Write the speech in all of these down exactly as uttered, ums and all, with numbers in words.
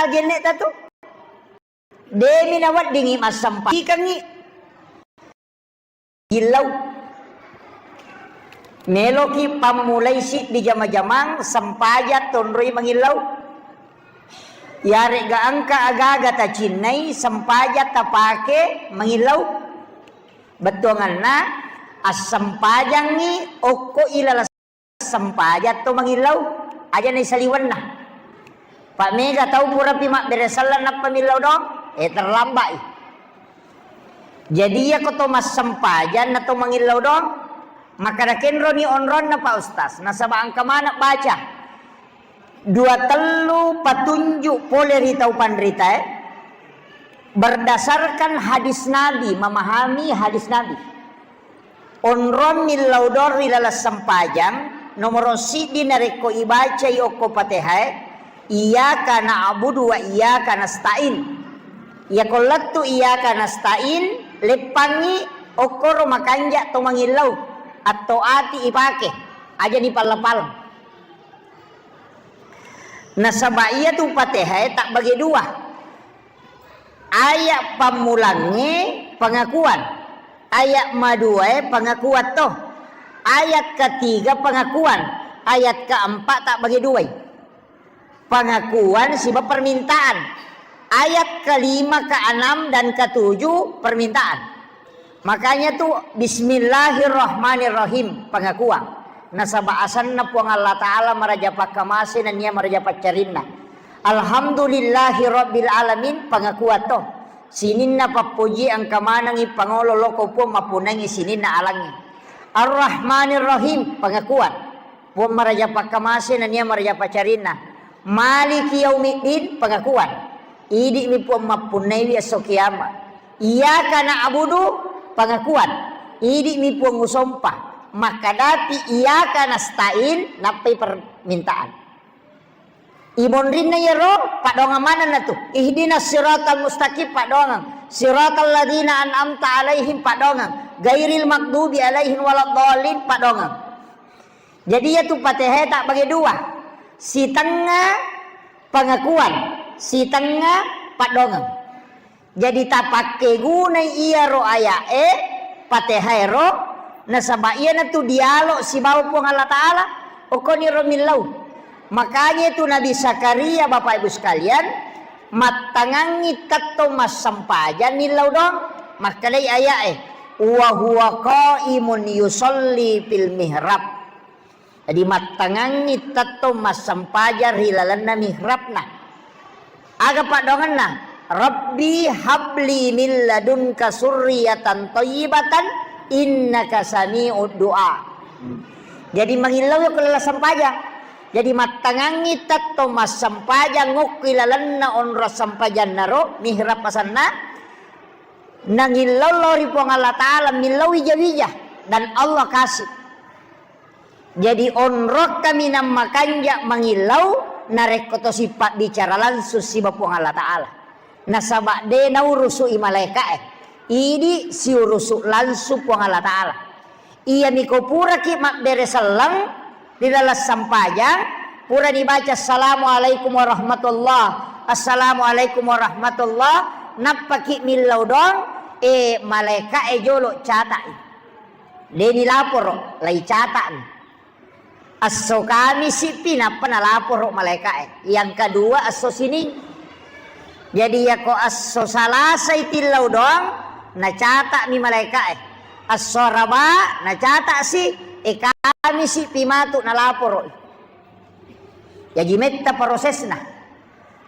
genne' tatu. Demi naweddingi massempajangi illau. Meloki pammulai siddi jama-jamang sempajang tonroi mangillau. Yaregga engka aga-aga tacinnai sempajang tapake mangillau. Bettuanganna assempajangngi okko ilala sempajang to mangillau, aja naisaliwenna. Pa mega tau purapi mabbere selleng nappa millau doang, eh, terlambat i. Jadi iyako to massempajang na to mangillau doang, makkada kenroni onronna Pak Ustaz, nasaba engka maneng baca dua tellu patunjuk pole ri tau panritae, berdasarkan hadis Nabi, memahami hadis Nabi. Onrong millau doang ri laleng sempajang, nomoro siddi narekko ibacai okko Patehae, iyyaka na'budu wa iyyaka nasta'in. Iyako lettu iyyaka nasta'in, leppangngi okkoro makanja to mangillau, atto ati ipake, aja nipalleng-palleng. Nasaba iyatu Patehae tabbage dua. Ayat pammulangnge pengakuan, ayat maduae pengakuan to, ayat ketiga pengakuan, ayat keempat tabbage duai. Pengakuan siba permintaan. Ayat kelima, keenam, dan ketujuh permintaan. Makanya tu bismillahirrahmanirrahim, pengakuan. Nasaba asenna Puang Allah Ta'ala maraja pakkamase nennia maraja paccarinna. Alhamdulillahi rabbil alamin, pengakuan to. Sininna pappoji engka manengi pangolo loko Puang mappunnangi sininna alangnge. Arrahmanirrahim, pengakuan. Puang maraja pakkamase nennia maraja paccarinna. Maliki yaumiddin, pengakuan. Idi'mi Puang mappunnaiwi esso kiamat. Iyyaka na'budu, pengakuan. Idi'mi Puang usompa. Makkadapi iyyaka nasta'in, nappai permintaan. Imonrinna iyaro, paddoangeng manenna tu. Ihdinas siratal mustaqim, paddoangeng. Siratal ladzina an'amta alaihim, paddoangeng. Ghairil maghdubi alaihim waladdallin, paddoangeng. Jadi iyatu Patehae tabbage dua. Sitengnga pengakuan, sitengnga paddoangeng. Jadi tapakkegunai iyaro aya'e, Patehaero, nasaba iyanatu dialog sibawa Puang Allah Ta'ala, okkoniro millau. Makanya itu Nabi Zakaria, Bapak Ibu sekalian, mattangangngi tettong massempajang millau doang, makkedai aya'e, "Wa huwa qaimun yusalli fil mihrab." Jadi mattangangngi tettong massempajang ri lalenna mihrabna. Aga paddoangenna? "Rabbi habli min ladunka surriyatan thayyibatan innaka sami'ud du'a." Jadi mangillau ko laleng sempajang. Jadi mattangangngi tettong massempajang okko ilalenna onrong sempajannaro, mihrab asenna, nangillau lao ri Puang Allah Ta'ala, millau wija-wija, dan Allah kasih. Jadi onrong kaminang makanja mangillau narekko tosi pabbicara langsung siba Puang Allah Ta'ala. Nasaba de naurusu'i malaeka'e, idi siurusu langsung Puang Allah Ta'ala. Iyami ko puraki mabbere selleng ri laleng sempajang, pura dibaca assalamualaikum warahmatullah, assalamualaikum warahmatullah, nappaki millau doang, e malaeka'e jolo cata'i. De nilaporo, lai cata'ni. Esso Kamisi pi nappa nalaporo malaeka'e. Yang kedua esso Sining. Jadi yako esso Salasai tillau doang, nacata'mi malaeka'e. Esso Araba nacata'si, e Kamisi pi matu nalaporo. Jaji metta prosesna.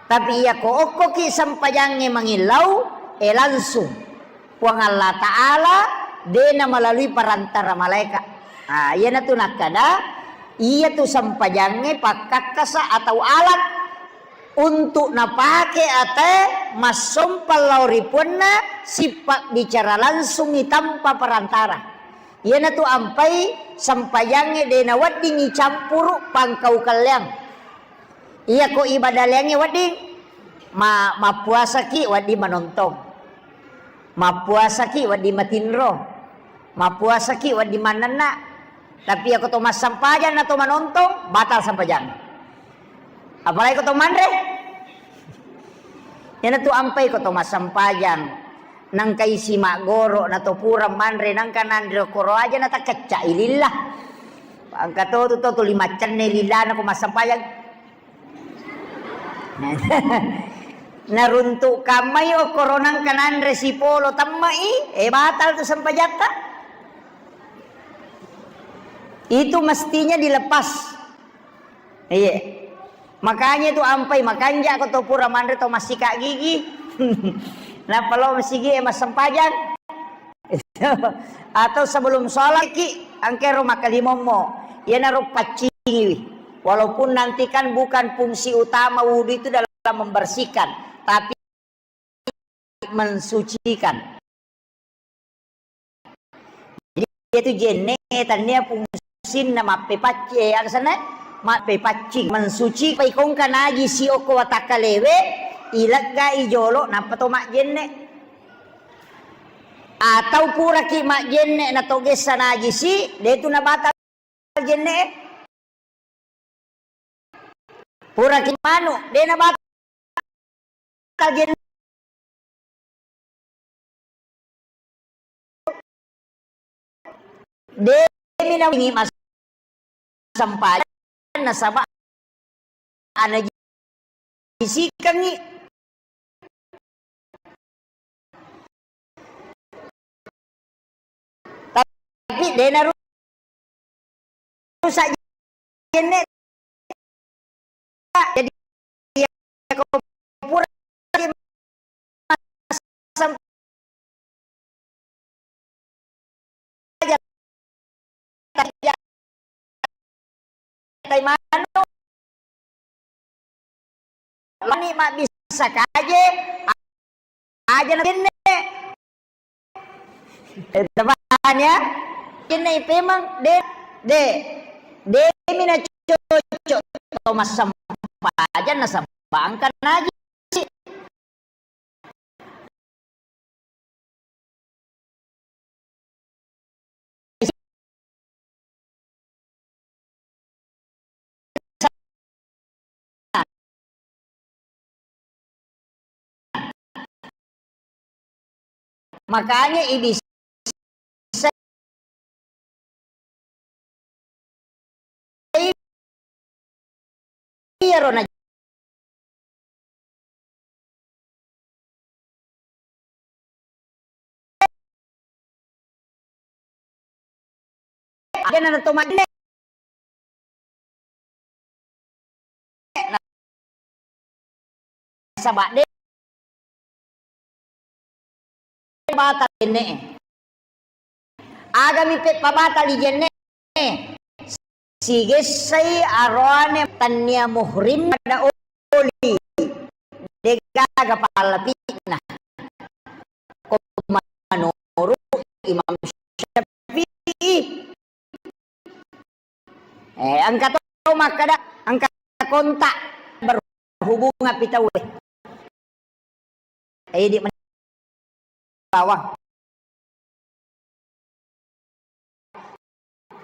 Tapi iyako okkoki sempajangnge mangillau, e langsung Puang Allah Ta'ala de namalalui perantara malaeka. Ah, iyanatu nakkada, iyatu sempajangnge pakkakkasa atau alat untuk napake ate massompa lao ri puanna, sipabbicara langsungi tanpa perantara. Iyanatu ampai sempajangnge de naweddingi campuru pangkau kelleang. Iyako ibadah leangnge wedding, ma-, mappuasaki wedding manontong. Mappuasaki wedding matinro. Mappuasaki wedding mannenna. Tapi iyako to massempajang na to manontong, batal sempajang. Apalagi ko to manre. Iyanatu ampai ko to massempajang, nangka isi maggoro, na to pura manre, nangka nanre koro aja na takecca ililla. Engka to tu, to tuli maccenne lillana ko massempajang. Naruntuk kammai okkoro nangka nanre sipolo temmai, eh, batal tu sempajatta. Itu mestinya dilepas. Iya. Makanya itu ampai, makanja ko to pura manre to massika gigi. Nappa lo masigi e massempajang. Atau sebelum sholat ki, angkero makkalimommo. Iyanaro paccingiwi. Walaupun nanti kan bukan fungsi utama wudhu itu dalam membersihkan, tapi mensucikan. Jadi itu jenne tania fungsinna mappepacci-, eh, aga senna? Mappepaccing, mensuci, paikongka najisi okko watakkalewe, ileggai jolo, nappa to majjenne. Atau puraki majjenne na to gessa najisi, de tu nabatal jenne. Puraki manu, de nabatal jenne. De mi nawingi mas-, sempajang nasaba ana jisikengngi. Tapi de narusak jenne. Jadi, iya, ko pura tai manu. Lani mabbissa kaje, aja na jenne. Eh, teman ya. Jenne ipemang, de, de, de mina cocok to massempajang nasaba engka najisi. Makanya ibis-, iyaro na Aga na to majjenne. Nasaba de batal jenne. Aga mi peppa batal jenne. Sigessai aroane tania muhrim pada oli. Degaga pallapina. Ko menurut Imam Syafi'i. Eh, engka to makkeda, engka kontak berhubungan pi tauwe. Eh, di men-, bawah.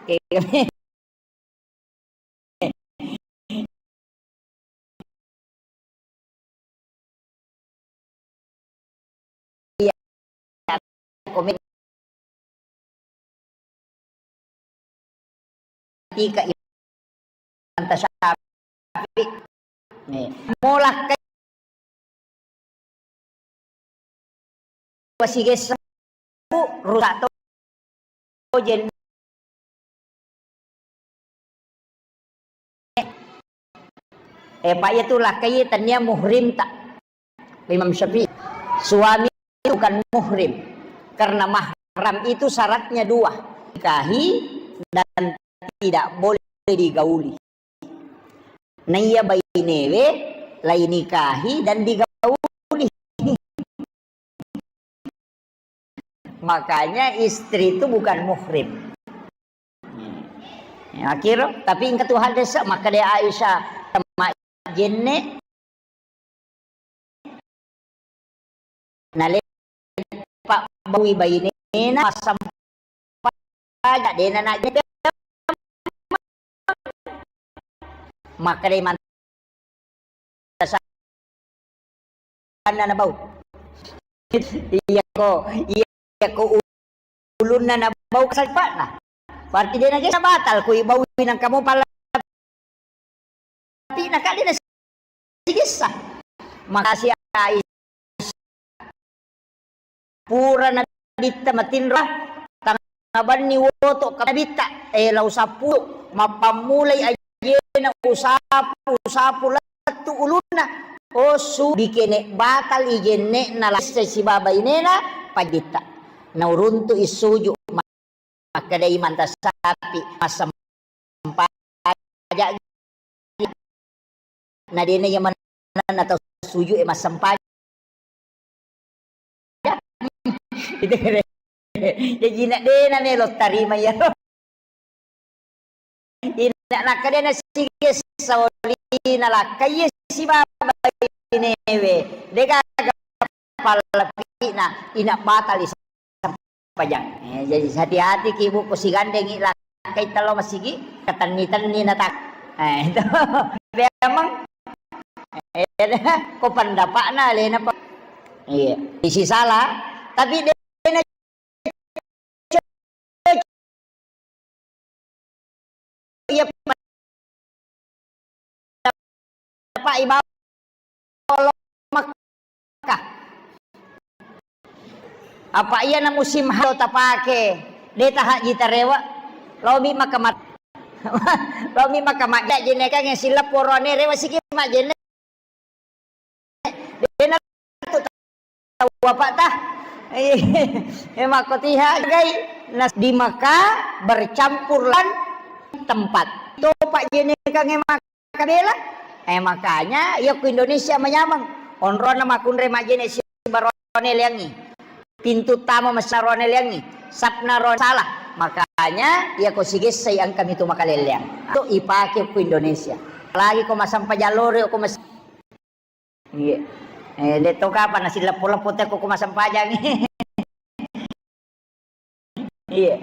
Oke. Iya. Komen. Tika Imam Syafi'i. Nih, molakkai wasigessa rusak to jenne. Eh, Pak, iya tu lakkai tania muhrim tak? Imam Syafi'i, suami itu bukan muhrim karena mahram itu syaratnya dua, nikahi dan tidak boleh digauli. Naiya bainewe lai nikahi dan digauli. Makanya istri itu bukan muhrim. Ya, akhir, tapi engka tu hadis makkeda Aisyah, temma jenne Naleppa bawi bainena massempajang, dena najjeppa. Makkedai mantasa anna nabau. Iya ko, iya ko ulunna nabau kasalpa'na. Berarti de' nagessa batal ko ibaui nangka mo palla Tapi nakadde nasigessa. Makasi Aisyah. Pura nabitta matinro, tangabanni woto ka nabitta, eh, lao sappu, mappammulai ajena usapu, usapu lettu ulunna. Osu bikene batal ijenne'na lesse sibawa bainena pajitta. Nauruntu issuju. Makkeda Imam Tasyafi, massempaja na dena iya manenna tau suju e massempaja. Jaji na dena melo tarima iyaro. Ina nakkeda nasigessa oli nalakkai sibawa bainewe, degaga pallapi'na ina batali sampajang. Eh, jadi hati-hati ki, Bu, ko sigandengi lakkai tello masigi, katenni-tenni natak. Eh, itu. Memang, eh, ko pendapatna alena pa. Iya, isi salah, tapi de Iya, Pak, ibawa lo Makkah. Apa iya na musim haji tapake, de tahaji tarewe, lomi maka mat-, lomi maka majja jenekange sileppo rone rewe siki majjene. Dena tu tau apa tah. Eh, makkotiha gai nas di Mekah bercampur lan tempat. Topa jenekange makabela. Eh, makanya iya ku Indonesia manyameng. Onrona makunre majjene si barone leangi. Pintu tama masarone leangi. Sapna ro salah. Makanya iya ko sigessai engka mitu makaleleang. Tu ipake ku Indonesia. Lagi ko masampajang lori ko mas- Iya. Eh, de to kapan nasi leppo-leppo teko ko masampajang. Iya.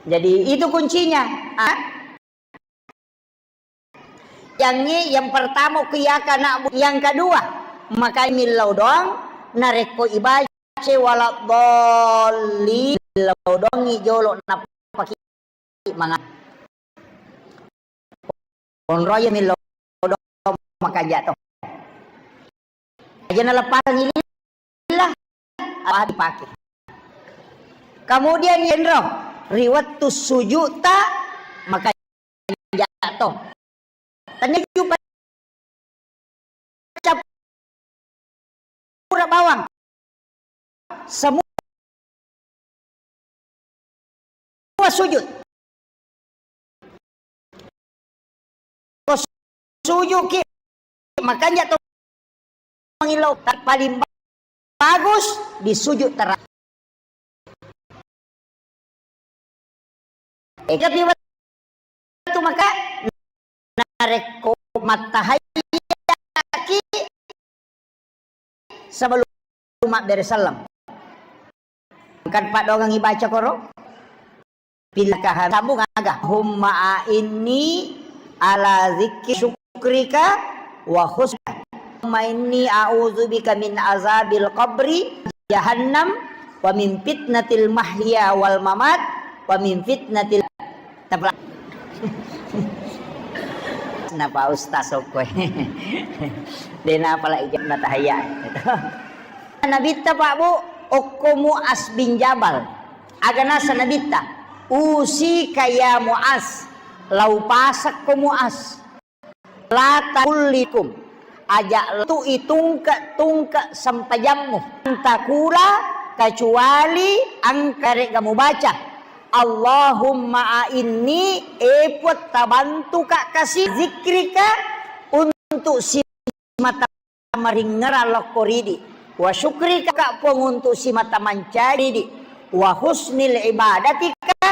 Jadi itu kuncinya. Ah? Yang ini yang pertama ku iya kana bu-, yang kedua makai millau doang narekko ibaca wala doli millau doang i jolo napaki manga. Onroi millau do makanja to. Aja naleppang lillah, apa dipake. Kemudian yenro, ri wettu sujudta makanja to. Tennijupa cappura bawang. Semua sujud. Ko sujud ki, makanja to mangillau, paling bagus di sujud terakhir. Eh, tapi wettu maka narekko mattahayyaki sebelum mabbere selleng. Engka paddoangengngi baca koro. Pillakahan sambung aga. Allahumma a'inni ala dzikri syukrika wa husni. Allahumma inni a'udzubika min azabil qabri jahannam wa min fitnatil mahya wal mamat wa min fitnatil Tepla-, napa ustaz okkoe. Dena pala ijab na tahayya. Nabitta, Pak, Bu, okko Muaz bin Jabal. Aga nasa Nabitta, "Usika ya Muaz, lau pasakko Muaz." La takullikum, aja tu itungke-tungke sempajammu. Antakula, kecuali engka rega mubaca, Allahumma a'inni, e Puang, tabantuka kasi zikrika, untuk simata maringngerang lokko ridi, wa syukrika, Puang, untuk simata mancaji ridi, wa husnil ibadatika,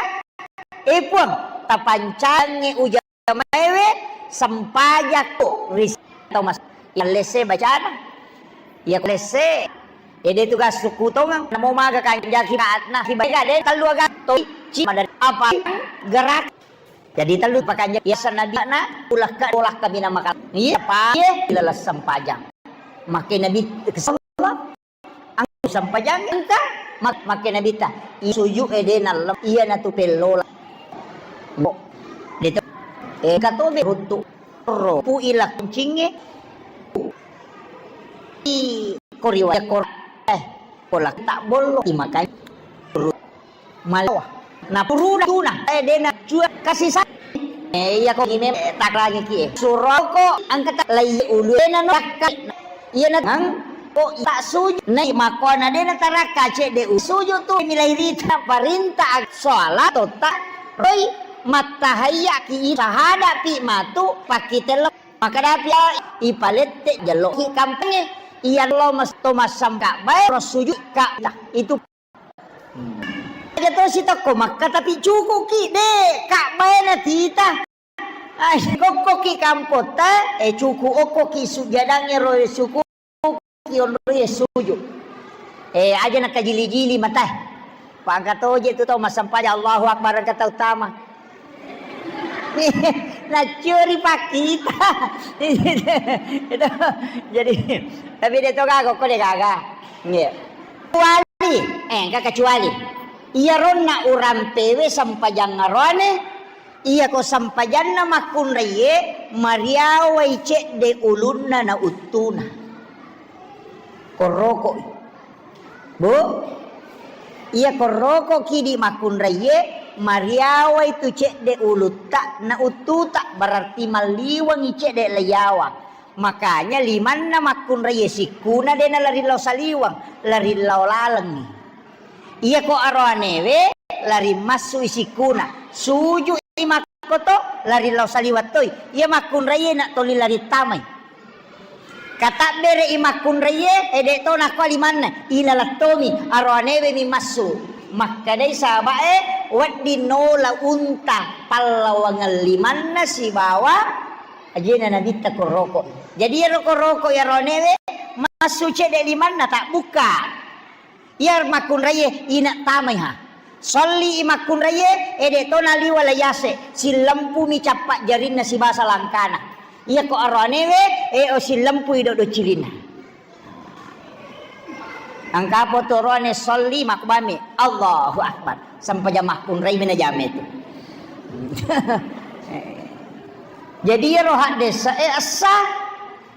e Puang, tapancangi uja maewe sempajakku ri tau mas-, iya lesse bacana. Iya lesse. Ede tugas sukku tongeng. Namo maga kanjaki raatna. Hibaga de tellu aga. To ci madari apa gerak. Jadi tellu pakanja. Iya sanadi na ulakka, ulakka mina makal. Iya, pa, iya, laleng sempajang. Makke Nabi, kesem-, sempajang engka mak-, makke Nabitta, i sujud e de nallem, iyanatu pellola. Bo. Deto. Engka to be ruttu. Ro. Pu ila kuncinge. I koriwa kor-, eh, kola tak bollo, imakai. Malawa. Napuruna tuna, eh, dena cua kasih sa-, eh, iya ko ime takrangi ki, eh. Suroko angkat lai ulu, eh, nano takka. Iya na, hang, ko tak sujud. Nai makona dena tarakka cedde u-, sujud tu milai rita parintah sholat totta. Roi mattahayya ki sahada pi matu pakitelo. Maka dapi ipalette jelo ki kampengnge. Iya lo mas-, to massam Ka'bah, ro sujud Ka'bah. Itu Aja to sitokko Makka, tapi cukuki de Ka'bah na tita. Ai, kokkoki kampotta, eh, cuku okkoki sujjadangnge ro suku ki onro ye sujud. Eh, aja nakajili-jili mata. Pangka toje tu tau massampaja Allahu Akbar engka tau tama. Naccuri pakkita. Itu. Jadi, tapi de to gaga, ko de gaga. Nggih. Kecuali, eh, engka kecuali. Iyaronna urampewe sempajang aroane, iyako sempajanna makkunraiye mariawai cedde ulunna na uttuna. Korroko'i. Bu, iya korrokoki di makkunraiye mariawai tu cedde ulutta na uttuta, berarti malliwangi cedde leiyawa. Makanya limanna makkunraiye sikkuna de nalari lao saliweng, lari lao lalengngi. Iyako aroanewe lari massu i sikkuna, sujui makkoto lari lao saliweng toi. Iya makkunraiye na toli lari tamai. Katabbere i makkunraiye, ede to nakko limanna, ilalettomi, aroanewe mi massu. Makkedai sahabae, wedding nola unta pallawangeng limanna sibawa Ajena Nabitta korroko. Jadi iyaro korroko iyaro anewe massu cedde limanna tabbukka. Iya makkunraiye ina tamai ha. Solli i makkunraiye ede to naliwa layase, sillempu mi cappa jarinna sibasa langkana. Iyako aro anewe, e o sillempu i doddo cilinna. Engka potoroane solli makkubami, Allahu Akbar. Sempajang makkunrai mina jame tu. Jadi iyaro haddesa e essa,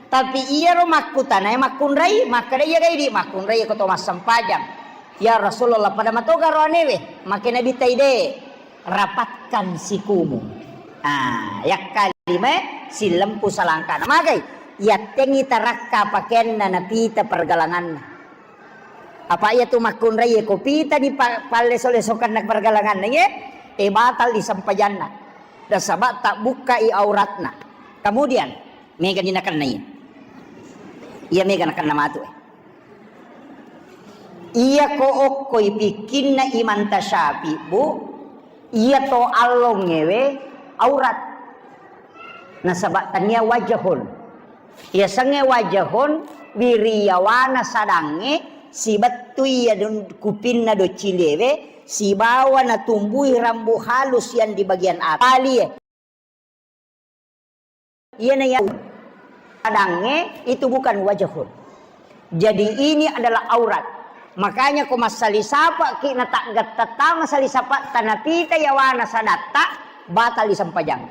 tapi iyaro makkutanae makkunrai, makkeda iya gai di makkunrai ko to massempajang. Ya Rasulullah, pada matoga ro anewe, make Nabi taide. Rapatkan sikumu. Ah, yakkalime sillempu salangkana. Magai? Yattengi tarakka pakeanna napita pergelanganna. Apa iya tu makkunrai ko pita di pa-, palleso-lesokanna pergelanganna ye, e batal di sempajanna. Nasaba tabbukkai auratna. Kemudian, mega ni nakennai. Iya mega nakenna matu e. Iyako okkoi pikkinna Imam Tasyafi, Bu, iyato allongngewe aurat. Nasaba tania wajahun. Yasengnge wajahun, wiriyawana sadangnge, sibettui iya dun-, kupinna doccilewe, sibawa natumbui rambu halus yang di bagian atas. Talie. Iyana ya sadangnge itu bukan wajahun. Jadi ini adalah aurat. Makanya ko massali sapa'ki na taggattattama sali sapa tanapita yawana sadatta, batal disempajang.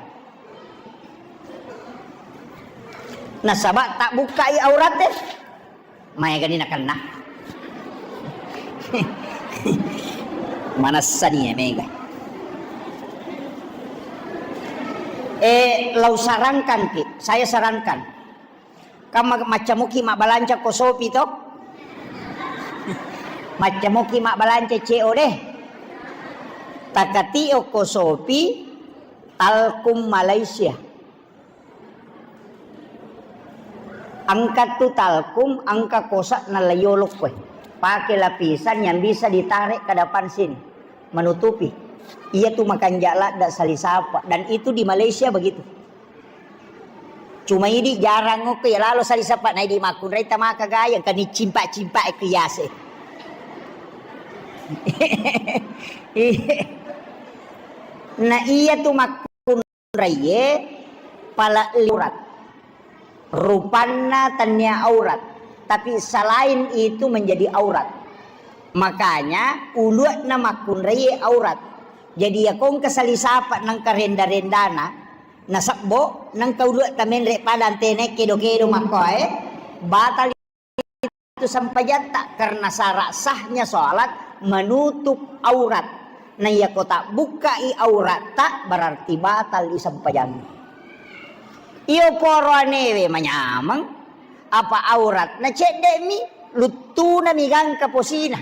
Nasaba tabbukkai aurat e. Maegani nakenna. Manessani e mega. Eh, lau sarankan ki, saya sarankan. Kam ma-, maccamuki mabbalanca ko Shopee to? Maccamuki mabbalanca C O D. Takatio ko Shopee, Talkum Malaysia. Engka tu Talkum, engka kosa na layolok koe. Pakai lapisan yang bisa ditarik ke depan sini, menutupi. Iya tu makanja ladda sali sapa. Dan itu di Malaysia begitu. Cuma idi jarang ko ya lalo sali sapa na idi makkunrai tamaka gayang kani cimpak-cimpak ke yase. Na iya tu makkun raiye pala aurat. Rupanna tania aurat, tapi selain itu menjadi aurat. Makanya ulu'na makkunraie aurat. Jadi, iya ko engka salisapa nengka renda-rendana, nasebbo, nengka ulu'ta menre pada antena kedo-kedo makkoe, batal itu sempajatta, karena syarat sahnya sholat menutup aurat. Nah, iya ko tak bukai auratta, berarti batal isempajang. Iyo poro anewe manyameng, apa auratna cedde'mi, luttunami gangka posina.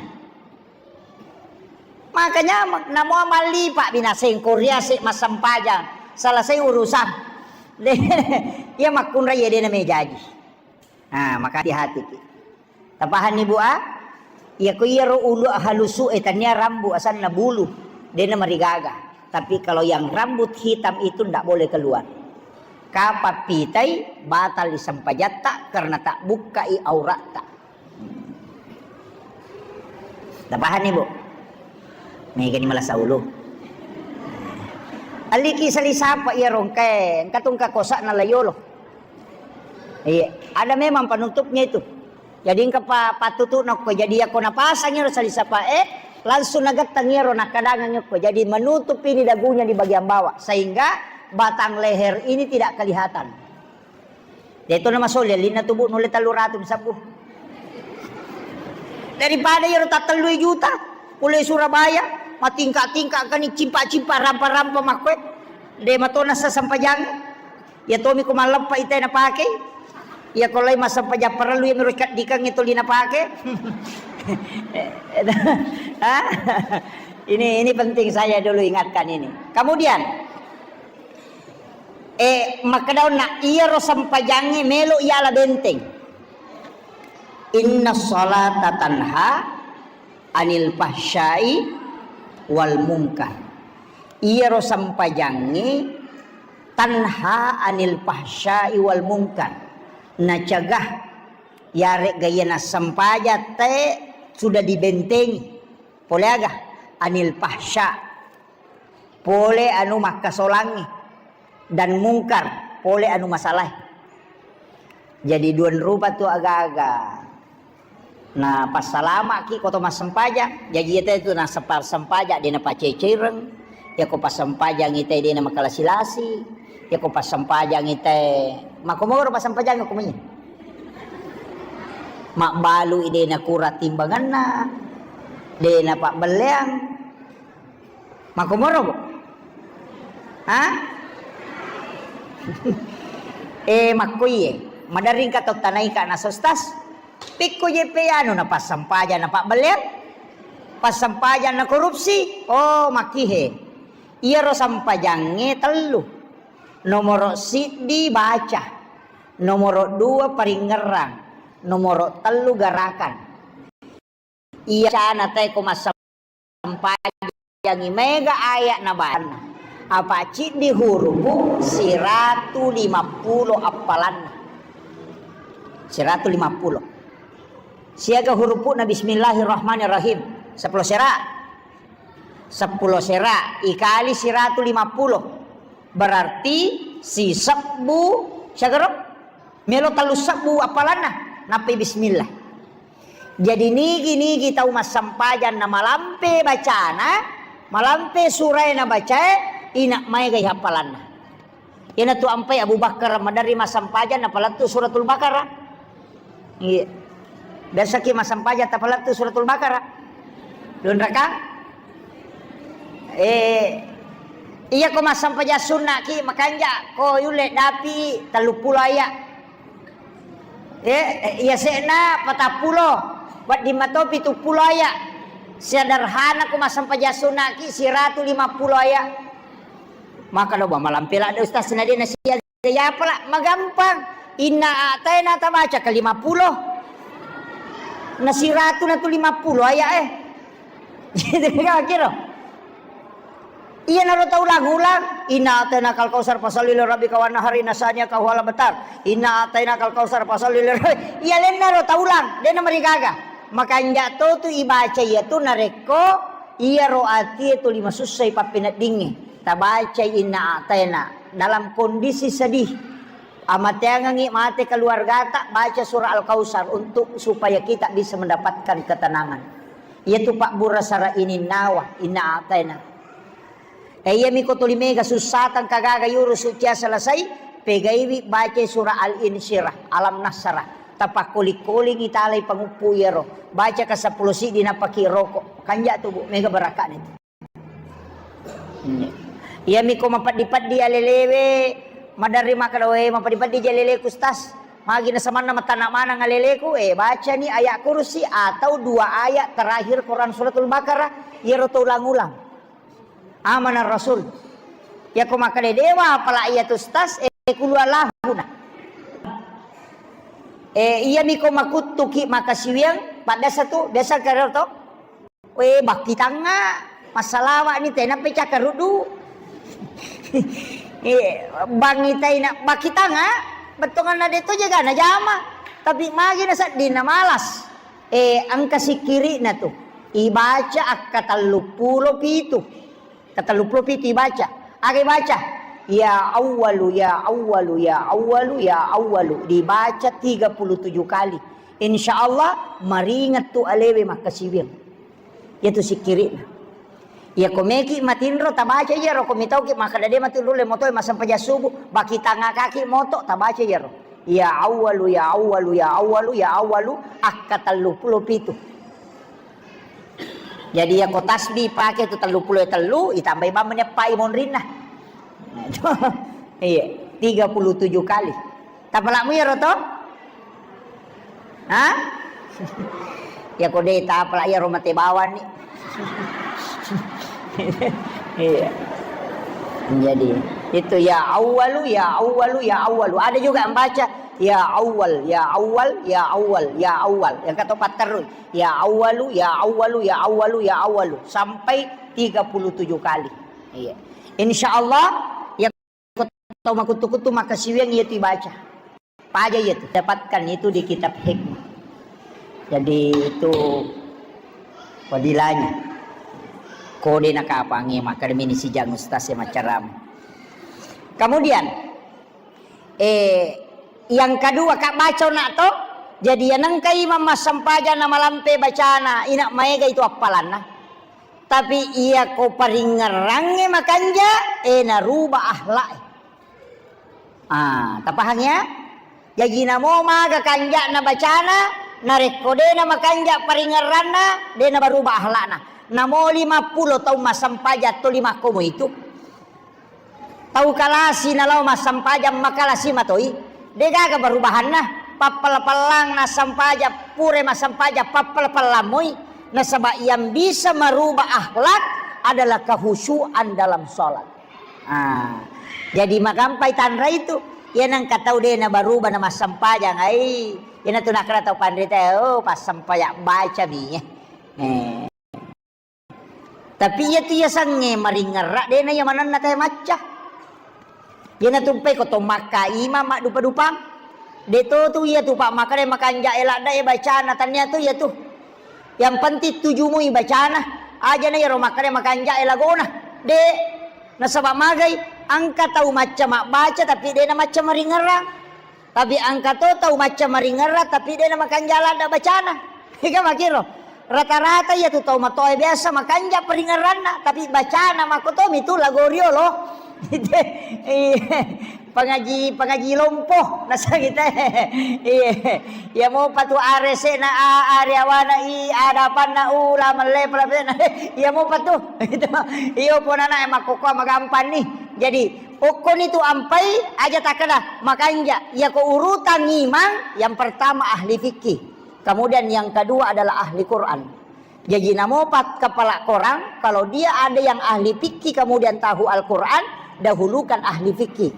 Maka nyameng, namo mallipa binaseng ko riase massempajang, selesai urusan. Iya makkunrai iya dena mejaji. Nah, maka hati-hati ki. Tapahanni, Bu, a? Iya ko iyaro ulu halusu e tania rambu asanna bulu, dena marigaga. Tapi kalau yang rambut hitam itu ndak boleh keluar. Kapang pitai, batal disempajatta karena tak bukkai auratta. Tapahanni, Bu? Megani malasa ulu. Aliki sali sapa iya rongkae, engka tungka kosakna layolo. Iya, ada memang penutupnya itu. Jadi engka pa-, pattutu'na okko. Jadi yako napasang iyaro sali sapae, langsung nagettang iyaro nakkadangang okko. Jadi menutup ini dagunya di bagian bawah, sehingga batang leher ini tidak kelihatan. Deto na masoli alinna tubu nulle tellu ratu sabbu. Daripada iyaro tattellui juta, pole Surabaya, matingka-tingka kani cimpa-cimpa rampa-rampa makkoe. De matona sesempajang. Ya tomi ko malleppa ite napake. Ya ko lai massempajang parellu ya miro kaddikang itu lina pake. Hah? Ini, ini penting saya dulu ingatkan ini. Kemudian, eh, makkedaonna iyaro sempajangnge melo iala benteng. Inna salata tanha anil fahsyai wal munkar. Iyaro sempajangnge tanha anil fahsyai wal munkar. Nacegah yaregga iya nassempajang te sudah dibentengi. Pole aga? Anil fahsya. Pole anu makkasolangngi. Dan mungkar, pole anu masalae. Jadi duan rupa tu aga-aga. Na passalamaki ko to massempajang. Jaji ite tu na sepa-, sempajang de na pacecereng. Ya ko passempajang ite de na makalasi-lasi. Ya ko passempajang ite makomoro passempajang ko mani. Mabbalu de na kura timbanganna. De na pabbelleang. Makkomoro, Bu? Ha? Eh, makkoiye. Maderri engka tau tanaika na sostas. Pikko je pe anu na passempajang na pabbelleang. Passempajang na korupsi. Oh, makkihe. Iyaro sempajangnge tellu. Nomoro siddi baca. Nomoro dua paringngerang. Nomoro tellu garakan. Iya, cana te ko massempajangi mega ayat na bacanna. Apa ciddi hurupu siratu lima pulo appalanna. Siratu lima pulo. Siaga hurupu'na bismillahirrahmanirrahim. Seppulo sera. Seppulo sera ikali siratu lima pulo. Berarti sisebbu siagaro? Melo tellu sebbu appalanna. Nappai bismillah. Jadi nigi-nigi tau massempajang na malampe bacana, malampe surae na bacae, ina maega ihappalanna. Iyanatu ampai Abu Bakar maderri massempajang napalettu Suratul Baqarah. Iya. Biasaki massempajang tapalettu Suratul Baqarah. Lunrakang? Eh, iya ko massempajang sunnaki makanja ko yulle dapi tellu pulo ayat. Eh, eh, iya se'na patappulo, wedding mato pitu pulo aya. Sederhana ko massempajang sunnaki siratu lima pulo aya. Maka lo malampe ladde ustaz na de na siaga ya pala magampang. Inna a'taina tabaca ke lima pulo. Na siratu na tu lima pulo aya eh. Gitu kira. Iyanaro taulang-ulang, "Inna a'tainakal kautsar fasalli li rabbika wanhar, inna syani'aka huwal abtar." "Inna a'tainakal kautsar fasalli li rabbi-" Iya lennaro taulang, de'na marigaga. Makanja to tu ibaca iyatu narekko iyaro atie tuli masussai pappeneddingnge. Tabacai Inna A'taina dalam kondisi sedih. Amateangengngi mate keluargata, baca surah Al-Kautsar untuk supaya kita bisa mendapatkan ketenangan. Iyatu pabbura sara ininnawa, inna ataina. E, iyami ko tuli mega sussatang kagaga yurusu cia selesai, pegaiwi baca surah Al-Insyirah, Alam Nasrah. Tapakkoling-kolingi talai panguppu iyaro. Baca ka seppulo siddi napaki roko. Kanja tu, Bu, mega barakane tu. Iyami ko mapeddi-peddi alelewe, maderri makkeda, "We, mapeddi-peddi ja aleleku, Ustaz. Magi nasamanna matana maneng aleleku?" Eh, bacani ayat kursi atau dua ayat terakhir Quran Suratul Baqarah, iyaro to ulang-ulang. Amanar Rasul. Iyako makkeda, "Dewa, apala iyatu, Ustaz?" Eh, kulu Allahuna. Eh, iyami ko makuttuki makasiwiang, paddasa tu, biasa karo to? We, bakkitangnga, massalawa ni tena pe cakkaruddu. Eh, bangi taina bakkitangnga, bettonganna de to jaga na jama. Tapi magi na sedding na malas. Eh, engka sikkiri'na tu. Ibaca akka telluppulo pitu. Ka telluppulo pitu ibaca. Aga ibaca? Ya Awwalu, ya Awwalu, ya Awwalu, ya Awwalu. Dibaca tiga puluh tujuh kali. Insya Allah, maringet tu alewe makkasiwiang. Iyatu sikkiri'na. Iyako meki matinro, tabaca iyaro, ko mitauki makkeda de matinro le motoe massempajang subuh, bakkitangnga kaki moto, tabaca iyaro. Ya Awwalu, ya Awwalu, ya Awwalu, ya Awwalu, akka telluppulo pitu. Jadi, iyako tasbih pake tu telluppulo tellu, itambai bammi neppai monrinna. Iya, tiga puluh tujuh kali. Tapalamu iyaro to? Hah? Iyako de tapala iyaro mate bawang ni. Iya. Jadi, itu ya Awwalu, ya Awwalu, ya Awwalu. Ada juga yang baca ya Awwal, ya Awwal, ya Awwal, ya Awwal. Yang kata patterru. Ya Awwalu, ya Awwalu, ya Awwalu, ya Awwalu, sampai tiga puluh tujuh kali. Iya. Insya Allah, ya, tau makuttu-kuttu makkasiwiang iyatu ibaca. Paja iyatu, dapatkan itu di kitab hikmah. Jadi itu fadilahnya. Kode nakapangi makkadamini sijang ustaz ya macaramu. Kemudian, Eh, yang kedua, Kak, baca nak to. Jadi, ya nengka imam massempajang na malampe bacana, ina maega itu appalanna. Tapi iya ko paringngerangnge makanja, eh, naruba akhlak. Ah, tapahang ya? Jaji namo maga kanja'na bacana, narekko dena makanja paringngeranna, dena baruba akhlakna. Namo lima pulo taung massempajang to lima komo itu. Tau kalasi nalao massempajang makalasi matoi, degaga perubahanna. Pappella-pellang nassempajang, pura massempajang pappella-pellang moi. Nasaba yang bisa merubah akhlak adalah kehusyuan dalam sholat. Ah, jadi magampai tanra itu. Iya nengka tau de na baruba na massempajang ai. Iyana tu nakkeda tau panrita, oh, passempajang baca mi. Eh. Tapi iya tu iya sange maringerra, de na iya manenna tae macca. Iyana tumpai ko to makka imam maddupa-dupang. De to tu iya tu pak makare makanja e ladda e bacana tania tu iya tu. Yang penting tujumui bacana. Aja na iyaro makare makanja e lagona. De, nasaba magai angka tau macca mabbaca tapi de na macca maringerra. Tapi angka to tau macca maringerra, tapi de na makanja ladda bacana. Ega makiro. Rata-rata iya tu tau matoa biasa makanja paringerranna, tapi bacana makko to mitu lago riolo. Iya. Pangaji, pangaji lompo, nasa kita. Iya. Iya mopa tu arese na a, ari awana i, adapanna u, la melle pala. Iya mopa tu. Itu. Iyo ponana e makkokkoa magampang ni. Jadi, Okkoni tu ampai aja takkeda makanja, iyako urutang imang, yang pertama ahli fikih, kemudian yang kedua adalah ahli Quran. Jaji namopat kepala korang, kalau dia ada yang ahli fikih kemudian tahu Al-Quran, dahulukan ahli fikih.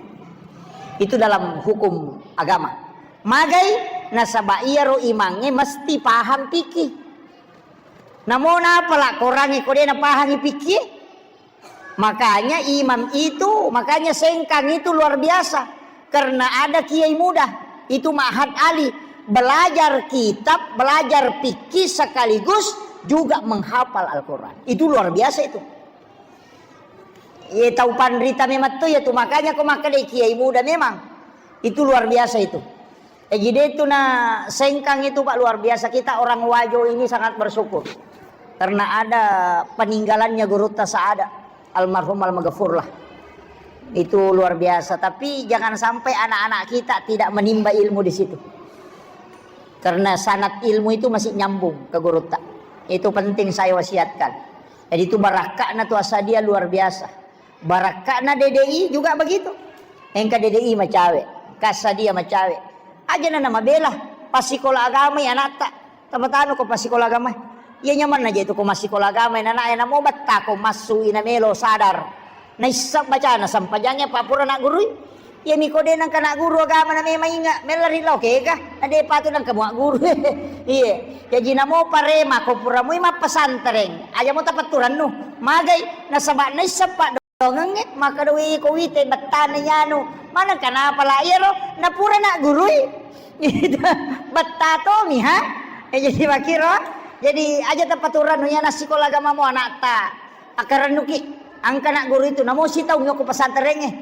Itu dalam hukum agama. Magai nasaba iyaro imangnge mesti paham fikih. Namo napala korangnge ko de napahangi fikih? Makanya imam itu, makanya Sengkang itu luar biasa. Karena ada kiai muda, itu Ma'had Ali, belajar kitab, belajar fikih sekaligus juga menghafal Al-Quran. Itu luar biasa itu. Ye tau panrita memang tu ya tu, makanya ko makkeda kiai muda memang. Itu luar biasa itu. Eh, jadi itu na Sengkang itu, Pak, luar biasa. Kita orang Wajo ini sangat bersyukur. Karena ada peninggalannya gurutta Sa'ada, almarhum Al-Maghfur lah. Itu luar biasa. Tapi jangan sampai anak-anak kita tidak menimba ilmu di situ. Karena sanad ilmu itu masih nyambung ke gurutta. Itu penting saya wasiatkan. Jadi itu barakka'na tu Asadia luar biasa. Barakka'na D D I juga begitu. Engka D D I macawe, engka Asadia macawe. Aja na namabela, passikola agamai anatta. Tapatano ko passikola agama. Iya nyamanna je tu ko massikola agama, nana namo betta ko massu ina melo sadar. Naisseng bacana sampajangnge pa pura naggurui. Iya miko de nangka nagguru agama na memang inga, mella ri lao kega, na de patu nangka mua guru. Iya. Jaji namo parema ko pura mui mappesantreng. Aja mo tapatturannu. Magai nasaba naisseng pa dongengnge, makkeda, "Wih, ko wite bettana yanu." Maneng kenapa la iyaro? Napura naggurui. Betta tomi, ha? Eh, jadi makkiro. Jadi aja tapaturannu yana sikola agama mo anatta. Akarennuki, engka nagguru itu, namo sitaung yoko pesantrengnge.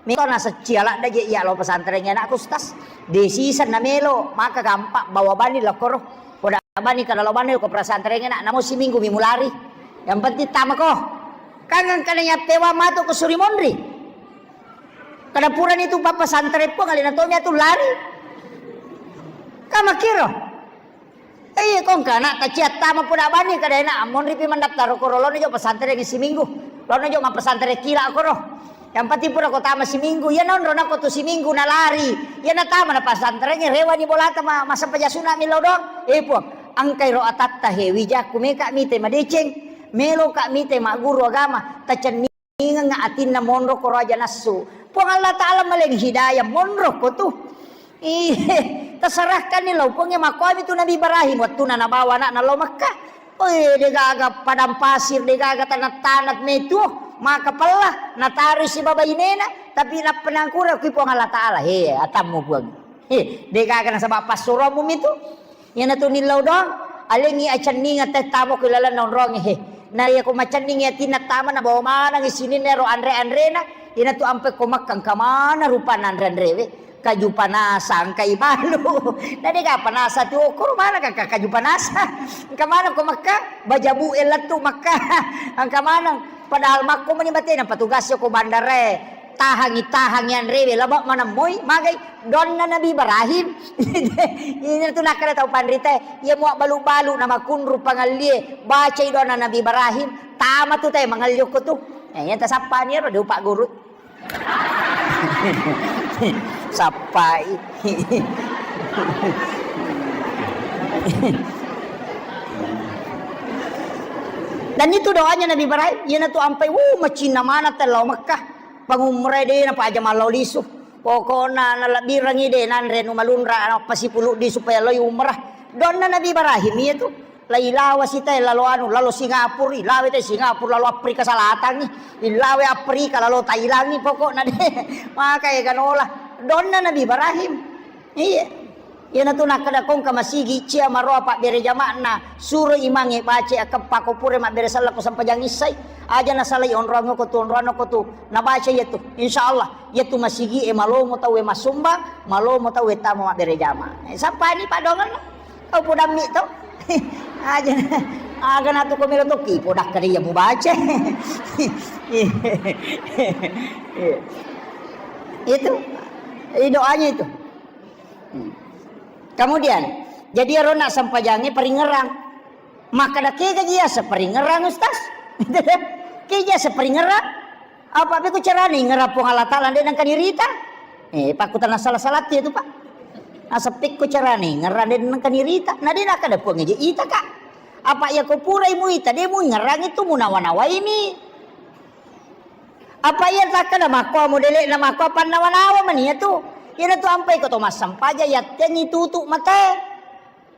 Meko naseccia ladda je iya lao pesantrengnge anakku, Ustaz. De siseng namelo, maka gampang bawa bani lokoro. Poda bani kada lao bani ko pesantrengnge nak, namo siminggu mi mulari. Yang penting tamako. Kan engkana yappewa matu ko suri monri. Kada purani tu papa santre pong alena tomi atu lari. Kamakkiro. Eh, iya, kongka anak taciat tama poda bani kada enak, monri pi mandaftar ko ro, lono jo pesantren siminggu. Lono jo ma pesantren kila koro. Yang penting pura ko tama siminggu, iya nonro nako tu siminggu nalari. Iya natama na pesantren rewani bolata ma, masa pajasuna millau doang. Eh, puang, angkai ro atatta he wijakku meka mite madeceng. Melo ka mite magguru agama, tacenni Ingengnga atinna monro ko raja nassu. Puang Allah Ta'ala maleng hidayah monro ko tu. Ih, terserahkan ni lao Puang, makoami tu Nabi Ibrahim wattuna nabawa anakna lao Makkah. Oi, degaga padang pasir, degaga tanah-tanah metu, maka pella natarui sibawa bainena, tapi nappa nangkura kui Puang Allah Ta'ala. He, atammu Puang. He, degaga nasaba passuromu mitu. Iyanatu nillau doang, alengngi acenningeng tette tama ko ilalenna onrongnge, he. Na iya ko macenningi atinna tama, nabawa manengngi sininna ero anre-anrena, iyanatu ampe ko Makkah, engka maneng rupanna anre-anrewe, kaju panasa, engka ibalu. Na dega panasa tu, okkoro maneng ka kaju panasa. Engka maneng ko Makkah, bajabu e lettu Makkah. Engka maneng, padahal makko mani batena petugas ko bandarae. Tahangi, tahangi anrewe, laba manemmoi, magai donna Nabi Ibrahim. Ina tu nakkeda tau panrita, iya mua balu-balu na makunru pangallie, bacai donna Nabi Ibrahim, tama tu te mangalli okko tu. Eh, iya tasappani ero, de upagguru. Sappai. Dan itu doanya Nabi Ibrahim, iyanatu ampai, wuh, macinna maneng tellao Mekah. Pangumrai de napaja mallau lisu. Pokokna nalebbirengngi de nanre nu malunra, nappasipuluddi supaya loi umrah. Donna Nabi Ibrahim iya tu. Lailawa sitae lalo anu, lalo Singapura, ilawe te Singapura, lalo Afrika Selatangngi, ilawe Afrika, lalo Thailangngi, pokokna de. Maka ega nola. Donna Nabi Ibrahim. Iya. Iyanatu nakkeda kongka masigi cia maroa pabbere jama'na, suro imangnge baca akeppa ko pura mabbere sellako sempajang issai. Aja nasalai onroang ko tu, onroang ko tu. Nabaca iya tu. Insya Allah, iya tu masigi e malomo tau e masumbang, malomo tau e tama mabbere jama. Eh, sappani padongan kau podammi to. Aja. Aga natu ko melo tokki podakkeda iya mubaca. Itu. Ini doanya itu. Hmm. Kemudian, jadi ero na sempajangnge paringerang. Makkeda kega ji asa paringerang, Ustaz? Kega ji asa paringerang? Apa pekko carana ingerang Puang Allah Taala de nengka nirita? Eh, pakkutana salah-salah tu, Pak. Asa pekko carana ingerang de nengka nirita? Na de nakkeda Puang eje ita, Kak. Apa iya ko purai muita de muingerang itu munawa-nawaimi. Apa iya takkeda makko modele'na makko pannawa-nawa mani iya tu. Iyana tu ampai ko to massempajang yattengngi tutu matae.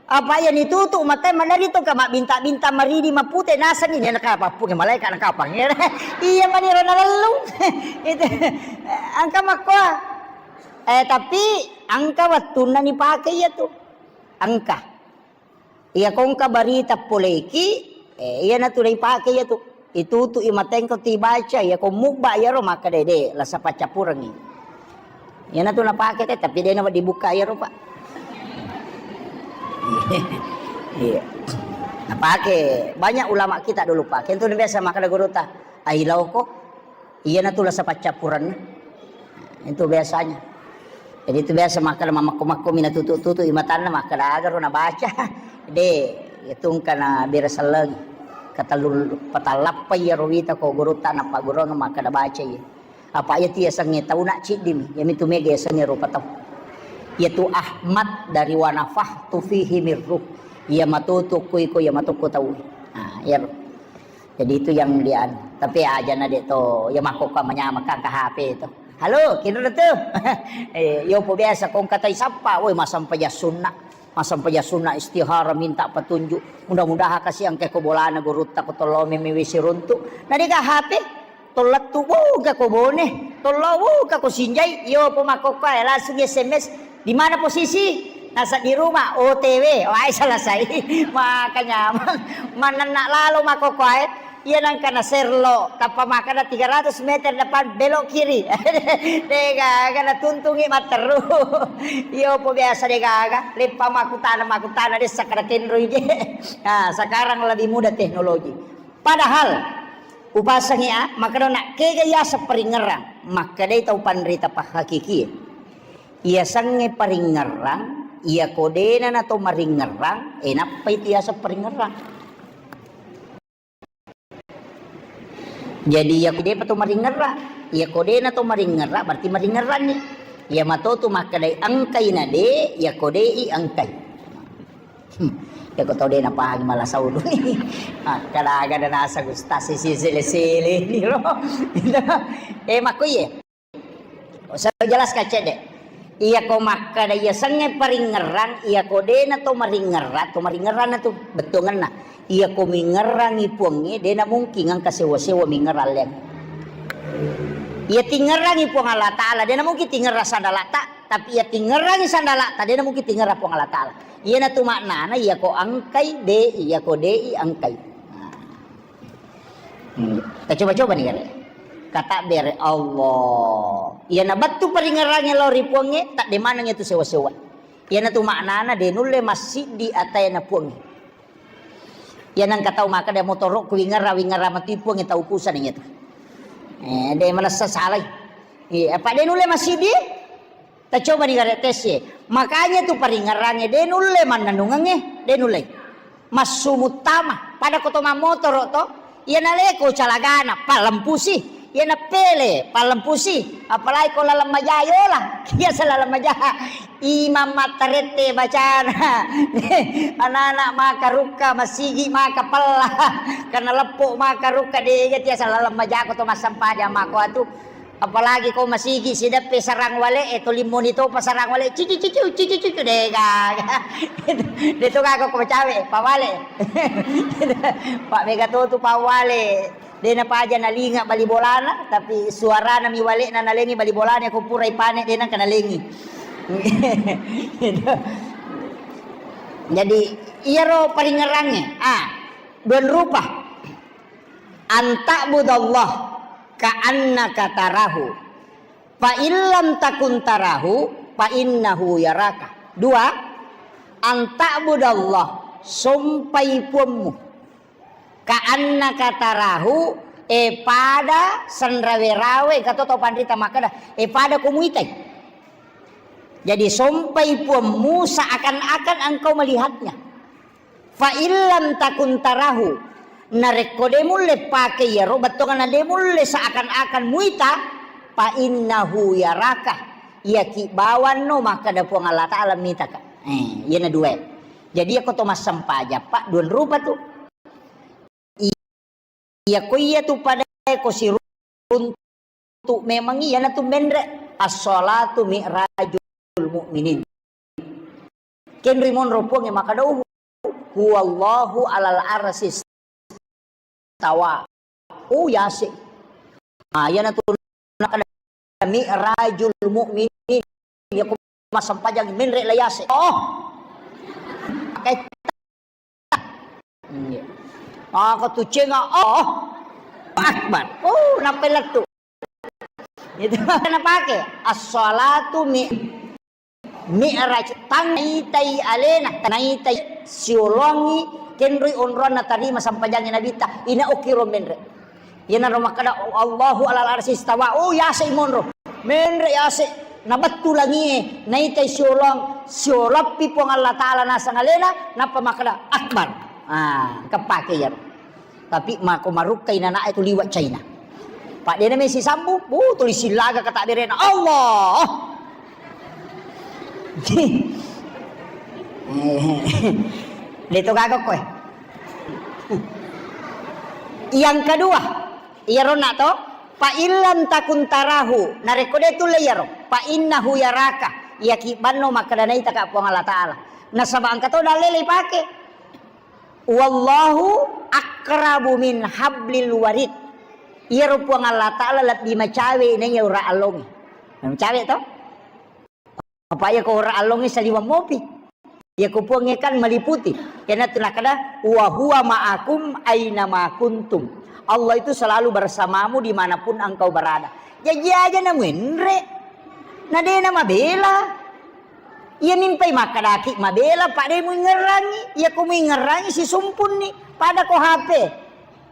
Apa iya nitutu matae maneri to ka mabbinta-binta maridi mapute nasenni ne naka pappunge malaika nakapang. Iya mani ro nalellung. Itu engka makko. Eh, tapi engka wettunna nipake iya tu. Engka. Iya ko engka barita poleki, eh, iyanatu naipake iya tu. Itutu i matengko tibaca, iya ko mubba iyaro makkeda de, lasa paccappurengngi. Iyanatu napake te, tapi de na dibukka iyaro, Pak. Iya. Napake, banyak ulama kita dulu pake. Itu biasa makkeda gurutta, "Ailauko." Iyana tu lasa paccappurenna. Itu biasanya. Jadi itu biasa makkeda mamakko-makko mina tutu-tutu imatanna makkeda agaro nabaca. De, itu engka na bere sellengi. Katellu patallappa iyaro wita ko gurutta nappagurungeng makkeda baca iya. Apa iya tu yasengnge tau na ciddimi, iyamitu mega yasengnge rupa tau. Iyatu Ahmad dari wa nafakhtu fihi min ruh. Iya matutu kuiko iya matukku tau. Nah, iyaro. Jadi itu yang dia anu. Tapi aja na de to, ya makkokko manyameng ka H P to. Halo, kinro tu. Eh, yo po biasa kong katai sappa, woi masampajang sunna. Masampajang sunna istihara minta petunjuk. Mudah-mudahan kasi engka ko bolana gurutta ko tollo meme wisi runtu. Na de ga H P. Tollettu buka ko Bone, tollo buka ko Sinjai, yo po makkokkoe langsung S M S, "Di mana posisi?" "Nasa di rumah." "O T W." Wah, selesai. Maka nyameng. Manenna lalo makkokkoe, iya nangka na serlo, tappa makkeda tiga ratus meter depan belok kiri. De gaga natuntungi matteru. Yo po biasa de gaga, leppa makkutana, makkutana dessa kada kenroi je. Nah, sekarang lebih mudah teknologi. Padahal upasengngi a, makkeda nakkega yaseng paringngerang, makkedai tau panrita pahakikie. Yasengnge paringngerang, iyako dena nato maringngerang, e nappai tu yaseng paringngerang. Jadi iyako depa to maringngerang, iyako dena to maringngerang, berarti maringngeranni. Iya mato tu makkedai engkai na de, iyako de i engkai. Hmm. Iyako tau de napahangi mala sauduni. Ah, kada aga da nasa gustasi si sele-sele ni lo. Eh, makko iye. Saya jelaskan cedde. Iyako makkeda yasengnge paringngerang, iyako dena to maringngerang, to maringngerang na tu bettuangenna. Iyako mingngerangi puangnge, dena mungkin engka sewa-sewa mingngerang leang. Iya tingngerangi Puang Allah Ta'ala, dena mungkin tingngerang sandalata, tapi iya tingngerangi sandalata, dena mungkin tingngerang Puang Allah Ta'ala. Iyanatu maknana, iyako engkai, de'i, iyako de'i, engkai. Nah. Hmm. Tacoba-coba ni gare. Kata bere Allah. Iyana bettu paringngerangnge lao ri Puangnge, tadde maneng itu sewa-sewa. Iyanatu maknana, de nulle massiddi ataena Puangnge. Iya nengka tau makkeda motoro'ku wingerra, wingerra matu Puangnge tau kusana iyatu. Eh, de manessa salai. Iya, apa de nulle massiddi? Tacobani gare tes e. Makanya tu paringngerangnge de nulle mannennungengnge, de nulle. Massu muttama, pada ko to mammotoro to, iya naleko calagana, pallempusi. Iya nappele, pallempusi. Apalagi ko laleng maja yola. Iya sa laleng maja. Imang mattarette bacana. Anak-anak maka rukka masigi maka pella. Karena leppo maka rukka de tiasa laleng majako to massempajang mako atu. Apalagi ko masigi sideppe sarang wale e, to limmoni topa sarang wale, cici cici cici cici de gaga. De to gaga ko cawe pawale. Pak mega to tu pawale. De napaja nalinga bali bolana, tapi suarana mi wale'na nalengi bali bolana ko pura ipane de nengka nalengi. Jadi iyaro paringngerangnge, ah, dua rupa. Anta'budallah ka'annaka tarahu. Fa illam takun tarahu, fa innahu yaraka. Dua, anta'budallah, sompai puammu. Ka'annaka tarahu, e pada senrawe-rawe, kato tau panrita makkeda, e pada ko muitai. Jadi sompai puammu seakan-akan engkau melihatnya. Fa illam takun tarahu, narekko de mulle pake iyaro bettuanna de mulle seakan-akan muita, fa innahu yaraka, iyaki bawanno makkeda Puang Allah Ta'ala mitaka. Eh, iyana dua. Jadi iyako to massempajang, Pak, dua rupa tu. Iyako iyatu padae ko siruntu memang iyanatu menre as-salatu mi'rajul mu'minin. Kenri monro Puangnge makkeda, "Huwallahu alal arsis tawa." Oh, yase. Ah, iyanatu nakada mi'rajul mu'minin. Iya ko massempajang menre la yase. Oh. Pakai. Iya. Ah, ko tu cenga. Oh. Akbar. Oh, nappai lettu. Itu napake. As-salatu mi-, mi'raj. Tang naitai alena, naitai siolongi Kenroi onroang natarima sampajangnge Nabitta, ina okkiro menre. Iyanaro makkeda, "Allahu alal arsy istawa." Oh, yase monro. Menre yase. Nabettu langie, naitai siolong, sioloppi Puang Allah Ta'ala naseng alena, nappa makkeda, "Akbar." Ah, keppake iyaro. Tapi mako marukkai nana'e tu liwa' China. Pak dena mesi sambu, bu, tuli silaga kata berena. Allah. De to gaga koe. Yang kedua, iyaro na to, fa illam takun tarahu, narekko de tulle iyaro, fa innahu yaraka, iyaki banno makkeda naitaka Puang Allah Ta'ala. Nasaba engka to dalle le ipake. Wallahu aqrabu min hablil warid. Iyaro Puang Allah Ta'ala lebbi macawe naiya ura allongi. Macawe to? Apa iya ko ora allongnge saliweng mopi. Iya ko Puangnge kan meliputi. Kena tu nakada, "Wa huwa ma'akum aina ma kuntum." Allah itu selalu bersamamu dimanapun engkau berada. Jaji aja na muenre. Na dena mabela. Iya mimpai makkadaki mabela, pada muingerangi. Iya ko muingerangi sisumpunni. Pada ko H P.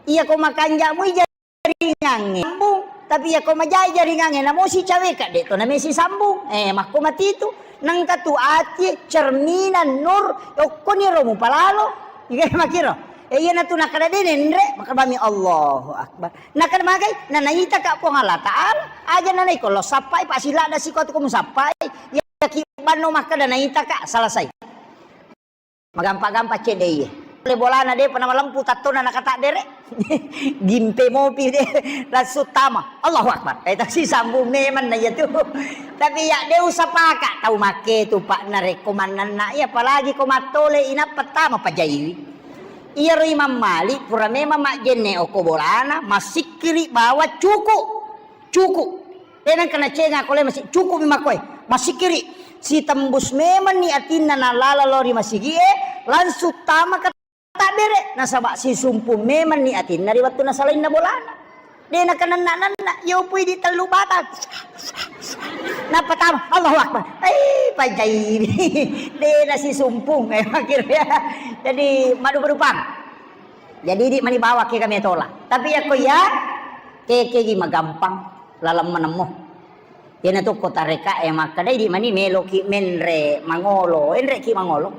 Iya ko makanjak mui jaringangnge sambung, tapi iya ko majai jaringangnge namo sicaweka de to namesi sambung. Eh, makko matitu. Nengka tu atie cerminan nur, okkoni ro mupalalo. Iya makiro. Eh, iya natu nakada de nenre, makabami Allahu Akbar. Nakada magai, nanaita ka Puang Allah Ta'ala, aja nanai ko lo sappai, pa silada siko tu ko musappai. Iya ki banno makkada naita ka, selesai. Magampa-gampa cedde iye. Pole bolana de pernah malempu tattona nakataddere. Gimpe mopi de langsung tama. Allahu Akbar. Eh, tasi sambung memang na iya tu. Tapi ya de usapaka tau make tu, Pak, narekko mannanna iya, apalagi ko mattole inappa tama pajaiwi. Iyaro Imam Malik pura memang majjenne oko bolana, masikkiri bawa cuku. Cuku. De nengka nacenga ko le masi-, cuku mi makkoe. Masikkiri. Sitembus memanni atinna nalala lao ri masigie, langsung tama ke tabbere. Nasaba sisumpung memanni atinna ri wettu nasalainna bolana. De nakananna-nanna, yopui di tellu bata. Nappa tama, Allahu Akbar. Eh, pajai. De nasisumpung. Eh, akhirnya. Jadi, madu-madu pang. Jadi, di mani bawa ke kami tola. Tapi ya ko ya, kekegi magampang laleng manemmo. Iyana tu ko tareka e makkeda, idi mani meloki menre mangolo, enreki mangolo.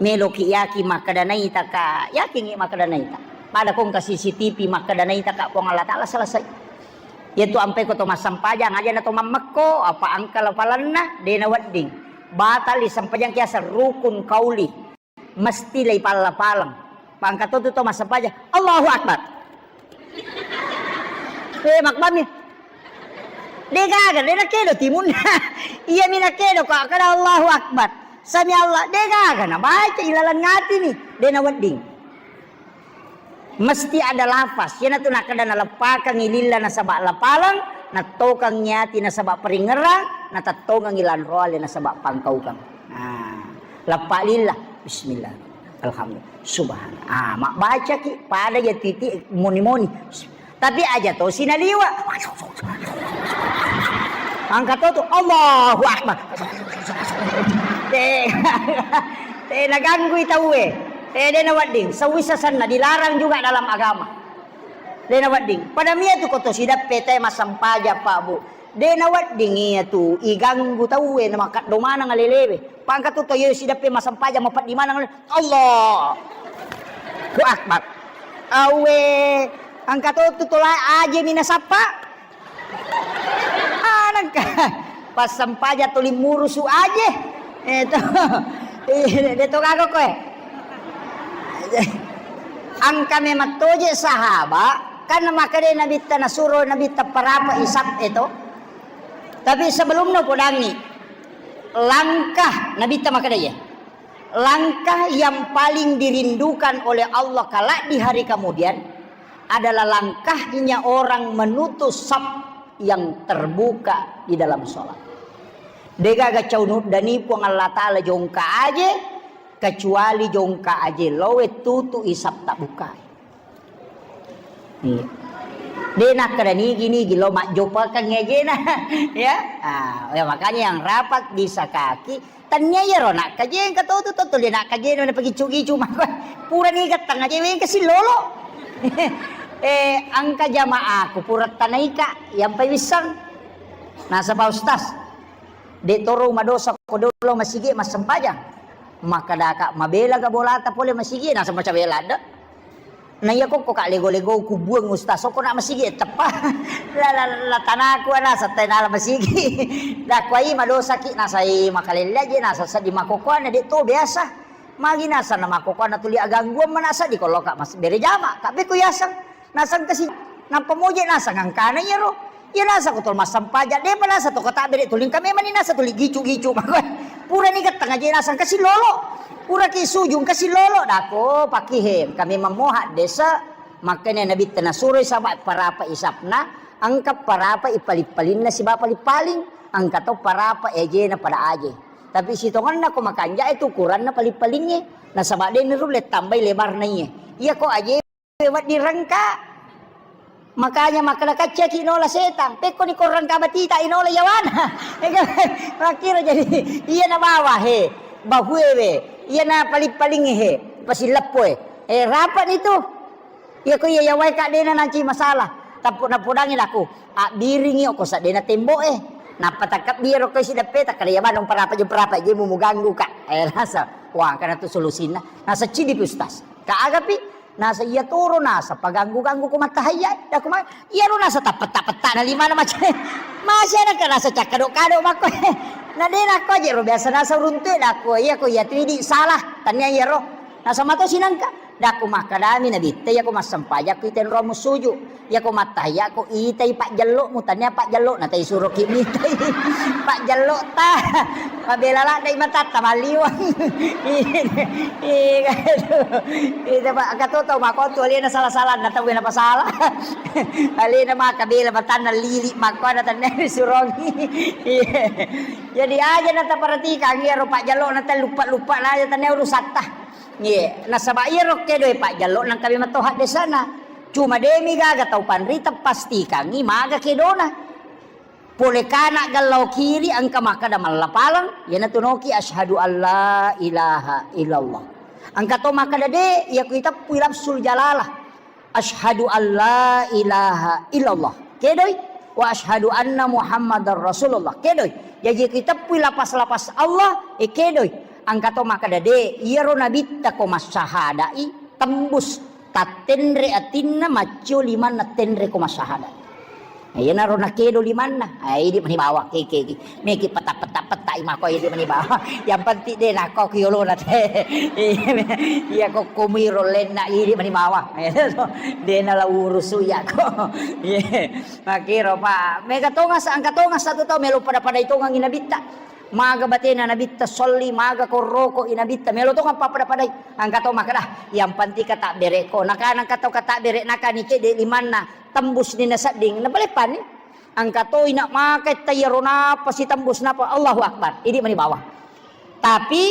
Meloki yaki makkeda naita ka, yakingi makkeda naita. Pada kongka C C T V makkeda naita ka Puang Allah Ta'ala, selesai. Iya tu ampe ko to massempajang aja na to mammekko, apa angka lapalanna, de na wedding. Batal i sempajang kiaseng rukun kauli. Mesti leipalla-paleng. Pangka to tu to massempajang. Allahu Akbar. Eh, makbami. De gaga, de nakedo timunna. Iya mi nakedo ko kada Allahu Akbar. Sami Allah, de gaga na baca ilalang ati ni. De na wedding. Mesti ada lafaz. Iyana tu nakada naleppakangi lilla nasaba lapaleng, nattokangi ati nasaba peringerang, natettongangi lanroale nasaba pangkaukang. Nah. Lappa lillah. Bismillah. Alhamdulillah. Subhanallah. Ah, mabbacaki pada ya titi moni-moni. Tapi aja to sinaliwa. Angka to tu, Allahu Akbar. Te, te naganggui tauwe. Te de nawedding. Sewisa senna dilarang juga dalam agama. De nawedding. Pada mia tu ko to sidappe te massempajang, Pak, Bu. De nawedding iya tu iganggu tauwe, na makaddo maneng alelewe. Pangka tu to ye sidappe massempajang mapeddi maneng ale-, Allah. Allahu Akbar. Awe, angka to tu tola aje mi nasappa. Anangka. Pas sempajang tuli murusu aje. Eh, to. Eh, de to gaga koe. Angka memang toje sahaba, kan makade Nabitta nasuro Nabitta parapa isap e to. Tapi sebelumna podangi, langkah Nabitta makade ya. Langkah yang paling dirindukan oleh Allah kelak di hari kemudian adalah langkahnya orang menutup saf yang terbuka di dalam sholat. Degaga cau nuddani Puang Allah Ta'ala jongka aje, kecuali jongka aje lowe tutu isap tak buka. Iya. De' nakkeda nigi-nigi lo majjopakeng ajena. Ya. Ah, ya, makanya yang rapat di sakaki, tania iyaro nakkajeng ka totu to, tuli nakkajeng na pagiccu-giccu mako. Pura niga tang aje wengka sillolo. Eh, engka jamaaku pura tanaika, yang pai wissang. Nasaba ustaz, de' toro madosa ko dolo masigi massempajang. Makkedaka mabela ga bolata pole masigi, nasaba cabela de'. Na iya kokko ka lego-lego kubuang ustaz, sokko na masigi teppa. La, la, la tanaku ana satai nala masigi. Dakwai madosaki nasai makalelle aje nasa seddi makokoana de' to biasa. Magi nasa na makokoana tuli agangguang manasa di koloka mas bere jama, ka beko yaseng. Naseng kasi, nappa moje naseng angkana iyaro. Iya nasa ko tol massempajang, de'pa nasa to kata bere tuling kami mani nasa tuli gicu-gicu mako. Pura ni getteng aje naseng kasi lolo. Pura ki sujung kasi lolo dako pakihe. Kami mammoha desa. Makanya Nabi tena suroi sama parapa isapna, engka parapa ipaling-palinna siba paling-paling, engka to parapa ejena pada aje. Tapi sitonganna ko makanja itu ukuranna paling-palingnge. Nasaba de' nirulle tambai lebarna iye. Iya ko aje wedding rengka. Makanya makkeda kaccaki nola setang. Pekko ni ko rengka batita inola yawana. Makkiro jadi iya na bawa he. Bahuewe. Iya na paling-paling he. Pasileppoe. Eh, rapat itu. Iya ko iya yawai ka dena nanci masalah. Tappu napudangi laku. Abbiringi ko sadena temboe. Nappa takkabbiro ko isi deppe takkada iya manung parapa je parapa je mu muganggu ka. Eh, rasa. Wah, karena tu solusinna. Nasa cidi pi ustaz. Ka agapi? Nasa iya toro nasa paganggu-ganggu ko mattahayya, dako ma-, iyaro nasa tappetta-petta na limana maca. Masih ada ka nasa cakkado-kado mako. Na de nako aja ro biasa nasa runtu dako iya ko iya tu idi salah. Tania iyaro. Nasa mato sinangka. Dako makkadami nabitta iya ko massempajang ko itenro musuju. Iya ko mattahayya ko itai pajjello'mu, tania pajjello'na tai suroki mitai. Pajjello'ta. Mabela ladde matatta malliwang. Iya, aduh. Itu, Pak, katoto makotu alena salah-salah na tau na pasala. Alena maka bela matanna lili makko ada tania surongi. Iya. Jadi aja na taperhatikan iyaro pajjello'na tai lupa-lupa na aja tania urusatta. Iya, nasaba iyaro kedo pajjello nang kami matoha desana. Cuma demi gaga tau panrita pastikangi maga kedona. Pole kana gallau kiri engka makkada mallapaleng, iyanatu noki asyhadu alla ilaha illallah. Engka to makkada de, iya ku iteppui lafzul jalalah. Asyhadu alla ilaha illallah. Kedoi. Wa asyhadu anna Muhammadar Rasulullah. Kedoi. Jaji ku iteppui lapas-lapas Allah, e kedoi. Engka to makkada de, iyaro nabitta ko massahadai tembus tattenre atinna maccio limanna tenre ko massahada. Iyanaro nakedo limanna, ai idi mani bawang keke iki. Meki peta-peta-peta i mako idi mani bawang. Yang penting de nako ki yolona te. Iya ko komiro lenna idi mani bawang. De nala urusu iya ko. Iya. Makiro pa. Mega tongas angka tongas satu tau melo pada-pada itongang inabitta. Maga batena nabitta solli, maga korroko inabitta melo tong apa pada-padai. Angka to makkada, yang penting kata bereko. Nakana angka to kata bere nakani cede limanna. Tembus ni nasedding, napaleppani. Engka to ina makai taiyaro napa sitembus napa Allahu Akbar. Idi mani bawang. Tapi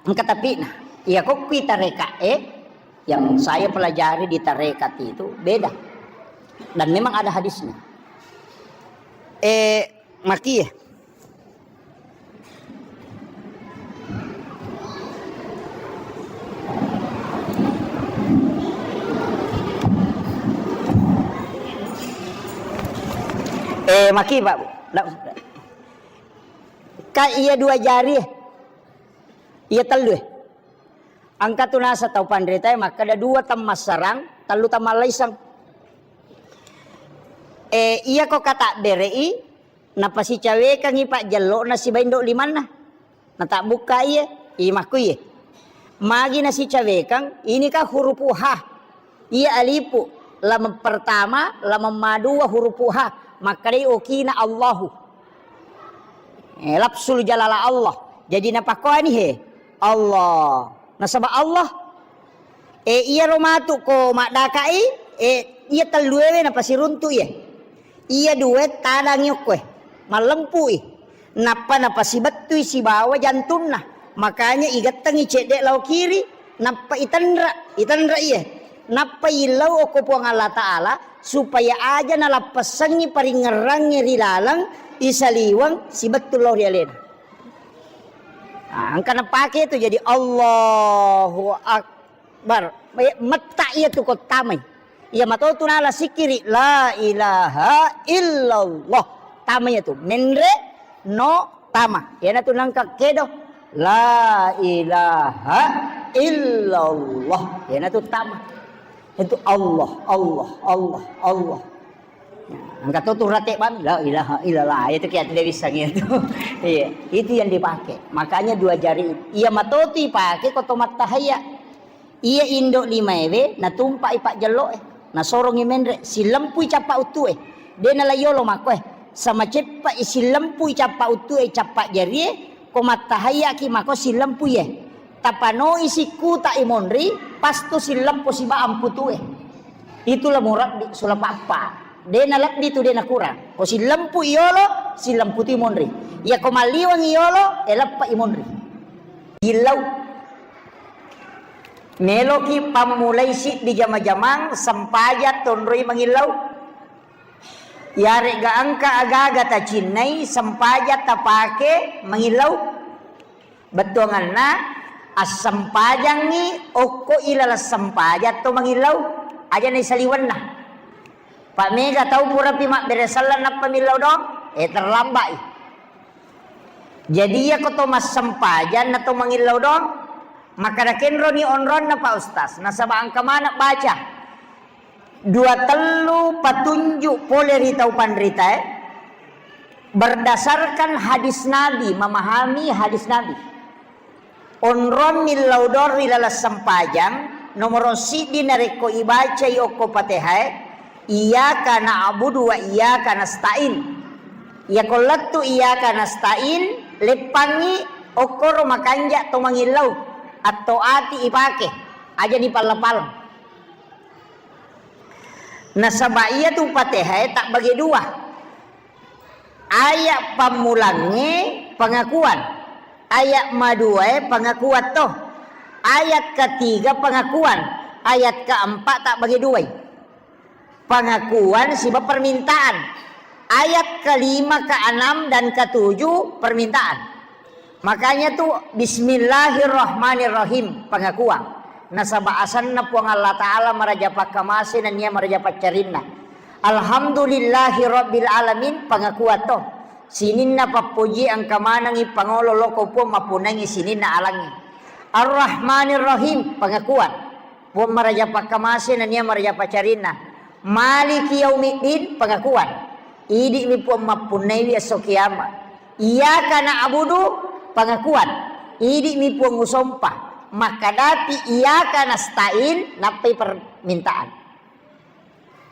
engka tapina. Iya ko kui tareka, eh, yang saya pelajari di tarekat itu beda. Dan memang ada hadisnya. Eh, makie. Eh, maki, Pak. Ka iya dua jari, eh. Iya tellu, eh. Engka tu nasa tau panrita, eh, makkada dua temmassarang, tellu temmallaisang. Eh, iya ko kata berei, Napasicawekangngi pajjello'na siba indo' limanna. Natabbukka iye, imakku iye. Magi nasicawekang, ini kan hurupu ha. Iya alipu, lam pertama, lam madua hurupu ha. Makkedai okina Allahu. Eh, lafzul jalala Allah. Jadi napakkoani he. Allah. Nasaba Allah. Eh, iyaro matu ko maddaka'i, eh, iya telluewe napasiruntu iye. Iya duwe tadangi okkoe, mallempu'i. Nappa napasibettui sibawa jantunna. Makanya igettengi cedde lao kiri, nappa itenra, itenra iye. Nappa illau okko Puang Allah Ta'ala supaya aja nalappessengngi paringngerangnge ri laleng isaliweng sibettu lao ri alena. Nah, engka napake tu jadi Allahu Akbar. Bar, eh, metta iya tu ko tamai. Iya mato tu nala sikiri, la ilaha illallah. Tama iya tu. Menre no tama. Iyana tu nangka kedo. La ilaha illallah. Iyana tu tama. Itu Allah, Allah, Allah, Allah. Nah, engka to tu rate bang, la ilaha illallah. Itu kiya tidak bisa gitu. Iya, itu yang dipakai. Makanya dua jari. Iya mato tu ipake ko to mattahaya. Iya indo limaewe natumpai pajjelloe, nasorongi menre, sillempui cappa uttue. De nalayolo makkoe, sama ceppai sillempui cappa uttue, cappa jarie, ko mattahayaki mako sillempuie. Tapanoi sikkuta imonri, pastu silleppo siba amputue. Itulah murabbi sulapappa. De nalebbi tu de nakurang. Ko sillempu iyolo, sillempu tu imonri. Iya ko malliweng iyolo, eleppa imonri. Illau. Meloki pammulai siddi jama-jamang sempajang tonroi mangillau. Yarega engka aga-aga tacinnai sempajang tapake mangillau. Bettuanganna assempajangngi okko ilaleng sempajang to mangillau. Aja naisaliwenna. Pak mega tau purapi mabbere selleng nappa millau dong, eh terlambat i. Jadi, iyako to massempajang na to mangillau doang, makkada kenroni onronna Pak Ustaz, nasaba engka maneng baca dua tellu patunjuk pole ri tau panritae, berdasarkan hadis Nabi, memahami hadis Nabi. Onrong millau doang ri laleng sempajang, nomoro siddi narekko ibacai okko Patehae, iyyaka na'budu wa iyyaka nasta'in. Iyako lettu iyyaka nasta'in, leppangngi okkoro makanja to mangillau, atto ati ipake, aja ni palla-palla. Nasaba iyatu Patehae tabbage dua. Ayat pammulangnge pengakuan. Ayat maduae pengakuan to. Ayat ketiga pengakuan. Ayat keempat tabbage duai. Pengakuan siba permintaan. Ayat kelima, keenam, dan ketujuh permintaan. Makanya tu bismillahirrahmanirrahim, pengakuan. Nasaba asenna Puang Allah Ta'ala maraja pakkamase nennia maraja paccarinna. Alhamdulillahi rabbil alamin, pengakuan to. Sininna pappoji engka manengi pangolo loko Puang mappunnangi sininna alangnge. Arrahmanirrahim, pengakuan. Puang maraja pakkamase nennia maraja paccarinna. Maliki yaumiddin, pengakuan. Idi'mi Puang mappunnaiwi esso kiamat. Iyyaka na'budu, pengakuan. Idi'mi Puang usompa. Makkadapi iyyaka nasta'in, nappai permintaan.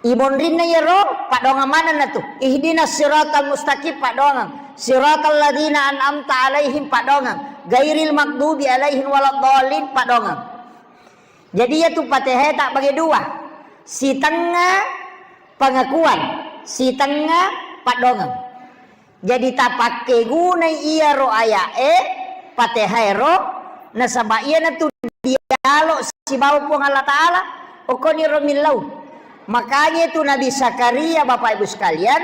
Imonrinna iyaro, paddoangeng manenna tu. Ihdinas siratal mustaqim, paddoangeng. Siratal ladzina an'amta alaihim, paddoangeng. Ghairil maghdubi alaihim waladdallin, paddoangeng. Jadi, iyatu Patehae tabbage dua. Sitengnga pengakuan, sitengnga paddoangeng. Jadi, tapakkegunai iyaro aya'e, Patehaero, nasaba iyanatu dialog sibawa Puang Allah Ta'ala, okkoniro millau. Makanya itu Nabi Zakaria, Bapak Ibu sekalian,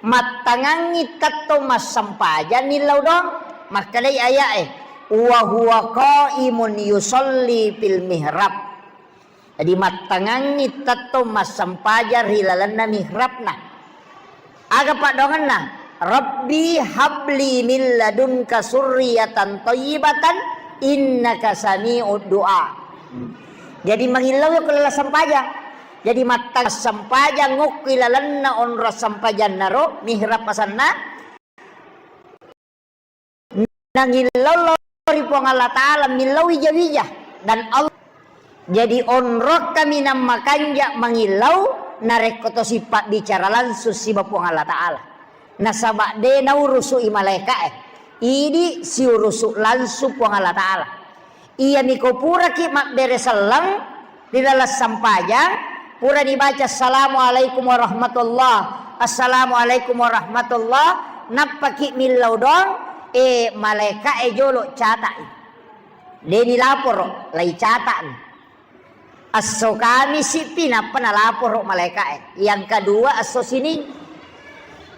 mattangangngi tettong massempajang millau doang, makkedai aya'e, "Wa huwa qaimun yusalli fil mihrab." Jadi mattangangngi tettong massempajang ri lalenna mihrabna. Aga paddoangenna? "Rabbi habli min ladunka surriyatan thayyibatan innaka sami'ud du'a." Jadi mangillau ko laleng sempajang. Jadi mattang sempajang ngokki lalenna onrong sempajannaro mihrab asenna. Nangillau lao ri Puang Allah Ta'ala, millau wija-wija dan Allah. Jadi onrong kaminang makanja mangillau narekko tosi pabbicara langsung siba Puang Allah Ta'ala. Nasaba de naurusu'i malaeka'e, idi siurusu langsung Puang Allah Ta'ala. Iyami ko puraki mabbere selleng ri laleng sempajang, purani baca, "Assalamualaikum warahmatullah, assalamualaikum warahmatullah," nappaki millau doang, eh, malaeka'e jolo cata'i. Deni laporo, lai cata'ni. Esso Kamisi pi nappa nalaporo malaeka'e. Yang kedua esso Sining.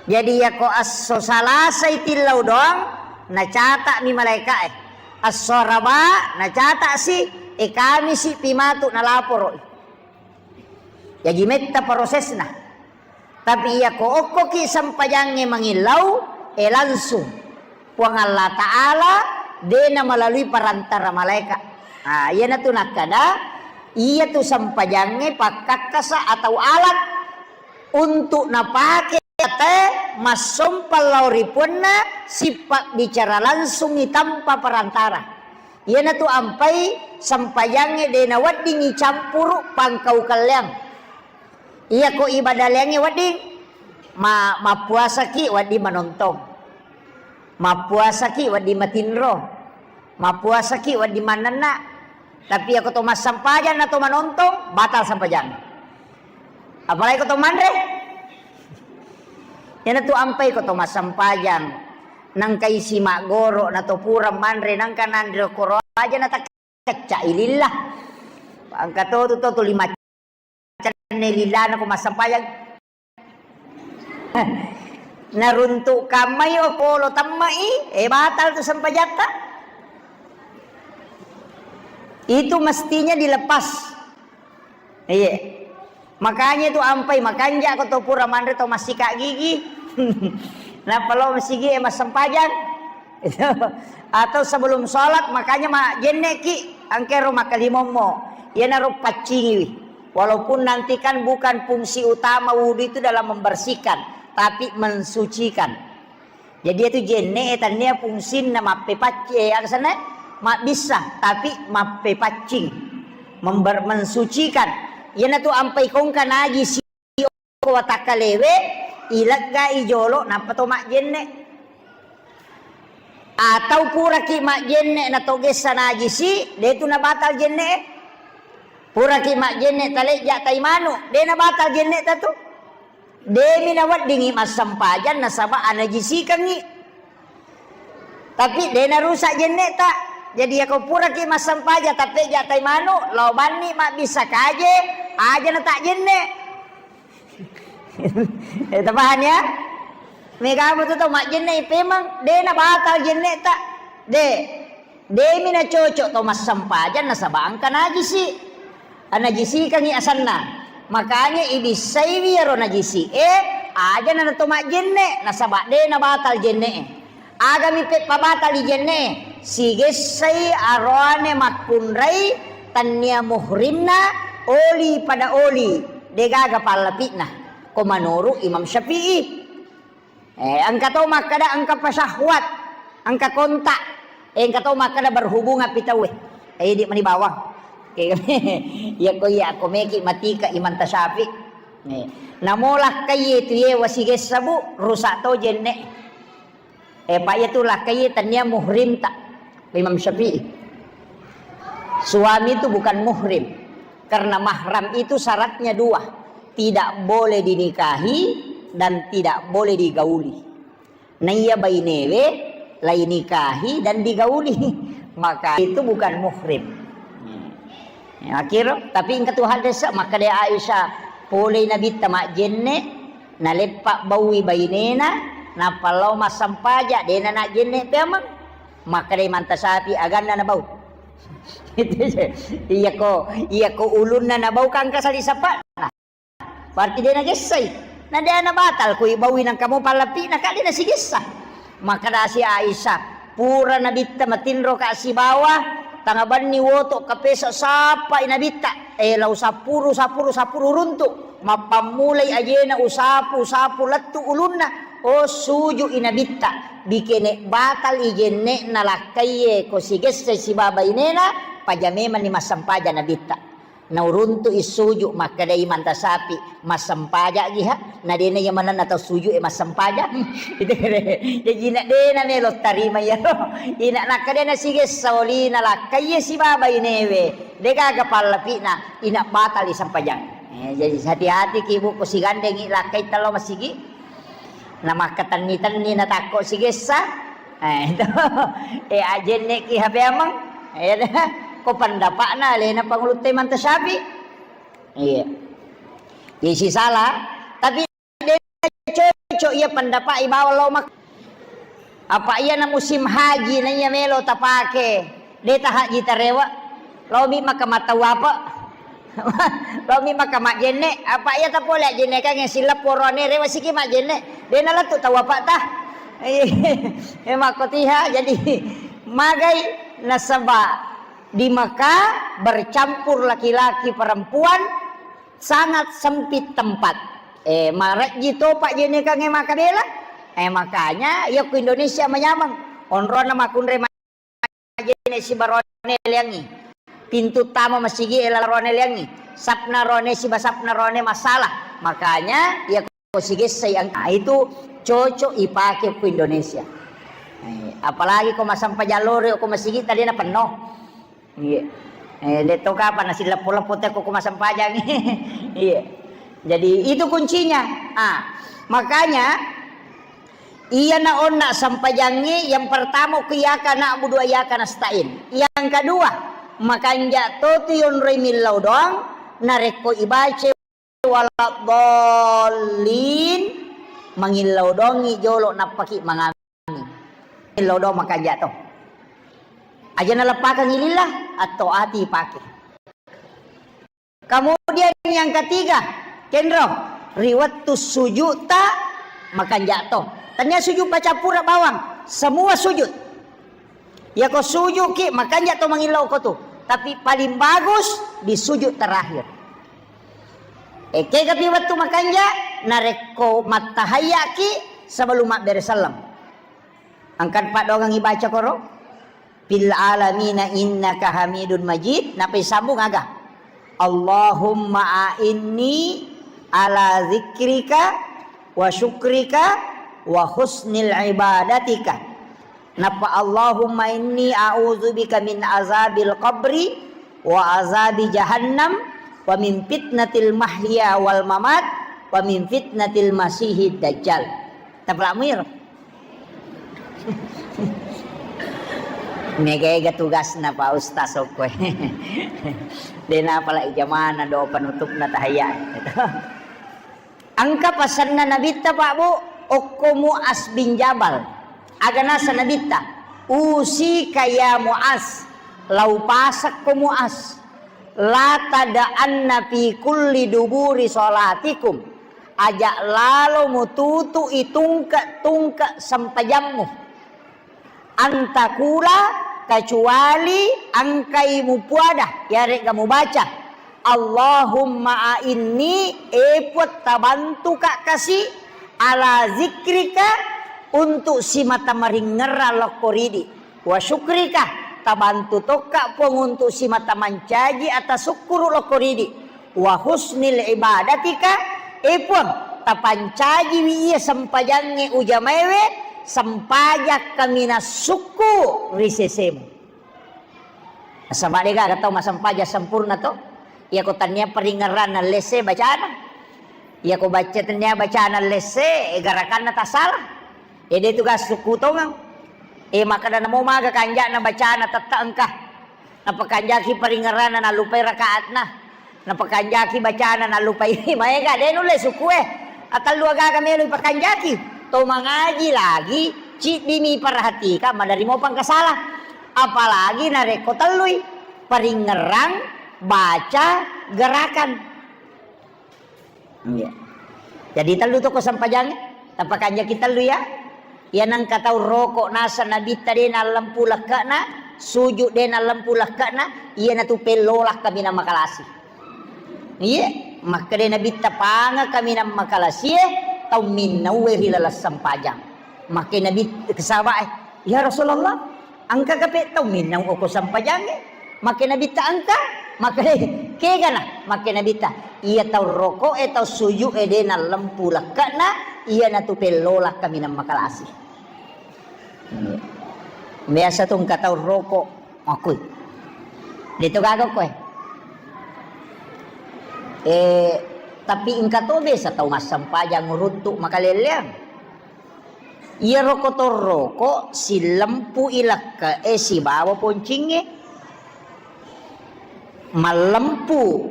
Jadi yako esso Salasai tillau doang, nacata'mi malaeka'e. Esso Araba nacata'si, e Kamisi pi matu nalaporo. Jaji metta prosesna. Tapi iyako okkoki sempajangnge mangillau, e langsung Puang Allah Ta'ala, de na melalui perantara malaeka. Ah, iyanatu nakkada, iyatu sempajangnge pakkakkasa atau alat untuk napake ate massompa lao ri puanna, sipabbicara langsungi tanpa perantara. Iyanatu ampai sempajangnge de naweddingi campuru pangkau kelleang. Iyako ibadah leangnge wedding, ma-, mappuasaki wedding manontong. Mappuasaki wedding matinro. Mappuasaki wedding mannenna. Tapi iyako to massempajang na to manontong, batal sempajang. Apalagi ko to manre. Iyanatu ampai ko to massempajang. Nangka isi maggoro na to pura manre, nangka nanre koro aja na tak kecca'i lillah. Engka to tu, to tuli maccenne lillana ko massempajang. Naruntuk kammai okolo temma'i, eh, batal tu sempajatta. Itu mestinya dilepas. Iya. Makanya itu ampai, makanja ko to pura manre to massika gigi. Nappa lo masigi e massempajang. Atau sebelum sholat, makanya ma jenne ki, angkero makkalimommo. Iyanaro paccingiwi. Walaupun nanti kan bukan fungsi utama wudhu itu dalam membersihkan, tapi mensucikan. Jadi itu jenne e tannia fungsinna mappepacci-, eh, aga senna? Mabbissa, tapi mappepaccing, member-, mensucikan. Iyanatu ampai kongka najisi ko watakkalewe, ilegga i jolo nappa to majjenne. Atau puraki majjenne na to gessa najisi, de tu nabatal jenne e. Puraki majjenne talejja tai manu, de nabatal jenne ta tu. Demi naweddingi massempajang nasaba anajisikengngi. Tapi de narusak jenne ta. Jadi yako puraki massempajang tappeja tai manu, lao banni mabbissa kaje, aja na tak jenne. Eh, tapahani ya? Mega mutu tau majjenne ipemang, de nabatal jenne ta. De. Demi nacocok to massempajang nasaba engka najisi. Anajisikangngi asanna. Makanya ibissaiwi iyaro najisi e, aja na to majjenne, nasaba de nabatal jenne e. Agami peppabatali jenne e? Sigessai aroane makkunrai tannia muhrimna, oli pada oli, degaga pallapi'na. Ko manuru Imam Syafi'i. Eh, engka to makkada engka pasyahwat, engka kontak. Eh, engka to makkada berhubungan pi tauwe. Eh, idi mani bawang. Iya ko iya ko meki matika Imam Tasyafi. Eh, namo lakkai tu ye wasigessa bu, rusak to jenne. Eh, pa iya tu lakkai tannia muhrim ta. Imam Syafi'i. Suami itu bukan muhrim. Karena mahram itu syaratnya dua. Tidak boleh dinikahi dan tidak boleh digauli. Naiya bainewe lai nikahi dan digauli. Maka itu bukan muhrim. Ya, akhir, tapi engka tu hadis makkeda Aisyah, polei Nabitta majjenne, naleppa baui bainena, nappa lao massampaja, dena najjenne peameng. Makkeda Imam Tasyafi aganna nabau. Iya ko, iya ko ulunna nabau kangka sali sappa. Berarti de nagessai. Na de nabatal ko ibaui nangka mo pallapi'na ka de nasigessa. Makkeda si Aisyah, pura Nabitta matinro ka sibawa, tanga banni woto ka peso sappai Nabitta. Eh, lau sapuru, sapuru, sapuru runtu. Mappammulai ajena usapu, usapu lettu ulunna. Oh, suju i Nabitta. Bikene batal i jenne'na lakkaiye ko sigessai sibawa bainena, paja memanni massampaja Nabitta. Nauruntu'i suju, makkedai Imam Tasyafi, "Massempaja'gi ha?" Na dena iya manenna tau suju e massempajang. Itu kere. Jaji ina dena melo tarima iyaro. Ina nakkedena sigessa olina lakkai iya sibawa bainewe. Degaga pallapi'na, ina batali sempajang. Eh, jadi hati-hati ki bu, ko sigandengi lakkai tello masigi. Namakkatenni-tenni natakko sigessa. Eh, itu. Eh, ajenne ki hape amang. Eh, ko pendapatna alena pangulutta Imam Tasyafi. Iya. Iya sisala, tapi de' cocok iya pendapat ibawa lao mak-, apa iya na musim haji na iya melo tapake, de' tahaji tarewa, lao mi maka matau apa? Lao mi maka majjenne, apa iya tapole ajjenne kan sileppo rone rewa siki majjenne, de' nalettu tau apa ta? Eh, makkotiha, jadi magai nasaba di Mekah bercampur laki-laki perempuan, sangat sempit tempat. Eh, marejji to pajjenekangnge makabela. Eh, makanya iya ku Indonesia manyameng. Onronna makkunrai majjene sibarone liangi. Pintu tama masigi ela rone liangi. Sapna rone siba sapna rone masalah. Makanya iya ko sigessai ang-, ah, itu cocok ipake ku Indonesia. Eh, apalagi ko masampajang lori ko masigi tadi na penno. Iya. Eh, de' to kapan nasi leppo-leppo te ko, ko masampajang. Iya. Jadi itu kuncinya. Ah, makanya iya na onna sampajangnge yang pertama ku iyyaka na'budu wa iyyaka nasta'in. Yang kedua, makanja to tu yonroi millau doang narekko ibaca waladdallin, mangillau dongi jolo nappaki mangami. Illau dong makanja to. Aja naleppakang lillah atau ati pake. Kemudian yang ketiga, kenro, ri wettu sujud ta makanja to. Tania sujud baca pura bawang, semua sujud. Yako sujuki, makanja to mangillau ko tu. Tapi paling bagus di sujud terakhir. Ekega pi wettu makanja, narekko mattahayyaki sebelum mabbere selleng. Angkat paddoangang ibaca koro. Fil alamina innaka hamidun majid. Napai sambung aga. Allahumma a'inni ala zikrika wa syukrika wa husnil ibadatika. Nappa, Allahumma inni a'udzubika min azabil qabri wa azabi jahannam wa min fitnatil mahya wal mamat wa min fitnatil masihid dajjal. Tapalak muir. Mega-ega tugasna Pak Ustaz okkoe. Dena pala ijamana do penutupna tahayya. Engka pasenna Nabitta, Pak, Bu, okko Mu'az bin Jabal. Aga nasa Nabitta, "Usika ya Mu'az, lau pasakko Mu'az, la tada'anna fi kulli duburi salatikum, aja lalo mututu'i tungke-tungke sempajammu." Antakula, kecuali engkai mupuada, yarega mubaca, "Allahumma a'inni, e Puang, tabantuka kasi, ala zikrika, untuk simata maringerrang lokko ridi, wa syukrika, tabantu tokka Puang untuk simata mancaji atasukkuru lokko ridi." Wa husnil ibadatika, e Puang, tapancajiwi iya sempajangnge ujamaewe, sempajang kaminang sukku ri sesemu. Nasaba degaga tau massempajang sempurna to, iyako tannia paringerranna lesse bacana, iyako baca tannia bacana lesse, e, garakanna tasala, e, de tu ga sukku tongeng, e, makkeda namo maga kanjana bacana tette engka. Napakanjaki paringerranna nallupai rakaatna. Napakanjaki bacana nallupai maega, de nulle sukue. Atellu agaga melo ipakanjaki. To mangaji lagi, ciddimi perhatikang, maderri mo pangkasala. Apalagi narekko tellui, paringerrang, baca, gerakan. Iya. Jadi tellu to ko sempajangnge, tapakanjaki tellu ya. Iya nengka tau roko nasa Nabitta de nallempu lekke'na, sujud de nallempu lekke'na, iyanatu pellola kaminang makalasi. Iya, makkeda Nabitta panga kaminang makalasie, tau minnaue ri laleng sempajang. Makke Nabi, sahabat, "Eh, ya Rasulullah, engka kape tau minnau oko sempajangnge?" Makke Nabitta, "Engka." Makke, "Kegana?" Makke Nabitta, "Iya tau roko e, tau sujud e de nallempu lekke'na, iyanatu pellola kaminang makalasi." Biasa tu engka tau roko, makkui. De to gaga koe. Eh, tapi engka to biasa tau massempajang uruttu makalelleang. Iyaro kotorroko sillempu'i lekke'e sibawa poncingnge. Mallempu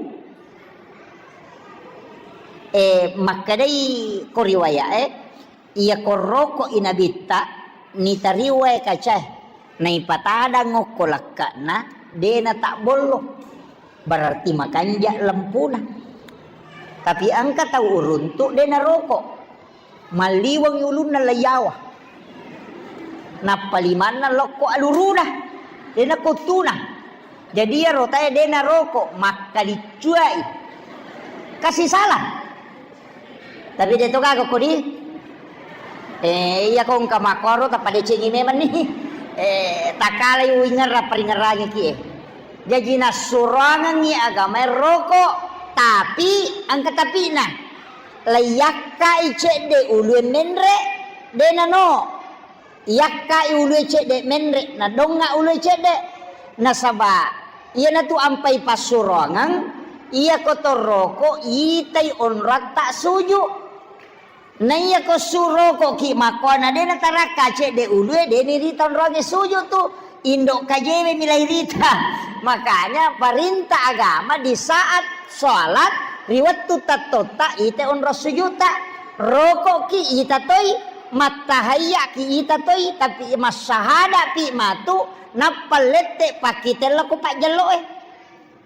Eh, makkedai ko riwayat, eh, iya ko roko i nabitta, nitariwae kacae, naipatadang okko lakka'na, de natabbollo. Berarti makanja lempuna. Tapi engka tau uruntu de naroko. Malliweng ulunna laiyawa. Nappa limanna lokko aluruna. De nakottuna. Jadi iyaro tae de naroko, makkaliccuai. Kasi salah. Tapi de to gaga kodi. Eh, iya ko engka makkoro tappa decengi memang ni. Eh, takalai uingerra paringerrangi ki, eh. Jaji nassuroangengngi agamae roko, tapi engka tapina. Laiyakkai cedde ulue menre, de nano. Iyakkai ulue cedde menre, nadonga ulue cedde. Nasaba iyanatu ampai passuroangeng, iyako torroko itai onroatta suju. Naiyako surokoki makkoana de natarakka cedde ulue, de nirita onroange suju tu. Indo kajewe milai rita. Makanya perintah agama di saat sholat, ri wettu tattotta ite onro sujuta. Rokoki ita toi, mattahayyaki ita toi, tapi massahadapi matu, nappa lette pakkite lokko pajjelloe.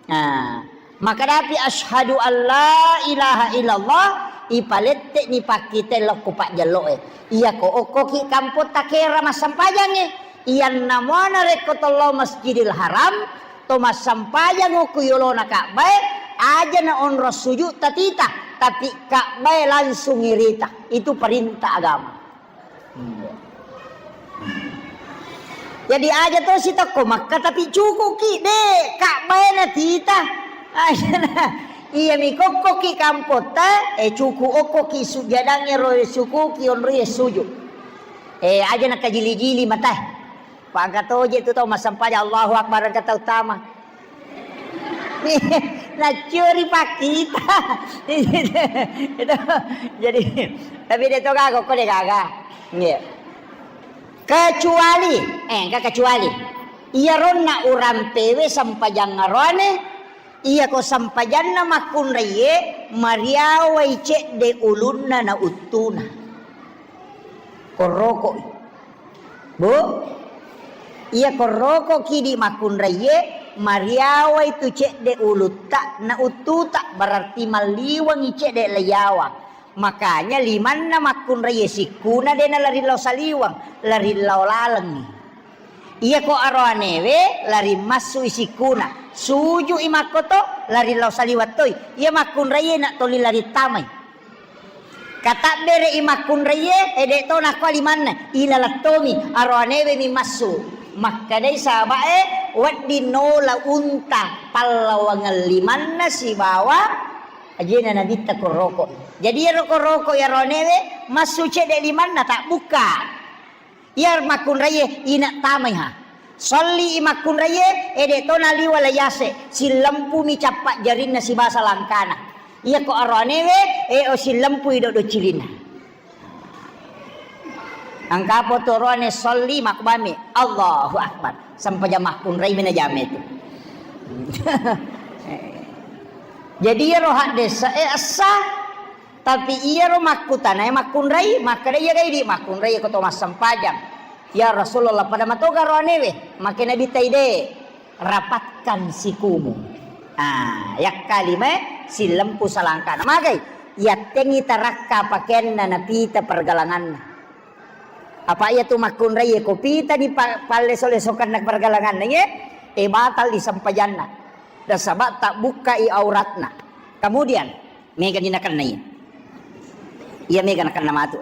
Nah, makadapi asyhadu alla ilaha illallah, ipalette ni pakkite lokko pajjelloe. Iyako okkoki kampotta kera massempajangnge, iyanna muana rekko tollo Masjidil Haram, to massempajang okko yolona Ka'bae, aja na onro suju tatita, tapi Ka'bae langsung irita. Itu perintah agama. Hmm. Jadi aja to sitokko Makka tapi cukuki de Ka'bae na tita. Aja na. Iya mi kokkoki kampotta, eh, cuku okkoki sujadang ero sukuki onro e suju. Eh, aja na kajili-jili mata. Pangka toje tu tau massempajang Allahu Akbar engka tau tama. Naccuri pakkita. Itu. Jadi, tapi de to gaga, ko de gaga. Nggih. Kecuali, eh, enggak kecuali. Iya ronna urampewe sempajang aroane, iya ko sempajanna makkunraiye, mariawai cedde ulunna na uttuna. Korrokoi. Bu, iya korrokoki di makkunraiye, mariawai tu cedde ulutta na uttuta, berarti malliwengi cedde laiyawa. Makanya limanna makkunraiye sikkuna de nalari lao saliweng, lari lao lalengngi. Iya ko aroanewe lari massui sikkuna, sujui makkoto, lari lao saliweng toi. Iya makkunraiye na toli lari tamai. Katabbere'i makkunraiye, ede to nakko limanna, ilalettomi, aroanewe mi massu. Makkedai sahaba'e, wedding nola unta pallawangeng limanna sibawa ajena nabitta korroko. Jadi iyaro korroko aroanewe massu cedde limanna tabbukka. Iya makkunraiye ina tamai ha. Solli i makkunraiye, ede to naliwa layase, sillempumi cappa jarinna sibasa langkana. Iya ko aroanewe, e o sillempui doddo cirinna. Angka potoroane solli makbami, Allahu Akbar. Sampai jam makkunrai mina jame tu. Jadi iyaro haddesa e essa. Tapi iyaro makkutanae makkunrai, makkeda iya gai di makkunrai ko to massempajang. Ya Rasulullah, pada matoga roanewe, make Nabi taide, rapatkan sikumu. Ah, yakkalimae sillempu salangkana. Magai, yattengi tarakka pakeanna napita pergalanganna. Apa iya tu makkunrai ko pita di pa-, palleso-lesokanna pergalanganna ye, e batal di sempajanna. Nasaba tabbukkai auratna. Kemudian, Mega ni nakennai. Iya mega nakenna matu.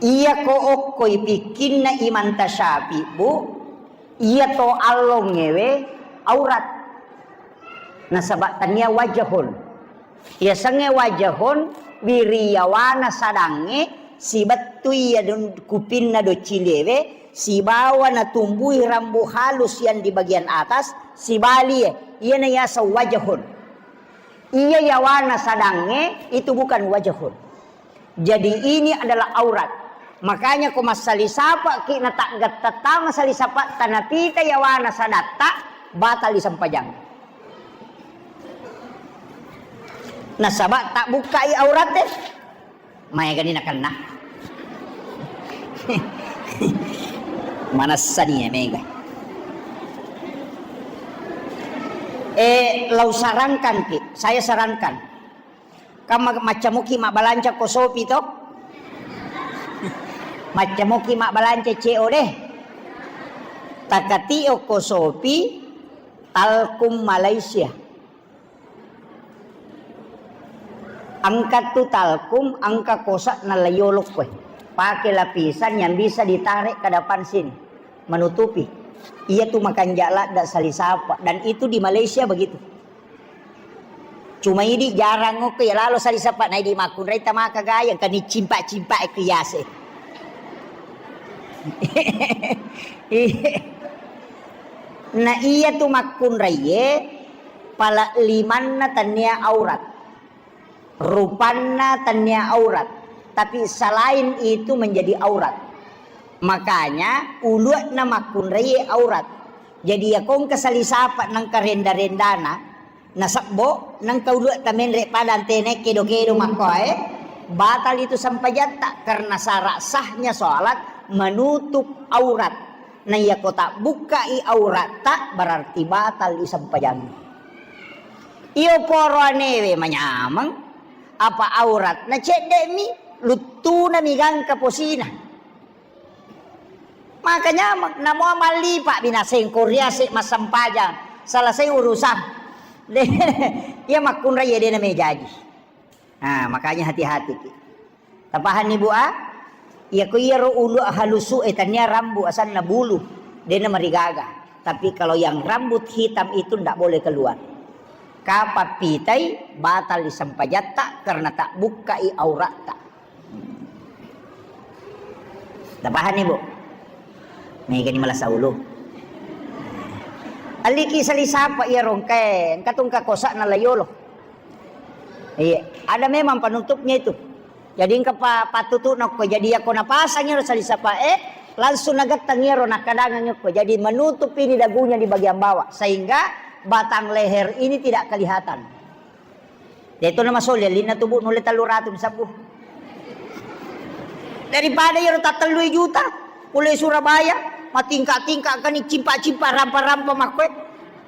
Iya ko okkoi pikkinna Imam Tasyafi, Bu, iya to allongewe aurat. Nasaba tania wajahun. Iya sange wajahun, wiriyawana sadangnge, sibettu iya dun-, kupinna docilewe, sibawa natumbui rambu halus yang di bagian atas, sibalie, iyana yaseng wajahun. Iya yawana sadangnge itu bukan wajahun. Jadi ini adalah aurat. Makanya ko massali sapaki na taggatta tama sali sapatta napita yawana sadatta, batal disempajang. Nasaba tabbukkai auratte, maegani nakenna. Manessani ya mega. Eh, lau sarankan ki, saya sarankan. Kam ma-, maccamuki mabbalanca ko Shopee to? Maccamuki mabbalanca C O D. Takatio ko Shopee, Talkum Malaysia. Engka tu Talkum, engka kosa na layolok kowe. Pakai lapisan yang bisa ditarik ke depan sini, menutupi. Iya tu makanja ladda salisapa, dan itu di Malaysia begitu. Cuma idi jarang ngokko ya lalo salisapa, na idi makkunrai tamaka gayang, kan cimpak-cimpak ku yase. Na iya tu makkunraiye, pala limanna tania aurat, rupanna tania aurat, tapi selain itu menjadi aurat. Makanya ulu'na makkunraiye aurat. Jadi ya kongka salisapa nangka renda-rendana, nasebbo nangka ulu'ta menre pada antene kedo-kedo makkoe, batal itu sempajatta karena syarat sahnya sholat menutup aurat. Na iya ko tabbukkai auratta, berarti batal i sempajangnge. Iyo poro anewe manyameng, apa auratna cedde'mi, luttunami gangka posina. Maka nyameng, namo mallipa binaseng ko riase massempajang, selesai urusan. De, iya makkunrai ya dena mejaji. Nah, makanya hati-hati ki. Tapahanni, Bu, a? Iya ko iyaro ulu halusu e tania rambu asanna bulu, dena marigaga. Tapi kalau yang rambut hitam itu ndak boleh keluar. Kapang pitai, batal i sempajatta karena tabbukkai auratta. Tapahanni, Bu? Megani malasa ulu. Alliki salisapa iya rongkae, engka tungka kosa'na layolo. Iya, ada memang penutupnya itu. Jadi engka pa-, pattutu'na okko. Jadi yako napasang iyaro salisapae, langsung nagettang iyaro nakkadangang okko. Jadi menutup ini dagunya di bagian bawah, sehingga batang leher ini tidak kelihatan. Deto na masoli, alinna tubu nulle tellu ratu sabbu. Daripada iyaro tattellui juta, pole Surabaya, matingka-tingka kani cimpa-cimpa, rampa-rampa makkoe.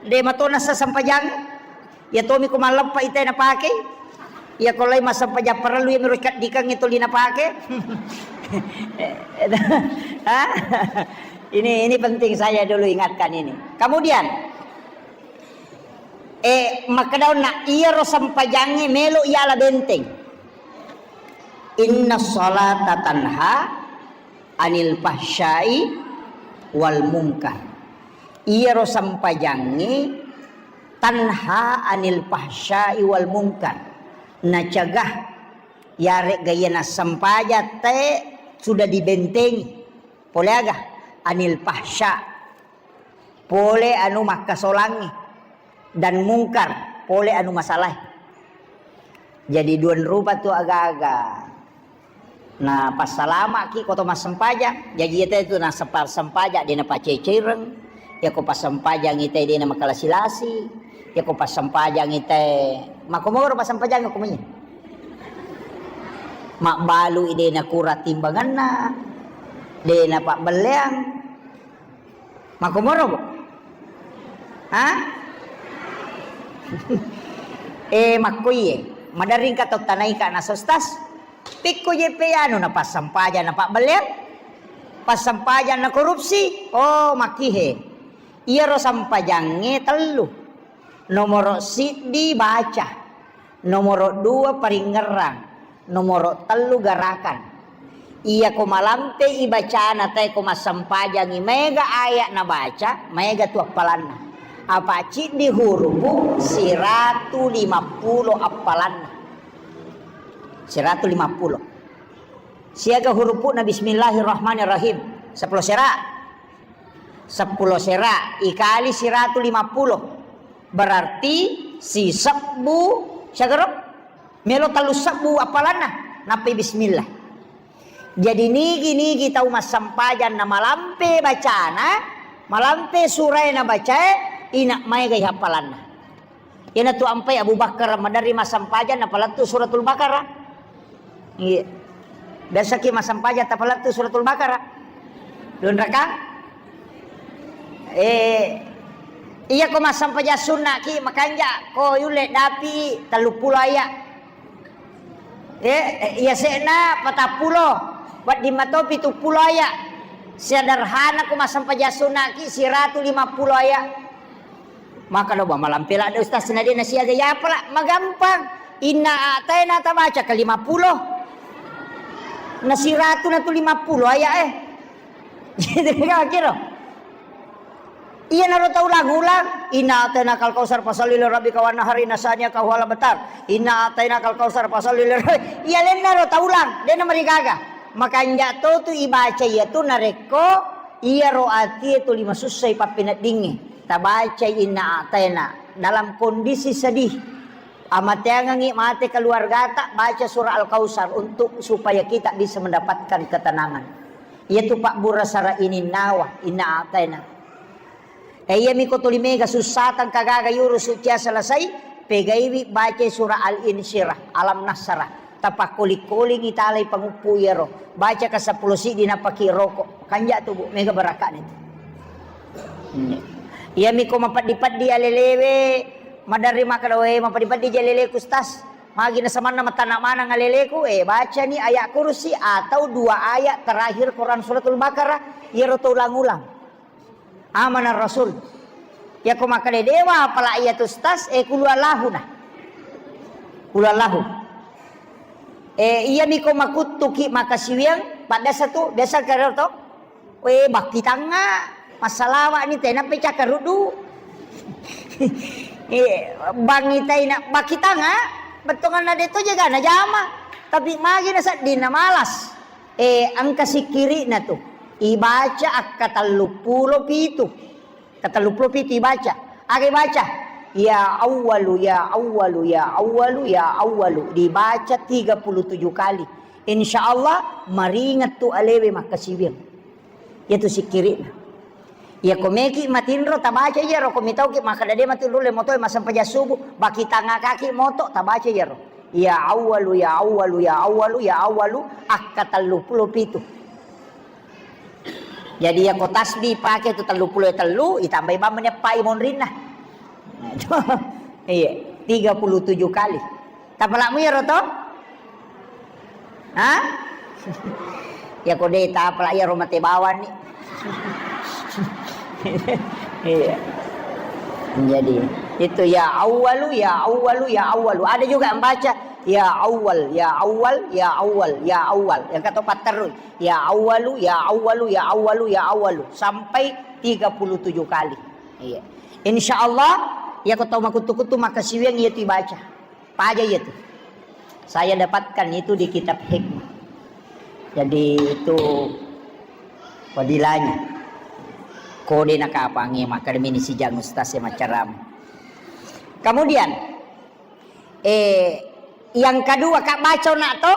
De matona sasempajang. Iya tomi ko malleppa ite napake. Iya ko lai massempajang parellu iya miro kaddikang itu lina pake. Hah? Ini, ini penting saya dulu ingatkan ini. Kemudian, Eh, makkedaonna iyaro sempajangnge melo iyala benteng. Inna salata tanha anil fahsyai wal munkar. Iyaro sempajangnge tanha anil fahsyai wal munkar. Nacegah yaregga iya nassempajang te sudah dibentengi. Pole aga? Anil fahsya. Pole anu makkasolangngi, dan mungkar, pole anu masalae. Jadi dua rupa tu aga-aga. Na passalamaki ko to massempajang, jaji iyate tu nassempa-, sempajang de napaceceireng, yako passempajang ite de namakalasi-lasi, yako passempajang ite makkomoro passempajang ko mui. Mabbalu de nakura timbanganna, de napabbelleang. Makkomoro, Bu? Ha? Eh, makkoiye, maderri engka tau tanaika na sostas. Pikko je pe anu na passempajang na pabbelleang? Passempajang na korupsi? Oh, makkihe. Iyaro sempajangnge tellu. Nomoro siddi baca. Nomoro dua paringngerang. Nomoro tellu garakan. Iyako malampe i bacana tae ko massempajangi, maega ayat nabaca, maega tu appalanna. Apa ciddi hurupu siratu limappulo appalanna. Siratu limappulo. Siaga hurupu'na Bismillahirrahmanirrahim? Seppulo sera. Seppulo sera ikali siratu limappulo. Berarti sisebbu, siagaro? Melo tellu sebbu appalanna. Nappai bismillah. Jadi nigi-nigi tau massempajang na malampe bacana, malampe surae nabacae, ina maega i appalanna. Iyanatu ampai Abu Bakar maderri massempajang napalettu Suratul Baqarah. Iya. Biasaki massempajang tapalettu Suratul Baqarah. Lunrakang? Eh, iya ko massempajang sunnaki makanja ko yulle dapi telluppulo aya. Eh, iya se'na patappulo, wedding mato pituppulo aya. Sederhana ko massempajang sunnaki siratu limappulo aya. Maka do malampe ladde ustaz na de nasiaga yapala, magampang. Inna a'taina tabaca ke lima puluh. Na siratu na tu lima puluh aya eh. Gitu kan kira. Iya naro taulang-ulang. Inna a'taina kal kausar fasalli li rabbika wanhar inna syani'aka huwal abtar. Inna a'taina kal kausar fasalli li rabbi-, iya lenna ro taulang. De na marigaga. Makanja to tu ibaca iya tu narekko iyaro atie tuli masussai pappeneddingnge, tabacai inna a'taina dalam kondisi sedih. Amateangengngi mate keluargata, baca surah Al-Kausar untuk supaya kita bisa mendapatkan ketenangan. Iyatu pabbura sara ininnawa, inna a'taina. E, iyami ko tuli mega sussatang kagaga yurusu cia selesai, pegaiwi bacai surah Al-Insyirah, Alam Nasrah. Tapakkoli-kolingi talai panguppu iyaro. Baca ka seppulo siddi napaki roko. Kanja tu, Bu, mega barakane tu. Hmm. Iyami ko mapeddi-peddi alelewe, maderri makkeda, "We, mapeddi-peddi je aleleku, Ustaz. Magi na samanna matana maneng aleleku?" Eh, bacani ayat kursi atau dua ayat terakhir Quran Suratul Baqarah, iyaro to ulang-ulang. Amana Rasul. Yako makkeda dewa apala iya tu stas, eh, kulu Allahu na. Kulu Allahu. Eh, iya miko makuttuki makasiwiang, pada satu, biasa karo to. We, bakki tangnga, massalawa ni tena pe cakkaruddu. Eh, bangi taina bakki tangnga, bettonganna de to jaga na jama. Tapi magi na sedding na malas. Eh, engka sikkiri'na tu. Ibaca akka telluppulo pitu. Ka telluppulo pitu ibaca. Aga ibaca? Ya Awwalu, ya Awwalu, ya Awwalu, ya Awwalu. Dibaca tiga puluh tujuh kali. Insya Allah, maringet tu alewe makkasiwiang. Iyatu sikkiri'na. Iya ko meki matinro tabaca iyaro, ko mitauki makkeda de matinro le motoe massempajang subuh, baki tangakaki moto tabaca iyaro. Ya Awwalu, ya Awwalu, ya Awwalu, ya Awwalu, akka telluppulo pitu. Jadi iya ko tasbih pake tu telluppulo tellu, itambai bammi eppai monrinna. Iya, tiga puluh tujuh kali. Tapalakmu iyaro to? Hah? Ya ko de tapalak iyaro mate bawang ni. Iya. Jadi itu ya Awwalu, ya Awwalu, ya Awwalu. Ada juga yang baca ya Awwal, ya Awwal, ya Awwal, ya Awwal. Yang kata patterru, ya Awwalu, ya Awwalu, ya Awwalu, ya Awwalu. Sampai tiga puluh tujuh kali. Iya. Insya Allah, ya ko tau makuttu-kuttu makkasiwiang iya tu ibaca. Paja iya tu. Saya dapatkan itu di kitab hikmah. Jadi itu fadilahnya. Kode nakapangi makkeda mini sijang ustaz ya macaramu. Kemudian, eh, yang kedua, kak baca nak to.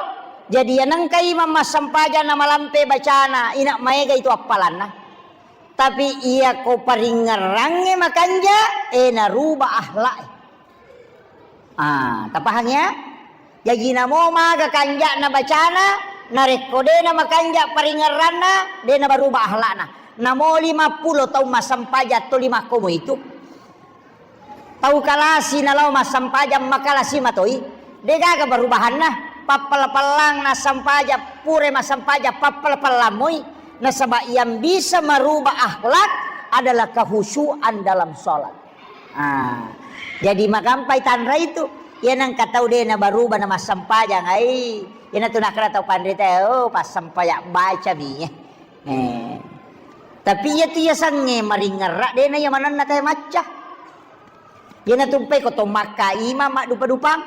Jadi yang nengka imam massempajang na malampe bacana, ina maega itu appalanna. Tapi iya ko paringngerangnge makanja, eh, naruba akhlak. Ah, tapahang ya? Jaji namo maga kanja'na bacana, narekko de na makanja paringngeranna, de na baruba akhlakna. Namo lima puluh taung massempajang to lima komo itu. Tau kalasi nalao massempajang makalasi matoi, de gaga barubahanna. Pappala-pallang nassempajang, pure massempajang pappala-pallang moi. Nasaba yang bisa merubah akhlak adalah kehusuan dalam sholat. Ah, jadi magampai tanra itu. Iya nengka tau de na baruba na massempajang ai. Iya natu nakra tau panrita, oh, passempajang baca mi. Eh. Tapi iya tu iya sange maringerra de na iya manenna teh macca. Iya natu mpai ko to makka imam maddupa-dupang.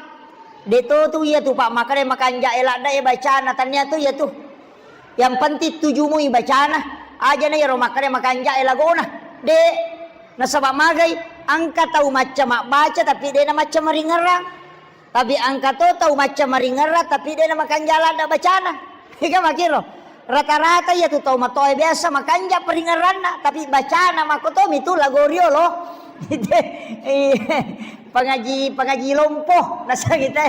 De to tu iya tu pak makare makanja e ladda e bacana tania tu iya tu. Yang penting tujumui bacana, aja na iyaro makkeda makanja e lagona. De, nasaba magai, engka tau macca mabbaca tapi de na macca maringerrang. Tapi engka to tau macca maringerrang tapi de na makanja ladda bacana. Ega makiro. Rata-rata iya tu tau matoa biasa makanja paringerranna, tapi bacana makko to mi tu lago riolo. Iya. Pangaji, pangaji lompo, nasang ita.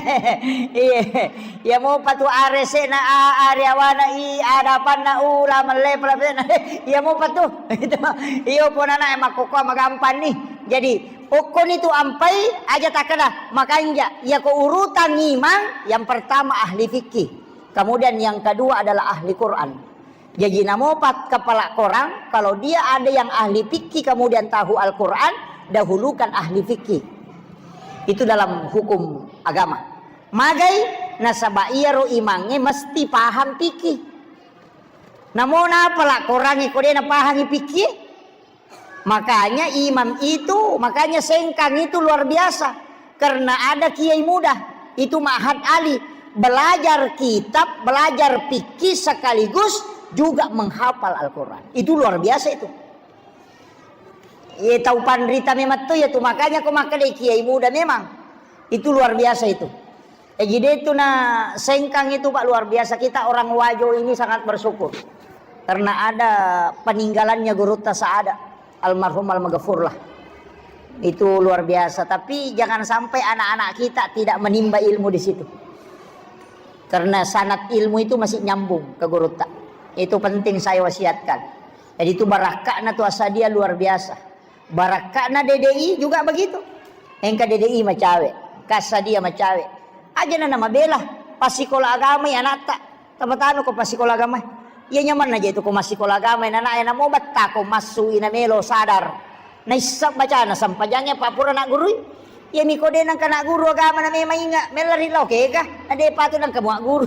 Iya. Iya mopa tu arese na a, ari awana i, adapanna u, la melle pala pena. Iya mopa tu. Itu. Iyo ponana e makkokkoa magampang ni. Jadi, okkoni tu ampai aja takkeda makanja. Iya ko urutan imang, yang pertama ahli fikih. Kemudian yang kedua adalah ahli Quran. Jaji namopa kepala korang, kalau dia ada yang ahli fikih kemudian tahu Al-Quran, dahulukan ahli fikih. Itu dalam hukum agama. Magai, nasaba iyaro imangnge mesti paham fikih. Namo napala korangnge ko de napahangi fikih? Makanya imam itu, makanya Sengkang itu luar biasa. Karena ada kiai muda, itu Ma'had Ali, belajar kitab, belajar fikih sekaligus juga menghafal Al-Quran. Itu luar biasa itu. Ye, tau panrita memang tu ya tu, makanya ko makkedai kiai muda memang. Itu luar biasa itu. Eh, jadi itu na Sengkang itu, Pak, luar biasa. Kita orang Wajo ini sangat bersyukur karena ada peninggalannya Gurutta Saada, almarhum almaghfurlah. Itu luar biasa. Tapi jangan sampai anak-anak kita tidak menimba ilmu di situ. Karena sanad ilmu itu masih nyambung ke Gurutta. Itu penting saya wasiatkan. Jadi itu barakka'na tu Asadia luar biasa. Barakka'na D D I juga begitu. Engka D D I macawe, engka Asadia macawe. Aja na namabela, passikola agama ya anatta. Tamatano ko passikola agama. Iya nyamanna je tu ko massikola agama, nana ya namo betta ko massu ina melo sadar. Naissa bacana sampajangnge pa pura naggurui. Iyami ko de nengka nagguru agama na memang inga, mella ri lao kega, na de patu nengka muagguru.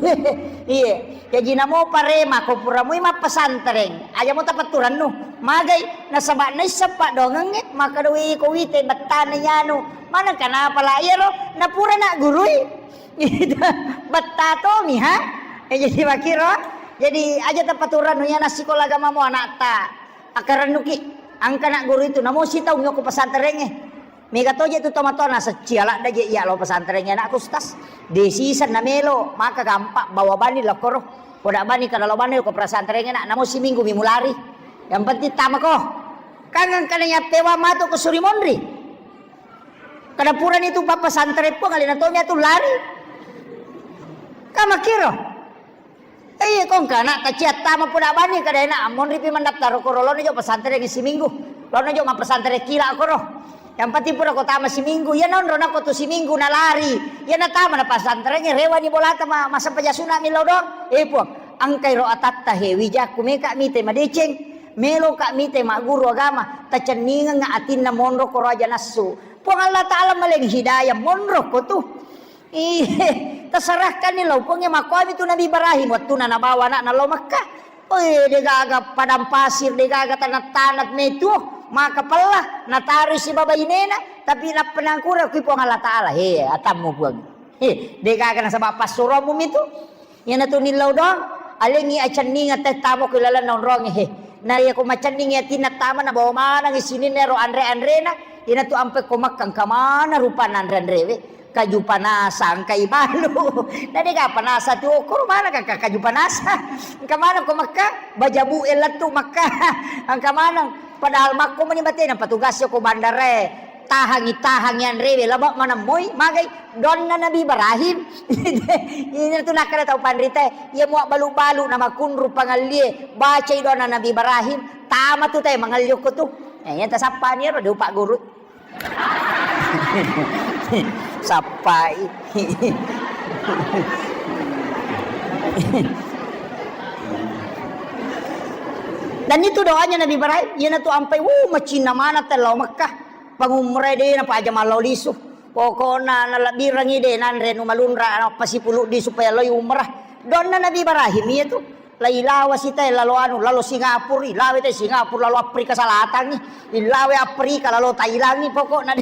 Iya. Jaji namo parema ko pura mui mappesantreng, aja mo tapetturannu. Magai, nasaba naissa padongengnge, maka doi ko wite bettana nyanu. Maneng kenapa la iyaro, na pura naggurui. Betta tomi ha. Eh, jadi makiro. Jadi aja tapetturannu ya nassikola agama mo anatta. Akarennuki, engka nagguru itu, namo sitaung yoko pesantrengnge. Mega toje tu tomatoa naseccia ladda je iya lao pesantrengnge anakku, Ustaz. De siseng namelo, maka gampang bawa bani lokoro. Poda bani kada lao bani ko pesantrengnge nak, namo siminggu mi mulari. Yang penting tamako. Kan engka na yappewa matu ko suri monri. Kada purani tu papa santre po kali na tomi atu lari. Kamakiro. Iya, ko engka anak taciattama puda bani, kada enak, monripi mendaftar ko ro, lono jo pesantren siminggu. Lono jo ma pesantren kila ko ro. Yang penting pura ko tama siminggu, iya nonro nako tu siminggu nalari. Iya natama na pesantren, rewani bolata ma, masa pajasuna mi lao dong. Eh, Puang, engkai ro atatta he, wijakku meka mite madeceng. Melo ka mite magguru agama, tacenningeng atinna monro ko ro aja nassu. Puang Allah Ta'ala maleng hidayah monro ko tu. Iye, tasarahkanni lao Puangnge. Makkuami tu Nabi Ibrahim, wettuna nabawa ana'na lao Mekkah. Oi, degaga padang pasir, degaga tanah-tanah metuo, maka pella, nataroi sibawa bainena, tapi nappa nangkura kui Puang Allah Ta'ala, he, atammu Puang. He, degaga nasaba passuromu mitu. Iyanatu nillau doang, alengngi acenninga teh tamo ko ilalenna onrongnge, he. Na iya ko macenningi atinna tama, nabawa manengngi sininna ero anre-anrena, iyanatu ampe ko Mekkah, engka maneng rupanna anre-anrewe. Kaju panasa, engka ibalu. Na dega panasa tu, okkoro maneng ka kaju panasa. Engka maneng ko Mekkah, bajabu e lettu Mekkah. Engka maneng, padahal makko mani batena petugas ko bandarae. Tahangi, tahangi anrewe, laba manemmoi, magai donna Nabi Ibrahim. Iyanatu nakkeda tau panritae, iya mua balu-balu na makunru pangallie, bacai donna Nabi Ibrahim, tama tu tae mangalli okko tu. Eh, iya tasappani ero, de upagguru. Sappai. Dan itu doanya Nabi Ibrahim, iyanatu ampai, wuh, macinna maneng tellao Mekkah. Pangumrae de napaja mallao lisu. Pokokna nalebbirengngi de nanre nu malunra, nappa sipuluddi supaya loi umrah. Donna Nabi Ibrahim iya tu. Lailawa sitae lalo anu, lalo Singapura, ilawe te Singapura, lalo Afrika Selatangngi, ilawe Afrika, lalo Thailandngi, pokokna de.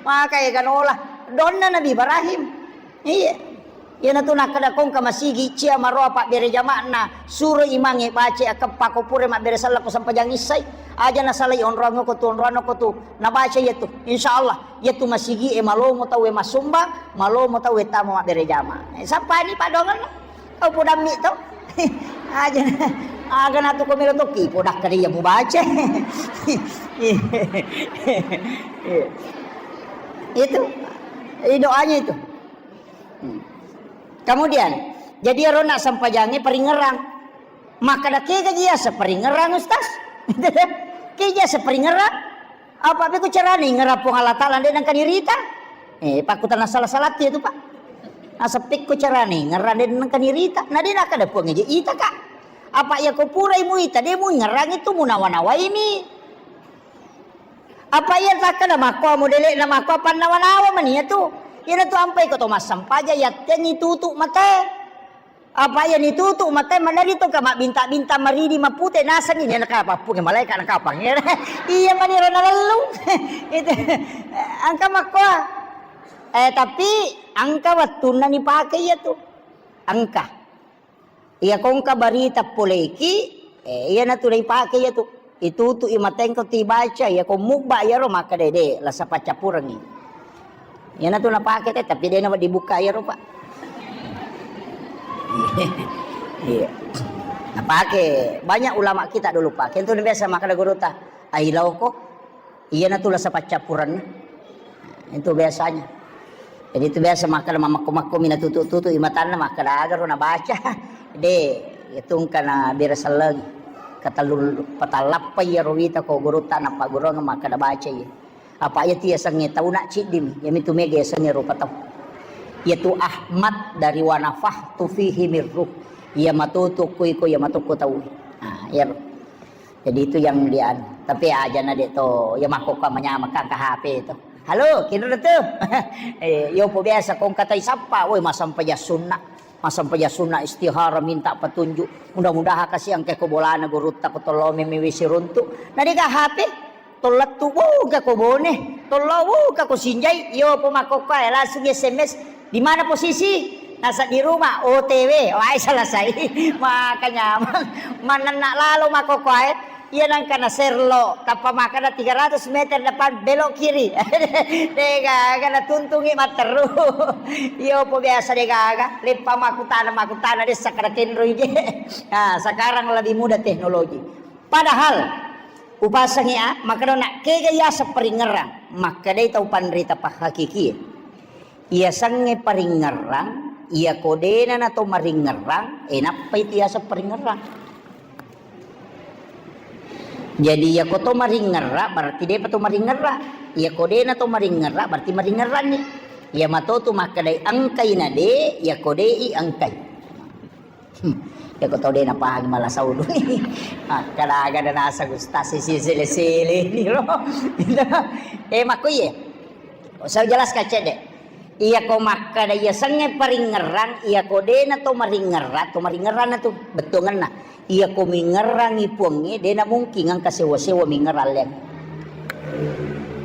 Maka ega nola. Donna Nabi Ibrahim. Iya. Iyanatu nakkeda ko engka masigi cia maroa pabbere jama'na, suro imangnge baca akeppa ko pura mabbere selleng ko sempajang issai. Aja nasalai onroang ko tu, onroang ko tu. Nabaca iyatu. Insyaallah, iyatu masigi e malomo tau e massumbang, malomo tau e tama mabbere jama. Eh, sappani padongenna. Kau podammi to. Aja. Aga natu ko melo tokki podakkeda iya mubaca. Iya. Itu, eh, doanya itu. Hmm. Kemudian, jadi ero na sempajangnge paringerang. Makkeda, "Kega ji yaseng paringerang, Ustaz?" Kega ji yaseng paringerang? Apa pekko carana ingerang Puang Allah Taala de nengka nirita? Eh, pakkutanna sala-salatti itu, Pak. Naseng pekko carana ingerang de nengka nirita? Na de nakkeda Puang je ita, Kak. Apa iya ko purai muita, de muingerang itu munawa-nawaimi. Apa iya takkeda makko modele'na makko pannawa-nawa mani iya tu. Iyana tu ampai ko to massempajang yattengngi tutu matae. Apa iya nitutu matae maneri to ka mabbinta-binta maridi mapute nasengngi de nakapappunge malaeka nakapang. Iya mani ro nalellung. Itu engka makko. Eh, tapi engka wettunna nipake iya tu. Engka. Iya ko engka barita poleki, eh, iyana tu naipake iya tu. Itutu i matengko tibaca, iya ko mubba iyaro makkeda de, lasa paccappurengngi. Iyana tu napake te, tapi de na dibuka iyaro, Pak. Iya. Napake banyak ulama kita dulu, Pak. Kentu biasa makkeda gurutta, "Ailauko." Iyana tu lasa paccappurenna. Itu biasanya. Jadi itu biasa makkeda mamakko-makko mina tutu-tutu i matanna makkeda aga ro nabaca. De, itu engka na bere selleng. Katellung patallappa iyaro wita ko gurutta nappagguruang makkeda baca iya. Apa iya tu yasengnge tau na ciddimi, iya mitu mega yasengnge rupa tau. Iya tu Ahmad dari wa nafakhtu fihi min ruh. Iya matutu kui ko iya matuku tau. Nah, iyaro. Jadi itu yang dia anu. Tapi aja na de to, ya makkokko manyameng ka H P to. "Halo, kinro tu?" Eh, yo po biasa ko engka tai sappa, woi, massempajang sunna. Massempajang sunna istihara minta petunjuk. Mudah-mudahan kasi engka ko bolana gurutta ko tollo meme wisi runtu. Na de ga H P? Tollettu, wuh, engka ko Bone. Tollo, wuh, engka ko Sinjai. Yo po makkokko e langsung S M S. "Di mana posisi?" "Nasa di rumah." "O T W." Wah, selesai. Maka nyameng. Manenna lalo makkokkoe. Iya nangka na serlo, tappa makkeda tiga ratus meter depan belok kiri. De gaga na tuntungi matteru. Iyo po biasa de gaga. Leppa makkutana, makkutana de sakkeda tenroi je. Nah, sekarang lebih mudah teknologi. Padahal upasangi a, makkeda na kega yaseng paringerang. Makkedai tau panrita pahakiki. Iyasengnge paringerrang, iyako dena nato maringerrang, e nappai tu yaseng paringerrang. Jadi iyako to maringerra, berarti depa to maringerra. Iyako dena to maringerra, berarti maringerranni. Iya mato tu makkedai engkai na de, iyako de i engkai. Hmm. Iyako tau de napahangi mala saulu. Makkeda aga de naseng ustaz sisi sele-sele ni lo. Eh, makko iye. Saya jelaskan cedde. Iyako makkeda iyasengnge paringerrang, iyako de nato maringerra, to maringerranna tu bettuangenna. Iyako mingerrangi puangnge, de namungkin engka sewa-sewa mingerrang leng.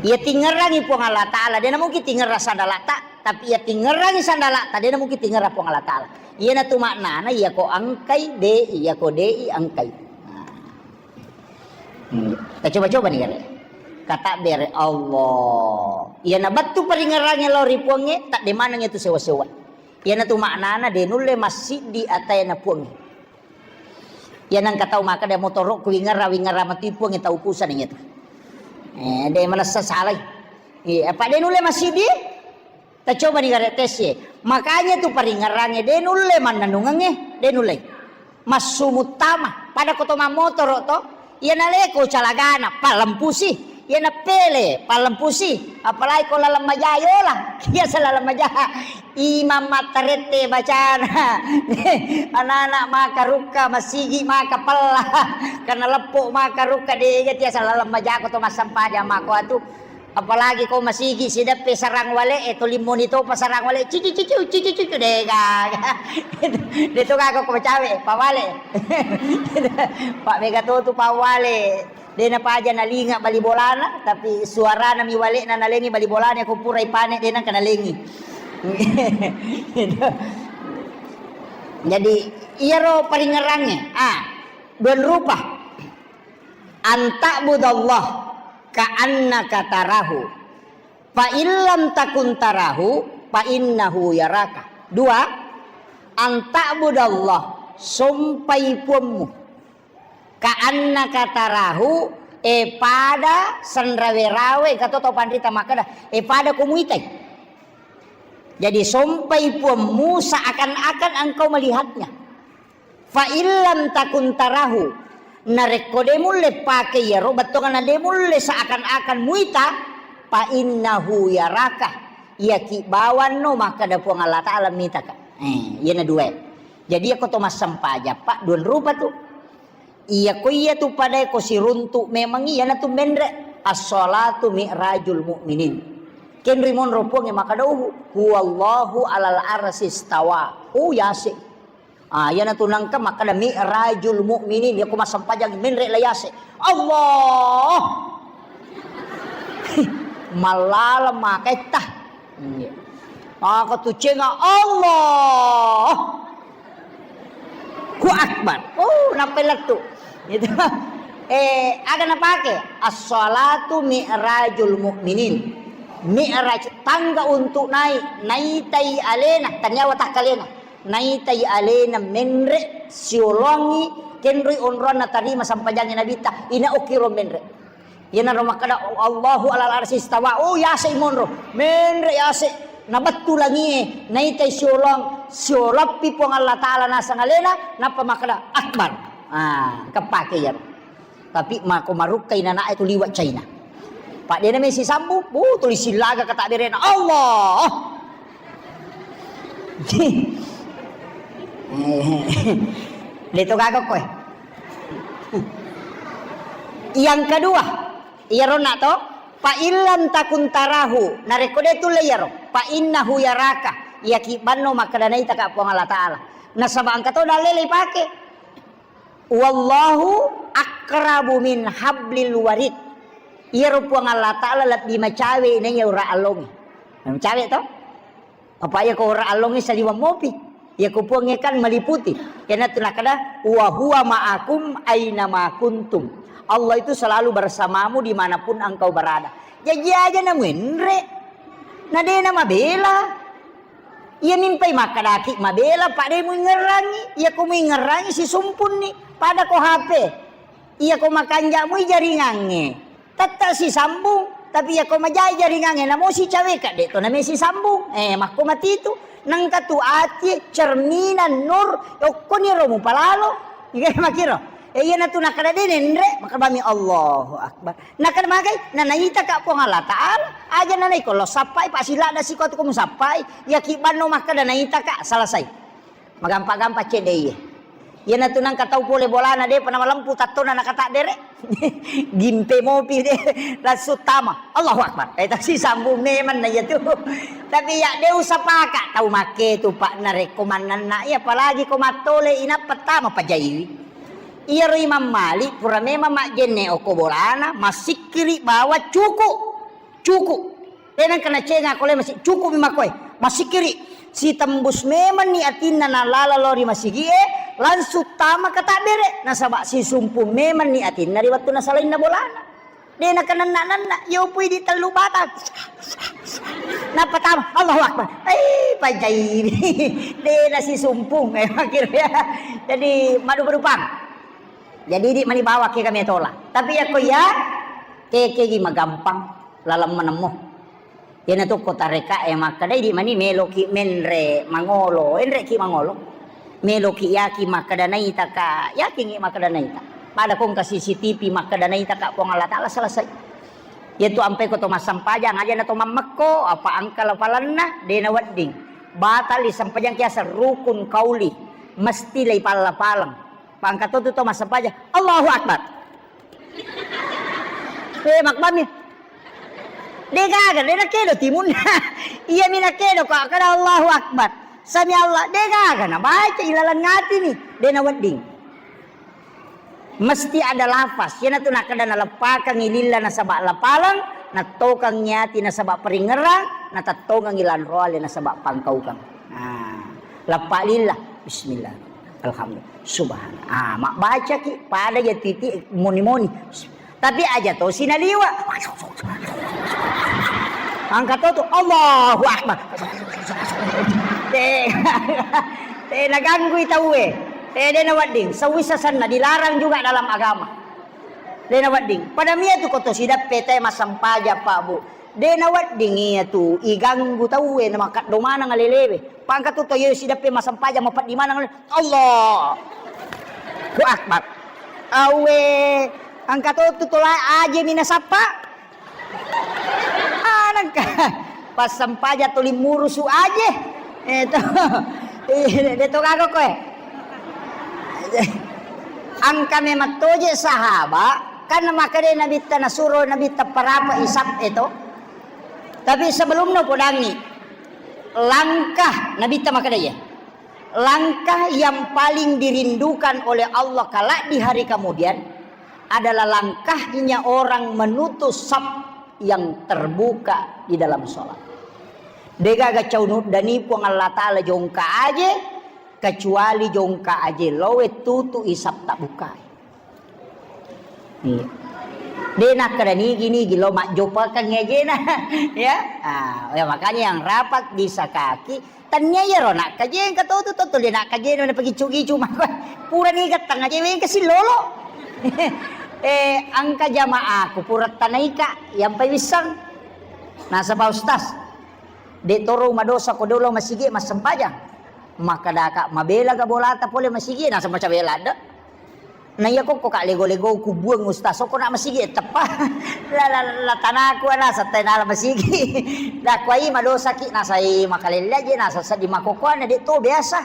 Iya tingerrangi Puang Allah Taala, de namungkin tingerra sandalata, tapi iya tingerrangi sandalata, de namungkin tingerra Puang Allah Taala. Iyanatu maknana, iyako engkai, de'i, iyako de'i, engkai. Nah. Hmm. Tacoba-coba ni gare. Katabbere Allah. Iyana bettu paringerrangnge lao ri Puangnge, tadde maneng itu sewa-sewa. Iyanatu maknana, de nulle massiddi ataena Puangnge. Iya nengka tau makkeda motoro'ku wingerra, wingerra matu Puangnge tau kusana iyatu. Eh, de manessa salai. Iya, apa de nulle massiddi? Tacobani gare tes e. Makanya tu paringerrangnge de nulle mannennungengnge, de nulle. Massu muttama, pada ko to mammotoro to, iya naleko calagana, pallempusi, iya napele, pallempusi, apalagi ko laleng maja yola, iya se laleng maja. Imang mattarette bacana. Anak-anak maka rukka, masigi maka pella. Karena leppo maka rukka, de iya tiasa laleng majako to massempajang mako atu. Apalagi ko masigi sideppe sarang wale e, to limmoni topa sarang wale, cici cici cici cici, de gaga. De to gaga ko cawe, pawale. Pak mega to tu pawale. De napaja nalinga bali bolana, tapi suarana mi wale'na nalengi bali bolana ko pura ipane de nengka nalengi. Jadi iyaro paringerrangnge, ah, dua rupa. Anta'budallah ka'annaka tarahu. Fa illam takun tarahu, fa innahu yaraka. Dua, anta'budallah, sompai puammu. Ka'annaka tarahu, E pada senrawe-rawe, engka to tau panrita makkeda, e pada ko muitai. Jadi sompai Puammu seakan-akan engkau melihatnya. Fa illam takun tarahu, narekko de mulle pake iyaro, bettuanna de mulle seakan-akan muita, fa innahu yaraka, iyaki bawanno makkeda Puang Allah Taala mitaka. Eh, iyana dua. Jadi iyako to massempajang, Pak, dua rupa tu. Iyako iyatu padae ko siruntu memangngi, iyanatu menre. As-shalatu mi'rajul mu'minin. Kenri monro Puangnge makkeda, "Huwallahu alal arsy istawa." Oh, yase. Ah, iyanatu nangka makkeda mi'rajul mu'minin, iyako massempajang menre la yase. Allah. Mallaleng maketta. Iya. Maka tu cenga Allah. Hu Akbar. Oh, nappai lettu. Gitu. Eh, aga napake? As-shalatu mi'rajul mu'minin. Mi'raj, tangga untuk naik, naitai alena, tania watakkalena. Naitai alena menre siolongi kenroi onroanna tarima sampajangi Nabitta, ina okkiro menre. Iyanaro makkeda, "Allahu alal arsy istawa." Oh, yase monro. Menre yase. Nabettu langie, naitai siolong, sioloppi Puang Allah Taala naseng alena, nappa makkeda, "Akbar." Ah, keppake iyaro. Tapi mako marukkai nanae tu liwa China. Pak dena mesi sambu, bu, tuli silaga kata berena. Allah. Deto gaga koe. Yang kedua, iyaro na to, fa illam takun tarahu, narekko de tulle iyaro, fa innahu yaraka, iyaki banno makkeda naitaka Puang Allah Taala. Nasaba engka to dalle le ipake. Wallahu aqrabu min hablil warid. Iyaro Puang Allah Taala lebbi macawe naiya ura allongi. Macawe to? Apa iya ko ora allongnge saliweng mopi. Iya ko Puangnge kan meliputi. Iyanatu nakkeda, "Wa huwa ma'akum aina ma kuntum." Allah itu selalu bersamamu dimanapun engkau berada. Jaji aja na muenre. Na de na mabela. Iya mimpai makkedaki mabela, pa de muingerrangi. Iya ko muingerrangi sisumpunni. Pada ko H P. Iya ko makanjak mui jaringangnge. Tette sisambung, tapi iyako majai jaringangnge, namo sicaweka, de to name sisambung. Eh, makko matitu. Nengka tu atie cerminan nur, okkoniro mupalalo. Iga makiro. Eh, iyanatu nakkeda de nenre, makkeda bami Allahu Akbar. Nakkeda magai, nanaitaka Puang Allah Taala, aja nanaiko lo sappai, pasiladda siko atu ko musappai, iyaki banno makkeda naitaka, selesai. Magampa-gampa cedde iye. Iyanatu nengka tau pole bolana depa namalempu tattona nakatabbere. Gimpe mopi de langsung tama. Allahu Akbar. Eh, tasi sambung memang na iyatu. Tapi ya de usapaka tau make tu, Pak, narekko mannanna iya, apalagi ko mattole inappa tama pajaiwi. Iyaro Imam Malik pura memang majjenne okko bolana, masikkiri bawa cuku. Cuku. De nengka nacenga ko le masi-, cuku'mi makkoe. Masikkiri. Sitembus memanni atinna nalala lao ri masigi'e, langsung tama katabbere. Nasaba sisumpung memanni atinna ri wettu nasalainna bolana. De nakananna-nanna, yopui di tellu batang. Nappa tama, Allahu Akbar. Eh, pajaiwi. De nasisumpung. Eh, makkiro ya. Jadi, madu-madupang. Jadi, di mani bawa ke kami tola. Tapi ya ko ya, ke, ke gi magampang. Laleng manemmo. Iyanatu ko tareka e makkeda, idi mani meloki menre mangolo, enreki mangolo. Meloki yaki makkeda naitaka, yakingi makkeda naita. Pada ko engka C C T V makkeda naitaka Puang Allah Taala, selesai. Iyatu ampai ko to massempajang, aja na to mammekko, apa engka lapalanna, de nawedding. Batali sempajang kiaseng rukun kauli, mesti leipalla-paleng. Pangka to tu to massempajang, Allahu Akbar. Eh, makkebami. De gaga, de nakedo timunna. Iyami nakedo ko kada Allahu Akbar. Sami Allah, de gaga nabaca ilaleng atini, de nawedding. Mesti ada lafaz. Iyanatu nakkeda naleppakangngi lilla nasaba lapaleng, nattokangngi ati nasaba paringngerang, natettongengngi lanroale nasaba pangkaukeng. Nah, leppa lilla. Bismillah. Alhamdulillah. Subhanallah. Ah, mabbacaki pada ya titi moni-moni. Tapi aja to sinaliwa. Angka to tu, Allahu Akbar. Te, te naganggui tauwe. Te de nawedding. Sewisa senna dilarang juga dalam agama. De' nawedding. Pada mia tu ko to sideppe te massempajang, Pak, Bu. De' nawedding iya tu iganggu tauwe na makaddo maneng alelewe. Pangka tu to ye sideppe massempajang mapeddi maneng ale-, Allah. Allahu Akbar. Awe, engka to tu tola aje mina sappa. Anengka passempajang tuli murusu aje. Eh, to. Eh, de to gaga koe. Engka memang toje sahaba, kan makkeda Nabitta nasuro Nabitta parapa isap e to. Tapi sebelumna podangi langkah Nabitta makkeda ye. Langkah yang paling dirindukan oleh Allah kelak di hari kemudian adalah langkahnya orang menutup saf yang terbuka di dalam sholat. Degaga caunu dani Puang Allah Ta'ala jongka aje, kecuali jongka aje lowe tutu isap tak buka. Iya. De nakkeda nigi-nigi lo majjopakeng ajena. Ya. Ah, ya, makanya yang rapat bisa kaki, tania iyaro nakkajeng katotu to tuli nakkajeng na pagicu-gicu mako. Pura ni gattang aje weng kasi lolo. Eh, engka jamaaku pura tanaika yang pai wissang. Nasaba ustaz, de toro madosa ko dolo masigi massempajang. Makkadaka mabela ga bolata pole masigi, nasaba cabela de. Na iya kokko ka lego-lego kubuang ustaz, okko na masigi teppa. La, la, la tanaku ana satai nala masigi. Dakwai madosaki nasai makalelle aje nasa seddi makokoana de to biasa.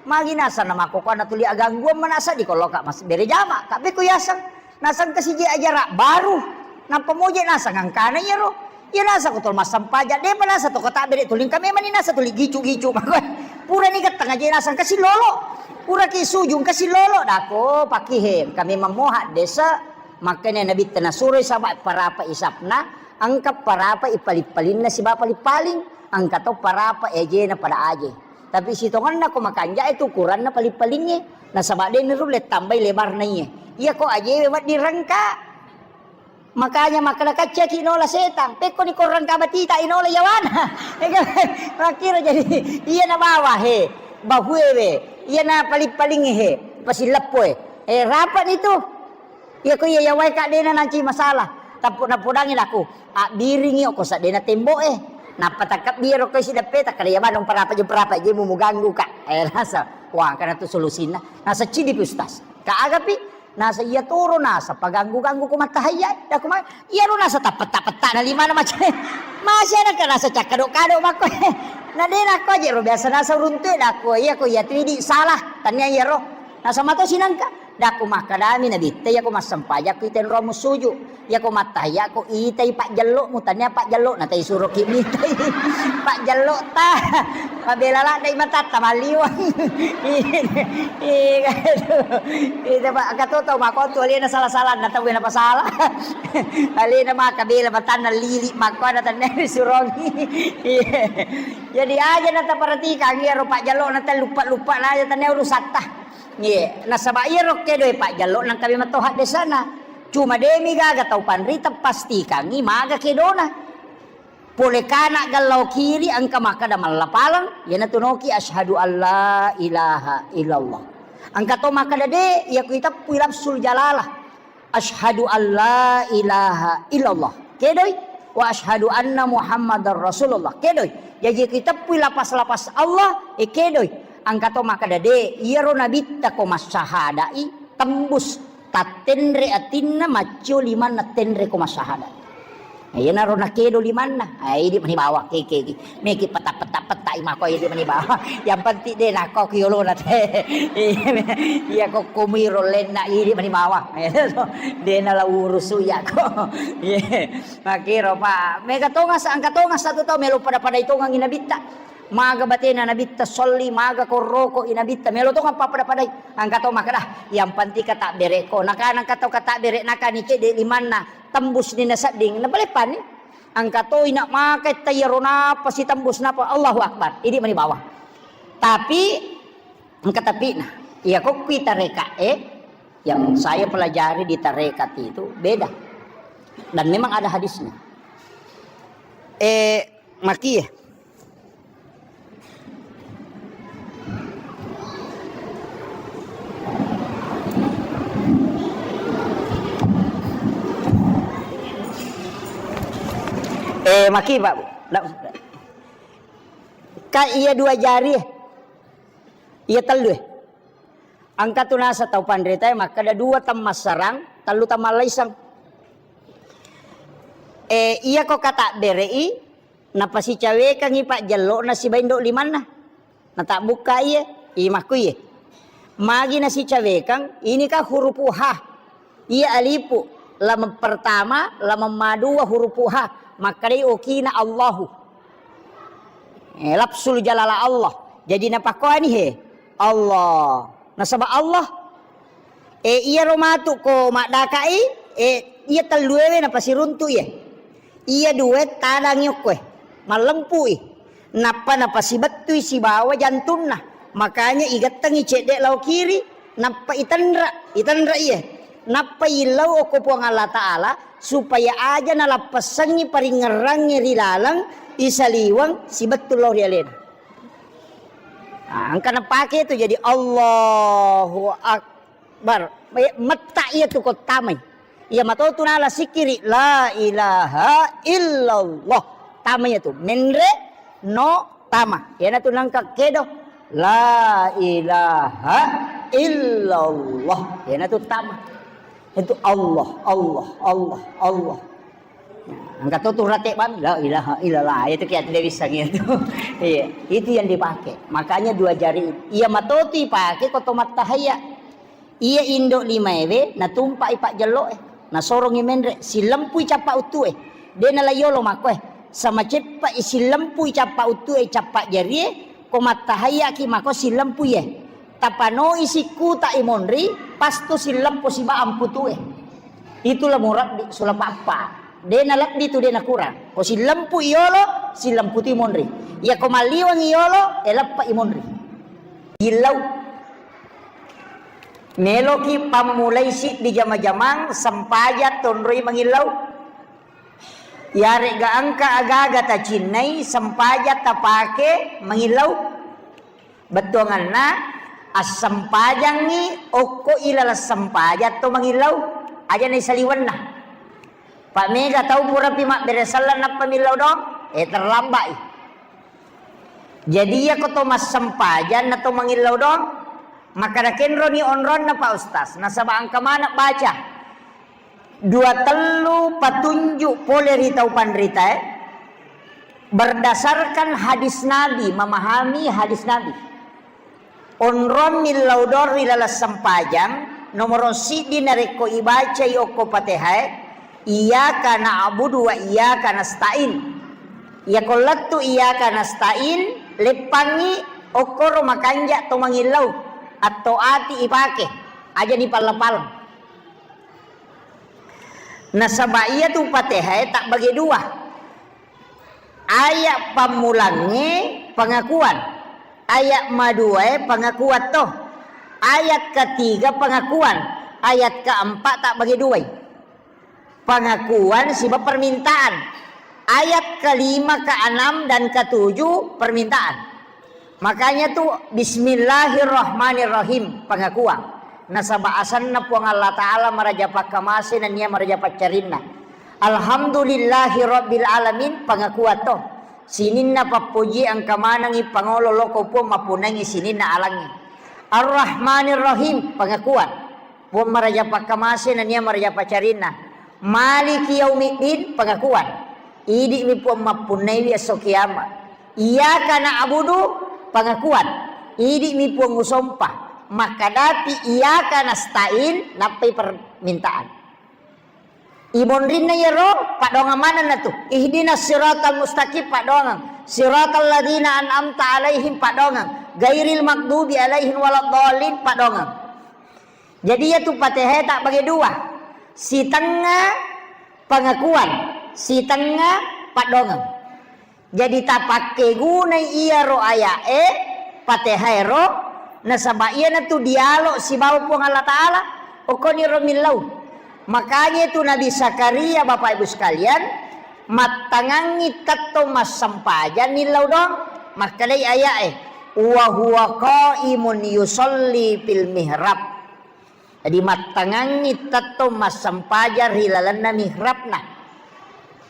Magi nasa na makokoana tuli agangguan manasa di koloka mas bere jama, ka beko yaseng. Naseng kasiji ajara baru. Nappa moje naseng angkana iyaro. Iya naseng ko tol massempajang, depa naseng to kota bere tuling kami mani naseng tuli gicu-gicu. Pura ni gattang aja naseng kasi lolo. Pura ki sujung kasi lolo. Dako pakihe kami memohak desa. Makanya Nabi tena suroi sama parapa isapna, engka parapa ipaling-palinna siba paling-paling, engka to parapa ejena pada aje. Tapi sitongenna ko makanja itu ukuranna paling-palingnge. Nasaba de nurulle tambai lebarna iye. Iya ko ajewe wedding rengka. Makanya makkeda kaccaki nola setang, pekkoni korang kabatita inola yawana. Makkiro jadi iya na bawa he, bahuewe, iya na paling-paling he, pasileppoe. Eh, rapat itu. Iya ko iya yawai ka dena nanci masalah. Tappu napodangi laku, abbiringi oko sadena temboe. Nappa takkabbiro ko isi deppe takkada iya manung parapa je parapa je mu muganggu ka. Eh, rasa. Wah, kana tu solusinna. Nasa cidi pi ustaz. Ka agapi Nasa iya toro nasa paganggu-ganggu ko mattahayya, dako ma-, iyaro nasa tappetta-petta na limana macam. Masih ada kan nasa cakkado-kado makko. Na de nakko aja ro biasa nasa uruntu dako iya ko iya tu idi salah tania iyaro. Nasa mato sinangka. Dako makkadami nabitta iya ko massempaja ko itenro musuju. Iya ko mattahayya ko itai pajjello'mu tania pajjello'na tai suroki mitai. Pajjello'ta. Mabela laddai matatta malliwang. Iya, aduh. Itu, Pak, engka to tau makko tu alena sala-salanna tau na pasala. Alena maka bela matanna lili makko na tanna disurongi. Iya. Jadi aja na taperhatikan iyaro pajjello'na tau luppa-luppa na aja tanna urusatta. Iya, nasaba iyaro kedoi pajjello nang kami matoha desana. Cuma demi gaga tau panrita pastikangi maga kedona. Pole kana gallau kiri engka makkada mallapaleng, iyanatu noki asyhadu alla ilaha illallah. Engka to makkada de, iya ku iteppui lafzul jalalah. Asyhadu alla ilaha illallah. Kedoi, wa asyhadu anna Muhammadar Rasulullah. Kedoi. Jaji ku iteppui lapas-lapas Allah, e kedoi. Engka to makkada de, iyaro nabitta ko massahadai tembus tattenre atinna maccio limanna tenre ko massahada. Iyanaro nakedo limanna, ah, idi mani bawang, keke, ki. Meki peta-peta-peta i mako idi mani bawang. Yang penting de nako ki yolona te. Iya ko kumiro lenna idi mani bawang. De na la urusu iya ko. Iya. Makiro pa. Mega tongas, angka tongas satu tau melo pada-pada itongangi nabitta. Maga batena nabitta solli, maga korroko i nabitta, melo tong pappada-padai. Angka to makkada, yang penting kata bereko. Nakana angka to kata bere, nakani cede limanna, tembus ni nasedding, nabalepani. Angka to ina maka tayaro napa si tembus napa, Allahu Akbar. Idi mani bawang. Tapi, angka tapi nah, iya kokki tareka, eh, yang saya pelajari di tarekat itu beda. Dan memang ada hadisnya. Eh, Maki. Eh, maki, Pak. Ndak, ka iya dua jari, eh. Iya tellu, eh. Engka tu nasa tau panritae makkeda dua temmassarang, tellu temmallaiseng. Eh, iya ko katabbere'i, napasicawekangngi pajjello'na siba indo' limanna. Natabbukka iye, imakku iye. Magi nasicawekang, ini kan hurupu ha. Iya alifu, lameng pertama, lameng madua hurupu ha. Makkedai okina Allahu. Eh, lafzul jalala Allah. Jadi napakkoani he. Allah. Nasaba Allah. Eh, iyaro matu ko maddaka'i, eh, iya telluewe napasiruntu iye. Iya due tadangi okkoe, mallempui. Nappa napasibettui sibawa jantunna. Makanya igettengi cedde lao kiri, nappa itenra, itenra iye. Nappa illau okko Puang Allah Ta'ala, supaya aja nalappessengngi paringngerangnge ri laleng isaliweng sibettu lao ri alena. Nah, engka napake tu jadi Allahu Akbar. Bar, me-, metta iya tu ko tamai. Iya mato tu nala sikiri, la ilaha illallah. Tama iya tu. Menre no tama. Iyana tu nangka kedo. La ilaha illallah. Iyana tu tama. Itu Allah, Allah, Allah, Allah. Nah, engka to tu rate bang, la ilaha illallah. Itu kiya tidak bisa gitu. Iya, itu yang dipakai. Makanya dua jari. Iya mato tu ipake ko to mattahaya. Iya indo' limaewe natumpa'i pajjello'e, nasorongngi menre, sillempui cappa' uttu'e. De' nalaiyolo makkoe, samaceppa'i sillempui cappa' uttu'e, cappa' jarie, ko mattahayya'ki mako sillempuie. Tapanoi sikkuta imonri, pasto silleppo siba amputu'e. Itulah murabbi sulapa'pa. De' nalebbi tu de' nakurang. Ko sillempui yolo, sillemputu imonri. Iya ko malliweng yolo, eleppa imonri. Illau. Meloki pammulai siddi jama-jamang sempajang tonroi mangillau. Yaregga engka agaga tacinnai sempajang tapake mangillau. Bettuanganna assempajangngi okko ilaleng sempajang to mangillau. Aja naisaliwenna. Pak mega tau purapi mabbere selleng nappa millau dong, eh terlambai. Jadi, iyako to massempajang na to mangillau doang, makkada kenroni onronna, Pak Ustaz, nasaba engka maneng baca dua tellu patunjuk pole ri tau panritae, berdasarkan hadis Nabi, memahami hadis Nabi. Onrong millau doang ri laleng sempajang, nomoro siddi narekko ibacai okko Patehae, Iyyaka na'budu wa iyyaka nasta'in. Iyako lettu iyyaka nasta'in, leppangngi okkoro makanja to mangillau, atto ati ipake, aja dipalla-palla. Nasaba iyatu Patehae tabbage dua. Ayat pammulangnge pengakuan, ayat maduae pengakuan to, ayat ketiga pengakuan, ayat keempat tabbage duai. Pengakuan siba permintaan. Ayat kelima, keenam, dan ketujuh permintaan. Makanya tu, "Bismillahirrahmanirrahim", pengakuan. Nasaba asanna Puang Allah Ta'ala maraja pakkamase nennia maraja paccarinna. "Alhamdulillahi rabbil alamin", pengakuan to. Sininna pappoji engka manengi pangolo loko Puang mappunnangi sininna alangnge. "Arrahmanirrahim", pengakuan. Puang maraja pakkamase nennia maraja paccarinna. "Maliki yaumiddin", pengakuan. Idi'mi Puang mappunnaiwi esso kiamat. "Iyyaka na'budu", pengakuan. Idi'mi Puang usompa. Makkadapi "Iyyaka nasta'in", nappai permintaan. Imonrinna iyaro paddoangeng manenna tu. "Ihdinas siratal mustaqim", paddoangeng. "Siratal ladzina an'amta alaihim", paddoangeng. "Ghairil maghdubi alaihim waladdallin", paddoangeng. Jadi, iyatu Patehae tabbage dua. Sitengnga pengakuan, sitengnga paddoangeng. Jadi, tapakkegunai iyaro aya'e, Patehaero, nasaba iyanatu dialog sibawa Puang Allah Ta'ala, okkoniro millau. Makanya itu Nabi Zakaria, Bapak Ibu sekalian, mattangangngi tettong massempajang millau doang, makkedai aya'e, "Wa huwa qaimun yusalli fil mihrab." Jadi, mattangangngi tettong massempajang ri lalenna mihrabna.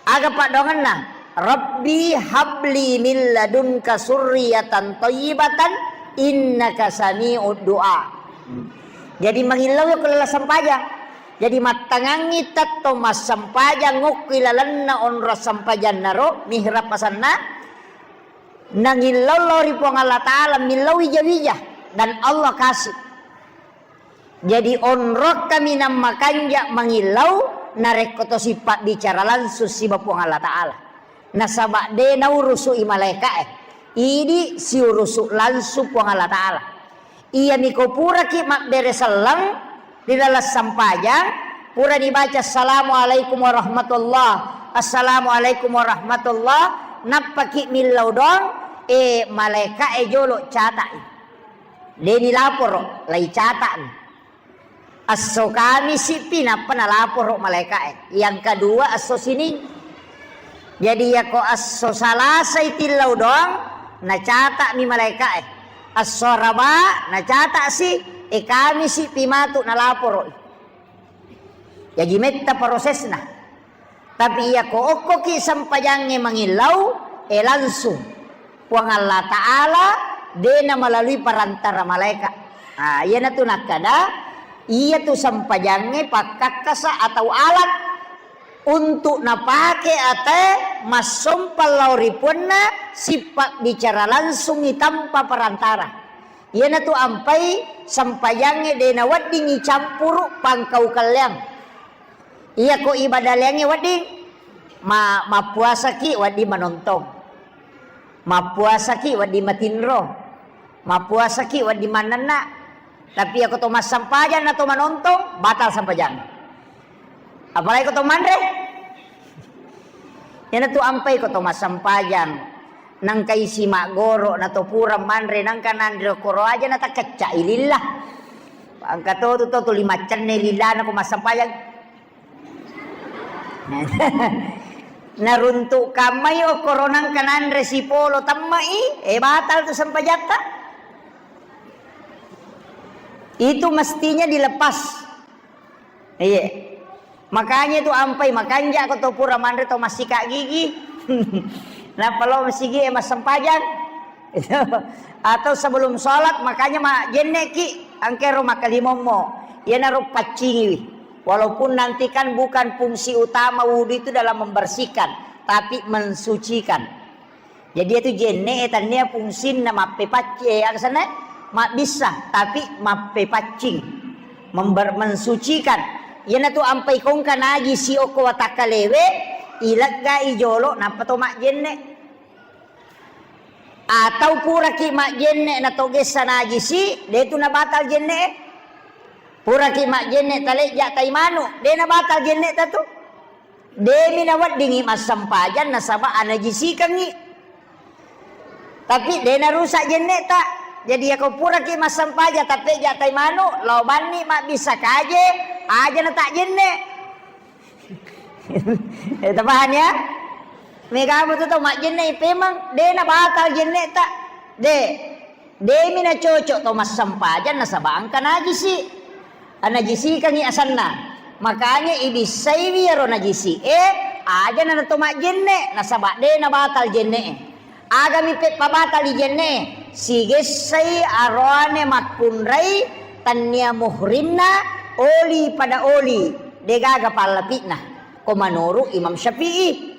Aga paddoangenna? "Rabbi habli min ladunka surriyatan thayyibatan innaka sami'ud du'a." Jadi mangillau ko laleng sempajang. Jadi mattangangngi tetto massempajang ngokki lalenna onrong sempajanna ro, mihrab asenna, nangillau lao ri Puang Allah Ta'ala, millau wija-wija, dan Allah kasih. Jadi onrong kaminang makanja mangillau narekko to sipabbicara langsung siba Puang Allah Ta'ala. Nasaba de naurusu'i malaeka'e. Idi siurusu langsung Puang Allah Ta'ala. Iyami ko puraki mabbere selleng ri laleng sempajang, pura dibaca, "Assalamualaikum warahmatullah, assalamualaikum warahmatullah," nappaki millau doang, e, malaeka'e jolo cata'i. De nilaporo, lai cata'ni. Esso Kamisi pi nappa nalaporo malaeka'e. Yang kedua esso Sining. Jadi yako esso Salasai tillau doang, nacata'mi malaeka'e. Esso Araba nacata'si, e Kamisi pi matu nalaporo'i. Jaji metta prosesna. Tapi iyako okkoki sempajangnge mangillau, e langsung. Puang Allah Ta'ala de namalalui perantara malaeka. Ah, iyanatu nakkada, iyatu sempajangnge pakkakkasa atau alat untuk napake ate massompang lao ri puanna, sipabbicara langsungi tanpa perantara. Iyanatu ampai sempajangnge de naweddingi campuru pangkau kalleang. Iyako ibadah leangnge wedding, ma-, mappuasaki wedding manontong. Mappuasaki wedding matinro. Mappuasaki wedding mannenna. Tapi iyako to massempajang na to manontong, batal sempajang. Apalagi ko to manre. Iyanatu ampai ko to massempajang. Nangka isi maggoro na to pura manre, nangka nanre koro aja na takecca ilillah. Angka to tu to tuli maccenne lillana ko massempajang. Naruntuk kammai okkoro nangka nanre sipolo temmai, e batal tu sempajatta. Itu mestinya dilepas. Iya. Makanya tu ampai makanja ko to pura manre to massika gigi. Nappa lo masigi e massempajang. Atau sebelum sholat, makanya ma jenne ki angkero makkalimommo. Iyanaro paccingiwi. Walaupun nanti kan bukan fungsi utama wudhu itu dalam membersihkan, tapi mensucikan. Jadi itu jenne e tannia fungsinna mappepacci-, eh, aga senna? Mabbissa, tapi mappepaccing, member-, mensucikan. Iyanatu ampai kongka najisi okko watakkalewe, ileggai jolo nappa to majjenne. Atau puraki majjenne na to gessa najisi, de tu nabatal jenne e. Puraki majjenne talejja tai manu, de nabatal jenne ta tu. Demi naweddingi massempajang nasaba anajisikengngi. Tapi de narusak jenne ta. Jadi yako puraki massempajang tapejja tai manu, lao banni mabbissa kaje, aja na tak jenne. Eh, tapahani ya? Mega betul tau majjenne ipemang, de nabatal jenne ta. De. Demi nacocok to massempajang nasaba engka najisi. Anajisikangngi asenna. Makanya ibissaiwi iyaro najisi e, aja na to majjenne, nasaba de nabatal jenne e. Agami peppabatali jenne e, sigessai aroane makkunrai tannia muhrimna oli pada oli, degaga pallapi'na. Ko menurut Imam Syafi'i.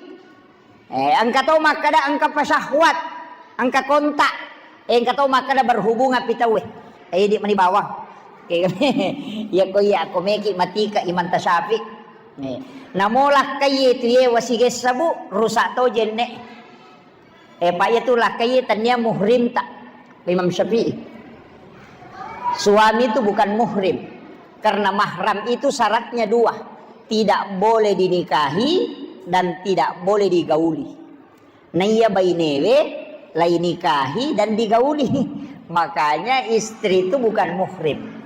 Eh, engka to makkeda engka pasyahwat, engka kontak. Eh, engka to makkeda berhubungan pi tauwe. Eh, idi mani bawang. Iya ko iya ko meki matika Imam Tasyafi. Eh, namo lakkai tu ye wasigessa bu, rusak to jenne. Eh, pak ye tu lakkai tannia muhrim ta. Imam Syafi'i. Suami itu bukan muhrim. Karena mahram itu syaratnya dua. Tidak boleh dinikahi dan tidak boleh digauli. Naiya bainewe lai nikahi dan digauli. Makanya istri itu bukan muhrim.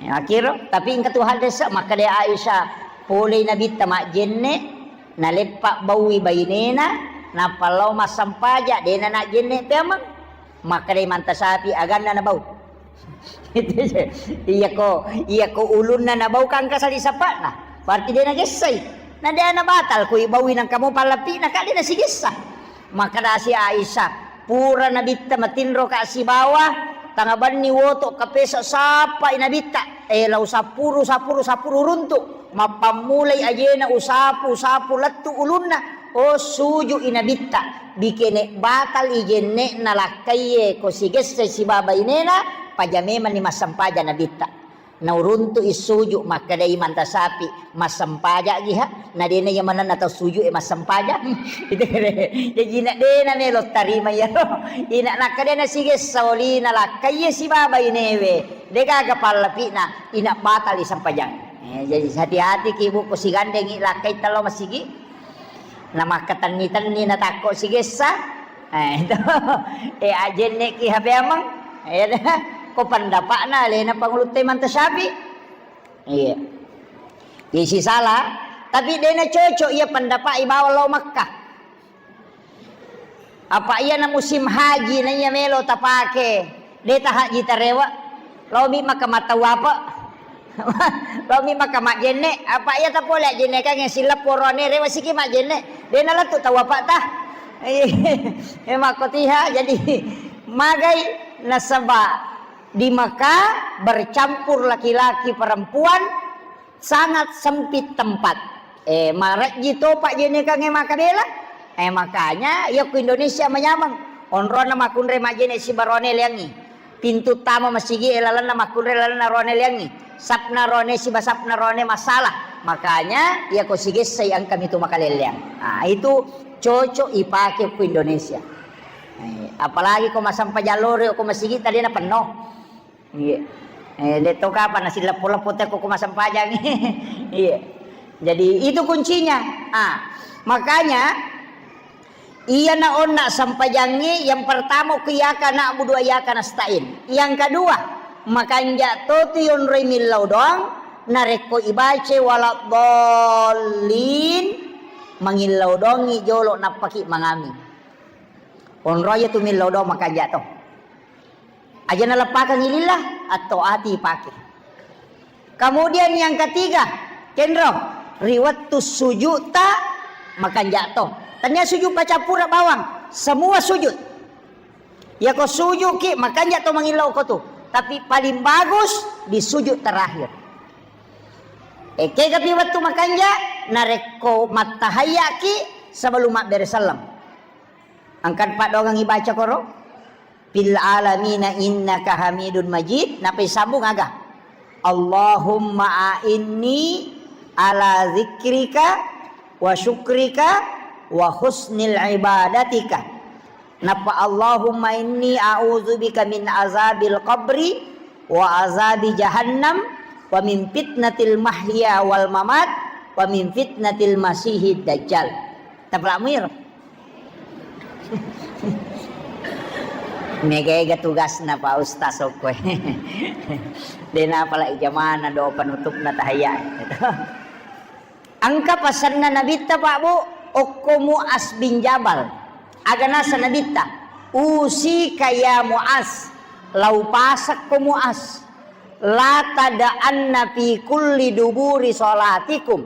Ya, akhir, tapi engka tu hadis, makkeda Aisyah, polei Nabitta majjenne, naleppa baui bainena, nappa lao massampaja, dena najjenne peameng. Makkedai Manta Sapi, aganna nabau. Iyako, iyako ulunna nabau kan engka sali sapa'na. Berarti de nagessai. Na de' nabatal ko ibawi nangka mo pallapi'na ka de' nasigessa. Makkedasi Aisyah, pura nabitta matinro ka sibawa, tangabanni woto kapesa sappai nabitta. Eh, lau sapuru, sapuru, sapuru runtu. Mappammulai ajena usapu, usapu lettu ulunna. Oh, suju i nabitta. Bikene batal i jenne'na lakkaiye ko sigessa sibawa bainena, paja memanni massempaja nabitta. Nauruntu'i suju, makkedai Imanta Syafi'i, "Massempaja'gi ha?" Na de'na iya manenna tau suju e massempajang. Itu kere. Jaji ina de'na melo tarima iyaro. Ina nakkeda nasigessa olina lakkaiye sibawa bainewe. De'gaga pallapi'na, ina batal i sempajang. Eh, jadi hati-hati ki, Bu, ko sigandengi lakkai tello masigi. Namakkatenni-tenni natakko sigessa. Eh, itu. Eh, ajenne ki H P amang. Eh, ko pendapa'na alena pangulutte Imanta Syafi'i. Iya. Isi salah, tapi de'na cocok iya pendapat ibawa lao Makkah. Apa iyana musim haji na iya melo tapake, de' tahaji tarewe. Laomi maka matawapa. Laomi maka majjenne, apa iya tapole ajjenne kan sileppo rone rewe siki majjenne. De'na lettu tawapa ta. Eh, makkotiha, jadi magai nasaba di Mekah bercampur laki-laki perempuan, sangat sempit tempat. Eh, marejji to pajjenekangnge makabela. Eh, makanya iya ku Indonesia manyameng. Onronna makkunrai majjene sibawa rone leangngi. Pintu tama masigi e lalenna makkunrai lalenna rone leangngi. Sapna rone sibawa sapna rone masalah. Makanya iya ko sigessai engka mitu makalelleang. Ah, itu cocok ipake ku Indonesia. Eh, apalagi ko masampajang loro ko masigi tadi na penno. Iya. Eh, de' to kapang nasileppo-leppo te ko, ko massempajang. Iya. Jadi itu kuncinya. Ah, makanya iyana onna sempajangnge yang pertama ku iyyaka na'budu wa iyyaka nasta'in. Yang kedua, makanja' to tu yonroi millau doang, narekko ibaca waladdallin, mangillau doangngi jolo nappaki mangami. Onroi tu millau doang makanja' to. Aja naleppakengngi lillah, atau ati pake. Kemudian yang ketiga, kenro, ri wettu sujud ta makanja' to. Tania sujud pacappura bawang, semua sujud. Yako sujud ki makanja' to mangillau ko tu. Tapi paling bagus di sujud terakhir. Ekega pi wettu makanja', narekko mattahayya ki sebelum mabbere selleng. Engka paddoangang ibaca koro. Fil alamina innaka hamidun majid. Napa isambung aga? Allahumma a'inni ala zikrika wa syukrika wa husnil ibadatika. Napa Allahumma inni a'udzubika min azabil qabri wa azabi jahannam wa min fitnatil mahya wal mamat wa min fitnatil masihid dajjal. Tapalak muir. Mega-ega tugasna Pak Ustaz okkoe. Dena apalagi jamana do penutupna tahayya. Engka pasenna Nabitta, Pak, Bu, okko Muaz bin Jabal. Aga naseng Nabitta, "Usika ya Muaz, lau pasakko Muaz, la tada'anna fi kulli duburi salatikum."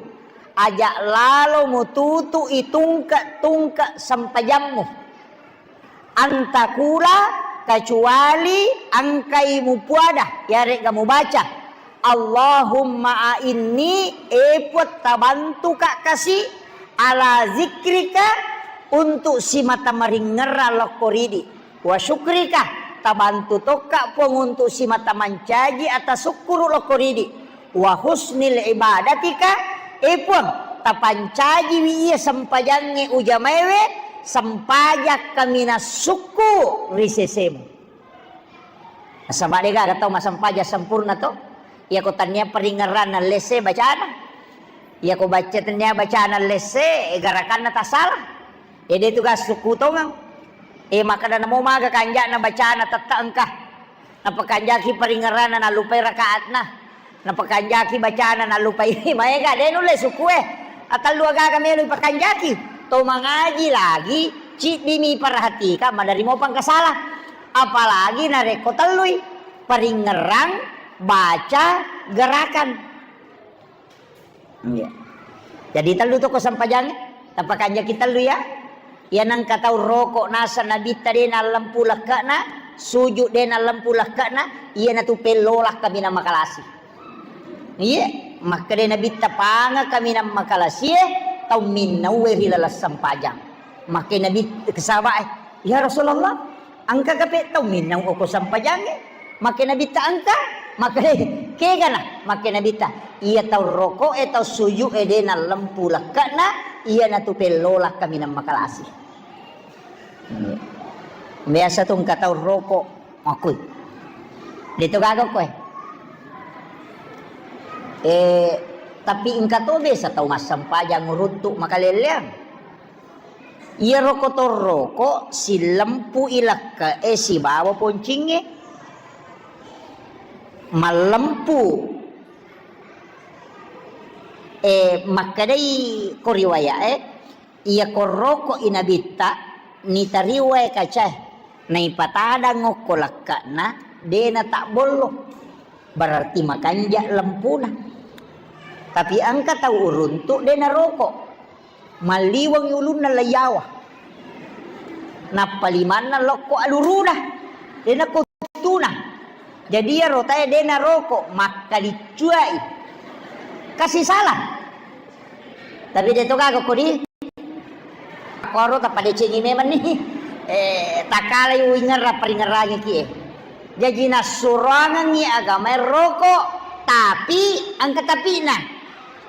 Aja lalo mututu'i tungke-tungke sempajammu. Antakula, kecuali engkai mupuada, yarega mubaca, "Allahumma a'inni," e Puang, tabantuka kasi, "ala zikrika," untuk simata maringerrang lokko ridi, "wa syukrika," tabantu tokka Puang untuk simata mancaji atasukkuru lokko ridi, "wa husnil ibadatika," e Puang, tapancajiwi iya sempajangnge ujamaewe, sempajang kaminang sukku ri sesemu. Nasaba degaga tau massempajang sempurna to, iyako tannia paringerranna lesse bacana, iyako baca tannia bacana lesse, eh, garakanna tasala. Eh, de tugas sukku tongeng. Eh, makkeda namo maga kanja'na bacana tette engka. Napakanjaki paringerranna nallupai rakaatna. Napakanjaki bacana nallupai maega, de nulle sukue. Atellu agaga melo ipakanjaki. To mangaji lagi, ciddimi iperhatika, maderri mo pangkasala. Apalagi narekko tellui, paringerrang, baca, gerakan. Iya. Jadi tellu to ko sempajangnge, tapakanjaki tellu ya. Iya nengka tau roko nasa Nabitta de nallempu lekke'na, sujud de nallempu lekke'na, iyanatu pellola kaminang makalasi. Iye, makkeda Nabitta panga kaminang makalasie, tau minnaue ri laleng sempajang. Makke Nabi, sahabat, "Ya Rasulullah, engka kape tau minnau oko sempajangnge?" Makke Nabitta, "Engka." Makke, "Kegana?" Makke Nabitta, "Iya tau roko e, tau sujud e de nallempu lekke'na, iyanatu pellola kaminang makalasi." Biasa tu engka tau roko, makui. De to gaga koe. Eh, tapi engka to biasa tau massempajang uruntu makalelleang. Iyaro ko torroko sillempu i lekke'e sibawa poncingnge. Mallempu, eh, makkedai ko riwaya'e, iya ko roko i Nabitta, nitariwae kacae, naipatadang okko lekke'na, de natabbollo. Berarti makanja lempuna. Tapi engka tau uruntu de naroko. Malliwengngi ulunna laiyawa. Nappa limanna lokko aluruna. De nakko uttuna. Jadi iyaro tae de naroko, makkaliccuai. Kasi salah. Tapi de to gaga kodi. Koro tapadecengi memang ni. Eh, takalai uingerra paringerrangi ki e. Jaji nassuroangengngi agamae roko, tapi engka tapina.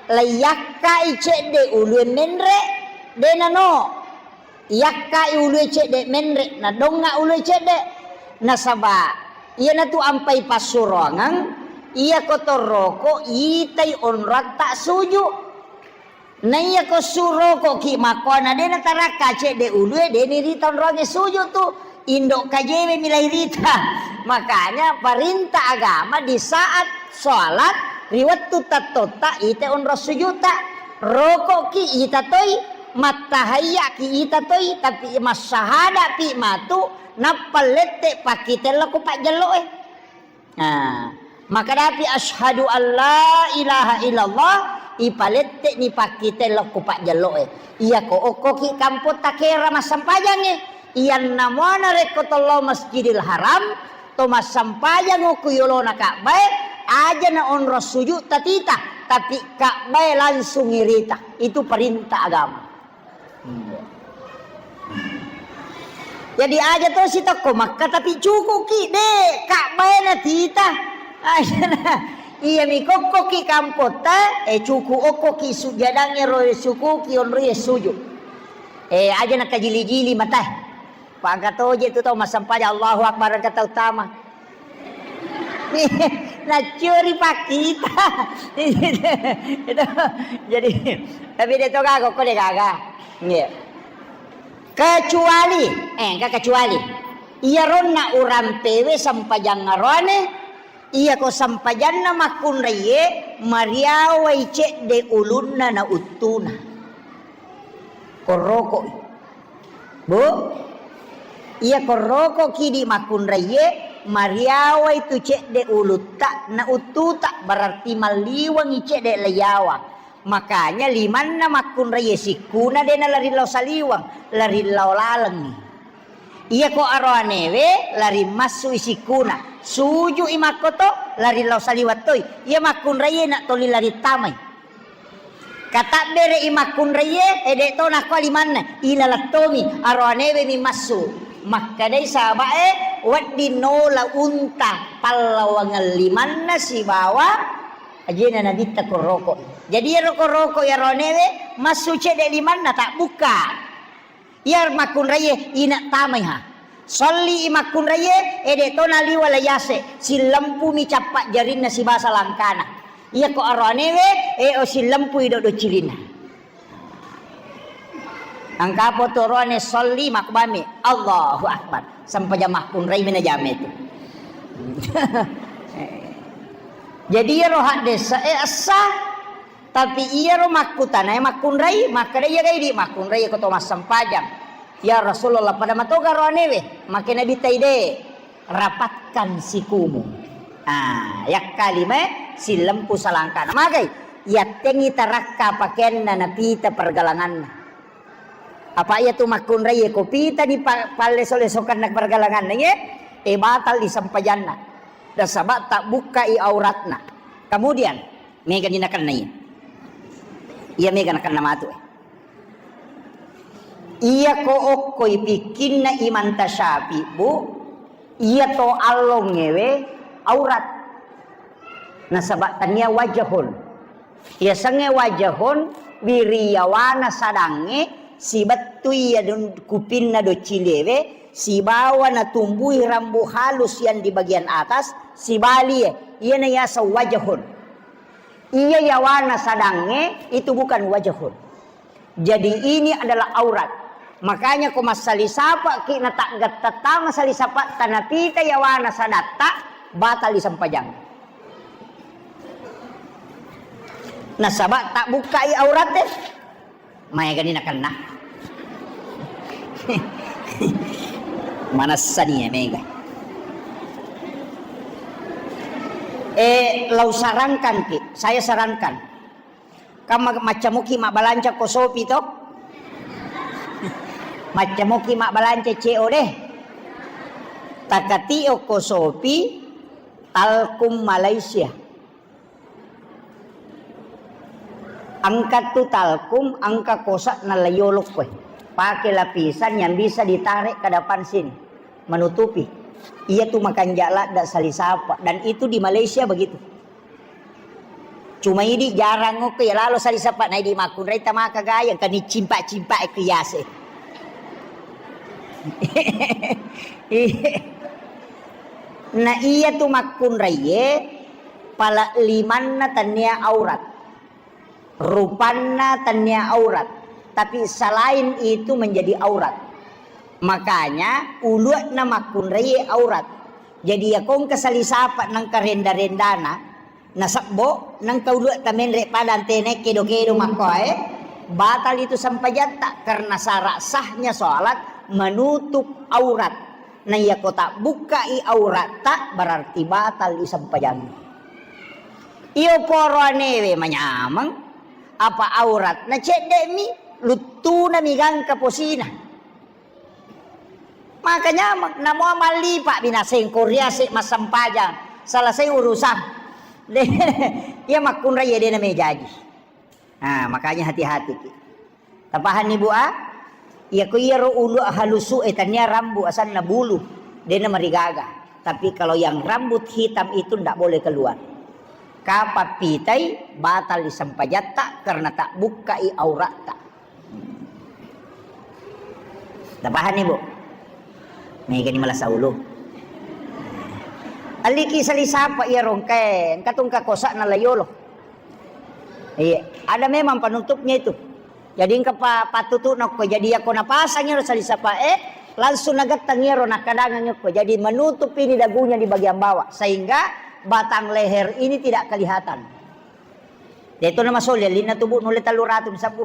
Laiyakkai cedde ulue menre, de nano. Iyakkai ulue cedde menre, nadonga ulue cedde. Nasaba iyanatu ampai passuroangeng, iyako torroko itai onroatta suju. Naiyako surokoki makkoana de natarakka cedde ulue, de nirita onroange suju tu. Indo kajewe milai rita. Makanya perintah agama di saat sholat, ri wettu tattotta ite onro sujutta, rokoki ita toi, mattahayyaki ita toi, tapi massahadapi matu, nappa lette pakkitella ko pajjelloe. Nah, makadapi asyhadu alla ilaha illallah, ipalette'ni pakkitella ko pajjelloe. Iyako okkoki kampotta kera massempajangnge, iyanna muana rekko tollo Masjidil Haram, to massempajang okko yolona Ka'bae, aja na onro sujud tatita, tapi Ka'bae langsung irita. Itu perintah agama. Jadi aja to sitokko Makka tapi cukuki de Ka'bae na tita. Aja na, iya mi kokkoki kampotta, eh, cuku okkoki sujadang ero sukuki onroi sujud. Eh, aja na kajili-jili matae. Pangka toje tu tau massempajang Allahu Akbar engka tau tama. Naccuri pakkita. Itu. Jadi, tapi de to gaga, ko de gaga. Nggih. Kecuali, eh, engka kecuali. Iyaronna urampewe sempajang aroane, iyako sempajanna makkunraiye, mariawai cedde ulunna na uttuna. Korrokoi. Bu, iya korrokoki di makkunraiye, mariawai tu cedde ulutta na uttuta, berarti malliwengi cedde laiyawa. Makanya limanna makkunraiye sikkuna de nalari lao saliweng, lari lao lalengngi. Iyako aroanewe lari massui sikkuna, sujui makkoto, lari lao saliweng toi. Iya makkunraiye na toli lari tamai. Katabbere'i makkunraiye, ede to nakko limanna, ilaleng tomi, aroanewe mi massu. Makkedai sahabae, wedding nola unta pallawangeng limanna sibawa ajena Nabitta korroko. Jadi iyaro korroko aroanewe, massu cedde limanna, tabbukka. Iya makkunraiye ina tamai ha. Solli i makkunraiye, ede to naliwa layase, sillempumi cappa jarinna sibasa langkana. Iya ko aroanewe, e o sillempui dodo cilinna. Angkapo tu aroane solli makbami, Allahu Akbar. Sempajang makkunrai mina jame tu. Jadi iyaro haddesa e essa. Tapi iyaro makkutanae makkunrai, makkeda iya gai di makkunrai ko to massempajang. Ya Rasulullah, pada matoga roanewe, make Nabi taide, rapatkan sikumu. Ah, yakkalimae sillempu salangkana. Magai, Yattengngi tarakka pakeanna napita pergelanganna. Apa iya tu makkunrai ko pita di pa-, palleso-lesokanna pergelanganna ye, e batal di sempajanna. Nasaba tabbukkai auratna. Kemudian, mega ni nakenna iya. Iya mega nakenna matu. Iya ko okkoi pikkinna Imam Tasyafi, Bu, iya to allongewe aurat. Nasaba tania wajahun. Yasengnge wajahun, wiriyawana sadangnge, sibettui iya dun-, kupinna doccilewe, sibawa natumbui rambu halus yang di bagian atas, sibalie, iyana yaseng wajahun. Iya yawana sadangnge, itu bukan wajahun. Jadi ini adalah aurat. Makanya ko massali sapa'ki na taggatta tama sali sapatta napita yawana sadatta, batal disempajang. Nasaba tabbukkai aurat e. Maegani nakenna. Manessani ya mega. Eh, lau sarankan ki, saya sarankan. Kan ma-, maccamuki mabbalanca ko Shopee to? Maccamuki mabbalanca C O D. Takatio ko Shopee, Talkum Malaysia. Angka tu Talkum, angka kosa na layolok koe. Pakai lapisan yang bisa ditarik ke depan sini, menutupi. Iya tu makanja ladda sali sapa. Dan itu di Malaysia begitu. Cuma idi jarang okko ya lalo sali sapa na idi makkunrai tamaka gayang kani cimpak-cimpak e ku yase. Na iya tu makkunrai e pala limanna tania aurat. Rupanna tania aurat. Tapi selain itu menjadi aurat. Makanya ulu'na makkunrai e aurat. Jadi ya kongka sali sapa nangka renda-rendana, nasebbo, nengka ulu'ta menre pada antene kedo-kedo makkoe, batal itu sempajatta karena syarat sahnya sholat menutup aurat. Na iya ko tabbukkai auratta berarti batal i sempajang. Iyo poro anewe manyameng, apa aurat na cedde mi, luttuna mi gangka posina. Maka nyameng, namo mallipa binaseng ko riase massempajang, selesai urusan. De, iya makkunrai ya dena mejaji. Nah, makanya hati-hati ki. Tapahanni Bu a? Iya ko iyaro ulu halusu e tania rambu asanna bulu, dena marigaga. Tapi kalau yang rambut hitam itu ndak boleh keluar. Kapa pitai batal disempajatta karena tak bukkai auratta. Tapahanni Bu? Megani malasa ulu. Alliki sali sapa iya rongkae, engka tungka kosa na layolo. Iya, ada memang penutupnya itu. Jadi engka pa-, pattutu'na okko. Jadi yako napasang iyaro sali sapae, langsung nagettang iyaro nakkadangang okko. Jadi menutup ini dagunya di bagian bawah sehingga batang leher ini tidak kelihatan. Deto na masoli alinna tubu nulle tellu ratu sabbu.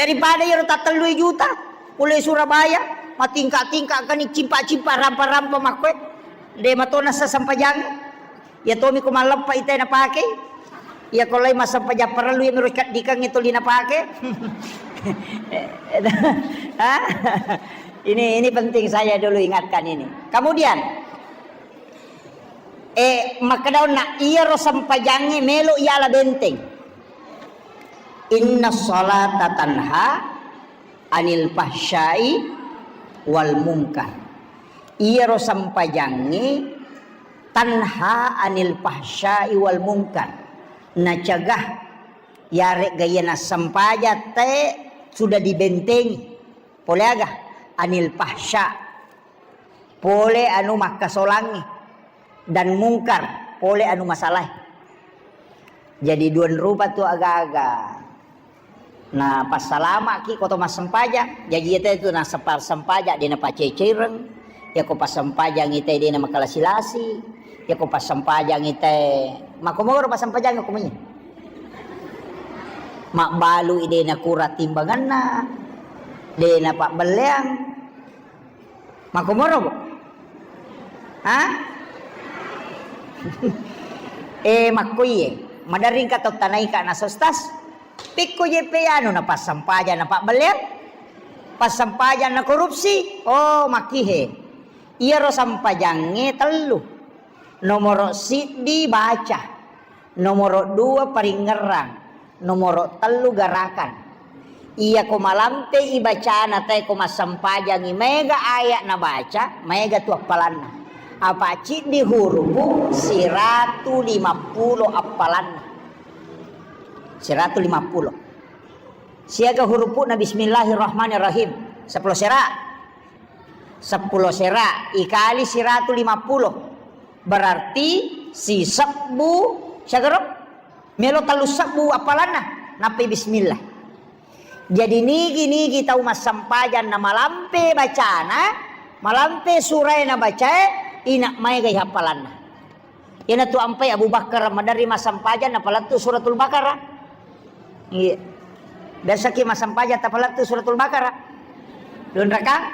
Daripada iyaro tattellui juta, pole Surabaya, matingka-tingka kani cimpa-cimpa rampa-rampa makkoe. De matona sasempajang. Iya tomi ko malleppa ite napake. Iya ko lai massempajang parellu iya miro kaddikang itu lina pake. Hah? Ini, ini penting saya dulu ingatkan ini. Kemudian, Eh, makkeda onna, iyaro sempajangnge melo yala benteng. Inna salata tanha anil fahsyai wal munkar. Iyaro sempajangnge tanha anil fahsyai wal munkar. Nacegah yaregga iya nassempajang te sudah dibentengi. Pole aga? Anil fahsya. Pole anu makkasolangngi, dan mungkar, pole anu masalae. Jadi dua rupa tu aga-aga. Na passalamaki ko to massempajang. Jaji iyate tu na sepa-, sempajang de napacecereng. Yako passempajang ite de namakalasi-lasi. Yako passempajang ite makomoro passempajang ko mui. Mabbalu de nakura timbanganna. De napabbelleang. Makkomoro, Bu? Ha? Eh, makkoiye. Maderring ka to tanaika na sostas. Pikko jeppe anu na passempajang na pabbelleang. Passempajang na korupsi. Oh, makkihe. Iyaro sempajangnge tellu. Nomoro siddi baca. Nomoro dua paringngerang. Nomoro tellu garakan. Iyako malampe ibacana tae ko massempajangi maega ayat nabaca, maega tu appalanna. Apa ciddi hurupu siratu lima pulo appalanna. Siratu lima pulo. Siaga hurupu'na bismillahirrahmanirrahim. Seppulo sera. Seppulo sera ikali siratu lima pulo. Berarti sisebbu siagaro? Melo tellu sebbu appalanna. Nappai bismillah. Jadi nigi-nigi tau massempajang na malampe bacana, malampe surae na bacae, ina maega i happalanna. Iyanatu ampai Abu Bakar maderri massempajang napalettu Suratul Baqarah. Iya. Biasaki massempajang tapalettu Suratul Baqarah. Dua rakang?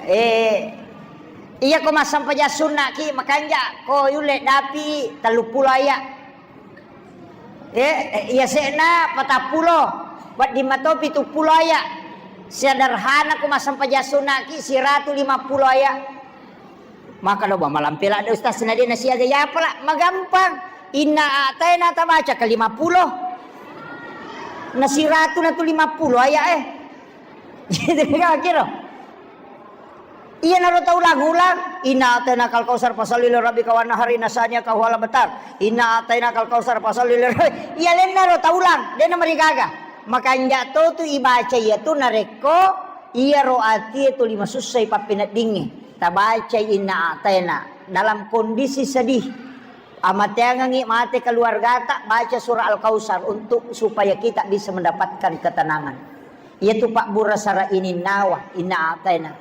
Eh, iya ko massempajang sunna ki makanja ko yulle dapi tellu pulo ayat. Eh, eh, iya se'na patappulo, wedding mato pitu pulo ayat. Sederhana ko massempajang sunna ki siratu lima pulo ayat. Maka do ba malampe ladde ustaz na de na siaga yapala, magampang. Inna a'taina tabaca ke lima pulo. Na siratu na tu lima pulo ayat eh. Gitu kira-kira. Iyanaro taulang-ulang, "Inna a'tainakal kautsar fasalli li rabbika wanhar inna syani'aka huwal abtar." "Inna a'tainakal kautsar fasalli li rabbi-," iya lennaro taulang, dena marigaga. Makanja to tu ibaca iyatu narekko iyaro atie tuli masussai pappeneddingnge. Tabacai Inna A'taina dalam kondisi sedih. Amateangengngi mate keluargata, baca surah Al-Kautsar untuk supaya kita bisa mendapatkan ketenangan. Iyatu pabbura sara ininnawa, Inna A'taina.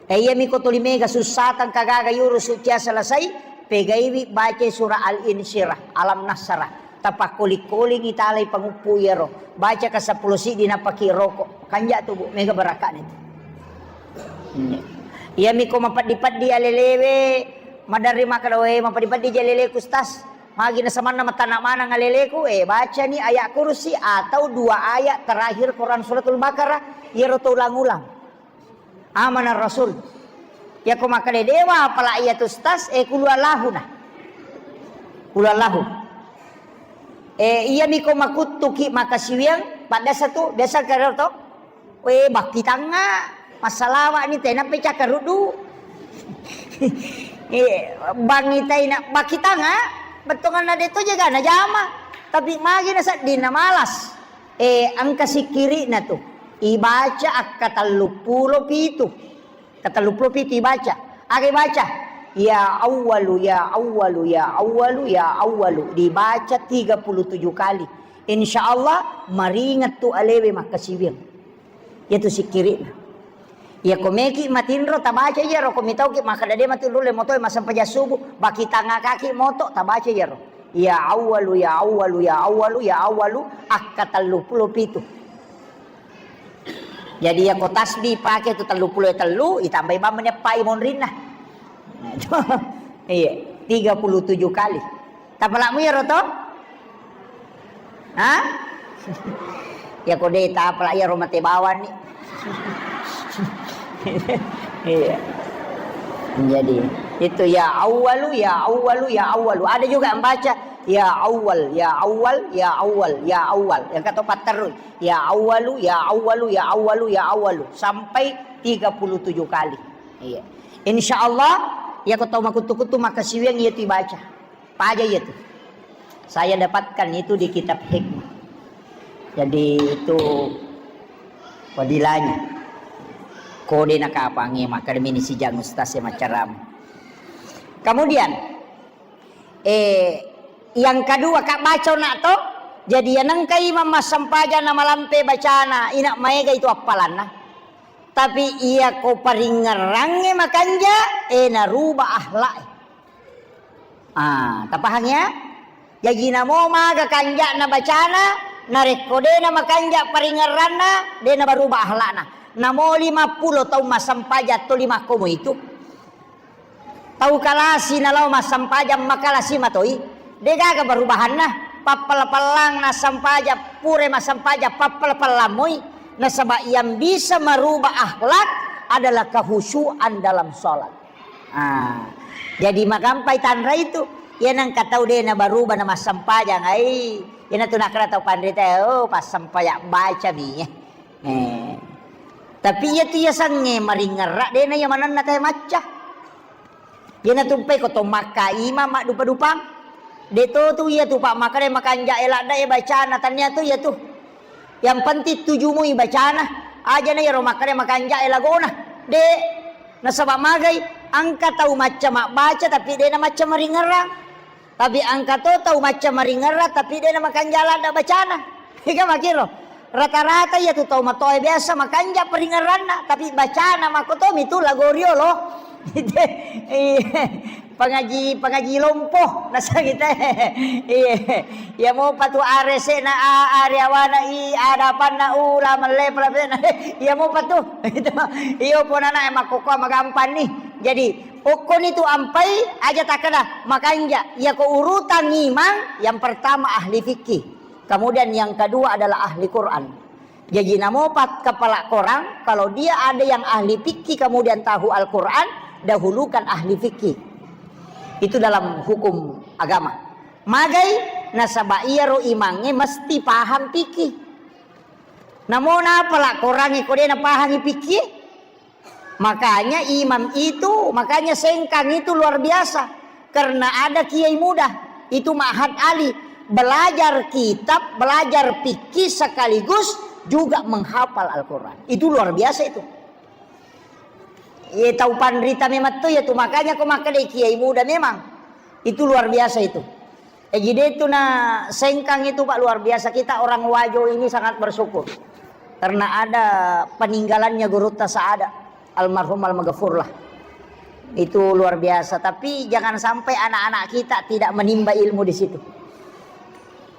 E, iyami ko tuli mega sussatang kagaga yurusu cia selesai, pegaiwi bacai surah Al-Insyirah, Alam Nasyrah. Tapakkoling-kolingi talai panguppu iyaro. Baca ka seppulo siddi napaki roko. Kanja tu, Bu, mega barakane tu. Hmm. Iyami ko mapeddi-peddi alelewe, maderri makkeda, "We, mapeddi-peddi ji aleleku, Ustaz. Magi na samanna matana maneng aleleku." Eh, bacani ayat kursi atau dua ayat terakhir Quran Suratul Baqarah, iyaro to ulang-ulang. Amanar Rasul. Yako makkeda dewa apala iyatu Ustaz, eh, kulu Allahu na. Kulu Allahu. Eh, iyami ko makuttuki makasiwiang, paddasa tu, biasa karo to. We, bakkitangnga, massalawa ni tena pe cakkaruddu. Eh, bangi taina bakkitangnga, bettuanna de to jaga na jama. Tapi magi na sedding na malas. Eh, engka sikkiri'na tu. Ibaca akka telluppulo pitu. Ka telluppulo pitu ibaca. Aga ibaca? Ya Awwalu, ya Awwalu, ya Awwalu, ya Awwalu. Dibaca tiga puluh tujuh kali. Insya Allah, maringet tu alewe makkasiwiang. Iyatu sikkiri'na. Iya ko meki matinro, tabaca iyaro. Ko mitauki makkeda de matinro le moto e massempajang subuh, bakitangakaki moto, tabaca iyaro. Ya Awwalu, ya Awwalu, ya Awwalu, ya Awwalu, akka telluppulo pitu. Jadi, iya ko tasbih pake tu telluppulo tellu, itambai bang meneppai monrinna. Iya, tiga puluh tujuh kali. Tapalamu iyaro to? Ha? Ya ko de tapala iyaro mate bawang ni. Iya. Jadi, itu ya Awwalu, ya Awwalu, ya Awwalu. Ada juga yang baca, ya Awwal, ya Awwal, ya Awwal, ya Awwal. Yang kata patterru, ya Awwalu, ya Awwalu, ya Awwalu, ya Awwalu. Sampai tiga puluh tujuh kali. Iya. Insya Allah, ya ko tau makuttu-kuttu makkasiwiang iya tu ibaca. Paja iya tu. Saya dapatkan itu di kitab hikmah. Jadi itu fadilahnya. Kode nakapangi makkadamini sijang ustaz ya macaramu. Kemudian, eh, yang kedua, kak baca nak to. Jadi yang nengka imam massempajang na malampe bacana, ina maega itu appalanna. Tapi iya ko paringngerangnge makanja, eh, naruba akhlak. Ah, tapahang ya? Jaji namo maga kanja'na bacana, narekko de na makanja paringngeranna, de na baruba akhlakna. Namo lima pulo taung massempajang to lima komo itu. Tau kalasi nalao massempajang makalasi matoi. Degaga perubahanna, pappella-pellang nassampaja, pura massampaja pappella-pellang moi, nasaba yang bisa merubah akhlak adalah kehusuan dalam sholat. Ah, jadi magampai tanra itu, ya nangka tau de na berubah na massampajang, ai, ya natu nakra tau panrita, oh, passampaja baca mi, eh. Eh. Tapi iya tu iya sange maringerra, de na iya manenna teh macca. Iyana tumpai ko to makka imang maddupa-dupang. De to tu iya tu, Pak, makkeda makanja e ladda e bacana, tania tu iya tu. Yang penting tujumui bacana. Aja na iyaro makkeda makanja e lagona. De, nasaba magai, engka tau macca mabbaca tapi de na macca maringerrang. Tapi engka to tau macca maringerrang tapi de na makanja ladda bacana. Ega makiro. Rata-rata iya tu tau matoa biasa makanja paringerranna, tapi bacana makko to mi tu lago riolo. Iya. Pangaji, pangaji lompo, nasang kita. Iya. Iya mopa tu are se na a, are awana i, ada panna u, la melle pala pe na. Iya mopa tu. Itu. Iyo ponana e makkoko magampanni. Jadi, okkoni tu ampai aja takkeda makanja. Iya ko urutan imang, yang pertama ahli fikih. Kemudian yang kedua adalah ahli Quran. Jadi namopa kepala korang, kalau dia ada yang ahli fikih kemudian tahu Al-Quran, dahulukan ahli fikih. Itu dalam hukum agama. Magai nasaba iyaro imangnge mesti paham fikih. Namo napala korangnge ko de napahangi fikih? Makanya imam itu, makanya Sengkang itu luar biasa. Karena ada kiai muda, itu Ma'had Ali, belajar kitab, belajar fikih sekaligus juga menghafal Al-Quran. Itu luar biasa itu. Iya tau panrita memang tu ya tu, makanya ko makkeda kiai muda memang. Itu luar biasa itu. Eh, jadi itu na Sengkang itu, Pak, luar biasa. Kita orang Wajo ini sangat bersyukur karena ada peninggalannya Gurutta Saada, almarhum almaghfurlah. Itu luar biasa. Tapi jangan sampai anak-anak kita tidak menimba ilmu di situ.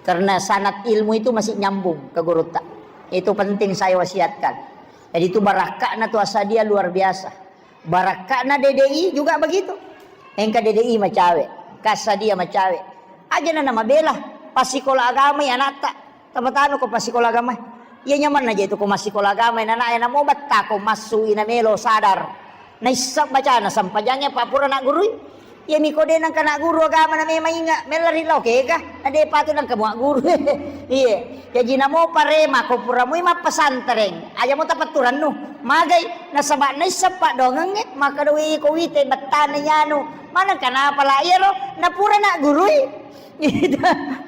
Karena sanad ilmu itu masih nyambung ke Gurutta. Itu penting saya wasiatkan. Jadi itu barakakna tu asadia luar biasa. Barakka'na D D I juga begitu. Engka D D I macawe, kassa dia macawe. Aja na namabela, passikola agamai anatta. Tapatanu ko passikola agamai. Iya nyamanna je tu ko massikola agamai nana e, namo betta ko massu i namelo sadar. Naissa bacana sampajangnge pa pura naggurui. Iya miko de nangka nagguru agama na memang inga, mella ri lao kega. Na de patu nangka mua guru. Iya. Jaji namo parema ko pura mui mappesantreng, aja mo tapatturannu. Magai nasaba naissa paddoangengnge, maka doi ko wite bettana nyanu. Maneng kanapa la iyaro napura naggurui.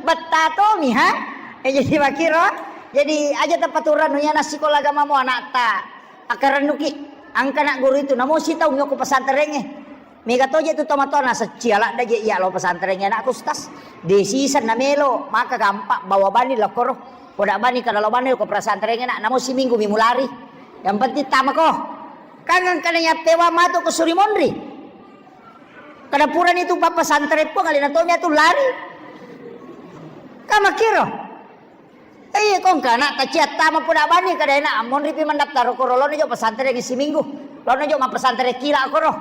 Betta tomi ha. Eh, jadi makiro. Jadi aja tapaturannu ya nassikola agama mo anatta. Akarennuki, engka nagguru itu namo sitaung yoko pesantrengnge. Mega toje tu tomatoa nasecci aladda je iya lao pesantrengnge anakku, Ustaz. De season namelo, maka gampang bawa bani lakkoro. Poda bani kada lao bani ko pesantrengnge nak, namo siminggu mi mulari. Yang penting tamako. Kan engka na yappewa matu ko suri monri. Kada purani tu pappesantreng pun alena tomi atu lari. Kamakiro. Iya, kongka anak taciattama puda bani kada enak, monripi mendaftar ko ro, laono jo pesantren siminggu. Laono jo mappesantreng kila ko ro.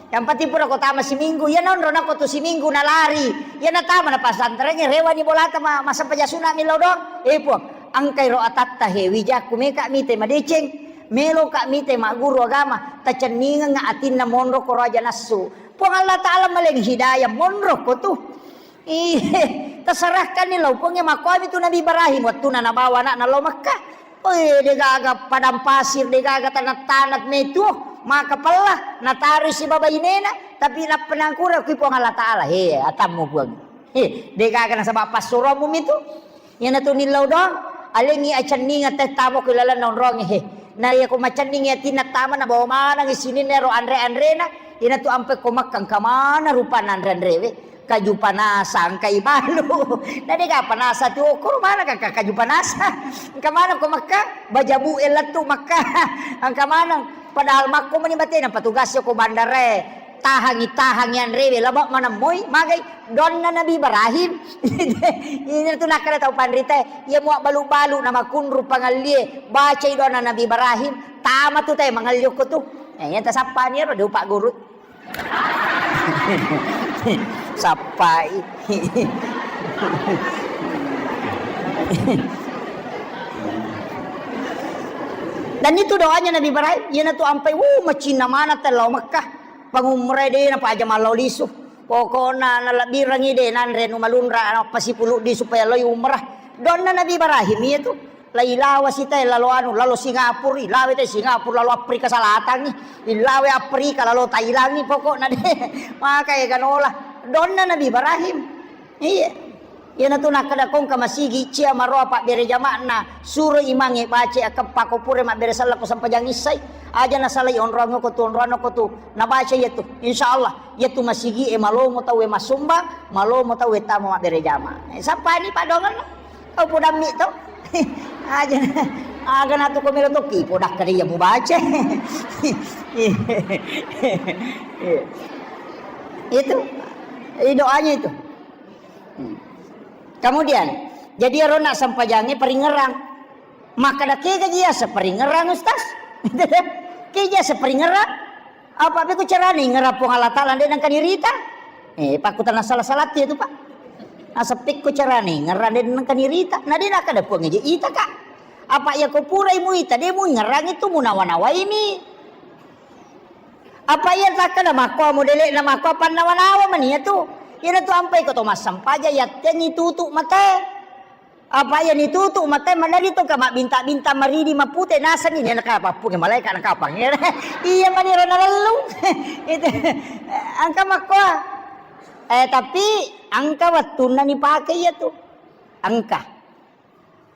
Yang penting pura ko tama siminggu, iya nonro nako tu siminggu nalari. Iya natama na pesantren, rewani bolata ma-, masa pajasuna millau doang. Eh, Puang, engkai ro atatta he, wijakku meka mite madeceng, melo ka mite magguru agama, tacenningeng atinna monro ko ro aja nassu. Puang Allah Ta'ala maleng hidayah monro ko tu. Iye, tasarahkanni lao Puangnge. Makkuami tu Nabi Ibrahim, wettuna nabawa anakna lao Mekkah. Oi, degaga padang pasir, degaga tanah-tanah metu, maka pella, natarui sibawa bainena, tapi nappa nangkura kui Puang Allah Ta'ala, he, atammu Puang. He, degaga nasaba passuromu mitu. Iyanatu nillau doang, alengngi acenningeng teh tamo ko ilalenna onrongnge, he. Na iya ko macenningi atinna tama, nabawa manengngi sininna ero anre-anrena, iyanatu ampe ko Mekkah engka maneng rupanna anre-anrewe, kaju panasa, engka ibalu. Na dega panasa tu, okkoro maneng ka-, ka-, kaju panasa. Engka maneng ko Mekkah, bajabu e lettu Mekkah. Engka maneng, padahal makko meni batena petugas ko bandarae. Tahangi, tahangi anrewe, laba maneng moi, magai doanna Nabi Ibrahim. Ini tu nakkeda tau panrita, iya mua balu-balu na makunru pangallie, bacai doanna Nabi Ibrahim, tama tu tae mangalli okko tu. Eh, iya tasappani ero, de upagguru. Sappai. Dan itu doanya Nabi Ibrahim, iyanatu ampai, wuh, macinna maneng tau lao Mekkah. Pangumrai de' napaja mallao lisu. Pokokna nalebbirengngi de' nanre anu malunra, napasipuluddi supaya lao umrah. Donna Nabi Ibrahim iyatu. Lai lawa sita lalo anu, lalo Singapura, ilawe te Singapura, lalo Afrika Salatangngi, ilawe Afrika, lalo Thailandngi, pokokna de'. Maka ega nola. Donna Nabi Ibrahim. Iya. Iyanatu nakkeda ko engka masigi cia maroa pabbere jama'na, suro imangnge baca akkeppa ko pura mabbere selleng ko sempajang issai. Aja nasalai onroang ko tu, onroang ko tu. Nabaca iyatu. Insyaallah, iyatu masigi e malomo tau e massumbang, malomo tau e tama mabbere jama. Eh, sappani padongenna. Kau podammi to. Aja. Aga natu ko melo tokki, podakkeda iya mubaca. Itu. Ini doanya itu. Hmm. Kemudian, jadi iyaro na sempajangnge paringngerang. Makkeda, "Kega ji yaseng paringngerang, Ustaz?" Kega ji yaseng paringngerang? Apa beko carana ingngerang Puang Allah Taala de' nengka nirita? Eh, pakkutana salah-salah tu, Pak. Naseppi ko carana ingngerang de' nengka nirita. Na de' nakkeda Puang je ita, Kak. Apa iya ko purai muita, de' muingngerang itu munawa-nawaimi. Apa iya takkeda makkoa modele'na makkoa pannawa-nawa mani iyatu. Iyanatu ampai ko to massampaja yattengngi tutu matae. Apa iya nitutu matae manari to ka mabbinta-binta maridi mapute nasenni nena kapappunge malaika na kapang. Iya mani ro nalellung. Itu. Engka makkoa. Eh, tapi engka wettunna nipake iyatu. Engka.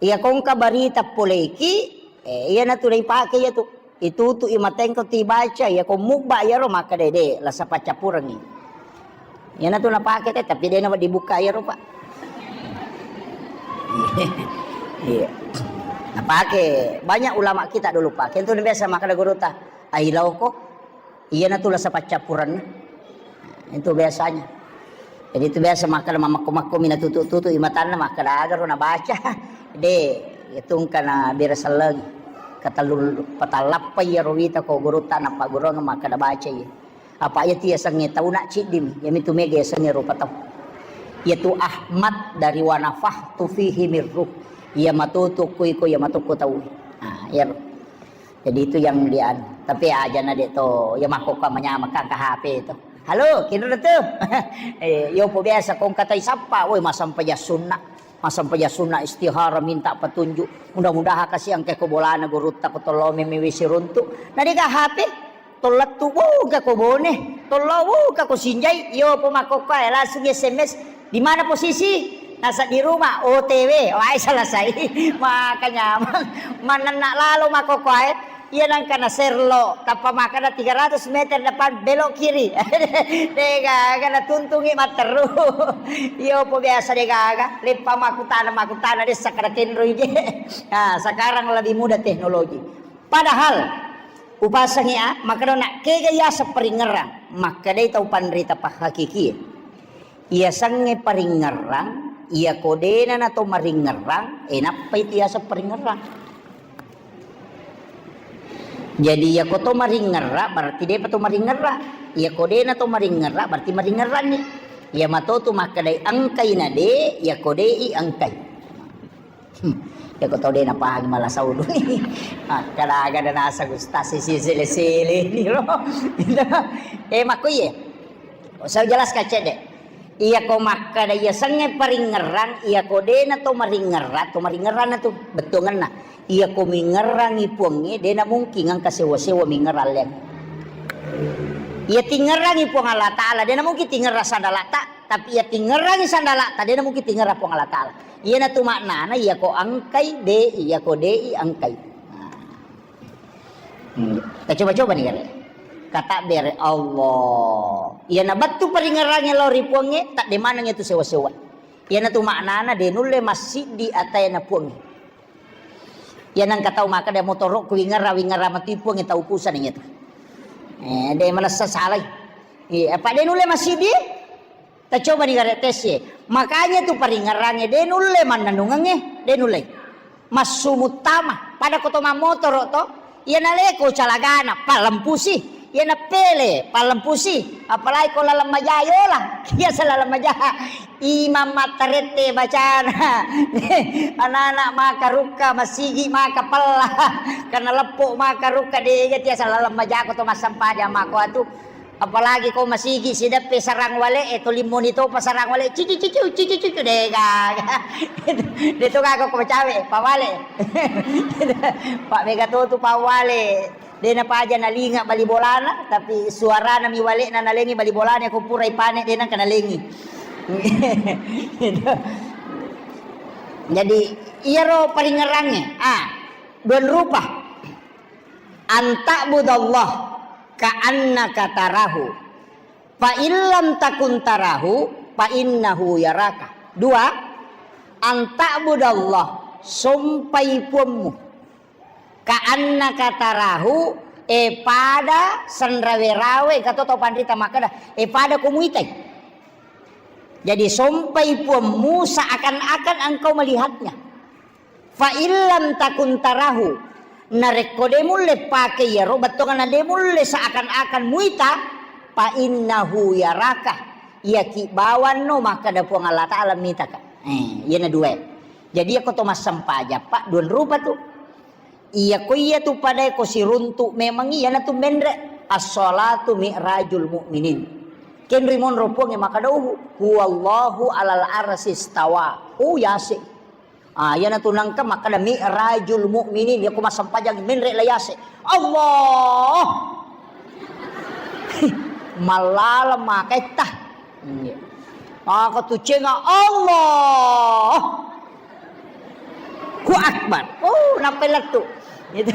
Iya ko engka barita poleki, eh, iyanatu naipake iyatu. Itutu'i matengko tibaca, iya ko mubba iyaro makkeda de', lasa paccappurengngi. Iyanatu napake te, tapi de' nawedding bukka iyaro, Pak. Iya. Napake banyak ulama kita dulu, Pak. Kentu biasa makkeda gurutta, "Ai laoko." Iyanatu lasa paccappurenna. Itu biasanya. Jadi itu biasa makkeda mamakko-makko mina tutu-tutu imatanna makkeda agaro nabaca. De', itu engka na bere sellengi. Katellu patallappa iyaro wita ko gurutta nappa gurung makkeda baca iya. Apa iya tu yasengnge tau na ciddimi, iyamitu mega yasengnge rupa tau. Iyatu Ahmad dari wa nafakhtu fihi min ruh. Iya matutu ko iko, iya matutu ko tau. Nah, iyaro. Jadi itu yang dianu. Tapi aja na de' to, ya makkokko manyameng ka H P to. "Halo, kinro tu?" Eh, yo po biasa ko engka tai sappa, woi, massampajang sunna. Massampajang sunna istihara minta petunjuk. Mudah-mudahan kasi engka ko bolana gurutta ko tollo meme wisi runtu. Na de' ga H P? Tollettu, wuh, ga ko Bone. Tollo, wuh, ga ko Sinjai. Yo po makkokko e langsung S M S. "Di mana posisi?" "Nasa di rumah." "O T W." Wae selesai. Maka nyameng. Manenna lalo makkokkoe. Iya nengka na serlo, tappa makkeda tiga ratus meter depan belok kiri. De' gaga natuntungi matteru. Iyo po biasa de' gaga. Leppa makkutana, makkutana de' sakkeda kenroi je. Nah, sekarang lebih mudah teknologi. Padahal upasengi a, makkeda na kega yaseng paringngerang, makkedai tau panrita pahhakikie. Iyasengnge paringngerang, iyako de'na nato maringngerang, e nappai tu yaseng paringngerang. Jadi iyako to maringngerang, berarti de'pa to maringngerang. Iyako de'na to maringngerang, berarti maringngeranni. Iya mato tu makkedai engkai na de', iyako de'i engkai. Hmm. Iyako tau de' napahangi mala saulu ni. Makkeda aga de' naseng ustaz sisi sele-sele ni lo. Eh, makko iye. Saya jelaskan cedde. Iyako makkeda iyasengnge paringngerang, iyako de'na to maringngerang, to maringngerang na tu bettuangenna. Iyako mingngerangi puangnge, de'na mungkin engka sewa-sewa mingngerang leang. Iya tingngerangi Puang Allah Ta'ala, de'na mungkin tingngerang sandalata, tapi iya tingngerangi sandalata, de'na mungkin tingngerang Puang Allah Ta'ala. Iyanatu maknana, iyako engkai, de'i, iyako de'i, engkai. Nah. Hmm. Kita coba-coba ni, kare. Kata bere Allah. Iyana bettu paringngerangnge lao ri Puangnge, tadde maneng itu sewa-sewa. Iyanatu maknana, de' nulle massiddi ataena Puangnge. Iyana engka tau makkeda, "Motoro'ku wingngerang, wingngerang matu Puangnge," tau pusana iyatu. Eh, de' manessa salai. Iya, apa de' nulle massiddi? Tacoba ni gare' tes ye. Makanya tu paringngerangnge de' nulle mannennungengnge, de' nulle. Massu muttama, pada ko to mammotoro' to, iya naleko calagana, pallempusi, iya napele, pallempusi, apalagi ko laleng maja yola, biasa laleng maja. Imang mattarette bacana. Anak-anak maka rukka, masigi maka pella. Karena leppo maka rukka, dega tiasa laleng majako to massempajang mako atu. Apalagi ko masigi sideppe sarang wale, eh, to limmoni topa sarang wale, cici cici cici cici, dega. De to gaga ko macawe, pawale. Pak mega to tu pawale. De napaja nalinga bali bolana, tapi suarana mi wale'na nalengi bali bolana, ko pura ipane de nangka nalengi. Jadi, iyaro paringerangnge, ah, dua rupa. Anta'budallah ka'annaka tarahu. Fa illam takun tarahu, fa innahu yaraka. Dua, anta'budallah, sompai puammu. Ka'annaka tarahu, e pada senrawe-rawe, engka to tau panrita makkeda, e pada ko muitai. Jadi sompai puammu seakan-akan engkau melihatnya. Fa illam takun tarahu, narekko de mulle pake iyaro, bettuanna de mulle seakan-akan muita, fa innahu yaraka, iyaki bawanno makkeda Puang Allah Ta'ala mitaka. Eh, iyana dua. Jadi, iyako to massempajang, Pak, dua rupa tu. Iyako iya tu padae ko siruntu memang iyanatu menre. As-shalatu mi'rajul mu'minin. Kenri monro Puangnge makkeda, "Huwallahu alal arsy istawa." Oh, yase. Ah, iyanatu nangka makkeda mi'rajul mu'minin, iyako massempajang menre la yase. Allah. Mallaleng maketta. Iya. Maka tu cenga Allah. Ku akbar. Oh, nappai lettu. Gitu.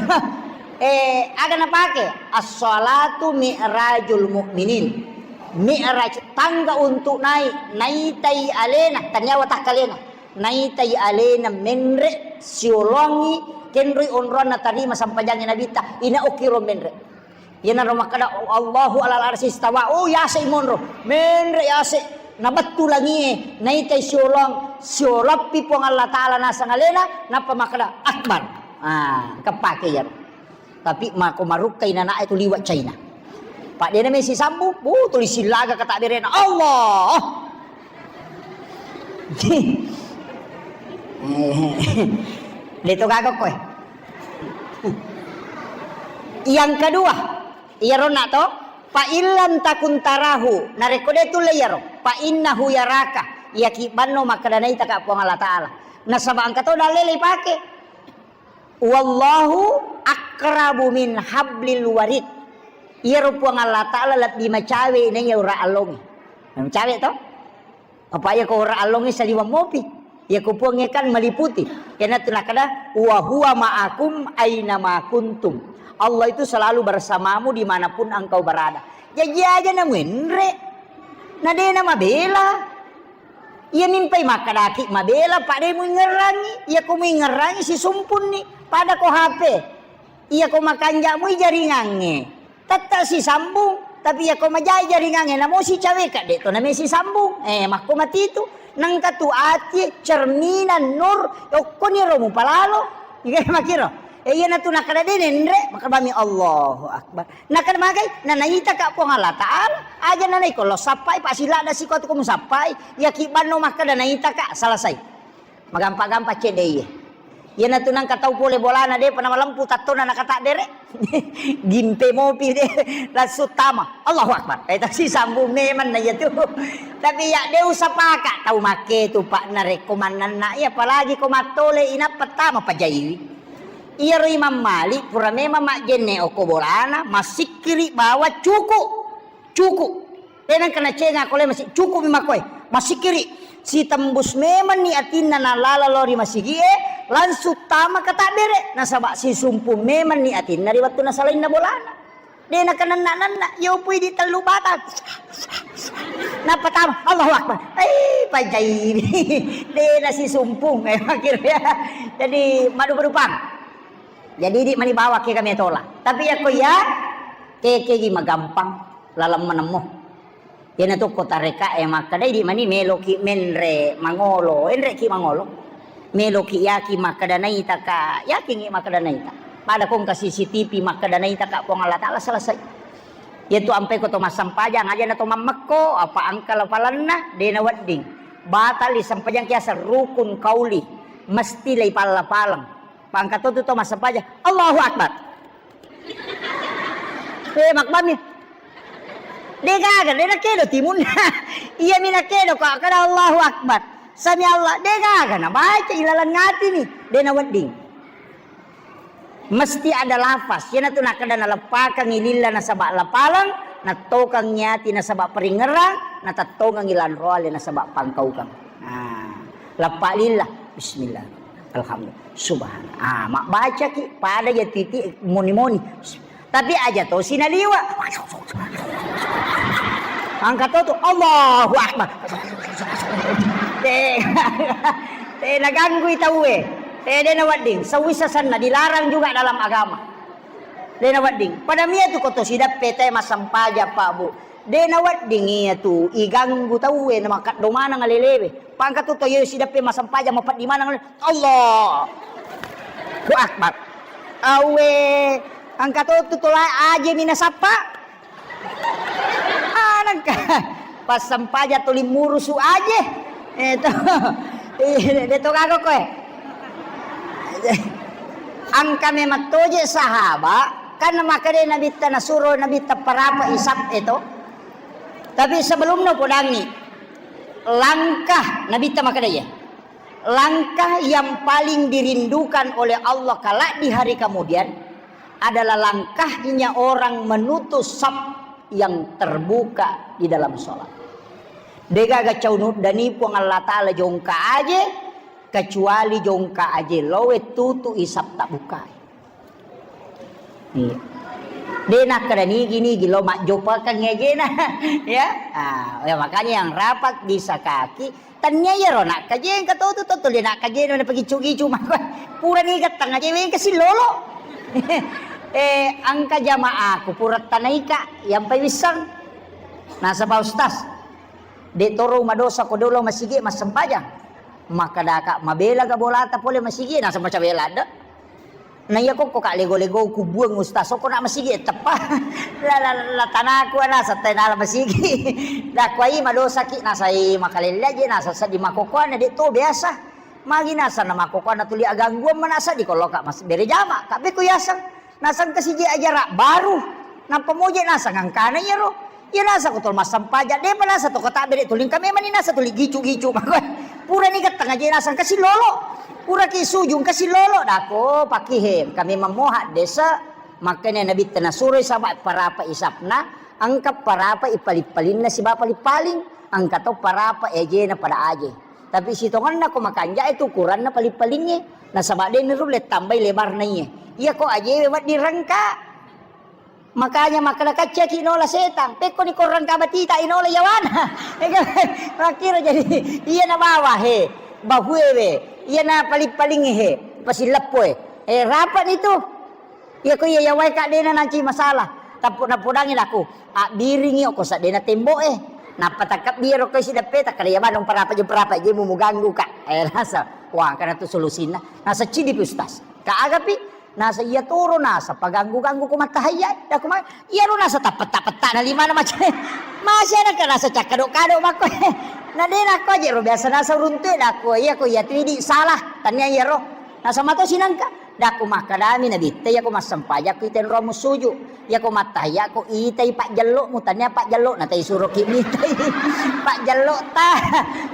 Eh, aga napake? As-shalatu mi'rajul mu'minin. Mi'raj, tangga untuk naik, naitai alena, taniawa takkalena. Naitai alena menre, siolongi, kenroi onroanna tarima sampajangi Nabitta, ina okiro menre. Iyanaro makkeda, "Allahu alal arsy istawa." Oh, yase monro. Menre yase. Nabettu langie, naitai siolong, siolappi Puang Allah Ta'ala naseng alena, nappa makkeda, "Akbar." Ah, keppake iyaro. Tapi mako marukkai nanae tu liwa China. Pak dena mesi sambu, bu tuli silaga kata berena. Allah. Deto gaga koe. Yang kedua, iyaro na to, fa illam takun tarahu, narekko de tulle iyaro, fa innahu yaraka, iyaki banno makkeda naitaka Puang Allah Ta'ala. Nasaba engka to dalle ipake. Wallahu aqrabu min hablil warid. Iyaro Puang Allah Ta'ala lebbi macawe naiya ura allonge. Macawe to? Apa iya ko ura allonge saliweng mopi? Iya ko Puangnge kan meliputi. Iyanatu nakkeda, "Wa huwa ma'akum aina ma kuntum." Allah itu selalu bersamamu dimanapun engkau berada. Jaji aja namuenre. Na dena mabela. Iya mimpai makkedaki mabela, pa de muingerrangi. Iya ko muingerrangi sisumpunni. Pada ko H P. Iya ko makanja mui jaringangnge. Tette sisambung, tapi iya ko majai jaringangnge, namo sicaweka, de to name sisambung. Eh, makko matitu. Nengka tu atie, cerminan, nur, okkoni ro mupalalo. Iya makiro. Eh, iya natu nakada de nenre, makabami Allahu Akbar. Nakada magai, na naitaka Puang Allah Ta'ala, aja na naiko lo sappai, pa silada siko tu ko musappai, iya ki banno makkada naitaka, selesai. Magampa-gampa cedde iye. Iyanatu nangka tau pole bolana depa namalempu tattona nakatabbere. Gimpe mopi de langsung tama. Allahu Akbar. Eh, tasi sambung memang na iyatu. Tapi ya de usapaka tau makke tu, Pak, narekko mannanna iya, apalagi ko mattole inappa tama pajaiwi. Iyaro Imam Malik pura memang majjenne okko bolana, masikkiri bawa cuku. Cuku. Tenang kena cenga kole masih cukup mi makkoe. Masikkiri. Sitembus memenni atinna nalala lao ri masigie, langsung tama katabbere. Nasaba sisumpung memenni atinna ri wettu nasalainna bolana. De nakananna-nanna, yopui di tellu batang. Nappa tama, Allahu Akbar. Eh, pajai. De nasisumpung. Eh, akhirnya. Jadi, madu-madupang. Jadi, di mani bawa ke kami tola. Tapi ya ko ya, kekegi magampang, laleng manemmo. Iyanatu ko tareka e makkeda, idi mani meloki menre mangolo, enreki mangolo. Meloki yaki makkeda naitaka, yakingi makkeda naita. Pada ko engka C C T V makkeda naitaka Puang Allah Ta'ala, selesai. Yatu ampe ko to massempajang, aja na to mammekko, apa angka lapalanna, de nawedding. Batal isempajang kiaseng rukun qauli, mesti leipalla-paleng. Pangka to tu to massempajang, Allahu Akbar. Eh, makbami. De gaga, de nakedo timunna. Iya mi nakedo ko kada Allahu Akbar. Sami Allah, de gaga nabaca ilaleng atini, de nawedding. Mesti ada lafaz. Iyanatu nakkeda naleppakengngi lilla nasaba lapaleng, nattokengngi ati nasaba paringngerang, natettongengngi lanroale nasaba pangkaukeng. Ah, leppa lilla, bismillah, alhamdulillah, subhanallah. Ah, mabbacaki pada ya titi moni-moni. Tapi aja tosi naliwa. Angka to tu, Allahu Akbar. Te, te naganggui tauwe. Te de nawedding. Sewisa senna dilarang juga dalam agama. De nawedding. Pada mia tu koto sidappe te massempajang, Pak, Bu. De nawedding iya tu iganggu tauwe na makaddo maneng alelewe. Pangka tu toyo sidappe massempajang mapeddi maneng ale-, Allahu Akbar. Awe, angka to tu tola aje mi nasappa. Anangka passempajang tuli murusu aje. Eh, to. Eh, de to gaga koe. Angka memang toje sahaba, kan makkeda Nabitta nasuro Nabitta parapa isap e to. Tapi sebelumnya podangi langkah Nabitta makkeda ya. Langkah yang paling dirindukan oleh Allah kelak di hari kemudian adalah langkahnya orang menutup saf yang terbuka di dalam sholat. Degaga caunu dani Puang Allah Ta'ala jongka aje, kecuali jongka aje lowe tutu isap tak bukai. Iya. De nakkeda nigi-nigi lo majjopakeng ajena. Ya. Ah, ya, makanya yang rapat disakaki. Tania iyaro nakkajeng katotu to tuli nakkajeng na pagicu-gicu mako. Pura ni gattang aja weng kasi lolo. Eh, angka jamaaku pura tanaika yang pai wissang. Nasaba ustaz. De toro madosa ko dolo masigi massempajang. Makkadaka mabela ga bolata pole masigi nasaba cabela de. Na iya kokko ka lego-lego kubuang ustaz, sokko na masigi teppa. La, la, la tanaku ana satai nala masigi. Dakwai madosaki nasai makalelle aja nasa seddi makokoana de to biasa. Magi nasa na makokoana tuli agangguan manasa di koloka mas bere jama. Ka beko yaseng. Naseng kasiji ajara baru. Nappa moje naseng angkana iyaro. Iya nasa ko tol massempajang, depa nasa to kota bede tuling kami mani nasa tuli gicu-gicu mako. Pura ni gattang aja nasa kasi lolo. Pura ki sujung kasi lolo dako paki he. Kami mammoha desa. Makanya Nabi tena suroi sama parapa isapna, angka parapa ipaling-palinna siba paling-paling, angka to parapa ejena pada aje. Tapi sitonganna ko makanja itu ukuranna paling-palingnge. Nasaba de niru le tambai lebarna iye. Iya ko ajewe wedding rengka. Makanya makkeda kaccaki nola setang, pekko ni korrang kabatita inola yawana. Makkiro jadi iya na bawa he, bahue we, iya na paling-paling he, pasilleppoe. Eh, rapat ni tu. Iya ko iya yawai ka dena nanci masalah. Tappu napodangi laku, abbiringi ko sadena temboe. Nappa takkabbiro ko sideppe takkada ya manung parapa je parapa je mu ganggu ka. Eh, rasa. Wah, karena tu solusinna. Nasa cidi pi ustaz. Ka agapi? Nasa iya toro nasa paganggu-ganggu ko mattahayya, dako ma-, iyaro nasa tappetta-petta na limana maca. Masih ada ka nasa cakkado-kado makko. Na de nakko aja ro biasa nasa runtu dako iya ko iya tu idi salah. Tania iyaro. Nasa mato sinangka. Dako makkadami nabitta iya ko massempajang ko itenro musuju. Iya ko mattahayya ko itai pajjello'mu, tania pajjello'na tai suroki mitai. Pajjello'ta.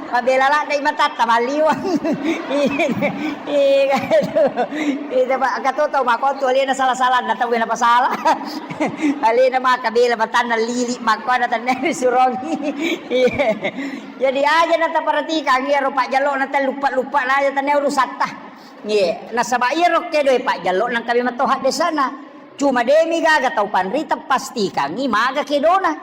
Mabela ladde matatta malliweng. Iya, iya, itu, itu, Pak, katoto makotu alena salah-salah na tau na pasala. Alena maka bela matanna lili makko na tania surongi. Iya. Jadi aja na taperhatikan iya ro pajjello'na tai lupa-lupa na aja tania urusatta. Nggih, nasaba iyaro kedoe pajjello nangka memang to haddesana. Cuma demi gaga tau panrita pastikangi maga kedona.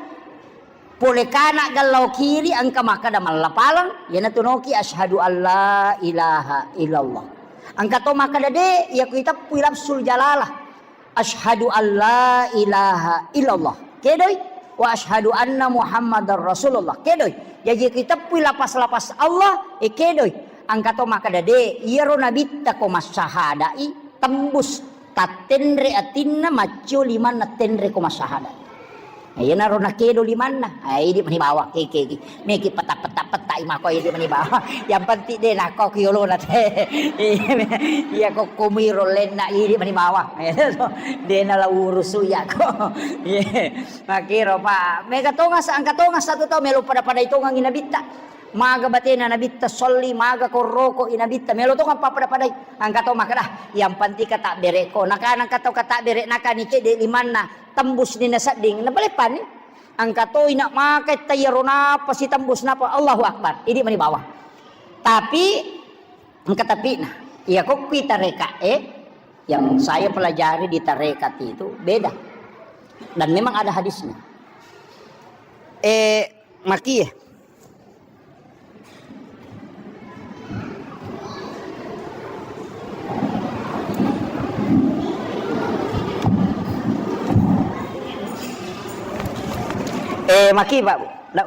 Pole kana gallau kiri engka makkada mallapaleng, iyanatu noki asyhadu alla ilaha illallah. Engka to makkada de, iya ku iteppui lafzul jalalah. Asyhadu alla ilaha illallah. Kedoi. Wa asyhadu anna Muhammadar Rasulullah. Kedoi. Jaji ku iteppui lapas-lapas Allah, eh, kedoi. Engka to makkada de, iyaro nabitta ko massahadai tembus tattenre atinna maccio limanna tenre ko massahadai. Iyanaro nakedo limanna, ah, idi mani bawang, keke, keke. Meki peta-peta-peta i mako, idi mani bawang. Yang penting de nako ki yolona te. Iya, ko kumiro lenna, idi mani bawang. De nala urusu iya ko. Iya. Makiro, Pak. Mega tongas, angka tongas satu tau melo pada-pada itongangi nabitta. Maga batena nabitta solli, maga korroko i nabitta. Melo tongeng pappada-padai. Angka to makkeda, yang penting kata bereko. Nakana angka tau kata bere, nakani cedde limanna. Tembus ni nasedding, napaleppani. Angka toi nak makai tayaro napa sitembus napa, Allahu Akbar. Idi mani bawang. Tapi engka tapi'na. Iya ko kui tareka, eh, yang saya pelajari di tarekat itu beda. Dan memang ada hadisnya. Eh, makie. Eh, maki, Pak. Ndak,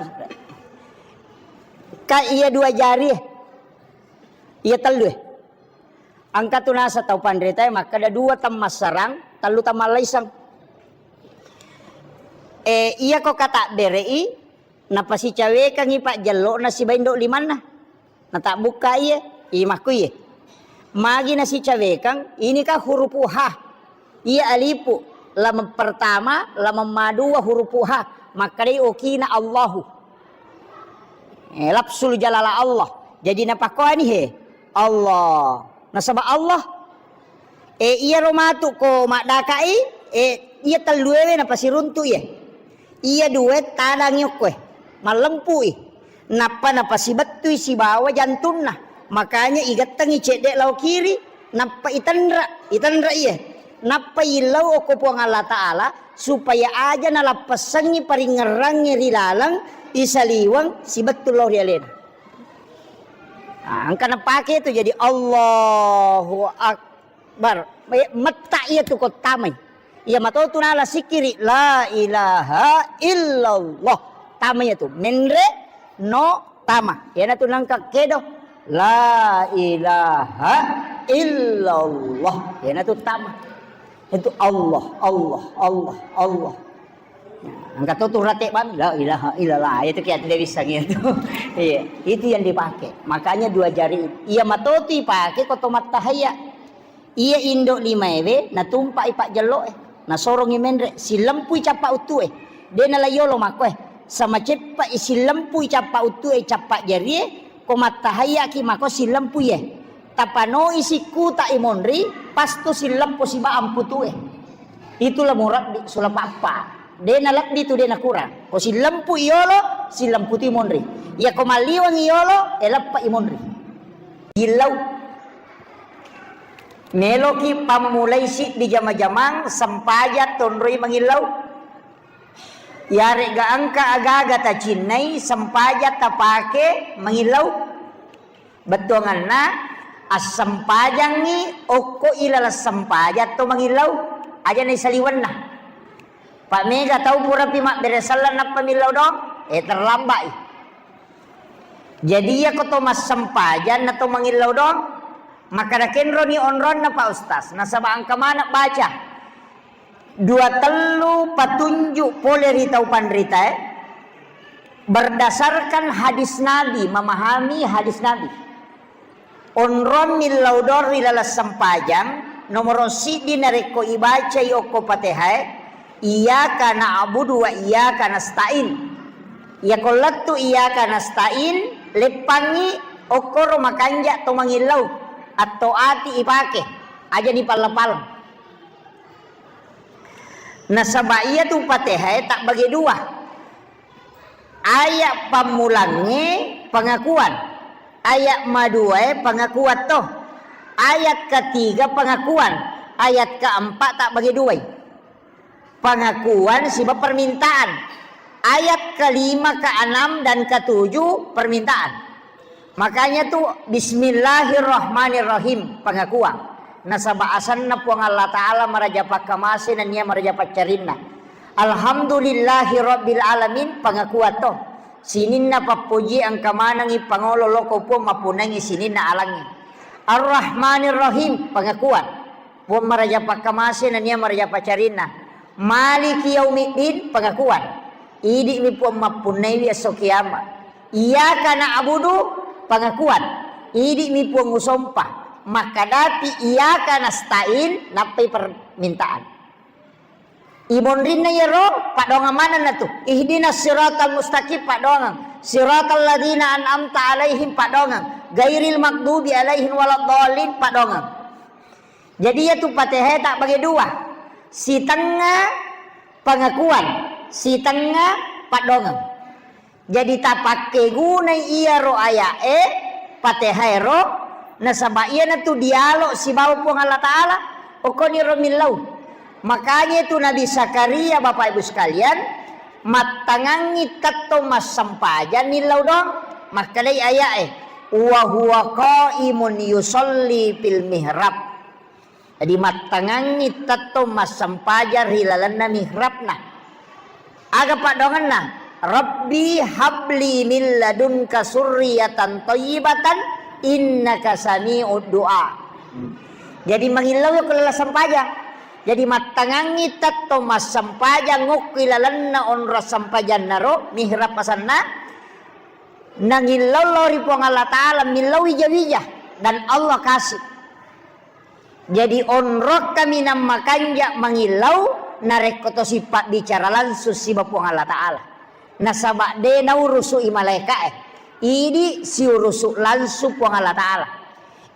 ka iya dua jari, eh. Iya tellu, eh. Engka tu nasa tau panritae makkeda dua temmassarang, tellu temmallaiseng. Eh, iya ko kata bere'i, napasicawekangngi pajjello'na siba indo limanna. Natabbukka iye, imakku iye. Magi nasicawekang, ini kan hurupu ha. Iya alipu, lameng pertama, lameng madua hurupu ha. Makkedai okina Allahu. Eh, lafzul jalala Allah. Jadi napakkoani he, Allah. Nasaba Allah. Eh, iyaro matu ko maddaka'i, eh, iya telluewe napasiruntu iye. Iya dua tadangi okkoe, mallempu'i. Nappa napasibettui sibawa jantunna. Makanya igettengi cedde lao kiri, nappa itenra, itenra iye. Nappa illau okko Puang Allah Ta'ala, supaya aja nalappessengngi paringngerangnge ri laleng isaliweng sibettu lao ri alena. Nah, engka napake tu jadi Allahu Akbar. Bar, me-, metta iya tu ko tamai. Iya mato tu nala sikiri, la ilaha illallah. Tama iya tu, menre no tama. Iyana tu nangka kedo, la ilaha illallah. Iyana tu tama. Itu Allah, Allah, Allah, Allah. Nah, engka to tu rate bang, la ilaha illallah. Itu kiya tidak bisa gitu. Iya, itu yang dipakai. Makanya dua jari. Iya mato tu ipake ko to mattahaya. Iya indo limaewe natumpa'i pajjello'e, nasorongi menre, sillempui cappa uttue. De nala yolo makkoe, samaceppa'i sillempui cappa uttue, cappa jarie, ko mattahayaki mako sillempuie. Tapanoi sikkuta i monri, pasto silleppo siba amputue. Itulah murabbi sula pappa. De nalebbi tu de nakurang. Ko sillempu i yolo, sillempu tu i monri. Iya ko malliweng i yolo, eleppa i monri. Illau. Meloki pammulai siddi jama-jamang sempajang tonroi mangillau. Iyare'ga engka aga-aga tacinnai sempajang tapake mangillau. Bettuanganna, assempajangngi okko ilaleng sempajang to mangillau. Aja naisaliwenna. Pa mega tau purapi mabbere selleng nappa millau doang, eh, terlambat i. Jadi, iyako to massempajang na to mangillau doang, makkada kenroni onronna, Pak Ustaz, nasaba engka maneng baca dua tellu patunjuk pole ri tau panritae, berdasarkan hadis Nabi, memahami hadis Nabi. Onrong millau doang ri laleng sempajang, nomoro siddi narekko ibacai okko Patehae, iyyaka na'budu wa iyyaka nasta'in. Iyako lettu iyyaka nasta'in, leppangngi okkoro makanja to mangillau, atto ati ipake, aja dipalla-palla. Nasaba iyatu Patehae tabbage dua. Ayat pammulangnge pengakuan, ayat maduae pengakuan to, ayat ketiga pengakuan, ayat keempat tabbage duai. Pengakuan siba permintaan. Ayat kelima, keenam, dan ketujuh permintaan. Makanya tu, "Bismillahirrahmanirrahim", pengakuan. Nasaba asenna Puang Allah Ta'ala maraja pakkamase nennia maraja paccarinna. "Alhamdulillahirabbil alamin", pengakuan to. Sininna pappoji engka manengngi pangolo loko Puang mappunnangngi sininna alangnge. "Arrahmanirrahim", pengakuan. Puang maraja pakkamase nennia maraja paccarinna. "Maliki yaumiddin", pengakuan. Idi'mi Puang mappunnaiwi esso kiamat. Iyyaka na'budu, pengakuan. Idi'mi Puang usompa. Makkadapi iyyaka nasta'in, nappai permintaan. Imonrinna iyaro, paddoangeng manenna tu. Ihdinas siratal mustaqim, paddoangeng. Siratal ladzina an'amta alaihim, paddoangeng. Ghairil maghdubi alaihim waladdallin, paddoangeng. Jadi, iyatu Fatihah tabbage dua. Sitengnga pengakuan, sitengnga paddoangeng. Jadi, tapakkegunai iyaro aya'e, Fatihah ero, nasaba iyanatu dialog sibawa Puang Allah Ta'ala, okkoniro millau. Makanya itu Nabi Zakaria, Bapak Ibu sekalian, mattangangngi tettong massempajang millau doang, makkedai aya'e, "Wa huwa qaimun yusalli fil mihrab." Jadi, mattangangngi tettong massempajang ri lalenna mihrabna. Aga paddoangenna? "Rabbi habli min ladunka surriyatan thayyibatan innaka sami'ud du'a." Jadi, mangillau ko laleng sempajang. Jadi, mattangangngi tettong massempajang okko i lalenna onrong sempajannaro, mihrab asenna, nangillau lao ri Puang Allah Ta'ala, millau wija-wija, dan Allah kasih. Jadi, onrong kaminang makanja mangillau, narekko tosi pabbicara langsung siba Puang Allah Ta'ala. Nasaba de naurusu'i malaeka'e. Idi siurusu langsung Puang Allah Ta'ala.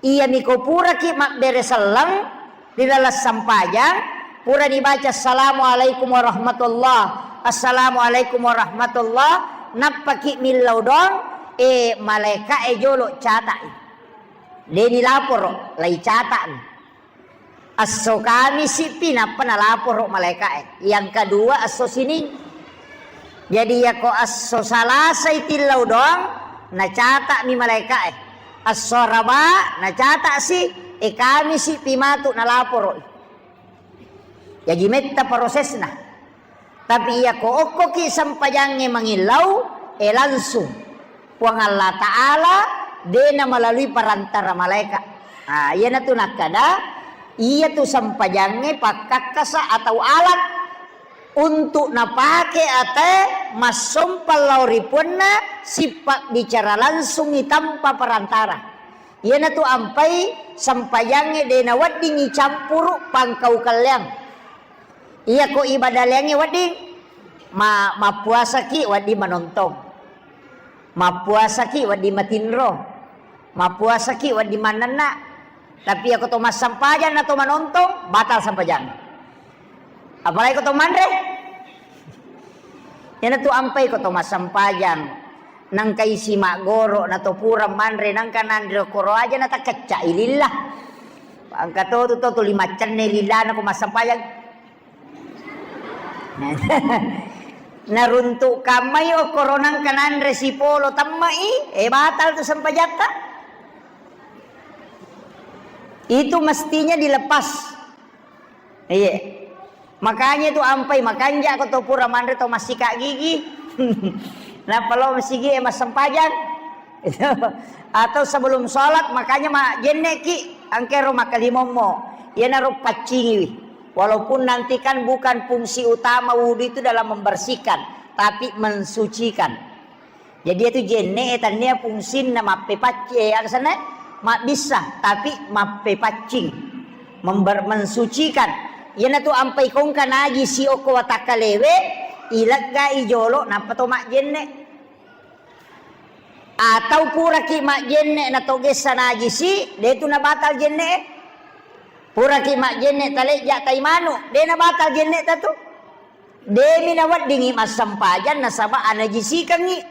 Iyami ko puraki mabbere selleng ri laleng sempajang, purani baca, "Assalamualaikum warahmatullah, assalamualaikum warahmatullah," nappaki millau doang, e, malaeka'e jolo cata'i. Deni laporo, lai cata'ni. Esso Kamisi pi nappa nalaporo malaeka'e. Yang kedua esso Sining. Jadi, yako esso Salasai tillau doang, nacata'mi malaeka'e. Esso Araba nacata'si, e, Kamisi pi matu nalaporo'i. Jaji metta prosesna. Tapi iyako okkoki sempajangnge mangillau, e, langsung. Puang Allah Ta'ala de namalalui perantara malaeka. Ah, iyanatu nakkada, iyatu sempajangnge pakkakkasa atau alat untuk napake ate massompa lao ri puanna, sipabbicara langsungi tanpa perantara. Iyanatu ampai sempajangnge de naweddingi campuru pangkau kelleang. Iyako ibadah leangnge wedding, ma-, mappuasaki wedding manontong. Mappuasaki wedding matinro. Mappuasaki wedding mannenna. Tapi iyako to massempajang na to manontong, batal sempajang. Apalagi ko to manre. Iyanatu ampai ko to massempajang. Nangka isi maggoro na to pura manre, nangka nanre koro aja na takecca i lillah. Engka to tu to tuli maccenne lillana ko massempajang. Naruntuk kammai okkoro nangka nanre sipolo temmai, e, batal tu sempajatta. Itu mestinya dilepas. Iya. Makanya itu ampai makanja ko to pura manre to massika gigi. Nappa lo masigi e massempajang. Atau sebelum sholat, makanya ma jenne ki angkero makkalimommo. Iyanaro paccingiwi. Walaupun nanti kan bukan fungsi utama wudhu itu dalam membersihkan, tapi mensucikan. Jadi, itu jenne e tannia fungsinna mappepacci-, e, aga senna? Mabbissa, tapi mappepaccing, member-, mensucikan. Iyanatu ampai kongka najisi okko watakkalewe, ileggai jolo, nappa to majjenne. Atau puraki majjenne na to gessa najisi, de tu nabatal jenne e. Puraki majjenne talejja tai manu, de nabatal jenne ta tu. Demi naweddingi massempajang nasaba anajisikengngi.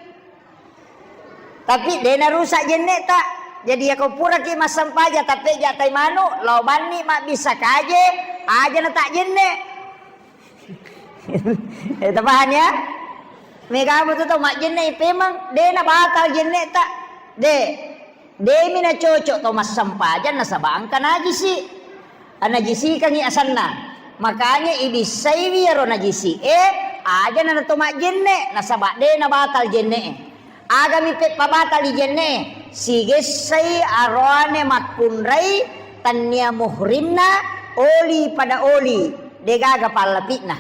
Tapi de narusak jenneta. Jadi, yako puraki massempajang tappeja tai manu, lao banni mabbissa kaje, aja na tak jenne. Eh, tapaham ya? Mega betul tau majjenne pemang, de na batal jenneta. De. Demi nacocok to massempajang nasaba engka najisi. Anajisikangngi asenna. Makanya ibissaiwi iyaro najisi e, aja na to majjenne, nasaba de nabatal jenne e. Agami peppabatali jenne e? Sigessai aroane makkunrai tannia muhrimna oli pada oli, degaga pallapi'na.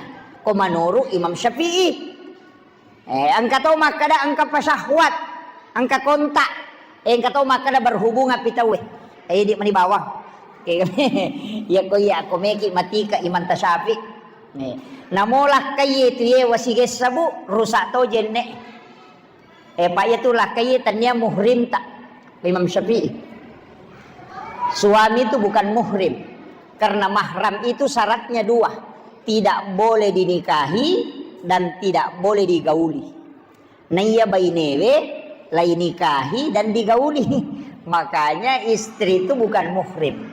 Ko menurut Imam Syafi'i. Eh, engka to makkeda engka pasyahwat, engka kontak. Eh, engka to makkeda berhubungan pi tauwe. Eh, idi mani bawang. Iya ko iya ko meki matika Imam Tasyafi. Nih, namo lakkai tu ye wasigessa bu, rusak to jenne. Eh, pa iya tu lakkai tania muhrim ta. Imam Syafi'i. Suami itu bukan muhrim. Karena mahram itu syaratnya dua. Tidak boleh dinikahi dan tidak boleh digauli. Naiya bainewe lainikahi dan digauli. Makanya istri itu bukan muhrim.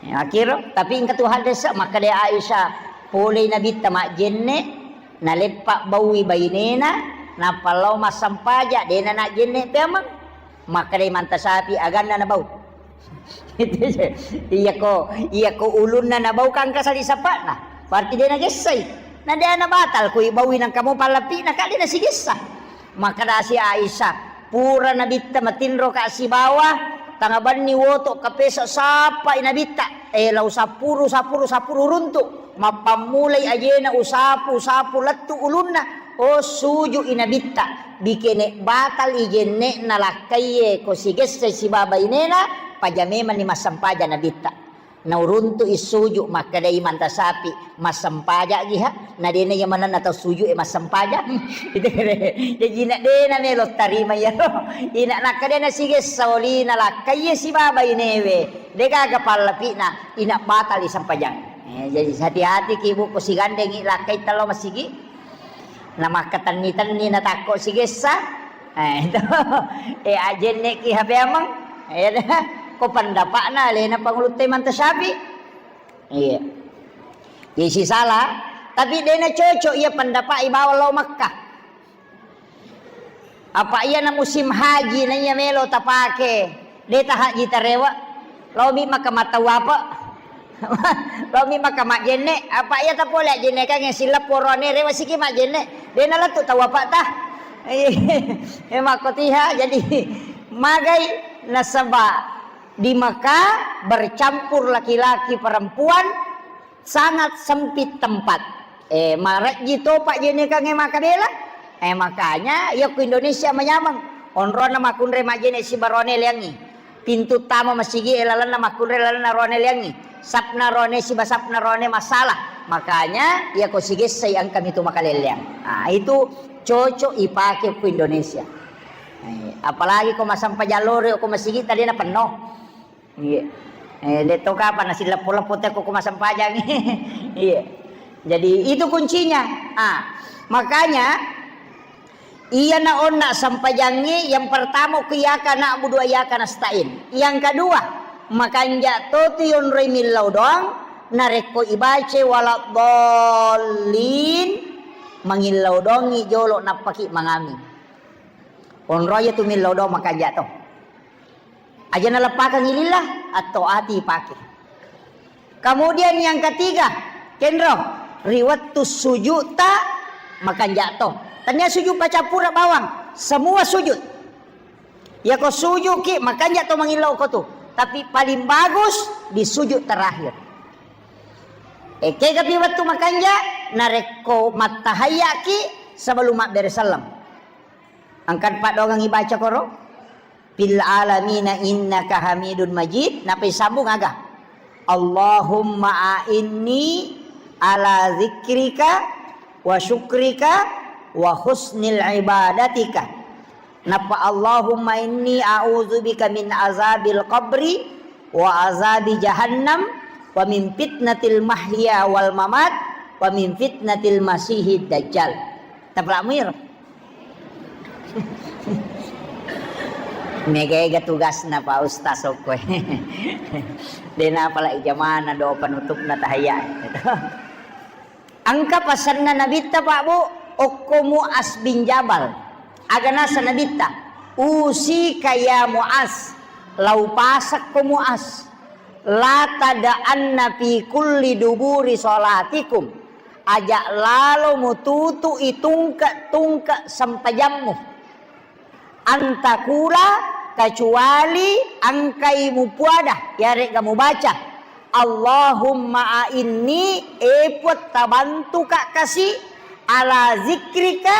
Ya, akhir, tapi engka tu hadis makkeda Aisyah, polei Nabitta majjenne, naleppa baui bainena, nappa lao massampaja, dena najjenne peameng. Makkeda Imam Tasyafi aganna nabau. Iya ko, iya ko ulunna nabau kangka sali sapakna. Berarti dena gessai. Na dena batal ko ibaui nangka mo pallapina ka dena sigessa. Makkeda si Aisyah, pura Nabitta matinro ka sibawa, tangabanni woto kapesa sappai Nabitta. Eh, lau sapuru, sapuru, sapuru runtu. Mappammulai ajena usapu, usapu lettu ulunna. Oh, suju i Nabitta. Bikene batal i jenne'na lakkaiye ko sigessai sibawa bainena, paja memanni massampaja Nabitta. Nauruntu'i suju, makkedai Imam Tasyafi, "Massempaja giha?" Na dena iya manenna tau suju e massempaja. Itu kere. Jaji ina dena melo tarima iyaro. Ina nakkeda nasigessa olina lakkaiye sibawa bainewe. Degaga pallapi'na, ina batali sempajang. Eh, jadi hati-hati ki bu, ko sigandengi lakkai tello masigi. Namakkatenni-tenni natakko sigessa. Eh, itu. Eh, ajenneki hape amang. Eh, ko pendapatna alena pangulutta Imam Tasyafi. Iya. Iya sisala, tapi dena cocok iya pendapat ibawa lao Makkah. Apa iyana musim haji na iya melo tapake, de tahaji tarewa, laomi maka matawape, laomi maka majjenne, apa iya tapole ajjennekangnge silleppo rone rewa siki majjenne, de nalettu tawape ta. Eh, makkotiha, jadi magai nasaba di Mekah bercampur laki-laki perempuan, sangat sempit tempat. Eh, marejji to pajjenekangnge makkabela. Eh, makanya iya ku Indonesia manyameng. Onronna makkunrai majjene siba rone leangngi. Pintu tama masigi e lalenna makkunrai lalenna rone leangngi. Sapna rone siba sapna rone masalah. Makanya iya ko sigessai engka mitu makaleleang. Ah, itu cocok ipake ku Indonesia. Eh, apalagi ko masempajang lori ko masigi tadi na penno. Iya. Eh, de to kapang nasileppo-leppo te ko masempajang. Iya. Jadi itu kuncinya. Ah, makanya iyana onna sempajangnge yang pertama ku iyyaka na'budu wa iyyaka nasta'in. Yang kedua, makanja to tu yonroi millau doang, narekko ibace waladdallin, mangillau doangngi jolo nappaki mangami. Onroi tu millau doang makanja to. Aja naleppakang lillah, atau ati pake. Kemudian yang ketiga, kenro, ri wettu sujudta makanja to. Tania sujud pacappura bawang, semua sujud. Yako sujud ki makanja to mangillau ko tu. Tapi paling bagus di sujud terakhir. Ekega pi wettu makanja, narekko mattahayya ki sebelum mabbere sellem. Angkat paddoangang ibaca koro. Fil alamina innaka hamidun majid. Nappa isambung aga? Allahumma a'inni ala zikrika wa syukrika wa husnil ibadatika. Nappa Allahumma inni a'udzubika min azabil qabri wa azabi jahannam wa min fitnatil mahya wal mamat wa min fitnatil masihid dajjal. Tapalak muir. Mega-ega tugasna Pak Ustaz okkoe. Dena apalagi jamana doa penutupna tahayya. Engka pasenna Nabitta, Pak, Bu, okko Muaz bin Jabal. Aga nasa Nabitta, "Usika ya Muaz, lau pasekko Muaz, la tada'anna fi kulli duburi salatikum." Aja lalo mututu'i tungke-tungke sempajammu. Antakula, kecuali engkai mupuada, yarega mubaca, "Allahumma a'inni," e Puang, tabantuka kasi, Ala zikrika,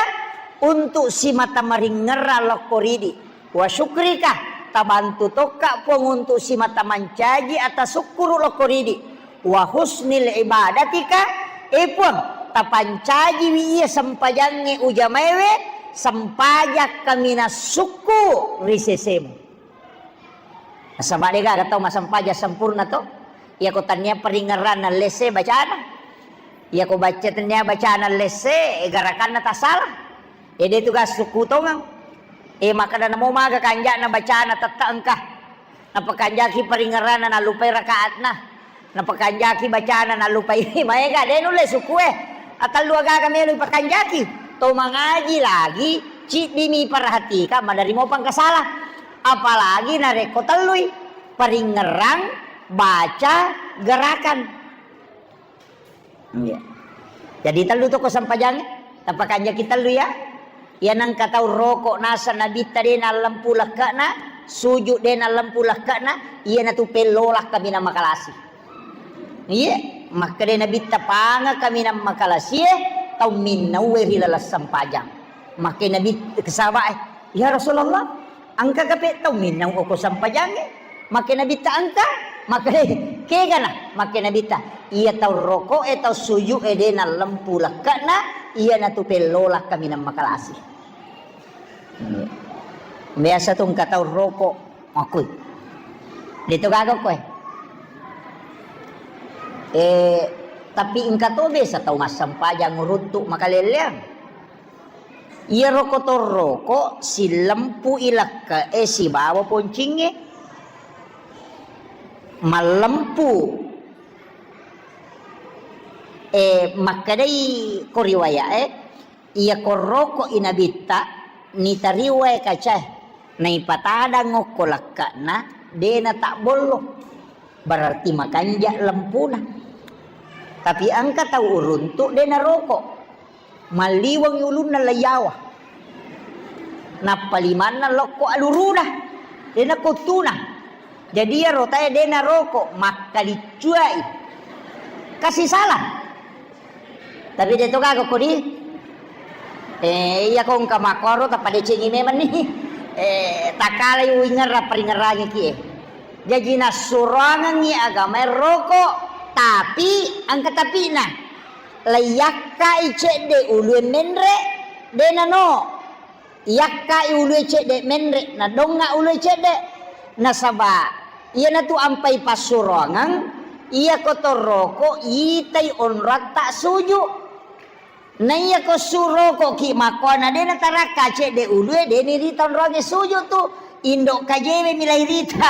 untuk simata maringerrang lokko ridi. Wa syukrika, tabantu tokka Puang untuk simata mancaji atasukkuru lokko ridi. Wa husnil ibadatika, e Puang, tapancajiwi iya sempajangnge ujamaewe, sempajang kaminang sukku ri sesemu. Nasaba de gaga tau massempajang sempurna to. Iyako tannia paringerranna lesse bacana. Iyako baca tannia bacana lesse, e garakanna tasala. E de tu ga sukku tongeng. E makkeda namo maga kanja'na bacana tette engka. Napakanjaki paringerranna nallupai rakaatna. Napakanjaki bacana nallupai maega de nulle sukku e. Atellu agaga melo ipakanjaki. To mangaji lagi, ciddimi perhatikang maderri mo pangkasala. Apalagi narekko tellui, paringerrang, baca, gerakan. Iya. Jadi tellu to ko sempajangnge, tapakanjaki tellu ya. Iya nengka tau roko nasa nabitta de nallempu lekke'na, sujud de nallempu lekke'na, iyanatu pellola kaminang makalasi. Iya, makkeda nabitta panga kaminang makalasie, tau minnaue ri laleng sempajang. Makke nabi kesaba e, "Ya Rasulullah, engka kape tau minnau oko sempajangnge?" Makke nabitta, "Engka." Makke kegana? Makke nabitta, "Iya tau roko e, tau sujud e de nallempu lekke'na, iyanatu pellola kaminang makalasi." Biasa tu engka tau roko makkui. De to gaga koe. Eh, tapi engka to biasa tau massempajang uruntu makaleleang. Iyaro kotorroko sillempu'i lekke'e sibawa poncingnge. Mallempu, eh, makkedai ko riwaya'e, iyako roko'i nabitta, nitariwae kacae, naipatadang okko lekke'na, de natabbollo. Berarti makanja lempuna. Tapi engka tau uruntu de naroko. Malliweng ulunna laiyawa. Nappa limanna lokko aluruna. De nakottuna. Jadi iyaro tae de naroko, makkaliccuai. Kasi salah. Tapi de to gaga kodi. Eh, iya ko engka makkoro tappa decengi memang ni. Eh, takalai uingerra paringerrangi ki e. Jaji nassuroangengngi agamae roko, tapi engka tapina. Laiyakkai cedde ulue menre, de nano. Iyakkai ulue cedde menre, nadonga ulue cedde. Nasaba iyanatu ampai passuroangeng, iyako torroko itai onroatta suju. Naiyako surokoki makkuana de natarakka cedde ulue, de nirita onroangnge suju tu. Indo kajewe milai rita.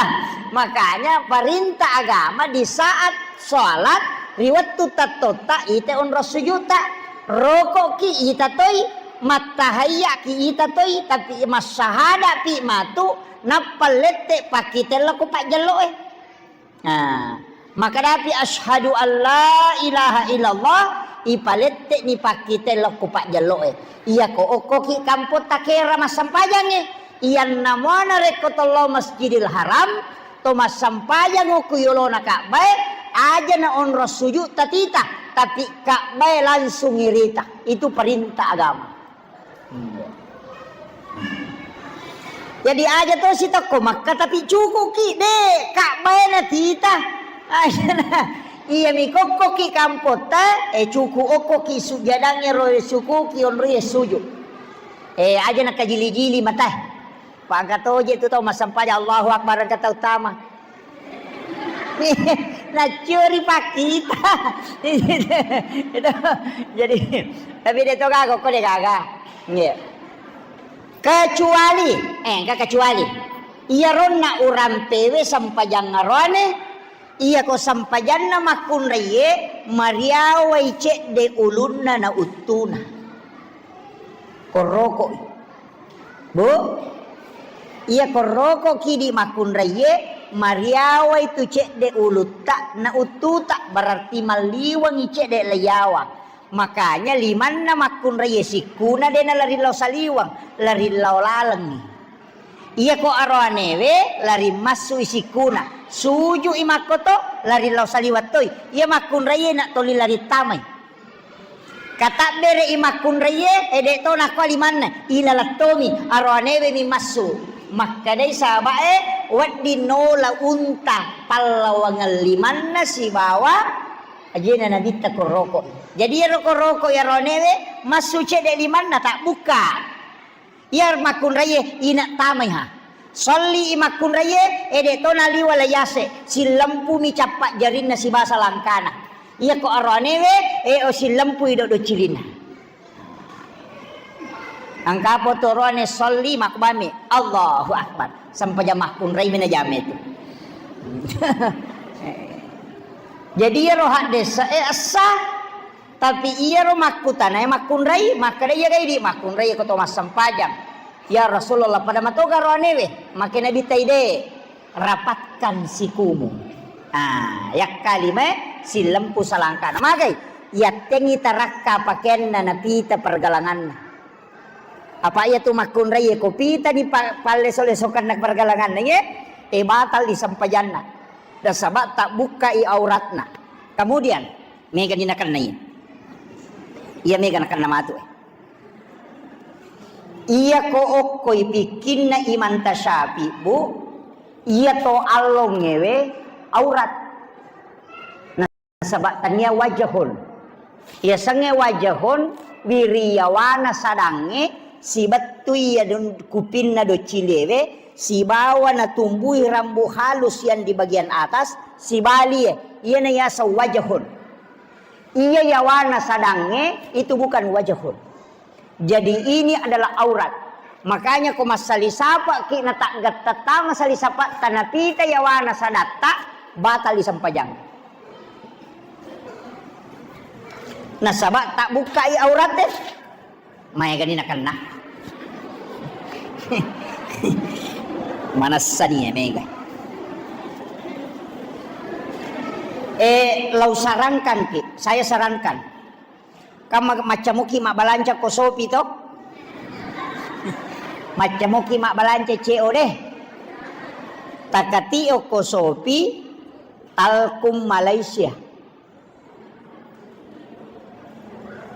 Makanya perintah agama di saat sholat, ri wettu tattotta ita onro sujutta. Rokoki ita toi, mattahayyaki ita toi, tapi massahadapi matu, nappa lette pakkite lokko pajjelloe. Nah, makadapi asyhadu alla ilaha illallah, ipalette'ni pakkite lokko pajjelloe. Iyako okkoki kampotta kera massempajangnge, iyanna muana rekko tollo Masjidil Haram, to massempajango ku yolona Ka'bae, aja na onro sujud tatita, tapi Ka'bae langsung irita. Itu perintah agama. Jadi aja to sitokko Makka tapi cukuki de Ka'bae na tita. Aja na iya mi kokkoki kampotta, eh, cuku okkoki sujjadangnge ro sukuki onroi sujud. Eh, aja na kajili-jili mata. Pangka toje tu tau massempajang Allahu Akbar engka tau tama. Naccuri pakkita. Itu. Jadi, tapi de to gaga, ko de gaga. Nggih. Kecuali, eh, enggak kecuali. Iyaronna urampewe sempajang aroane, iyako sempajanna makkunraiye, mariawai cedde ulunna na uttuna. Korrokoi. Bu, iya korrokoki di makkunraiye, mariawai tu cedde ulutta na uttuta, berarti malliwengi cedde laiyawa. Makanya limanna makkunraiye sikkuna de nalari lao saliweng, lari lao lalengngi. Iya ko aroanewe lari massui sikkuna, sujui makkoto, lari lao saliweng toi. Iya makkunraiye na toli lari tamai. Katabbere'i makkunraie, e, de' to nakko limanna, ilaleng tomi, aroanewe mi massu. Makkedai sahaba'e, wedding nola unta pallawangeng limanna sibawa ajena nabitta koroko. Jadi iyaro koroko aroanewe massu cedde' limanna, tabbukka. Iya makkunraie ina' tamai ha. Solli i makkunraie, e, de' to naliwa layase, sillempumi cappa jarinna sibasa langkana. Iya ko aroanewe, e, o sillempui do' do' cilinna. Engka po toroane solli makkubami, Allahu Akbar. Sempajang makkunrai mina jame tu. Jadi iyaro haddesa e essa. Tapi iyaro makkutanae makkunrai, makkeda iya gai di makkunrai ko to massempajang. Ya Rasulullah, pada matoga roanewe, make Nabi taide, rapatkan sikumu. Ah, yakkalimae sillempu salangkana. Magai, yattengi tarakka pakeanna napita pergalanganna. Apa iya tu makkunrai ko pitani pa-, palleso-lesokanna pergalanganna, ye? E batal di sempajanna. Nasaba tabbukkai auratna. Kemudian, Mega ni nakennai. Iya mega nakenna matu. Iya ko okkoi pikkinna Imam Tasyafi, Bu, iya to allongewe aurat. Nasaba tania wajahun. Iya sange wajahun, wiriyawana sadangnge, sibettu iya dun-, kupinna docilewe, sibawa natumbui rambu halus yang di bagian atas, sibalie, iyana yaseng wajahun. Iya yawana sadangnge itu bukan wajahun. Jadi ini adalah aurat. Makanya ko massali sapaki na taggatta tama sali sapa tanapita yawana sadatta, batal disempajang. Nasaba tabbukkai aurat deh. Maegani nakenna. Manessani ya mega. Eh, lau sarankan ki, saya sarankan. Kam ma-, maccamuki mabbalanca ko Sopi to? Maccamuki mabbalanca C O D. Takatio ko Sopi, Talkum Malaysia.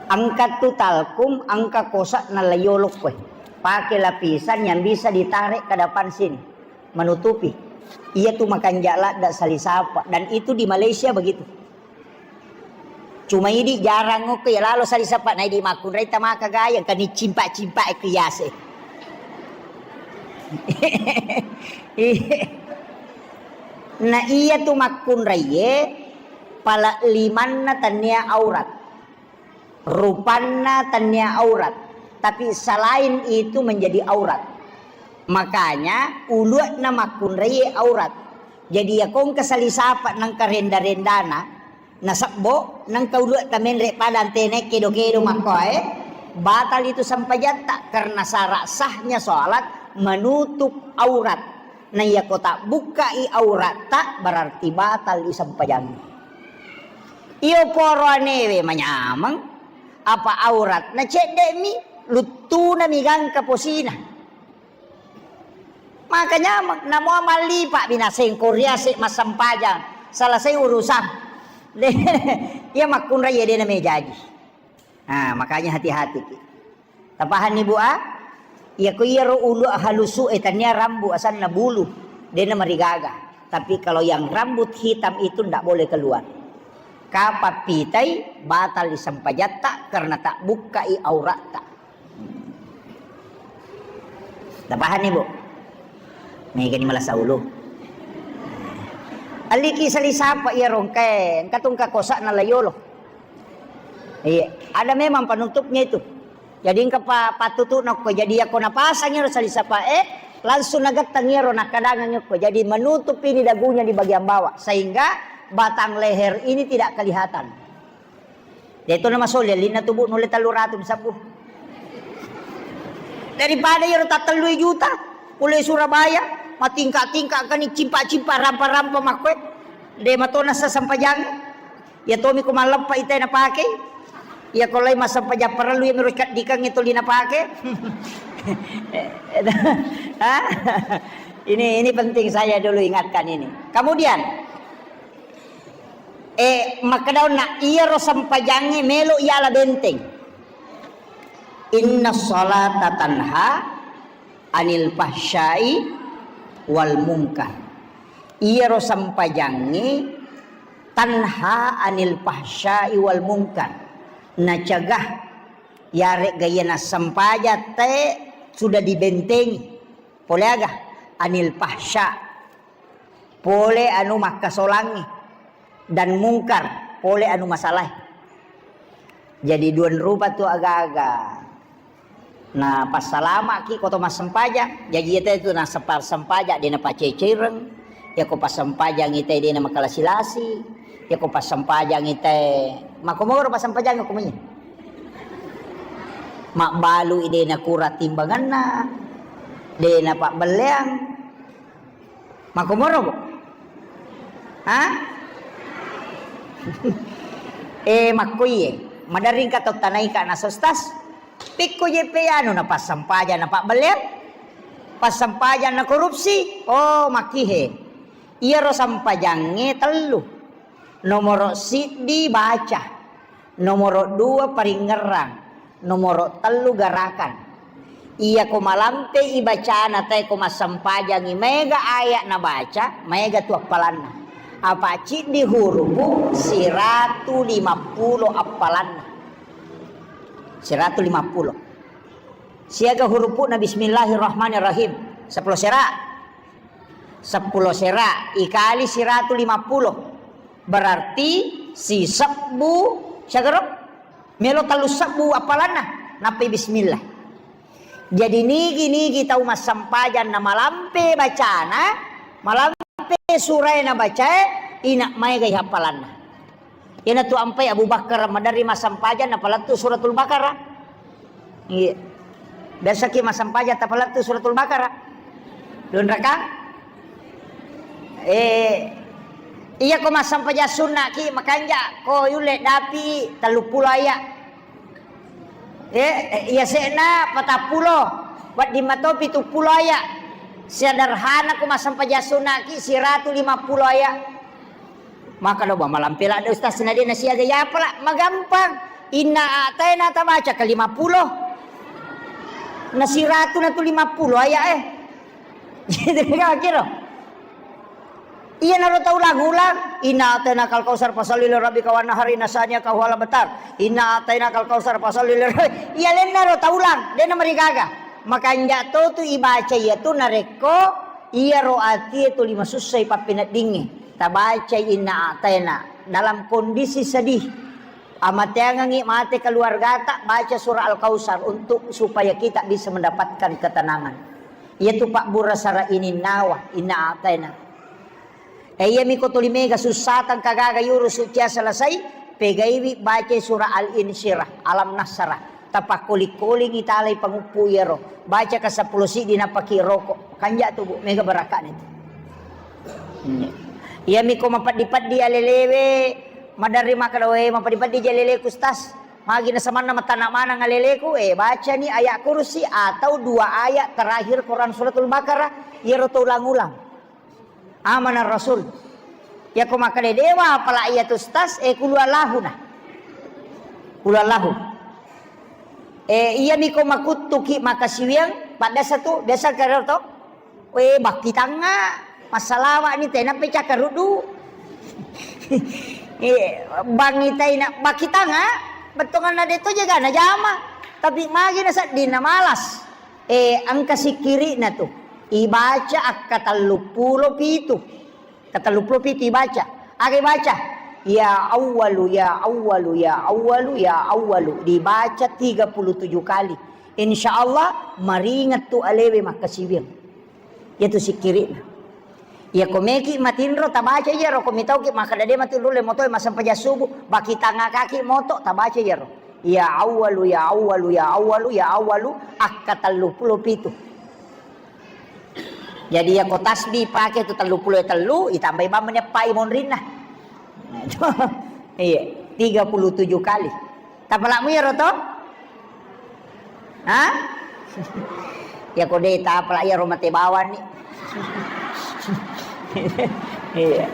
Engka tu talkum, engka kosa na layolok koe. Pakai lapisan yang bisa ditarik ke depan sini, menutupi. Iya tu makanja ladda sali sapa. Dan itu di Malaysia begitu. Cuma idi jarang oke ya lalo sali sapa na idi makkunrai tamaka gayang kani cimpak-cimpak ke yase. Na iya tu makkunraiye pala limanna tania aurat. Rupanna tania aurat, tapi selain itu menjadi aurat. Makanya ulu'na makkunraie aurat. Jadi ya kongka sali sapa nangka renda-rendana, nasebbo nangka ulu'ta menre pada antene kedo-kedo makkoe, batal itu sempajatta karena syarat sahnya sholat menutup aurat. Na iya ko tabbukkai auratta berarti batal i sempajangnge. Iyo poroanewe manyameng, apa auratna cedde'mi, luttunami gangka posina. Maka nyameng, namo mallipa binaseng ko riase massempajang, selesai urusan. Iya makkunrai ya dena mejaji. Nah, makanya hati-hati ki. Tapahanni, Bu, a? Iya ko iyaro ulu halusu e tania rambu asanna bulu, dena marigaga. Tapi kalau yang rambut hitam itu ndak boleh keluar. Kapan pitai batal disempajatta karena tak bukkai auratta. Tapahanni, Bu? Mega ni malasa ulu. Aliki sali sapa iya rongkae, engka tungka kosa na layolo. Iya, ada memang penutupnya itu. Jadi engka pa-, pattutu'na okko. Jadi yakko napasang ero sali sapae, langsung nagettang ero nakkadangang okko. Jadi menutup ini dagunya di bagian bawah sehingga batang leher ini tidak kelihatan. Deto na masoli alinna tubu nulle tellu ratu sabbu. Daripada ero tattellui juta, pole Surabaya, matingka-tingka kani cimpa-cimpa rampa-rampa makkoe. De matona sasempajang. Iya tomi ko malleppa ita napake. Iya ko lai massempajang parellu iya miro kaddikangngi tuli napake. Hah? Ini, ini penting saya dulu ingatkan ini. Kemudian, eh, makkedaonna iyaro sempajangnge melo iala benteng. Inna salata tanha anil fahsyai wal munkar. Iyaro sempajangnge tanha anil fahsyai wal munkar. Nacegah, yaregga iya nassempajang te sudah dibentengi. Pole aga? Anil fahsya. Pole anu makkasolangngi, dan mungkar, pole anu masalae. Jadi dua rupa tu aga-aga. Na passalamaki ko to massempajang, jaji iyate tu nassempajang de napaceceireng, yako passempajang ite de namakalasi-lasi, yako passempajang ite makomoro passempajang ko mui. Mabbalu de nakura timbanganna, de napabbelleang. Makkomoro, Bu? Ha? Eh, makkoiye. Maderring ka to tanaika na sostas. Pikku je pe anu na passempajang na pabbelleang. Passempajang na korupsi. Oh, makkihe. Iyaro sempajangnge tellu. Nomoro siddi baca. Nomoro dua paringngerang, nomoro tellu garakan. Iyako malampe i bacana tae ko massempajangi maega ayat nabaca, maega tu appalanna. Apa ciddi hurupu siratu lima pulo appalanna. Siratu lima pulo. Siaga hurupu'na bismillahirrahmanirrahim. Seppulo sera. Seppulo sera ikali siratu lima pulo. Berarti sisebbu, siagaro? Melo tellu sebbu appalanna, nappai bismillah. Jadi nigi-nigi tau massempajang na malampe bacana, malampe surae na bacae, ina maega i appalanna. Iyanatu ampai Abu Bakar maderri massempajang napalettu Suratul Baqarah. Iya. Biasaki massempajang tapalettu Suratul Baqarah. Dua rakang. Eh, iya ko massempajang sunnaki makanja ko yulle dapi tellu pulo ayat. Eh, iya se'na patappulo, wedding mato pitu pulo ayat. Sederhana ko massempajang sunnaki siratu lima pulo ayat. Maka do ba malampe ladde ustaz na de nasiaga yapala, magampang. Inna a'taina tabaca ke lima pulo. Na siratu na tu lima pulo ayat eh. Gitu kan kira. Iya naro tau ulang-ulang. Inna a'taina kal kausar fasalli li rabbika wa nahar inna saniya ka huwal abtar. Inna a'taina kal kausar fasalli li rabbi. Iya lenna ro tau ulang. Dena marigaga. Makanja to tu ibaca iya tu narekko iyaro atie tuli masussai pappeneddingnge. Tabacai inna a'taina dalam kondisi sedih. Amateangengngi mate keluargata, baca surah Al-Kausar untuk supaya kita bisa mendapatkan ketenangan. Iyatu pabbura sara ininnawa, inna a'taina. E, iyami ko tuli mega sussatang kagaga yuru sucia selesai, pegaiwi bacai surah Al-Insyirah, Alam Nasrah. Tapakkoling-kolingi talai panguppu iyaro. Baca ka seppulo siddi napaki roko. Kanja tu, Bu, mega barakane tu. Hmm. Iyami ko mapeddi-peddi alelewe, maderri makkeda, "We, mapeddi-peddi je aleleku, Ustaz." Magi nasamanna matana maneng aleleku, eh, bacani ayat kursi atau dua ayat terakhir Quran Suratul Baqarah, iyaro to ulang-ulang. Amanar Rasul. Yako makkeda dewa apala iya tu, Ustaz, eh, kulu Allahu na. Kulu Allahu. Eh, iyami ko makuttuki makasiwiang, pada satu, biasa karo to? We, bakki tangnga, massalawa ni tena pe cakkaruddu. Eh, bangi taina bakki tangnga, bettonganna de to jaga na jama. Tapi magi na sedding na malas. Eh, engka sikkiri'na tu. Ibaca akka telluppulo pitu. Ka telluppulo pitu ibaca. Aga ibaca? Ya Awwalu, ya Awwalu, ya Awwalu, ya Awwalu. Dibaca tiga puluh tujuh kali. Insya Allah maringet tu alewe makkasiwiang. Iyatu sikkiri'na. Iya ko meki matinro tabaca iyaro, ko mitauki makkeda de matinro le motoe massempajang subuh, bakki tangnga kaki moto tabaca iyaro. Ya Awwalu, ya Awwalu, ya Awwalu, ya Awwalu, akka telluppulo pitu. Jadi iya ko tasbih pake tu telluppulo tellu, itambai bammi eppai monrinna. Iya, tiga puluh tujuh kali. Tapalakmu iyaro to? Ha? Ya ko de tapalak iyaro mate bawang ni. Iya.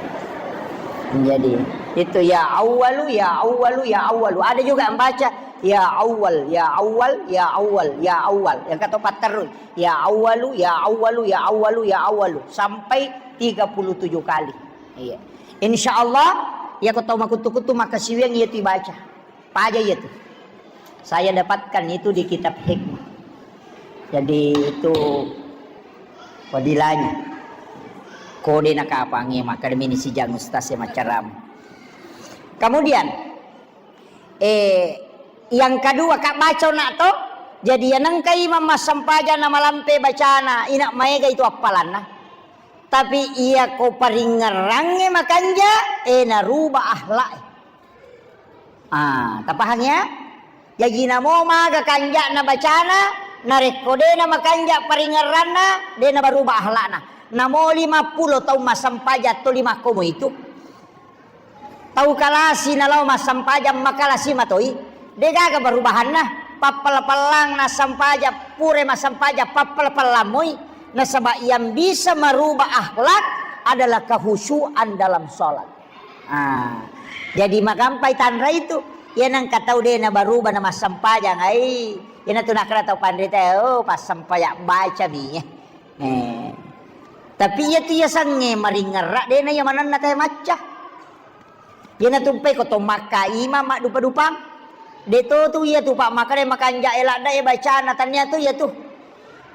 Jadi itu ya Awwalu, ya Awwalu, ya Awwalu. Ada juga yang baca Ya Awwal, ya Awwal, ya Awwal, ya Awwal. Yang kata patterui. Ya Awwalu, ya Awwalu, ya Awwalu, ya Awwalu. Sampai tiga puluh tujuh kali. Iya. Insya Allah, ya kau tahu makutu-kutu maka siweng iya tu baca. Paja iya tu. Saya dapatkan itu di kitab hikmah. Jadi itu fadilahnya. Kode nakapangi maka mini sijang ustaz ya macaram. Kemudian, eh, yang kedua, kak baca nak to. Jadi yang nengka imam massempajang na malampe bacana, inak maega itu appalanna. Tapi iya ko paringerrangnge makanja, eh, naruba akhlak. Ah, tapahang ya? Jaji namo maga kanja'na bacana, narekko de'na makanja paringerranna, de'na baruba akhlakna. Namo lima pulo taung massempajang to lima komo itu. Tau kalasi nalao massempajang makalasi matoi. De'gaga barubahanna. Pappala-pallang nassempajang, pure massempajang, pappala-pallang moi. Nasaba yang bisa merubah akhlak adalah kehusuan dalam sholat. Ah, jadi magampai tanra itu. Iya nengka tau de' nabaruba na massempajang, ai. Iyana tu nakkeda tau panrita, oh, passempajang baca mi, eh. Eh. Tapi iya tu iya sange maringerra, de' na iya manenna tae macca. Iyana tu mpai ko to makka imam maddupa-dupang. De' to tu iya tu pak makkeda makanja e ladda e bacana, tania tu iya tu.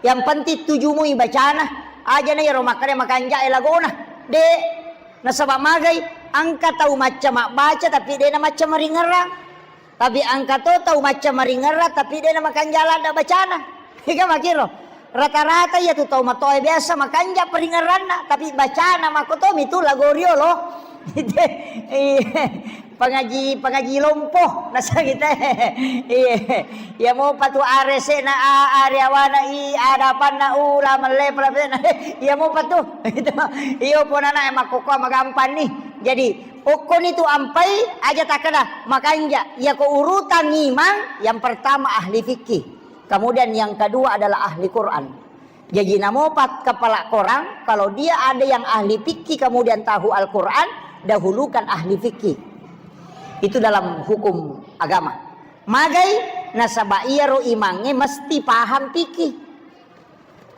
Yang penting tujumui bacana. Aja na iyaro makkeda makanja e lagona. De'. Nasaba magai, engka tau macca mabbaca tapi de'na macca maringerrang. Tapi engka to tau macca maringerrang tapi de'na makanja ladda bacana. Ega makiro. Rata-rata iya tu tau matoa biasa makanja paringerranna, tapi bacana makko to mi tu lago riolo. Iya. Pangaji, pangaji lompo, nasa kita. Iya. Iya mopa tu arese na a, ari awana i, adapanna u, la melle pala pena. Iya mopa tu. Itu. Iyo ponana e makkokkoa magampang ni. Jadi, okkoni tu ampai aja takkeda makanja. Iya ko urutan imang, yang pertama ahli fikih. Kemudian yang kedua adalah ahli Quran. Jadi namopa kepala korang, kalau dia ada yang ahli fikih kemudian tahu Al-Quran, dahulukan ahli fikih. Itu dalam hukum agama. Magai nasaba iyaro imangnge mesti paham fikih.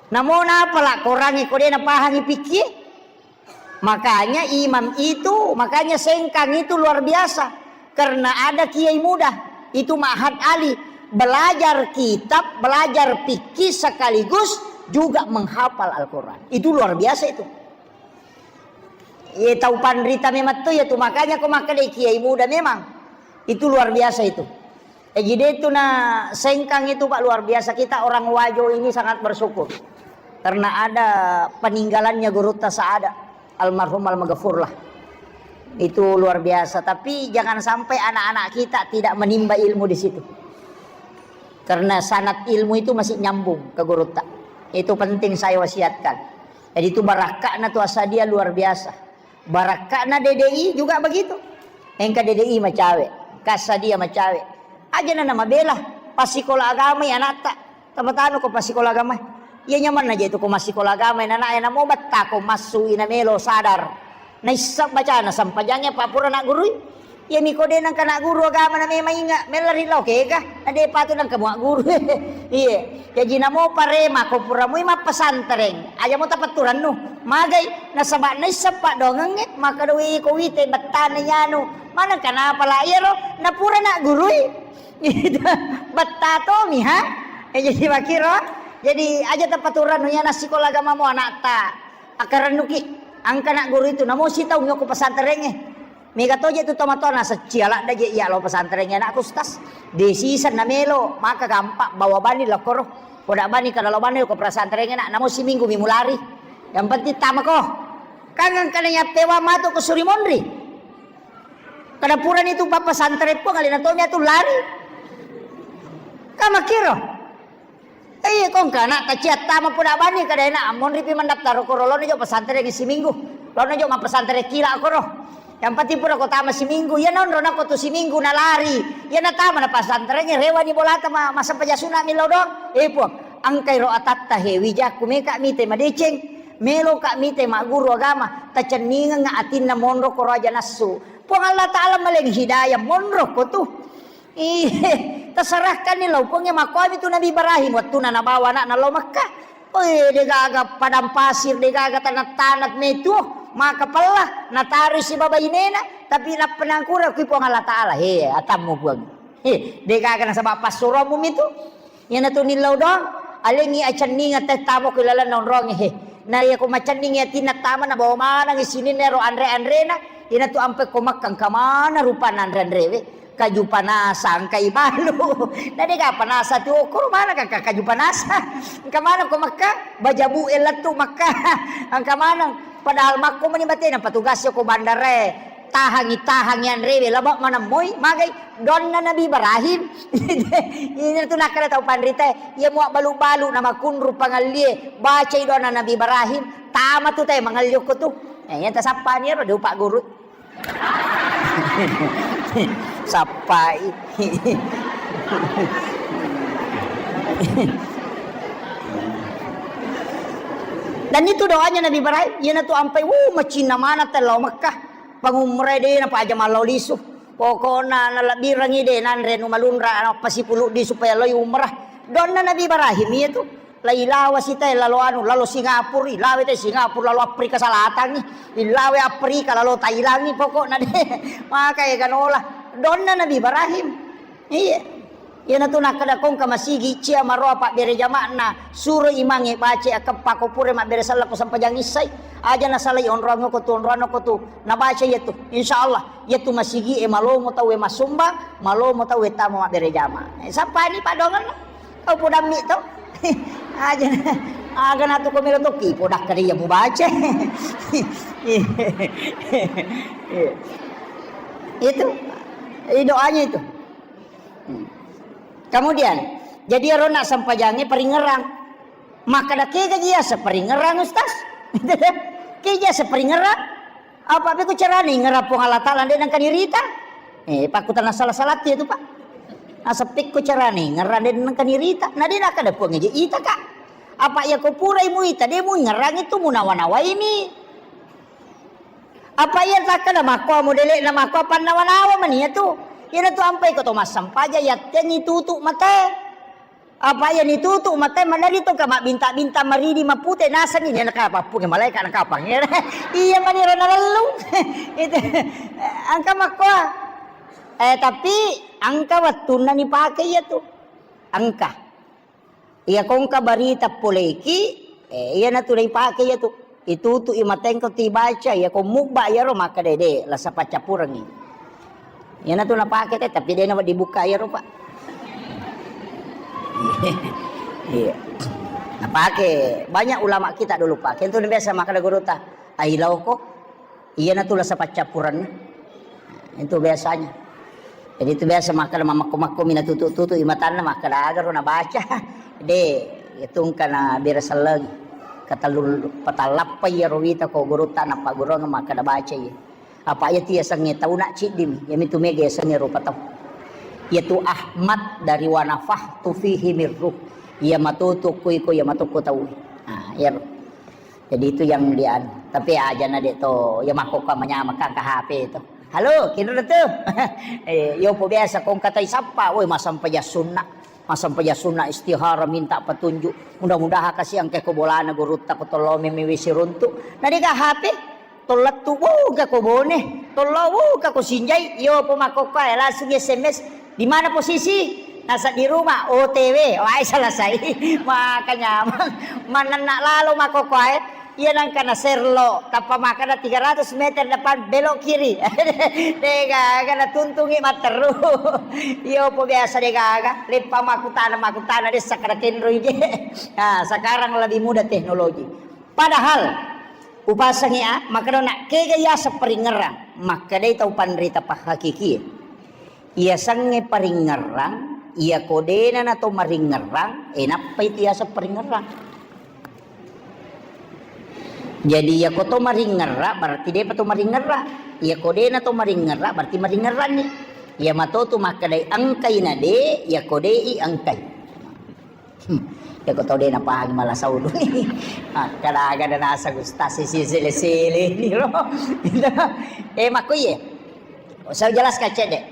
Namo napala korangnge ko de' napahangi fikih? Makanya imam itu, makanya Sengkang itu luar biasa. Karena ada kiai muda, itu Ma'had Ali, belajar kitab, belajar fikih sekaligus juga menghafal Al-Quran. Itu luar biasa itu. Ye tau panrita memang tu ya tu, makanya ko makkeda kiai muda memang. Itu luar biasa itu. Eh, jadi itu na Sengkang itu, Pak, luar biasa. Kita orang Wajo ini sangat bersyukur karena ada peninggalannya Gurutta Saada, almarhum almaghfurlah. Itu luar biasa. Tapi jangan sampai anak-anak kita tidak menimba ilmu di situ. Karena sanad ilmu itu masih nyambung ke Gurutta. Itu penting saya wasiatkan. Jadi itu barakakna tu Asadia luar biasa. Barakka'na D D I juga begitu. Engka D D I macawe, kassa dia macawe. Aja na namabela, passikola agamai anatta. Tapatanu ko passikola agamai. Iya nyamanna je tu ko massikola agamai nana e, namo betta ko massui na melo sadar. Naisseng bacana sampajangnge pa pura naggurui. Iya mi ko de nangka nagguru agama na memang inga, mella ri lao kega, na de patu nangka muagguru. Iya. Jaji namo parema ko pura mui mappesantreng, aja mo tapatturannu. Magai, nasaba naisseng paddoangengnge, makkeda, "Wih, ko wite bettana iyanu." Maneng kanapa la iyaro, napura naggurui. Betta tomi, ha? Eh, jadi makkiro, jadi aja tapaturannu iya nassikola agama mo anakta. Akkarennuki, engka nagguru itu, namo sitaung yoko pesantrengnge. Mega toje tu tomatoa naseccia ladda je iya lao pesantrengnge anakku, Ustaz. De siseng namelo, maka gampang bawa bani lakkoro. Koda bani kada lao bani ko pesantrengnge nak, namo siminggu mi mulari. Yang penting tamako. Kangang kada nyappewang matu ko suri monri. Kada purani tu pappa santre pong alena tomi atu lari. Kamakiro. Iya, kong kana taciattama puna bani kada enak, monripi mendaftar koro, lono jo pesantren siminggu. Lono jo mappesantreng kila koro. Yang penting pura ko tama siminggu, iya nonro nako tu siminggu nalari. Iya natama na pesantren, rewani bolata ma, masempajang sunat mi lao doang. Eh, Puang, engkai ro atatta he, wijakku meka mite madeceng, melo ka mite magguru agama, tacenningeng atinna monro koro aja nassu. Puang Allah Ta'ala maleng hidayah monro ko tu. Iye, Taserahkanni lao Puangnge, makkuami tu Nabi Ibrahim, wettuna nabawa ana'na lao Mekkah. Oi, degaga padang pasir, degaga tanah-tanah metu, maka pella, nataroi sibawa bainena, tapi nappa nangkura kui Puang Allah Ta'ala, he, atammu Puang. He, degaga nasaba passuromu mitu. Iyanatu nillau doang, alengngi acenningeng teh tamo ko ilalenna onrongnge, he. Na iya ko macenningi atinna tama nabawa manengngi sininna ero anre-anrena, iyanatu ampe ko Mekkah engka maneng rupanna anre-anrewe. Kaju panasa engka ibalu. Na dega panasa tu okkoro maneng ka kaju panasa. Engka maneng ko Mekkah, bajabu e lettu Mekkah. Engka maneng. Padahal makko meni batena petugas ko bandarae. Tahangi, tahangi anrewe, laba maneng moi, magai donna Nabi Ibrahim. Ini tu nakkeda tau panrita, iya mua balu-balu na makunru pangallie, bacai donna Nabi Ibrahim, tama tu te mangalli okko tu. Eh, iya tasappani ero, de upagguru. Sappai. Dan itu doanya Nabi Ibrahim, iyanatu ampai, wuh, macinna maneng tau lao Mekkah. Pangumrai de napaja mallao lisu. Pokokna nalebbirengngi de nanre nu malunra, nappa sipuluddi supaya loi umrah. Donna Nabi Ibrahim iyatu. Lailawa sitae lalo anu, lalo Singapura, ilawe te Singapura, lalo Afrika Selatangngi, ilawe Afrika, lalo Thailandngi, pokokna de. Maka ega nola. Donna Nabi Ibrahim. Iya. Iyanatu nakkeda kongka masigi cia maroa pabbere jama'na, suro imangnge baca akkeppa ko pura mabbere sellako sempajang issai. Aja nasalai onroang ko tu, onroang ko tu. Nabaca iyatu. Insya Allah, iyatu masigi e malomo tau e massumbang, malomo tau e tama mabbere jama. Eh, sappani padongenna. Kau podammi to. Aja. Aga natu ko melo toki, podakka dia mubaca. Iya. Itu. Ini doanya itu. Hmm. Kemudian, jadi ero na sempajangnge paringerang. Makkeda, "Kega ji yaseng paringerang, Ustaz?" Kega ji yaseng paringerang? Apa beko carana ingerang Puang Allah Ta'ala de nengka nirita? Eh, pakkutana salah-salah tu, Pak. Naseng pekko carana ingerang de nengka nirita? Na de nakkeda Puang eje ita, Kak. Apa iya ko purai muita, de muingerang itu munawa-nawaini. Apa iya takkeda makko, modele'na makko, pannawa-nawa mani iyatu. Iyanatu ampai ko to massempajang, yattengngi tutu matae. Apa iya nitutu matae, maneri to ka mabbintang-bintang maridi mapute, nasengngi de nakapappunge malaeka nakapang. Iya mani ro nalellung. Itu. Engka makko. Eh, tapi engka wettunna nipake iyatu. Engka. Iya ko engka barita poleki, eh, iyanatu naipake iyatu. Itutu'i matengko tibaca, iya ko mubba iyaro makkeda de, lasa paccappurengngi. Iyanatu napake te, tapi de na dibukka iyaro, Pak. Iya. Napake banyak ulama kita dulu, Pak. Kentu biasa makkeda gurutta, "Ailauko." Iyanatu lasa paccappurenna. Itu biasanya. Jadi itu biasa makkeda mamakko-makko mina tutu-tutu imatanna makkeda agaro nabaca. De, itu engka na bere sellengi. Katellu patallappa iyaro wita ko gurutta nappa gurung makkeda baca iya. Apa iya tu yasengnge tau na ciddimi, iyamitu mega yasengnge rupa tau. Iyatu Ahmad dari wa nafakhtu fihi min ruh. Iya matutu kui ko iya matuku tau. Nah, iyaro. Jadi itu yang dia anu. Tapi aja na de to, ya makkokkoe manyameng ka H P to. "Halo, kinro tu?" Eh, yo po biasa kongka tai sappa, woi, massempajang sunna. Massempajang sunna istihara minta petunjuk. Mudah-mudahan kasi engka ko bolana gurutta ko tollo meme wisi runtu. Na de ka H P, tollettu buka ko Bone, tollo buka ko Sinjai, yo po makkokkoe langsung S M S. "Di mana posisi?" "Nasa di rumah." "O T W." Wae selesai. Maka nyameng. Manenna lalo makkokkoe. Iya nangka na serlo, tappa makkeda tiga ratus meter depan belok kiri. Degaga na tuntungi matteru. Iyo po biasa degaga. Leppa makkutana, makkutana dessa kada kenroi je. Nah, sekarang lebih mudah teknologi. Padahal upasengi a, makkeda na kega yaseng paringerang. Makkedai tau panrita pahakiki. Iyasengnge paringerrang, iyako dena nato maringerrang, e, nappai tu yaseng paringerrang. Jadi, iyako to maringerrang, berarti depa to maringerrang. Iyako dena to maringerrang, berarti maringerranni. Iya mato tu makkedai engkai na de, iyako de i engkai. Hmm. Yako tau de napahangi mala saulu. Makkeda aga de naseng ustaz sisi sele-sele ni lo. Eh, makko iye. Saya jelaskan cedde.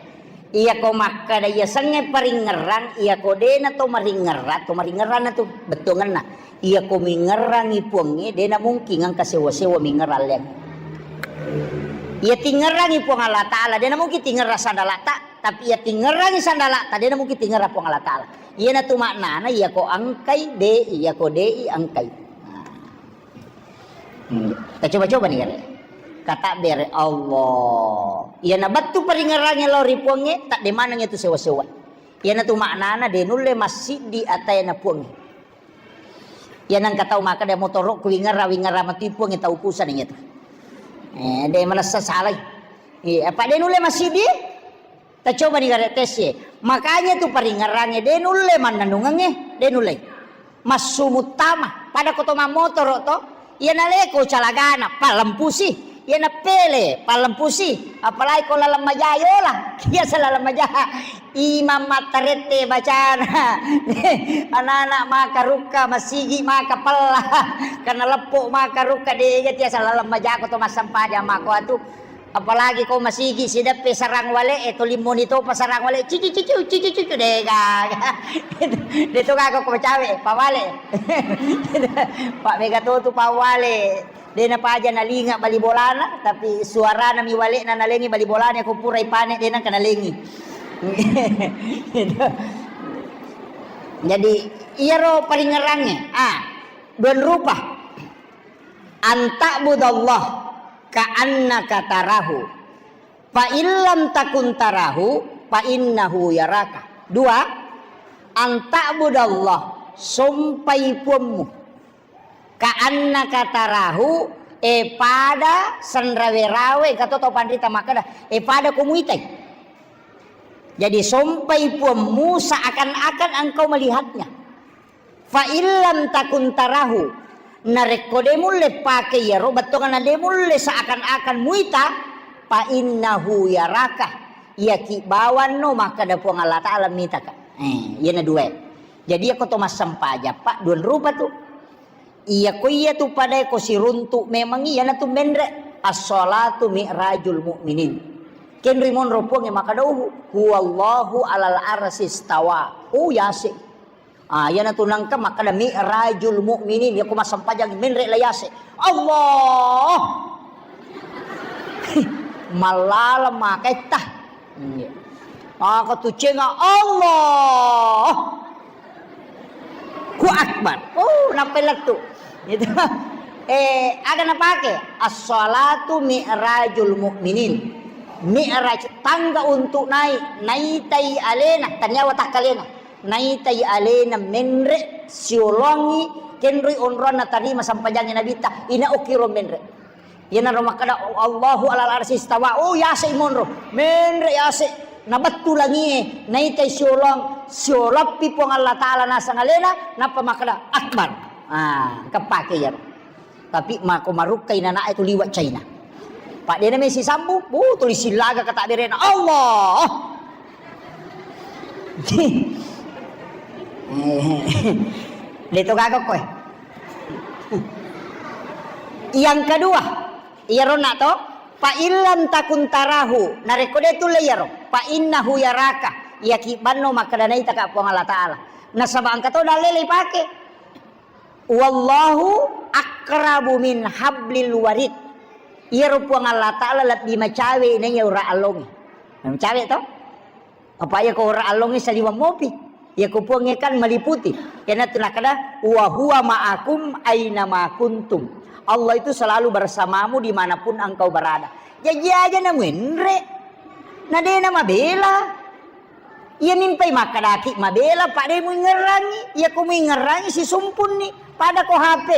Iyako makkada iya sengnge paringngerang, iyako dena to maringngerang, to maringngerang na tu bettuangenna. Iyako mingngerangi Puangnge, dena mungkin engka sewa-sewa mingngerang leang. Iya tingngerangi Puang Allah Ta'ala, dena mungkin tingngerang sandalata, tapi iya tingngerangi sandalata, dena mungkin tingngerang Puang Allah Ta'ala. Iyana tu maknana, iyako engkai, de, iyako de, engkai. Hmm. Tacoba-coba ni gare. Kata bere Allah. Iyana bettu paringngerangi lao ri Puangnge, tak de maneng itu sewa-sewa. Iyana tu maknana de nulle massiddi ataena Puangnge. Iyana engka tau makkada motoro ku wingngerang, wingngerang matu Puangnge tau pusana iyatu. Eh, de manessa salai. Iya, apa de nulle massiddi? Tacoba ni gare tes e. Makanya tu paringngerangnge de nulle mannennungengnge, de nulle. Massu muttama, pada ko to mammotoro to, iya naleko calagana, pallempusi, iya napele, pallempusi, apalagi ko laleng maja yola, biasa laleng maja, imam mattarette bacana, anak-anak maka rukka, masigi maka pella, karena leppo maka rukka, de tiasa laleng maja ko to massempajang mako atu. Apalagi ko masigi sideppe sarang wale e, to limmoni topa sarang wale, cici cici cici cici, de gaga. De to gaga ko cawe, pawale. Pak mega to tu pawale. De napaja nalinga bali bolana, tapi suarana mi wale na nalengi bali bolana ko pura ipane de nangka nalengi. Jadi iyaro paringngerangnge, ah, dua rupa. Anta'budallah ka'annaka tarahu. Fa illam takun tarahu, fa innahu yaraka. Dua, anta'budallah, sompai puammu. Ka'annaka tarahu, e pada sanrawe-rawe, kato tau panrita makkada, e pada ko muitai. Jadi sompai puammu seakan-akan engkau melihatnya. Fa illam takun tarahu, narekko de mulle pake iyaro, bettuanna de mulle seakan-akan muita, fa innahu yaraka, iyaki bawanno makkada Puang Allah Ta'ala mitaka. Eh, iyana dua. Jadi iyako to massempajang, Pak, dua rupa tu. Iyako iya tu padae ko siruntu memang iyana tu menre. As-salatu mi'rajul mu'minin. Kenri monro Puangnge makkada, "Huwallahu alal arsistawa." Oh, yase. Ah, iyana tu nangka makkada mi'rajul mu'minin, iyako massempajang menre la yase. Allah. Mallaleng maketta. Iya. Maka tu cenga Allah. Ku akbar. Oh, nappai lettu. Gitu. Eh, aga napake? As-salatu mi'rajul mu'minin. Mi'raj tangga untuk naik, naitai alena, tania watakkalena. Naitai alena menre siolongi kenroi onroanna tarima sampajangi Nabitta, ina okkiro menre. Iyanaro makkada, "Allahu alal arsi istawa." Oh, yase monro. Menre yase. Nabettu langie, naitai siolong, sioloppi Puang Allah Ta'ala nasang alena, nappa makkada, "Akbar." Ah, kepake iyaro. Tapi mako marukkai nanae tu liwa China. Pak dena mesi sambu, bu tuli silaga kata berena. Allah. Deto gaga koe. Yang kedua, iyaro na to, fa illam takun tarahu, narekko de tulle iyaro, fa innahu yaraka, iyaki banno makkada naitaka Puang Allah Ta'ala. Nasaba engka to dalle ipake. Wallahu aqrabu min hablil warid. Iyaro Puang Allah Ta'ala lebbi macawe naiya ura allongi. Macawe to? Apa iya ko ora allongnge saliweng mopi. Iya ko Puangnge kan meliputi. Iyanatu nakada, "Wa huwa ma'akum aina ma kuntum." Allah itu selalu bersamamu dimanapun engkau berada. Jaji aja na muenre. Na dena mabela. Iya mimpai makkadaki mabela, pak de muingerangi. Iya ko muingerangi sisumpunni. Pada ko H P.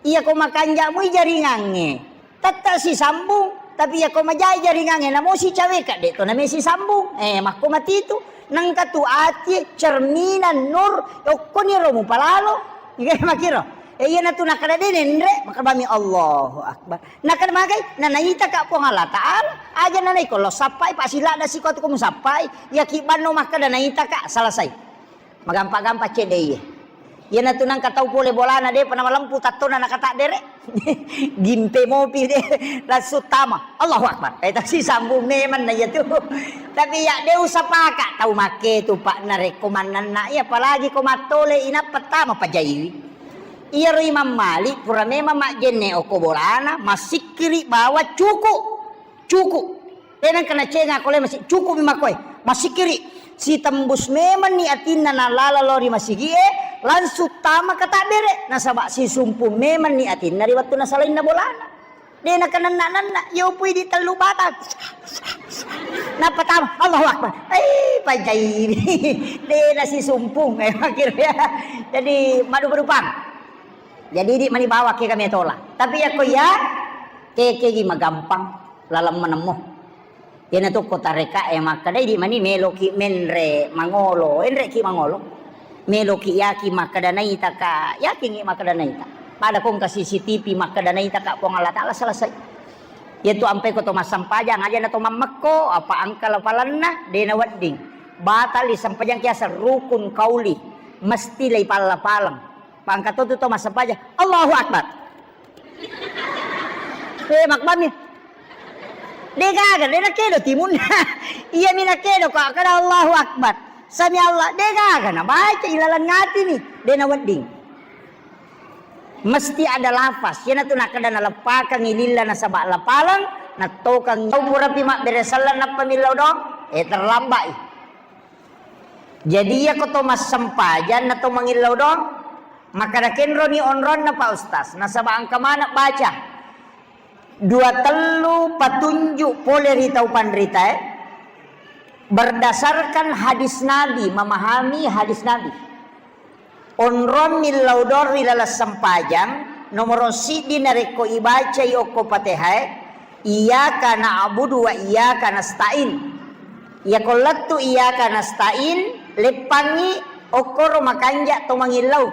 Iya ko makanja mui jaringangnge. Tette sisambung, tapi iyako majai jaringangnge, namo sicaweka, de to name sisambung. Eh, makko matitu. Nengka tu atie cerminan nur, okkoniro mupalalo. Iya makiro. Eh, iyanatu nakada de nenre, makabami Allahu Akbar. Nakada magai, na naitaka Puang Allah Ta'ala, aja nanaiko lo sappai, pak silada siko tu ko musappai, iyaki banno makkada naitaka, selesai. Magampa-gampa cedde iye. Iyanatu nangka tau pole bolana de'pa namalempu tattona nakatabbere. Gimpe mopi de, langsung tama. Allahu Akbar. Eh, tasi sambung memang na iyatu. Tapi ya de usapaka tau make tu, Pak, narekko mannanna iya, apalagi ko mattole inappa tama pajaiwi. Iyaro Imam Malik pura memang majjenne okko bolana, masikkiri bawa cuku. Cuku. De nengka nacenga ko le masi-, cuku'mi makkoe. Masikkiri. Sitembus memenni atinna nalala lao ri masigi'e, langsung tama katabbere. Nasaba sisumpung memenni atinna ri wettu nasalainna bolana. De nakanenna-nenna, yopui di tellu batang. Nappa tama, Allahu Akbar. Eh, pajaiwi. De nasisumpung. Eh, akhirnya. Jadi, madu-madupang. Jadi, idi mani bawa ke kami tola. Tapi yakko iya, kekegi magampang laleng manemmo. Iyanatu ko tarekae makkeda, idi mani meloki menre mangolo, enreki mangolo. Meloki yaki makkeda naitaka, yakingi makkeda naita. Pada ko engka C C T V makkeda naitaka Puang Allah Taala, selesai. Iyatu ampai ko to massempajang, aja na to mammekko, apa engka lapalanna, de nawedding. Batali sempajang kiaseng rukun kauli, mesti leipalla-paleng. Pangka to tu to massempajang, Allahu Akbar. Eh, makbami. De gaga, de nakedo timunna. Iyami nakedo ko kada Allahu Akbar. Sami Allah, de gaga nabaca ilaleng atini, de nawedding. Mesti ada lafaz. Iyanatu nakkeda naleppakengngi lilla nasaba lapaleng, nattokeng. Tau purapi mabbere selleng nappa millau doang, eh, terlambat i. Jadi, iyako to massempajang na to mangillau doang, makkeda kenroni onronna, Pak Ustaz, nasaba engka maneng baca. Dua tellu patunjuk pole ri tau panritae, berdasarkan hadis Nabi, memahami hadis Nabi. Onrong millau doang ri laleng sempajang, nomoro siddi narekko ibacai okko Patehae, iyyaka na'budu wa iyyaka nasta'in. Iyako lettu iyyaka nasta'in, leppangngi okkoro makanja to mangillau,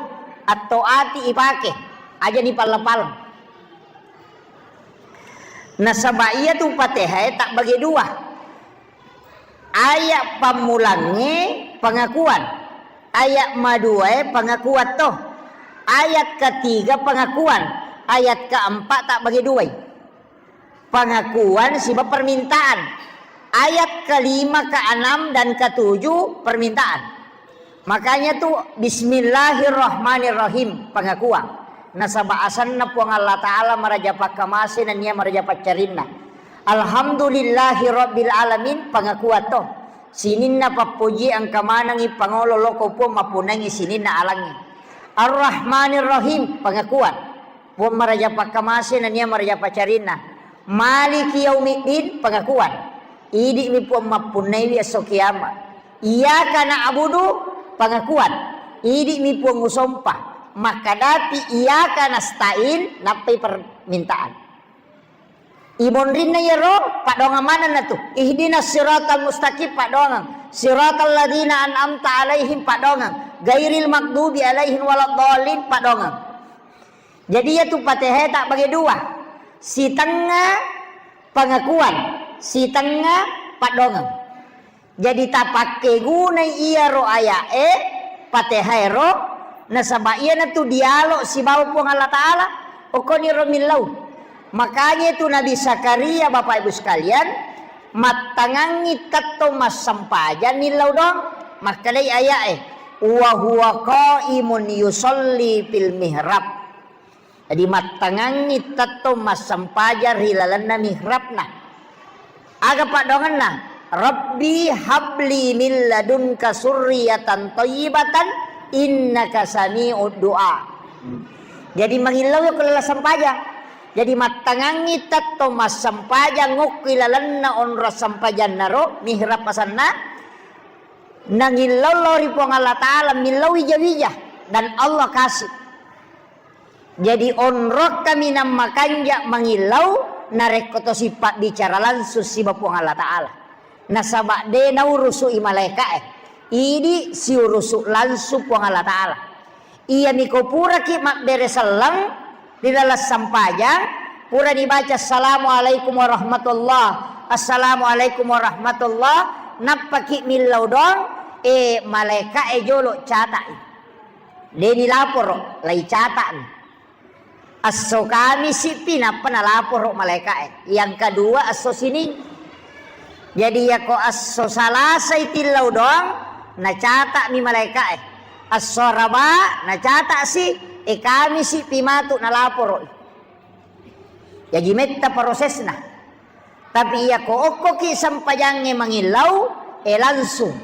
atto ati ipake, aja ni palla-paleng. Nasaba iyatu Patehae tabbage dua. Ayat pammulangnge pengakuan, ayat maduae pengakuan to, ayat ketiga pengakuan, ayat keempat tabbage duai. Pengakuan siba permintaan. Ayat kelima, keenam, dan ketujuh permintaan. Makanya tu, "Bismillahirrahmanirrahim", pengakuan. Nasaba asenna Puang Allah Ta'ala maraja pakkamase nennia maraja paccarinna. "Alhamdulillahi rabbil alamin", pengakuan to. Sininna pappoji engka manengngi pangolo loko Puang mappunnangi sininna alangnge. "Arrahmanirrahim", pengakuan. Puang maraja pakkamase nennia maraja paccarinna. "Maliki yaumiddin", pengakuan. Idi'mi Puang mappunnaiwi esso kiamat. "Iyyaka na'budu", pengakuan. Idi'mi Puang usompa. Makkadapi "Iyyaka nasta'in", nappai permintaan. Imonrinna iyaro paddoangeng manenna tu. "Ihdinas siratal mustaqim", paddoangeng. "Siratal ladzina an'amta alaihim", paddoangeng. "Ghairil maghdubi alaihim waladdallin", paddoangeng. Jadi, iyatu Patehae tabbage dua. Sitengnga pengakuan, sitengnga paddoangeng. Jadi, tapakkegunai iyaro aya'e, Patehaero, nasaba iyanatu dialog sibawa Puang Allah Ta'ala, okkoniro millau. Makanya itu Nabi Zakaria, Bapak Ibu sekalian, mattangangngi tettong massempajang millau doang, makkedai aya'e, "Wa huwa qaimun yusalli fil mihrab." Jadi, mattangangngi tettong massempajang ri lalenna mihrabna. Aga paddoangenna? "Rabbi habli min ladunka surriyatan thayyibatan innaka sami'ud du'a." Jadi, mangillau ko laleng sempajang. Jadi, mattangangngi tettong massempajang okko ilalenna onrong sempajannaro, mihrab asenna, nangillau lao ri Puang Allah Ta'ala, millau wija-wija, dan Allah kasih. Jadi, onrong kaminang makanja mangillau narekko tosi pabbicara langsung siba Puang Allah Ta'ala. Nasaba de naurusu'i malaeka'e. Idi siurusu langsung Puang Allah Ta'ala. Iyami ko puraki mabbere selleng ri laleng sempajang, purani baca, "Assalamualaikum warahmatullah, assalamualaikum warahmatullah," nappaki millau doang, eh, malaeka'e jolo cata'i. Deni laporo, lai catakni. Esso Kamisi pi nappa nalaporo malaeka'e. Yang kedua esso Sining. Jadi yako esso Salasai tillau doang, nacatakmi malaeka'e. Esso Araba nacatak si, e Kamisi pi matu nalaporo. Jaji metta prosesna. Tapi iyako okkoki sempajangnge mangillau, e langsung.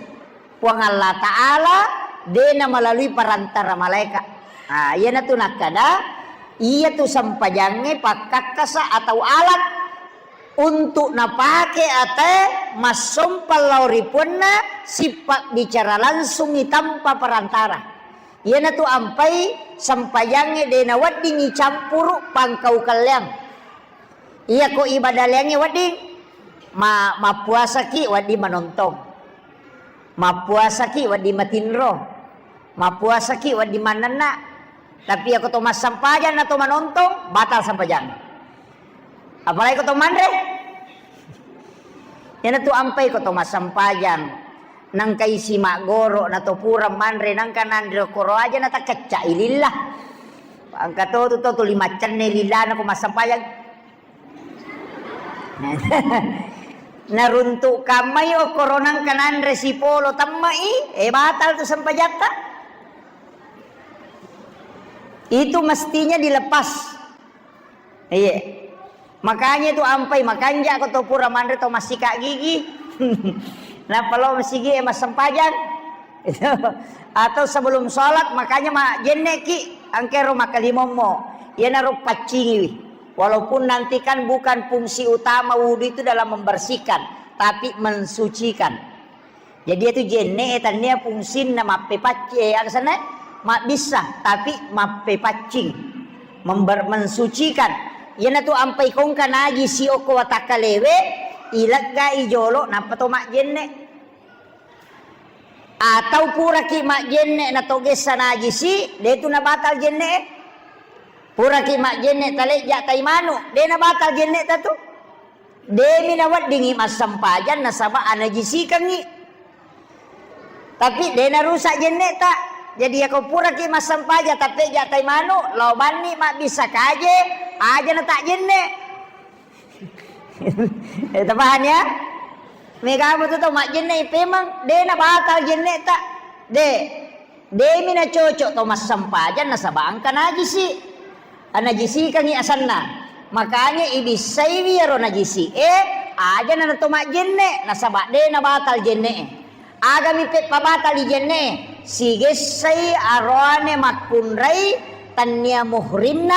Puang Allah Ta'ala de na melalui perantara malaeka. Nah, iyanatu nakkada, iyatu sempajangnge pakkakkasa atau alat untuk napake ate massompa lao ri puanna, sippa bicara langsungi tanpa perantara. Iyanatu ampai sempajangnge de naweddingngi campuru pangkau kelleang. Iyako ibadah leangnge wedding, ma-, mappuasaki wedding manontong. Mappuasaki wedding matinro. Mappuasaki wedding mannenna. Tapi iyako to massempajang na to manontong, batal sempajang. Apalagi ko to manre. Iyanatu ampai ko to massempajang. Nangka isi maggoro na to pura manre, nangka nanre koro aja na takecca ililla. Angka to tu to tuli maccenne lillana ko massempajang. Naruntuk kammai okkoro nangka nanre sipolo temmai, e batal tu sempajatta. Itu mestinya dilepas. Iya. Makanya itu ampai makanja ko to pura manre to massika gigi. Nappa lo masigi e massempajang. Atau sebelum sholat, makanya majjenneki, angkero makkalimommo. Iyanaro paccingiwi. Walaupun nanti kan bukan fungsi utama wudu itu dalam membersihkan, tapi mensucikan. Jadi itu jenne e tannia fungsinna mappepacci-, eh, aga senna? Mabbissa, tapi mappepaccing, member-, mensucikan. Iyanatu ampai kongka najisi okko watakkalewe, ileggai jolo nappa to majjenne. Atau puraki majjenne na to gessa najisi, de tu nabatal jenne e. Puraki majjenne talejja tai manu, de nabatal jenne ta tu. Demi naweddingngi massempajang nasaba anajisikengngi. Tapi de narusak jenne ta. Jadi yako puraki massempajang tapejja tai manu, lao banni mabbissa kaje, aja na tak jenne. Eh, tapaham ya? Mega betul tau majjenne pemang, de na batal jenne ta. De. Demi nacocok to massempajang nasaba engka najisi. Anajisikangngi asenna. Makanya ibissaiwi iyaro najisi e, aja na to majjenne, nasaba de nabatal jenne e. Agami peppabatali jenne e, sigessai aroane makkunrai tannia muhrimna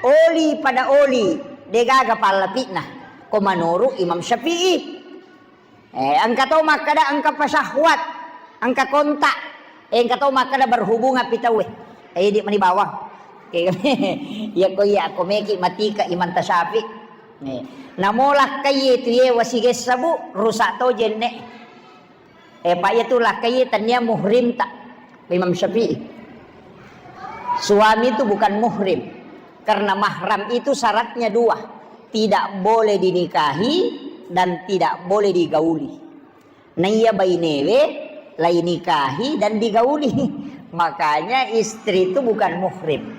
oli pada oli, degaga pallapi'na. Ko menurut Imam Syafi'i. Eh, engka to makkeda engka pasyahwat, engka kontak. Eh, engka to makkeda berhubungan pi tauwe. Eh, idi mani bawang. Iya ko iya ko meki matika Imam Tasyafi. Nih, namo lakkai tu ye wasigessa bu, rusak to jenne. Eh, pak iya tu lakkai tania muhrim tak? Imam Syafi'i. Suami itu bukan muhrim. Karena mahram itu syaratnya dua. Tidak boleh dinikahi dan tidak boleh digauli. Naiya bainewe lai nikahi dan digauli. Makanya istri itu bukan muhrim.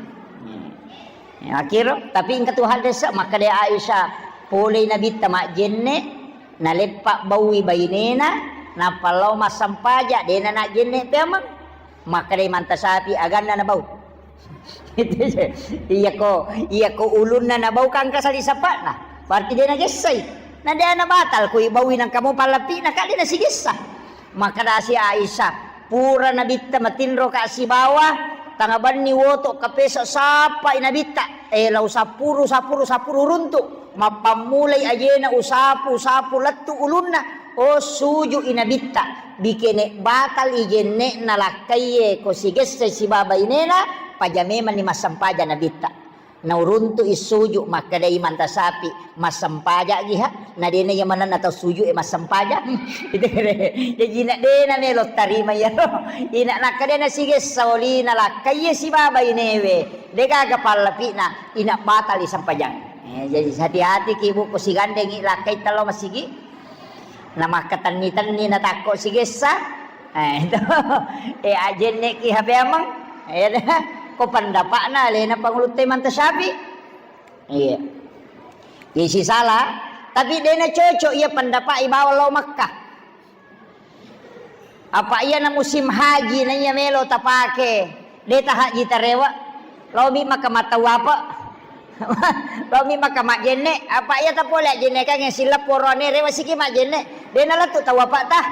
Ya, akhir, tapi engka tu hadis makkeda Aisyah, polei Nabitta majjenne, naleppa baui bainena, nappa lao massampaja, dena najjenne peameng. Makkedai Imam Tasyafi, aganna nabau. Iya ko, iya ko ulunna nabau kangka sali sapakna. Berarti de nagessai. Na de na batal ko ibaui nangka mo pallapi'na ka de nasigessa. Makkedasi Aisyah, pura Nabitta matinro ka sibawa, tanga banni woto kapesa sappai Nabitta. Eh, lau sapuru, sapuru, sapuru runtu. Mappammulai ajena usapu, usapu lettu ulunna. Oh, suju i Nabitta. Bikene batal i jenne'na lakkaiye ko sigesse sibawa bainena, paja memanni massempaja Nabitta. Nauruntu i suju, makkedai Imam Tasyafi, massempaja giha, na dena iya manenna tau suju e massempaja. Itu kere. Jadi ina dena melo tarima iyaro. Ina nakkedena sigessa olina lakkaiye sibawa bainewe. Degaga pallapi'na, ina batali sempajang. Eh, jadi hati-hati ki bu, ko sigandengi lakkai tello masigi. Na makkatenni-tenni na takko sigessa. Eh, itu. Eh, ajenneki hape amang. Iya, ko pendapa'na alena Pangulutta Imam Syafi'i. Iya. Iya, sisala, tapi de' nacocok iya pendapat ibawa lao Makkah. Apa iyana musim haji na iya melo tapake, de' tahaji tarewe. Laomi maka matau apa? Laomi maka majjenne, apa iya tapole ajjenne kan sileppo rone rewe siki majjenne. De' nalettu tau apa ta?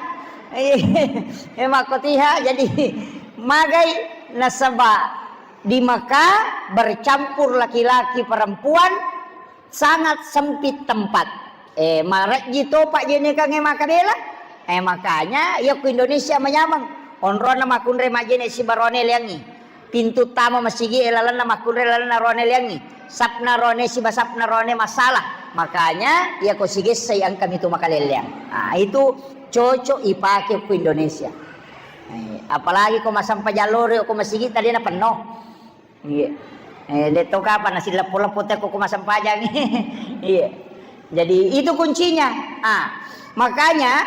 Eh, makkotiha, jadi magai nasaba di Mekah bercampur laki-laki perempuan, sangat sempit tempat. Eh, marejji to pajjenekangnge makkabela. Eh, makanya iya ku Indonesia manyameng. Onronna makkunrai majjene siba rone leangngi. Pintu tama masigi e lalenna makkunrai lalenna rone leangngi. Sapna rone siba sapna rone masalah. Makanya iya ko sigessai engka mitu makaleleang. Nah, itu cocok ipake ku Indonesia. Eh, apalagi ko masampajang lori ko masigi tadi na penno. Iya. Eh, de' to kapang nasileppo-leppo te ko, ko massempajang. Iya. Jadi itu kuncinya. Ah, makanya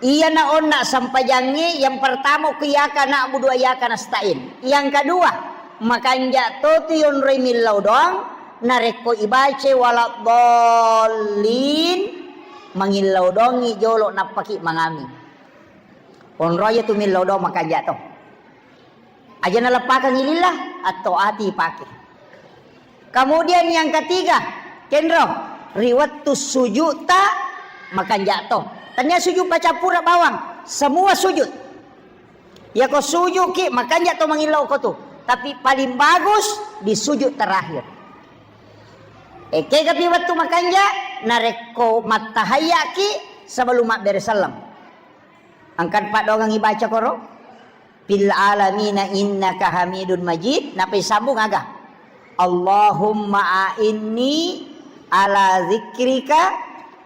iyana onna sempajangnge yang pertama ku iyyaka na'budu wa iyyaka nasta'in. Yang kedua, makanja to tu yonroi millau doang, narekko ibace waladdallin, mangillau doangngi jolo nappaki mangami. Onroi tu millau doang makanja to. Aja naleppakang lillah, atto ati pake. Kemudian yang ketiga, kenro, ri wettu sujudta makanja to. Tania sujud pacappura bawang, semua sujud. Yako sujud ki makanja to mangillau ko tu. Tapi paling bagus di sujud terakhir. Ekega pi wettu makanja, narekko mattahayya ki sebelum mabbere selleng. Angkan paddoangang ibaca koro. Fil alamina innaka hamidun majid. Napai sambung aga? Allahumma a'inni ala zikrika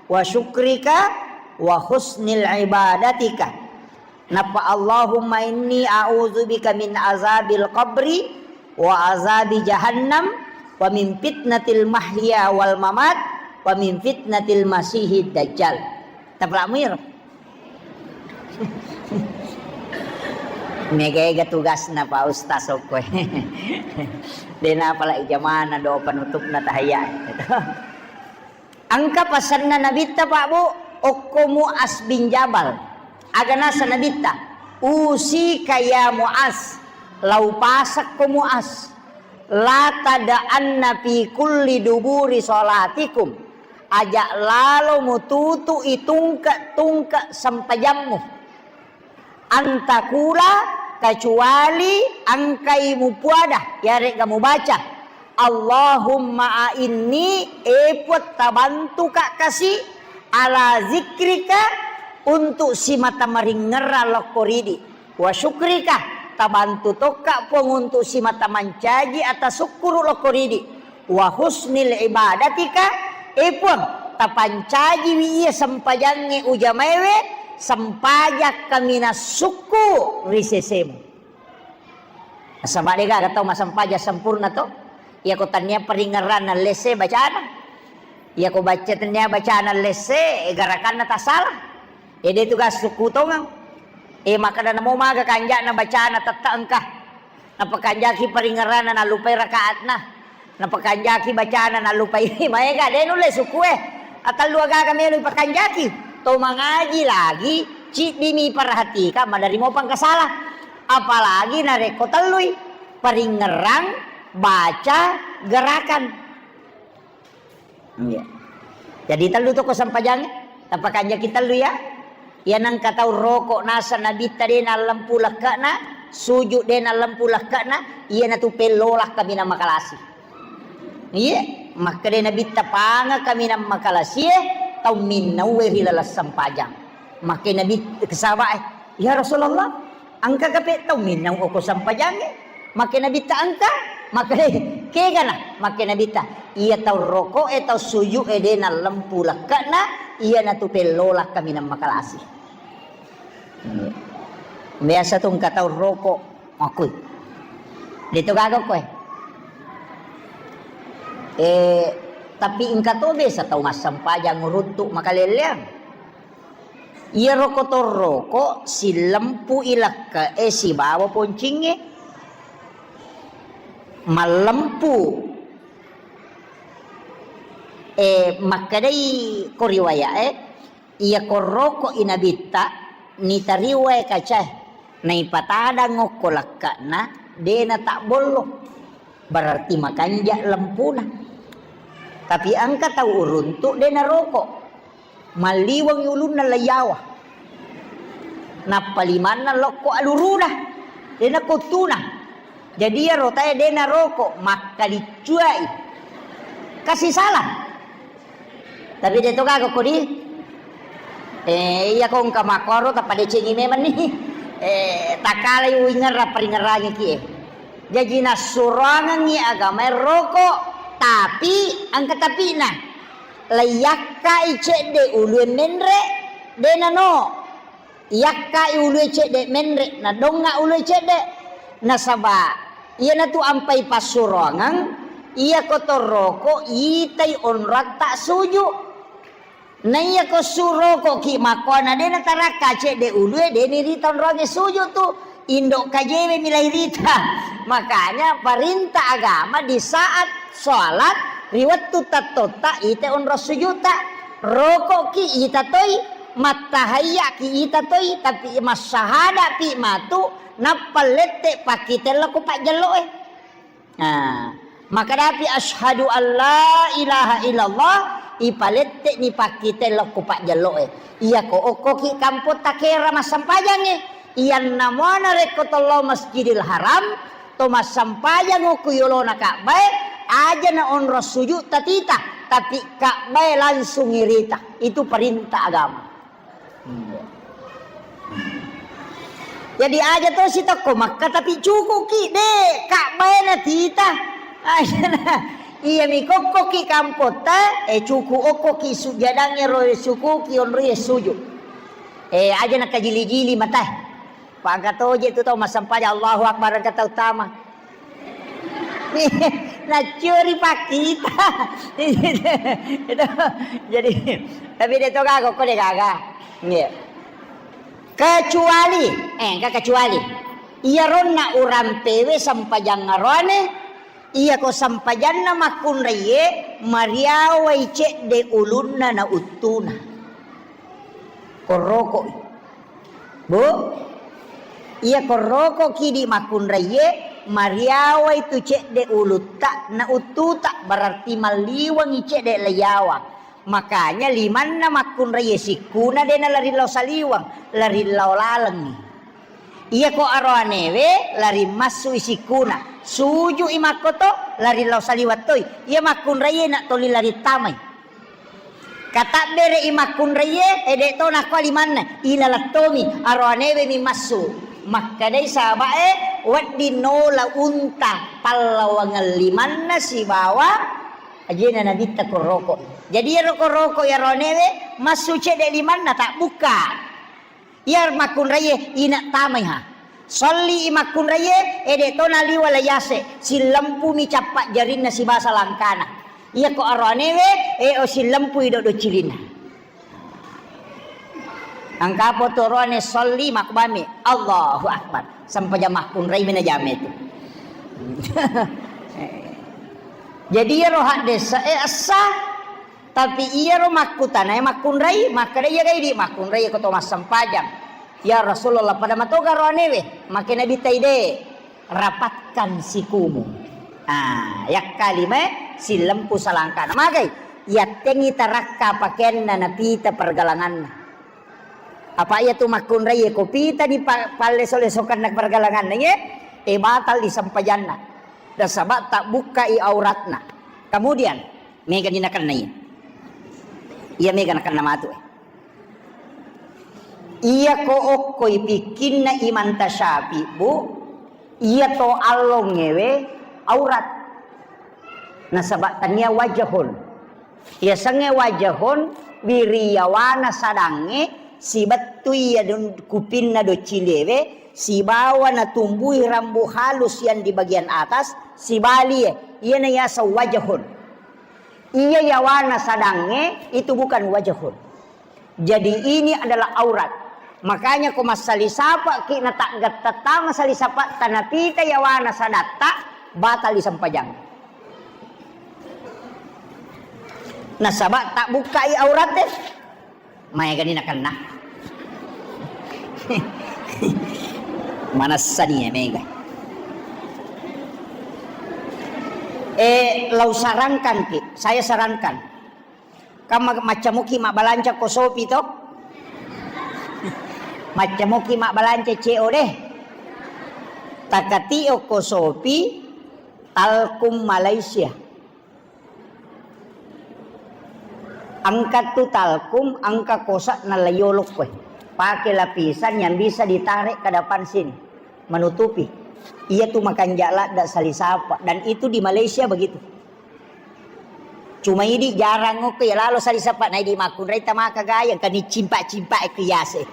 wa syukrika wa husnil ibadatika. Napa Allahumma inni a'udzubika min azabil qabri wa azabi jahannam wa min fitnatil mahya wal mamat wa min fitnatil masihid dajjal. Tapalak muir. Mega-ega tugasna Pak Ustaz okkoe. Dena apalagi jamana do penutupna tahayya. Engka pasenna Nabitta, Pak Bu, okko Mu'az bin Jabal. Aga nasa Nabitta, "Usika ya Mu'az, lau pasakko Mu'az, la tada'anna fi kulli duburi salatikum." Aja lalo mututu itungke-tungke sempajammu. Antakula, kecuali engkai mupuada, yarega mubaca, "Allahumma a'inni," e Puang, tabantuka kasi, "ala zikrika," untuk simata maringerrang lokko ridi, "wa syukrika," tabantu tokka Puang untuk simata mancaji atasukkuru lokko ridi, "wa husnil ibadatika," e Puang, tapancajiwi iya sempajangnge ujamaewe, sempajang kaminang sukku ri sesemu. Nasaba degaga tau massempajang sempurna to, iyako tannia paringerranna lesse bacana, iyako baca tannia bacana lesse, garakanna tasala. Ede tugas sukku tongeng. E, makkeda namo maga kanja'na bacana tette engka. Napakanjaki paringerranna nallupai rakaatna. Napakanjaki bacana nallupai. Maega de nulle sukue. Atellu agaga melo ipakanjaki. To mangaji lagi, ciddimi perhatika, maderri mo pangkasala. Apalagi narekko tellui, paringerrang, baca, gerakan. Iya. Jadi tellu toko sempajangnge, tapakanjaki tellu ya. Iya nengka tau roko nasa Nabitta de nallempu lekke'na, sujud de nallempu lekke'na, iyanatu pellola kaminang makalasi. Iya, makkeda Nabitta panga kaminang makalasie tau minnaue ri laleng sempajang. Makkeda Nabi, sahabat e, "Ya Rasulullah, engka kape tau minnau oko sempajangnge?" Makkeda Nabitta, "Engka." Makkeda, "Kegana?" Makkeda Nabitta, "Iya tau roko e, tau sujud e de nallempu lekke'na, iyanatu pellola kaminang makalasi." Biasa tu engka tau roko makkui. De to gaga koe. Eh, tapi engka to biasa tau massempajang uruntu makaleleang. Iyaro kotorroko sillempu'i lekke'e sibawa poncingnge. Mallempu, eh, makkedai ko riwayat, eh, iya ko roko i nabitta, nitariwai kacae, naipatadang okko lakka'na, de natabbollo. Berarti makanja lempuna. Tapi engka tau uruntu de naroko. Malliweng ulunna laiyawa. Nappa limanna lokko aluruna. De nakottuna. Jadi iyaro tae de naroko, makkaliccuai. Kasi salah. Tapi de to gaga kodi. Eh, iya ko engka makkoro tappa decengi memang ni. Eh, takalai uingerra paringerrangi ki, eh. Jaji nassuroangengngi agamae roko, tapi engka tapina. Laiyakkai cedde ulue menre, de nano. Iyakkai ulue cedde menre, nadonga ulue cedde. Nasaba iyanatu ampai passuroangeng, iyako toroko itai onroatta suju. Naiyako surokoki makkoana de natarakka cedde ulue, de nirita onroange suju tu. Indo kajewe milai rita. Makanya perintah agama di saat sholat, ri wettu tattotta ite onro sujutta. Rokoki ita toi, mattahayyaki ita toi, tapi massahadapi matu, nappa lette pakkitella ko pajjelloe. Nah, makadapi asyhadu alla ilaha illallah, ipalette ni pakkite lokko pajjelloe. Iyako okkoki kampotta kera massempajangnge, iyanna muana rekko tollo Masjidil Haram, to massempajang okko yolona Ka'bae, aja na onro sujud tatita, tapi Ka'bae langsung irita. Itu perintah agama. Jadi aja to sitokko Makkah tapi cukuki de Ka'bae na tita. Aja na iya mi kokkoki kampotta, eh, cuku okkoki sujjadangnge ro sukuki onroe sujud. Eh, aja na kajili-jili matae. Pangka toje tu tau massempajang Allahu Akbar engka tau tama. Naccuri pakkita. Itu. Jadi, tapi de to gaga, ko de gaga. Nggih. Kecuali, eh, engka kecuali. Iyaronna urampewe sempajang aroane, iyako sempajanna makkunraie mariawai cedde ulunna na uttuna. Korrokoi. Bu, iya korrokoki di makkunraie, mariawai tu cedde ulutta na uttuta, berarti malliwengi cedde laiyawa. Makanya limanna makkunraie sikkuna de nalari lao saliweng, lari lao lalengngi. Iya ko aroanewe lari massui sikkuna, sujui makkoto, lari lao saliweng toi. Iya makkunraie na toli lari tamai. Katabbere'i makkunraie, e, de' to nakko limanna, ilalang tomi, aroanewe mi massu. Makkedai sahaba'e, wedding nola unta pallawangeng limanna sibawa ajena nabitta korroko. Jadi iyaro korroko aroanewe massu cedde limanna, tabbukka. Iya makkunraie ina tamai ha. Solli i makkunraie, e, de' to naliwa layase, sillempu mi cappa jarinna sibasa langkana. Iya ko aroanewe, e, o sillempu i doddo cilinna. Engka po tu aroane solli makkubami, Allahu Akbar. Sempajang makkunrai mi najame tu. Jadi iyaro haddesa e essa. Tapi iyaro makkutanae makkunrai, makkeda iya gai di makkunrai ko to massempajang. Ya Rasulullah, pada matoga roanewe, make Nabitta ide, rapatkan sikumu. Ah, yakkalimae sillempu salangkana. Magai, yattengi tarakka pakeanna napita pergalanganna. Apa iya tu makkunrai ko pita di pa-, palleso-lesokanna pergalanganna, ye? E, batal di sempajanna. Nasaba tabbukkai auratna. Kemudian, Mega ni nakennai. Iya mega nakenna matu. Iya ko okkoi pikkinna Imam Tasyafi, Bu, iya to allongewe aurat. Nasaba tania wajahun. Iya sengnge wajahun, wiriyawana sadangnge, sibettui iya dun-, kupinna doccilewe, sibawa natumbui rambu halus yang di bagian atas, sibalie, iyana yaseng wajahun. Iya yawana sadangnge itu bukan wajahun. Jadi ini adalah aurat. Makanya ko massali sapaki na taggatta tama sali sapatta napita yawana sadatta, Batal isempajang. Nasaba tabbukkai auratte, maegani nakenna. Manessani ya mega. Eh, lau sarankan ki, saya sarankan. Kan ma-, maccamoki mabbalanca ko Shopee to? Maccamoki mabbalanca C O D. Takatio ko Shopee, Talkum Malaysia. Engka tu Talkum, engka kosa na layolok koe. Pake lapisan yang bisa ditarik ke depan sini, menutupi. Iya tu makanja ladda salisapa. Dan itu di Malaysia begitu. Cuma idi jarang okko ya lalo salisapa, na idi makkunrai tamaka gayang, kani cimpak-cimpak ke yase.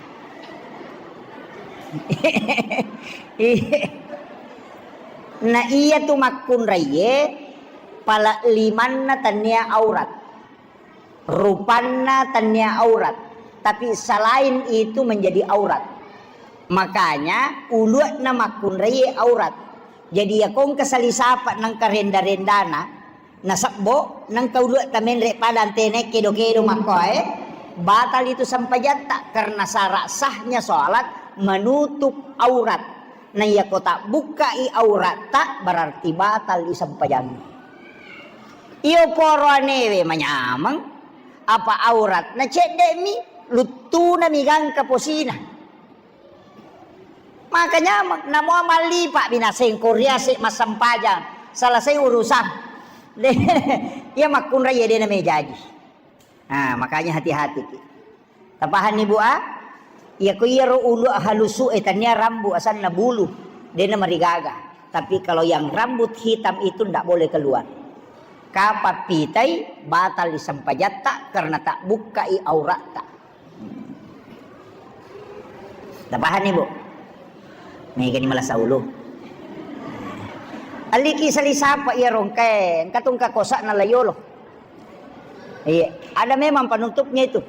Na iya tu makkunraiye, pala limanna tania aurat. Rupanna tania aurat. Tapi selain itu menjadi aurat. Makanya ulu'na makkunraiye aurat. Jadi ya kongka salisapa nangka renda-rendana, nasebbo, nangka ulu'ta menre pada antene kedo-kedo makkoe, batal itu sempajatta karena syarat sahnya sholat menutup aurat. Na iya ko tabbukkai auratta berarti batal isempajang. Iyo poro anewe manyameng, apa aurat na cedde mi, luttuna mi gangka posina. Maka nyameng, namo mallipa binaseng ko riase massempajang, selesai urusan. De, iya makkunrai ya dena mejaji. Nah, makanya hati-hati ki. Tapahanni, Bu, a? Iya ko iyaro ulu halusu e tania rambu asanna bulu, dena marigaga. Tapi kalau yang rambut hitam itu ndak boleh keluar. Kapan pitai batal disempajatta karena tak bukkai auratta. Tapahanni, Bu? Megani malasa ulu. Alliki salisapa iya rongkae, engka tungka kosa na layolo. Iya, ada memang penutupnya itu.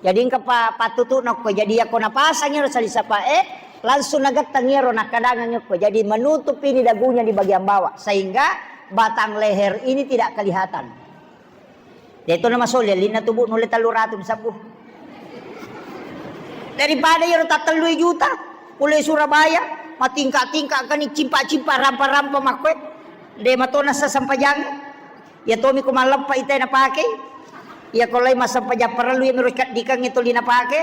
Jadi engka pa-, pattutu'na okko. Jadi yako napasang iyaro salisapae, langsung nagettang iyaro nakkadangang okko. Jadi menutup ini dagunya di bagian bawah sehingga batang leher ini tidak kelihatan. Deto na masoli alinna tubuh nulle tellu ratu sabbu. Daripada iyaro tattellui juta, pole Surabaya, matingka-tingka kani cimpa-cimpa rampa-rampa makkoe. De matona sasempajang. Iya tomi ko malleppa ite napake. Iya ko lai massempajang parellu iya miro kaddikang itu lina pake.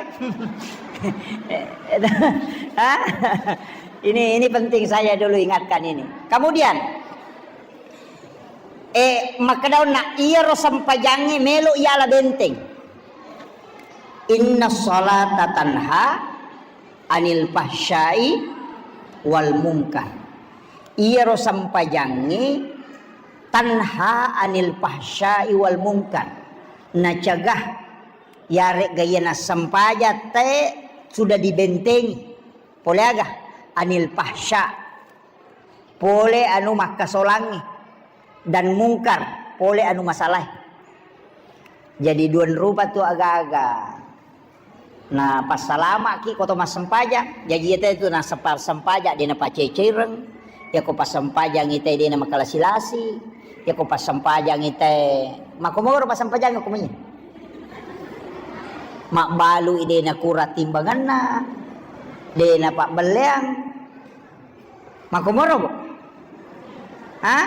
Hah? Ini, ini penting saya dulu ingatkan ini. Kemudian, eh, makkedaonna iyaro sempajangnge melo iyala benteng. Inna salata tanha anil fahsyai wal munkar. Iyaro sempajangnge tanha anil fahsyai wal munkar. Nacegah yaregga iya nassempajang te sudah dibentengi. Pole aga? Anil fahsya. Pole anu makkasolangngi. Dan mungkar, pole anu masalae. Jadi duan rupa tu aga-aga. Na passalamaki ko to massempajang. Jaji iyate tu na sepa-, sempajang de napaceceireng. Yako passempajang ite de namakalasi-lasi. Yako passempajang ite makomoro passempajang ko mui. Mabbalu ide nakura timbanganna. De napabbelleang. Makkomoro, Bu? Ha?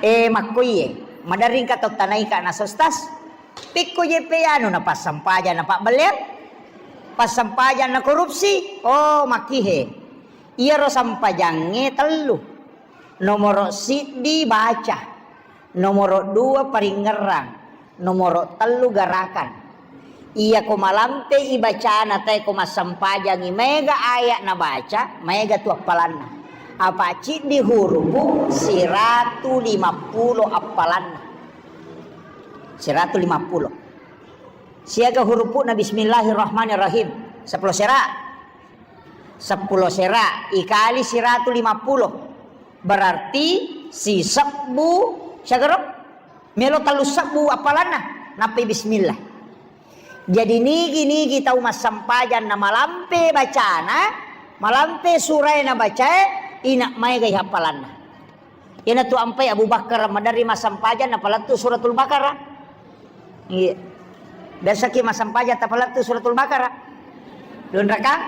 Eh, makkoiye. Maderri engka tau tanaika na sostas. Pikko je pe anu na passempajang na pabbelleang. Passempajang na korupsi. Oh, makkihe. Iyaro sempajangnge tellu. Nomoro siddi baca. Nomoro dua paringngerang, nomoro tellu garakan. Iyako malampe ibacana tae ko massempajangi maega ayat nabaca, maega tu appalanna. Apa ciddi hurupu siratu limappulo appalanna. Siratu limappulo. Siaga hurupu'na Bismillahirrahmanirrahim. Seppulo sera. Seppulo sera ikali siratu limappulo. Berarti sisebbu siagaro? Melo tellu sebbu appalanna. Nappai bismillah. Jadi nigi-nigi tau massempajang na malampe bacana, malampe surae na bacae, Ina maega i happalanna. Iyanatu ampai Abu Bakar maderri massempajang napalettu Suratul Baqarah. Iya. Biasaki massempajang tapalettu Suratul Baqarah. Lunrakang?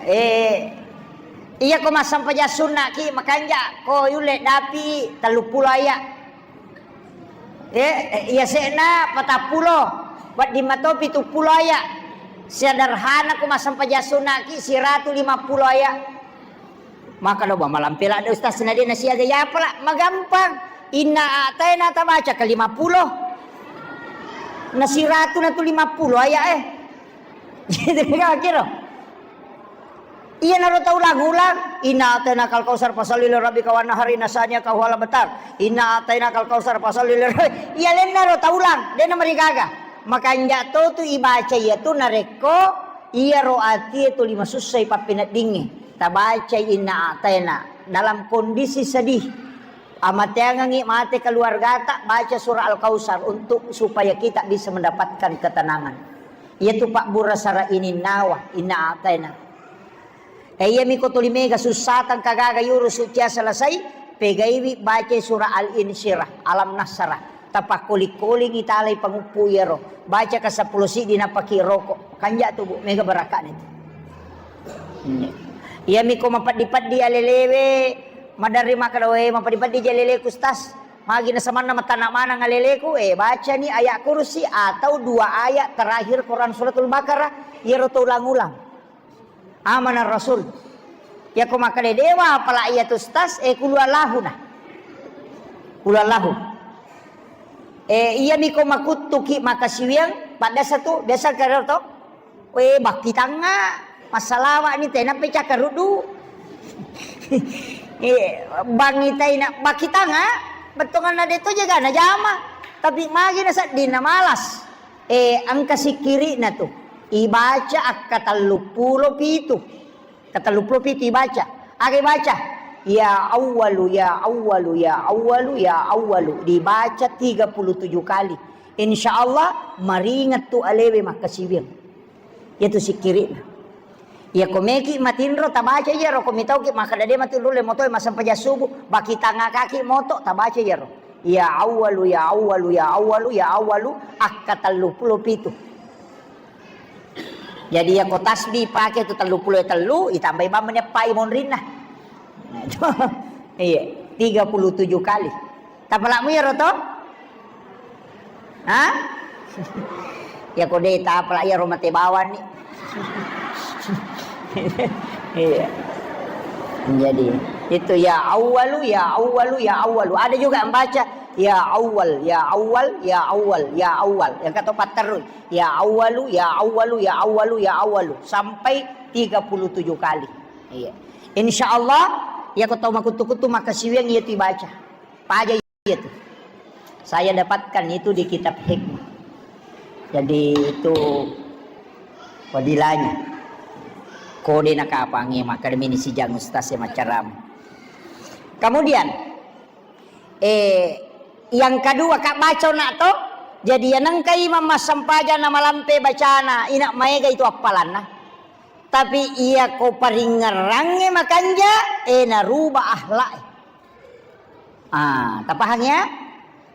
Eh, iya ko massempajang sunnaki makanja ko yulle dapi telluppulo aya. Eh, eh, iya se'na patappulo, wedding mato pituppulo aya. Sederhana ko massempajang sunnaki siratu limappulo aya. Maka do malampe ladde ustaz na de nasiaga yapala, magampang. Inna a'taina tabaca ke lima puluh. Na siratu na tu lima puluh aya eh. Gitu kan kira. Iya naro taulang-ulang. Inna a'taina kal kausar fasalli li rabbika wanhar inna syani'aka huwal abtar. Inna a'taina kal kausar fasalli li rabbi-, iya lenna ro taulang. Dena marigaga. Makanja to tu ibaca iya tu narekko iyaro atie tuli masussai pappeneddingnge, tabacai inna a'taina dalam kondisi sedih, amateangengngi mate keluargata, baca surah Al-Kautsar untuk supaya kita bisa mendapatkan ketenangan. Iyatu pabbura sara ininnawa, inna a'taina. E, iyami ko tuli mega sussatang kagaga yurusu cia selesai, pegaiwi baca surah Al-Insyirah, Alam Nasrah. Tapakkoli-kolingi talai panguppu iyaro. Baca ka seppulo siddi napaki roko. Kanja tu, Bu, mega barakane tu. Hmm. Iyami ko mapeddi-peddi alelewe, maderri makkeda, "We, mapeddi-peddi ja aleleku, Ustaz." Magi nasamanna matana maneng aleleku, eh, bacani ayat kursi atau dua ayat terakhir Quran Suratul Baqarah, iyaro to ulang-ulang. Amana Rasul. Yako makkeda dewa apala iya tu stas, eh, kulu Allahu na. Kulu Allahu. Eh, iya miko makuttuki makasiwiang, paddasa tu, biasa karo to. We, bakki tangnga, massalawa ni tena pecah karudu. Eh, bangi taina bakki tangnga, bettonganna de to jaga na jama. Tapi magi na sedding na malas. Eh, engka sikkiri'na tu. Ibaca akka telluppulo pitu. Ka telluppulo pitu ibaca. Aga ibaca? Ya Awwalu, ya Awwalu, ya Awwalu, ya Awwalu. Dibaca tiga puluh tujuh kali. Insya Allah, maringet tu alewe makkasiwiang. Iyatu sikkiri'na. Iya ko meki matinro, tabaca iyaro, ko mitauki makkeda de matinro le motoe massempajang subuh, bakki tangnga kaki moto, tabaca iyaro. Ya Awwalu, ya Awwalu, ya Awwalu, ya Awwalu, akka telluppulo pitu. Jadi, iya ko tasbih pake tu telluppulo tellu, itambai bammi neppai monrinna. Nah, itu. Iya, tiga puluh tujuh kali. Tapalakmu iyaro to? Hah? Ya ko de tapalak iyaro mate bawang ni. Iya. Jadi, itu ya Awwalu, ya Awwalu, ya Awwalu. Ada juga yang baca ya Awwal, ya Awwal, ya Awwal, ya Awwal. Yang kata patterus. Ya Awwalu, ya Awwalu, ya Awwalu, ya Awwalu. Sampai tiga puluh tujuh kali. Iya. Insya Allah, ya ko tau makuttu-kuttu makkasiwiang iya tu ibaca. Paja iya tu. Saya dapatkan itu di kitab hikmah. Jadi itu fadilahnya. Kode nakapangi makkeda mini sijang ustaz ya macam. Kemudian, eh, yang kedua, Kak, baca nak to. Jadi yang nengka imam massempajang na malampe bacana, ina maega itu appalanna. Tapi iya ko paringngerangnge makanja, eh, naruba akhlak. Ah, tapahang ya?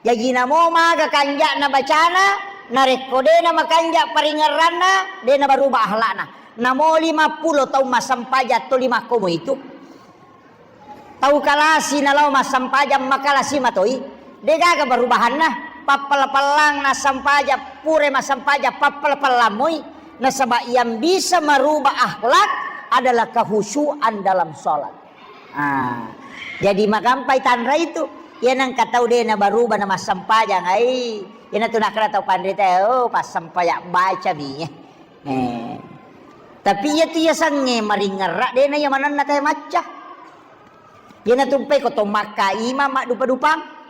Jaji namo maga kanja'na bacana, narekko de na makanja paringngeranna, de na baruba akhlakna. Namo lima puluh taung massempajang to lima komo itu. Tau kalasi nalao massempajang makalasi matoi, de gaga barubahanna. Pappala-pallang nassempajang, pure massempajang pappala-pallang moi. Nasaba yang bisa merubah akhlak adalah kehusyuan dalam sholat. Ah, jadi magampai tanra itu. Iya nengka tau de na baruba na massempajang ai. Iyana tu nakkeda tau panrita, oh, passempajang baca mi. Eh. Tapi iya tu iya sange maringerra de na iya manenna teh macca. Iyana tu mpai ko to makka imam maddupa-dupang.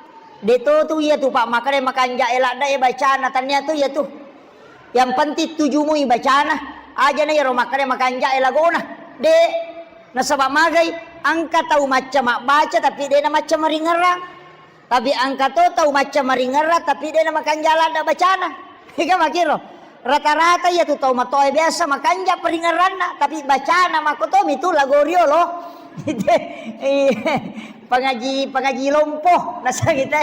De to tu iya tu pak makkeda makanja e ladda e bacana tania tu iya tu. Yang penting tujumui bacana. Aja na iyaro makkeda makanja e lagona. De. Nasaba magai, engka tau macca mabbaca tapi de na macca maringerrang. Tapi engka to tau macca maringerrang tapi de na makanja ladda bacana. Ega makiro. Rata-rata iya tu tau matoa biasa makanja peringeranna, tapi bacana makkotomi tu lago riolo. Iya. Pangaji, pangaji lompo, nasang kita.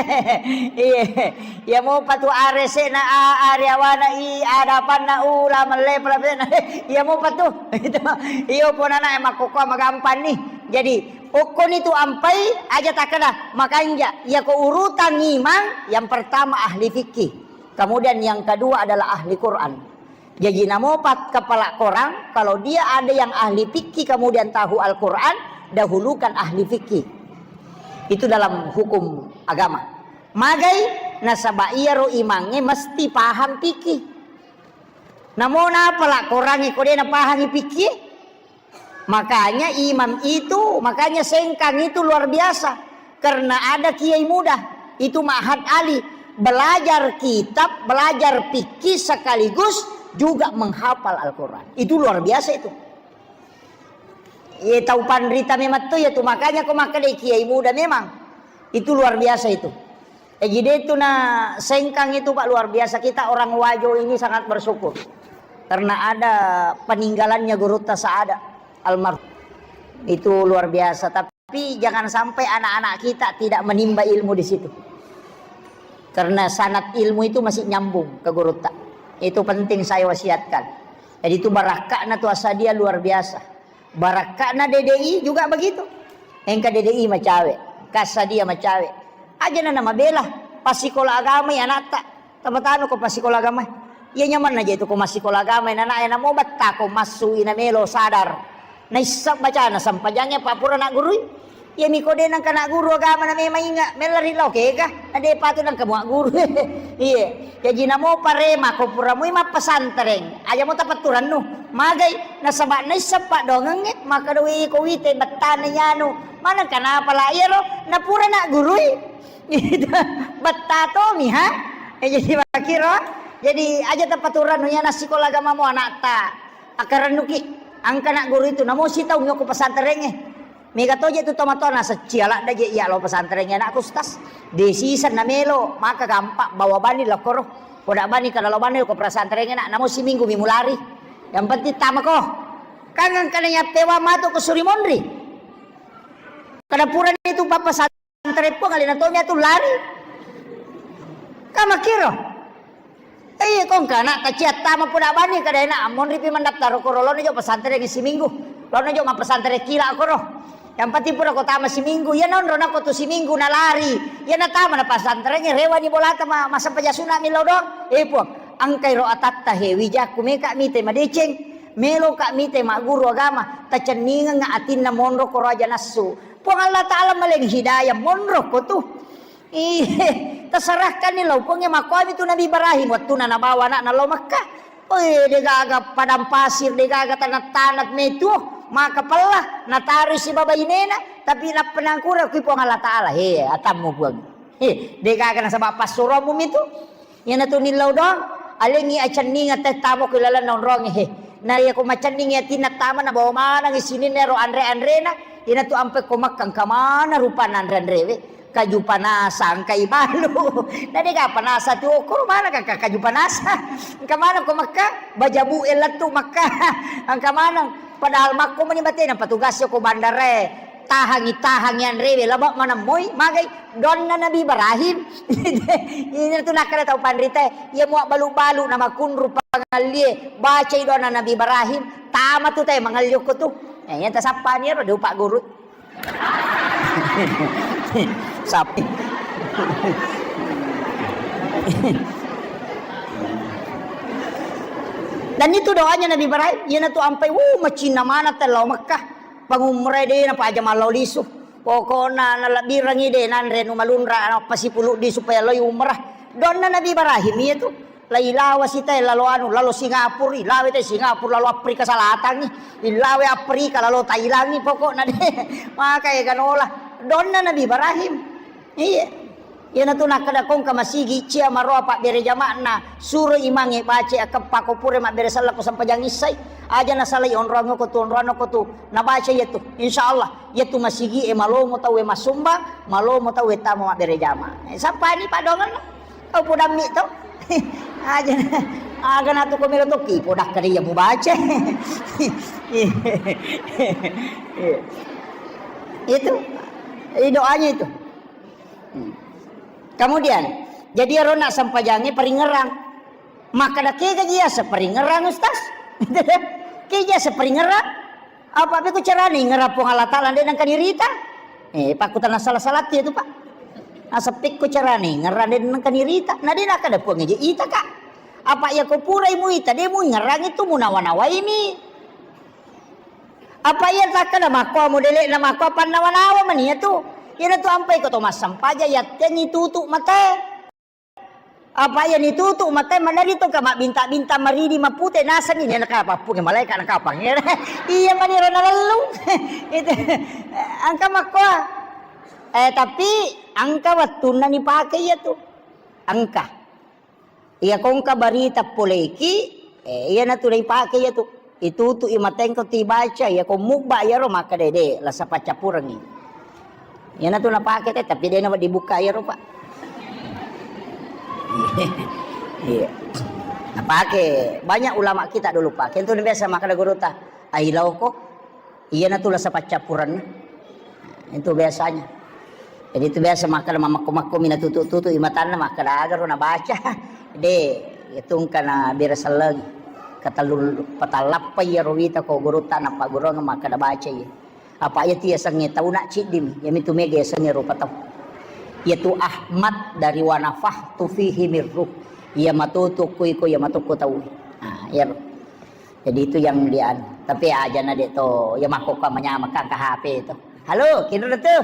Iya. Iya mopa tu arese'na a, ariawana i, adapanna u, la melle, pelapenna. Iya mopa tu. Itu. Iyo ponana e makkokkoa magampang ni. Jadi, okkoni tu ampai aja takkeda makanja. Iya ko urutan imang, yang pertama ahli fikih. Kemudian yang kedua adalah ahli Quran. Jaji namopa kepala korang, kalau dia ada yang ahli fikih kemudian tahu Al-Quran, dahulukan ahli fikih. Itu dalam hukum agama. Magai nasaba iyaro imangnge mesti paham fikih. Namo napala korangnge ko de napahangi fikih? Makanya imam itu, makanya Sengkang itu luar biasa. Karena ada kiai muda, itu Ma'had Ali, belajar kitab, belajar fikih sekaligus juga menghafal Al-Quran. Itu luar biasa itu. Ye tau panrita memang tu ya tu, makanya ko makkeda kiai muda memang. Itu luar biasa itu. Eh, jadi itu na Sengkang itu, Pak, luar biasa. Kita orang Wajo ini sangat bersyukur karena ada peninggalannya Gurutta Saada almarhum. Itu luar biasa. Tapi jangan sampai anak-anak kita tidak menimba ilmu di situ. Karena sanad ilmu itu masih nyambung ke Gurutta. Itu penting saya wasiatkan. Jadi itu barakakna tu asadia luar biasa. Barakka'na D D I juga begitu. Engka D D I macawe, Kassadia macawe. Aja na namabela passikola agama ya anatta. Tapatanu ko passikola agama. Iya nyamanna je tu ko massikola agama na anaknya namo betta ko massu ina melo sadar. Naissa bacana sampajangnge pa pura naggurui. Iya miko de nangka nagguru agama na memang inga mella ri lao kega. Na de patu nangka mua guru. Iya. Jaji namo parema ko pura mui mappesantreng. Aja mo tapatturannu. Magai nasaba naisseng paddoangengnge, makkeda, "Wé, ko wité bettana iyanu, maneng kanapa la iyaro napura naggurui?" Betta tomi, ha? Eh, jadi makkiro, jadi aja tapaturannu, iya nassikola agama mo anakta. Akkarennuki, engka naggurui tu, namo sitaung yoko pesantrengnge. Mega toje tu tomatoa naseccia ladda je iya lao pesantrengnge anakku, Ustaz. Dé siseng namelo, maka gampang bawa bani lakkoro. Poda bani kada lao bani ko pesantrengnge nak, namo siminggu mi mulari. Yang penting tamako. Kan engkana yappewa matu ko suri monri. Kada purani tu papa santre pun alena tomi atu lari. Kamakiro. Iya, kong kana taciatta mappuda bani kada enak, monri pi mendaftar ko rolono jo pesantren siminggu. Lono jo mapesantren kila koro. Yang penting pura ko tama siminggu, iya nonro nako tu siminggu nalari. Iya natama na pesantren rewani bolata ma, masa pajasuna millau doang. Eh, Puang, engkai ro atatta he wijakku meka mite madeceng. Melo ka mite magguru agama, tacenningeng atinna monro ko raja nassu. Puang Allah Ta'ala maleng hidayah monro ko tu. Iye, tasarahkanni lao Puangnge. Makkuami tu Nabi Ibrahim, wettuna nabawa anakna lao Mekkah. Oi, degaga padang pasir, degaga tanah-tanah metu, maka pella, natarui sibawa bainena, tapi nappa nangkura kui Puang Allah Ta'ala, he, atammu Puang. He, degaga nasaba passuromu mitu. Iyanatu nillau doang, alengngi acenningeng teh tamo ku ilalenna onrongnge, he. Na iya ko macenningi atinna tama nabawa manengngi sininna ero anre-anrena, iyanatu ampe ko Mekkah engka maneng rupanna anre-anrewe. Kaju panasa, engkai balu. Na dega panasa tu, okkoro maneng ka kaju panasa. Engka maneng ko Mekkah, bajabu e lettu Mekkah. Engka maneng, padahal makko meni batena patugas ko bandarae. Tahangi, tahangi anrewe, laba maneng moi, magai donna Nabi Ibrahim. Ini tu nakkeda tau panrita, iya mua balu-balu na makunru pangallie, bacai donna Nabi Ibrahim, tama tu te mangalli okko tu. Eh, iya tasappani ero diupa guru. Sapi. Dan itu doanya Nabi Ibrahim, iyanatu ampai, wuh, macinna mana tellau Mekkah. Pangumrai de napaja mallau lisu. Pokokna nalebbirengi de nanre nu malunra, nappa sipuluddi supaya loi umrah. Donna Nabi Ibrahim iya tu. Lailawa sitae lalo anu, lalo Singapura, ilawe te Singapura, lalo Afrika Selatangngi, ilawe Afrika, lalo Thailandngi, pokokna de. Maka ega nola. Donna Nabi Ibrahim. Iya. Iyanatu nakkeda kongka masigi cia maroa pabbere jama'na, suro imangnge baca akkeppa ko pura mabbere sella ko sempajang issai. Aja nasalai onroang ko tu, onroang ko tu. Nabaca iya tu. Insya Allah. Iyatu masigi e malomo tau e massumbang, malomo tau e tama mabbere jama. Eh, sappani padongenna. Tau podammi to. Aja. Aga natu ko melo tokki, podakka de iya mubaca. Itu. Eh, doanya itu. Hmm. Kemudian, jadi iyaro na sempajangnge paringerang. Makkeda, "Kega ji yaseng paringerang, Ustaz?" Kega ji yaseng paringerang? Apa pekko carana ingerang Puang Allah Taala de nengka nirita? Eh, pakkutana salah-salah tu, Pak. Naseng pekko carana ingerang de nengka nirita? Na de nakkeda Puang eje ita, Kak. Apa iya ko purai muita, de muingerang itu munawa-nawaimi. Apa iya takkeda makko modele'na makko pannawa-nawa mani iyatu. Iyanatu ampai ko to massempajang yattengngi tutu matae. Apa iya nitutu matae manari to ka mabbinta-binta maridi mapute nasenni de nakapappunge malaika nakapang. Iya mani ro nalellung. Itu engka makko. Eh, tapi engka wettunna nipake iyatu. Engka. Iya ko engka barita poleki, eh, iyanatu naipake iyatu. Itutu'i matengko tibaca, iya ko mubba iyaro makkeda de, lasa paccappurengngi. Iyanatu napake te, tapi de na dibuka iyaro, Pak. Iya. Napake banyak ulama kita dulu, Pak. Kentu biasa makkeda gurutta, "Ailauko." Iyanatu lasa paccappurenna. Itu biasanya. Jadi itu biasa makkeda mamakko-makko mina tutu-tutu imatanna makkeda agaro nabaca. De, itu engka na bere selleng. Katellu patallappa iyaro wita ko gurutta napagurung makkeda baca iya. Apa iya tiasengnge tau na ciddimi, iya mitu mega yasengnge rupa tau. Iyatu Ahmad dari wa nafakhtu fihi min ruh. Iya matutu kui ko iya matukku tau. Nah, iyaro. Jadi itu yang dia anu. Tapi aja na de to, ya makko ka manyameng ka H P to. "Halo, kinro tu."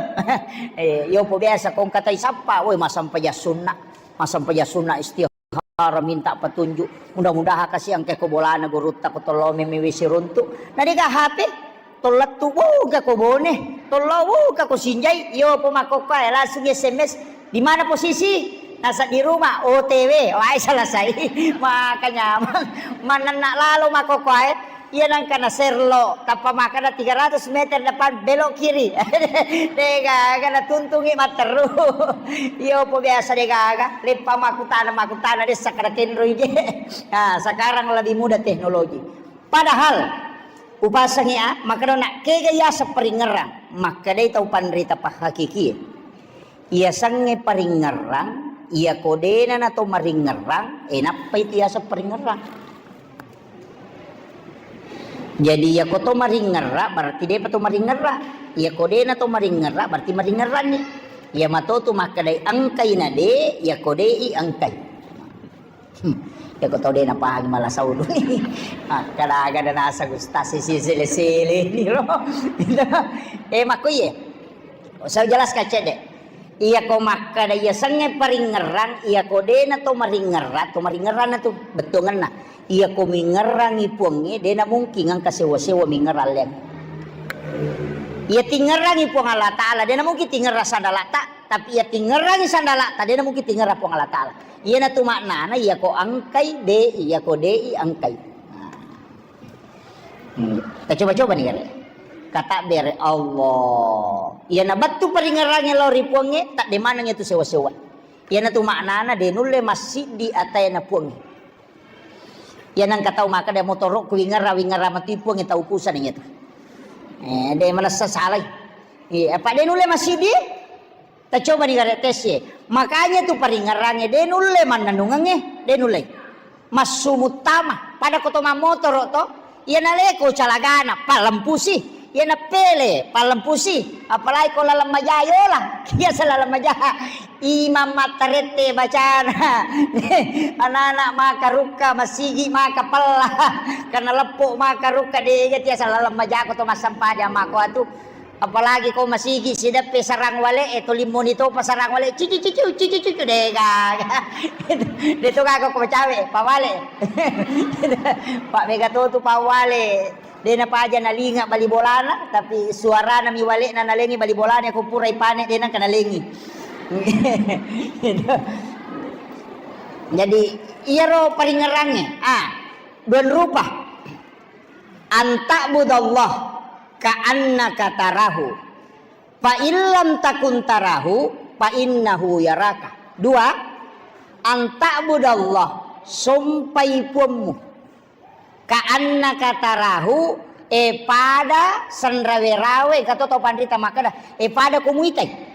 Eh, yo po biasa kong katai sappa, woi masampajang sunna. Masampajang sunna istihara minta petunjuk. Mudah-mudahan kasih angke ko bolana gurutta ko tollo memi wisi runtu. Na de ga H P? Tollettu, wuga ko Bone, tollo, wuga ko Sinjai, yo po makkokkoe langsung S M S, "Di mana posisi?" "Nasa di rumah, O T W." Wae selesai. Maka nyameng. Manenna lalo makkokkoe, iya nangka na serlo, tappa makkeda tiga ratus meter depan belok kiri. De gaga na tuntungi matteru. Yo po biasa de gaga, leppa makkutana, makkutana dessa kada kenroi je. Nah, sekarang lebih mudah teknologi. Padahal upasengi a, makkedona kega yaseng paringerrang, makkedai tau panrita pahakikie. Iyasengnge paringerrang, iyako dena nato maringerrang, e nappai tu yaseng paringerrang. Jadi iyako to maringerra berarti depa to maringerra. Iyako dena to maringerra berarti maringerranni. Iya mato tu makkedai engkai na de, iyako de i engkai. Hmm. Iyako tau de napahangi mala saulu. Makkada-kada naseng ustaz sisi sele-sele ni lo. Eh, makko iye. Saya jelaskan cedde. Iyako makkada iya sengnge paringerrang, iyako dena to maringerra, to maringerrana tu bettuangenna. Iyako mingerrangi puangnge, dena mungkin engka sewa-sewa mingerrang leang. Iya tingerrangi Puang Allah Ta'ala, dena mungkin tingerrang sandalata, tapi iya tingerrangi sandalata, dena mungkin tingerrang Puang Allah Ta'ala. Iyanatu maknana, iyako engkai, de'i, iyako de'i, engkai. Nah. Hmm. Tacoba-coba ni gare. Kata bere Allah. Iyana bettu paringerrangnge lao ri puangnge, tadde maneng itu sewa-sewa. Iyanatu maknana, de nulle massiddi ataena puangnge. Iya nengka tau makkeda, "Motoro'ku wingerra, wingerra matu puangnge," tau kusana iyatu. Eh, de manessa salai. Iya, apa de nulle massiddi? Tacobani gare tes ye. Makanya tu paringerrangnge de nulle mannennungengnge, de nulle. Massu muttama, pada ko to mammotoro to, iya naleko calagana, pallempusi, iya napele, pallempusi, apalagi ko laleng maja yola, biasa laleng maja. Imang mattarette bacana. Anak-anak maka rukka, masigi maka pella. Karena leppo maka rukka, dega tiasa laleng maja ko to massempajang mako atu. Apalagi ko masigi sideppe sarang wale e, to limmoni topa sarang wale, cici cici cici cici, de gaga. De to gaga ko macawe, pawale. Pak mega to tu pawale. De napaja nalinga bali bolana, tapi suarana mi wale'na nalengi bali bolana ko pura ipane de nangka nalengi. Jadi iyaro paringerrangnge, ah, dua rupa. Anta'budallah ka'annaka tarahu. Fa illam takun tarahu, fa innahu yaraka. Dua, anta'budallah Sompai puammu. Ka annaka tarahu, e pada senrawe-rawe, kato tau panrita makkeda, e pada ko muitai.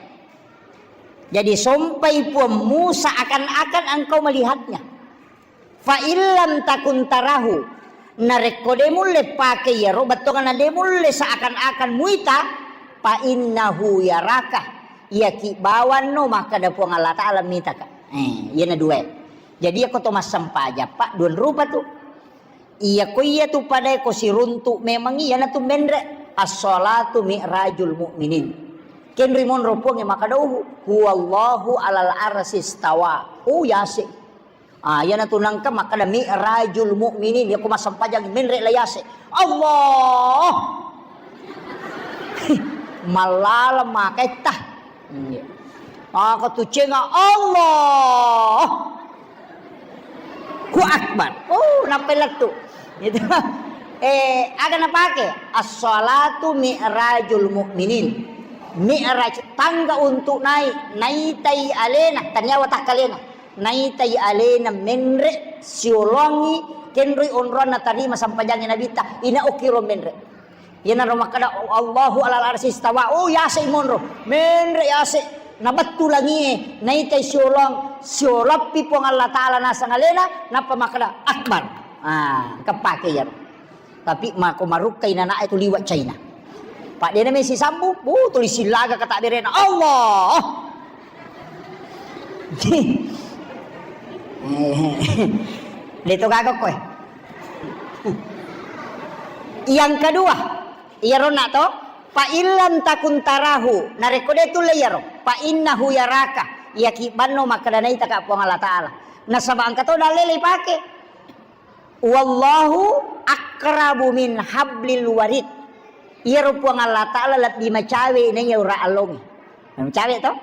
Jadi sompai puammu seakan-akan engkau melihatnya. Fa illam takun tarahu, narekko de mulle pake iyaro, bettuanna de mulle seakan-akan muita, fa innahu yaraka, iyaki bawanno makkeda Puang Allah Ta'ala mitaka. Eh, iyana dua. Jadi, iyako to massempajang, Pak, dua rupa tu. Iyako iya tu padae ko siruntu memang iyanatu menre. As-shalatu mi'rajul mu'minin. Kenri monro Puangnge makkeda, "Huwallahu alal arsy istawa." Oh, yase. Ah, iyanatu nangka makkeda mi'rajul mu'minin. Iyako massempajang menre la yase. Allah. Mallaleng maketta. Iya. Maka tu cenga Allah. Hu Akbar. Oh, nappai lettu. Gitu. Eh, aga napake? As-shalatu mi'rajul mu'minin. Mi'raj, tangga untuk naik, naitai alena, taniawa takkalena. Naitai alena menre, siolongi, kenroi onroanna tarima sampajangi Nabitta, ina okiro menre. Iyanaro makkeda, "Allahu alal arsy istawa." Oh, yase monro. Menre yase. Nabettu langie, naitai siolong, siolappi Puang Allah Ta'ala naseng alena, nappa makkeda, "Akbar." Ah, kepake iyaro. Tapi mako marukkai nana'e tu liwa China. Pak dena mesi sambu, bu, tuli silaga kata berena. Allah. Deto gaga koe. Yang kedua, iyaro na to, fa illam takun tarahu, narekko de tulle iyaro, fa innahu yaraka, iyaki banno makkeda naitaka Puang Allah Ta'ala. Nasaba engka to dalle leipake. Wallahu aqrabu min hablil warid. Iyaro Puang Allah Ta'ala lebbi macawe naiya ura allongi. Macawe to?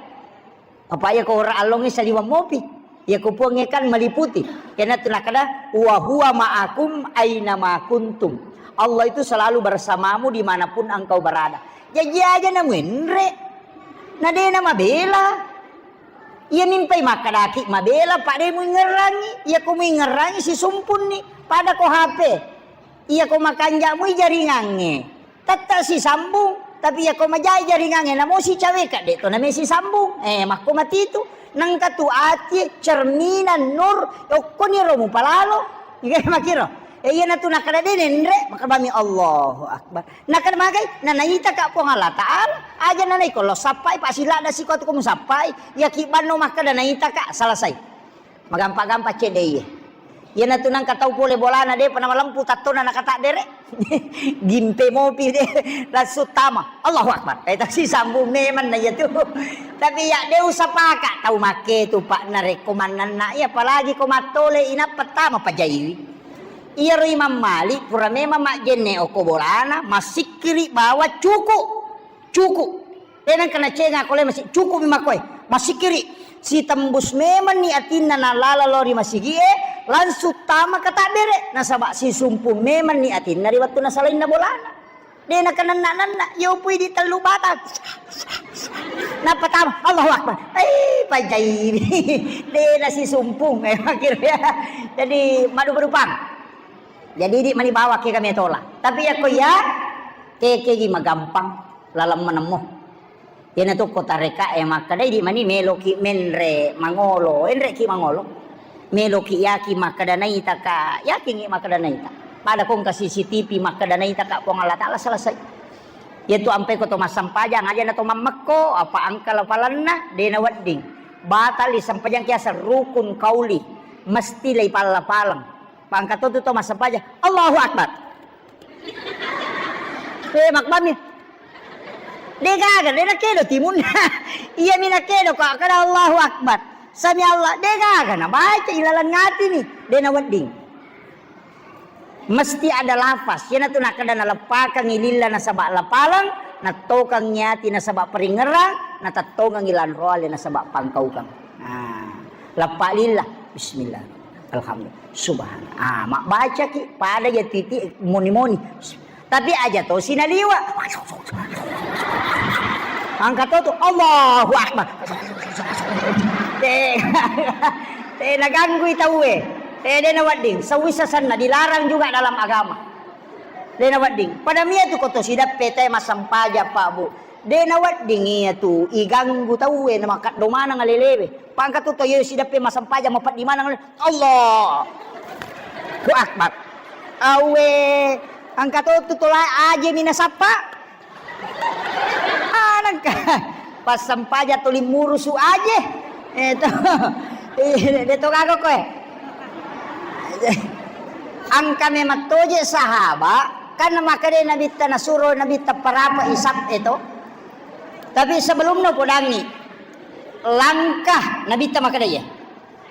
Apa iya ko ora allongnge saliweng mopi. Iya ko Puangnge kan meliputi. Kena tu nakada, "Wa huwa ma'akum aina ma kuntum." Allah itu selalu bersamamu dimanapun engkau berada. Jaji aja na muenre. Na dena mabela. Iya mimpai makkadaki mabela, pak de muingerangi. Iya ko muingerangi sisumpunni. Pada ko H P. Iya ko makanja mui jaringangnge. Tette sisambung, tapi iyako majai jaringangnge namo sicaweka, de to name sisambung. Eh, makko matitu. Nengka tu atie cerminan nur, okkoni ro mupalalo. Iya makiro. Eh, iya natu nakada de nenre, makabami Allahu Akbar. Nakada magai, na naita ka Puang Allah Ta'ala, aja na naiko lo sappai, pak silada siko tu ko musappai, iya ki banno makkada naita ka, selesai. Magampa-gampa cedde iye. Iyanatu nangka tau pole bolana depa namalempu tattona nakataddere. Gimpe mopi de langsung tama. Allahu Akbar. Eh, tasi sambung memang na iyatu. Tapi ya de usapaka tau make tu pak narekko mannanna iya apalagi ko mattole inappa tama pajaiwi. Iyaro Imam Malik pura memang majjenne okko bolana masikkiri bawa cuku. Cuku. Tenang kena cenga kole masih cukup mi makkoe. Masikiri. Sitembus memang ni atinna nalala lo ri masigi e, langsung tama katabbere. Nasaba sisumpung memang ni atinna ri wettu nasalainna bolana. De nakenanna-nanna, yopui di tellu batang. Nappa tama, Allahu Akbar. Eh, pajai. De nasisumpung. Eh, akhirnya. Jadi, madu-madupang. Jadi, di mani bawa ke kami tola. Tapi ya ko ya, ke, ke gi magampang. Laleng manemmo. Iyana tokko tareka e makkeda idi mani meloki menre mangolo, enreki mangolo. Meloki yaki makkeda naita ka, yakingi makkeda naita. Pada kongka C C T V makkeda naita ka Puang Allah Ta'ala selesai. Iyatu ampai ko to massempajang aja na to mammekko, apa angka lapalanna, de na wedding. Batali sempajang kiasa rukun kauli, mesti lei palla-palang. Pangka to tu to massempajang, Allahu Akbar. Eh, makbami. De gaga, de nakedo timunna. Iya mi nakedo ko kada Allahu Akbar. Sami Allah, de gaga na baca ilaleng atini, de na wedding. Mesti ada lafaz. Iyanatu nakada naleppakangi lilla nasaba lapaleng, nattokangi ati nasaba peringerang, natettongangi lanroale nasaba pangkaukang. Nah, leppa lilla. Bismillah. Alhamdulillah. Subhanallah. Ah, mabbacaki pada ya titi moni-moni. Tapi aja to sinaliwa. Angkat to tu, Allahu Akbar. Te, te naganggui tauwe. Eh, de' nawedding, sewisa senna dilarang juga dalam agama. De' nawedding. Pada mia tu ko to sideppe te massempajang, Pak, Bu. De' nawedding iya tu iganggu tauwe na makeddo maneng alelewe. Pangka tu to iya sideppe massempajang mapeddi maneng ale-, Allah. Ku Akbar. Awe, angka to tu tola aje mina sappa. Anangka passempajang tuli murusu aje. Eh, to. Eh, de to gaga koe. Angka memang toje sahaba, kan makkeda Nabitta nasuro Nabitta parapa isap itu. Tapi sebelumnya podangi langkah Nabitta makkeda ya.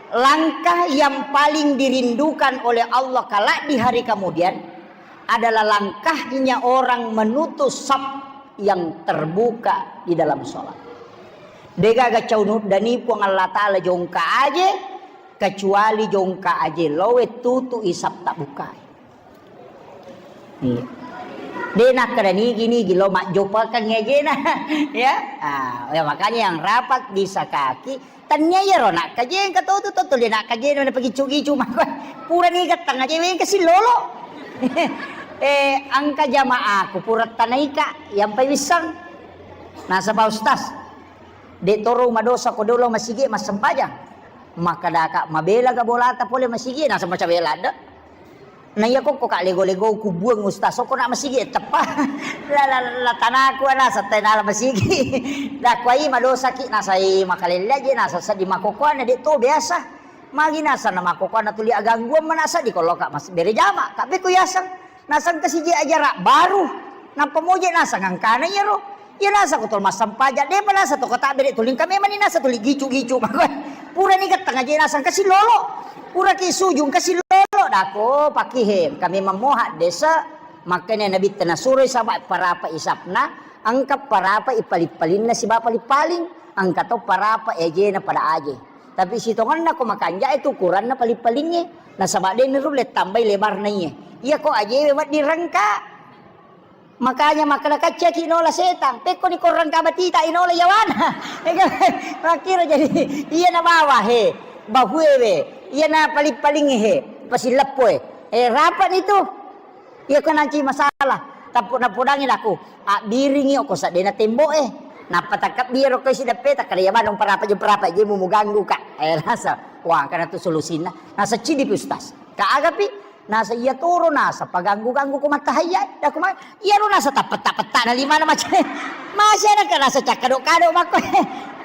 Langkah yang paling dirindukan oleh Allah kelak di hari kemudian adalah langkahnya orang menutup saf yang terbuka di dalam sholat. Degaga cau nuddani Puang Allah Ta'ala jongka aje, kecuali jongka aje lowe tutu isap tak bukai. Iya. De nakkeda nigi-nigi lo majjopakeng ajena. Ya. Ah, ya, makanya yang rapat bisa kaki, tania iyaro nakkajeng katotu to tuli nakkajeng na pagicu-gicu mako. Pura ni gattang aja weng kasi lolo. Eh, angka jamaahku pura tanaika yang pawissang. Nasaba ustaz, de toro madosa ko dolo masigi massempajang. Maka daka mabela ga bolata pole masigi nasaba cabela de. Na iya kokko ka lego-lego kubuang ustaz, soko na masigi teppa. La, la, la tanaku ana satai nala masigi. Da kuai madosa ki nasai makalelle aja nasa seddi makokoana de to biasa. Magi nasa na makokoana tuli agangguan manasa di koloka mas bere jama. Ka beko yaseng. Naseng kasiji ajara baru. Nappa moje naseng angkana iyaro. Iya nasa ko tol massempajang, depa nasa to kota bere tuling kami mani nasa tuli gicu-gicu. Pura ni gattang aja naseng kasi lolo. Pura ki sujung kasi lolo dako pakihe. Kami mammoha desa. Makanya Nabi tena suroi sama parapa isapna, angka parapa ipaling-palinna siba paling-paling. Angka to parapa ejena pada aje. Tapi sitonganna ko makanja itu ukuranna paling-palingnge. Nasaba de nirulle tambai lebarna iye. Iya ko ajewe wedding rengka. Makanya makkeda kaccaki nola setang, pekko ni korrang kabatita inola yawana. Makkiro jadi iya na bawa he, bahuewe, iya na paling-paling he, pasileppoe. Eh, rapat itu. Iya ko nanti masalah. Tappu napodangi laku, abbiringi ko sadena temboe. Nappa takkabbiro ko isi deppe takkada ya manung parapa je parapa je mu ganggu ka. Eh, rasa. Wah, karena tu solusinna. Nasa cidi pi ustaz. Ka agapi Nasa iya toro nasa paganggu-ganggu ko mattahayya, dako ma, iyaro nasa tappetta-petta na limana macam. Masih ada kan nasa cakkado-kado makko.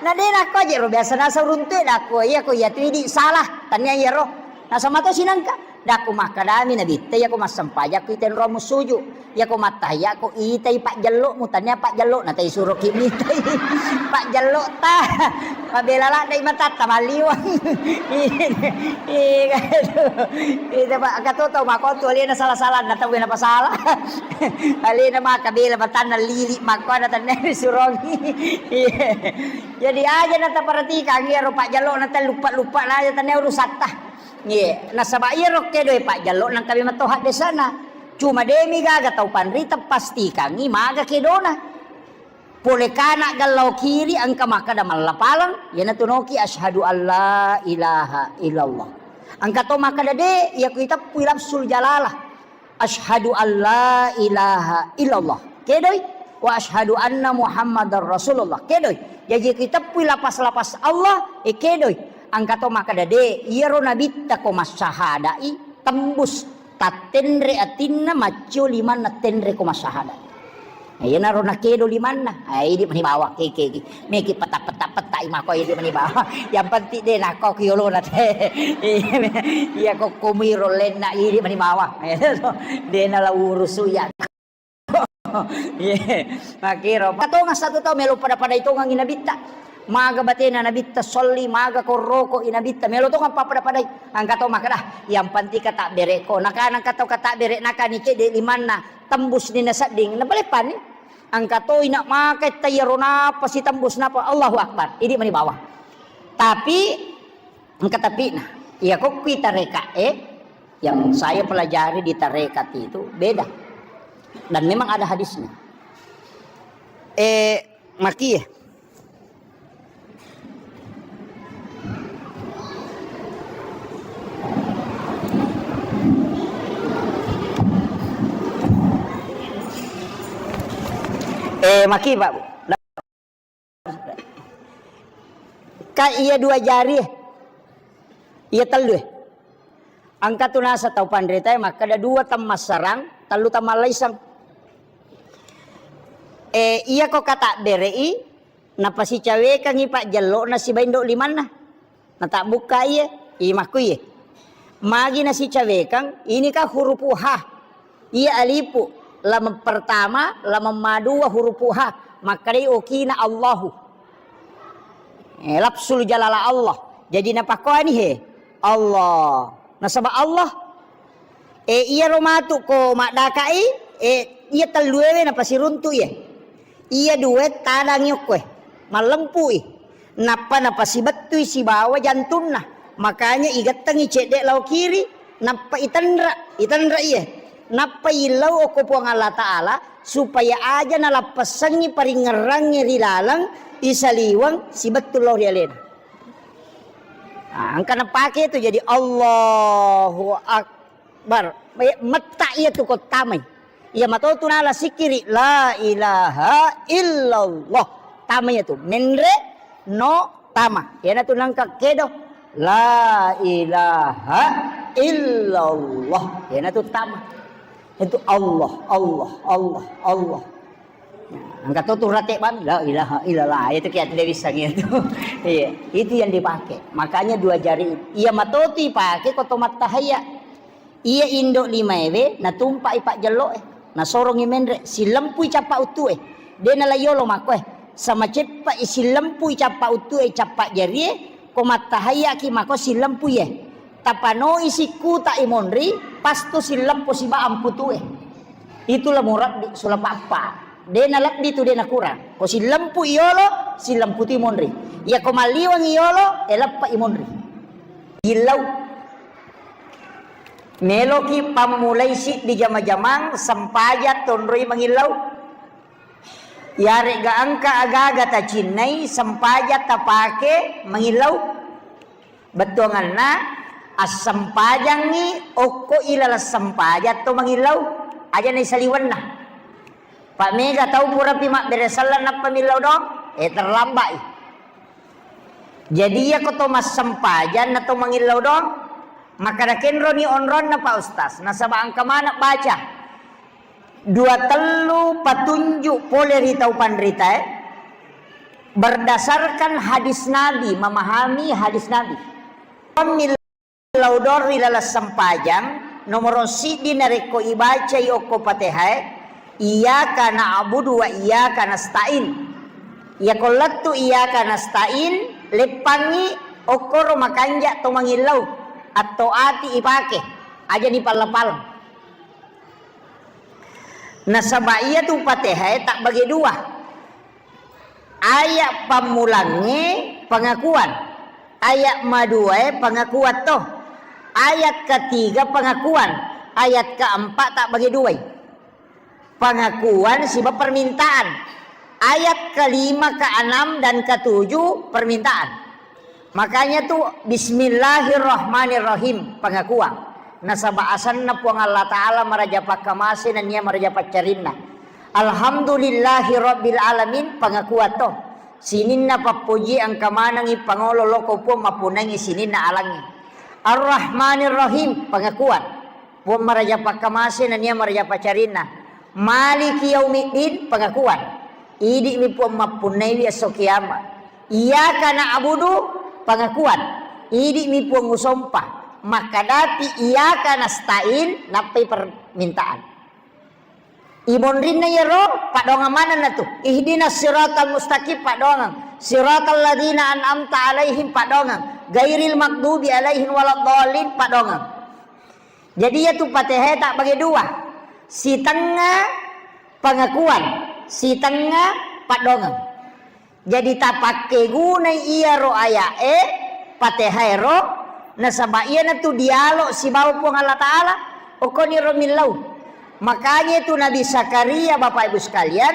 Na de nakko aja ro biasa nasa uruntu dako iya ko iya tu idi salah, tania iyaro. Nasa mato sinangka, dako makkadami nabitta iya ko massempaja ko itenro musuju. Iya ko mattahayya ko itai pajjello mu tania pajjello na tai suro ki mitai. Pajjello ta. Mabela ladde matatta malliweng. Iya, itu. Itu, Pak, katoto makotu alena salah-salah na tau na pasala. Alena maka bela matanna lili makko ada tanne surongi. Iya. Jadi aja na taperhatikan iya rupa jalo na lupa-lupa na aja tanne urusatta. Iya, nasaba iya rokke doe Pak Jallo nang kami matoha desana. Cuma demi gaga tau panrita pastikangi maga kedona. Pole kana gallau kiri engka makkada mallapaleng, iyanatu noki asyhadu alla ilaha illallah. Engka to makkada de, iya ku iteppui lafzul jalalah. Asyhadu alla ilaha illallah. Kedoi, wa asyhadu anna Muhammadar Rasulullah. Kedoi. Jaji ku iteppui lapas-lapas Allah, e kedoi. Engka to makkada de, iyaro nabitta ko massahadai tembus tattenre atinna maccio limanna tenre ko massahada. Iyanaro nakedo limanna, ah, idi mani bawang, keke, keke. Meki peta-peta-peta imako idi mani bawang. Yang penting de nako kiolona te. Iya ko komiro lenna idi mani bawang. De nala urusu ya. Iya. Makiro. Patonga satu tau melo pada-pada itongangi nabitta. Maga batena nabitta solli, maga korroko i nabitta melo tonga papada-padai. Angka to makkada, yang penting kata bereko. Nakana kata kata bere nakani cede limanna. Tembus ni nasedding, napaleppani. Engka to ina makai taiyaro napa sitembus napa, Allahu Akbar. Idi mani bawang. Tapi engka tapi'na. Iya ko kui tareka e, yang saya pelajari di tarekat itu beda. Dan memang ada hadisnya. Eh, makie. Paki, Pak. Ka iya dua jari, iya tellu. Engka tu nasa tau panrita makkeda dua temmassarang, tellu temmallaiseng. Eh, iya ko katabbere'i, napasicawekangngi pajjello'na siba indo limanna. Natabbukka iye, imakku iye. Magi nasicawekang, ini kan hurupu ha. Iya alipu, lameng pertama, lameng madua hurupu ha. Makkedai okina Allahu. Eh, lafzul jalala Allah. Jadi napakoani he. Allah. Nasaba Allah. Eh, iyaro matu ko maddaka'i, eh, iya telluewe napasiruntu iye. Iya due tadangi okkoe. Mallempui. Nappa napasibettui sibawa jantunna. Makanya igettengi cedde lao kiri, nappa itenra, itenra iye. Nappa illau okko Puang Allah Ta'ala, supaya aja nalappessengngi paringngerangnge ri laleng isaliweng sibettu lao ri alena. Ah, engka napake tu jadi Allahu Akbar. Eh, metta iya tu ko tamai. Iya mato tu nala sikiri la ilaha illallah. Tamai iya tu. Menre no tama. Iyana tu nangka kedo la ilaha illallah. Iyana tu tama. Itu Allah, Allah, Allah, Allah. Nah, engka to tu rate bang, la ilaha illallah. Itu kiat dia bisa gitu. Iya, itu yang dipakai. Makanya dua jari. Iya mato tu ipake ko to mattahaya. Iya indo limaewe natumpa'i pajjello'e. Nasorongi menre, sillempui cappa uttue. De nala yolo makkoe. Sama ceppa i sillempui cappa uttue, cappa jarie, ko mattahayaki mako sillempui e. Tapanoi sikkuta i monri, pastu silleppo siba amputue. Itulah murabbi sulapappa. De nalebbi tu de nakurang. Ko sillempu i yolo, sillempu tu i monri. Iya ko malliweng i yolo, e leppa i monri. Illau. Meloki pammulai siddi jama-jamang sempajang tonroi mangillau. Yaregga engka agaga tacinnai sempajang tapake mangillau. Bettuanganna, assempajangngi okko ilaleng sempajang to mangillau, aja naisaliwenna. Pak mega tau purapi mabbere selleng nappa millau doang, eh, terlambat i. Jadi iya ko to massempajang na to mangillau doang, makkada kenroni onronna Pak Ustaz, nasaba engka maneng baca. Dua tellu patunjuk pole ri tau panritae, berdasarkan hadis Nabi, memahami hadis Nabi. Pemil-, laudor ri laleng sempajang, nomoro siddi narekko ibacai okko Patehae, iyyaka na'budu wa iyyaka nasta'in. Iyako lettu iyyaka nasta'in, leppangngi okkoro makanja to mangillau, atto ati ipake, aja nipalla-pallang. Nasaba iyatu Patehae tabbage dua. Ayat pammulangnge pengakuan, ayat maduae pengakuan to, ayat ketiga pengakuan, ayat keempat tabbage duai. Pengakuan siba permintaan. Ayat kelima, keenam, dan ketujuh permintaan. Makanya tu, "Bismillahirrahmanirrahim", pengakuan. Nasaba asanna Puang Allah Ta'ala maraja pakkamase nennia maraja paccarinna. "Alhamdulillahi rabbil alamin", pengakuan to. Sininna pappoji engka manengi pangolo loko Puang mappunnangi sininna alangnge. "Arrahmanirrahim", pengakuan. Puang maraja pakkamase nennia maraja paccarinna. "Maliki yaumiddin", pengakuan. Idi'mi Puang mappunnaiwi esso kiamat. "Iyyaka na'budu", pengakuan. Idi'mi Puang usompa. Makkadapi "Iyyaka nasta'in", nappai permintaan. Imonrinna iyaro paddoangeng manenna tu. "Ihdinas siratal mustaqim", paddoangeng. "Siratal ladzina an'amta alaihim", paddoangeng. "Ghairil maghdubi alaihim waladdallin", paddoangeng. Jadi iyatu Patehae tabbage dua. Sitengnga pengakuan, sitengnga paddoangeng. Jadi tapakkegunai iyaro aya'e, Patehaero, nasaba iyanatu dialog sibawa Puang Allah Ta'ala, okkoniro millau. Makanya itu Nabi Zakaria, Bapak Ibu sekalian,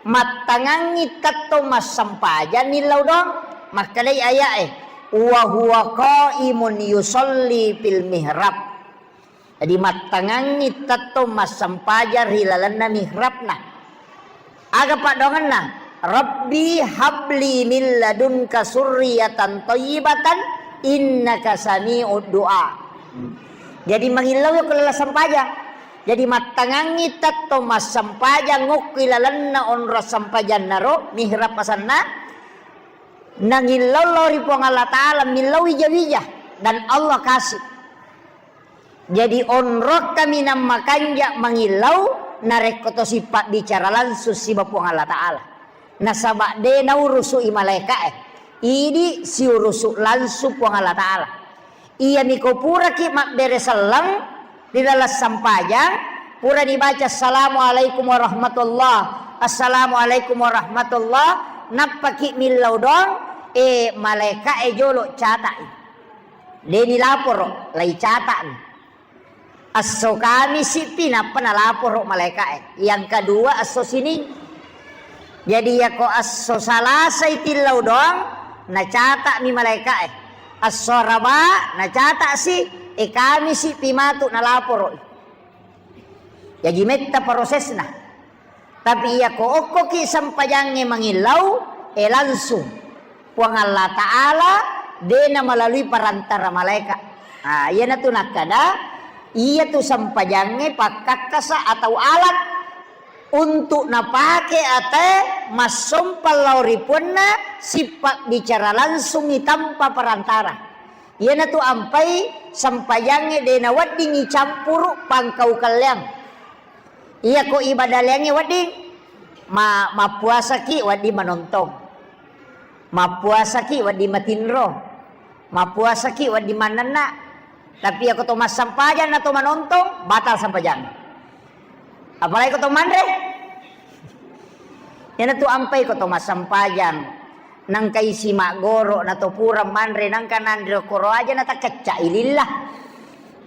mattangangngi tettong massempajang millau doang, makkedai aya'e, "Wa huwa qaimun yusalli fil mihrab." Jadi mattangangngi tettong massempajang ri lalenna mihrabna. Aga paddoangenna? "Rabbi habli min ladunka surriyatan thayyibatan innaka sami'ud du'a." Jadi mangillau ko laleng sempajang. Jadi mattangangngi tetto massempajang okko ilalenna onrong sempajanna ro, mihrab asenna, nangillau lao ri Puang Allah Ta'ala, millau wija-wija, dan Allah kasih. Jadi onrong kaminang makanja mangillau narekko to sipabbicara langsung siba Puang Allah Ta'ala. Nasaba de naurusu'i malaeka'e. Idi siurusu langsung Puang Allah Ta'ala. Iyami ko puraki mabbere selleng ri laleng sempajang, purani baca, "Assalamualaikum warahmatullah, assalamualaikum warahmatullah," nappaki millau doang, e, malaeka'e jolo cata'i. De nilaporo, lai cata'ni. Esso Kamisi pi nappa nalaporo malaeka'e. Yang kedua esso Sining. Jadi yako esso Salasai tillau doang, nacata'mi malaeka'e. Esso Araba nacata'si, e Kamisi pi matu nalaporo'i. Jaji metta prosesna. Tapi iyako okkoki sempajangnge mangillau, e langsung Puang Allah Ta'ala, de na melalui perantara malaikat. Ah, iyanatu nakkada, iyatu sempajangnge pakkakkasa atau alat untuk napake ate massompang lao ri puanna, sipabbicara langsungi tanpa perantara. Iyanatu ampai sempajangnge de naweddingngi campuru pangkau kelleang. Iyako ibadah leangnge wedding, ma-, mappuasaki wedding manontong. Mappuasaki wedding matinro. Mappuasaki wedding mannenna. Tapi iyako to massempajang na to manontong, batal sempajang. Apalagi ko to manre. Iyanatu ampai ko to massempajang. Nangka isi maggoro na to pura manre, nangka nanre okkoro aja na takkecca'i lillah.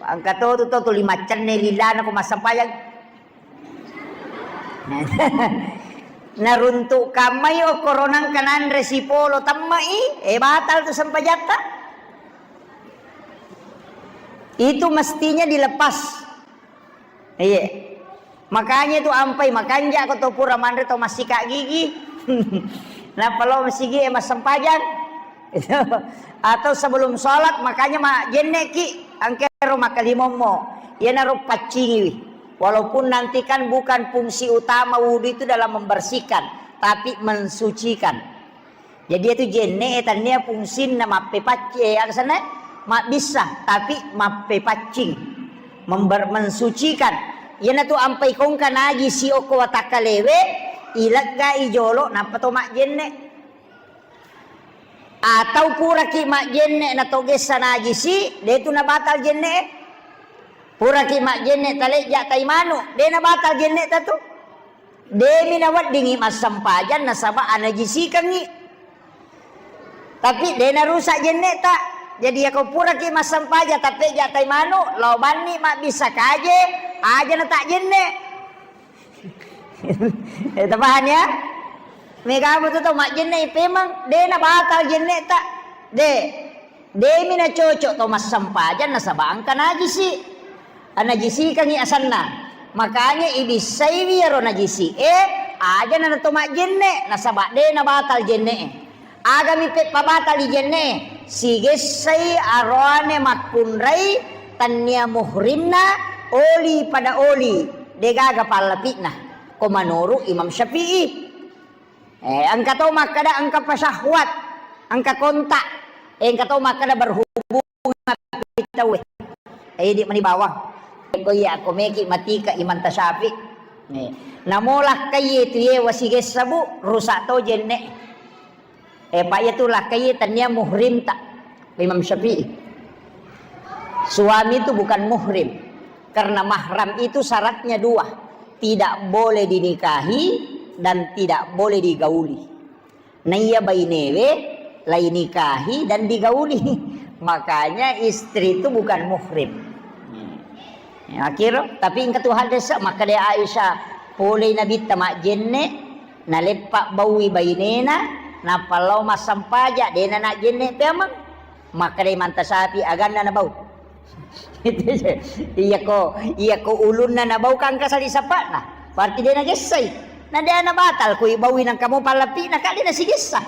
Engka to tu to tuli maccenne lillana ko massempajang. Naruntuk kammai okkoro nangka nanre sipolo temmai, e batal tu sempajatta. Itu mestinya dilepas. Iya. Makanya itu ampai makanja ko to pura manre to massika gigi. Nappa lo masigi e massempajang. Atau sebelum sholat makanya ma jenne ki angkero makkalimommo. Iyanaro paccingiwi. Walaupun nanti kan bukan fungsi utama wudhu itu dalam membersihkan, tapi mensucikan. Jadi itu jenne e tannia fungsinna mappepaccing, eh, aga senna? Mabbissa, tapi mappepaccing, member-, mensucikan. Iyanatu ampai kongka najisi okko watakkalewe, ileggai jolo nappa to majjenne. Atau puraki majjenne na to gessa najisi, de tu nabatal jenne e. Puraki majjenne talejja tai manu, de nabatal jenne ta tu. Demi naweddingngi massempajang nasaba anajisikengngi. Tapi de narusak jenne ta. Jadi yako puraki massempajang tappeja tai manu, lao banni mabbissa kaje, aja na tak jenne. Eh, tapaham ya? Mega betul tau majjenne pemang, de nabatal jenne ta. De. Demi nacocok to massempajang nasaba engka najisi. Anajisikangngi asenna. Makanya ibissaiwi iyaro najisi e, aja na to majjenne nasaba de nabatal jenne e. Agami peppabatali jenne e, sigessai aroane makkunrai tannia muhrimna oli pada oli, degaga pallapi'na. Ko menurut Imam Syafi'i. Eh, engka to makkeda engka pasahwat, engka kontak. Eh, engka to makkeda berhubungan tauwe. Eh, idi mani bawang. Ko iya, ko meki matika Imam Tasyafi. Eh, namo lakkai tu ye wasigessa bu, rusak to jenne. Eh, pa iya tu lakkai tania muhrim ta. Imam Syafi'i. Suami itu bukan muhrim. Karena mahram itu syaratnya dua. Tidak boleh dinikahi dan tidak boleh digauli. Naiya bainewe lainikahi dan digauli. Makanya istri itu bukan muhrim. Ya, akhir, tapi engka tu hadis makkeda Aisyah, polei Nabitta majjenne, naleppa baui bainena, nappa lao massampaja, dena najjenne peamang. Makkedai Manta Sapi aganna nabau. Iyako, iyako ulunna nabau kangka sali sapakna. Berarti de nagessai. Na de' nabatal ko ibawi nangka mo pallapi'na ka de' nasigessa.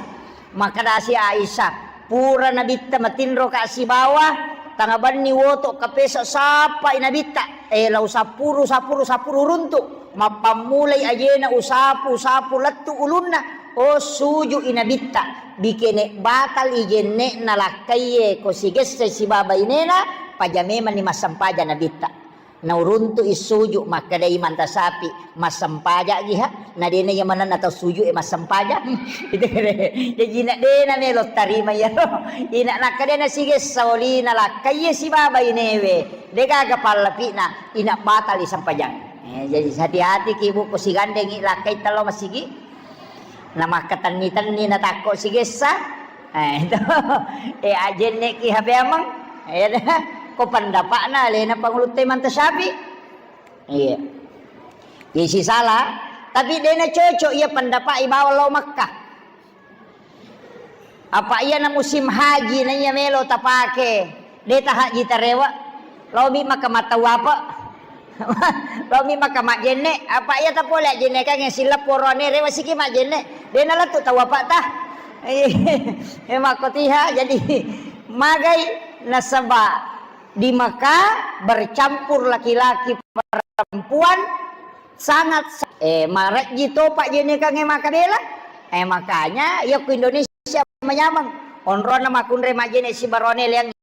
Makkedasi Aisyah, pura nabitta matinro ka sibawa, tangabanni woto kapesa sappai nabitta. Eh, lau sapuru, sapuru, sapuru runtu. Mappammulai ajena usapu, usapu lettu ulunna. Oh, suju i nabitta. Bikene batal i jenne'na lakkaiye ko sigessa sibawa bainena, paja memanni massampaja nabitta. Nauruntu'i suju, makkeda Imam Tasyafi, "Massempaja'gi ha?" Na dena iya manenna tau suju e massempajang. Itu kere. Jaji ina dena melo tarima iyaro. Ina nakkeda nasigessa olina lakkai iya sibawa bainewe. Degaga pallapi'na, ina batali sempajang. Eh, jadi hati-hati ki, Bu, ko sigandengi lakkai tello masigi. Namakkatenni-tenni natakko sigessa. Eh, itu. Eh, ajenneki H P ameng. Eh, ko pendapa'na alena pangulutta Imam Tasyafi. Iya. Jadi sisala, tapi dena cocok iya pendapat ibawa lao Makkah. Apa iya na musim haji na iya melo tapake, de tahaji tarewa. Laomi maka matawapa. Laomi maka majenne, apa iya tapole ajenne kan yang silap porone rewa siki majenne. Dena latu tawapa ta. Eh, makotiha, jadi magai nasaba di Mekah bercampur laki-laki perempuan sangat, eh, marejji topa jenekangnge makabela. Eh, makanya iya ku Indonesia manyameng. Onrona makunre majene sibarone leangi.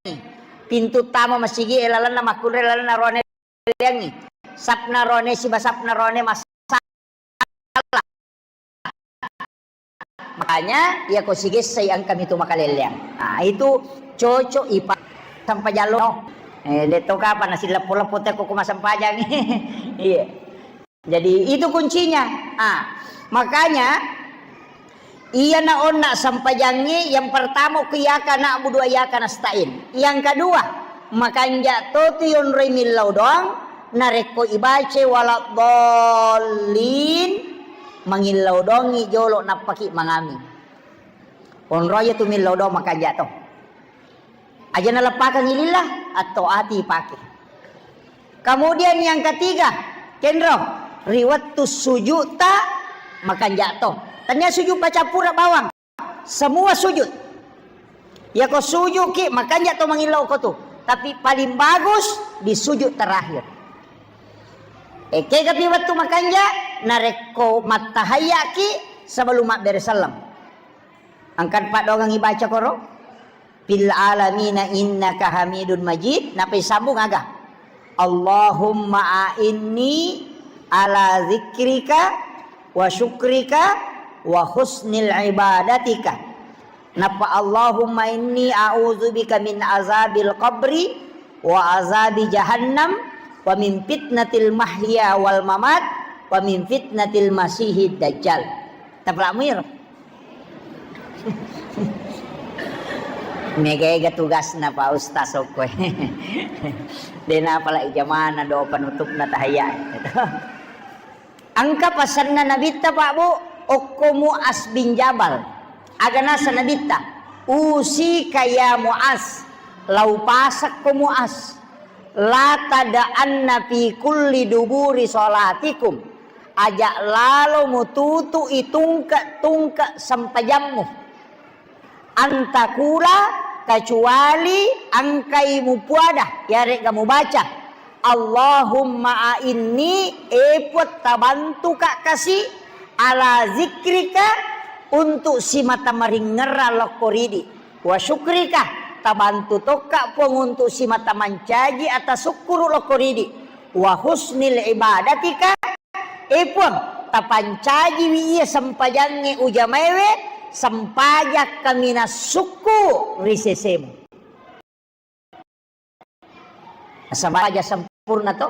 Pintu tama masigi e lalenna makunre lalenna rone leangi. Sapna rone siba sapna rone masalah. Makanya iya ko sigessai engka mitu makalelleang. Nah, itu cocok ipa sampajallo. Eh, de to kapan nasi leppo-leppo teko ko masampajang. Iya. Jadi itu kuncinya. Ah, makanya iya na onna sampajangngi yang pertama ku iyyaka na'budu wa iyyaka nasta'in. Yang kedua, makanja to tu yonroi millau doang, narekko ibace waladdallin, mangillau doangngi jolo nappaki mangami. Onroi tu millau doang makanja to. Aja naleppakang lillah, atau ati pake. Kemudian yang ketiga, kenro, ri wettu sujudta makanja to. Tania sujud baca pura bawang. Semua sujud. Yako sujud ki makanja to mangillau ko tu. Tapi paling bagus di sujud terakhir. Ekega pi wettu makanja, narekko mattahayya ki sebelum mabbere sallam. Angkan paddoangang ibaca koro. Fil alamina innaka hamidun majid. Napa isambung aga? Allahumma a'inni ala zikrika wa syukrika wa husnil ibadatika. Napa Allahumma inni a'udzubika min azabil qabri wa azabi jahannam wa min fitnatil mahya wal mamat wa min fitnatil masihid dajjal. Tapalak muir. Mega-ega tugasna Pak Ustaz okkoe. Dena apalagi jamana do penutupna tahayya. Engka pasenna Nabitta Pak Bu, okko Muas bin Jabal. Aga nasa Nabitta, usika ya Muas, lau pasekko Muas, la tada'anna fi kulli duburi salatikum. Aja lalo mututu'i tungke-tungke sempajammu. Antakula, kecuali engkai mupuada, yarega mubaca, Allahumma a'inni, e Puang, tabantuka kasi, ala zikrika, untuk simata maringerrang lokko ridi, wa syukrika, tabantu tokka Puang untuk simata mancaji atasukkuru lokko ridi, wa husnil ibadatika, e Puang, tapancajiwi iya sempajangnge ujamaewe, sempajang kaminang sukku ri sesemu. Sempaja sempurna to,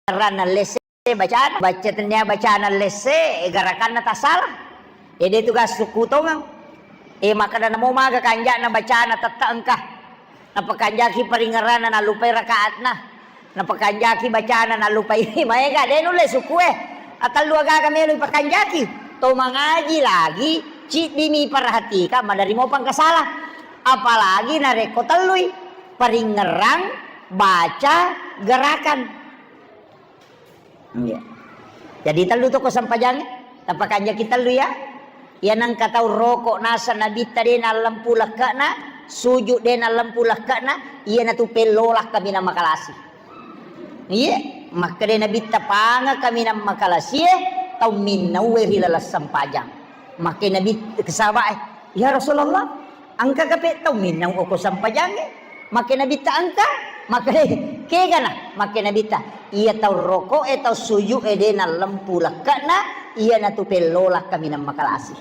ranna lesse bacana, baca tennia bacana lesse, garakanna tasala. Ede tugas sukku tongeng. E, makkeda namo maga kanja'na bacana tette engka. Napakanjaki paringerranna nallupai rakaatna. Napakanjaki bacana nallupai. Maega de nulle sukue. Atellu agaga melo ipakanjaki. To mangaji lagi, ciddimi perhatika, maderri mopang kasala. Apalagi narekko tellui. Paringerrang, baca, gerakan. Iya. Jadi tellu to ko sempajangnge, tapakanjaki tellu ya. Iya nengka tau roko nasa Nabitta de nallempu lekke'na, sujud de nallempu lekke'na, iyanatu pellola kaminang makalasi. Iya, makkeda Nabitta panga kaminang makalasie, tau minnaue ri laleng sempajang. Makkeda Nabi, sahabae, "Ya Rasulullah, engka kape tau minnau oko sempajangnge?" Makkeda Nabitta, "Engka." Makkeda, "Kegana?" Makkeda Nabitta, "Iya tau roko e, tau sujud e de nallempu lekke'na, iyanatu pellola kaminang makalasi."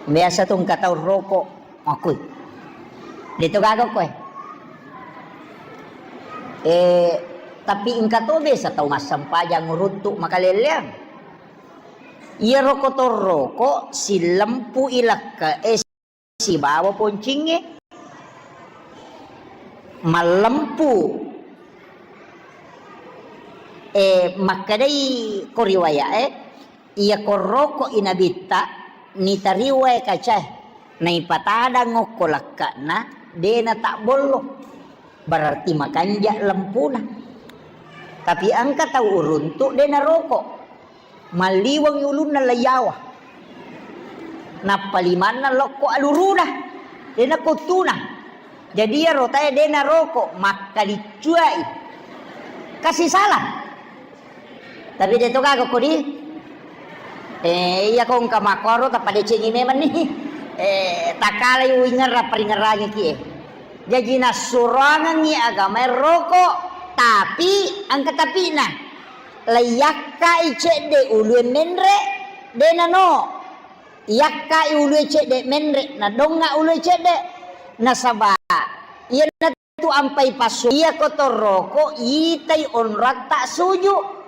Biasa tu engka tau roko, makui. De to gaga koe. Eh, tapi engka to biasa tau massempajang uruntu makaleleang. Iyaro ko torroko sillempu i lekke'e sibawa poncingnge. Mallempu, eh, makkedai ko riwaya'e, iya ko roko i Nabitta, nitariwae kacae, naipatadang okko lekke'na, de natabbollo. Berarti makanja lempuna. Tapi engka tau uruntu de naroko. Malliweng ulunna laiyawa. Nappa limanna lokko aluruna. De nakottuna. Jadi iyaro tae de naroko, makkaliccuai. Kasi salah. Tapi de to gaga kodi. Eh, iya ko engka makkoro tappa decengi memang ni. Eh, takalai uingerra paringerrangi kie. Jaji nassuroangengngi agamae roko, tapi engka tapina. Laiyakkai cedde ulue menre, de nano. Iyakkai ulue cedde menre, nadonga ulue cedde. Nasaba iyanatu ampai passu, iya ko torroko itai onroatta suju.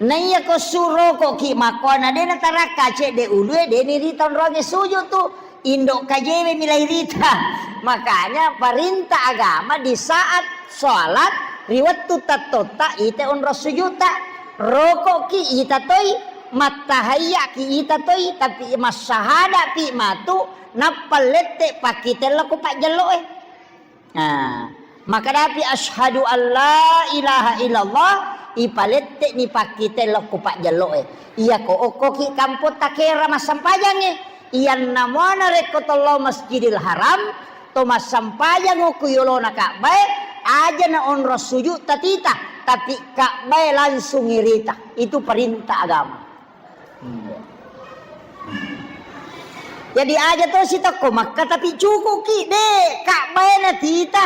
Naiya ko surokoki makkoana de natarakka cedde ulue, de nirita onroange suju tu. Indo kajewe milai rita. Makanya perintah agama di saat sholat, ri wettu tattotta ite onro sujuta. Rokoki ita toi, mattahayyaki ita toi, tapi massahadapi matu, nappa lette pakkitella ko pajjelloe. Nah, makadapi asyhadu alla ilaha illallah, ipalette ni pakkite lokko pajjelloe. Iya ko okkoki kampotta kera massempajangnge, iyanna muana rekko tollo Masjidil Haram, to massempajang okko yolona Ka'bae, aja na onro sujud tatita, tapi Ka'bae langsung irita. Itu perintah agama. Jadi aja to sitokko Makka tapi cukuki de Ka'bae na tita.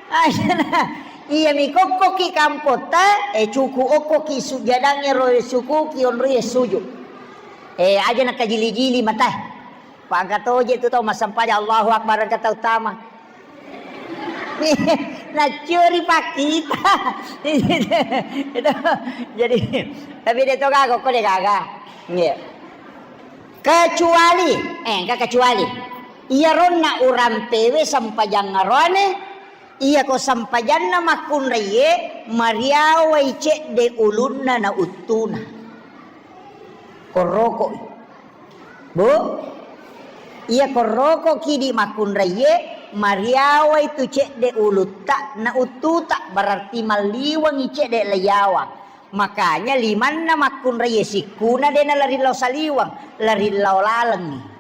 Aja na. Iya mi kokkoki kampotta, eh, cuku okkoki sujadang ero sukuki onroi sujud. Eh, aja na kajili-jili mata. Pangka toje tu tau massempajang Allahu Akbar engka tau tama. Naccuri pakkita. Itu. Jadi, tapi de to gaga, ko de gaga. Nggih. Kecuali, eh, enggak kecuali. Iya ronna urampewe sempajang aroane, iya ko sempajanna makkunraiye, mariawai cedde ulunna na uttuna. Korrokoi. Bu, iya korrokoki di makkunraiye, mariawai tu cedde ulutta na uttuta, berarti malliwengi cedde laiyawa. Makanya limanna makkunraiye sikkuna de nalarillau saliweng, larillau lalengngi.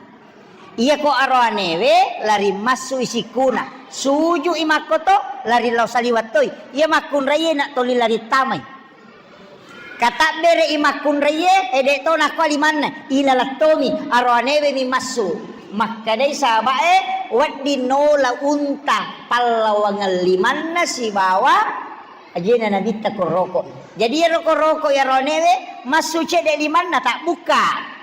Iya ko aroanewe lari massui sikkuna, sujui makkoto, larillau saliweng toi. Iya makkunraiye na toli lari tamai. Katabbere'i makkunraiye, ede to nakua limanna, ilalattomi, aroanewe mi massu. Makkedai sahabae, wedding nola unta pallawangeng limanna sibawa ajena Nabitta korroko. Jadi iyaro korroko aroanewe, massu cedde limanna, tabbukka.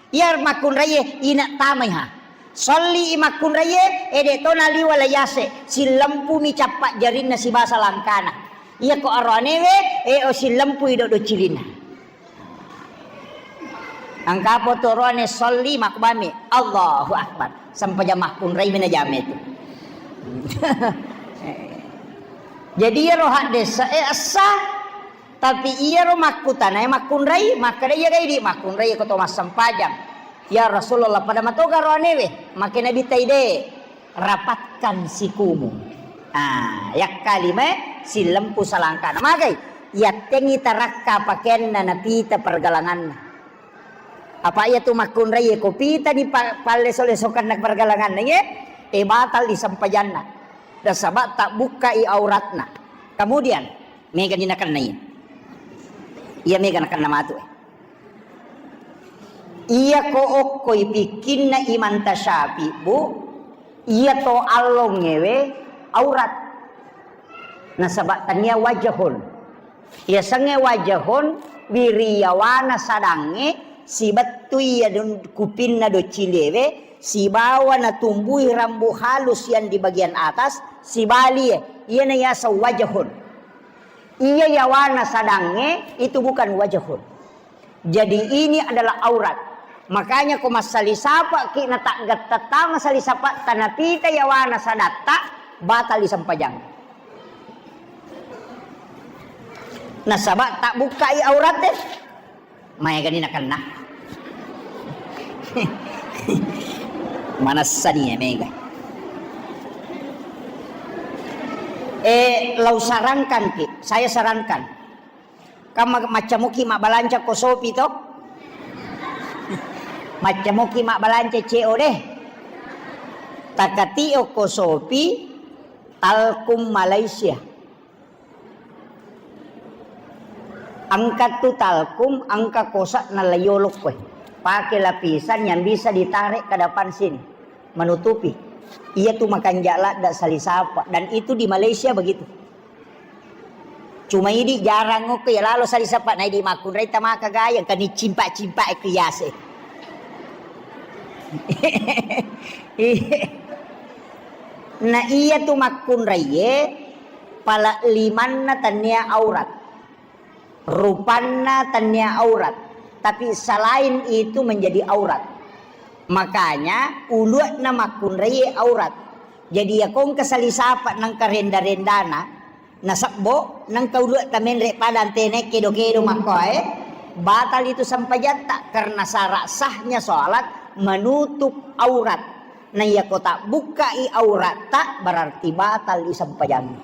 Iya makkunraiye ina tamai ha. Solli i makkunraiye, ede to naliwa layase, sillempumi cappa jarinna sibasa langkana. Iya ko aroanewe, e o sillempui doddo cirinna. Angkapo tu aroane solli makbami, Allahu Akbar. Sampajang makkunrai mina jame tu. Jadi iyaro haddesa e essa. Tapi iyaro makkutanae makkunrai, makkeda, "Iya gai di makkunrai ko to massempajang?" "Ya Rasulullah, pada matoga roanewe?" Makkeda Nabitta, "De, rapatkan sikumu." Ah, yakkalimae sillempu salangkana. Magai? Yattengngi tarakka pakeanna napita pergelanganna. Apa iya tu makkunrai ko pita di pa-, palleso-lesokanna pergelanganna ye, e batal di sempajanna. Nasaba tabbukkai auratna. Kemudian, mega ni nakenna iya. Iya mega nakenna matu e. Iya ko okkoi pikkinna Imam Tasyafi, Bu, iya to allongewe aurat. Nasaba tania wajahun. Iya sengnge wajahun, wiriyawana sadangnge, sibettu iya dun-, kupinna docilewe, sibawa natumbui rambu halus yang di bagian atas, sibalie, iyana yaseng wajahun. Iya yawana sadangnge, itu bukan wajahun. Jadi ini adalah aurat. Makanya ko massali sapaki na taggatta tama sali sapatta napita yawana sadatta, batal disempajang. Nasaba tabbukkai aurat e. Maegani nakenna. Manessani ya mega. Eh, lau sarankan ki, saya sarankan. Kan ma-, maccamuki mabbalanca ko Sopi to? Maccamuki mabbalanca C O D. Takatio ko Sopi, Talkum Malaysia. Angka tu Talkum, angka kosa na layolok koe. Pakai lapisan yang bisa ditarik ke depan sini, menutupi. Iya tu makanja ladda sali sapa. Dan itu di Malaysia begitu. Cuma idi jarang ko ya lalo sali sapa, na idi makkunrai tamaka gayang, kan cimpak-cimpak ku yase. Na iya tu makkunrai ye, pala limanna tania aurat. Rupanna tania aurat, tapi selain itu menjadi aurat. Makanya ulu'na makkunrai aurat. Jadi ya kongka sali sapa nangka renda-rendana, nasebbo nangka ulu'ta menre pada antene kedo-kedo makkoe, batal itu sempajatta karena syarat sahnya sholat menutup aurat. Na iya ko tabbukkai auratta berarti batal i sempajangnge.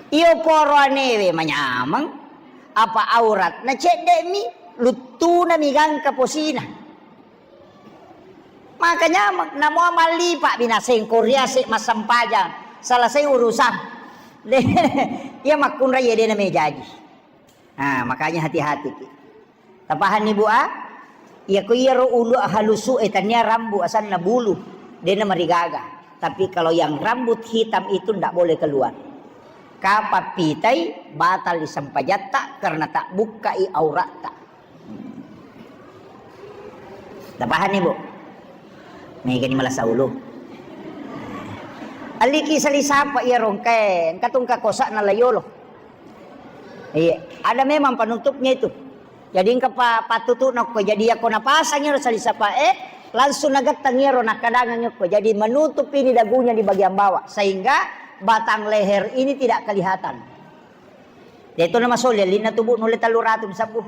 Iyo poro anewe manyameng, apa auratna cedde'mi, luttunami gangka posina. Maka nyameng, namo mallipa binaseng ko riase massempajang, selesai urusan. De, iya makkunrai ya dena mejaji. Ah, makanya hati-hati ki. Tapahanni, Bu, a? Iya ko iyaro ulu halusu e tania rambu asanna bulu, dena marigaga. Tapi kalau yang rambut hitam itu ndak boleh keluar. Kapa pitai batal disempajatta karena tak bukkai auratta. Tapahanni, Bu? Megani malasa ulu. Aliki sali sapa iya rongkae, engka tungka kosa na layolo. Iya, ada memang penutupnya itu. Jadi engka pa-, pattutu'na okko. Jadi yako napasang iyaro sali sapae, langsung nagettang iyaro nakkadangeng okko. Jadi menutup ini dagunya di bagian bawah sehingga batang leher ini tidak kelihatan. Deto na masoli alinna tubu nulle tellu ratu misabbu.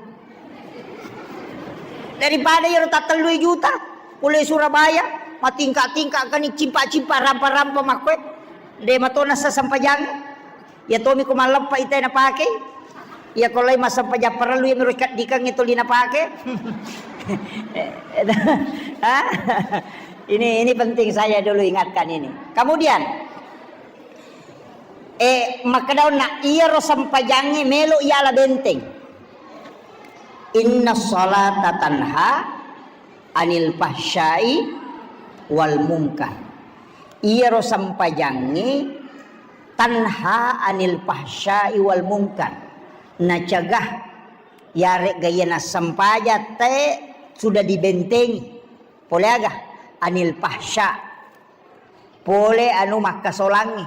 Daripada iyaro tattellui juta, pole Surabaya, matingka-tingka kani cimpa-cimpa rampa-rampa makkoe. De matona sasempajang. Iya tomi ko malleppa ita napake. Iya ko lai massempajang parellu iya miro kaddikeng itu lina pake. Hah? Ini, ini penting saya dulu ingatkan ini. Kemudian, eh, makkedaonna iyaro sempajangnge melo iyala benteng. Inna salata tanha anil fahsyai wal munkar. Iyaro sempajangnge tanha anil fahsyai wal munkar. Nacegah yaregga iya nassempajang te sudah dibentengi. Pole aga? Anil fahsya. Pole anu makkasolangngi.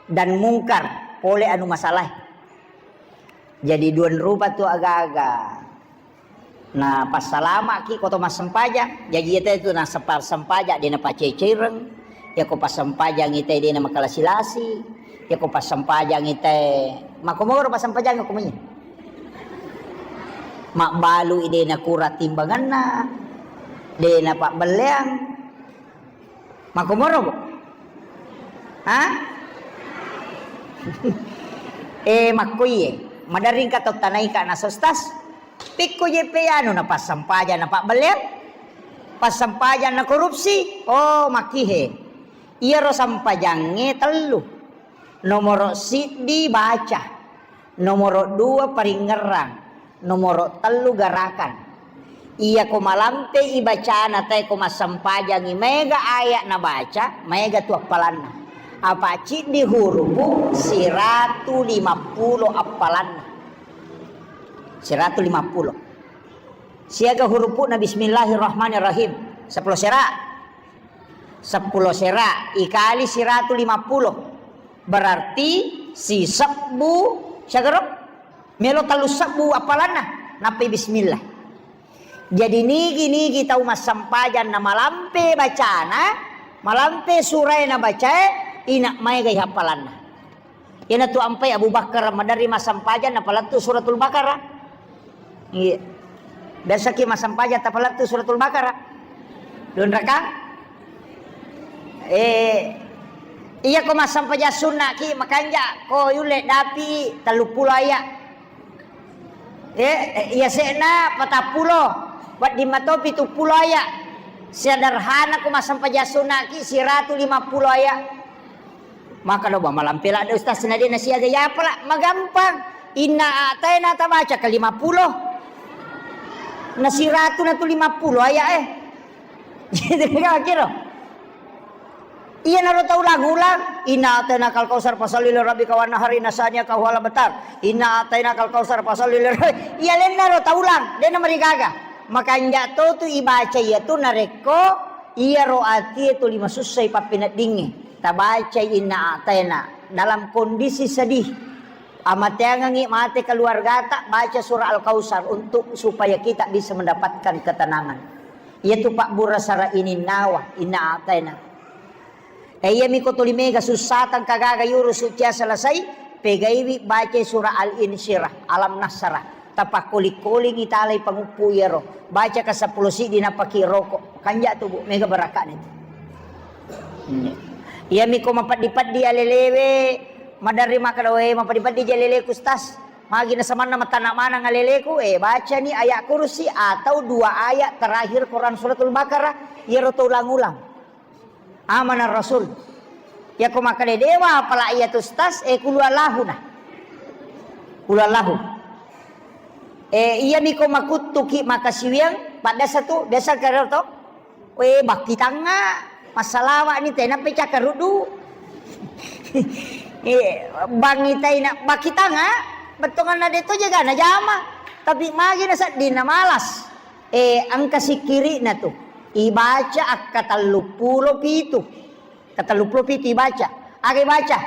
Dan mungkar, pole anu masalae. Jadi dua rupa tu aga-aga. Na passalamaki ko to massempajang. Jaji iyate tu nassempa-, sempajang de napaceceireng. Yako passempajang ite de namakalasi-lasi. Yako passempajang ite, makomoro passempajang ko mani. Mabbalu de nakura timbanganna. De napabbelleang. Makkomoro, Bu? Ha? Eh, makkoiye. Maderri engka tau tanaika na sostas, pikku jeppe anu na passempajang na pabbelleang, passempajang na korupsi, oh, makkihe. Iyaro sempajangnge tellu. Nomoro siddi baca, nomoro dua paringngerang, nomoro tellu garakan. Iyako malampe i bacana tae ko massempajangi maega ayat nabaca, maega tu appalanna. Apa ciddi hurupu siratu lima pulo appalanna. Siratu lima pulo. Siaga hurupu'na bismillahirrahmanirrahim. Seppulo sera. Seppulo sera ikali siratu lima pulo. Berarti sisebbu, siagaro? Melo tellu sebbu appalanna. Nappai bismillah. Jadi nigi-nigi tau massempajang na malampe bacana, malampe surae na bacae, ina maega i happalanna. Iyanatu ampai Abu Bakar maderri massempajang napalettu Suratul Baqarah. Iya. Biasaki massempajang tapalettu Suratul Baqarah. Dua rakang? Eh, iya ko massempajang sunnaki makanja ko yulle dapi tellu pulo ayat. Eh, iya se'na patappulo, wedding mato pitu pulo ayat. Sederhana ko massempajang sunnaki siratu lima pulo ayat. Maka do ba malampe ladde ustaz na de nasiaga yapala, magampang. Inna a'taina tabaca ke lima pulo. Na siratu na tu lima pulo ayat eh. Gitu kira-kira. Iya naro taulang-ulang, inna a'tainakal kautsar fasalli li rabbika wanhar inna syani'aka huwal abtar. Inna a'tainakal kautsar fasalli li rabbi-, iya lennaro taulang, dena marigaga. Makanja to tu ibaca iya tu narekko iyaro atie tuli masussai pappeneddingnge. Tabacai inna a'taina dalam kondisi sedih. Amateangengngi mate keluargata, baca surah Al-Kautsar untuk supaya kita bisa mendapatkan ketenangan. Iyatu pabbura sara ininnawa, inna a'taina. E, iyami ko tuli mega sussatang kagaga yurusu cia selesai, pegaiwi bacai surah Al-Insyirah, Alam Nasyrah. Tapakkoling-kolingi talai panguppu iyaro. Baca ka seppulo siddi nappaki roko. Kanja tu, Bu, mega barakane tu. Hmm. Iyami ko mapeddi-peddi alelewe, maderri makkeda, "We, mapeddi-peddi je aleleku, Ustaz. Magi nasamanna mattanna maneng aleleku?" Eh, bacani ayat kursi atau dua ayat terakhir Quran Suratul Baqarah, iyaro to ulang-ulang. Amanar Rasul. Yako makkeda dewa apala iya tu, Ustaz, eh, kulu Allahu na. Kulu Allahu. Eh, iyami ko makuttuki makasiwiang, paddasa tu, biasa karo to? We, bakkitangnga, massalawa ni tena pe cakkaruddu. Eh, bangi taina bakkitangnga, bettonganna de to jaga na jama. Tapi magi na sedding na malas. Eh, engka sikkiri'na tu. Ibaca akka telluppulo pitu. Ka telluppulo pitu ibaca. Aga ibaca?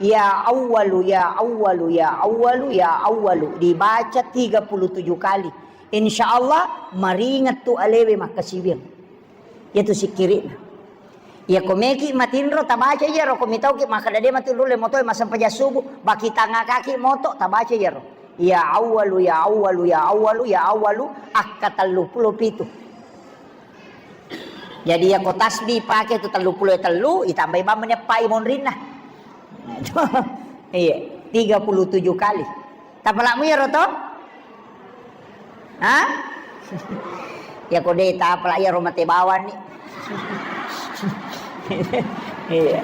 Ya Awwalu, ya Awwalu, ya Awwalu, ya Awwalu. Dibaca tiga puluh tujuh kali. Insya Allah maringet tu alewe makkasiwiang. Iyatu sikkiri'na. Iya ko meki matinro tabaca iyaro, ko mitauki makkeda de matinro le motoe massempajang subuh, bakitangakaki moto tabaca iyaro. Ya Awwalu, ya Awwalu, ya Awwalu, ya Awwalu, akka telluppulo pitu. Jadi, yako tasbih pake tu telluppulo tellu, itambai bawang meni eppai monrinna. Iya, tiga puluh tujuh kali. Tapalamu iyaro to? Hah? Ya ko de tapala iyaro mate bawang ni. Iya.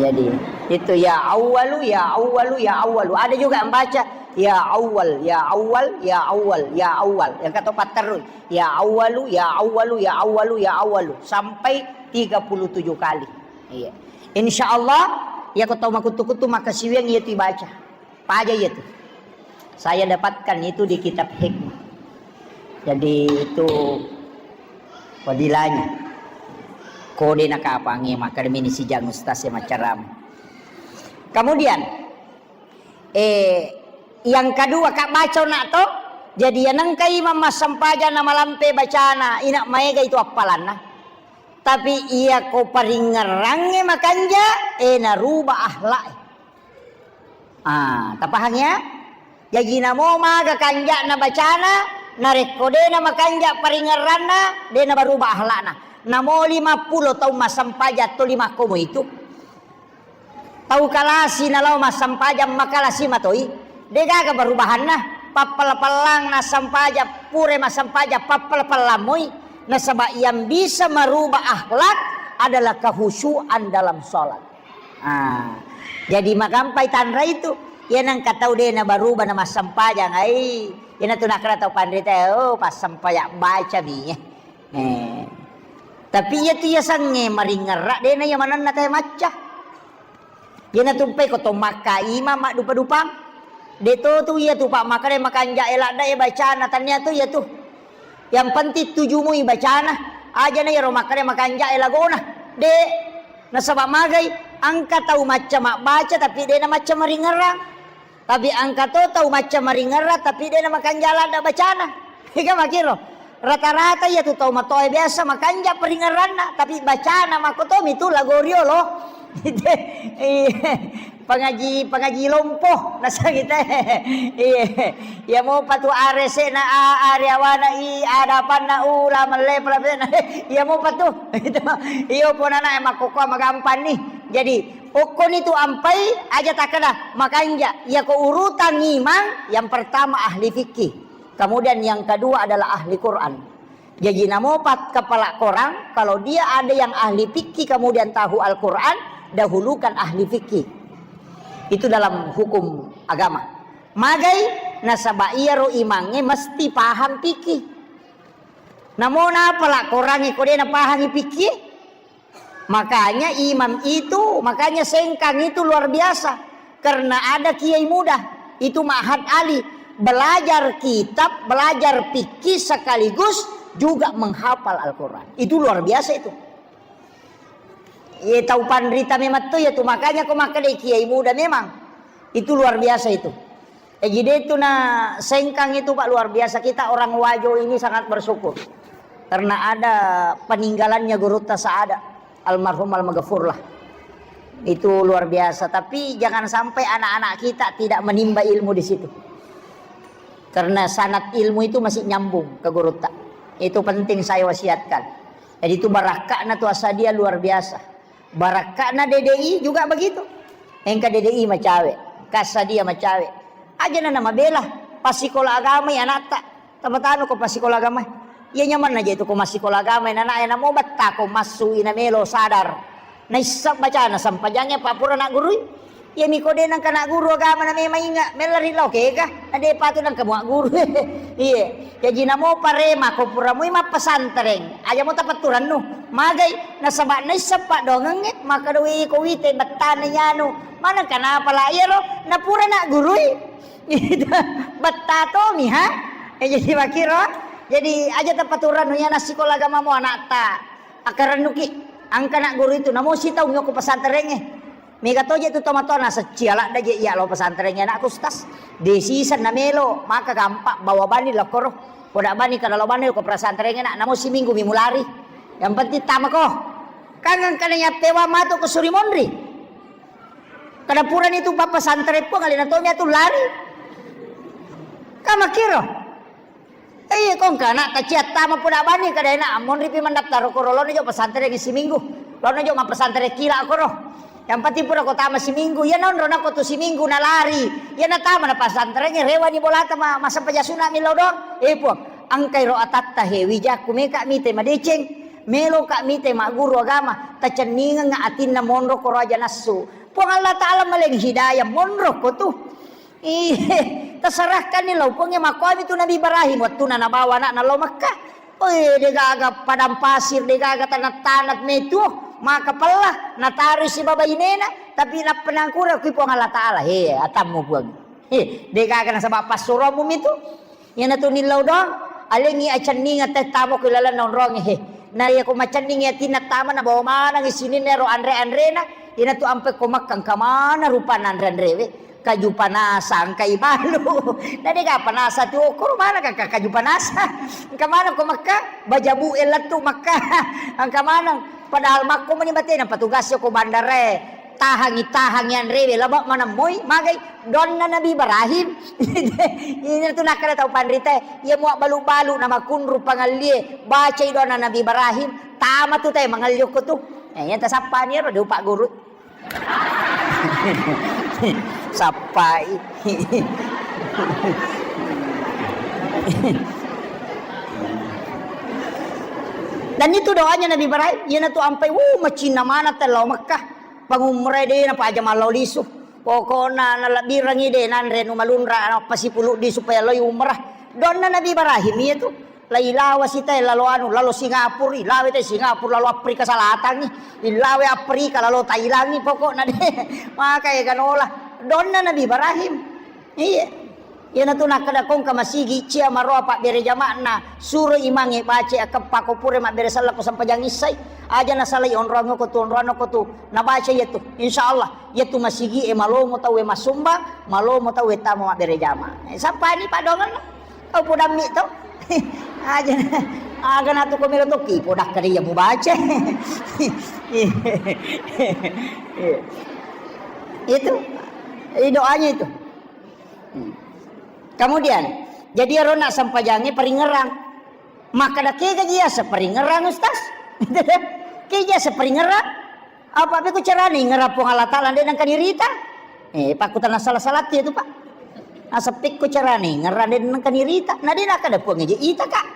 Jadi, itu ya Awwalu, ya Awwalu, ya Awwalu. Ada juga yang baca, ya Awwal, ya Awwal, ya Awwal, ya Awwal. Yang kata patterru. Ya Awwalu, ya Awwalu, ya Awwalu, ya Awwalu. Sampai tiga puluh tujuh kali. Iya. Insya Allah, yako tau makuttu-kuttu makkasiwiang iyatu ibaca. Paja iyatu. Saya dapatkan itu di kitab hikmah. Jadi itu fadilahnya. Kode nakapangi makkeda mini sijang ustaz ya macaram. Kemudian, Eh, yang kedua, ka baca nak to. Jadi, iya nengka imam massempajang na malampe bacana, ina maega itu appalanna. Tapi iya ko paringngerangnge makanja, eh, naruba akhlak. Ah, tapahang ya? Jaji namo maga kanja'na bacana, narekko de na makanja paringngeranna, de na baruba akhlakna. Namo lima pulo taung massempajang to lima komo itu. Tau kalasi nalao massempajang makalasi matoi. Degaga perubahanna, pappella-pellang nassampaja, pura massampaja pappella-pellang moi, nasaba yang bisa merubah akhlak adalah kehusuan dalam sholat. Ah, jadi magampai tanra itu. Iya nangka tau de na berubah na massampajang, ai. Iyana tu nakkeda tau panrita, "Oh, passampajang baca mi." Eh. Tapi iya tu iya sange maringerra, de na iya manenna teh macca. Iyana tumpai ko to makka imam maddupa-dupang. De to tu iya tu, Pak, makkeda makanja e ladda e bacana, tania tu iya tu. Yang penting tujumui bacana. Aja na iyaro makkeda makanja e lagona. De, nasaba magai, engka tau macca mabbaca tapi de na macca maringerrang. Tapi engka to tau macca maringerrang tapi de na makanja ladda bacana. Ega makiro. Rata-rata iya tu tau matoa biasa makanja paringerranna, tapi bacana makko to mi tu lago riolo. Iya. Pangaji, pangaji lompo, nasang kita. Iya. Iya mopa tu are se na a, are awana i, adapanna u, la melle pala. Iya mopa tu. Itu. Iyo ponana e makkokkoa magampang ni. Jadi, okkoni tu ampai aja takkeda makanja. Iya ko urutan imang, yang pertama ahli fikih. Kemudian yang kedua adalah ahli Quran. Jadi namopat kepala korang, kalau dia ada yang ahli fikih kemudian tahu Al-Quran, dahulukan ahli fikih. Itu dalam hukum agama. Magai nasaba iyaro imangnge mesti paham fikih. Namo napala korangnge ko de napahangi fikih? Makanya imam itu, makanya Sengkang itu luar biasa. Karena ada kiai muda, itu Ma'had Ali, belajar kitab, belajar fikih sekaligus juga menghafal Al-Quran. Itu luar biasa itu. Ye tau panrita memang tu ya tu, makanya ko makkeda kiai muda memang. Itu luar biasa itu. Eh, jadi itu na Sengkang itu, Pak, luar biasa. Kita orang Wajo ini sangat bersyukur karena ada peninggalannya Gurutta Saada, almarhum almaghfurlah. Itu luar biasa. Tapi jangan sampai anak-anak kita tidak menimba ilmu di situ. Karena sanad ilmu itu masih nyambung ke Gurutta. Itu penting saya wasiatkan. Jadi itu barakakna tu Asadia luar biasa. Barakka'na D D I juga begitu. Engka D D I macawe, Kassadia macawe. Aja na namabela, passikola agamai anatta. Tapatanu ko passikola agamai. Iya nyamanna je tu ko massikola agamai nana e, namo betta ko massui na melo sadar. Naisseng bacana sempajangnge pa pura naggurui. Iya miko de nangka nagguru agama na memang inga, mella ri lao kega, na de patu nangka muagguru. Iye. Jaji namo parema ko pura mui mappesantreng, aja mo tapatturannu. Magai, nasaba naisseng paddoangengnge, makkeda, "Wih, ko wite bettana iyanu." Maneng kanapa la iyaro, napura naggurui. Betta tomi, ha? Eh, jadi makkiro, jadi aja tapaturannu, iya nassikola agamamu anatta. Akkarennuki, engka nagguru itu, namo sitaung yoko pesantrengnge. Mega toje tu tomatoa nasecci aladda je iya lao pesantrengnge anakku, Ustaz. De siseng namelo, maka gampang bawa bani lokkoro. Poda bani kada lao bani ko pesantrengnge nak, namo siminggu mi mulari. Yang penting tamako. Kan engka na yappewa matu ko suri monri. Kada purani tu pappesantreng pun alena tomi atu lari. Kamakkiro. Iya, kong kana taciattama puna bani kada enak, monripi mendaftar ko, lono jo pesantren siminggu, lono jo mappesantreng kila koro. Yang penting pura ko tama siminggu, iya nonro nako tu siminggu nalari, iya natama na pesantren, rewani bolata ma, masa pajasuna millau dong. Eh, Puang, engkai ro atatta he, wijakku meka mite madeceng, melo ka mite magguru agama, tacenningeng atinna monro ko raja nassu. Puang Allah Ta'ala maleng hidayah monro ko tu. Iye, taserahkanni lao Puangnge. Makkuami tu Nabi Ibrahim, wettuna nabawa anakna lao Mekka. Oi, degaga padang pasir, degaga tanah-tanah metu, maka pella, natarui sibawa bainena, tapi nappa nangkura kui Puang Allah Ta'ala, he, atammu Puang. He, degaga nasaba passuromu mitu. Iyanatu nillau doang, alengngi acenningeng tette tama ko ilalenna onrongnge, he. Na iya ko macenningi atinna tama, nabawa manengngi sininna ero anre-anrena, iyanatu ampe ko Mekka engka maneng rupanna anre-anrewe, kaju panasa, engka ibalu. Na dega panasa tu okkoro maneng ka kaju panasa. Engka maneng ko Mekka, bajabu e lettu Mekka. Engka maneng, padahal makko meni batena petugas ko bandarae. Tahangi, tahangi anrewe, laba manemmoi, magai donna Nabi Ibrahim. Ina tu nakkeda tau panritae, iya mua balu-balu na makunru pangallie, bacai donna Nabi Ibrahim, tama tu tae mangalli okko tu. Eh, iya tasappani ero, de upagguru. Sappai. Dan itu doanya Nabi Ibrahim, iyanatu ampai, wuh, macinna maneng tau lao Mekkah. Pangumrai de' napaja mallau lisu. Pokokna nalebbirengngi de' nanre nu malunra, nappa sipuluddi supaya lao umrah. Donna Nabi Ibrahim iyatu. Lailawa sitae lalo anu, lalo Singapura, ilawe te Singapura, lalo Afrika Selatangngi, ilawe Afrika, lalo Thailandngi, pokokna de'. Maka ega nola. Donna Nabi Ibrahim. Iya. Iyanatu nakkeda kongka masigi cia maroa pabbere jama'na, suro imangnge baca akkeppa ko pura mabbere selleng ko sempajang issai. Aja nasalai onroang ko tu, onroang ko tu. Nabaca iyatu. Insya Allah, iyatu masigi e malomo tau e massumbang, malomo tau e tama mabbere jama. Eh, sappani padongan. Kau podammi to. Aja. Aga natu ko melo toki, podakka dia mubaca. Iya. Itu. Ini doanya itu. Hmm. Kemudian, jadi iyaro na sempajangnge paringerang. Makkeda, "Kega ji iyaseng paringerang, Ustaz?" Kega ji iyaseng paringerang? Apa be ku carana ingerang Puang Allah Taala de' nengka nirita? Eh, pakkutana salah-salah tu, Pak. Naseppi ku carana ingerang de' nengka nirita. Na de' nakkeda Puang je ita, Kak.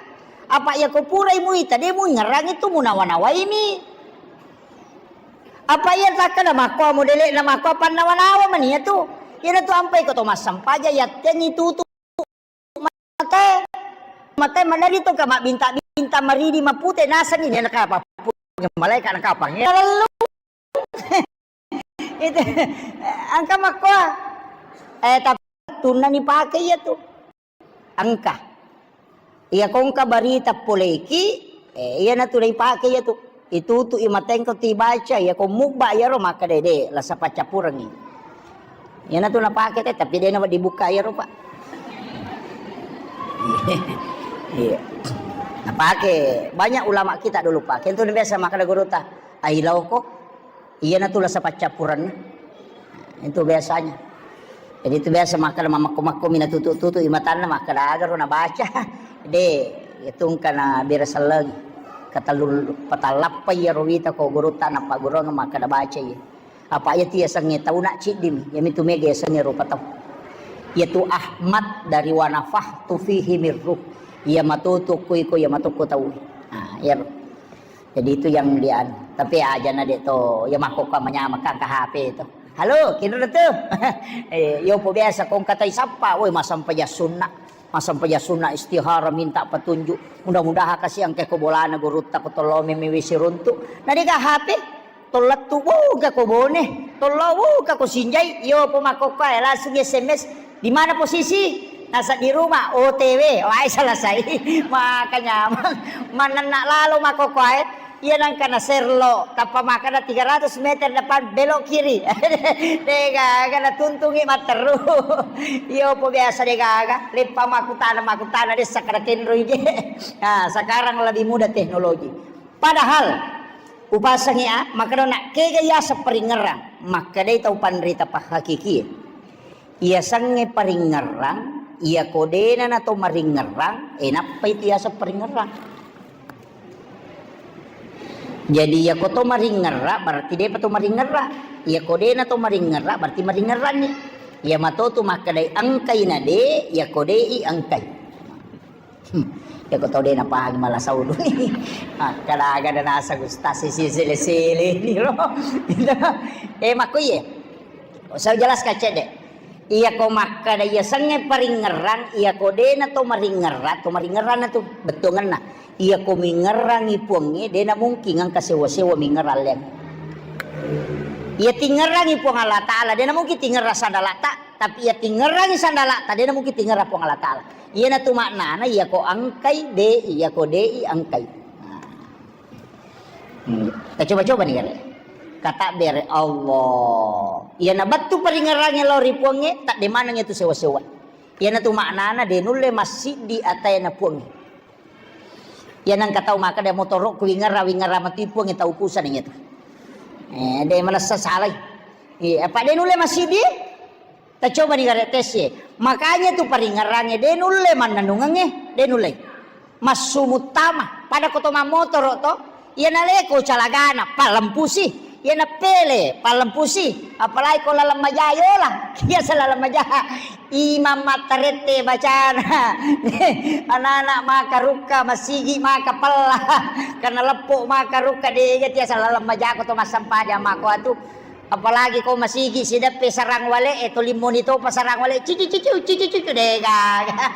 Apa iya ko purai muita, de' muingerang itu munawa-nawaimi. Apa iya takkeda makko modele'na makko pannawa-nawa mani iyatu. Iyanatu ampai ko to massampaja yattengngi tutu mate. Mate maneri to ka mabbinta-binta maridi mapute nasengngi de' nakapa malaika nakapang. Ya lalu. Itu engka makko. Eh, tapi tunna ni pake iyatu. Engka. Iya ko engka barita poleki, eh, iyanatu naipake iyatu. Itutu i matengko tibaca, iya ko mubba iyaro makkeda de', lasa paccappurengngi. Iyanatu napake te, tapi de' nawa dibuka iyaro, Pak. Iya. Napake banyak ulama kita dulu, Pak. Kentu biasa makkeda gurutta, "Ai laoko." Iyanatu lasa paccappurenna. Itu biasanya. Jadi itu biasa makkeda mamakko-makko mina tutu-tutu i matanna makkeda aga ro nabaca. De', itu engka na bere sellengi. Katellu patallappa iyaro wita ko gurutta nappa gurung makkeda baca iya. Apa iya tu yasengnge tau na ciddimi, iyamitu mega yasengnge rupa tau. Iyatu Ahmad dari wa nafakhtu fihi min ruh. Iya matoto ko iko, iya matokko tau. Nah, iyaro. Jadi itu yang dia anu. Tapi aja na de' to, ya makkokko manyameng ka H P to. "Halo, kinro tu?" Eh, yo po biasa kongka tai sappa, woi, massempajang sunna. Massempajang sunna istihara minta petunjuk. Mudah-mudahan kasi engka ko bolana gurutta ko tollo memi wisi runtu. Na de' ga H P? Tollettu, wuh, ga ko Bone. Tollo, wuh, ga ko Sinjai. Yo po makkokko e langsung S M S. "Di mana posisi?" "Nasa di rumah." "O T W." Wah, selesai. Maka nyameng. Manenna lalo makkokkoe. Iya nengka na serlo, tappa makkeda tiga ratus meter depan belok kiri. De' gaga natuntungi matteru. Iyo po biasa de' gaga. Leppa makkutana, makkutana de' sakkeda kenroi je. Nah, sekarang lebih mudah teknologi. Padahal upasengi a, makkeda na kega yaseng paringerang. Makkedai tau panrita pahakikie. Iyasengnge paringerrang, iyako de'na nato maringerrang, e nappai tu yaseng paringerrang. Jadi iyako to maringerra, berarti de'pa to maringerra. Iyako de'na to maringerra, berarti maringerranni. Iya mato tu makkedai engkai na de', iyako de'i engkai. Hmm. Iyako tau de' napahangi mala sauduni. Makkeda aga de' naseng ustaz sisi sele-sele ni lo. Eh, makko iye. Saya jelaskan cedde. Iyako makkeda iyasengnge paringerrang, iyako de'na to maringerra, to maringerranna tu bettuangenna. Iyako mingerrangi puangnge, de'na mungkin engka sewa-sewa mingerrang leang. Iya tingerrangi Puang Allah Ta'ala, de'na mungkin tingerrang sandalata, tapi iya tingerrangi sandalata, de'na mungkin tingerrang Puang Allah Ta'ala. Iyanatu maknana, iyako engkai, de'i, iyako de'i, engkai. Nah. Hmm. Tacoba-coba ni gare. Katabbere Allah. Iyana bettu paringerrangnge lao ri Puangnge, tadde maneng itu sewa-sewa. Iyanatu maknana, de' nulle massiddi ataena Puangnge. Iyana engka tau makkeda, "Motoro'ku wingerra, wingerra matu Puangnge," tau kusana iyatu. Eh, de' manessa salai. Iya, apa de' nulle massiddi? Tacobani gare' tes e. Makanya tu paringerrangnge de' nulle mannennungengnge, de' nulle. Massu muttama. Pada ko to mammotoro' to, iya naleko calagana, palempusi. Iya nappele, pallempusi, apalagi ko laleng maja yola. Iya sa laleng maja. Imang mattarette bacana. Anak-anak maka rukka, masigi maka pella. Karena leppo maka rukka, de' ga tiasa laleng maja ko to massempajang mako atu. Apalagi ko masigi sideppe sarang wale, eh, to limmoni topa sarang wale, cici cici cici cici, de' gaga.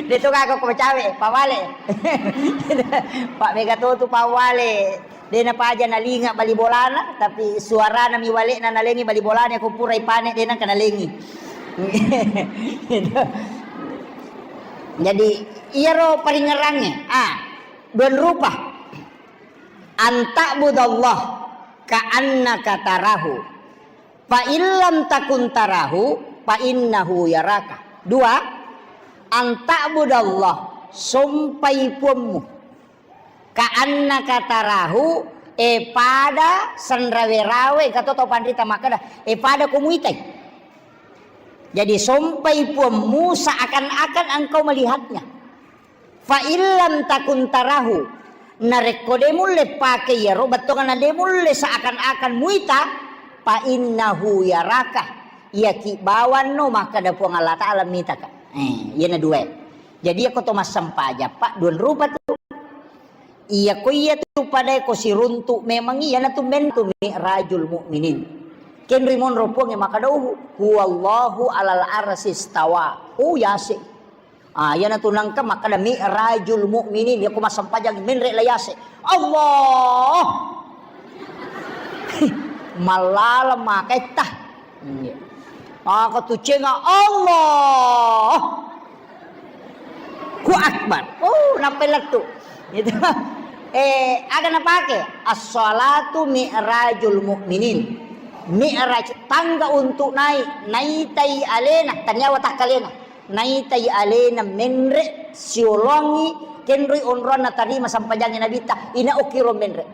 De' to gaga ko macawe, pawale. Pak mega to tu pawale. De' napaja nalinga bali bolana, tapi suarana mi wale'na nalengi bali bolana, ko pura ipane de' nangka nalengi. Jadi, iyaro paringngerangnge, ah, dua rupa. Anta'budallah ka'annaka tarahu. Fa illam takun tarahu, fa innahu yaraka. Dua, anta'budallah, sompai puammu. Ka'annaka tarahu, e pada senrawe-rawe, kato tau panrita makkeda, e pada ko muitai. Jadi sompai puammu seakan-akan engkau melihatnya. Fa illam takun tarahu, narekko de' mulle pake iyaro, bettuanna de' mulle seakan-akan muita, fa innahu yaraka, iyaki bawanno makkeda Puang Allah Ta'ala mitaka. Eh, iyana dua. Jadi, iyako to massempajang, Pak, dua rupa tu. Iyako iya tu padae ko siruntu memang iyanatu mentu mi'rajul mu'minin. Kenri monro Puangnge makkeda, "Huwallahu alal arsy istawa." Oh, yase. Ah, iyanatu nangka makkeda mi'rajul mu'minin, iyako massempajang menre la yase. Allah. Mallaleng maketta. Iya. Maka tu cenga Allah. Ku akbar. Oh, nappai lettu. Gitu. Eh, aga napake? As-salatu mi'rajul mu'minin. Mi'raj tangga untuk naik, naitai alena, taniawa takkalena. Naitai alena menre siolongi kenroi onroanna tarima sampajangnge Nabitta, ina okiro menre.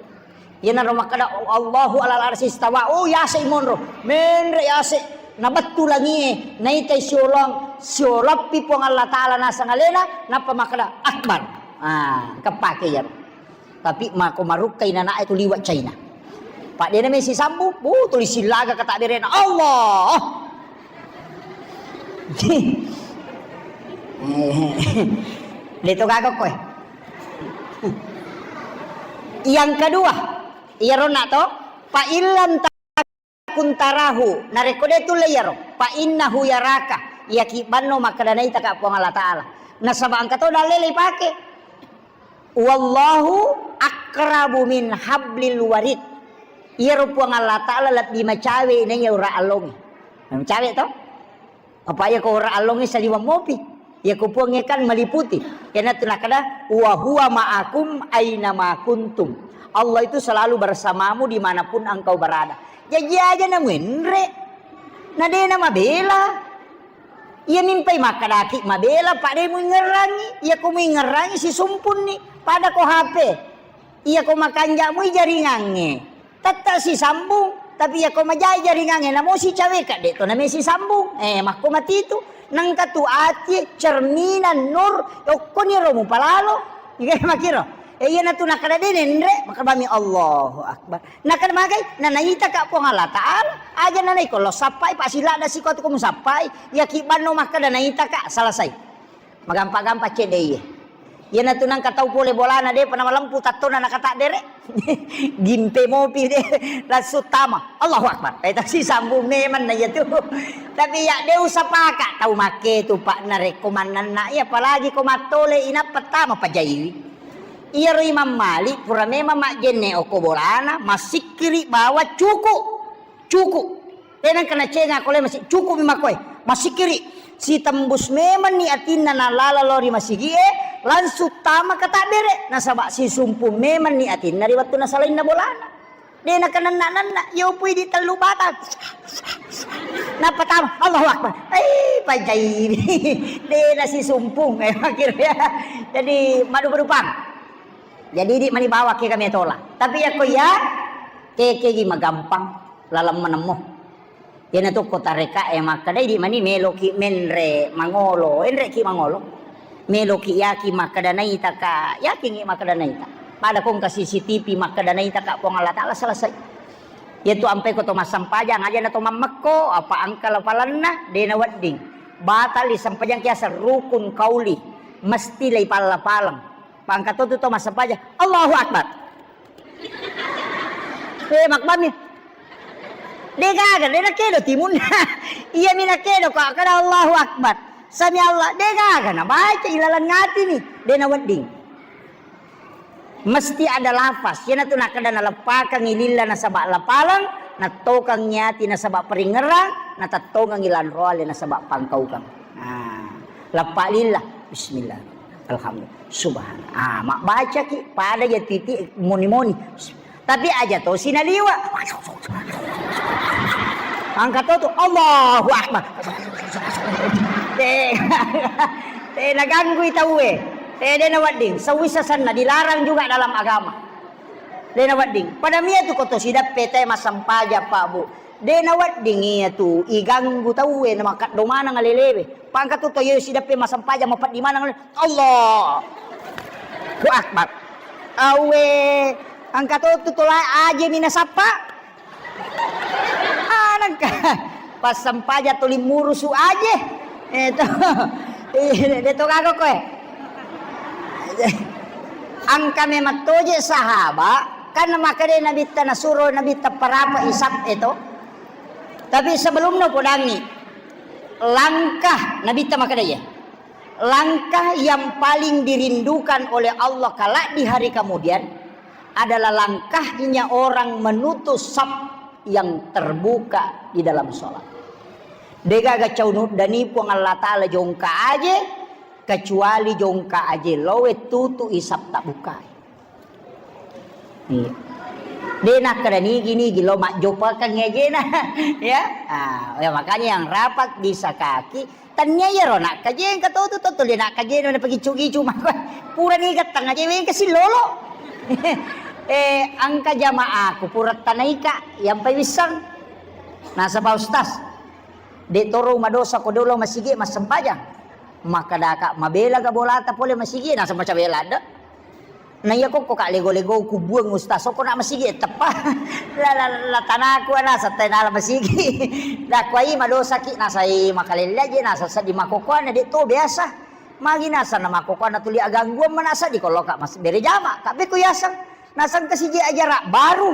Iyanaro makkeda, "Allahu alal arsy istawa." Oh, yase monro. Menre yase. Nabettu langie, naitai siolong, siolappi Puang Allah Ta'ala naseng alena, nappa makkeda, "Akbar." Ah, keppake iyaro. Tapi mako marukkai nanae tu liwa China. Pak dena mesi sambung, bu, tuli silaga kata berena. Allah. Deto gaga koe. Yang kedua, iyaro na to, fa illam takun tarahu, narekko de tulle iyaro, fa innahu yaraka, iyaki banno makkeda naitaka Puang Allah Ta'ala. Nasaba engka to dalle ipake. Wallahu aqrabu min hablil warid. Iyaro Puang Allah Ta'ala lebbi macawe naiya ura allonge. Macawe to? Apa iya ko ura allonge saliweng mopi. Iya ko Puangnge kan meliputi. Iyanatu nakkeda, "Wa huwa ma'akum aina ma kuntum." Allah itu selalu bersamamu dimanapun engkau berada. Jaji aja na muenre. Na dena mabela. Iya mimpai makkedaki mabela, pada muingerangi. Iya ko muingerangi sisumpunni. Pada ko H P. Iya ko makanjak mui jaringangnge. Tette sisambung, tapi iya ko majai jaringangnge, namo sicaweka, de to name sisambung. Eh, makko matitu. Nengka tu ati cerminan nur, okkoni ro mupalalo. Iya makiro. Eh, iya natu nakkeda de nenre, makkeda bami Allahu Akbar. Nakkeda magai, na naitaka Puang Allah Ta'ala, aja na naiko lo sappai, pa siladda siko tu ko musappai, iya ki banno makkeda naitaka, selesai. Magampa-gampa cedde iye. Iyanatu nangka tau pole bolana depa namalempu tattona nakatabbere. Gimpe mopi de langsung tama. Allahu Akbar. Eh, tasi sambung memang na iya tu. Tapi ya de usapaka tau make tu, Pak, narekko mannanna iya, apalagi ko mattole inappa tama pajaiwi. Iyaro Imam Malik pura memang majjenne okko bolana, massikkiri bawa cuku. Cuku. Tenang kena cenga kole masih cukup mi makoe. Masikiri. Sitembus memang ni atinna nalala lori masigi e, langsung tama katabbere. Nasaba sisumpu memang ni atinna ri wettu nasalainna bolana. De nakenanna-nanna, yopui di tellu batang. Nappa tama, Allahu Akbar. Eh, pajai. De nasisumpung. Eh, akhirnya. Jadi, madu-madu pang. Jadi, di mani bawa ke kami tola. Tapi ya ko ya, kekegi magampang. Laleng manemmo. Iyanatu ko tareka e makkeda, idi mani meloki menre mangolo, enreki mangolo. Meloki yaki makkeda naitaka, yakingi makkeda naita. Pada kongka C C T V makkeda naitaka Puang Allah Ta'ala, selesai. Iyatu ampai ko to massempajang, aja na to mammekko, apa angka lapalanna, de na wedding. Batal i sempajang kiaseng rukun kauli, mesti lei palla-palang. Pangka to tu to massempajang, Allahu Akbar. Eh, makbami. De gaga, de nakedo timunna. Iya mi nakedo ko kada Allahu Akbar. Sami Allah, de gaga na baca ilalang ati ni, de na wedding. Mesti ada lafaz. Iyanatu nakkeda naleppakengngi lilla nasaba lapaleng, nattokengngi ati nasaba peringngerang, natettongengngi lanroale nasaba pangkaukeng. Nah, leppa lilla. Bismillah. Alhamdulillah. Subhan. Ah, mabbacaki pada ya titi moni-moni. Tapi aja to sinaliwa. Angka to tu, Allahu Akbar. Eh, eh, naganggui tauwe. Eh, de na wedding. Sewisa senna dilarang juga dalam agama. De na wedding. Pada mia tu ko to sideppe te massempajang, Pak, Bu. De na wedding iya tu iganggu tauwe na makaddo maneng alelewe. Pangka tu to ye sideppe massempajang mapeddi maneng ale-, Allahu Akbar. Awe, angka to tu tola aje mi nasappa. Anangka. Pas sempajang tuli murusu aje. Eh, to. Eh, de to gaga koe. Angka memang toje sahaba, kan makade Nabitta nasuro Nabitta parapa isap eto. Tapi sebelumnya podangi langkah Nabitta makade ya. Langkah yang paling dirindukan oleh Allah kelak di hari kemudian adalah langkahnya orang menutup saf yang terbuka di dalam sholat. Degaga caunu dani Puang Allah Ta'ala jongka aje, kecuali jongka aje lowe tutu isap tak bukai. Iya. De nakkeda nigi-nigi lo majjopakeng ajena. Ya. Ah, ya, makanya yang rapat bisa kaki, tania iyaro nakkajeng katotu to tuli nakkajeng na pagiccu-giccu mako. Purani gattang aja wengka sillolo. Eh, angka jamaaku pura tanaika yang pai wissang. Nasaba ustaz, de toro madosa ko dolo masigi massempajang. Makkedaka mabela ga bolata pole masigi, nasaba maca bela de. Na iya kokko ka lego-lego kubuang ustaz, soko na masigi teppa. La, la, la tanaku ana satai nala masigi. Dakwai madosaki nasai makalelle aje nasa seddi makokoana de to biasa. Magi nasa na makokoana tuli agangguan manasa di koloka mas bere jama. Kabbe ku yaseng. Naseng kasiji ajara baru.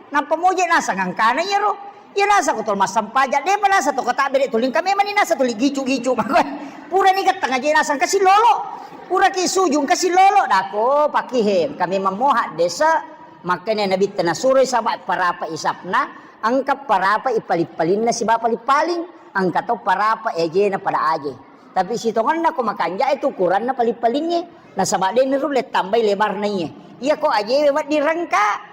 Nappa moje naseng angkana iyaro. Iya nasa ko tol massempajang, depa nasa to kata bere tuling kame mani nasa tuli gicu-gicu mako. Purani gattang aja naseng kasillolo. Puraki sujung kasillolo dako pakihe kame mammoha desa. Makanya Nabi tena suroi saba parapa isapna, angka parapa ipaling-palinna siba paling-paling, angka to parapa ejena pada aje. Tapi sitongenna ko makanja itu ukuranna paling-palingnge. Nasaba de nirulle tambai lebarna iye. Iya ko ajewe wedding rengka.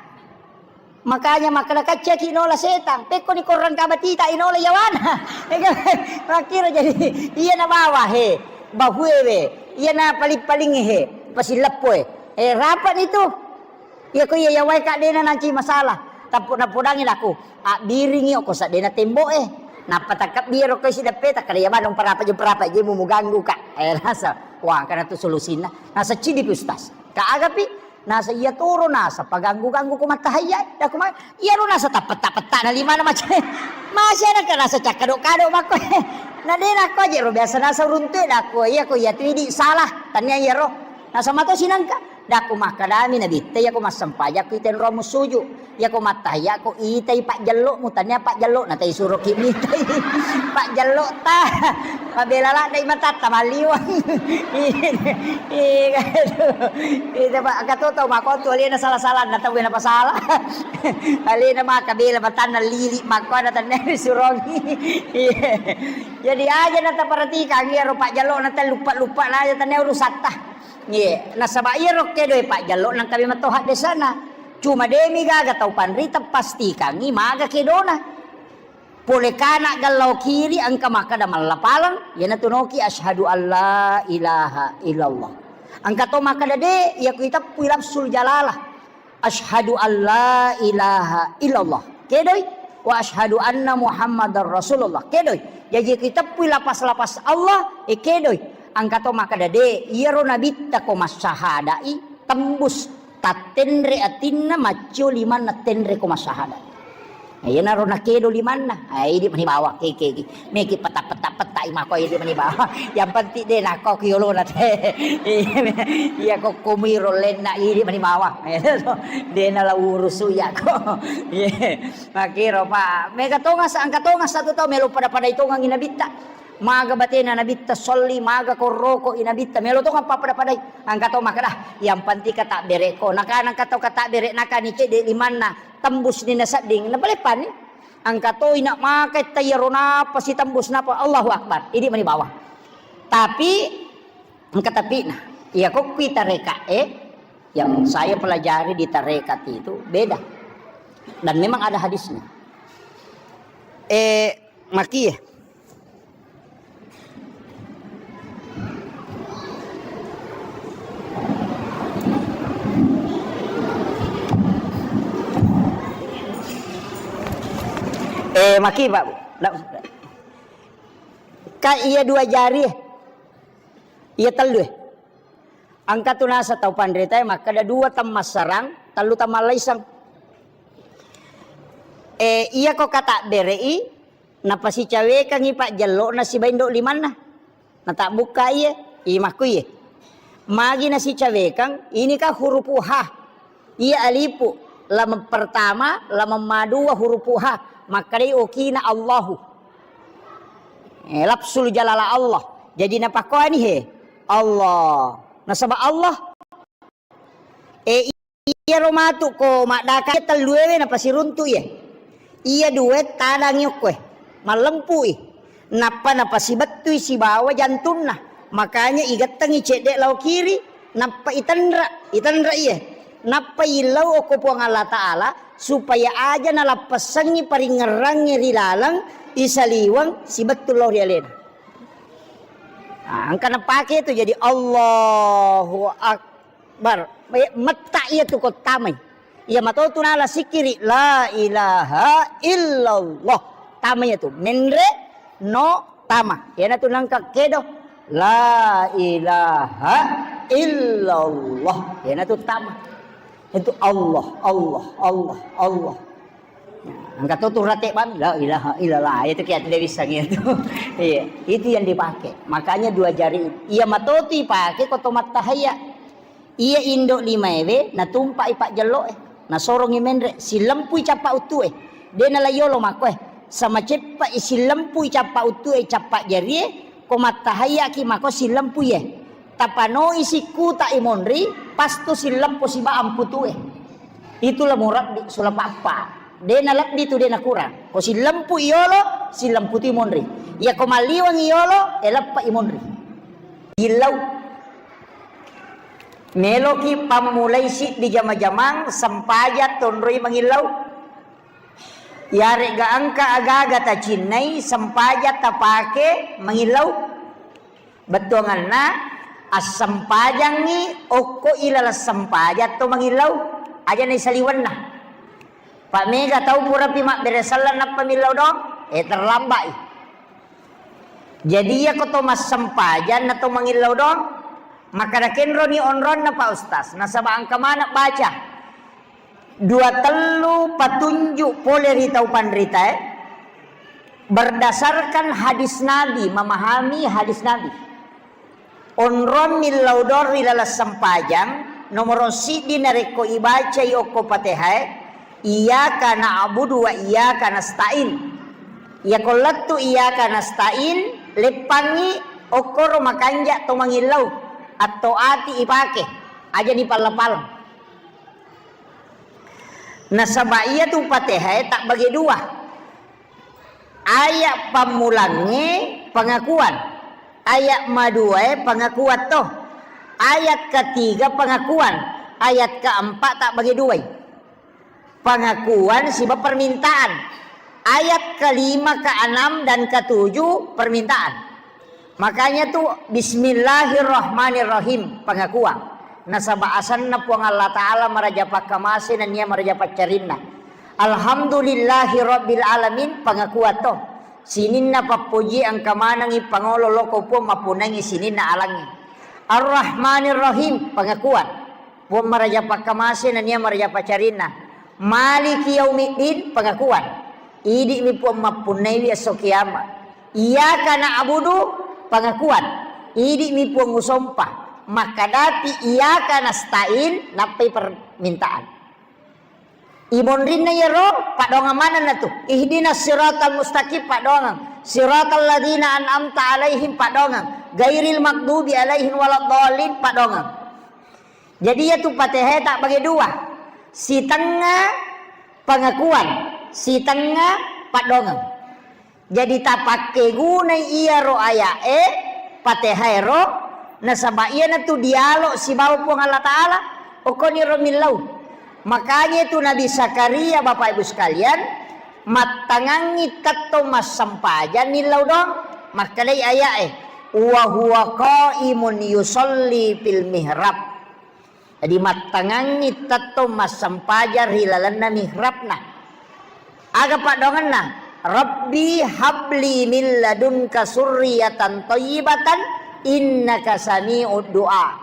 Makanya makkeda kaccaki nola setang, pekkoni korrang kabatita inola yawana. Makkiro jadi iya na bawa he, bahuewe, iya na paling-paling he, pasileppoe. Eh, rapat itu. Iya ko iya yawai ka dena nanci masalah. Tappu napodangi daku, abbiringi oko sadena temboe. Nappa takkabbiro ko sideppe takkada iya manung parapa je parapa je mu muganggu ka. Eh, rasa. Wah, karena tu solusinna. Nasa cidi pi ustaz. Ka agapi Nasa iya toro nasa paganggu-ganggu ko mattahayya, dako ma-, iyaro nasa tappetta-petta na limana mace-, masih ada ka nasa cakkado-kado makko. Na de nakko aje ro biasa nasa uruntu dako iya ko iya tu idi salah, tania iyaro. Nasa mato sinangka, dako makkadami nabitta iya ko massempajakku itenro musuju. Iya ko mattahayya ko itai pajjello'mu, tania pajjello'na tai suroki mitai. Pajjello'ta. Mabela ladde matatta malliwang. Iya, aduh. Itu Pak, katoto makotu alena salah-salah na tau na pasala. Alena maka bela matanna lili makko ada tania disurongi. Iya. Jadi aja na taperhatikan iya ro pajjello'na tai lupa-lupa na aja tania urusatta. Iye, nasaba iyaro kedoi pajjello nangka memang to haddesana. Cuma demi gaga tau panrita pastikangi maga kedona. Pole kana gallau kiri engka makkada mallapaleng, iyanatu noki asyhadu alla ilaha illallah. Engka to makkada de, iya ku iteppui lafzul jalalah. Asyhadu alla ilaha illallah. Kedoi. Wa asyhadu anna Muhammadar Rasulullah. Kedoi. Jaji ku iteppui lapas-lapas Allah, e kedoi. Engka to makkada de, iyaro nabitta ko massahadai tembus tattenre atinna maccio limanna tenre ko massahada. Iyanaro nakedo limanna, eh, idi mani bawang, keke, keke. Meki peta-peta-peta i mako idi mani bawang. Yang penting de nako ki yolona te. Iya ko komuiro lenna idi mani bawang. De nala urusu iya ko. Iya. Makiro pa. Mega tonga sa, angka tonga satu tau melo pada-pada itongangi nabitta. Maga batena nabitta solli, maga korroko i nabitta. Melo tonga pappada-padai. Angka to makkeda, yang penting kata bereko. Nakana angka to kata bere nakani cedde limanna. Tembus ni nasedding, napaleppani. Angka toi nak makai tayaro napa sitembus napa, Allahu Akbar. Idi mani bawang. Tapi engka tapi'na. Iya ko kui tareka e, yang saya pelajari di tarekat itu beda. Dan memang ada hadisnya. Eh, makie. Eh, maki, Pak. Ndak, ka iya dua jari, eh. Iya tellu, eh. Engka tu nasa tau panritae makkeda dua temmassarang, tellu temmallaiseng. Eh, iya ko kata bere'i, napasicawekangngi pajjello'na siba indo limanna. Natabbukka iye, imakku iye. Magi nasicawekang, ini kan hurupu ha. Iya alipu, lameng pertama, lameng madua hurupu ha. Makkedai okina Allahu. Eh, lafzul jalala Allah. Jadi napakkoani he, Allah. Nasaba Allah. Eh, iyaro matu ko maddaka tellu ewe napasiruntu iye. Iya due tadangi okkoe. Mallempui. Nappa napasibettui sibawa jantunna. Makanya igettengi cedde lao kiri, nappa itenra, itenra iye. Nappa illau okko Puang Allah Ta'ala supaya aja nalappessengngi paringngerangnge ri laleng isaliweng sibettu lao ri alena. Ah, engka napake tu jadi Allahu Ak-, Bar, eh, metta iya tu ko tamai. Iya mato tu nala sikiri, la ilaha illallah. Tama iya tu. Menre no tama. Iyana tu nangka kedo. La ilaha illallah. Iyana tu tama. Itu Allah, Allah, Allah, Allah. Nah, engka to tu rate bang, la ilaha illallah. Itu kiat dia bisa gitu. Iya, itu yang dipakai. Makanya dua jari. Iya mato tu ipake ko to mattahaya. Iya indo limaewe natumpa'i pajjello'e, nasorongi menre, sillempui cappa uttue. De nala yolo makkoe, sama ceppa'i sillempui cappa uttue, cappa jarie, ko mattahayyaki mako sillempuie. Tapanoi sikkuta i monri, pastu silleppo siba amputue. Itulah murabbi sulapappa. De nalebbi tu de nakurang. Ko sillempui yolo, sillemputui monri. Iya ko malliwangi yolo, eleppa i monri. Illau. Meloki pammulai siddi jama-jamang sempajang tonroi mangillau. Yaregga engka agaga tacinnai sempajang tapake mangillau. Bettuanganna assempajangngi okko ilaleng sempajang to mangillau. Aja naisaliwenna. Pak mega tau purapi mabbere selleng nappa millau dong, eh terlambat i. Jadi iya ko to massempajang na to mangillau dong, makkada kenroni onronna Pak Ustaz, nasaba engka maneng baca dua tellu patunjuk pole ri tau panritae, berdasarkan hadis Nabi, memahami hadis Nabi. Onrong millau dong ri laleng sempajang, nomoro siddi narekko ibacai okko Patehae, iyyaka na'budu wa iyyaka nasta'in. Iyako lettu iyyaka nasta'in, leppangngi okkoro makanja to mangillau, atto ati ipake, aja ni palla-paleng. Nasaba iyatu Patehae tabbage dua. Ayat pammulangnge pengakuan, ayat maduae pengakuan to, ayat ketiga pengakuan, ayat keempat tabbage duai. Pengakuan siba permintaan. Ayat kelima, keenam, dan ketujuh permintaan. Makanya tu bismillahirrahmanirrahim, pengakuan. Nasaba asanna Puang Allah Ta'ala maraja pakkamase nennia maraja paccarinna. Alhamdulillahi rabbil alamin, pengakuan to. Sininna pappoji engka manengi pangolo loko Puang mappunangi sininna alangnge. Arrahmanirrahim, pengakuan. Puang maraja pakkamase nennia maraja paccarinna. Maliki yaumiddin, pengakuan. Idi'mi Puang mappunnaiwi esso kiama. Iyyaka na'budu, pengakuan. Idi'mi Puang usompa. Makkadapi iyyaka nasta'in, nappai permintaan. Imonrinna iyaro, paddoangeng manenna tu. Ihdinas siratal mustaqim, paddoangeng. Siratal ladzina an'amta alaihim, paddoangeng. Ghairil maghdubi alaihim waladdallin, paddoangeng. Jadi, iyatu Fatihah tabbage dua. Sitengnga pengakuan, sitengnga paddoangeng. Jadi, tapakkegunai iyaro aya'e, Fatihah ero, nasaba iyanatu dialog sibawa Puang Allah Ta'ala, okkoniro millau. Makanya itu Nabi Zakaria, Bapak Ibu sekalian, mattangangngi tettong massempajang millau doang, makkedai aya'e, "Wa huwa qaimun yusalli fil mihrab." Jadi, mattangangngi tettong massempajang ri lalenna mihrabna. Aga paddoangenna? "Rabbi habli min ladunka surriyatan thayyibatan innaka sami'ud du'a."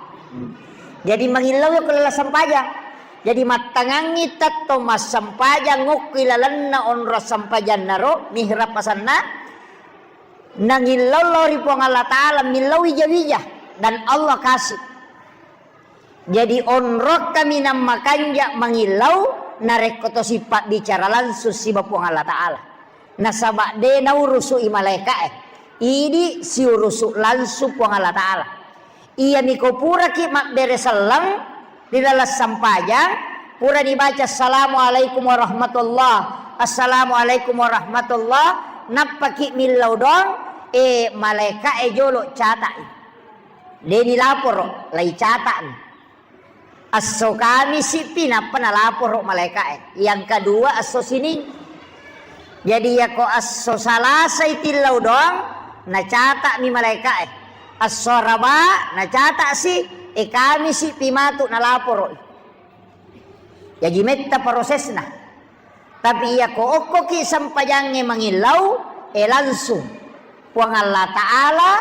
Jadi, mangillau ko laleng sempajang. Jadi, mattangangngi tettong massempajang okko ilalenna onrong sempajanna ro, mihrab asenna, nangillau lao ri Puang Allah Ta'ala, millau wija-wija, dan Allah kasih. Jadi, onrong kaminang makanja mangillau, narekko to sipabbicara langsung siba Puang Allah Ta'ala. Nasaba de naurusu'i malaeka'e. Idi siurusu langsung Puang Allah Ta'ala. Iyami ko puraki mabbere selleng ri laleng sempajang, purani baca, "Assalamualaikum warahmatullah, assalamualaikum warahmatullah," nappaki millau doang, e, malaeka'e jolo cata'i. De nilaporo, lai cata'ni. Esso Kamisi pi nappa nalaporo malaeka'e. Yang kedua esso Sining. Jadi, yako esso Salasai tillau doang, nacata'mi malaeka'e. Esso Araba nacata'si, e, Kamisi pi matu nalaporo'i. Jaji metta prosesna. Tapi iyako okkoki sempajangnge mangillau, e, langsung. Puang Allah Ta'ala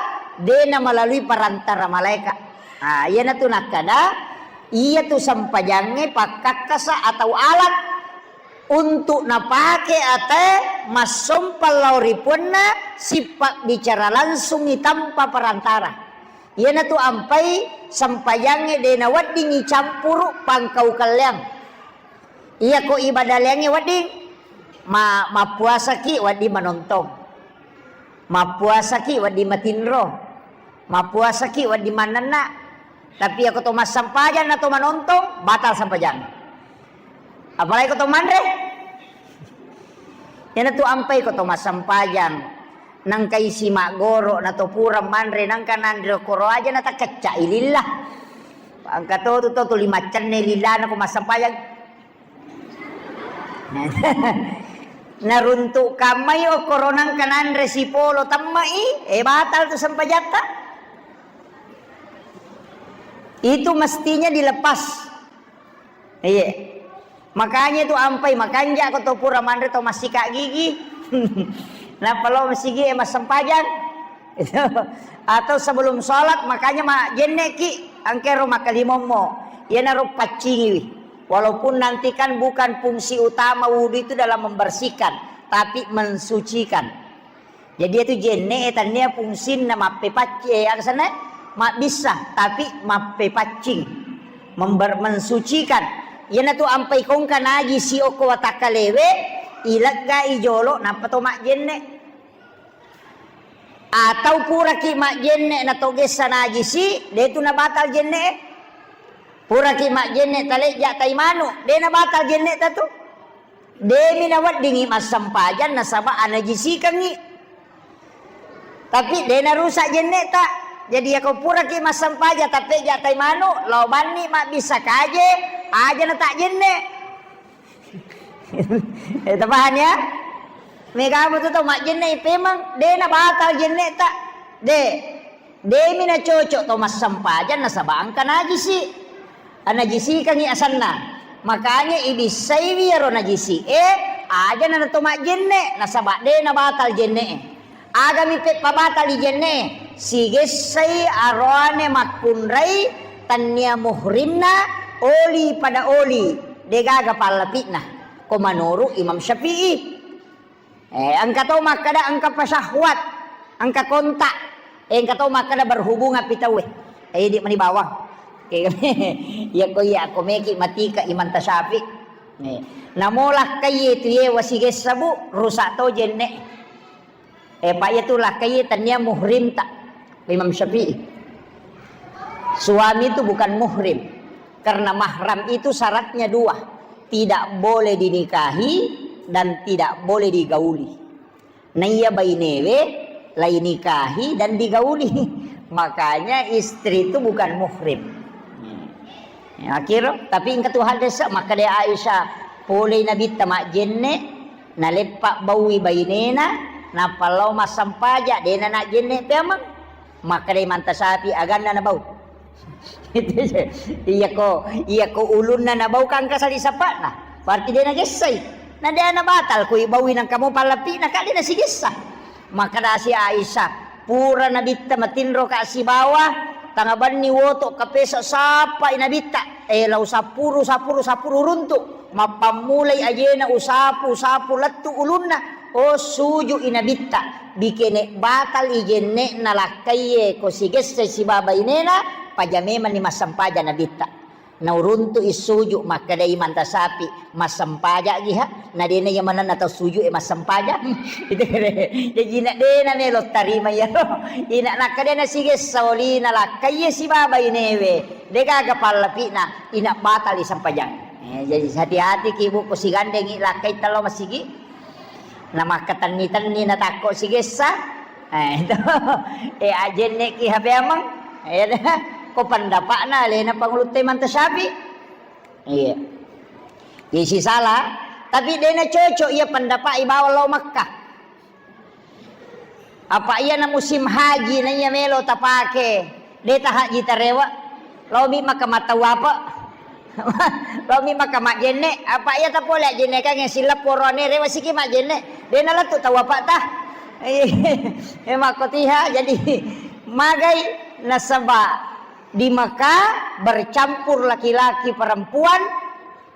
de na melalui perantara malaeka. Ah, iyanatu nakkada, iyatu sempajangnge pakkakkasa atau alat untuk napake ate massompa lao ri puanna, sipabbicara langsungi tanpa perantara. Iyanatu ampai sempajangnge de naweddingngi campuru pangkau kelleang. Iyako ibadah leangnge wedding, ma-, mappuasaki wedding manontong. Mappuasaki wedding matinro. Mappuasaki wedding mannenna. Tapi iyako to massempajang na to manontong, batal sempajang. Apalagi ko to manre. Iyanatu ampai ko to massempajang. Nangka isi maggoro na to pura manre, nangka nanre koro aja na takecca i lillah. Engka to tu to tuli maccenne lillana ko massempajang. Naruntuk kammai okkoro nangka nanre sipolo temmai, e, batal tu sempajatta. Itu mestinya dilepas. Iya. Makanya itu ampai makanja ko to pura manre to massika gigi. Nappa lo masigi e massempajang. Atau sebelum sholat, makanya ma jenne ki angkero makkalimommo. Iyanaro paccingiwi. Walaupun nanti kan bukan fungsi utama wudhu itu dalam membersihkan, tapi mensucikan. Jadi itu jenne e tannia fungsinna mappepacci-, e, aga senna? Mabbissa, tapi mappepaccing, member-, mensucikan. Iyanatu ampai kongka najisi okko watakkalewe, ileggai jolo, nappa to majjenne. Atau puraki majjenne na to gessa najisi, de tu nabatal jenne e. Puraki majjenne talejja tai manu, de nabatal jenne ta tu. Demi naweddingngi massempajang nasaba anajisikengngi. Tapi de narusak jenneta. Jadi yako puraki massempajang tappeja tai manu, lao banni mabbissa kaje, aja na tak jenne. Eh, tapaham ya? Mega mutu tau majjenne ipemang, de na batal jenneta. De. Demi nacocok to massempajang nasaba engka najisi. Anajisikangngi asenna. Makanya ibissaiwi iyaro najisi e, aja na to majjenne, nasaba de na batal jenne e. Agami peppabatali jenne e, sigessai aroane makkunrai tannia muhrimna oli pada oli, degaga pallapi'na. Ko menurut Imam Syafi'i. Eh, engka to makkeda engka pasyahwat, engka kontak. Eh, engka to makkeda berhubungan pi tauwe. Eh, idi mani bawang. Iya ko iya ko meki matika Imam Tasyafi. Eh, namo lakkai tu ye wasigessa bu, rusak to jenne. Eh, pa iya tu lakkai tania muhrim ta. Imam Syafi'i. Suami itu bukan muhrim. Karena mahram itu syaratnya dua. Tidak boleh dinikahi dan tidak boleh digauli. Naiya bainewe lai nikahi dan digauli. Makanya istri itu bukan muhrim. Ya, akhir, tapi engka tu hadis, makkeda Aisyah, polei Nabitta majjenne, naleppa baui bainena, nappa lao massampaja, dena najjenne peameng. Makkeda Imam Tasyafi, aganna nabau. Iya ko, iya ko ulunna nabau kan kasali sapakna. Berarti dena gessai. Na dena batal ko ibaui nang kamu pallapina, kan dena sigessa. Makkeda si Aisyah, pura Nabitta matinro ka sibawa, tanga banni woto kapesa sappai Nabitta. Eh, lau sapuru, sapuru, sapuru runtu. Mappammulai ajena usapu, usapu lettu ulunna. Oh, suju i Nabitta. Bikene batal i jenne na lakkaiye ko sigesse sibawa bainena, paja memanni massampaja Nabitta. Nauruntu'i suju, makkedai Imam Tasyafi, "Massempaja'gi ha?" Na dena iya manenna tau suju e massempajang. Itu kere. Jaji ina dena melo tarima iyaro. Ina nakkeda nasigessa olina lakkaiye sibawa bainewe. Degaga pallapi'na, ina batali sempajang. Eh, jadi hati-hati ki bu, ko sigandengi lakkai tello masigi. Na makkatenni-tenni natakko sigessa. Eh, itu. Eh, ajenneki ha peameng. Eh, ko pendapa'na alena pangulutta Imam Tasyafi. Iya. Jadi sisala, tapi dena cocok iya pendapat ibawa lao Makkah. Apa iya na musim haji na iya melo tapake, de ta haji tarewa. Lao mi maka matau apa? Lao mi maka majenne, apa iya tapole ajenne kan silap porone rewa siki majenne. Dena lettu tau apa ta? Eh, makkotiha jadi magai nasaba di Mekah bercampur laki-laki perempuan,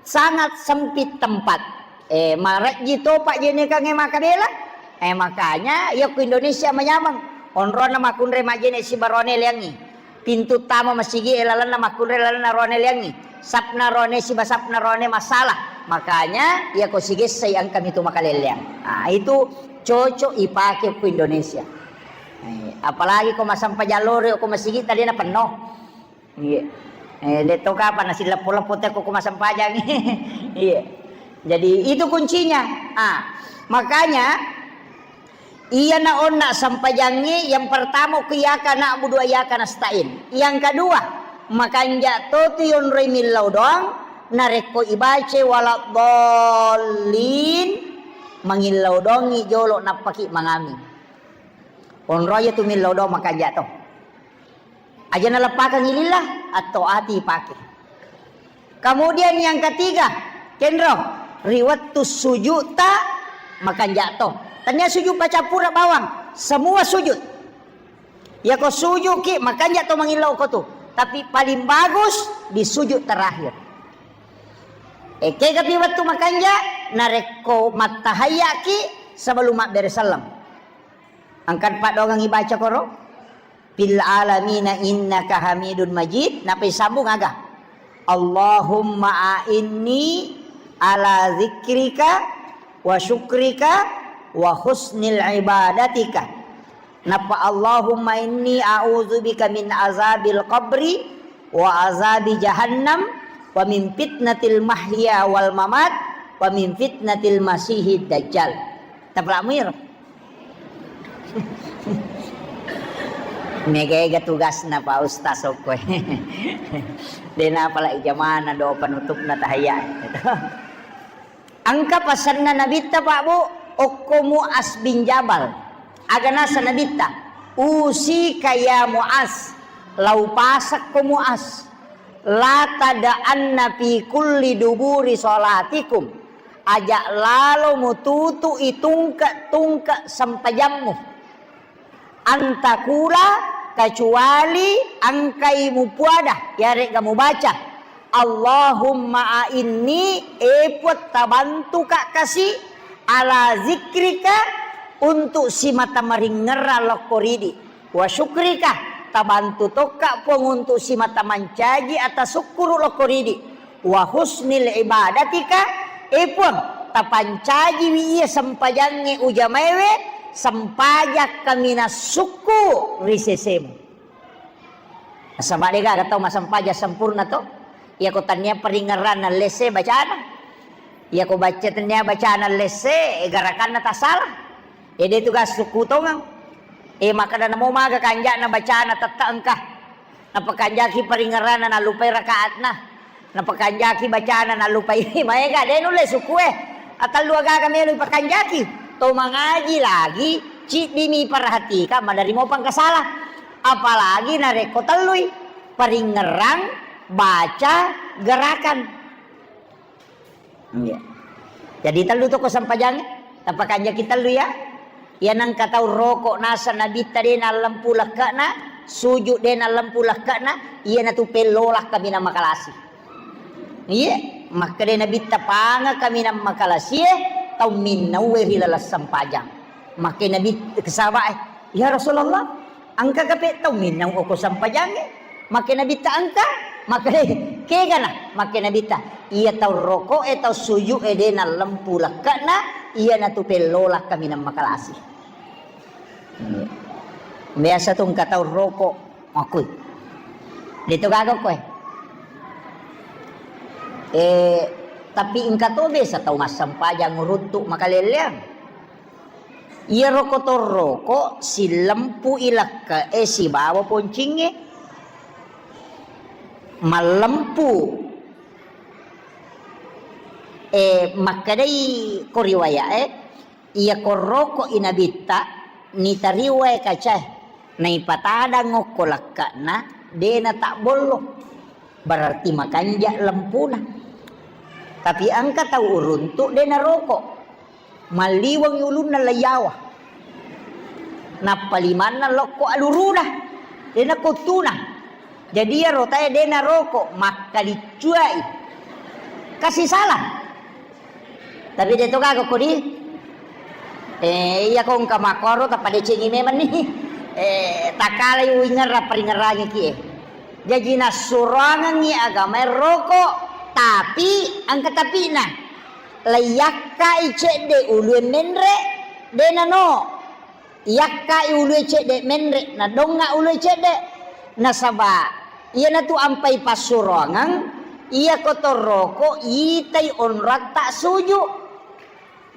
sangat sempit tempat. Eh, marejji to pajjenekangnge makkabela. Eh, makanya iya ku Indonesia manyameng. Onronna makkunrai majjene siba rone leangngi. Pintu tama masigi e lalenna makkunrai lalenna rone leangngi. Sapna rone siba sapna rone masalah. Makanya iya ko sigessai engka mitu makaleleang. Ah, itu cocok ipake ku Indonesia. Eh, apalagi ko masampajang loro ko masigi tadi na penno. Iya. Eh, de to kapan nasi leppo-leppo teko ko masampajang. Iya. Jadi itu kuncinya. Ah, makanya iya na onna sampajangi yang pertama ku iyyaka na'budu wa iyyaka nasta'in. Yang kedua, makanja to tu yonroi millau doang, narekko ibace waladdallin, mangillau doangi jolo nappaki mangami. Onroi tu millau doang makanja to. Aja naleppakang lillah, atau ati pake. Kemudian yang ketiga, kenro, ri wettu sujud ta makanja to. Tanya sujud baca pura bawang, semua sujud. Ya ko sujud ki makanja to mangillau ko tu. Tapi paling bagus di sujud terakhir. Eke gapi wettu makanja, narekko mattahayya ki sebelum mabbere sallam. Angkat paddoangang ibaca koro. Fil alamina innaka hamidun majid. Napa isambung aga? Allahumma a'inni ala zikrika wa syukrika wa husnil ibadatika. Napa Allahumma inni a'udzubika min azabil qabri wa azabi jahannam wa min fitnatil mahya wal mamat wa min fitnatil masihid dajjal. Tapalak muir. Mega-ega tugasna Pak Ustaz okkoe. Dena pala ijamana do penutupna tahayya. Engka pasenna Nabitta Pak Bu, okko Muaz bin Jabal. Aga nasa Nabitta, "Usika ya Muaz, lau pasakko Muaz, la tada'anna fi kulli duburi salatikum." Aja lalo mututu'i tungke-tungke sempajammu. Antakula, kecuali engkai mupuada, yaregga mubaca, "Allahumma a'inni", e Puang, tabantuka kasi, Ala zikrika, untuk simata maringngerang lokko ridi. Wa syukrika, tabantu tokka Puang untuk simata mancaji atasukkuru lokko ridi. Wa husnil ibadatika, e Puang, tapancajiwi iya sempajangnge ujamaewe, sempajang kaminang sukku ri sesemu. Nasaba degaga tau massempajang sempurna to. Iyako tennia paringngerang nallesse bacana. Iyako baca tennia bacana lesse, eh, garakanna tasala. Eh, de tu ga sukku tongeng. Eh, makkeda namo maga kanja'na bacana tette engka. Napakanjaki paringngeranna nallupai rakaatna. Napakanjaki bacana nallupai maega, de nulle sukku e. Atellu agaga melo ipakanjaki. To mangaji lagi, ciddimi perhatikang, maderri mopa engka sala. Apalagi narekko tellui, paringngerang, baca, gerakan. Iya. Jadi tellu to ko sempajangnge, tapakanjaki tellu ya. Iya nengka tau roko naseng Nabitta de nallempu lekke'na, sujud de nallempu lekke'na, iyanatu pellolak kaminang makalasi. Iya, makkeda Nabitta panga kaminang makalasie tau minnaue ri laleng sempajang. Makkeda Nabi ke sahabat e, "Ya Rasulullah, engka kape tau minnau oko sempajangnge?" Makkeda Nabitta, "Engka." Makkeda, "Kegana?" Makkeda Nabitta, "Iya tau roko e, tau sujud e de nallempu lekke'na, iyanatu pellolak kaminang makalasi." Biasa tu engka tau roko, makkui. De to gaga koe. Eh, tapi engka to biasa tau massempajang uruntu makalelleang. Iyaro kotorroko sillempui lekke'e sibawa poncingnge. Mallempu, eh, makkedai ko riwaya'e, iyako roko i Nabitta, nitariwae kacae, naipatadang okko lekke'na, de natabbollo. Berarti makanja lempuna. Tapi engka tau uruntu de naroko. Malliweng ulunna laiyawa. Nappa limanna lokko aluruna. De nakottuna. Jadi iyaro tae de naroko, makkaliccuai. Kasi salah. Tapi de to gaga kodi. Eh, iya ko engka makkoro tapadecengi memang ni. Eh, takalai uingerra paringerrangi ki e. Jaji nassuroangengngi agamae roko, tapi engka tapina. Laiyakkai cedde ulue menre, de nano. Iyakkai ulue cedde menre, nadonga ulue cedde. Nasaba iyanatu ampai passuroangeng, iyako torroko itai onroatta suju.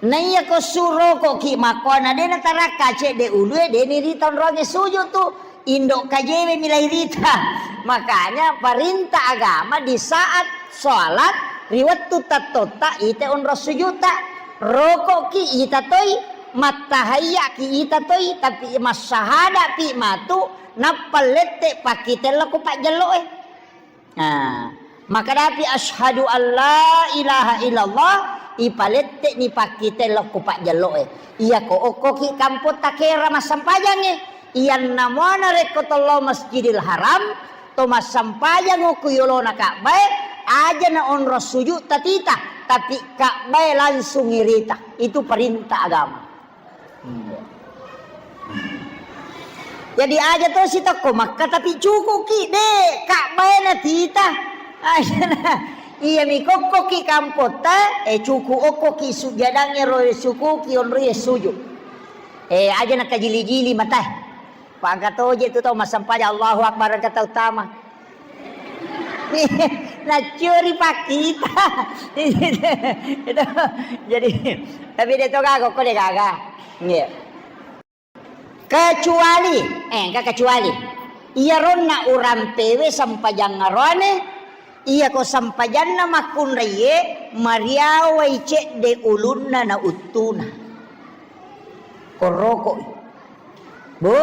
Naiyako surokoki makkoana de natarakka cedde ulue, de nirita onroange suju tu. Indo kajewe milai rita. Makanya perintah agama di saat sholat, ri wettu tattotta ite onro sujutta. Rokoki ita toi, mattahayyaki ita toi, tapi massahadapi matu, nappa lette pakkitella ko pajjelloe. Nah, makadapi asyhadu alla ilaha illallah, ipalette'ni pakkite lokko pajjello'e. Iyako okkoki kampotta kera massempajangnge, iyanna muana rekko tollo Masjidil Haram, to massempajangngo ku yolona Ka'bae, aja na onro sujud tatita, tapi Ka'bae langsung irita. Itu perintah agama. Jadi aja to sitokko Makka tapi cukuki de Ka'bae na tita. Aja na, iya mi kokkoki kampotta, eh, cuku okkoki sujjadangnge ro sukuki onroi sujud. Eh, aja na kajili-jili matae. Pangka toje tu tau massempajang Allahu Akbar engka tau tama. Naccuri pakkita. Itu. Jadi, tapi de to gaga, ko de gaga. Nggih. Kecuali, eh, engka kecuali. Iyaronna urampewe sempajang aroane, iyako sempajanna makkunraiye mariawai cedde ulunna na uttuna. Korrokoi. Bu,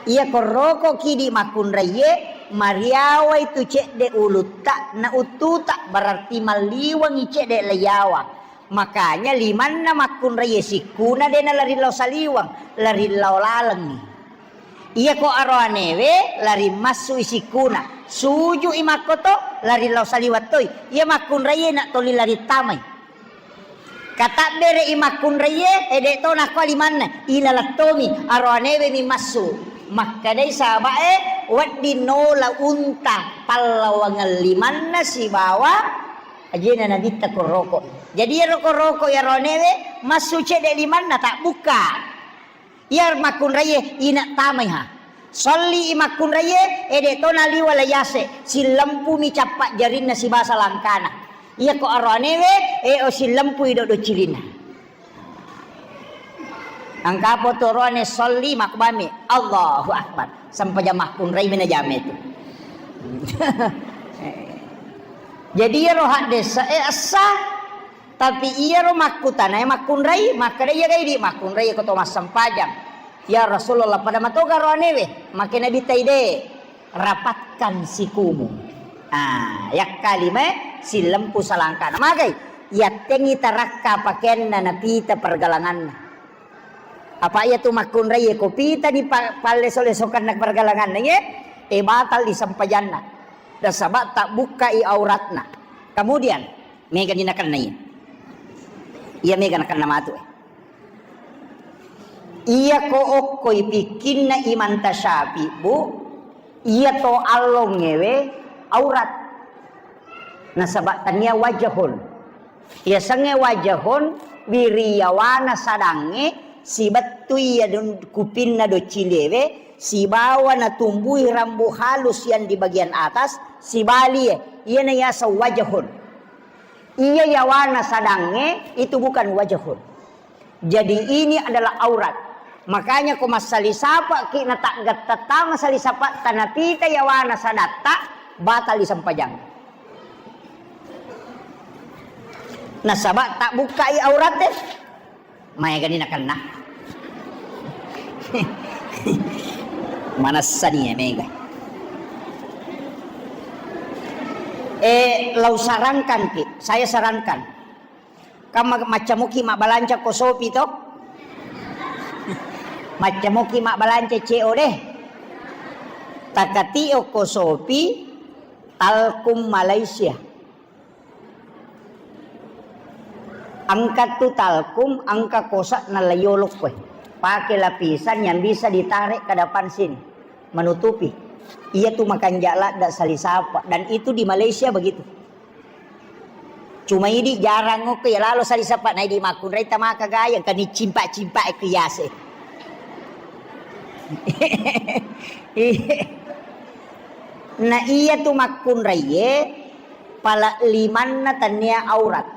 iya korroko kidi makkunraiye, mariawai tu cedde ulutta na uttuta, berarti malliwengi cedde laiyawa. Makanya limanna makkunraiye sikkuna de nalari lao saliweng, lari lao lalengngi. Iya ko aroanewe lari massui sikkuna, sujui makkoto, lari lao saliweng toi. Iya makkunraiye na toli lari tamai. Katabbere'i makkunraie, e, de' to nakko limanna, ilaleng tomi, aroanewe mi massu. Makkedai sahaba'e, wedding nola unta pallawangeng limanna sibawa ajena Nabitta koroko. Jadi iyaro koroko aroanewe massu cedde limanna, tabbukka. Iya makkunraie ina tamai ha. Solli i makkunraie, e, de' to naliwa layase, sillempumi cappa jarinna sibasa langkana. Iya ko aroanewe, e, o sillempui doddo cilinna. Engka po toroane solli makbami, Allahu Akbar. Sempajang makkunrai mena jame tu. Jadi iyaro haddesa, e, essa. Tapi iyaro makkutanae makkunrai, makkeda iya gai di makkunrai ko to massempajang. Ya Rasulullah, pada matoga roanewe, make Nabi taide, rapatkan sikumu. Ah, yakkalimae sillempu salangkana. Magai, yattengi tarakka pakeanna napita pergalanganna. Apa iya tu makkunrai ko pita di pa-, palleso-lesokanna pergalanganna ye, e batal di sempajanna. Nasaba tabbukkai auratna. Kemudian, Mega ni nakennai. Iya mega nakenna matu, eh. Iya ko okkoi pikkinna Imam Tasyafi, Bu, iya to allongewe aurat. Nasaba tania wajahun. Iya sange wajahun, wiriyawana sadangnge, sibettu iya dun-, kupinna docilewe, sibawa natumbui rambu halus yang di bagian atas, sibalie, iyana yaseng wajahun. Iya yawana sadangnge itu bukan wajahun. Jadi ini adalah aurat. Makanya ko massali sapaki na taggatta tama sali sapa tanapita yawana sadatta, batal disempajang. Nasaba tak bukai aurat deh. Maega ni nakenna. Manessani ya mega. Eh, lau sarankan ki, saya sarankan. Kan ma-, maccamoki mabbalanca ko Sopi to? Maccamoki mabbalanca C O D. Takatio ko Sopi, Talkum Malaysia. Angkat tu Talkum, angka kosa na layolok koe. Pakai lapisan yang bisa ditarik ke depan sini, menutupi. Iya tu makanja ladda salisapa, dan itu di Malaysia begitu. Cuma idi jarang okko ya lalo salisapa, na idi makkunrai tamaka gayang, kani cimpak-cimpak ke yase. Na iya tu makkunraiye, pala limanna tania aurat,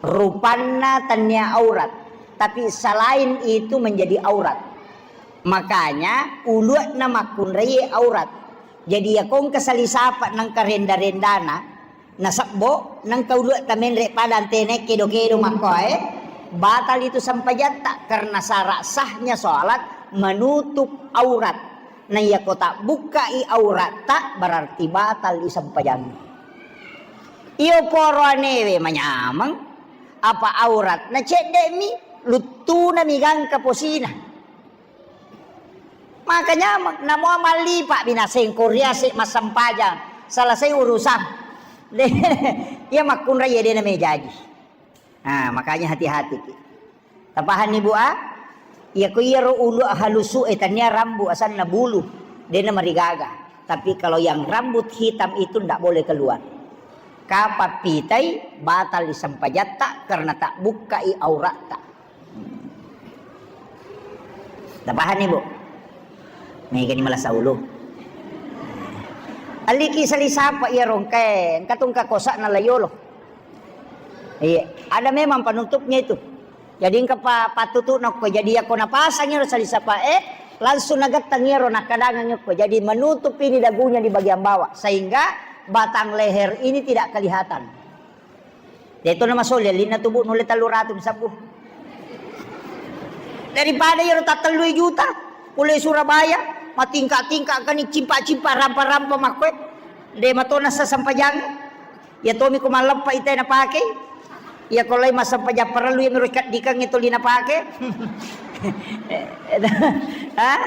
rupanna tania aurat, tapi selain itu menjadi aurat. Makanya ulu'na makkunraiye aurat. Jadi ya kongka salisapa nangka renda-rendana, nasebbo nangka ulu'ta menre pada antene kedo-kedo makkoe, batal itu sempajatta karena syarat sahnya sholat menutup aurat. Na iya ko tabbukkai auratta, berarti batal i sempajang. Iyo poroanewe manyameng, apa auratna cedde'mi, luttunami gangka posina. Maka nyameng, namo mallipa binaseng ko riase massempajang, selesai urusan. De, iya makkunrai ya dena mejaji. Nah, makanya hati-hati ki. Tapahanni, Bu, a? Iya ko iyaro ulu halusu e tania rambu asanna bulu, dena marigaga. Tapi kalau yang rambut hitam itu ndak boleh keluar. Kapan pitai batal disempajatta karena tak bukkai auratta. Tapahanni, Bu? Mega ni malasa ulu. Aliki salisapa iya rongkae, engka tungka kosa na layolo. Iya, ada memang penutupnya itu. Jadi engka pa-, pattutu'na okko. Jadi yako napasangi ro salisapae, langsung nagettangi ro nakkadangangi okko. Jadi menutup ini dagunya di bagian bawah sehingga batang leher ini tidak kelihatan. Deto na masoli alinna tubu nulle tellu ratu sabbu. Daripada iyaro tattellu juta, pole Surabaya, matingka-tingka kani cimpa-cimpa rampa-rampa makkoe. De matona sasampajang. Iya tomi ko malleppa ite napake. Iya ko lai massempajang parellu iya miro kaddikang itu lina pake. Hah?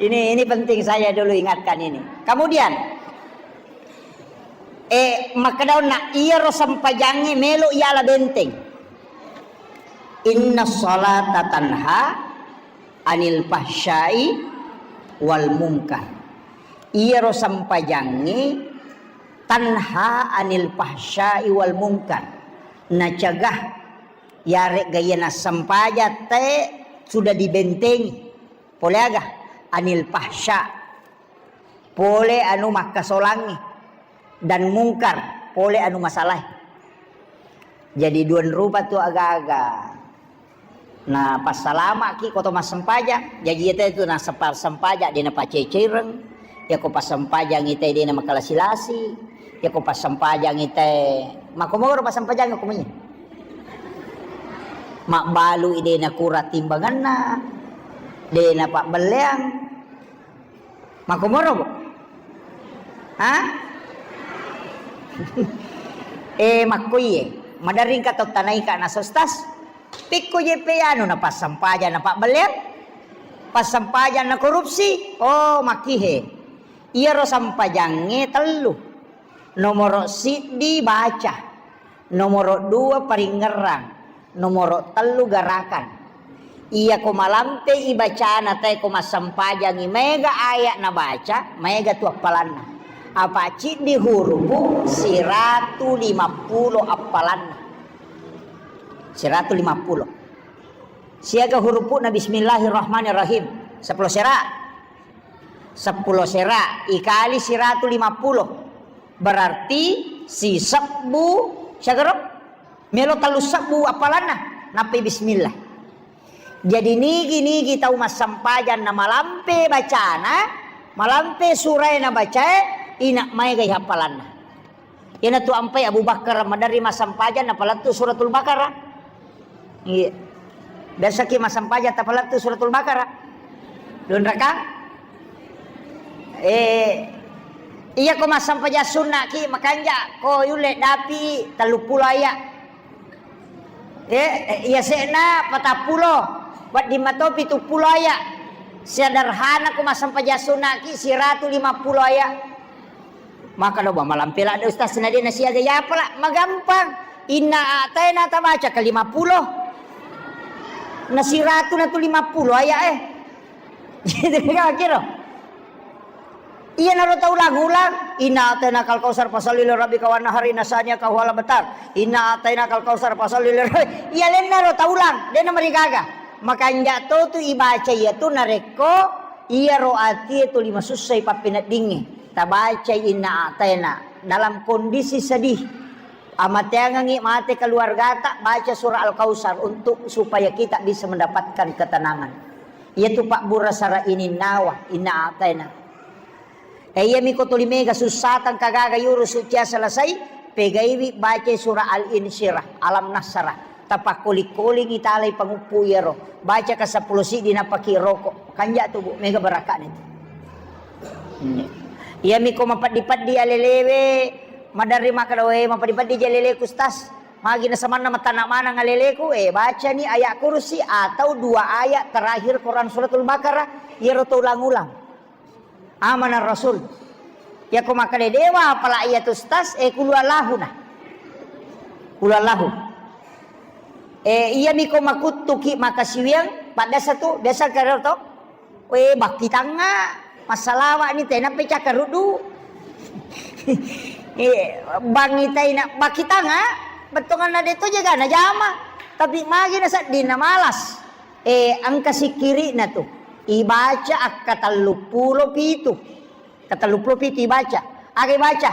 Ini, ini penting saya dulu ingatkan ini. Kemudian, eh, makkedaonna iyaro sempajangnge melo yala benteng. Inna salata tanha anil fahsyai wal munkar. Iyaro sempajangnge tanha anil fahsyai wal munkar. Nacegah, yaregga iya nassempajang te sudah dibentengi. Pole aga? Anil fahsya. Pole anu makkasolangnge. Dan mungkar. Pole anu masalahe. Jadi duan rupa tu aga-aga. Na passalamaki ko to massempajang. Jaji iyate tu na sepa-, sempajang de napaccai-caireng. Yako passempajang ite de namakalasi-lasi. Yako passempajang ite, makkomoro passempajang ko mui. Mabbalu de nakura timbanganna. De napabbelleang. Makkomoro, Bu? Ha? Eh, makkoiye. Maderring ka to tanaika na sostas. Pikku je pe anu na passempajang na pabbelleang. Passempajang na korupsi. Oh, makkihe. Iyaro sempajangnge tellu. Nomoro siddi baca. Nomoro dua paringngerang, nomoro tellu garakan. Iyako malampe ibacana tae ko massempajangi maega ayat nabaca, maega tu appalanna. Apa ciddi hurupu siratu limappulo appalanna. Siratu limappulo. Siaga hurupu'na Bismillahirrahmanirrahim. Seppulo sera. Seppulo sera ikali siratu limappulo. Berarti sisebbu, siagaro? Melo tellu sebbu appalanna, nappai bismillah. Jadi nigi-nigi tau massempajang na malampe bacana, malampe surae nabacae, ina maega i appalanna. Iyanatu ampai Abu Bakar maderri massempajang napalettu Suratul Baqarah. Iya. Biasaki massempajang tapalettu Suratul Baqarah. Dua rakang? Eh, iya ko massempajang sunnaki makanja ko yulle dapi telluppulo ayat. Eh, iya se'na patappulo, wedding mato pituppulo ayat. Sederhana ko massempajang sunnaki siratu limappulo ayat. Maka do malampe ladde ustaz na de nasiaga yapala, magampang. Inna a'taina tabaca ke lima puluh. Na siratu na tu lima puluh ayat eh. Gitu kan kira. Iya naro taulang-ulang. Inna a'taina kal kausar fasalli li rabbika wanhar inna syani'aka huwal abtar. Inna a'taina kal kausar fasalli li rabbi-, iya lenna ro taulang. De na marigaga. Makanja to tu ibaca iya tu narekko iyaro atie tuli masussai pappeneddingnge. Tabacai inna a'taina dalam kondisi sedih. Amateangengngi mate keluargata, baca surah Al-Kautsar untuk supaya kita bisa mendapatkan ketenangan. Iyatu pabbura sara ininnawa, inna a'taina. E, iyami ko tuli mega sussatang kagaga yurusu cia selesai, pegaiwi baca surah Al-Insyirah, Alam Nasyrah. Tapakkoli-kolingi talai panguppu iyaro. Baca ka seppulo siddi napaki roko. Kanja tu, Bu, mega barakane tu. Hmm. Iyami ko mapeddi-peddi alelewe, maderri makkeda, "We, mapeddi-peddi je aleleku, Ustaz. Magi na samanna matana maneng aleleku?" Eh, bacani ayat kursi atau dua ayat terakhir Quran Suratul Baqarah, iyaro to ulang-ulang. Amanar Rasul. Yako makkeda dewa apala iya tu, Ustaz, eh, kulu Allahu na. Kulu Allahu. Eh, iyami ko makuttuki makasiwiang, paddasa tu, biasa karo to? We, bakkitangnga, massalawa ni tena pe cakkaruddu. Eh, bangi taina bakkitangnga, bettonganna de to jaga na jama. Tapi magi na seddinna malas. Eh, engka sikkiri'na tu. Ibaca akka telluppulo pitu. Ka telluppulo pitu ibaca. Aga ibaca?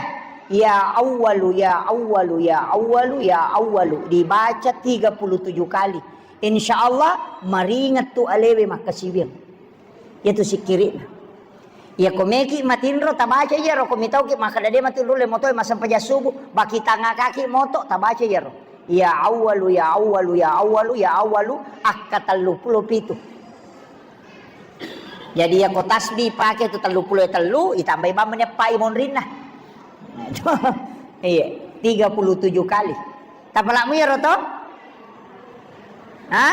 Ya Awwalu, ya Awwalu, ya Awwalu, ya Awwalu. Dibaca tiga puluh tujuh kali. Insya Allah, maringet tu alewe makkasiwiang. Iyatu sikkiri'na. Iya ko meki matinro, tabaca iyaro, ko mitauki makkeda de matinro le motoe massempajang subuh, bakitangakaki moto, tabaca iyaro. Ya Awwalu, ya Awwalu, ya Awwalu, ya Awwalu, akka telluppulo pitu. Jadi, iya ko tasbih pake tu telluppulo tellu, itambai bawang meneppai monrinna. Iya, tiga puluh tujuh kali. Tapalamu iyaro to? Ha?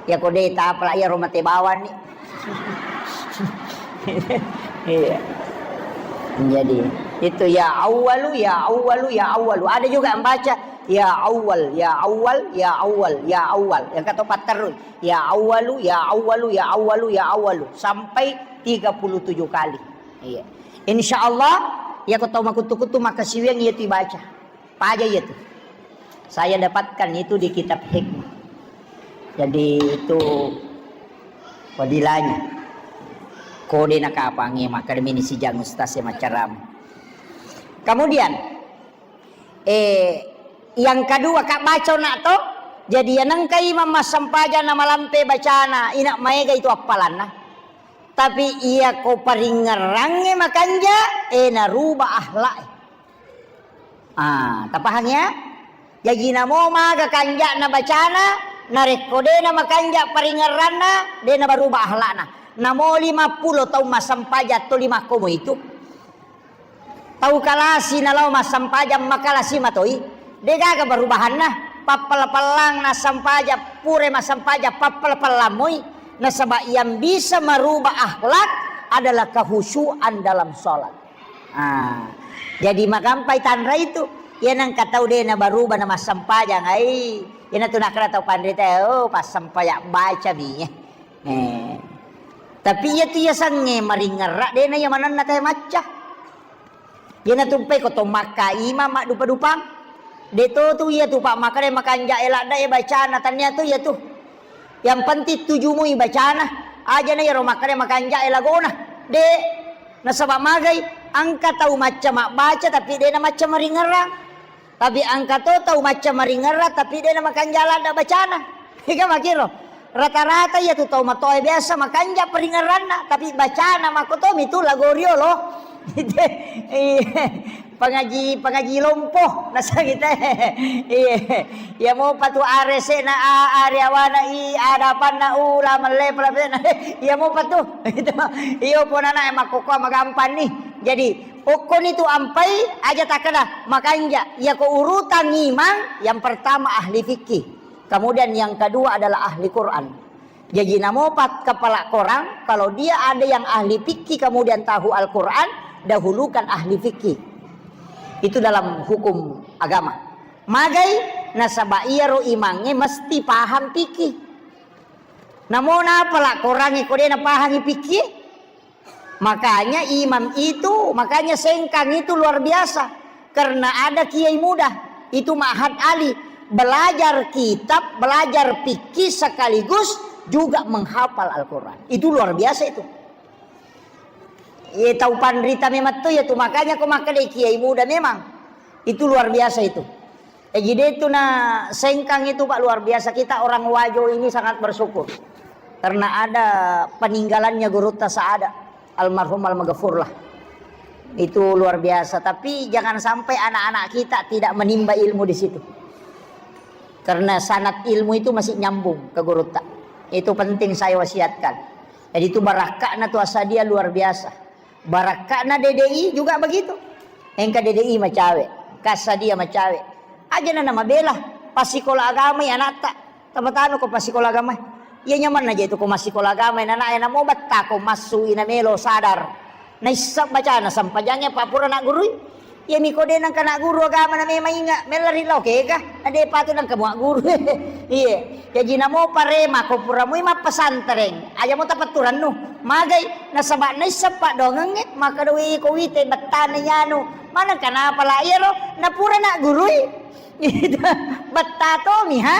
Ya ko de tapala iyaro mate bawang ni. Iya. Jadi, itu ya Awwalu, ya Awwalu, ya Awwalu. Ada juga yang baca Ya Awwal, ya Awwal, ya Awwal, ya Awwal. Yang kata patterru. Ya Awwalu, ya Awwalu, ya Awwalu, ya Awwalu. Sampai tiga puluh tujuh kali. Iya. Insya Allah, ya kau tahu makutu-kutu maka siweng iya tu baca. Paja iya tu. Saya dapatkan itu di kitab hikmah. Jadi itu fadilahnya. Kode nakapangi maka mini sijang ustaz ya macaram. Kemudian, eh, yang kedua, kak baca nak to. Jadi yang nengka imam massempajang na malampe bacana, inak maega itu appalanna. Tapi iya ko paringerrangnge makanja, eh, naruba akhlak. Ah, tapahang ya? Jaji namo maga kanja'na bacana, narekko de na makanja paringerranna, de na baruba akhlakna. Namo lima puluh taung massempajang to lima komo itu. Tau kalasi nalao massempajang makalasi matoi. De gaga barubahanna. Pappala-pallang nassempajang, pure massempajang pappala-pallang moi. Nasaba yang bisa merubah akhlak adalah kehusuan dalam sholat. Ah, jadi magampai tanra itu. Iya nengka tau de na baruba na massempajang ai. Iyana tu nakkeda tau panrita, oh, passempajang baca mi. Eh. Tapi iya tu iya sange maringerra de na iya manenna tae macca. Iyana tumpai ko to makka imam maddupa-dupang. De to tu iya tu pak makkeda makanja e ladda e bacana tania tu iya tu. Yang penting tujumui bacana. Aja na iyaro makkeda makanja e lagona. De. Nasaba magai, engka tau macca mabbaca tapi de na macca maringerrang. Tapi engka to tau macca maringerrang tapi de na makanja ladda bacana. Ega makiro. Rata-rata iya tu tau matoa biasa makanja paringerranna, tapi bacana makko to mi tu lago riolo. Iya. Pangaji, pangaji lompo nasang ite. Iya. Iya mopa tu arese na a, ari awana i, adapanna u, la melle pala pena. Iya mopa tu. Itu. Iyo ponana e makkokkoa magampang ni. Jadi, okkoni tu ampai aja takkeda makanja. Iya ko urutang imang, yang pertama ahli fikih. Kemudian yang kedua adalah ahli Quran. Jaji namopat kepala korang, kalau dia ada yang ahli fikih kemudian tahu Al-Quran, dahulukan ahli fikih. Itu dalam hukum agama. Magai nasaba iyaro imangnge mesti paham fikih. Namo napala korangnge ko de napahangi fikih? Makanya imam itu, makanya Sengkang itu luar biasa. Karena ada kiai muda, itu Ma'had Ali, belajar kitab, belajar fikih sekaligus juga menghafal Al-Quran. Itu luar biasa itu. Iya tau panrita memang tu ya tu, makanya ko makkeda kiai muda memang. Itu luar biasa itu. Eh, jadi itu na Sengkang itu, Pak, luar biasa. Kita orang Wajo ini sangat bersyukur karena ada peninggalannya Gurutta Saada, almarhum almaghfurlah. Itu luar biasa. Tapi jangan sampai anak-anak kita tidak menimba ilmu di situ. Karena sanad ilmu itu masih nyambung ke Gurutta. Itu penting saya wasiatkan. Jadi itu barakakna tu Asadia luar biasa. Barakka'na D D I juga begitu. Engka D D I macawe, Kassadia macawe. Aja na namabela, passikola agamai anatta. Tapatanu ko passikola agamai. Iya nyamanna je tu ko massikola agamai nana e namo betta ko massu ina melo sadar. Naissa bacana sampajangnge pa pura naggurui. Iya miko de nangka nagguru agama na memang inga, mella ri lao kega, na de patu nangka mua guru. Iye. Jaji namo parema ko pura mui mappesantreng, aja mo tapatturannu. Magai nasaba naisseng paddoangengnge, makkeda, "Wih, ko wite bettana yanu. Maneng kenapa la iyaro napura naggurui?" Gitu. Betta tomi, ha?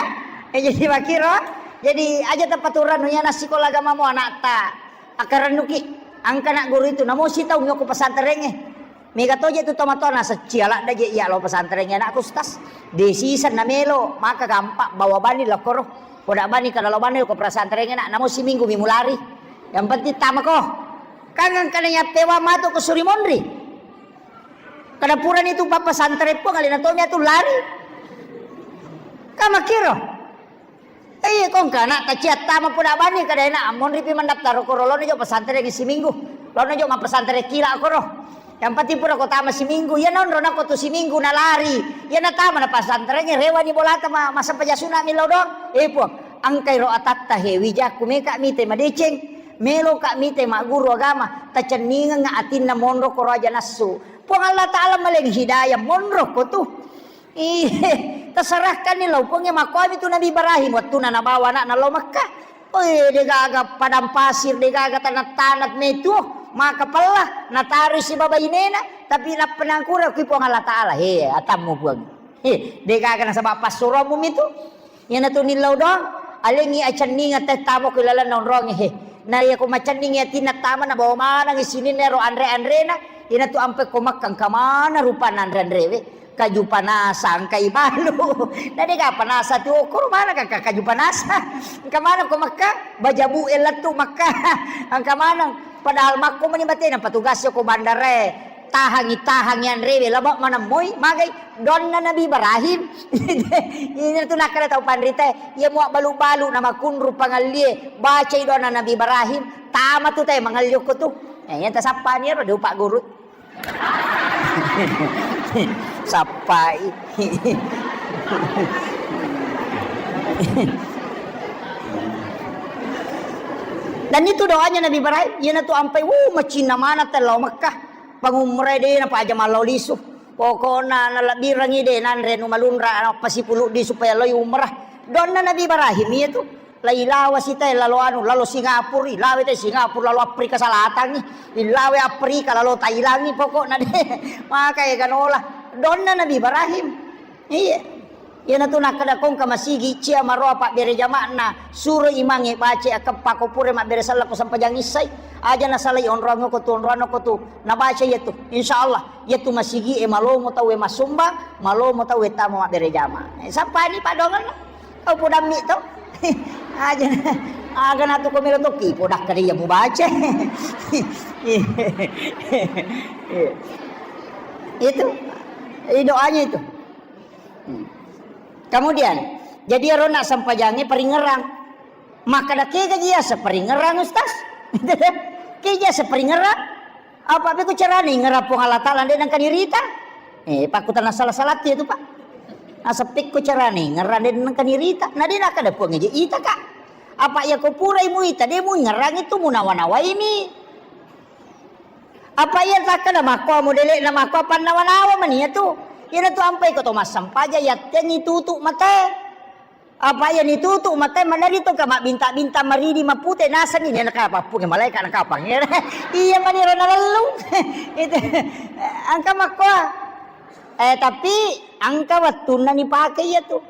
Eh, jadi makkiro, jadi aja tapaturannu iya nassikola agama mo anatta. Akkarennuki, engka nagguru itu, namo sitaung yoko pesantrengnge. Mega toje tu tomatoa nasecci aladda je iya lao pesantrengnge anakku, Ustaz. De season na melo, maka gampang bawa bani lokkoro. Poda bani kada lao bani ko pesantrengnge nak, namo siminggu mi mulari. Yang penting tamako. Kan engka na yappewa matu ko suri monri. Kada purani tu papa santre pong alena tomi atu lari. Kamakiro. Iya, kongka anak taciat tama puna bani kada enak, monri pi mendaftar ko ro, lono jo pesantren di siminggu. Lono jo ma pesantren kila koro. Yang penting pura ko tama siminggu, ya nonro nako tu siminggu na lari. Ya na tama na pesantren, ya rewani bolata ma, masa pajasuna milo dong. Eh, Puang, angkai ro atatta he, wijakku meka mite madeceng. Melo ka mite ma guru agama, tacenningeng atinna monro ko ro aja nassu. Puang Allah Ta'ala maleng hidayah monro ko tu. Iye, terserahkan ni lao Puangnge. Makkuami tu Nabi Ibrahim, wettuna nabawa anakna lao Mekkah. Oi, degaga padang pasir, degaga tanah-tanah metu, maka pella, nataroi sibawa bainena, tapi nappa nangkura kui Puang Allah Ta'ala, he, atammu Puang. He, degaga nasaba passuromu mitu. Iyanatu nillau doang, alengngi acenninga teh tama ko ilalenna onrongnge, he. Na iya ko macenningi atinna tama, nabawa manengngi sininna ero anre-anrena, iyanatu ampe ko Mekkah engka maneng rupanna anre-anrewe, kaju panasa, engka ibalu. Na dega panasa tu, okoro maneng ka, ka-, kaju panasa. Engka maneng ko Mekkah, bajabu e lettu Mekkah. Engka maneng, padahal makko meni batena, patugas ko bandarae. Tahangi, tahangi anrewe, laba maneng moi, magai. Donna Nabi Ibrahim. Ina tu nakkeda tau panrita, iya mua balu-balu na makunru pangallie, bacai donna Nabi Ibrahim, tama tu te mangalli okko tu. Eh, iya tasappani ero, de upagguru. Sappai. Dan itu doanya Nabi Ibrahim, iyanatu ampai, wuh, macinna maneng te lao Mekkah. Pangumrai de napaja mallau lisu. Pokokna nalebbirengngi de nanre anu malunra, nappa sipuluddi supaya loi umrah. Donna Nabi Ibrahim iya tu. Lailawa sita lalo anu, lalo Singapura, ilawe te Singapura, lalo Afrika Salatangngi, ilawe Afrika, lalo Thailandngi, pokokna de. Maka ega nola. Donna Nabi Ibrahim. Iya. Iyanatu nakkeda ko engka masigi cia maroa pabbere jama'na, suro imangnge baca akkeppa ko pura mabbere selleng ko sempajang issai. Aja nasalai onroang ko tu, onroang ko tu. Nabaca iya tu. Insya Allah, iya tu masigi e malomo tau e massumbang, malomo tau e tama mabbere jama. Eh, sappani padongan. Kau podammi to. Aja. Aga natu ko melo to ki podakkeda iya mubaca. Itu. Itu doanya itu. Hmm. Kemudian, jadi ero na sempajangnge paringerang. Makkeda, "Kega ji yaseng paringerang, Ustaz?" Kega ji yaseng paringerang? Apa pekko carana ingerang Puang Allah Taala de nengka nirita? Eh, pakkutanna sala-salatti itu, Pak. Naseng pekko carana ingerang de nengka nirita? Na de nakkeda Puang eje ita, Kak. Apa iya ko purai muita, de muingerang itu munawa-nawaimi. Apa iya takkeda makko modele'na makko pannawa-nawa mani iya tu. Iyana tu ampai ko to massempajang yattengngi tutu mate. Apa iya nitutu mate maneri to ka mabbinta-binta maridi mapute nasenni nena kapappunge malaika na kapang. Iya mani ro nalellung. Itu. Engka makko. Eh, tapi engka wettunna nipake iya tu.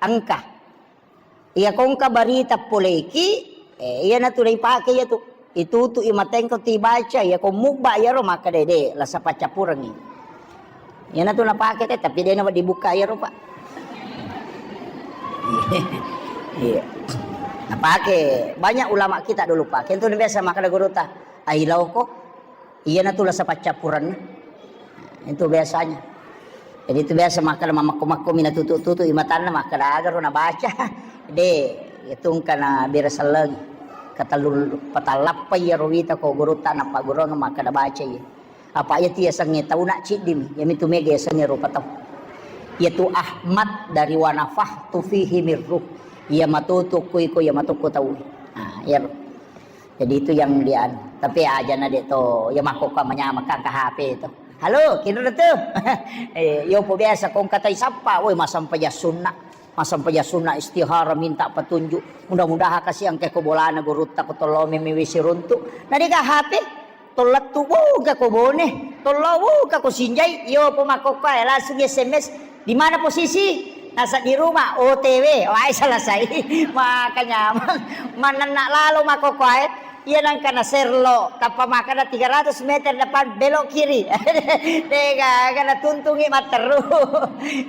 Engka. Iya ko engka barita poleki, eh, iyana tu naipake iya tu. Itutu i matengko tu ibaca, iya ko mubba iyaro makkeda de, lasa paccappurengngi. Iyana tu napake te, tapi de na dibuka iyaro, Pak. Iya. Napake banyak ulama kita dulu, Pak. Kentu biasa makkeda gurutta, "Ai laoko." Iyana tu lasa paccappurenna. Itu biasanya. Jadi itu biasa makkeda mamakko-makko mina tutu-tutu i matanna makkeda aga ro nabaca. De, itu engka na bere selleng. Katellu patallappa iya ro wita ko gurutta nappa gurung makkeda baca iya. Apa iya tu yasengnge tau na ciddimi, iya mitu mega yasengnge rupa tau. Iya tu Ahmad dari wa nafakhtu fihi min ruh. Iya matoto ko iko, iya matokko tau. Nah, iya ro. Jadi itu yang dia anu. Tapi aja na de to, ya makkokko manyameng ka H P to. "Halo, kinro tu?" Eh, yo po biasa kong katai sappa, woi, massempajang sunna. Massempajang sunna istihara minta petunjuk. Mudah-mudahan kasi engka ko bolana gurutta ko tollo memi wisi runtu. Na de ka H P, tollettu, wuh, ga ko Bone, tollo, wuh, ga ko Sinjai, yo po makkokko, eh, langsung S M S. "Di mana posisi?" "Nasa di rumah." "O T W." Wae selesai. Maka nyameng. Manenna lalo makkokkoe. Iya nangka na serlo, tappa makkeda tiga ratus meter depan belok kiri. Degaga na tuntungi matteru.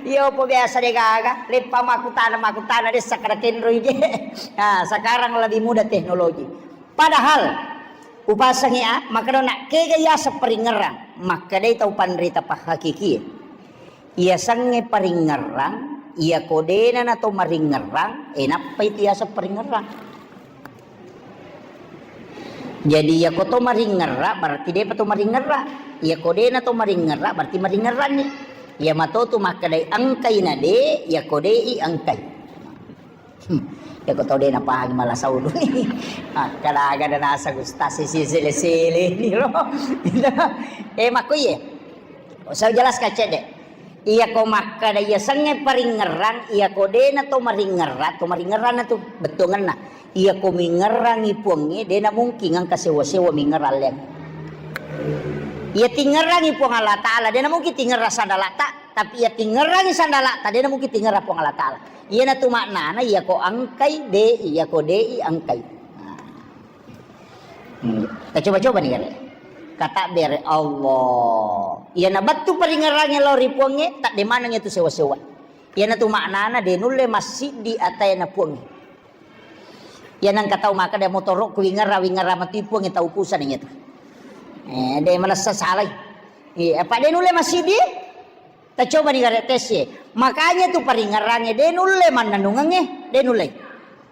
Iyo po biasa degaga. Leppa makkutana, makkutana dessa kada kenroi je. Nah, sekarang lebih mudah teknologi. Padahal upasengi a, makkedona kega yaseng paringerang, makkedai tau panrita pahhakikie. Iyasengnge paringerrang, iyako dena na to maringerrang, e nappai tu yaseng paringerrang. Jadi iyako to maringerrang, berarti depa to maringerrang. Iyako dena to maringerrang, berarti maringerranni. Iya mato tu makkedai engkai na de, iyako de i engkai. Hmm. Iyako tau de napahangi malasau duni. Makkeda aga de naseng ustaz sisi sele-sele ni lo. Eh, makko iye. Saya jelaskan cedde. Iyako makkada iyasengnge paringngerang, iyako de'na to maringngerang, to maringngerang na tu bettuangenna. Iyako mingngerangi Puangnge, de'na mungkin engka sewa-sewa mingngerang leang. Iya tingngerangi Puang Allah Ta'ala, de'na mungkin tingngerang sandala'ta, tapi iya tingngerangi sandala'ta, de'na mungkin tingngerang Puang Allah Ta'ala. Iyana tu maknana, iyako engkai, de'i, iyako de'i, engkai. Nah. Hmm. Tacoba-coba ni gare. Katabbere Allah. Iyana bettu paringngerangnge lao ri Puangnge, tadde maneng itu sewa-sewa. Iyana tu maknana de nulle massiddi ataena Puangnge. Iyana engka tau makkada motoro'ku wingngerang, wingngerang matu Puangnge, tau kusana iyatu. Eh, de manessa salai. Iya, apa de nulle massiddi? Tacoba ni gare tes e. Makanya tu paringngerangnge de nulle mannennungengnge, de nulle.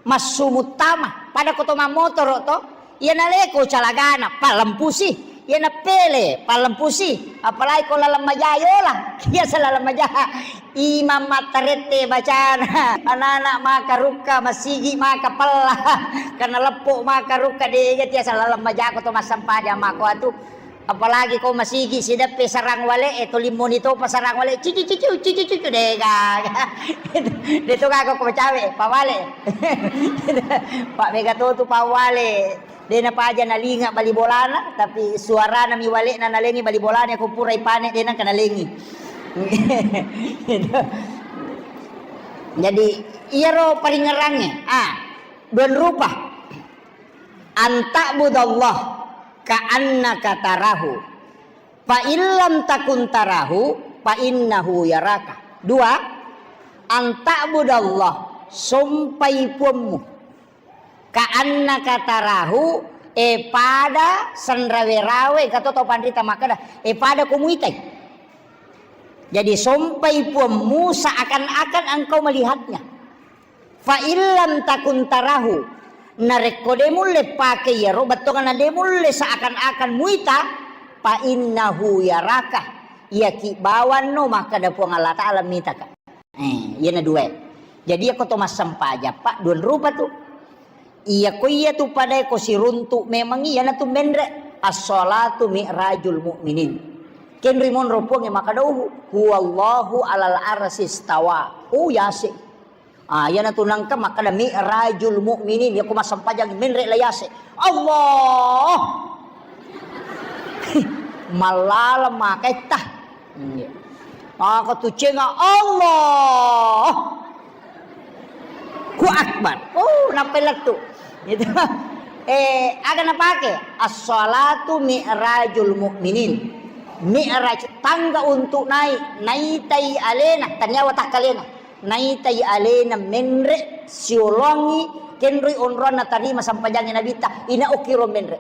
Massu muttama, pada ko to mammotoro to, iya naleko calagana, pallempusi, iya napele, pallempusi, apalagi ko laleng maja yola, biasa laleng maja, imam mattarette bacana, anak-anak maka rukka, masigi maka pella, karena leppo maka rukka, de tiasa laleng maja ko to massempajang mako atu. Apalagi ko masigi sideppe sarang wale e, tolimmoni topa sarang wale, cici cici cici cici, de gaga. De to gaga ko cawe, pawale. Pak mega to tu pawale. De napaja nalinga bali bolana, tapi suarana mi wale na nalengi bali bolana ko pura ipane de nangka nalengi. Jadi iyaro paringngerangnge, ah, dua rupa. Anta'budallah ka'annaka tarahu. Fa illam takun tarahu, fa innahu yaraka. Dua, anta'budallah, sompai Puammu. Ka'annaka tarahu, e pada sanrawe-rawe, kato tau panrita makkada, e pada ko muitai. Jadi sompai Puammu seakan-akan engkau melihatnya. Fa illam takun tarahu, narekko de mulle pake iyaro, bettuanna de mulle seakan-akan muita, fa innahu yaraka, iyaki bawanno makkada Puang Allah Ta'ala mitaka. Eh, iyana dua. Jadi iyako to massempajang, Pak, dua rupa tu. Iyako iyatu padae ko siruntu memang iyana tu menre. As-salatu mi'rajul mu'minin. Kenri monro Puangnge makkada, "Huwallahu alal arsy istawa." Oh, yase. Ah, iyana tu nangka makkada mi'rajul mu'minin, iyako massempajang menre la yase. Allah. Mallaleng maketta. Iya. Maka tu cenga Allah. Ku akbar. Oh, nappai lettu. Gitu. Eh, aga napake? As-salatu mi'rajul mu'minin. Mi'raj tangga untuk naik, naitai alena, taniawa takkalena. Naitai alena menre siolongi kenroi onroanna tarima sampajangi Nabitta, ina okiro menre.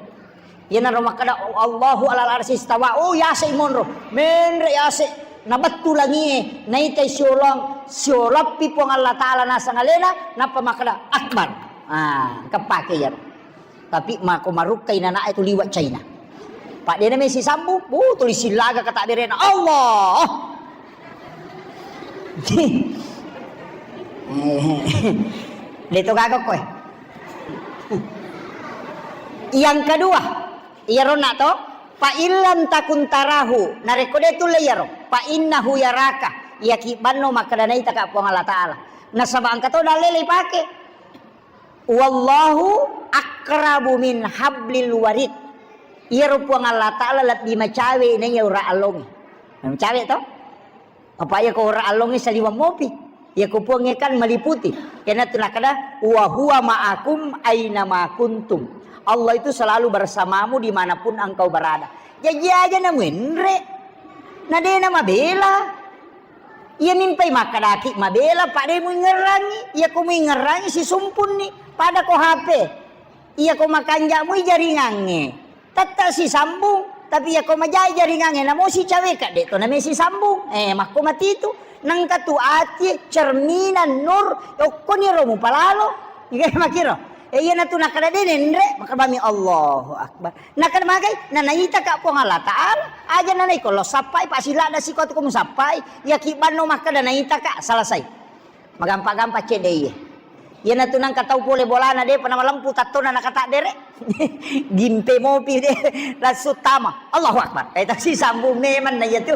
Iyanaro makkada, "Allahu alal arsy istawa." Oh, yase monro. Menre yase. Nabettu langie, naitai siolong, siolappi Puang Allah Ta'ala naseng alena, nappa makkada, "Akbar." Ah, keppake iyaro. Tapi mako marukkai nanae tu liwa China. Pak dena mesi sambung, bu tuli silaga kata berena. Allah. Deto gaga koe. Yang kedua, iyaro na to, fa illam takun tarahu, narekko de tulle iyaro, fa innahu yaraka, iyaki banno makkada naitaka Puang Allah Ta'ala. Nasaba engka to dalle ipake. Wallahu aqrabu min hablil warid. Iyaro Puang Allah Ta'ala lebbi macawe naiya ura allonge. Macawe to? Apa iya ko ura allonge saliweng mopi? Iya ko Puangnge kan meliputi. Iyanatu nakkada, "Wa huwa ma'akum aina ma kuntum." Allah itu selalu bersamamu dimanapun engkau berada. Jaji aja na muenre. Na dena mabela. Iya mimpai makkadaki mabela, pa de muingerangi. Iya ko muingerangi sisumpunni. Pada ko H P. Iya ko makanja mui jaringangnge. Tette sisambung, tapi iyako majai jaringangnge, namo sicaweka, de to name sisambung. Eh, makko matitu. Nengka tu atie, cerminan, nur, okkoniro mupalalo. Iga makiro. Eh, iyanatu nakkada de nenre, makkadami Allahu Akbar. Nakkada magai, nanaitaka Puang Allah Ta'ala, aja nanaiko lo sappai, pasiladda siko tu ko musappai, iyaki banno makkada naitaka, selesai. Magampa-gampa cedde iye. Iyanatu nangka tau pole bolana de'pa namalempu tattona nakatabbere. Gimpe mopi de langsung tama. Allahu Akbar. Eh, tapi sambung memang na iya tu.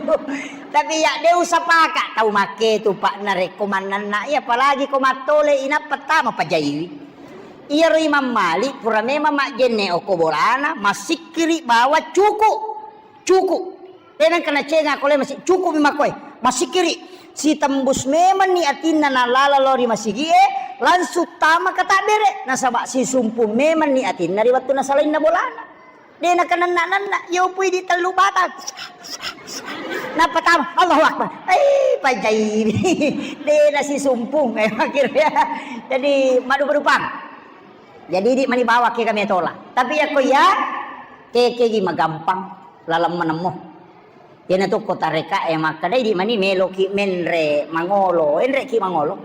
Tapi ya de usapaka tau make tu, Pak, narekko mannanna iya, apalagi ko mattole inappa tama pajaiwi. Iyaro Imam Malik pura memang majjenne okko bolana, masikkiri bawa cuku. Cuku. Tenang kena cenga kole masi-, cukup mi makkoe. Masikkiri. Sitembus memang ni atinna nalala lao ri masigie, langsung tama katabbere. Nasaba sisumpung memang ni atinna ri wettu nasalainna bolana. De nakananna-nanna, yopui di tellu batang. Nappa tama, Allahu Akbar. Eh, pajai. De nasisumpung. Eh, akhirnya. Jadi, madu-madupang. Jadi, di mani bawa ke kami tola. Tapi ya ko ya, keke gi magampang, laleng menemmo. Iyanatu ko tareka e makkeda, idi mani meloki menre mangolo, enreki mangolo.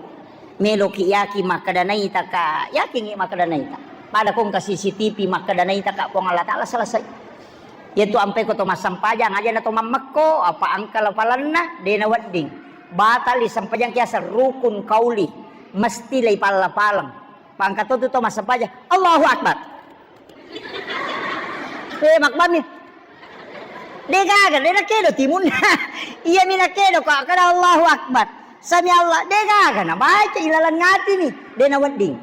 Meloki yaki makkeda naita ka, yakingi makkeda naita. Pada kongka C C T V makkeda naita ka Puang Allah Taala selesai. Yaitu ampe ko to massempajang aja na to mammekko, apa angka lapalanna, de na wedding. Batali sempajang kiasa rukun kauli, mesti lai palla-palang. Pangka to tu to massempajang, Allahu Akbar. Eh, makbami. De gaga, de nakedo timunna. Iya mi nakedo ko kada Allahu Akbar. Sami Allah, de gaga na baca ilalang ati ni. De na wedding.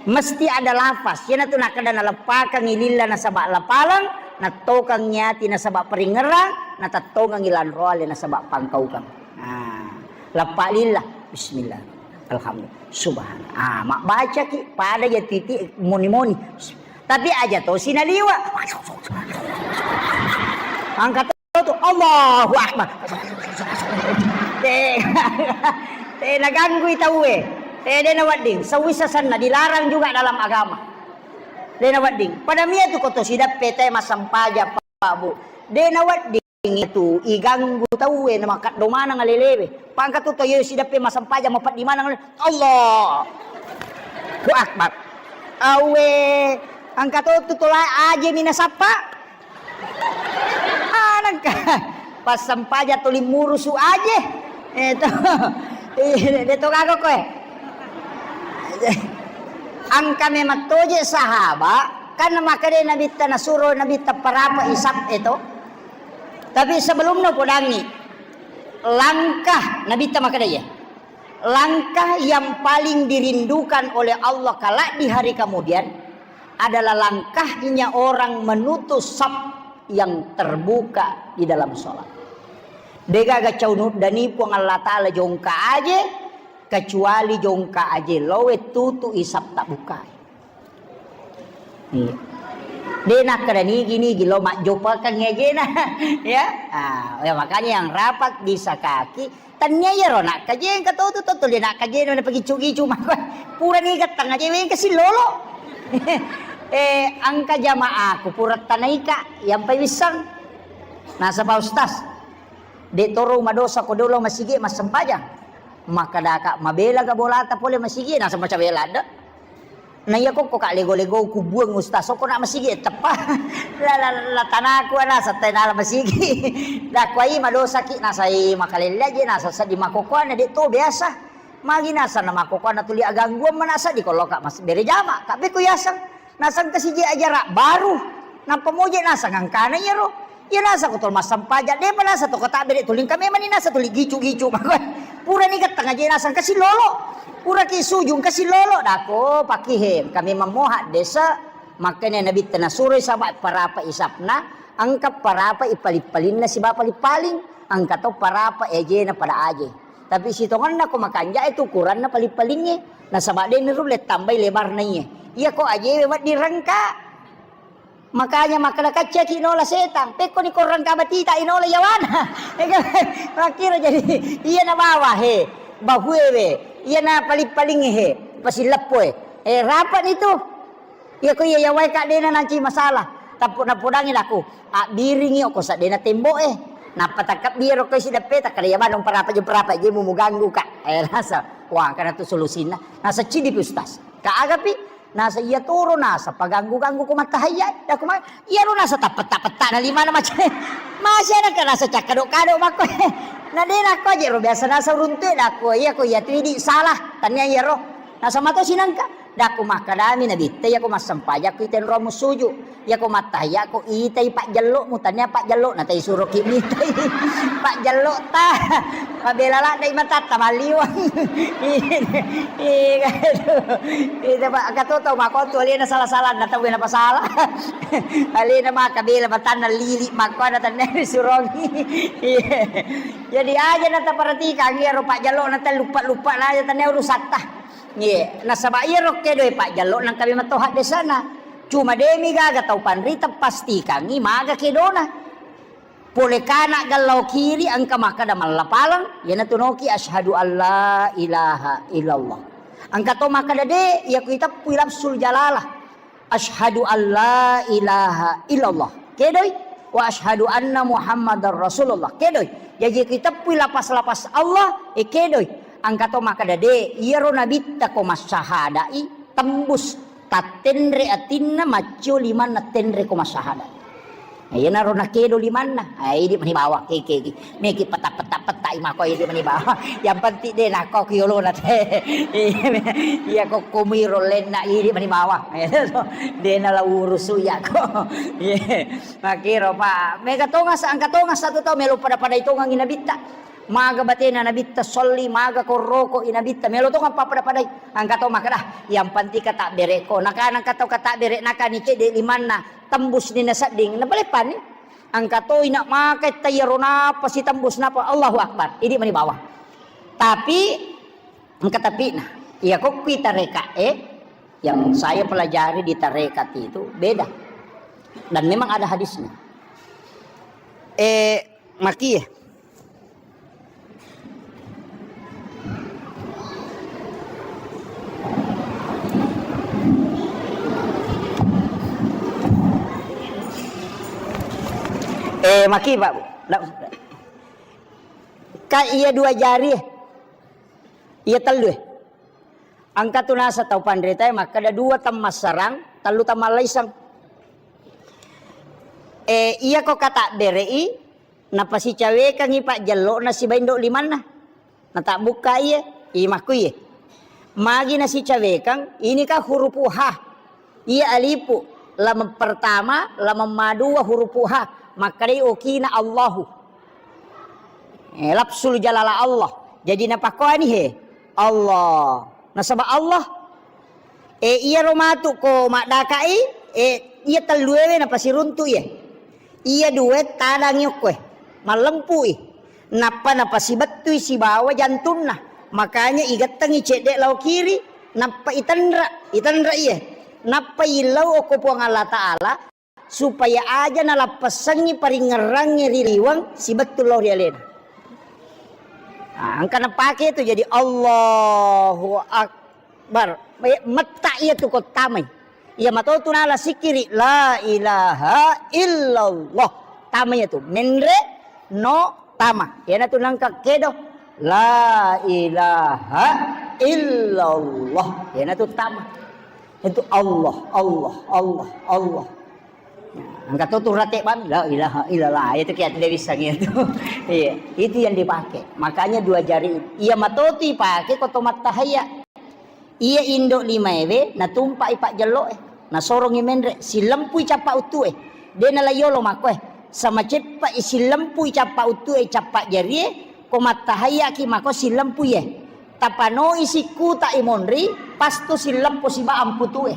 Mesti ada lafaz. Iyanatu nakkeda naleppakengngi lilla nasaba lapalang, nattokengngi ati nasaba paringngerang, natettongengngi lanroale nasaba pangkaukeng. Nah, leppa lilla, bismillah, alhamdulillah, subhanallah. Ah, mabbacaki pada ya titi moni-moni. Tapi aja to sinaliwa. Angkat tu, Allahu Akbar. Eh, eh, naganggui tauwe. Eh, de na wedding. Sewisa senna dilarang juga dalam agama. De na wedding. Pada mia tu koto sidappe te massempajang, Pak, Bu. De na wedding tu iganggu tauwe na makaddo maneng alelewe. Pangka tu to ye sidappe massempajang mapeddi maneng ale-, Allahu Akbar. Awe, angka to tu tola aje mina sappa. Anangka, passempajang tuli murusu aje. Eh, to. Eh, de to gaga koe. Angka memang toje sahaba, kan makkeda Nabitta nasuro Nabitta parapa isap e to. Tapi sebelumna podangi langkah Nabitta makkeda ya. Langkah yang paling dirindukan oleh Allah kelak di hari kemudian adalah langkahnya orang menutup saf yang terbuka di dalam sholat. Degaga cau nuddani Puang Allah Ta'ala jongka aje, kecuali jongka aje lowe tutu isap tak bukai. Iya. De nakkeda nigi-nigi lo majjopakeng ajena. Ya. Ah, ya, makanya yang rapat disakaki. Tania iyaro nakkajeng katotu to tuli nakkajeng na pagicu-gicu mako. Pura ni gattang aja weng kasi lolo. Eh, angka jamaahku pura tanaika yang pai wissang. Nasaba ustaz. De toro madosa ko dolo masigi massempajang. Makkadaka mabela ga bolata pole masigi nasaba cabela de. Na iya kokko ka lego-lego kubuang ustaz, okko na masigi teppa. La, la, la tanaku ana satai nala masigi. Dakwai madosaki nasai makalelle aje nasa seddi makokoana de to biasa. Magi nasa na makokoana tuli agangguan manasa di koloka mas bere jama. Ka beko yaseng. Naseng kasije ajara baru. Nappa moje naseng angkana iyaro. Iya nasa ko tol massempajang, depa nasa to kota bede tuling kami mani nasa tuli gicu-gicu. Pura ni gattang aja nasang kasi lolo. Pura ki sujung kasi lolo. Dako pakihe kami mammoha desa. Makanya Nabi tena suroi sama parapa isapna, angka parapa ipaling-palinna siba paling-paling. Angka to parapa ejena pada aje. Tapi sitonganna ko makanja itu ukuranna paling-palingnge. Nasaba de ni rulle tambai lebarna iye. Iya ko ajewe wedding rengka. Makanya makkeda kaccaki nola setang, pekkoni korrang kabatita inola yawana. Makkiro jadi iya na bawa he, bahue we, iya na paling-paling he, pasileppo e. Eh, rapat itu. Iya ko iya yawai ka dena nanci masalah. Tappu napodangi laku, abbiringi oko sadena tembo e. Nappa takkabbiro ko isi deppe takkada iya manung parapa je parapa je mu muganggu ka. Eh, rasa. Wah, karena tu solusinna. Nasa cidi pi ustaz. Ka agapi? Nasa iya toro nasa paganggu-ganggu ko mattahayya. Dako ma-, iyaro nasa tappetta-petta na limana macam. Masih ada ka nasa cakkado-kado makko. Na de nakko aja ro biasa nasa runtu dako iya ko iya tu idi salah. Tania iyaro. Nasama to sinangka, dakku makkedami Nabitta, iyako massempajang ko itenro mussuju, iyako mattahiyya ko itai pajjello'mu, tania pajjello'na tai suroki mitai. Pajjello'ta, mabela ladde matatta malliwang. Iya, iya, itu, itu, Pak, katoto makotu alena salah-salah, na tau napasala. Alena maka bela matanna lili, makkuana tania disurongi. Iya. Jadi aja na taperhatikan, iyaro pajjello'na tau luppa-luppa na aja tania urusatta. Iye, nasaba iyaro kedoe pajjello nangkapi metto haddesana. Cuma demi gaga tau panrita pastikangngi maga kedona. Pole kana gallao kiri engka makkeda mallapaleng, iyanatu noki asyhadu alla ilaha illallah. Engka to makkeda de, iya ku iteppui lafzul jalalah. Asyhadu alla ilaha illallah. Kedoi. Wa asyhadu anna Muhammadar Rasulullah. Kedoi. Jaji ku iteppui lapas-lapas Allah, e kedoi. Engka to makkeda de, iyaro nabitta ko massahadai tembus tattenre atinna maccio limanna tenre ko massahada. Iyanaro nakedo limanna, ah, idi mani bawang, keke, keke. Meki peta-peta-peta i mako idi mani bawang. Yang penting de nako ki yolona te. Iya ko komiro lenna idi mani bawang. De nala urusu yako. Iya. Makiro pa. Mega tonga sa, engka tonga satu tau melo pada-pada itongangi nabitta. Maga batena nabitta solli, maga korroko i nabitta. Melo tonga pappada-padai. Engka to makkeda, yang penting kata bereko. Nakana engka tau kata bere, nakani cedde limanna. Tembus ni nasedding, napaleppani. Engka toi nak makai taiyaro napa sitembus napa Allahu Akbar. Idi mani bawang. Tapi engka tapina. Iya ko kui tareka, eh, yang saya pelajari di tarekat itu beda. Dan memang ada hadisnya. Eh, maki. Eh, maki, Pak. Ka iya dua jari, eh. Iya tellu, eh. Engka tu nasa tau panritae makkeda dua temmassarang, tellu temmallaisang. Eh, iya ko kata berei, Napasicawekangngi pajjello'na sibawa indo' limanna. Natabbukka iye, imakku iye. Magi nasicawekang, ini kan hurupu ha. Iya alipu, lameng pertama, lameng madua hurupu ha. Makkedai okina Allahu. Eh, lafzul jalala Allah. Jadi napakkoani he. Allah. Nasaba Allah. Eh, iyaro matu ko maddaka'i, eh, iya telluewe napasiruntu iye. Iya dua tadangi okkoe, mallempu'i. Nappa napasibettui sibawa jantunna. Makanya igettengi cedde lao kiri, nappa itenra, itenra iye. Nappa illau okko Puang Allah Ta'ala, supaya aja nalappessengngi paringngerangnge ri liweng sibettu lao ri alena. Ah, engka napake tu jadi Allahu Akbar. Bar, eh, metta iya tu ko tamai. Iya mato tu nala sikiri, la ilaha illallah. Tamai iya tu. Menre no tama. Iyana tu nangka kedo. La ilaha illallah. Iyana tu tama. Itu Allah, Allah, Allah, Allah. Nah, engka to tu rate bang, la ilaha illallah. Itu kiat dia bisa gitu. Iya, itu yang dipakai. Makanya dua jari. Iya mato tu ipake ko to mattahaya. Iya indo' limaewe natumpa'i pajjello'e, nasorongngi menre, sillempui cappa uttu'e. De' nala yolo makkoe, samaceppa'i sillempui cappa uttu'e, cappa jarie, ko mattahayya'ki mako sillempui e. Tapanoi sikkuta'i monri, pasto silleppo siba amputu'e.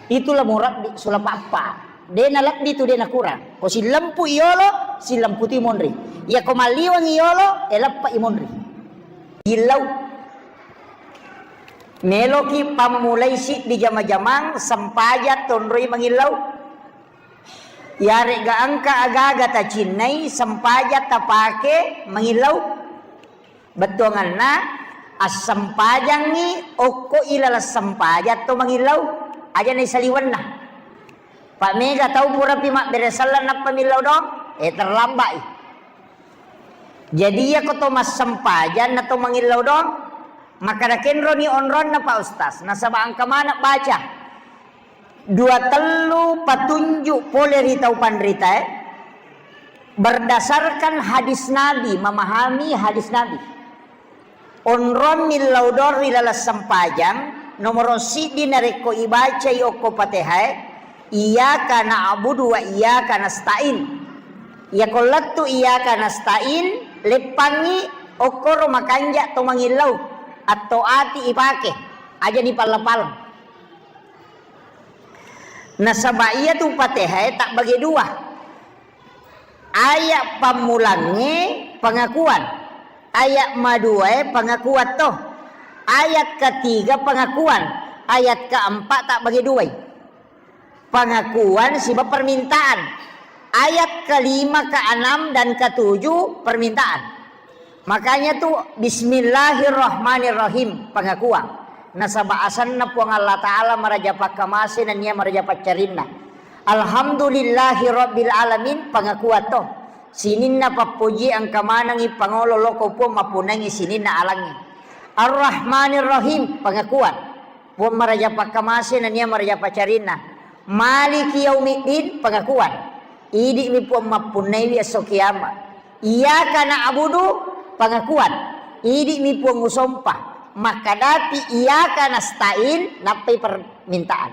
Itulah murabbi sulapa appa. De' nalebbi tu de' nakurang. Ko sillempui yolo, sillemputui monri. Iya ko malliwangngi yolo, e leppe'i monri. Illau. Meloki pammulai siddi jama-jamang sempajang tonroi mangillau. Yaregga engka agaga tacinnai sempajang tapake mangillau. Bettuanganna assempajangngi okko ilaleng sempajang to mangillau. Aja naisaliwenna. Pak mega tau purapi mabbere selleng nappa millau doang, eh terlambat i. Jadi iya ko to massempajang na to mangillau doang, makkada kenroni onronna Pak Ustaz, nasaba engka maneng baca dua tellu patunjuk pole ri tau panritae, berdasarkan hadis Nabi, memahami hadis Nabi. Onrong millau doang ri laleng sempajang, Nomoro siddi narekko ibacai okko Patehae, iyyaka na'budu wa iyyaka nasta'in. Iyako lettu iyyaka nasta'in, leppangngi okkoro makanja to mangillau, atto ati ipake, aja ni palla-palla. Nasaba iyatu Patehae tabbage dua. Ayat pammulangnge pengakuan. Ayat maduae pengakuan to. Ayat ketiga pengakuan. Ayat keempat tabbage duai. Pengakuan siba permintaan. Ayat kelima, keenam, dan ketujuh permintaan. Makanya tu, "Bismillahirrahmanirrahim", pengakuan. Nasaba asanna Puang Allah Ta'ala maraja pakkamase nennia maraja paccarinna. "Alhamdulillahi rabbil alamin", pengakuan to. Sininna pappoji engka manengngi pangolo loko Puang mappunnangi sininna alangnge. "Arrahmanirrahim", pengakuan. Puang maraja pakkamase nennia maraja paccarinna. "Maliki yaumiddin", pengakuan. Idi'mi Puang mappunnaiwi esso kiamat. "Iyyaka na'budu", pengakuan. Idi'mi Puang usompa. Makkadapi "Iyyaka nasta'in", nappai permintaan.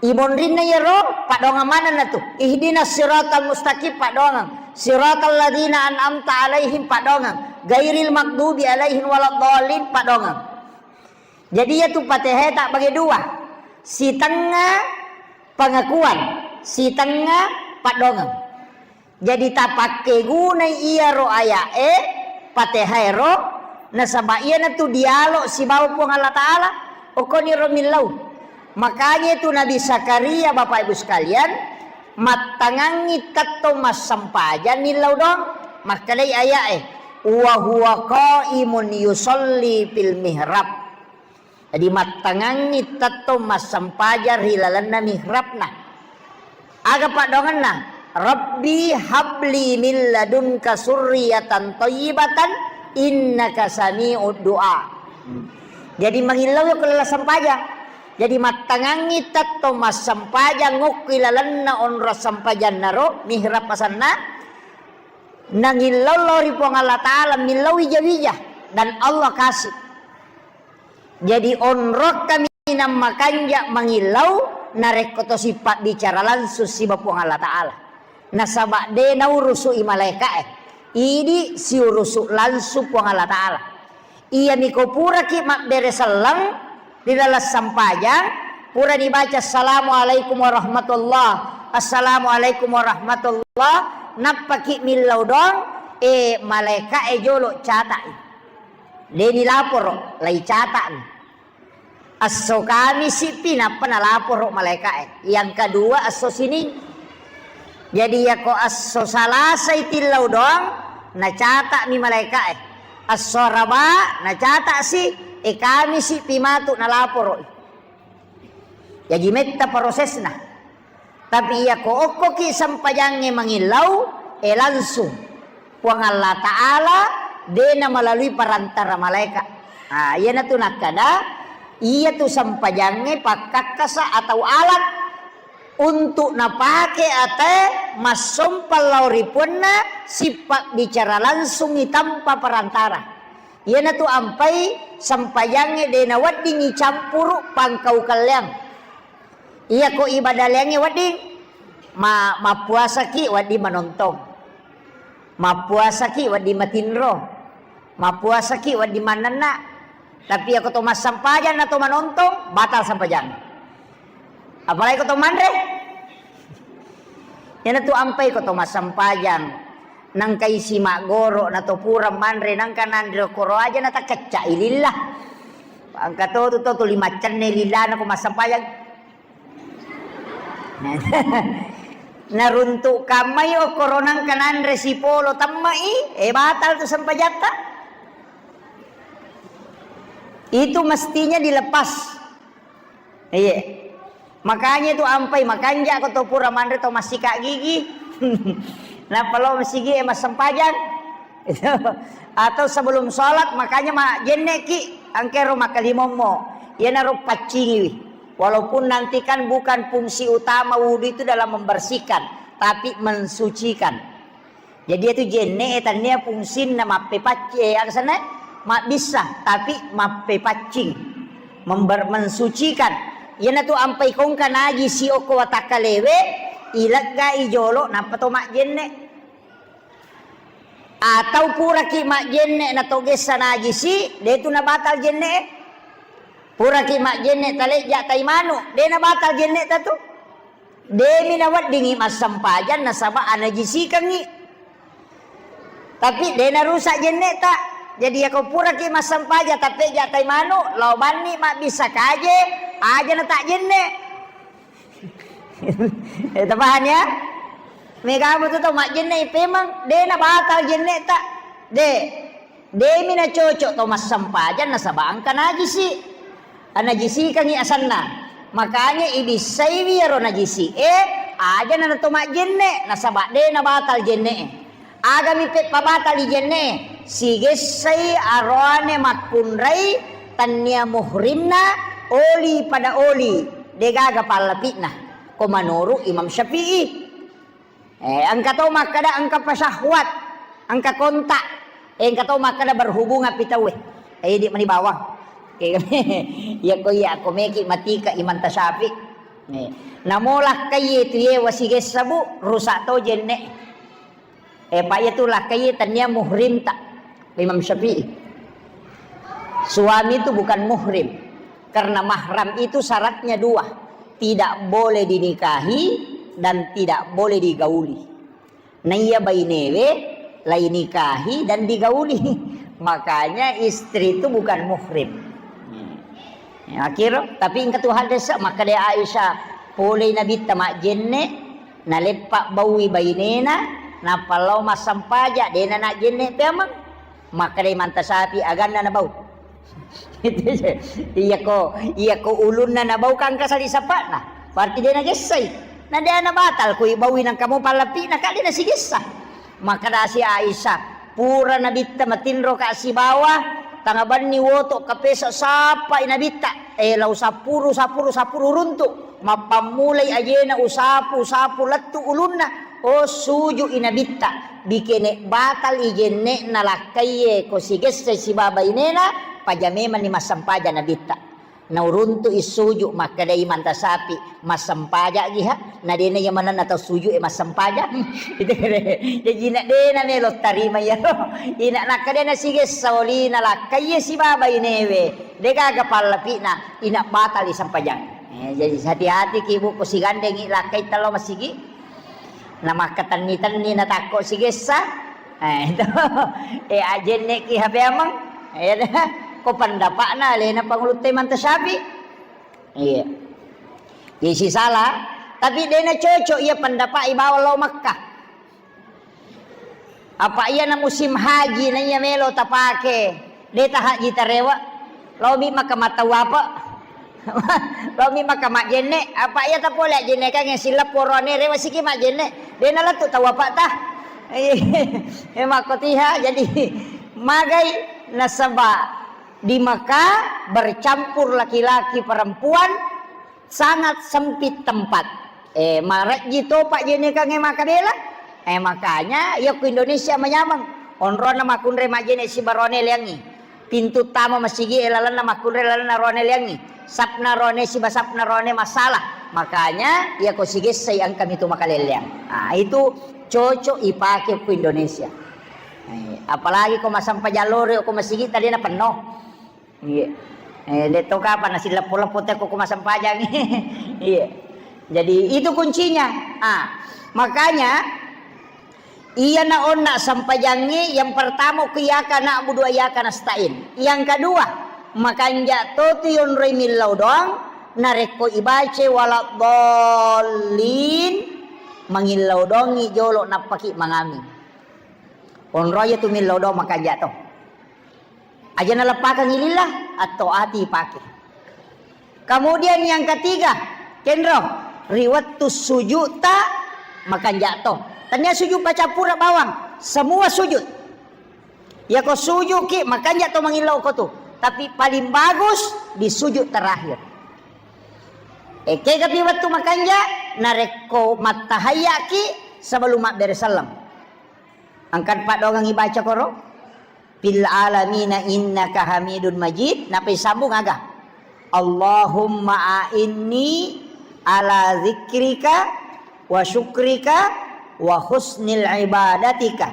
Imonrinna iyaro paddoangeng manenna tu. "Ihdinas siratal mustaqim", paddoangeng. "Siratal ladzina an'amta alaihim", paddoangeng. "Ghairil maghdubi alaihim waladdallin", paddoangeng. Jadi iyatu Patehae tabbage dua, sitengnga pengakuan, sitengnga paddoangeng. Jadi tapakkegunai iyaro aya'e, Patehaero, nasaba iyanatu dialog sibawa Puang Allah Ta'ala, okkoniro millau. Makanya itu Nabi Zakaria, Bapak Ibu sekalian, mattangangngi tettong massempajang nillau doang, makkedai aya'e, "Wa huwa qaimun yusalli fil mihrab." Jadi mattangangngi tettong massempajang ri lalenna mihrabna. Aga paddoangenna? "Rabbi habli min ladunka surriyatan thayyibatan innaka sami'ud du'a." Jadi mangillau ko laleng sempajang. Jadi mattangangngi tettong massempajang okko lalenna onrong sempajannaro, mihrab asenna, nangillau lao ri Puang Allah Ta'ala, millau wija-wija, dan Allah kasih. Jadi onrong kaminang makanja mangillau narekko to sipabbicara langsung siba Puang Allah Ta'ala. Nasaba de naurusu'i malaeka'e. Idi siurusu langsung Puang Allah Ta'ala. Iyami ko puraki mabbere selleng ri laleng sempajang, purani baca, "Assalamualaikum warahmatullah, assalamualaikum warahmatullah," nappaki millau doang, e, malaeka'e jolo cata'i. De nilaporo, lai cata'ni. Esso Kamisi pi nappa nalaporo malaeka'e. Yang kedua esso Sining. Jadi yako esso Salasai tillau doang, nacata'mi malaeka'e. Esso Araba nacata'si, e Kamisi pi matu nalaporo. Jaji metta prosesna. Tapi iyako okkoki sempajangnge mangillau, e langsung Puang Allah Ta'ala, de na melalui perantara malaeka. Ah, iyanatu nakkada, iyatu sempajangnge pakkakkasa atau alat untuk napake ate massompa lao ri Puanna, sipabbicara langsungi tanpa perantara. Iyanatu ampai sempajangnge de naweddingngi campuru pangkau kelleang. Iyako ibadah leangnge wedding, ma-, mappuasaki wedding manontong. Mappuasaki wedding matinro. Mappuasaki wedding mannenna. Tapi iyako to massempajang na to manontong, batal sempajang. Apalagi ko to manre. Iyanatu ampai ko to massempajang, nangka isi maggoro na to pura manre, nangka nanre koro aja na takecca i lillah. Engka to tu to tuli maccenne lillana ko massempajang. Naruntuk kammai okkoro nangka nanre sipolo temmai, e batal tu sempajatta. Itu mestinya dilepas. Iya. Makanya itu ampai makanja ko to pura manre to massika gigi. Nappa lo masigi e massempajang. Atau sebelum sholat makanya ma jenneki angkero makalimommo. Iyanaro paccingiwi. Walaupun nanti kan bukan fungsi utama wudu itu dalam membersihkan, tapi mensucikan. Jadi itu jenne e tannia fungsinna mappepacci-, eh, aga senna? Mabbissa, tapi mappepaccing. Member-, mensucikan. Iyanatu ampai kongka najisi okko watakkalewe, ileggai jolo nappa to majjenne. Atau puraki majjenne na to gessa najisi, de tu nabatal jenne. Puraki majjenne talejja tai manu, de nabatal jenne ta tu. Demi naweddingi massempajang nasaba anajisikengngi. Tapi de narusak jenne ta. Jadi yako puraki massempajang tapejja tai manu, lao banni mabbissa kaje, aja na tak jenne. Eh, tapahang ya? Mega betul to majjenne pemang, de nabatal jenne ta. De. Demi nacocok to massempajang nasaba engka najisi. Anajisikangngi asanna. Makanya ibissaiwi iyaro najisi e, aja na to majjenne nasaba de nabatal jenne e. Agami peppabatali jenne e? Sigessai aroane makkunrai tannia muhrimna oli pada oli, degaga pallapi'na. Ko menurut Imam Syafi'i. Eh, engka to makkeda engka pasyahwat, engka kontak, eh, engka to makkeda berhubungan pi tauwe. Eh, idi mani bawang. Iya ko iya ko meki matika Imam Tasyafi. Eh, namo lakkai tu ye wasigessa bu, rusak to jenne. Eh, pak iya tu lakkai tannia muhrim ta. Imam Syafi'i. Suami itu bukan muhrim. Karena mahram itu syaratnya dua. Tidak boleh dinikahi dan tidak boleh digauli. Naiya bainewe lainikahi dan digauli. Makanya istri itu bukan muhrim. Ya, akhir, tapi engka tu hadis makkeda Aisyah, polei Nabitta majjenne, naleppa baui bainena, nappa lao massampaja, dena najjenne peameng. Makkedai Imam Tasyafi aganna nabau. Iyako, iyako ulunna nabau kan engka sali sapa'na. Berarti de nagessai. Na de nabatal kui baui nangka mo pallapi'na ka de nasigessa. Makkedasi Aisyah, pura Nabitta matinro ka sibawa, tanga banni woto kapesa sappai Nabitta. Eh, lau sapuru, sapuru, sapuru runtu. Mappammulai ajena usapu, usapu lettu ulunna. Oh, suju i Nabitta. Bikene batal i jenne'na lakkaiye ko sigesse sibawa bainena, paja memanni massampaja Nabitta. Nauruntu i suju, makkedai Imam Tasyafi, massampaja giha, na dena iya manenna tau suju e massampaja. Itu kere. Jadi na dena melo tarima iyaro. Ina nakkeda na sigessa olina lakkaiye sibawa bainewe. Degaga pallapi'na, ina batali sampajang. Eh, jadi hati-hati ki bu, ko sigandengi lakkai tello masigi. Na makkatenni-tenni na takko sigessa. Eh, itu. Eh, ajenne ki hape amang. Eh, ko pendapatna alena pangulutta Imam Tasyafi. Iya. Iya si salah, tapi dena cocok iya pendapat ibawa lao Makkah. Apa iyana musim haji na iya melo tapake, de tahaji tarewa, laomi maka matau apa? Laomi maka majjenne, apa iya tapole ajjenne kange sileppo rone rewa siki majjenne, de nalettu tau apa ta? Eh, makkotiha, jadi magai nasaba di Mekah bercampur laki-laki perempuan, sangat sempit tempat. Eh, marejji to pajjenekangnge makkabela. Eh, makanya iya ku Indonesia manyameng. Onronna makkunrai majjene siba rone leangngi. Pintu tama masigi e lalenna makkunrai lalenna rone leangngi. Sapna rone siba sapna rone masalah. Makanya iya ko sigessai engkami tu makaleleang. Ah, itu cocok ipake ku Indonesia. Eh, apalagi ko masampajang loro ko masigi tadi na penno. Iya. Eh, de to kapang nasi leppo-leppo teko ko masampajang. Iya. Jadi itu kuncinya. Ah, makanya iya na onna sampajangngi yang pertama ku iyyaka na'budu wa iyyaka nasta'in. Yang kedua, makanja to tu yonroi millau doang narekko ibace wala dhalin mangillau doangngi jolo nappaki mangami. Onroi tu millau doang makanja to. Aja naleppakang lillah, atau ati pake. Kemudian yang ketiga, kenro, riwettu sujud ta makanja to. Tania sujud baca pura bawang, semua sujud. Ya ko sujud ki makanja to mangillau ko tu. Tapi paling bagus di sujud terakhir. Eke gapi wettu makanja, narekko mattahayya ki sebelum mabbere sallam. Engka paddoangengngi baca koro, "Fil alamina innaka hamidun majid," nappa isambung aga? Allahumma a'inni ala zikrika wa syukrika wa husnil ibadatika.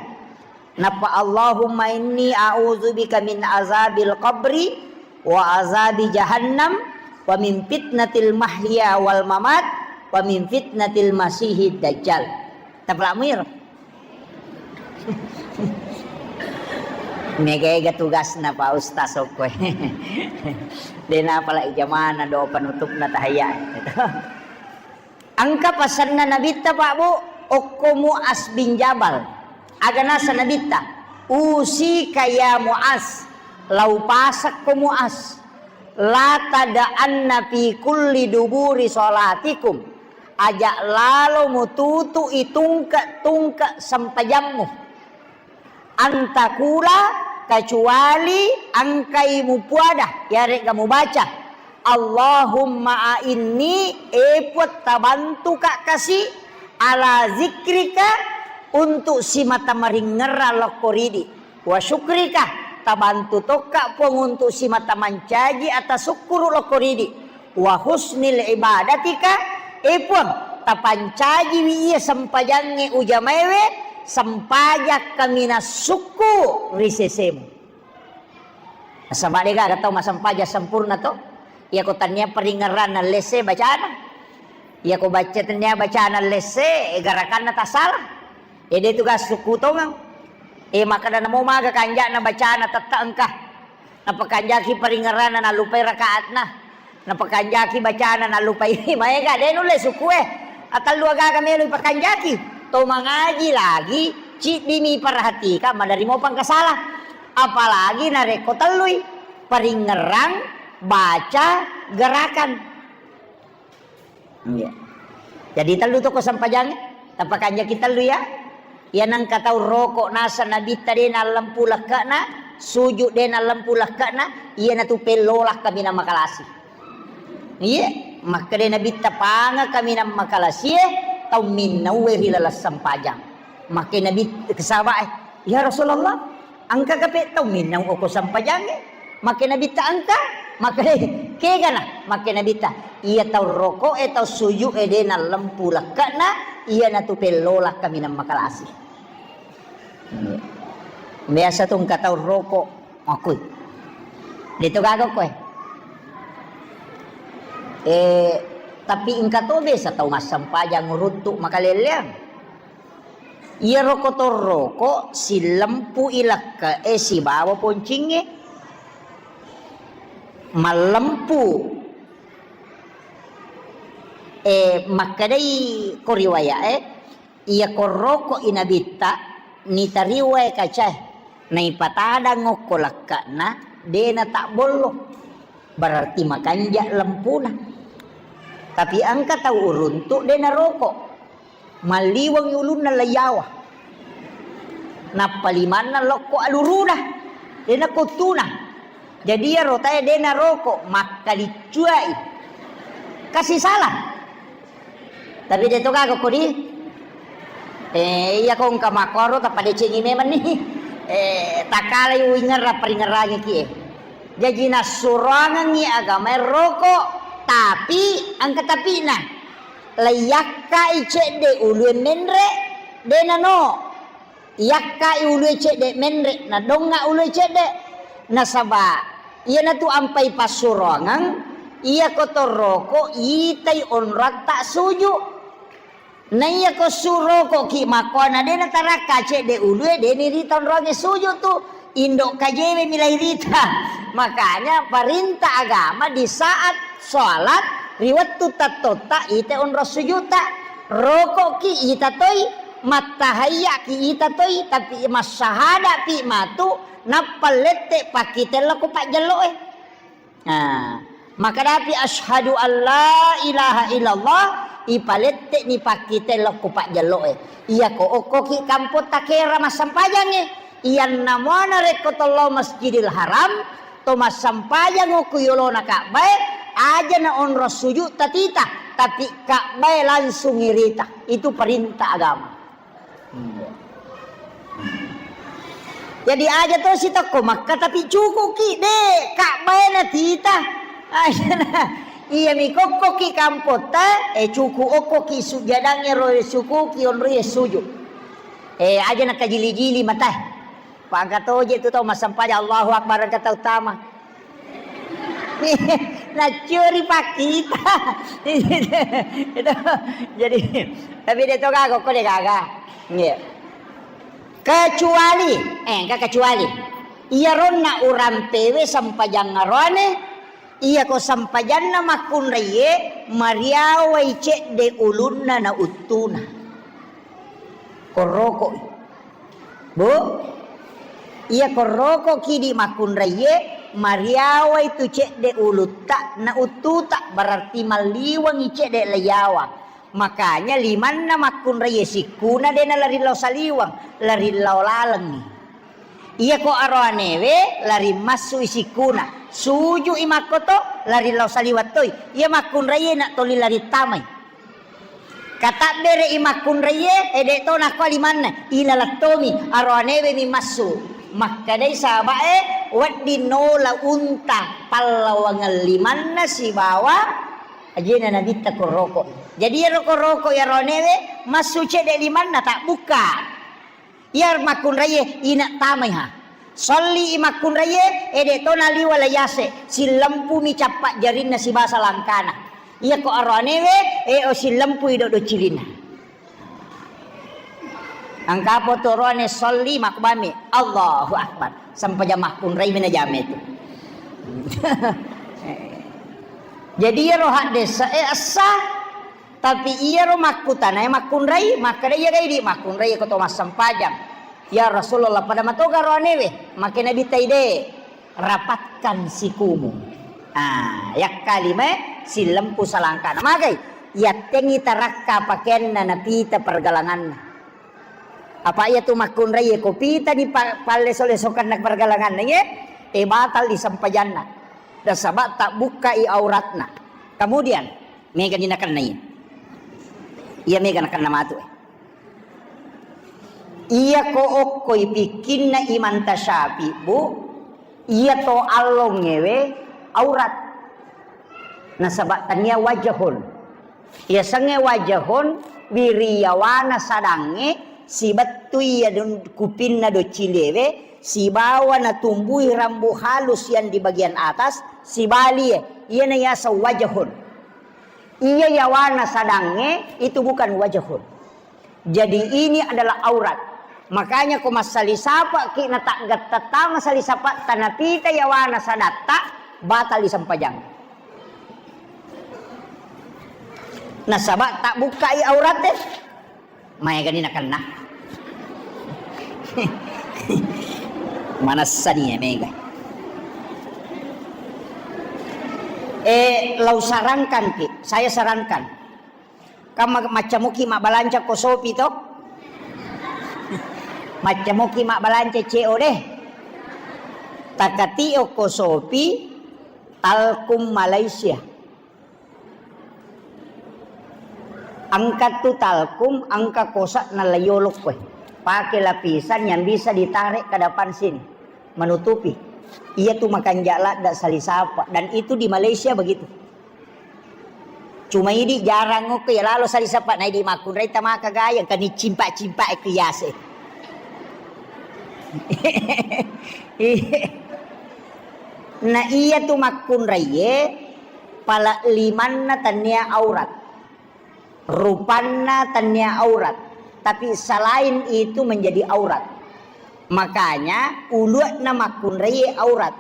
Nappa, Allahumma inni a'udzubika min azabil qabri wa azabi jahannam wa min fitnatil mahya wal mamat wa min fitnatil masihid dajjal. Tapalak muir. Mega-ega tugasna Pak Ustaz okkoe. Dena apalagi jamana do penutupna tahaya. Engka pasenna Nabitta, Pak Bu, okko Mu'az bin Jabal. Aga nasa Nabitta, "Usika ya Mu'az, lau pasakko Mu'az, la tada'anna fi kulli duburi salatikum, aja lalo mututu'i tungke-tungke sempajammu." Antakula, kecuali engkai mupuada, yarega mubaca, "Allahumma a'inni, e Puang, tabantuka kasi, ala zikrika, untuk simata maringerrang lokko ridi, wa syukrika, tabantu tokka Puang untuk simata mancaji atasukkuru lokko ridi." Wa husnil ibadatika, e Puang, tapancajiwi iya sempajangnge ujamaewe, sempajang kaminang sukku ri sesemu. Nasaba degaga tau massempajang sempurna to, iyako tannia paringerranna lesse bacana, iyako bacca tannia bacana lesse, garakanna tasala. Ede tugas sukku tongeng. E, makkeda namo maga kanja'na bacana tette engka. Napakanjaki paringerranna nallupai rakaatna. Napakanjaki bacana nallupai maega, de nulle sukue. Atellu agaga melo ipakanjaki. To mangaji lagi, ciddimi perhatika, maderri mopa engka sala. Apalagi narekko tellui, paringerrang, baca, gerakan. Iya. Jadi tellu toko sempajangnge, tapakanjaki tellu ya. Iya nengka tau roko nasa Nabitta de nallempu lekkena, sujud de nallempu lekkena, iyanatu pellola kaminang makalasi. Iya, makkeda Nabitta panga kaminang makalasie, tau minnaue ri laleng sempajang. Makke Nabi, sahabat e, "Ya Rasulullah, engka kape tau minnau oko sempajangnge?" Makke Nabitta, "Engka." Makke, "Kegana?" Makke Nabitta, "Iya tau roko e, tau sujud e de nallempu lekkena, iyanatu pellola kaminang makalasi." Biasa tu engka tau roko, makkui. De to gaga koe. Eh, tapi engka to biasa tau massempajang uruntu makaleleang. Iyaro kotorroko sillempu'i lekke'e sibawa poncingnge. Mallempu, eh, makkedai ko riwaya'e, iya korroko'i Nabitta, nitariwae kacae, naipatadang okko lekke'na, de natabbollo. Berarti makanja lempuna. Tapi engka tau uruntu de naroko. Malliwengngi ulunna laiyawa. Nappa limanna lokko aluruna. De nakottuna. Jadi iyaro tae de naroko, makkaliccuai. Kasi salah. Tapi de to gaga kodi. Eh, iya ko engka makkoro tappa decengi memang ni. Eh, takalai uingerra paringerrangi ki e. Jaji nassuroangengngi agamae roko, tapi engka tapina. Laiyakkai cedde ulue menre, de nano. Iyakkai ulue cedde menre, nadonga ulue cedde. Nasaba iyanatu ampai passuroangeng, iyako torroko itai onroatta suju. Naiyako surokoki makkuana de natarakka cedde ulue, de nirita onroangnge suju tu. Indo kajewe milai rita. Makanya perintah agama di saat sholat, ri wettu tattotta, ite onro sujutta. Rokoki ita toi, mattahayyaki ita toi, tapi massahadapi matu, nappa lette pakkitello ko pajjelloe. Nah, makadapi asyhadu alla ilaha illallah, ipalette ni pakkitello ko pajjelloe. Iyako okkoki kampong takera massempajangnge. Iyanna muana rekko tollo Masjidil Haram, to massempajang okko yolona Ka'bae, aja na onro sujud tatita, tapi Ka'bae langsung irita. Itu perintah agama. Jadi aja to sitokko Makka, tapi cukuki de Ka'bae na tita. Iya mi kokkoki kampotta, eh, cuku okkoki sujadang ero sukuki onroi suju. Eh, aja nakajili-jili matae. Pangka toje tu tau massempajang Allahu Akbar engka tau tama. Naccuri pakkita. Itu. Jadi, tapi de to gaga, ko de gaga. Iya. Kecuali, eh, engka kecuali. Iyaronna urampewe sempajang aroane, iyako sempajanna makkunraiye mariawai cedde ulunna na uttuna. Korroko'i. Bu, iya korrokoki di makkunraiye, mariawai tu cedde ulutta na uttuta, berarti malliwangi cedde layawa. Makanya limanna makkunraiye sikkuna de nalari lao saliwang, lari lao lalengngi. Iya ko aroanewe lari massu i sikkuna, suju i makkoto, lari lao saliwang toi. Iya makkunraiye na toli lari tamai. Katabbere i makkunraiye, e, de to nakko limanna, ilalattomi, aroanewe mi massu. Makkedai sahabae, wedding nola unta pallawangeng limanna sibawa ajena nabitta korroko. Jadi iyaro korroko aroanewe massu cedde limanna tabbukka. Iya makkunraiye ina tamai ha. Solli i makkunraiye, e, de to naliwa layase, sillempumi cappa jarinna sibasa langkana. Iya ko aroanewe, e, o sillempui dodo cilinna. Engka potoroane solli makbami, Allahu Akbar. Sempajang makkunrai mina jame itu. Jadi iyaro haddesa, e, essa. Tapi iyaro makkutanae makkunrai, makkeda iya gaidi makkunrai ko to massempajang. Ya Rasulullah, pada matoga roanewe, make Nabi taide, rapatkan sikumu. Ah, yakkalimae sillempu salangkana. Magai, yattengi tarakka pakeanna napita pergalanganna. Apa iya tu makkunrai ko pita di pa-, palleso-lesokanna pergalanganna, ye? E, batal di sempajanna. Nasaba tabbukkai auratna. Kemudian, Mega ni nakennai. Iya mega nakenna matu, eh. Iya ko okkoi pikkinna Imam Tasyafi, Bu, iya to allongewe aurat. Nasaba tania wajahun. Iya sange wajahun, wiriyawana sadange, sibettu iya dun-, kupinna docilewe, sibawa natumbui rambu halus yang di bagian atas, sibalie, iyana yaseng wajahun. Iya yawana sadangnge itu bukan wajahun. Jadi ini adalah aurat. Makanya ko massali sapaki na taggatta tama sali sapatta napita yawana sadatta, batal disempajang. Nasaba tabbukkai aurat deh. Maegani nakenna. Manessani ya mega. Eh, lau sarankan ki, saya sarankan. Kam ma-, maccamoki mabbalanca ko Shopee to? Maccamoki mabbalanca C O D. Takatio ko Shopee, Talkum Malaysia. Engka tu talkum, engka kosa na layolok koe. Pake lapisan yang bisa ditarik ke depan sini, menutupi. Iya tu makanja ladda sali sapa. Dan itu di Malaysia begitu. Cuma idi jarang oke ya lalo sali sapa, na idi makkunrai tamaka gayang, kani cimpak-cimpak ke yase. Na iya tu makkunraiye, pala limanna tania aurat, rupanna tania aurat, tapi selain itu menjadi aurat. Makanya ulu'na makkunraiye aurat.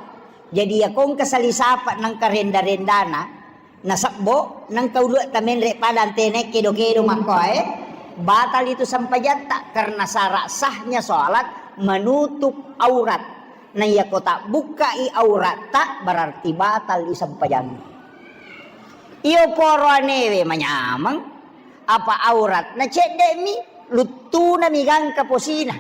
Jadi ya kongka sali sapa nangka renda-rendana, nasebbo nangka ulu'ta menre pada antene kedo-kedo makkoe, batal itu sempajatta karena syarat sahnya sholat menutup aurat. Na iyako tabbukkai auratta, berarti batal i sempajangnge. Iyo poroanewe manyameng, apa auratna cedde'mi, luttunami gangka posina.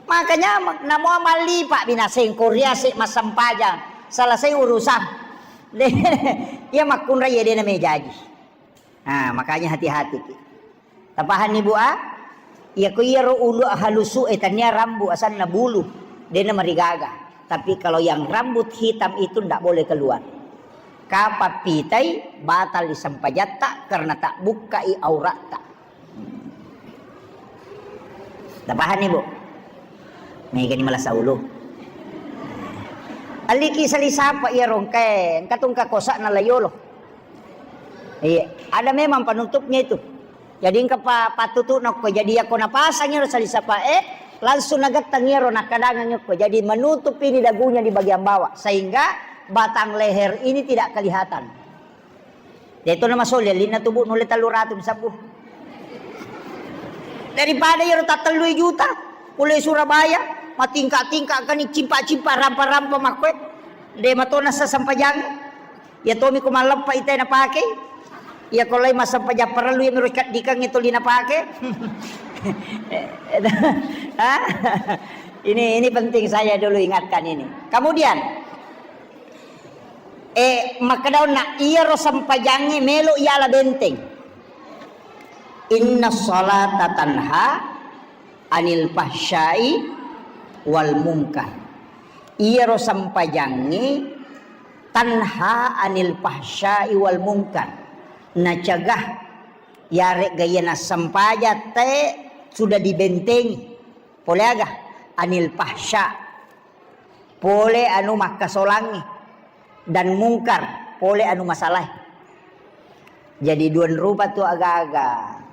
Maka nyameng, namo mallipa binaseng ko riase massempajang, selesai urusan. Iya makkunrai ya dena mejaji. Nah, makanya hati-hati ki. Tapahanni, Bu, a? Iya ko iyaro ulu halusu e tania rambu asanna bulu, dena marigaga. Tapi kalau yang rambut hitam itu ndak boleh keluar. Kapan pitai, batal sempajatta karena tak bukkai auratta. Tapahani, Bu? Megani malasa ulu. Aliki sali sapa iya rongkae, engka tungka kosakna layolo. Iya, ada memang penutupnya itu. Jadi engka pa-, pattutu'na okko. Jadi yako napasang iyaro sali sapae, langsung nagettang iyaro nakkadangang okko. Jadi menutup ini dagunya di bagian bawah sehingga batang leher ini tidak kelihatan. Deto na masoli alinna tubuh nulle tellu ratu sabbu. Daripada iyaro tattellu juta, pole Surabaya, matingka-tingka kani cimpa-cimpa rampa-rampa makkoe. De matona sasempajang. Iya tomi ko malleppa ite napake. Iya ko lai massempajang parellu iya miro caddikang itu li napake. Hah? Ini, ini penting saya dulu ingatkan ini. Kemudian, eh, makkeda onna iyaro sempajangnge melo iyala benteng. Inna salata tanha anil fahsyai wal munkar. Iyaro sempajangnge tanha anil fahsyai wal munkar. Nacegah, yaregga iya nassempajang te sudah dibentengi. Pole aga? Anil fahsya. Pole anu makkasolangnge. Dan mungkar, pole anu masalae. Jadi duan rupa tu aga-aga.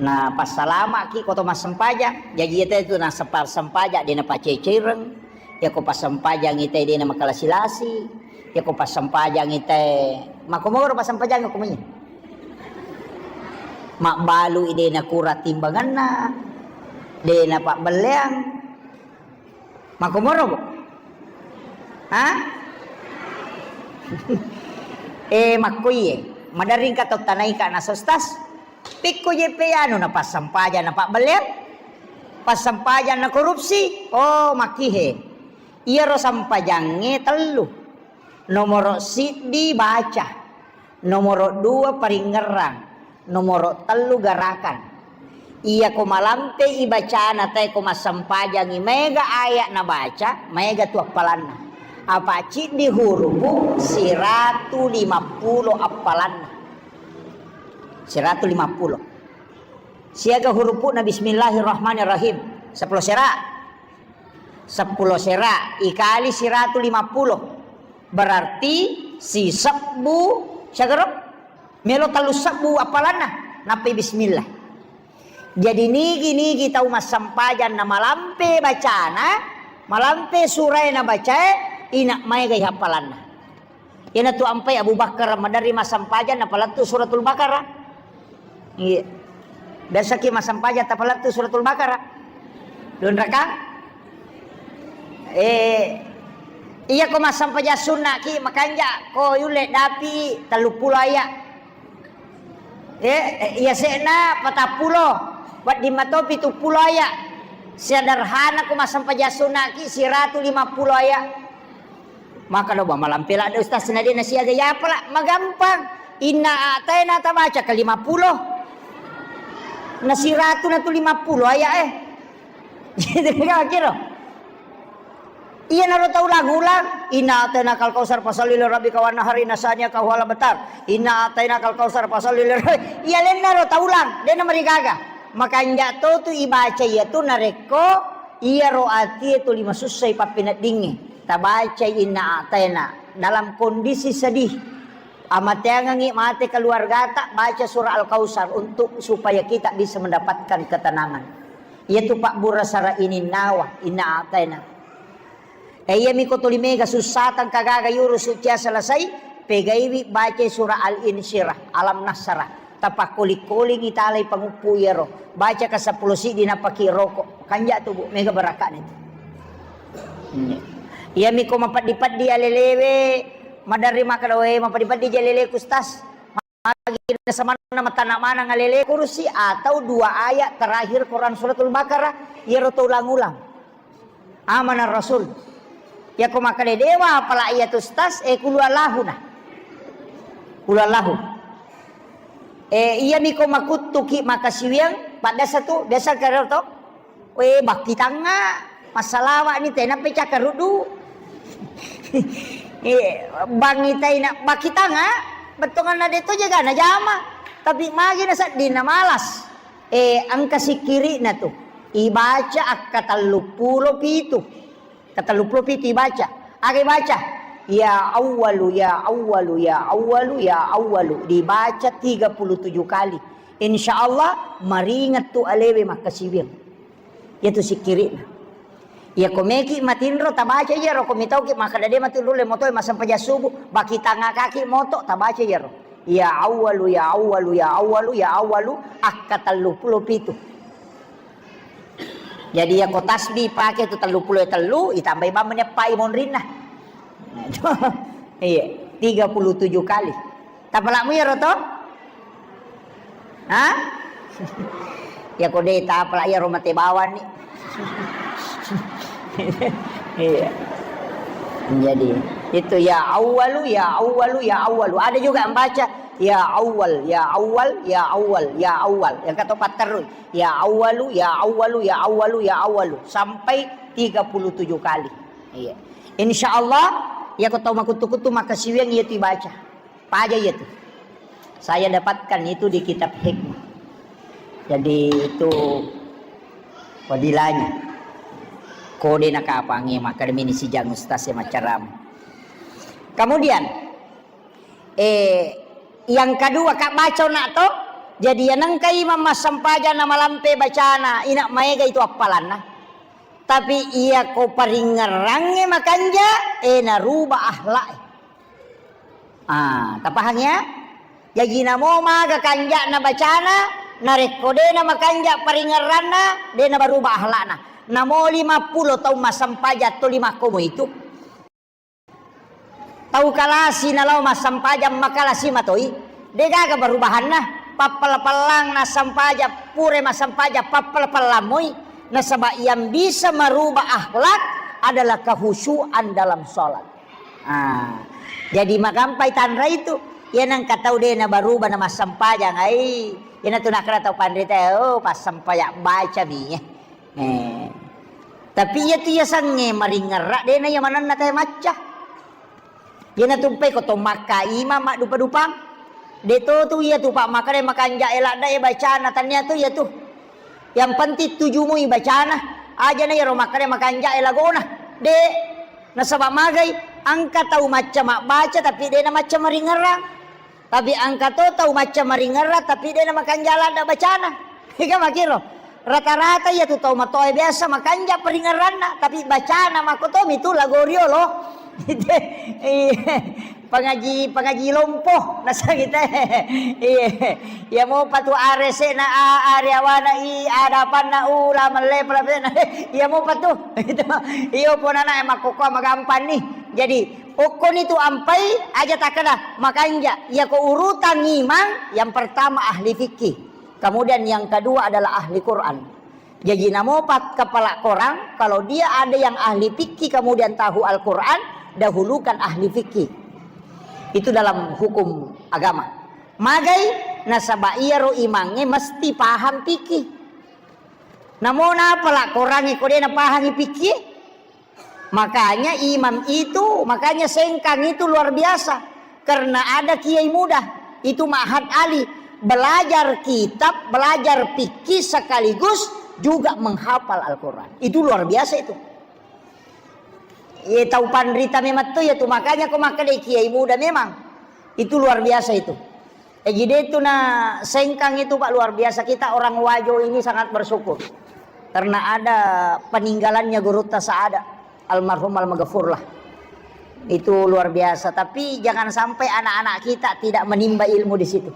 Na passalamaki ko to massempajang. Jaji ite tu na sepa-, sempajang de na pacecereng. Yako passempajang ite de na makalasi-lasi. Yako passempajang ite makkomoro passempajang ko mani. Mabbalu de na kura timbanganna. De na pabbelleang. Makkomoro, Bu? Ha? Eh, makkoie. Maderri engka tau tanaika na sostas. Pikko je pe anu na passempajang na pabbelleang. Passempajang na korupsi. Oh, makkihe. Iyaro sempajangnge tellu. Nomoro siddi baca. Nomoro dua paringngerang, nomoro tellu garakan. Iyako malampe ibacana tae ko massempajangi maega ayat nabaca, maega tu appalanna. Apa ciddi hurupu siratu lima pulo appalanna. Siratu lima pulo. Siaga hurupuna bismillahirrahmanirrahim. Seppulo sera. Seppulo sera ikali siratu lima pulo. Berarti sisebbu siagaro? Melo tellu sebbu appalanna, nappai bismillah. Jadi nigi-nigi tau massempajang na malampe bacana, malampe surae na bacae, ina maega i appalanna. Iyanatu ampai Abu Bakar maderri massempajang napalettu Suratul Baqarah. Iya. Biasaki massempajang tapalettu Suratul Baqarah. Dua rakang? Eh, iya ko massempajang sunnaki makanja ko yulle dapi tellu pulo aya. Eh, eh, iya se'na patappulo, wedding mato pitu pulo aya. Sederhana ko massempajang sunnaki siratu lima pulo aya. Maka lo malampe ladde ustaz na de na siaga yapala, magampang. Inna a'taina tabaca ke lima pulo. Na siratu na tu lima pulo aya eh. Gitu kan kira. Iya naro tau ulang-ulang. Inna a'taina kal kausar fasalli li rabbika wanhar inna syani'aka huwal abtar. Inna a'taina kal kausar fasalli li rabbi-, iya lenna ro tau ulang, de na marigaga. Makanja to tu ibaca iya tu narekko iyaro atie tuli masussai pappeneddingnge. Tabacai inna a'taina dalam kondisi sedih. Amateangengngi mate keluargata, baca surah Al-Kausar untuk supaya kita bisa mendapatkan ketenangan. Iyatu pabbura sara ininnawa, inna a'taina. E, iyami ko tuli mega sussatang kagaga yurusu cia selesai, pegaiwi bacai surah Al-Insyirah, Alam Nasrah. Tapakkoling-kolingi talai panguppu iyaro. Baca ka seppulo siddi napaki roko. Kanja tu, Bu, mega barakane tu. Hmm. Iyami ko mapeddi-peddi alelewe, maderri makkeda, "We, mapeddi-peddi ja aleleku, Ustaz." Magi samanna matana maneng alele kursi atau dua ayat terakhir Quran Suratul Baqarah, iyaro to ulang-ulang. Amana Rasul. Yako makkeda dewa apala iya tu Ustaz, eh, kulu Allahu na. Kulu Allahu. Eh, iyami ko makuttuki makasiwiang, pada satu, biasa karo to? We, bakki tangnga. Massalawa ni tena pecah keruddu. Eh, bangi taina bakitanga, bettonganna de to jaga na jama. Tapi magi na sedding na malas. Eh, engka sikkiri'na tu. Ibaca akka telluppulo pitu. Ka telluppulo pitu ibaca. Aga ibaca? Ya Awwalu, ya Awwalu, ya Awwalu, ya Awwalu. Dibaca tiga puluh tujuh kali. Insya Allah maringet tu alewe makkasiwiang. Iyatu sikkiri'na. Iya ko meki matinro tabaca iyaro, ko mitauki makkeda de matu lulle motoe massempajang subuh, bakitangakaki moto tabaca iyaro. Ya Awwalu, ya Awwalu, ya Awwalu, ya Awwalu, akka telluppulo pitu. Jadi iya ko tasbih pake tu telluppulo tellu, itambai bammu ni eppai monrinna. Iya, tiga puluh tujuh kali. Tapalakmu iyaro to? Hah? Ya ko de tapalak iyaro mate bawang ni. Iya. Jadi itu ya Awwalu, ya Awwalu, ya Awwalu. Ada juga yang baca ya Awwal, ya Awwal, ya Awwal, ya Awwal. Yang kata patterui. Ya Awwalu, ya Awwalu, ya Awwalu, ya Awwalu. Sampai tiga puluh tujuh kali. Iya. Insya Allah, ya ko tau makuttu-kuttu makkasiwiang iyatu ibaca. Paja iyatu. Saya dapatkan itu di kitab hikmah. Jadi itu fadilahnya. Kode nakapangi makkeda mini sijang ustaz ya maccarama. Kemudian, eh, yang kedua, kak baca nak to. Jadi ya nengka imam massempajang na malampe bacana, ina maega itu appalanna. Tapi iya ko paringngerangnge makanja, eh, naruba akhlak. Ah, tapahang ya? Jaji namo maga kanja'na bacana, narekko de na makanja paringngeranna, de na baruba akhlakna. Namo lima puluh taung massempajang to lima komo itu. Tau kalasi nalao massempajang makalasi matoi, de gaga perubahanna. Pappala-pallang nassempajang, pura massempajang, pappala-pallang moi. Nasaba yang bisa merubah akhlak adalah kehusuan dalam sholat. Ah, jadi magampai tanra itu. Iya nengka tau de na baruba na massempajang, ai. Iyana tu nakkeda tau panrita, oh, passempajang baca mi. Eh. Tapi iya tu iya sange maringngerra de na iya manenna tae macca. Iyana tu mpai ko to makka imam maddupa-dupang. De to tu iya tu pak makkeda makanja e ladda e bacana tania tu iya tu. Yang penting tujumui bacana. Aja na iyaro makkeda makanja e lagona. De. Nasaba magai, engka tau macca mabbaca tapi de na macca maringngerang. Tapi engka to tau macca maringngerang tapi de na makanja ladda bacana. Ega makiro. Rata-rata iya tu tau matoa biasa makanja paringngeranna, tapi bacana makko to mi tu lago riolo. Iya. Pangaji, pangaji lompo, nasa kita. Iya. Iya mopa tu arese na a-, ari awana i adapanna u la melle pala. Iya mopa tu. Itu. Iyo ponana e makkokkoa magampang ni. Jadi, okkoni tu ampai aja takkeda makanja. Iya ko urutan imang, yang pertama ahli fikih. Kemudian yang kedua adalah ahli Quran. Jaji namopa kepala korang, kalau dia ada yang ahli fikih kemudian tahu Al-Quran, dahulukan ahli fikih. Itu dalam hukum agama. Magai nasaba iyaro imangnge mesti paham fikih. Namo napala korangnge ko de napahangi fikih? Makanya imam itu, makanya Sengkang itu luar biasa. Karena ada kiai muda, itu Ma'had Ali, belajar kitab, belajar fikih sekaligus juga menghafal Al-Quran. Itu luar biasa itu. Ye tau panrita memang tu ya tu, makanya ko makkeda kiai muda memang. Itu luar biasa itu. Jaji de tu na Sengkang itu, Pak, luar biasa. Kita orang Wajo ini sangat bersyukur karena ada peninggalannya Gurutta Saada, almarhum almaghfurlah. Itu luar biasa. Tapi jangan sampai anak-anak kita tidak menimba ilmu di situ.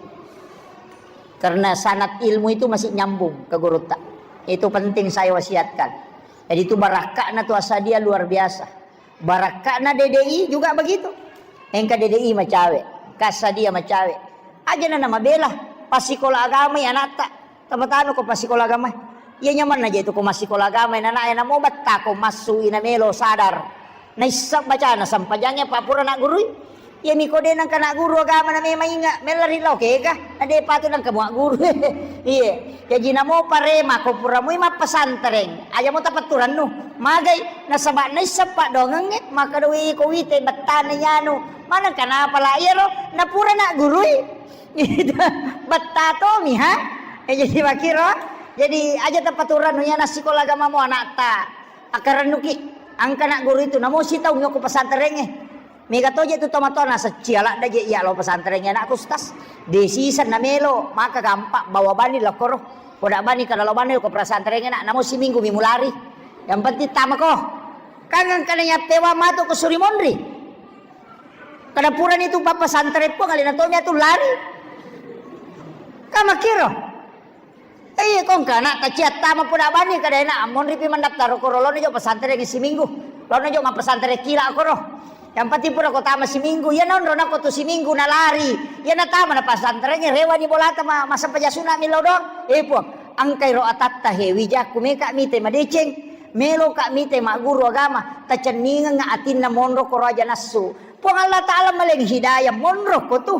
Karena sanad ilmu itu masih nyambung ke Gurutta. Itu penting saya wasiatkan. Jadi itu barakakna tu Asadia luar biasa. Barakka'na D D I juga begitu. Engka D D I macawe, Kassadia macawe. Aja na namabela passikola agama i anatta. Tapatanu ko passikola agama. Iya nyamanna je tu ko massikola agama i nana e, namo betta ko massu i namelo sadar. Naissa bacana sampajangnge pa pura naggurui. Iyami ko de' nengka na guru agama na memang inga, mella ri lao kega, na de' patu nengka mua guru. Iye. Jaji namo parema ko pura mui mappesantreng, aja mo tapatturannu. Magai, nasaba naisseng paddoangengnge, maka doi ko wite bettana nyanu. Maneng kenapa la iyaro, na pura na gurui. Betta tomi, ha? Eh, jadi makiro, jadi aja tapaturannu iya nassikola agama mo anakta. Akarennuki, angka na guru itu, namo sitaung yoko pesantrengnge. Mega toje tu tomatoa naseccia ladda je iya lao pesantrengnge anakku, Ustaz. De' siseng namelo, maka gampang bawa bani lao koro. Koda bani kada lao bani ko pesantrengnge nak, namo siminggu mi mulari. Yang penting tamako. Kangang kada nyappewa matu ko suri monri. Kada purani tu papa santre pun alena tomi atu lari. Kamakiro. Iya, kong kana taciattama pura bani kada enak, monri pi mandaftar koro, lono jo pesantren siminggu. Lono jo ma pesantren kila koro. Yang penting pura ko tama siminggu, iya nonro nako tu siminggu na lari. Iya na tama na pesantren, rewani bolata ma, masa pajasuna mi lodong. Eh, Puang, angkai ro atatta he, wijakku meka mite madeceng. Melo ka mite ma guru agama, tacenningeng atinna monro koro aja nassu. Puang Allah Ta'ala maleng hidayah monro ko tu.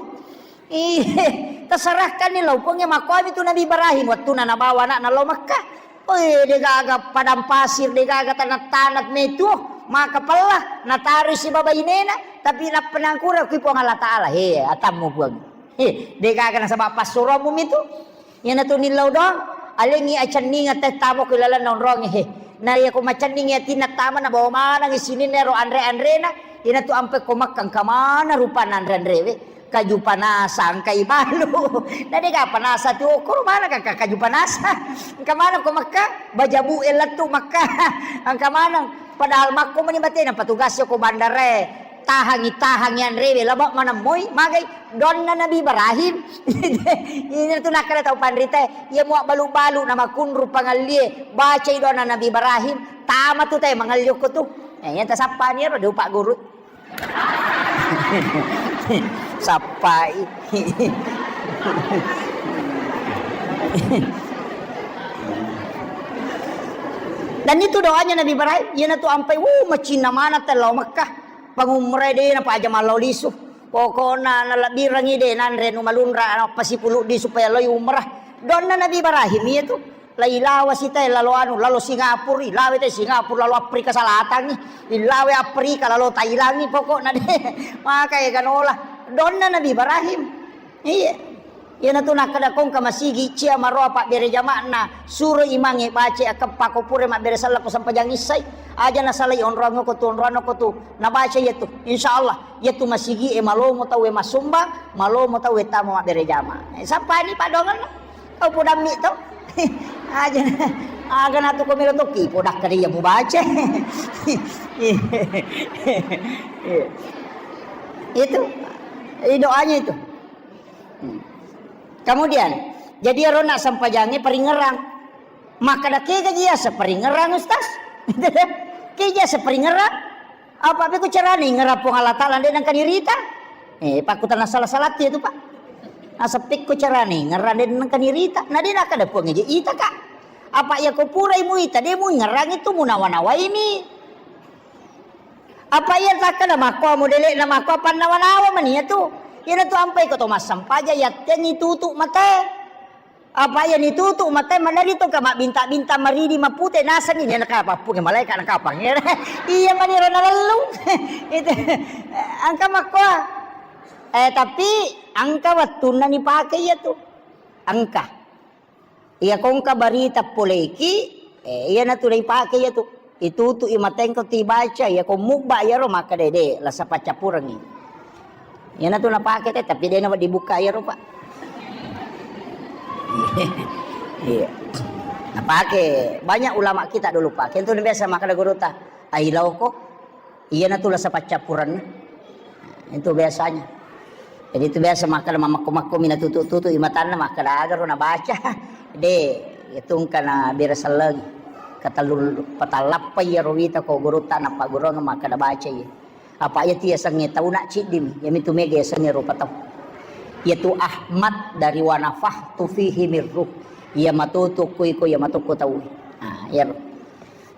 Iye, terserahkan ni lao Puang, ya makkuami tu Nabi Ibrahim, wattuna nabawa anakna lao Makkah. Oi, degaga padang pasir, degaga tanah-tanah metu, maka pella, nataroi sibawa bainena, tapi nappa nangkura kui Puang Allah Ta'ala, he, atammu Puang. He, degaga nasaba passuromu mitu. Iyanatu nillau doang, alengngi acenningeng tette tamo ku ilalenna onrongnge, he. Na iya ko macenningi atinna tama nabawa manengngi sininna ero anre-anrena, iyanatu ampe ko Makkah engka maneng rupanna anre-anrewe. Kaju panasa engka ibalu. Na dega panasa tu okoro maneng ka kaju panasa. Engka maneng ko Makkah, bajabu e lettu Makkah. Engka maneng padahal makko meni batena petugas ko bandarae. Tahangi, tahangi anrewe, laba maneng moi, magai doanna Nabi Ibrahim. Ina tu nakkeda tau panrita, iya mua balu-balu na makunru pangallie, bacai doanna Nabi Ibrahim, tama tu te mangalli okko tu. Eh, iya tasappani ero de upa guru. Sappai. Dan itu doanya Nabi Ibrahim, iyanatu ampai, wuh, macinna maneng te lao Mekah. Pangumrai de napaja mallau lisu. Pokokna nalebbirengngi de nanre nu malunra, nappa sipuluddi supaya loi umrah. Donna Nabi Ibrahim iya tu. Lailawa sita lalo anu, lalo Singapura, ilawe te Singapura, lalo Afrika Selatan ni, ilawe Afrika, lalo Thailand ni, pokokna de. Maka ega nola. Donna Nabi Ibrahim. Iya. Iyanatu nakkeda kongka masigi cia maroa pabbere jama'na, suro imangnge baca akeppa ko pura mabbere sella ko sempajang issai. Aja nasalai onroang ko tu, onroang ko tu. Nabaca iya tu. Insya Allah, iya tu masigi e malomo tau e masumbang, malomo tau e tama mabbere jama. Eh, sappani padongan. Kau podammi to. Aja. Aga natu ko melo toki podakkeda iya mubaca. Itu. Ini doanya itu. Hmm. Kemudian, jadi ero na sempajangnge paringerang. Makkeda kega ji asa paringerang, Ustaz? Kega asa paringerang? Apa pekko carana ingerang Puang Allah Taala de nengka nirita? Eh, pakkutanna salah-salah tu, Pak. Asa pekko carana ingerang de nengka nirita? Na de nakkeda Puang je ita, Kak. Apa iya ko purai muita de muingerang itu munawa-nawaimi. Apa iya takkeda makko modele'na makko pannawa-nawa mani iya tu. Iyanatu ampai ko to massempajang yattengngi tutu matae. Apa iya nitutu matae maneri to ka mabbinta-binta maridi mapute nasenni de nakapappunge malaika nakapang. Iya mani ro nalellung. Itu engka makko. Eh, tapi engka wettunna nipake iya tu. Engka. Iya kongka barita poleki, eh, iyanatu naipake iya tu. Itutu i matengko tibaca, iya ko mubba iyaro makkeda de, lasa paccappurengngi. Iyanatu napake te, tapi de na dibukka iyaro, Pak. Iya. Napake banyak ulama kita dulu, Pak. Kentu biasa makkeda gurutta, "Ailauko." Iyanatu lasa paccappurenna. Itu biasanya. Jadi itu biasa makkeda mamakko-makko mina tutu-tutu i matanna makkeda agaro nabaca. De, itu engka na bere selleng. Katellu patallappa iyaro wita ko gurutta nappa gurung makkeda baca iya. Apa iya tu yasengnge tau na ciddimi, iyami tu mega yasengnge rupa tau. Iya tu Ahmad dari wa nafakhtu fihi mir ruh. Iya matutu kui ko iya matukku tau. Nah, iyaro.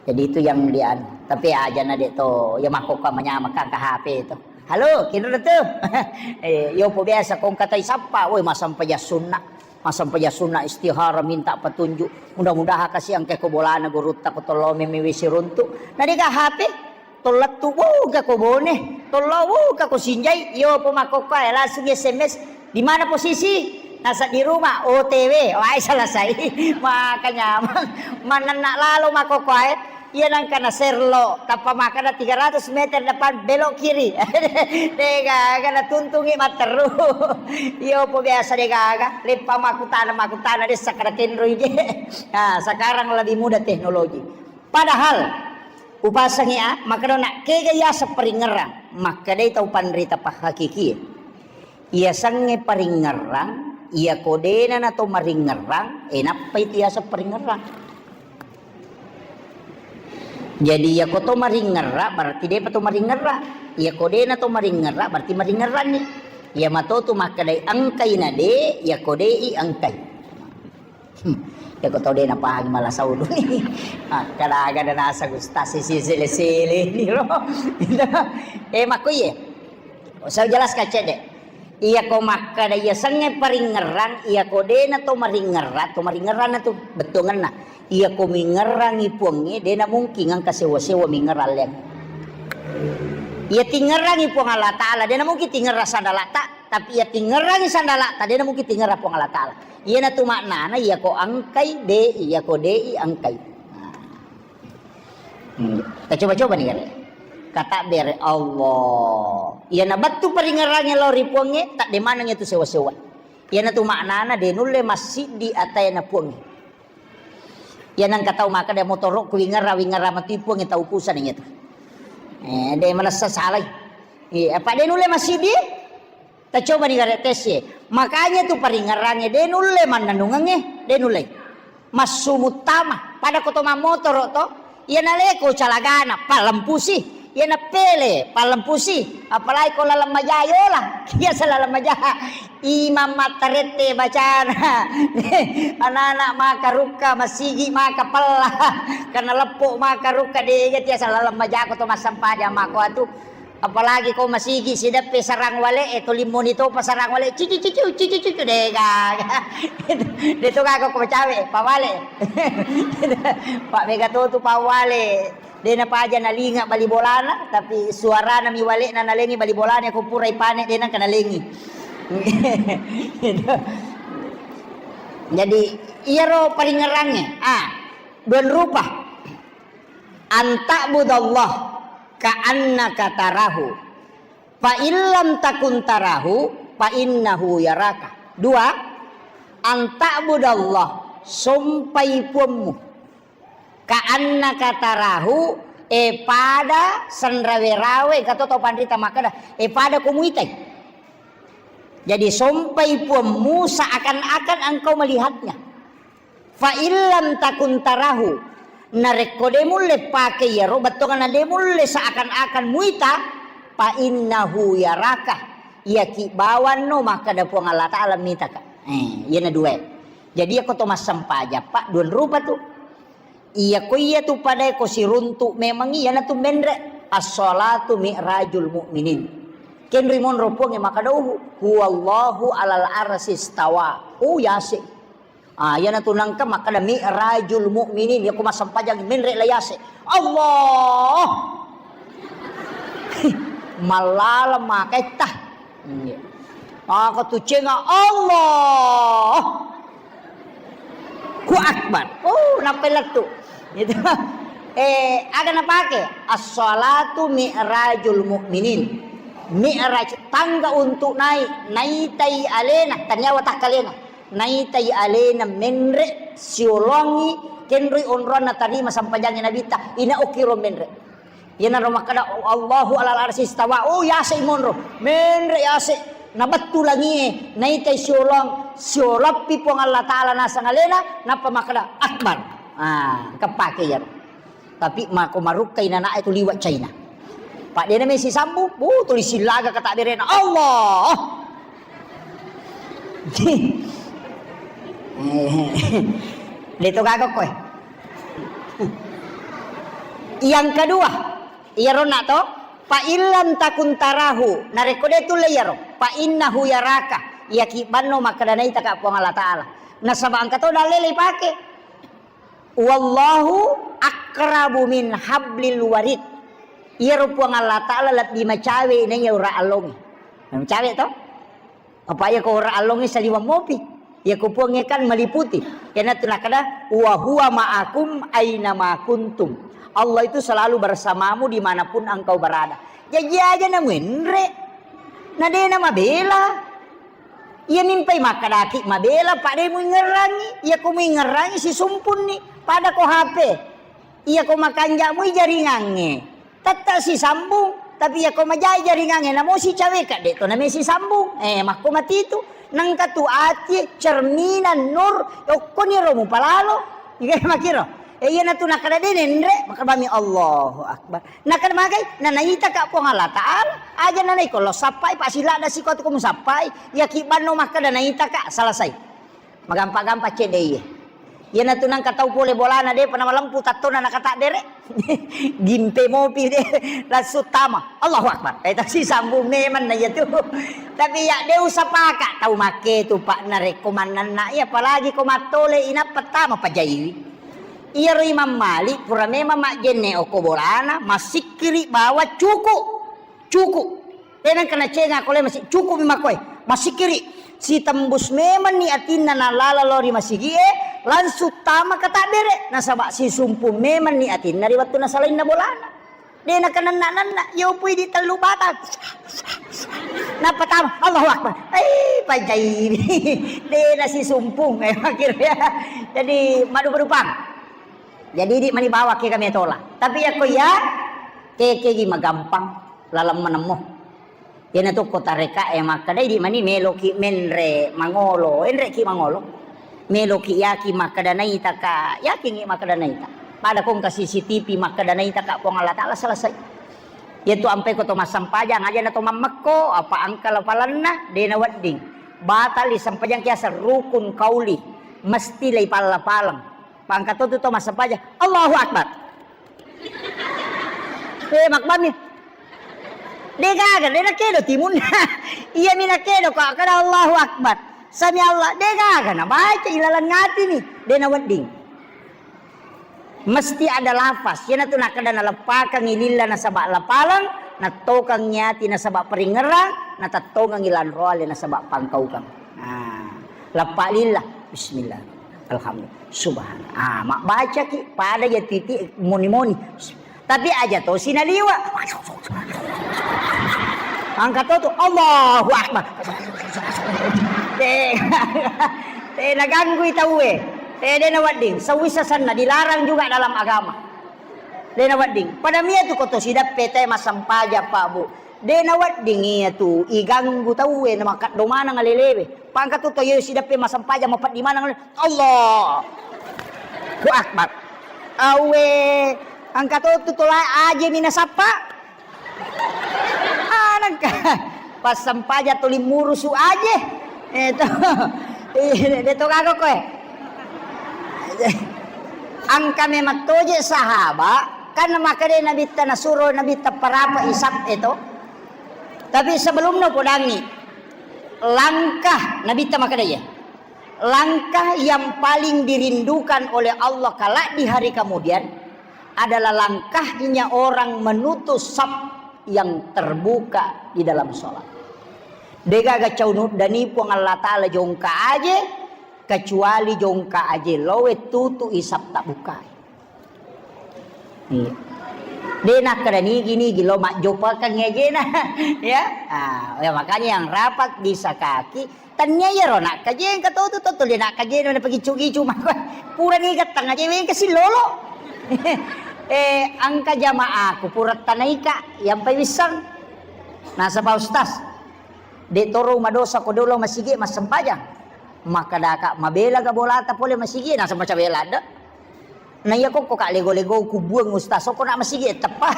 Jadi itu yang dia anu. Tapi aja na de to, ya makkokka manyameng ka H P to. Halo, kinro tu. Eh, yopo biasa kong katai sappa, woi, massempajang sunna. Massempajang sunna, istihara, minta petunjuk. Mudah-mudahan kasi engka ko bolana gurutta ko tollo meme wesi runtu. Na dega H P, tollettu, wuh, engka ko Bone, tollo, wuh, engka ko Sinjai, yopo makkokkoe, langsung S M S, "Di mana posisi?" "Nasa di rumah." "O T W." Wah, selesai. Maka nyameng. Manenna lalo makkokkoe. Iya nangka na serlo, tappa makkeda tiga ratus meter depan belok kiri. Degaga natuntungi matteru. Iyopo biasa degaga, leppa makkutana, makkutana dessa kada kenroi je. Nah, sekarang lebih mudah teknologi. Padahal upasangi a, makkedona kega yaseng paringngerang, makkedai tau panrita pahakiki. Iyasengnge paringngerang, iyako dena nato maringngerang, e nappai tu yaseng paringngerang. Jadi, iyako to maringngerang, berarti depa to maringngerang. Iyako dena to maringngerang, berarti maringngeranni. Iya mato tu makkedai engkai na de, iyako de i engkai. Hmm. Iyako to de napahangi mala saulu. Makkeda aga de naseng ustaz sisi sele-sele ni lo. Eh, makko iye. Saya jelaskan cedde. Iyako makkeda iyasengnge paringngerang, iyako dena to maringngerang, to maringngerang na tu bettuangenna. Iyako mingngerangi Puangnge, dena mungkin engka sewa-sewa mingngerang leang. Iya tingngerangi Puang Allah Ta'ala, dena mungkin tingngerang sandalata, tapi iya tingngerangi sandalata, dena mungkin tingngerang Puang Allah Ta'ala. Iyana tu maknana, iyako engkai, de, iyako de i, engkai. Nah. Hmm. Tacoba-coba ni gare. Katabbere Allah. Iyana bettu paringngerangnge lao ri Puangnge, tadde maneng itu sewa-sewa. Iyana tu maknana de nulle massiddi ataena Puangnge. Iyana engka tau makkeda motoro'ku wingngerang, wingngerang matu Puangnge tau kusana iyatu. Eh, de manessa salai. Iya, apa de nulle massiddi? Tacobani gare tessie. Makanya tu paringngerangnge de nulle mannennungengnge, de nulle. Massu muttama, pada ko to mammotoro to, iya naleko calagana, pallempusi, iya napele, pallempusi, apalagi ko laleng maja yola, biasa laleng maja. Imam mattarette bacana, anak-anak maka rukka, masigi maka pella, karena leppo maka rukka, dega tiasa laleng maja ko to massempajang mako atu. Apalagi ko masigi sideppe sarang wale e, to limmoni topa sarang wale, cici cici cici cici, dega. De to gaga ko macawe, pawale. Pak mega to tu pawale. De napaja nalinga bali bolana, tapi suarana mi wale na nalengi bali bolana ko pura ipane de nangka nalengi. Jadi iyaro paringngerangnge, ah, dua rupa. Anta'budallah ka'annaka tarahu. Fa illam takun tarahu, fa innahu yaraka. Dua, anta'budallah, sompai puammu. Ka'annaka tarahu, e pada sanrawe-rawe, kato tau panrita makkeda, e pada ko muitai. Jadi sompai puammu seakan-akan engkau melihatnya. Fa illam takun tarahu, narekko de mulle pake iyaro bettuanna, de mulle seakan-akan muita, fa innahu yaraka, iyaki bawanno makkeda Puang Allah Ta'ala mitaka. Eh, iyana dua. Jadi iyako to massempajang, Pak, dua rupa tu. Iyako iyatu padae ko siruntu memang iyana tu menre. As-salatu mi'rajul mu'minin. Kenri monro Puangnge makkeda, "Huwallahu alal arsy istawa." Oh, yase. Ah, iyana tu nangka makkeda mi'rajul mu'minin, iyako massempajang menre la yase. Allah. Mallaleng maketta. Iya. Maka tu cenga Allah. Ku akbar. Oh, nappai lettu. Gitu. Eh, aga napake? As-salatu mi'rajul mu'minin. Mi'raj, tangga untuk naik, naitai alena, tania watakkalena. Naitai alena menre siolongi kenroi onronna tarima sampajangi Nabitta, ina okkiro menre. Iyanaro makkeda, "Allahu alal arsy istawa." Oh, yase monro. Menre yase. Nabettu langie, naitai siolong, sioloppi Puang Allah Ta'ala naseng alena, nappa makkeda, "Akbar." Ah, keppake iyaro. Tapi mako marukkai nana'e tu liwa China. Pak dena mesi sambu, bu, tuli silaga kata berena. Allah. Deto gaga koe. Yang kedua, iyaro na to, Fa illam takun tarahu, narekko de' tulle iyaro, fa innahu yaraka, iyaki banno makkeda naitaka Puang Allah Ta'ala. Nasaba engka to dalle ipake. Wallahu aqrabu min hablil warid. Iyaro Puang Allah Ta'ala lebbi macawe naiya ura allongnge. Macawe to? Apa iya ko ura allongnge saliweng mopi. Iya ko Puangnge kan meliputi. Iyanatu nakkeda, "Wa huwa ma'akum aina ma kuntum." Allah itu selalu bersamamu dimanapun engkau berada. Jaji aja na muenre. Na de' na mabela. Iya mimpai makkedaki mabela, pa de' muingerrangi. Iya ko muingerrangi sisumpunni. Pada ko H P. Iya ko makanja' mui jaringangnge. Tette' sisambung, tapi iya ko majai jaringangnge, namo sicaweka, de' to name sisambung. Eh, makko matitu. Nengka tu atie cerminan nur, okkoniro mupalalo. Iya makkiro. Eh, iyanatu nakkeda de' nenre, makkeda bami Allahu Akbar. Nakkeda magai, na naitaka Puang Allah Ta'ala, aja na naiko lo sappai, pa siladda siko tu ko musappai, iyaki banno makkeda naitaka, selesai. Magampa-gampa cedde iye. Iyanatu nengka tau pole bolana de'pa namalempu tattona nakataddere. Gimpe mopi de' langsung tama. Allahu Akbar. Eh, tasi sambung memang na iyatu. Tapi ya de' usapaka tau make tu, Pak, narekko mannanna iya, apalagi ko mattole inappa tama pajaiwi. Iyaro Imam Malik pura memang majjenne okko bolana, masikkiri bawa cuku. Cuku. Tenang kena cenga kole masih cukup mi makkoe. Masikkiri. Sitembus memang ni atinna nalala lao ri masigie, langsung tama katabbere. Nasaba sisumpu memang ni atinna ri wettu nasalainna bolana. De' nakenanna-nanna, yopui di tellu batang. Nappa tama, Allahu Akbar. Eh, pajai. De' nasisumpung. Eh, akhirnya. Jadi, madu-madupang. Jadi, di mani bawa ke kami tola. Tapi ya ko ya, kekegi magampang laleng manemmo. Iyanatu ko tareka e makkeda, idi mani meloki menre mangolo, enreki mangolo. Meloki yaki makkeda naitaka, yakingi makkeda naita. Pada ko engka C C T V makkeda naitaka Puang Allah Ta'ala, selesai. Iyatu ampai ko to massempajang, aja na to mammekko, apa engka lapalanna, de' nawedding. Batali sempajang kiaseng rukun kauli, mesti leipalla-paleng. Pangka to tu to massempajang, Allahu Akbar. Eh, makkebami. De' gaga, de' nakedo timunna. Iyami nakedo ko kada Allahu Akbar. Sami Allah, de' gaga nabaca ilaleng atini, de' nawedding. Mesti ada lafaz. Iyanatu nakkeda naleppakengngi lilla nasaba lapaleng, nattokengngi ati nasaba paringngerang, natettongengngi lanroale nasaba pangkaukeng. Ah, leppa lilla. Bismillah. Alhamdulillah. Subhanallah. Ah, mabbacaki pada ya titi moni-moni. Tapi aja to sinaliwa. Angka to tu, Allahu Akbar. Te, te naganggui tauwe. Te de' nawedding. Sawisa sanna dilarang juga dalam agama. De' nawedding. Pada mia tu ko to sidappe te massempajang, Pak, Bu. De' nawedding iyatu iganggu tauwe na makkaddo maneng alelewe. Pangka tu to ye sidappe massempajang mapeddi maneng ale-, Allahu Akbar. Awe, angka to tu tola aje mi nasappa. Anangka passempajang tuli murusu aje. Eh, to. Eh, de' to gaga koe. Angka memang toje sahaba, kan makkeda Nabitta nasuro Nabitta parapa isap eto. Tapi sebelumnya podangi langkah Nabitta makkeda ya. Langkah yang paling dirindukan oleh Allah kelak di hari kemudian adalah langkahnya orang menutup saf yang terbuka di dalam sholat. Degaga cau nuddani Puang Allah Ta'ala jongka aje, kecuali jongka aje lowe tutu isap tak bukai. Iya. De nakkeda nigi-nigi lo majjopakeng ajena. Ya. Ah, ya, makanya yang rapat bisa kaki. Tania iyaro nakkajeng katotu to tuli nakkajeng na pagiccu-giccu mako. Pura ni gattang aja weng kasi lolo. Eh, angka jamaaku pura tanaika yang pai wissang. Nasaba ustaz. De toro madosa ko dolo masigi massempajang. Maka daka mabela ga bolata pole masigi nasaba cabela ada. Na iya kokko ka lego-lego kubuang ustaz, sokko na masigi teppa.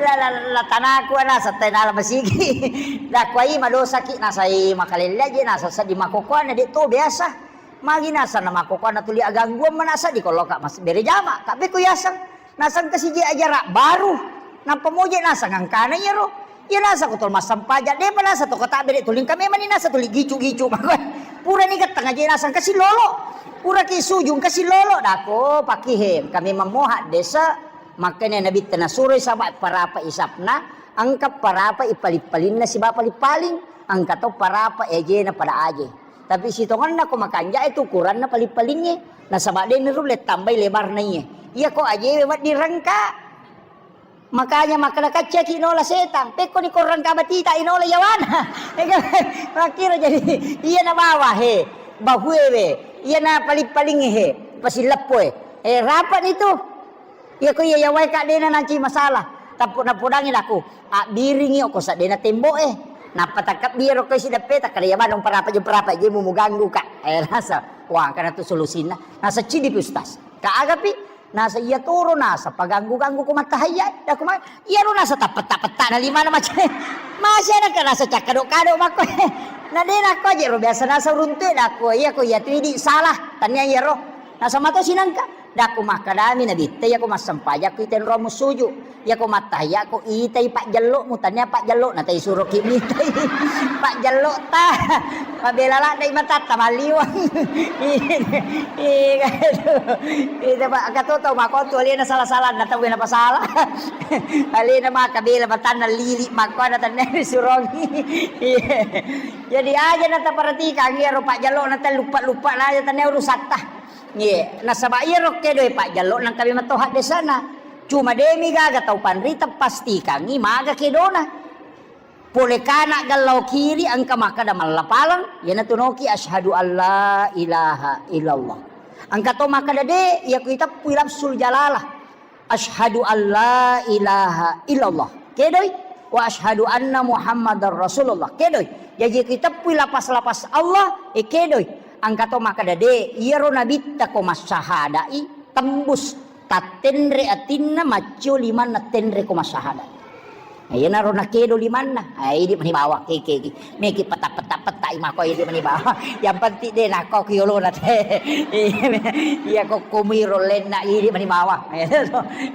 La, la, la tanaku ana satai nala masigi. Dakwai madosaki nasai makalella je nasa seddi makokoana de to biasa. Magi nasa na makokoana tuli agangguan manasa di koloka mas bere jama. Ka beko yaseng. Naseng kasiji ajara baru. Nappa moje naseng angkana iyaro. Iya naseng ko tol massempajang, depa naseng to kota bere tuling kami mani naseng tuli gicu-gicu. Purani getteng aja naseng kasi lolo. Pura ki sujung kasi lolo dako pakihe. Kami memohak desa. Makanya Nabi tena suroi sama parapa isapna, engka parapa ipaling-palinna siba paling-paling, engka to parapa ejena pada aje. Tapi sitongenna ko makanja itu ukuranna paling-palingnge. Nasaba de niru le tambai lebarna iye. Iya ko ajewe wedding rengka. Makanya makkeda kaccaki nola setang, pekkoni korrang kabatita inola yawana. Makkiro jadi iya na bawa he, bahue we, iya na paling-paling he, pasileppo e. Eh, rapat itu. Iya ko iya yawai kak dena nanci masalah. Tappu napodangi daku, abbiringi oko sadena tembo e. Nappa takabbi ro ko sideppe takkada iya manung parapa je parapa je mu ganggu kak. Eh, rasa. Wah, karena tu solusinna. Nasa cidi pi ustaz. Kak agapi? Nasa iya toro nasa paganggu-ganggu ko mattahayya, daku ma, iyaro nasa tappetta-petta na limana macam. Masih ada kan nasa cakkado-kado makko. Na de nakko aja ro biasa nasa runtu daku, iya ko iya tu idi salah, tania iyaro. Nasa mato sinangka, daku makkadami nabitta iya ko massempajang ko itenro musuju. Iya ko mattahayya ko itai pajjello mu tania pajjello na tai suro ki mitai. Pajjello ta. Mabela ladde matatta malliwang. Iya, iya, itu, itu, Pak, kata tau makotu alena salah-salah, na tau na pasala. Alena maka bela matanna lili makko na tanne surongi. Iya. Jadi aja na taperhatikan iya ro pajjello na lupa-lupa na aja tanne urusatta. Iya, nasaba iya ro kedo pajjello nang kami matoha desana. Cuma demi gaga tau panrita pastikangi maga kedona. Pole kana gallao kiri engka makkada mallapaleng, iyanatu noki asyhadu alla ilaha illallah. Engka to makkada de, iya ku iteppui lafzul jalalah. Asyhadu alla ilaha illallah. Kedoi, wa asyhadu anna Muhammadar Rasulullah. Kedoi. Jaji ku iteppui lapas-lapas Allah, e kedoi. Engka to makkada de, iyaro nabitta ko massahadai tembus. Tattenre atinna, maccio limanna tenre ko massahada. Iyanaro nakedo limanna, ah, idi mani bawang, keke, ki. Meki peta-peta-peta i mako idi mani bawang. Yang penting de nako ki yolona te. Iya ko komiro lenna idi mani bawang.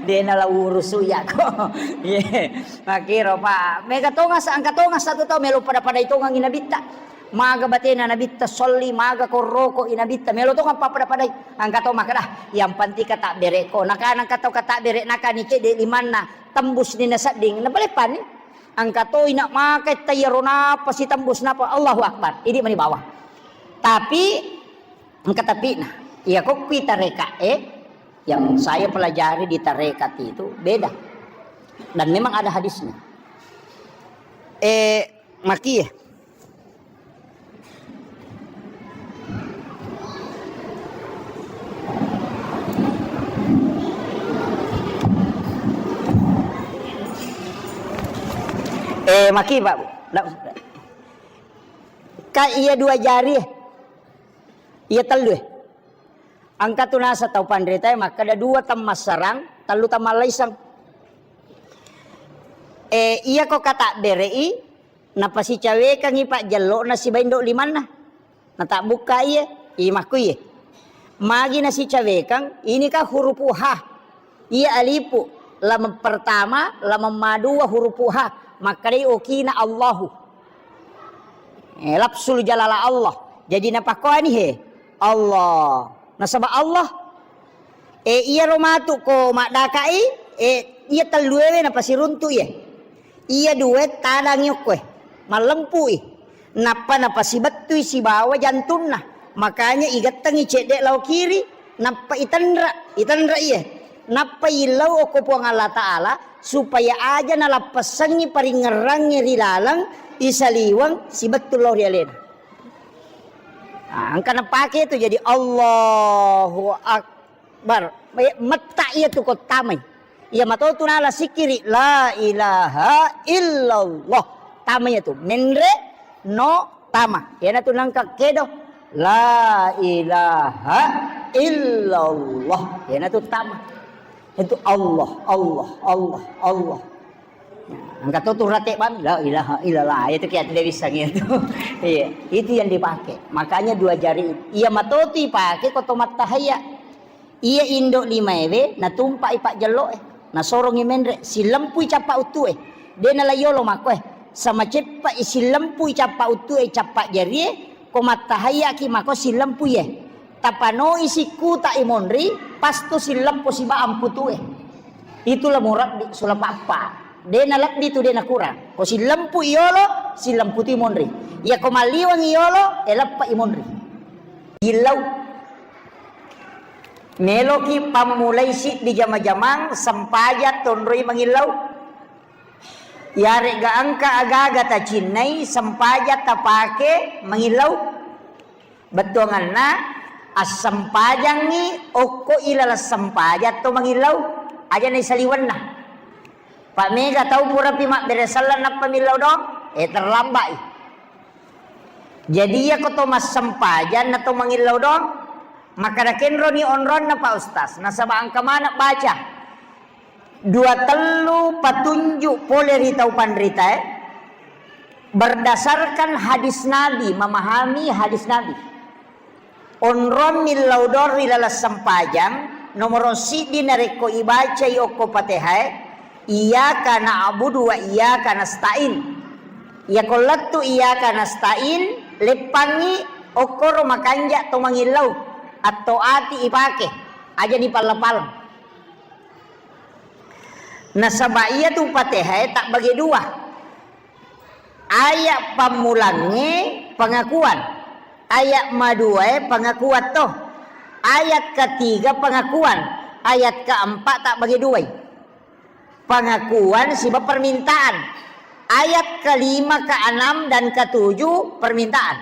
De na la urusu iya ko. Iya. Makiro pa. Mega tongas, angka tongas satu tau melo pada-pada itongangi nabitta. Maga batena nabitta solli, maga korroko i nabitta, melo tong pappada-padai. Angka to makkada, yang penting kata bereko. Nakana angka to kata bere, nakani cedde limanna, tembus ni nasedding, napaleppani. Angka to ina maka tayaro napa si tembus napa, Allahu Akbar. Idi mani bawang. Tapi, angka tapi nah, iya ko kui tareka, eh, yang saya pelajari di tarekat itu beda. Dan memang ada hadisnya. Eh, Maki. Eh, maki, Pak. Ndak, ka iya dua jari, eh. Iya tellu, eh. Engka tu nasa tau panritae makkeda dua temmassarang, tellu temmallaiseng. Eh, iya ko katabbere'i, napasicawekangngi pajjello'na siba indo' limanna. Natabbukka iye, imakku iye. Magi nasicawekang, ini kan hurupu ha. Iya alipu, lameng pertama, lameng madua hurupu ha. Makkedai okina Allahu. Eh, lafzul jalala Allah. Jadi napakkoani he. Allah. Nasaba Allah. Eh, iyaro matu ko maddaka'i, eh, iya telluewe napasiruntu iye. Iya due tadangi okkoe. Mallempu'i. Nappa napasibettui sibawa jantunna. Makanya igettengi cedde lao kiri, nappa itenra, itenra iye. Nappa illau okko Puang Allah Ta'ala, supaya aja nalappessengngi paringngerangnge ri laleng isaliweng sibettu lao ri alena. Ah, engka napake tu jadi Allahu Akbar. Me-, metta iya tu ko tamai. Iya mato tu nala sikiri la ilaha illallah. Tamai iya tu. Menre no tama. Iyana tu nengka kedo. La ilaha illallah. Iyana tu tama. Itu Allah, Allah, Allah, Allah. Nah, engka to tu rate bang, la ilaha illallah. Itu kiat dia bisa gitu. Iya, itu yang dipakai. Makanya dua jari. Iya mato tu ipake ko tomat tahaya. Iya indo lima ewe, natumpai pak jelo eh. Nasorongi menre, sillempui cappa uttue. De nala yolo makkoe. Sama ceppa i sillempui cappa uttue, cappa jarie, ko mattahayyaki mako sillempui e. Tapanoi sikkuta i monri, pastu silleppo siba amputue. Itulah murabbi sulapa appa. De nalebbi tu de nakurang. Ko sillempui yolo, sillemputu i monri. Iya ko malliweng yolo, eleppa i monri. Illau. Meloki pammulai siddi jama-jamang sempajang tonroi mangillau. Yaregga engka agaga tacinnai sempajang tapake mangillau. Bettuanganna assempajangngi okko ilaleng sempajang to mangillau. Aja naisaliwenna. Pak mega tau purapi mabbere selleng nappa millau dong, eh terlambat i. Jadi iyako to massempajang na to mangillau doang, makkada kenroni onronna Pak Ustaz, nasaba engka maneng baca. Dua tellu patunjuk pole ri tau panritae, berdasarkan hadis Nabi, memahami hadis Nabi. Onrong millau doang ri laleng sempajang, nomoro siddi narekko ibacai okko Patehae, Iyyaka na'budu wa iyyaka nasta'in. Iyako lettu iyyaka nasta'in, leppangngi okkoro makanja to mangillau, atto ati ipake, aja nipalla-paleng. Nasaba iyatu Patehae tabbage dua. Ayat pammulangnge pengakuan, ayat maduae pengakuan to, ayat ketiga pengakuan, ayat keempat tabbage duai. Pengakuan siba permintaan. Ayat kelima, keenam, dan ketujuh permintaan.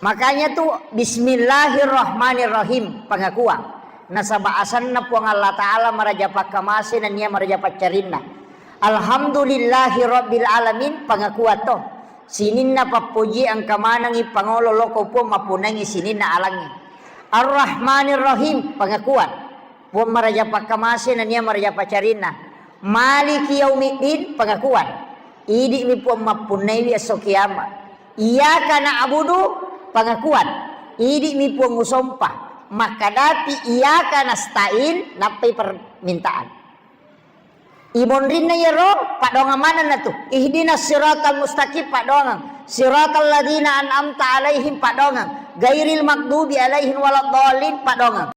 Makanya tu bismillahirrahmanirrahim, pengakuan. Nasaba asanna Puang Allah Ta'ala maraja pakkamase nennia maraja paccarinna. Alhamdulillahi rabbil alamin, pengakuan to. Sininna pappoji engka manengi pangolo loko Puang mappunnangi sininna alangnge. Arrahmanirrahim, pengakuan. Puang maraja pakkamase nennia maraja paccarinna. Maliki yaumiddin, pengakuan. Idi'mi Puang mappunnaiwi esso kiamat. Iyyaka na'budu, pengakuan. Idi'mi Puang usompa. Makkadapi iyyaka nasta'in, nappai permintaan. Imonrinna iyaro paddoangeng manenna tu. Ihdinas siratal mustaqim paddoangeng. Siratal ladzina an'amta alaihim paddoangeng. Ghairil maghdubi alaihim waladdallin paddoangeng.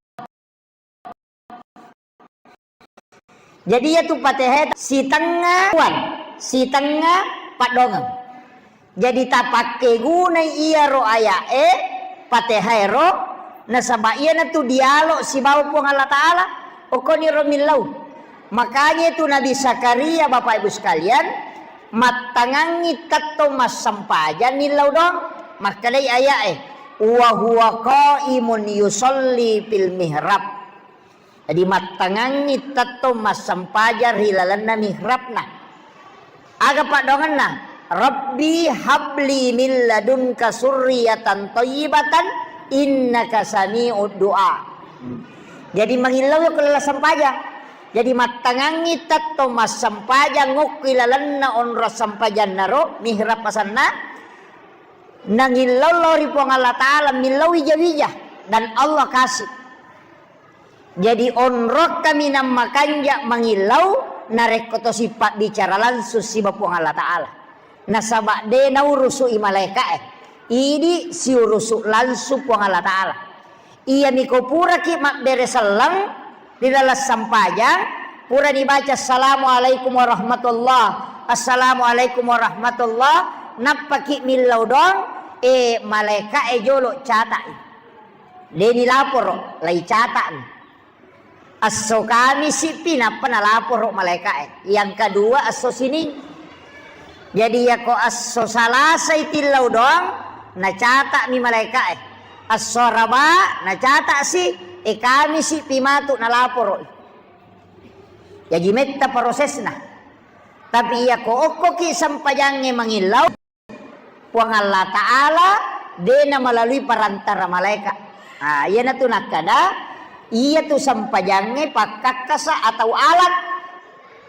Jadi iyatu Patehae sitengnga kuan, sitengnga paddoangeng. Jadi tapakkegunai iyaro aya'e, Patehaero, nasaba iyanatu dialog sibawa Puang Allah Ta'ala, okkoniro millau. Makanya itu Nabi Zakaria, Bapak Ibu sekalian, mattangangngi tettong massempajang millau doang, makkedai aya'e, "Wa huwa qaimun yusalli fil mihrab." Jadi mattangangngi tettong massempajang ri lalenna mihrabna. Aga paddoangenna? "Rabbi habli min ladunka surriyatan thayyibatan innaka sami'ud du'a." Jadi mangillau ko laleng sempajang. Jadi mattangangngi tettong massempajang okko ilalenna onrong sempajannaro, mihrab asenna, nangillau lao ri Puang Allah Ta'ala, millau wija-wija, dan Allah kasih. Jadi onrong kaminang makanja mangillau narekko to sipabbicara langsung siba Puang Allah Ta'ala. Nasaba de naurusu'i malaeka'e. Idi siurusu langsung Puang Allah Ta'ala. Iyami ko puraki mabbere selleng ri laleng sempajang, purani baca assalamualaikum warahmatullah, assalamualaikum warahmatullah, nappaki millau doang, e malaeka'e jolo cata'i. De nilaporo, lai cata'ni. Esso Kamisi pi nappa nalaporo malaeka'e. Yang kedua esso Sining. Jadi yako esso Salasai tillau doang, nacata'mi malaeka'e. Esso Araba nacata'si, e Kamisi pi matu nalaporo. Jaji metta prosesna. Tapi yako okkoki sempajangnge mangillau, Puang Allah Ta'ala de na melalui perantara malaikat. Ah, iyanatu nakkada, iyatu sempajangnge pakkakkasa atau alat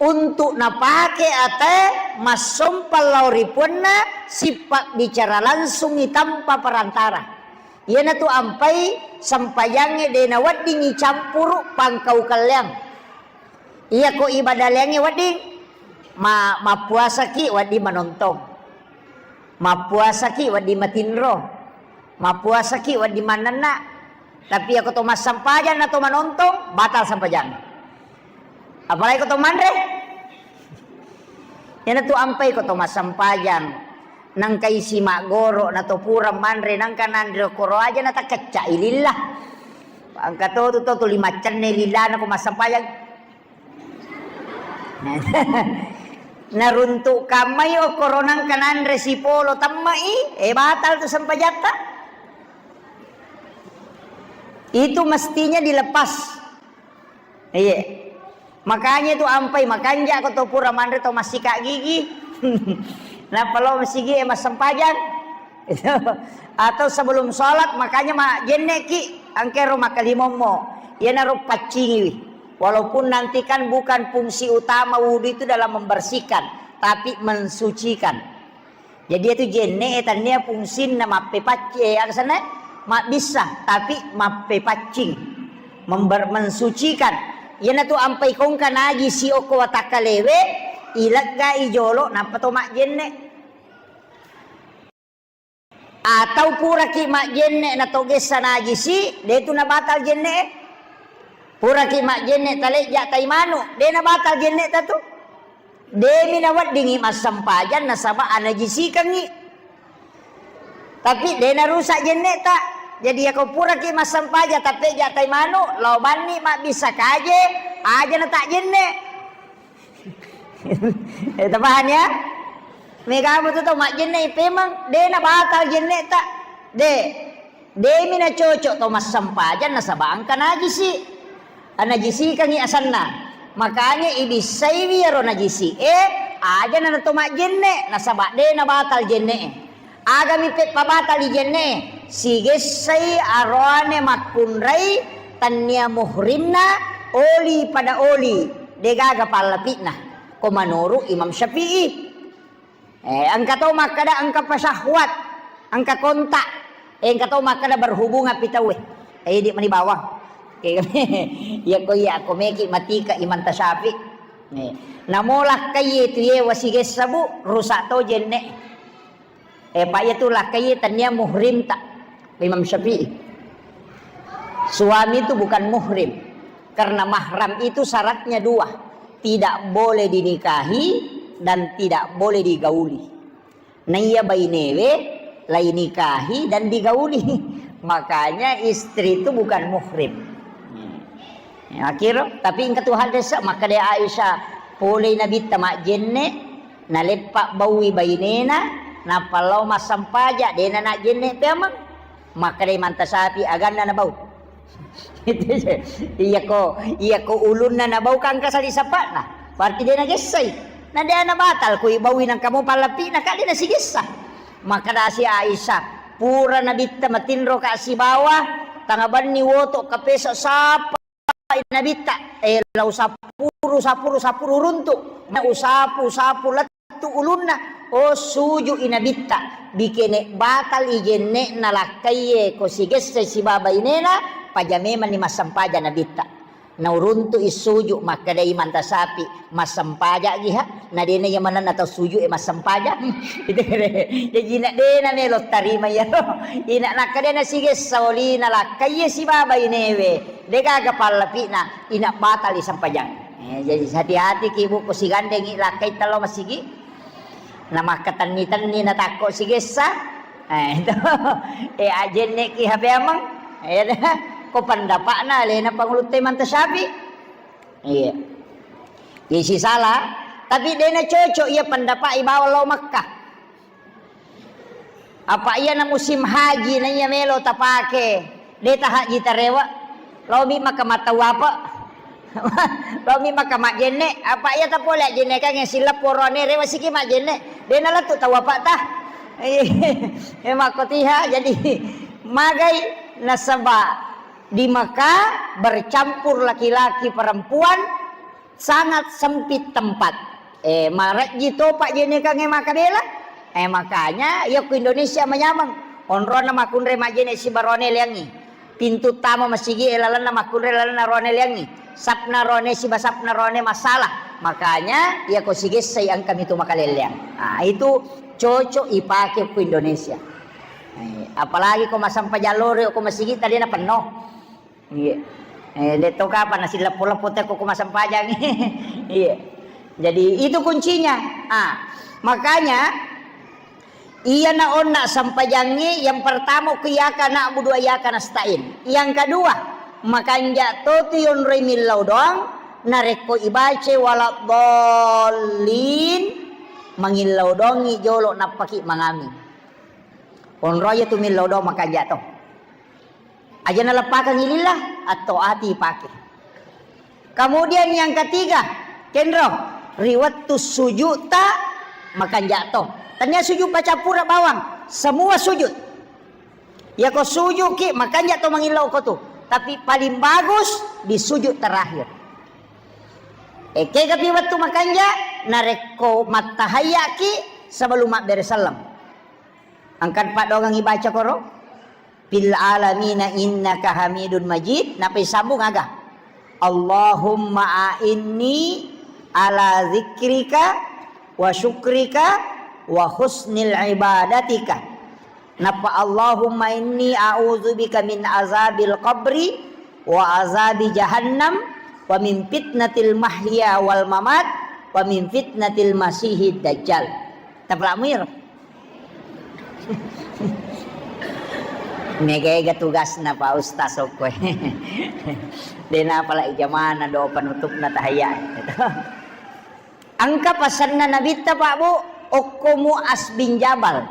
untuk napake ate massompa lao ri Puanna, sipabbicara langsungi tanpa perantara. Iyanatu ampai sempajangnge de naweddingi campuru pangkau kelleang. Iya ko ibadah laingnge wedding, ma-, mappuasaki wedding manontong. Mappuasaki wedding matinro. Mappuasaki wedding mannenna. Tapi iya ko to massempajang na to manontong, batal sempajang. Apalagi ko to manre. Iyanatu ampai ko to massempajang. Nangka isi maggoro na to pura manre, nangka nanre koro aja na takkecca i lillah. Engka to tu to tuli maccenne lillana ko massempajang. Naruntuk kammai okkoro nangka nanre sipolo temmai, eh, batal tu sempajatta. Itu mestinya dilepas. Iya. Makanya itu ampai, makanja ko to pura manre to massika gigi. Nappa lo masigi e massempajang. Atau sebelum sholat, makanya ma jenne ki angkero makkalimommo. Iyanaro paccingiwi. Walaupun nanti kan bukan fungsi utama wudhu itu dalam membersihkan, tapi mensucikan. Jadi itu jenne e tannia fungsinna mappepacci-, eh, asenna mabbissa, tapi mappepaccing, member-, mensucikan. Iyanatu ampai kongka najisi okko watakkalewe, ilegga i jolo, nappa to majjenne. Atau puraki majjenne na to gessa najisi, de tu nabatal jenne e. Puraki majjenne talejja tai manu, de nabatal jenne ta tu. Demi naweddingi massempajang nasaba anajisikengngi. Tapi de narusak jenne ta. Jadi yako puraki massempajang tapejja tai manu, lao banni mabbissa kaje, aja na tak jenne. Eh, tapahang ya? Mega betul to majjenne ipemang, de nabatal jenne ta. De. Demi nacocok to massempajang nasaba engka najisi. Anajisikangngi asenna. Makanya ibissaiwi iyaro najisi e, aja na to majjenne, nasaba de nabatal jenne e. Agami peppabatali jenne e, sigessai aroane makkunrai tannia muhrimna oli pada oli, degaga pallapi'na. Ko menurut Imam Syafi'i. Eh, engka to makkeda engka pasyahwat, engka kontak. Eh, engka to makkeda berhubungan pi tauwe. Eh, idi mani bawang. Eh, iya ko iya ko meki matika Imam Tasyafi. Eh, namo lakkai tu ye wasigessa bu, rusak to jenne. Eh, pak iya tu lakkai tannia muhrim ta. Imam Syafi'i. Suami itu bukan muhrim. Karena mahram itu syaratnya dua. Tidak boleh dinikahi dan tidak boleh digauli. Naiya bainewe lainikahi dan digauli. Makanya istri itu bukan muhrim. Ya, akhir, tapi engka tu hadis makkeda Aisyah, polei Nabitta majjenne, naleppa baui bainena, nappa lao massampaja, dena najjenne peameng. Makkedai Imam Tasyafi, aganna nabau. Iya ko, iya ko ulunna nabau kangka sali sapakna. Berarti de nagessai. Na de nabatal ko ibaui nangka mo pallapi'na ka de nasigessa. Makkedasi Aisyah, pura Nabitta matinro ka sibawa, tanga banni woto kapesa sapa Nabitta, eh, lau sapuru, sapuru, sapuru runtu. Na usapu, usapu lettu ulunna. Oh, suju i Nabitta. Bikene batal i jenne'na lakkaiye ko sigesse sibawa bainena, paja memanni massempaja Nabitta. Nauruntu i suju, makkedai Imam Tasyafi, massempaja giha. Na dena iya manenna tau suju e massempaja. Jadi na dena melo tarima iyaro. Ina nakkeda nasigessa olina lakkaiye sibawa bainewe. Degaga pallapi'na, ina batali sempajang. Eh, jadi hati-hati ki bu, ko sigandengi lakkai tello masigi. Na makkatenni-tenni na takko sigessa. Eh, itu. Eh, ajenne ki hapeameng. Eh, ko pendapatna alena pangulutte Imam Tasyafi. Iya. Isi salah, tapi dena cocok iya pendapat ibawa lao Makkah. Apa iyana musim haji na iya melo tapake, de tahaji tarewa. Laomi maka matau apa? Laomi maka majjenne, apa iya tapole ajjenne kange silla porone rewa siki majjenne. De nalettu tau apa ta? Eh, makkotiha jadi magai nasaba di Mekah bercampur laki-laki perempuan sangat sempit tempat. Eh, marejji to pajjenekangnge makkabela. Eh, makanya iya ku Indonesia manyameng. Onronna makkunrai majjene sibaroane leangngi. Pintu tama masigi e lalenna makkunrai lalenna roane liangngi. Sapna roane siba sapna roane masalah. Makanya iya ko sigessai engka mitu makalelleang. Ah, itu cocok ipake ku Indonesia. Eh, apalagi ko masampajang lori ko masigi tadi na penno. Iya. Eh, de to kapan nasi leppo-leppo te ko, ko masampajang. Iya. Jadi itu kuncinya. Ah, makanya iyana onna sampajangnge yang pertama ku iyyaka na'budu wa iyyaka nasta'in. Yang kedua, makanja to tu yonroi millau doang, narekko ibaca waladdallin, mangillau doangi jolo nappaki mangami. Onroi tu millau doang makanja to. Aja naleppakeng lillah, atto ati pake. Kemudian yang ketiga, kenro, ri wettu sujud ta makanja to. Tania sujud pacappura bawang, semua sujud. Ya ko sujud ki makanja to mangillau ko tu. Tapi paling bagus di sujud terakhir. Ekega pi wettu makanja, narekko mattahayya ki sebelum mabbere selleng. Engka paddoangeng ibaca koro? Fil alamina innaka hamidun majid. Napisambung aga? Allahumma a'inni ala zikrika wa syukrika wa husnil ibadatika. Nappa Allahumma inni a'udzubika min azabil qabri wa azabi jahannam wa min fitnatil mahya wal mamat wa min fitnatil masihid dajjal. Tapalak muir. Mega-ega tugasna Pak Ustaz okkoe. Dena apalagi jamana doa penutupna tahayya. Engka pasenna Nabitta, Pak, Bu, okko Muaz bin Jabal.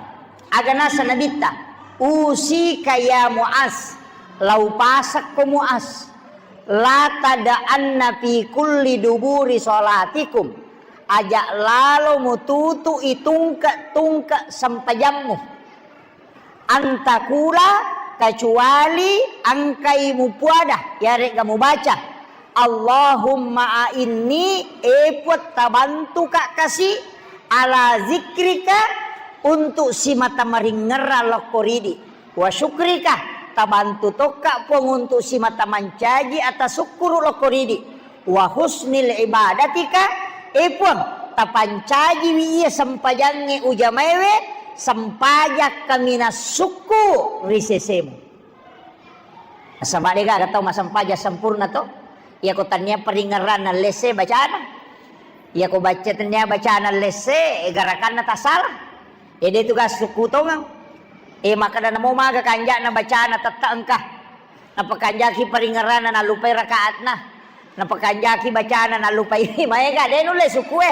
Aga nasa Nabitta, "Usika ya Muaz, lau pasakko Muaz, la tada'anna fi kulli duburi salatikum." Aja lalo mututu'i tungke-tungke sempajammu. Antakula, kecuali engkai mupuada, yarega mubaca, "Allahumma a'inni, e Puang, tabantuka kasi, ala zikrika, untuk simata maringerra lokko ridi, wa syukrika, tabantu tokka Puang untuk simata mancaji atasukkuru lokko ridi." Wa husnil ibadatika, e Puang, tapancajiwi iya sempajangnge ujamaewe, sempajang kaminang sukku ri sesemu. Nasaba degaga tau massempajang sempurna to, iyako tannia paringerranna lesse bacana. Iyako baca tannia bacana lesse, garakanna tasala. Ede tugas sukku tongeng. E, makkeda namo maga kanja'na bacana tette engka. Napakanjaki paringerranna nallupai rakaatna. Napakanjaki bacana nallupai. Maega, de nulle sukue.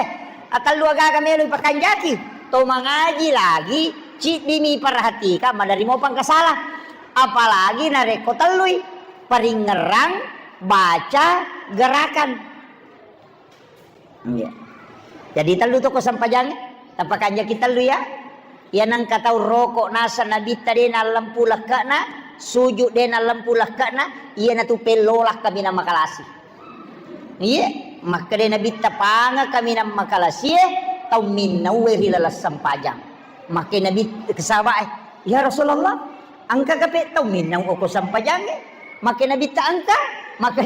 Atellu agaga melo ipakanjaki. To mangaji lagi, ciddimi iperhatikang, maderri mo pangkasala. Apalagi narekko tellui. Paringerrang, baca, gerakan. Iya. Jadi tellu toko sempajangnge, tapakanjaki tellu ya. Iya nengka tau roko nasa Nabitta de nallempu lekke'na, sujud de nallempu lekke'na, iyanatu pellola kaminang makalasi. Iya, makkeda Nabitta panga kaminang makalasie, tau minnaue ri laleng sempajang. Makke Nabi, sahabat, "Eh, ya Rasulullah, engka kape tau minnau oko sempajangnge?" Makke Nabitta engka, makke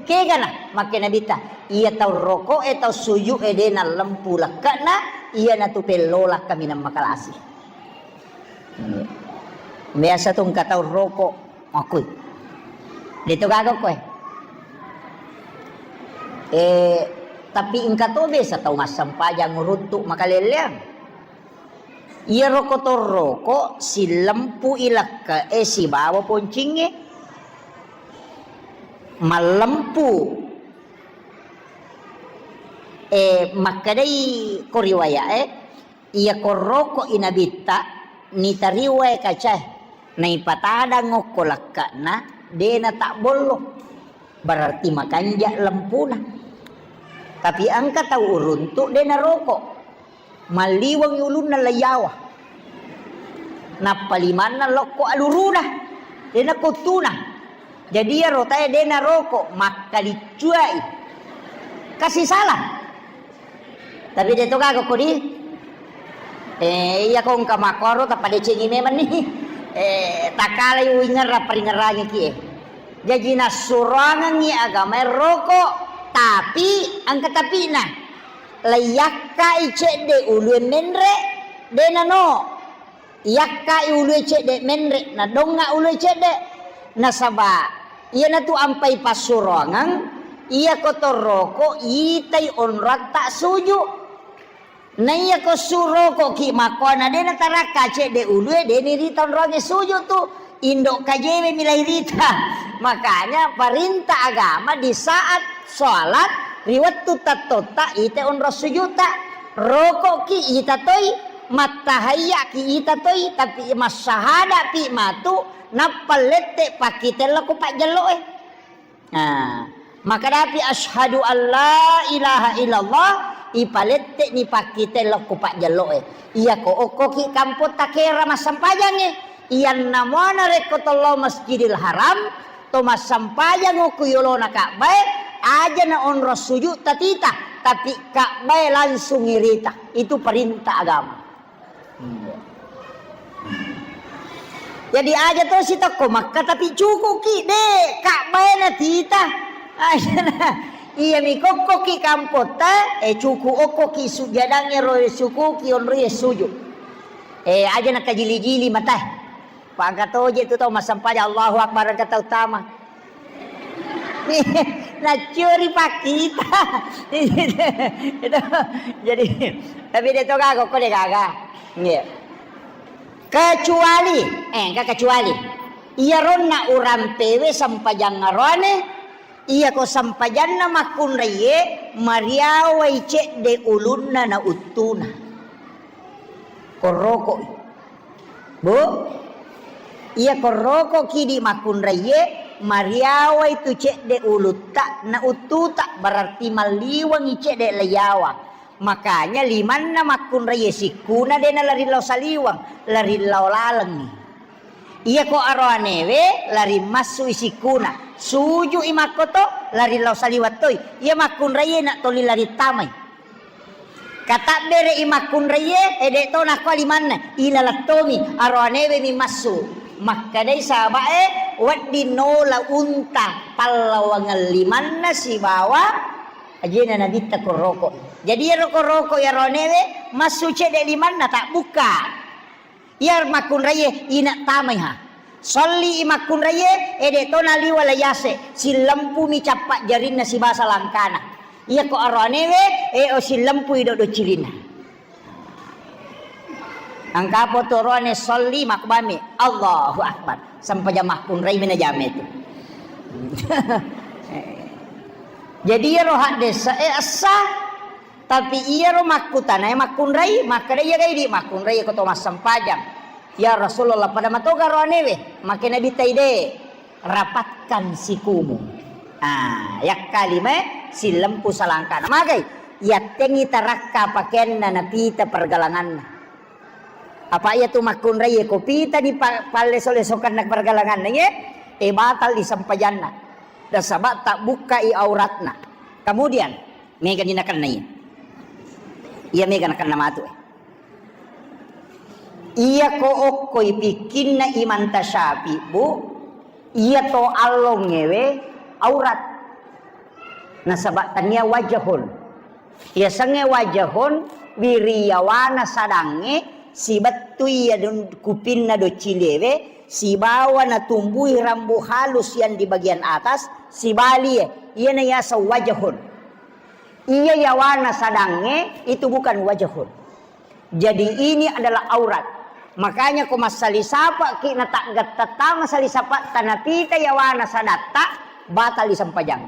kegana, makke Nabitta, iya tau roko e, tau sujud e de nallempu lekke'na, iyanatu pellola kaminang makalasi. Biasa tu engka tau roko, makkui. De to gaga koe. Eh, tapi engka to biasa tau massempajang uruntu makalelleang. Iyaro kotorroko sillempu'i lekke'e sibawa poncingnge. Mallempu, eh, makkedai ko riwaya'e, iya korroko'i Nabitta, nitariwae kacae, naipatadang okko lekke'na, de natabbollo. Berarti makanja lempuna. Tapi engka tau uruntu de naroko. Malliweng ulunna laiyawa. Nappa limanna lokko aluruna. De nakottuna. Jadi iyaro tae de naroko, makkaliccuai. Kasi salah. Tapi de to gaga kodi. Eh, iya ko engka makkoro tappa decengi memang ni. Eh, takalai uingerra paringerrangi kie. Jaji nassuroangengngi agamae roko, tapi engka tapina. Laiyakkai cedde ulue menre, de nano. Iyakkai ulue cedde menre, nadonga ulue cedde. Nasaba iyanatu ampai passuroangeng, iyako to roko itai onroatta suju. Naiyako surokoki makkoana de natarakka cedde ulue, de nirita onroangnge suju tu, indo kajewe milai rita. Makanya perintah agama di saat sholat, ri wettu tattotta ite onro sujuta. Rokoki ita toi, mattahayyaki ita toi, tapi massahadapi matu, nappa lette pakkite lokko pajjelloe. Nah, makadapi asyhadu alla ilaha illallah, ipalette'ni pakkite lokko pajjello'e. Iyako okkoki kampotta kera massempajangnge, iyanna muana rekko tollo Masjidil Haram, to massempajang okko yolona Ka'bae, aja na onro sujud tatita, tapi Ka'bae langsung irita. Itu perintah agama. Jadi aja to sitokko Makka tapi cukuki de Ka'bae na tita. Aja na, iya mi kokkoki kampotta, eh, cuku okkoki sujadang ero sukuki onri suju. Eh, aja na kajili-jili mata. Pangka toje tu tau massempajang Allahu Akbar engka tau tama. Naccuri pakkita. Itu. Jadi, tapi de to gaga, ko de gaga. Nggih. Kecuali, eh, engka kecuali. Iyaronna urampewe sempajang aroane, iyako sempajanna makkunraiye mariawai cedde ulunna na uttuna. Korroko. Bu, iya korroko kidi makkunraiye, mariawai tu cedde ulutta na uttuta, berarti malliwangi cedde laiyawa. Makanya limanna makkunraiye sikkuna de nalari lao saliweng, lari lao lalengngi. Iyako aroanewe lari massui sikkuna, sujui makkoto, lari lao saliweng toi. Iya makkunraiye na toli lari tamai. Katabbere'i makkunraiye, eh, de' to nakko limanna, ilaleng tomi, aroanewe mi massu. Makkedai sahaba'e, wedding nola unta pallawangeng limanna sibawa ajena nabitta korroko. Jadi iyaro korroko iya aroanewe massu cedde limanna, tabbukka. Iya makkunraiye, ina tamai ha. Solli i makkunraiye, ede to naliwa layase, sillempumi cappa jarinna sibasa langkana. Iya ko aroanewe, e o sillempui doddo cilinna. Angkapo to roane solli makbami, Allahu Akbar. Sempajang makkunrai mina jame tu. Jadi iyaro haddesa e essa. Tapi iyaro makkutanae makkunrai, makkeda iya gai di makkunrai ko to massempajang. Ya Rasulullah, pada matoga roanewe, make Nabi taide, rapatkan sikumu. Ah, yakkalimae sillempu salangkana. Magai, yattengi tarakka pakeanna napita pergalanganna. Apa iya tu makkunrai ko pita di pa-, palleso-lesokanna pergalanganna ye, e batal di sempajanna. Nasaba tabbukkai auratna. Kemudian, Mega ni nakennai. Iya mega nakenna matu. Iya ko okkoi pikkinna Imam Tasyafi, Bu, iya to allongewe aurat. Nasaba tania wajahun. Iya sange wajahun wiriyawana sadangnge sibettui iya dun-, kupinna doccilewe sibawa natumbui rambu halus yang di bagian atas sibalie. Iyana yaseng wajahun. Iya yawana sadangnge itu bukan wajahun. Jadi ini adalah aurat. Makanya ko massali sapaki na taggattattama sali sapatta napita yawana sadatta, batal disempajang.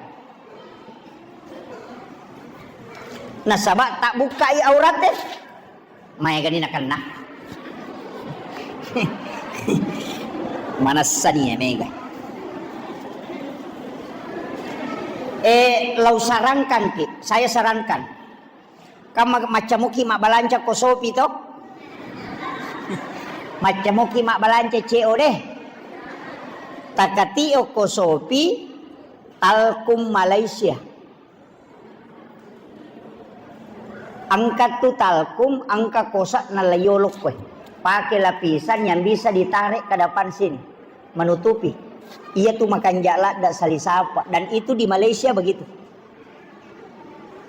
Nasaba tak bukai aurat deh. Maega ni nakenna. Manessani ya mega. Eh, lau sarankan ki, saya sarankan. Kam ma-, maccamuki mabbalanca ko Sopi to? Maccamuki mabbalanca C O deh. Takatio ko Sopi, Talkum Malaysia. Angkat tu talkum, angka kosa na layolok koe. Pakai lapisan yang bisa ditarik ke depan sini, menutupi. Iya tu makanja ladda salisapa, dan itu di Malaysia begitu.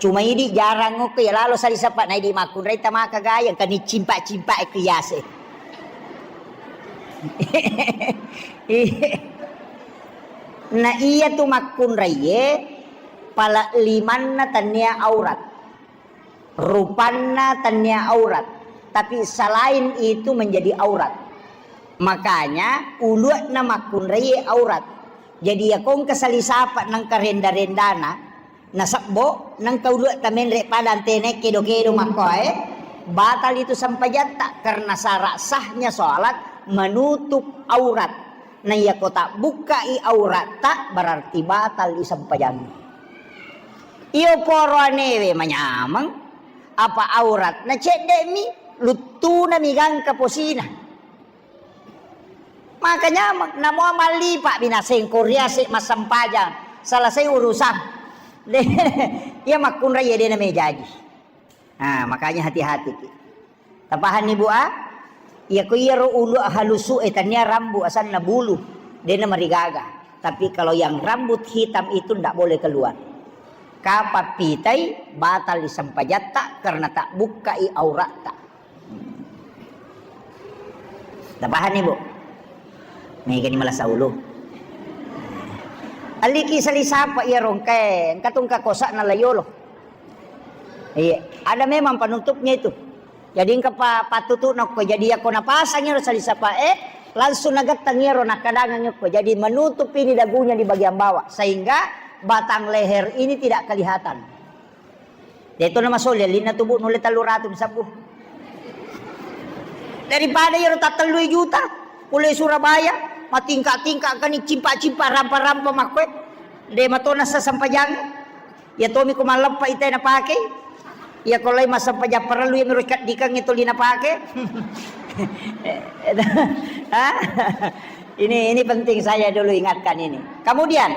Cuma idi jarang okko ya lalo salisapa, na idi makkunrai tamaka gaya, engka ni cimpa-cimpa e ku yase. Na iya tu makkunrai e, pala limanna tania aurat. Rupanna tania aurat, tapi selain itu menjadi aurat. Makanya ulu'na makkunrai aurat. Jadi ya kongka salisapa nengka renda-rendana, nasebbo nengka ulu'ta menre pada antene kedo-kedo makkoe, batal itu sempajatta karena syarat sahnya sholat menutup aurat. Na iya ko tabbukkai auratta berarti batal i sempajangnge. Iyo poro anewe manyameng, apa auratna cedde'mi, luttunami gangka posina. Maka nyameng, namo mallipa binaseng ko riase massempajang, selesai urusan. De, iya makkunrai iya de name jaji. Nah, makanya hati-hati ki. Tapahanni, Bu, a? Iya ko iyaro ulu halusu e tania rambu asanna bulu, dena marigaga. Tapi kalau yang rambut hitam itu ndak boleh keluar. Kapan pitai batal disempajatta karena tak bukkai auratta. Tapahanni, Bu? Megani malasa ulu. Aliki salisapa iya rongkae, engka tungka kosakna layolo. Iya, ada memang penutupnya itu. Jadi engka pa-, pattutu'na okko. Jadi yako napasang iyaro salisapae, langsung nagettang iyaro nakkadangang okko. Jadi menutup ini dagunya di bagian bawah sehingga batang leher ini tidak kelihatan. Deto na masoli alinna tubuh nulle tellu ratu sabbu. Daripada iyaro tattellui juta, pole Surabaya, matingka-tingka kani cimpa-cimpa rampa-rampa makkoe. De matona sasempajang. Iya tomi ko malleppa ita napake. Iya ko lai massempajang parellu iya miro kaddikang itu lina pake. Hah? Ini, ini penting saya dulu ingatkan ini. Kemudian,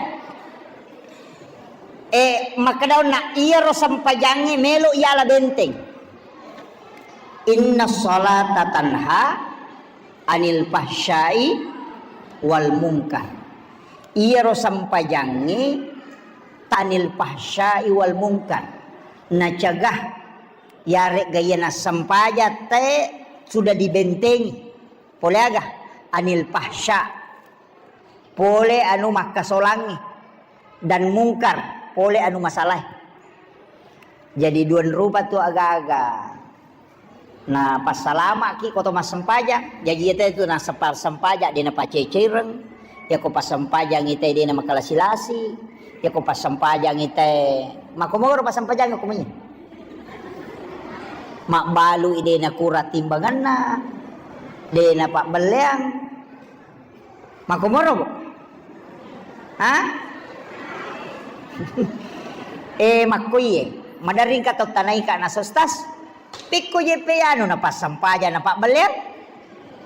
eh, makkedaonna iyaro sempajangnge melo iyala benteng. Inna salata tanha anil fahsyai wal munkar. Iyaro sempajangnge tanil fahsyai wal munkar. Nacegah yaregga iya nassempajang te sudah dibentengi. Pole aga? Anil fahsya. Pole anu makkasolangnge. Dan mungkar. Pole anu masalae. Jadi dua rupa tu aga-aga. Na passalamaki ko to massempajang. Jaji iyate tu na sepa-, sempajang de napacecereng. Yako passempajang ite de namakalasi-lasi. Yako passempajang ite, makomoro passempajang ko mui. Mabbalu ide nakura timbanganna. De napabbelleang. Makomoro, Bu? Ha? Eh, makkoiye. Madaring ka to tanaika na sostas. Pikko je pe anu na passempajang na pabbelleang.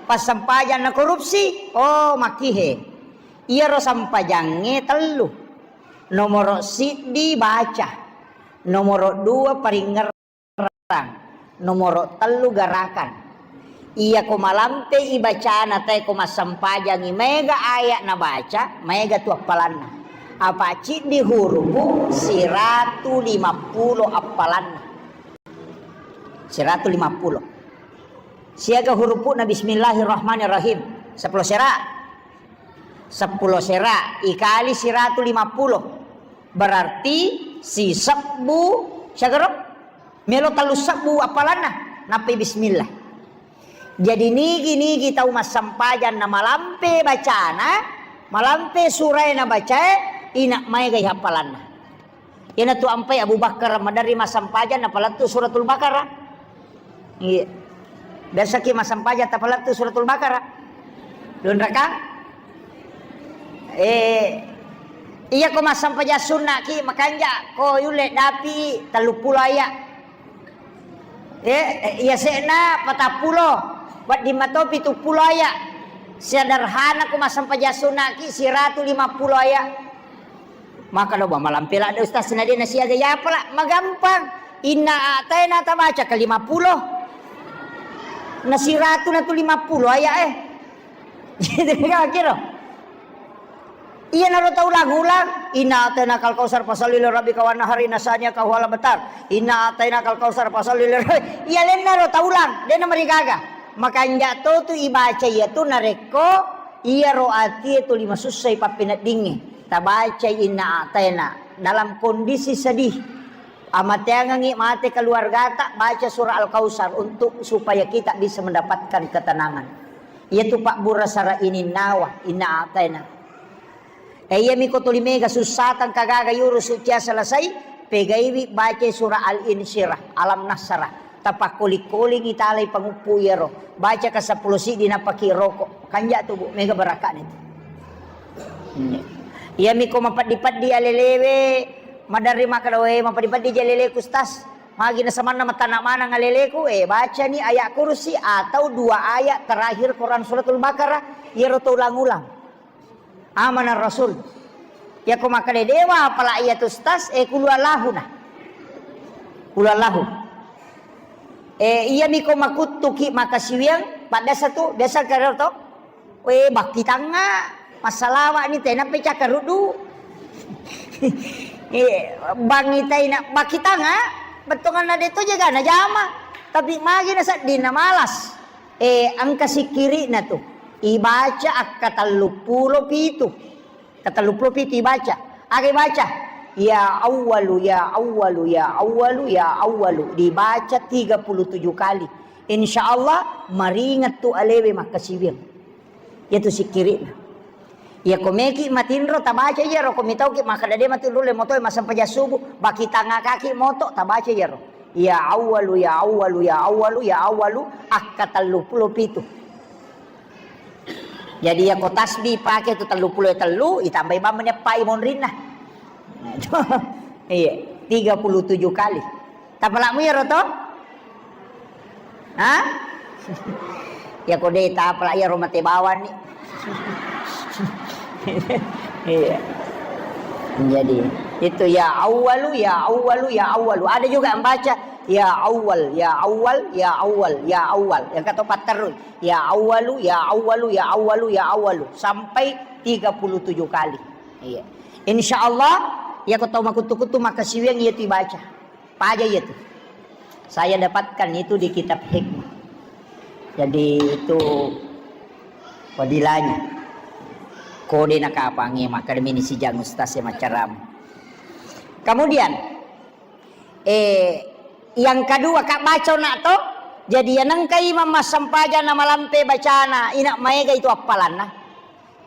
Passempajang na korupsi. Oh, makkihe. Iyaro sempajangnge tellu. Nomoro siddi baca. Nomoro dua paringngerang. Nomoro tellu garakan. Iyako malampe i bacana tae ko massempajangi maega ayat nabaca, maega tu appalanna. Apa ciddi hurupu siratu lima pulo appalanna. Siratu lima pulo. Siaga hurupu'na bismillahirrahmanirrahim. Seppulo sera. Seppulo sera ikali siratu lima pulo. Berarti sisebbu, siagaro? Melo tellu sebbu appalanna. Nappai bismillah. Jadi nigi-nigi tau massempajang na malampe bacana, malampe surae na bacae, ina maega i happalanna. Iyanatu ampai Abu Bakar maderri massempajang napalettu Suratul Baqarah. Iya. Biasaki massempajang tapalettu Suratul Baqarah. Dunrakang? Eh, iya ko massempajang sunnaki makanja ko yulle dapi tellu pulo ayat. Eh, iya se'na patappulo, wedding mato pitu pulo ayat. Sederhana ko massempajang sunnaki siratu lima pulo ayat. Maka do ba malampe ladde ustaz na de na siaga ya pala magampang. Inna a'taina tabaca ke lima pulo. Na siratu na tu lima pulo ayat eh. Gitu kan kira. Iyanaro taulang-ulang, "Inna a'tainakal kautsar fasalli li rabbika wanhar, inna syani'aka huwal abtar." "Inna a'tainakal kautsar fasalli li rabbi-," iyalennaro taulang, de'na marigaga. Makanja' to tu ibaca iyatu narekko iyaro atie tuli masussai pappeneddingnge. Tabacai Inna A'taina dalam kondisi sedih. Amateangengngi mate keluargata, baca surah Al-Kautsar untuk supaya kita bisa mendapatkan ketenangan. Iyatu pabbura sara ininnawa, Inna A'taina. E, iyami ko tuli mega sussatang kagaga yurusu cia selesai, pegaiwi baca surah Al-Insyirah, Alam Nasyrah. Tapakkoli-kolingi talai panguppu iyaro. Baca ka seppulo siddi nappaki roko. Kanja' tu, Bu, mega baraka'na itu. Hmm. Iyami ko mapeddi-peddi alelewe, maderri makkeda, "We, mapeddi-peddi ji aleleku, Ustaz. Magi nasamanna mattanna maneng aleleku?" Eh, bacani ayat kursi atau dua ayat terakhir Quran Suratul Baqarah, iyaro to ulang-ulang. Amanar Rasul. Iyako makkeda dewa apala iyatu, Ustaz, eh, kulu Allahu na. Kulu Allahu. Eh, iyami ko makuttuki makasiwiang, paddasa tu, biasa karo to. We, bakkitangnga, massalawa ni tena pecakkaruddu. Eh, bangitaina bakkitangnga, bettonganna de to jagana jama. Tapi magi na seddinna malas. Eh, engka sikkiri'na tu. Ibaca akka telluppulo pitu. Ka telluppulo pitu ibaca. Aga ibaca? Ya Awwalu, ya Awwalu, ya Awwalu, ya Awwalu. Dibaca tiga puluh tujuh kali. Insya Allah maringet tu alewe makkasiwiang. Iyatu sikkiri'na. Iyako meki matinro tabaca iyaro, ko mitauki makkeda de matinro le motoe massempajang subuh, bakitangakaki moto tabaca iyaro. Ya Awwalu, ya Awwalu, ya Awwalu, ya Awwalu, akka telluppulo pitu. Jadi, iyako tasbih pake tu telluppulo tellu, itambai bammi neppai monrinna. Iya, tiga puluh tujuh kali. Tapalamu iyaro to? Ha? Iyako de tapala iyaro mate bawang ni. Iya. Jadi, itu ya Awwalu, ya Awwalu, ya Awwalu. Ada juga yang baca, ya Awwal, ya Awwal, ya Awwal, ya Awwal. Yang kata patterru, ya Awwalu, ya Awwalu, ya Awwalu, ya Awwalu. Sampai tiga puluh tujuh kali. Iya. Insya Allah, iyako tau makuttu-kuttu makkasiwiang iyatu ibaca. Paja iyatu. Saya dapatkan itu di kitab hikmah. Jadi itu fadilahnya. Kode nakapangi makkeda mini sijang ustaz e maccarama. Kemudian, eh, yang kedua, ka baca nak to. Jadi yang nengka imam massempajang na malampe bacana, ina maega itu appalanna.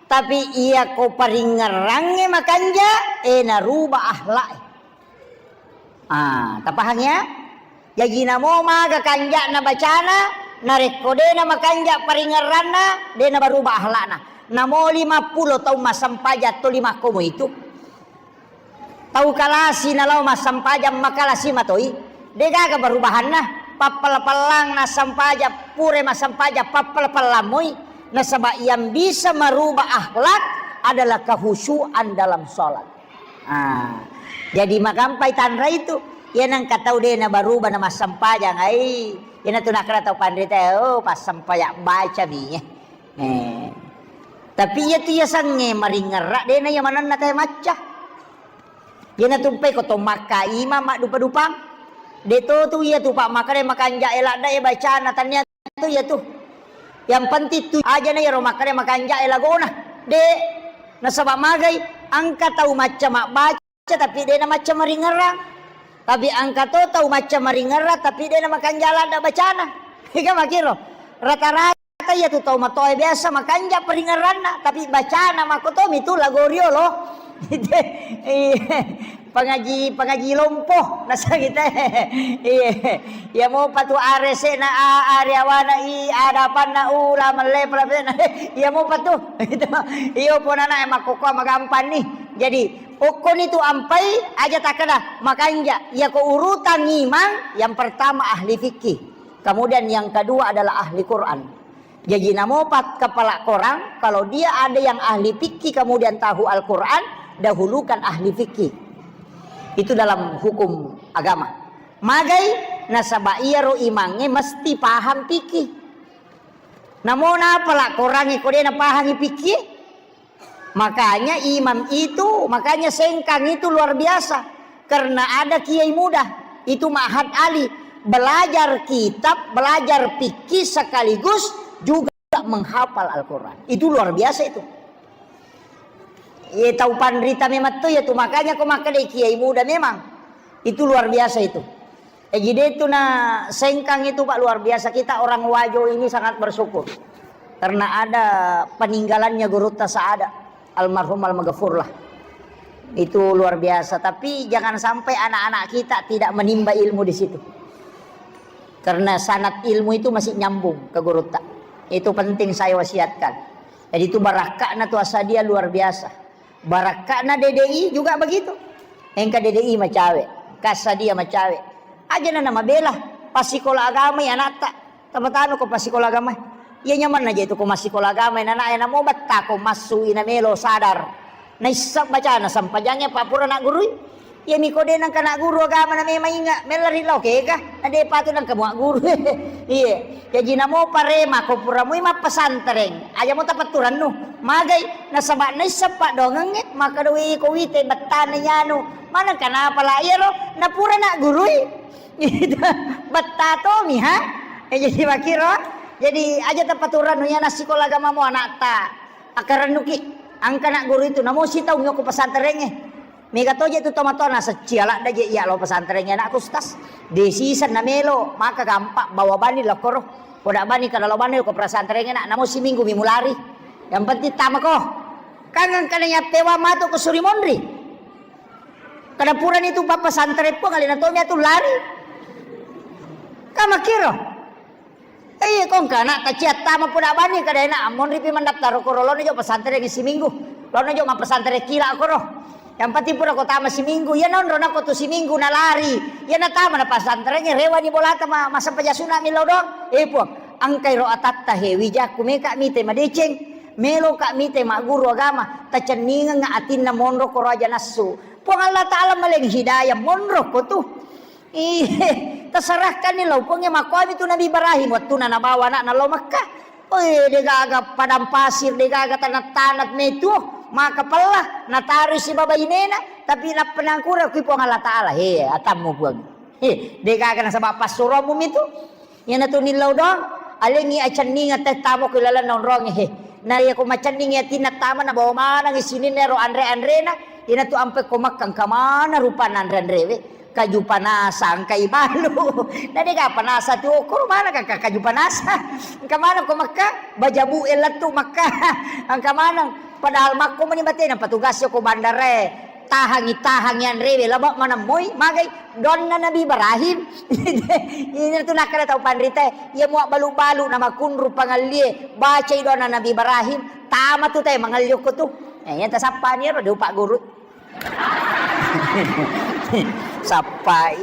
Tapi iyako paringngerangnge makanja, eh, naruba akhlak e. Ah, tapahang ya? Jaji namo maga kanja'na bacana, narekko de'na makanja paringerranna, de'na baruba akhlakna. Namo limappulo taung massempajang to limakkomo itu. Tau kalasi nalao massempajang makalasi matoi. De'gaga barubahanna. Pappala-pallang nassempajang, pura massempajang pappala-pallang moi. Nasaba yang bisa merubah akhlak adalah kehusuan dalam sholat. Ah, jadi magampai tanra itu. Iya nengka tau de nabaruba na massempajang ai. Iyana tu nakkeda tau panrita, "Oh, passempajang baca mi." Eh. Tapi iya tu iya sange maringerra de na iya manenna tae macca. Iyana tumpai ko to makka imam maddupa-dupang. De to tu iya tu pak makkeda makanja e ladda e bacana tania tu iya tu. Yang penting tu aja na iyaro makkeda makanja e lagona. De, nasaba magai engka tau macca mabbaca tapi de na macca maringerrang. Tapi engka to tau macca maringerrang tapi de na makanja ladda bacana. Ega makiro. Rata-rata iya tu tau matoa biasa makanja paringerranna tapi bacana makko to mi tu lagoriolo. Iya. Pangaji, pangaji lompo, nasang kita. Iya. Iya mopa tu aresena, a-, areawana, i, adapanna, u, la melle, pelapena. Iya mopa tu. Itu. Iyo ponana e makkokkoa magampang ni. Jadi, okkoni tu ampai aja takkeda makanja. Iya ko urutan imang, yang pertama ahli fikih. Kemudian yang kedua adalah ahli Quran. Jaji namopa kepala korang, kalau dia ada yang ahli fikih kemudian tahu Al-Quran, dahulukan ahli fikih. Itu dalam hukum agama. Magai nasaba iyaro imangnge mesti paham fikih. Namo napala korangnge ko de napahangi fikih? Makanya imam itu, makanya Sengkang itu luar biasa. Karena ada kiai muda, itu Ma'had Ali, belajar kitab, belajar fikih sekaligus juga menghafal Al-Quran. Itu luar biasa itu. Ye, tau panrita memang tu ya tu, makanya ko makkeda kiai muda memang. Itu luar biasa itu. Eh, jadi itu na Sengkang itu, Pak, luar biasa. Kita orang Wajo ini sangat bersyukur karena ada peninggalannya Gurutta Saada, almarhum almaghfurlah. Itu luar biasa. Tapi jangan sampai anak-anak kita tidak menimba ilmu di situ. Karena sanad ilmu itu masih nyambung ke Gurutta. Itu penting saya wasiatkan. Jadi itu barakka'na tu Asadia luar biasa. Barakka'na D D I juga begitu. Engka D D I macawe, Asadia macawe. Aja na namabela, passikola agama ya anatta. Tapatanu ko passikola agama. Iya nyamanna je tu ko massikola agama, nana ya namo batta ko massu ina melo sadar. Naisseng bacana sampajangnge, pa pura naggurui. Iyami ko de nengka nagguru agama na memang inga, mella ri lao kega, na de patu nengka muagguru. Iye. Jaji namo parema ko pura mui mappesantreng, aja mo tapatturannu. Magai, nasaba naisseng paddoangengnge, makkeda, "Wi, ko wite bettana iyanu." Maneng kanapa la iyaro, na pura naggurui. Betta tomi, ha? Eh, jadi makkiro, jadi aja tapaturannu, iya nassikola agama mo anatta. Akkarennuki, angka nagguru itu, namo sitaung yoko pesantrengnge. Mega toje tu tomatoa naseccia ladda je iya lao pesantrengnge anakku, Ustaz. De siseng namelo, maka gampang bawa bani lakkoro. Poda bani kada lao bani ko pesantrengnge nak, namo siminggu mi mulari. Yang penting tamako. Kan engka na yappewa matu ko suri monri. Kada purani tu pappasantreng pong, alena tomi atu lari. Kamakkiro. Iya, kongka anak taciattama puda bani, kada enak, monripi mendaftar ko rolono jo pesantren siminggu. Lono jo ma pesantren kila koro. Yang penting pura ko tama siminggu, iya nonro nako tu siminggu nalari. Iya natama na pesantren, rewani bolata ma, masa pajasuna millau doang. Eh, Puang, angkai ro atatta he, wijakku meka mite madeceng, melo ka mite magguru agama, tacenningeng atinna monro ko raja nassu. Puang Allah Ta'ala maleng hidayah, monro ko tu. Iye, tasarahkanni lao Puangnge. Makkuami tu Nabi Ibrahim, wettuna nabawa anakna lao Mekkah. Oi, degaga padang pasir, degaga tanah-tanah metuo, maka pella, natarui sibawa bainena, tapi nappa nangkura kui Puang Allah Ta'ala, he, atammu Puang. He, degaga nasaba passuromu mitu. Iyanatu nillau doang, alengngi acenningeng teh tamo ku ilalenna onrongnge, he. Na iya ko macenningi atinna tama, nabawa manengngi sininna ero anre-anrena, iyanatu ampe ko Mekkah, engka maneng rupanna anre-anrewe. Kaju panasa, engka ibalu. Na dega panasa tu, okoro maneng ka-, ka-, kaju panasa. Engka maneng ko Mekkah, bajabu e lettu Mekkah. Engka maneng, padahal makko meni batena petugas ko bandarae. Tahangi, tahangi anrewe, laba maneng moi, magai donna Nabi Ibrahim. Ini tu nakkeda tau panrita, iya mua balu-balu na makunru pangallie, bacai donna Nabi Ibrahim, tama tu te mangalli okko tu. Eh, iya tasappani ero, de upagguru. Sappai.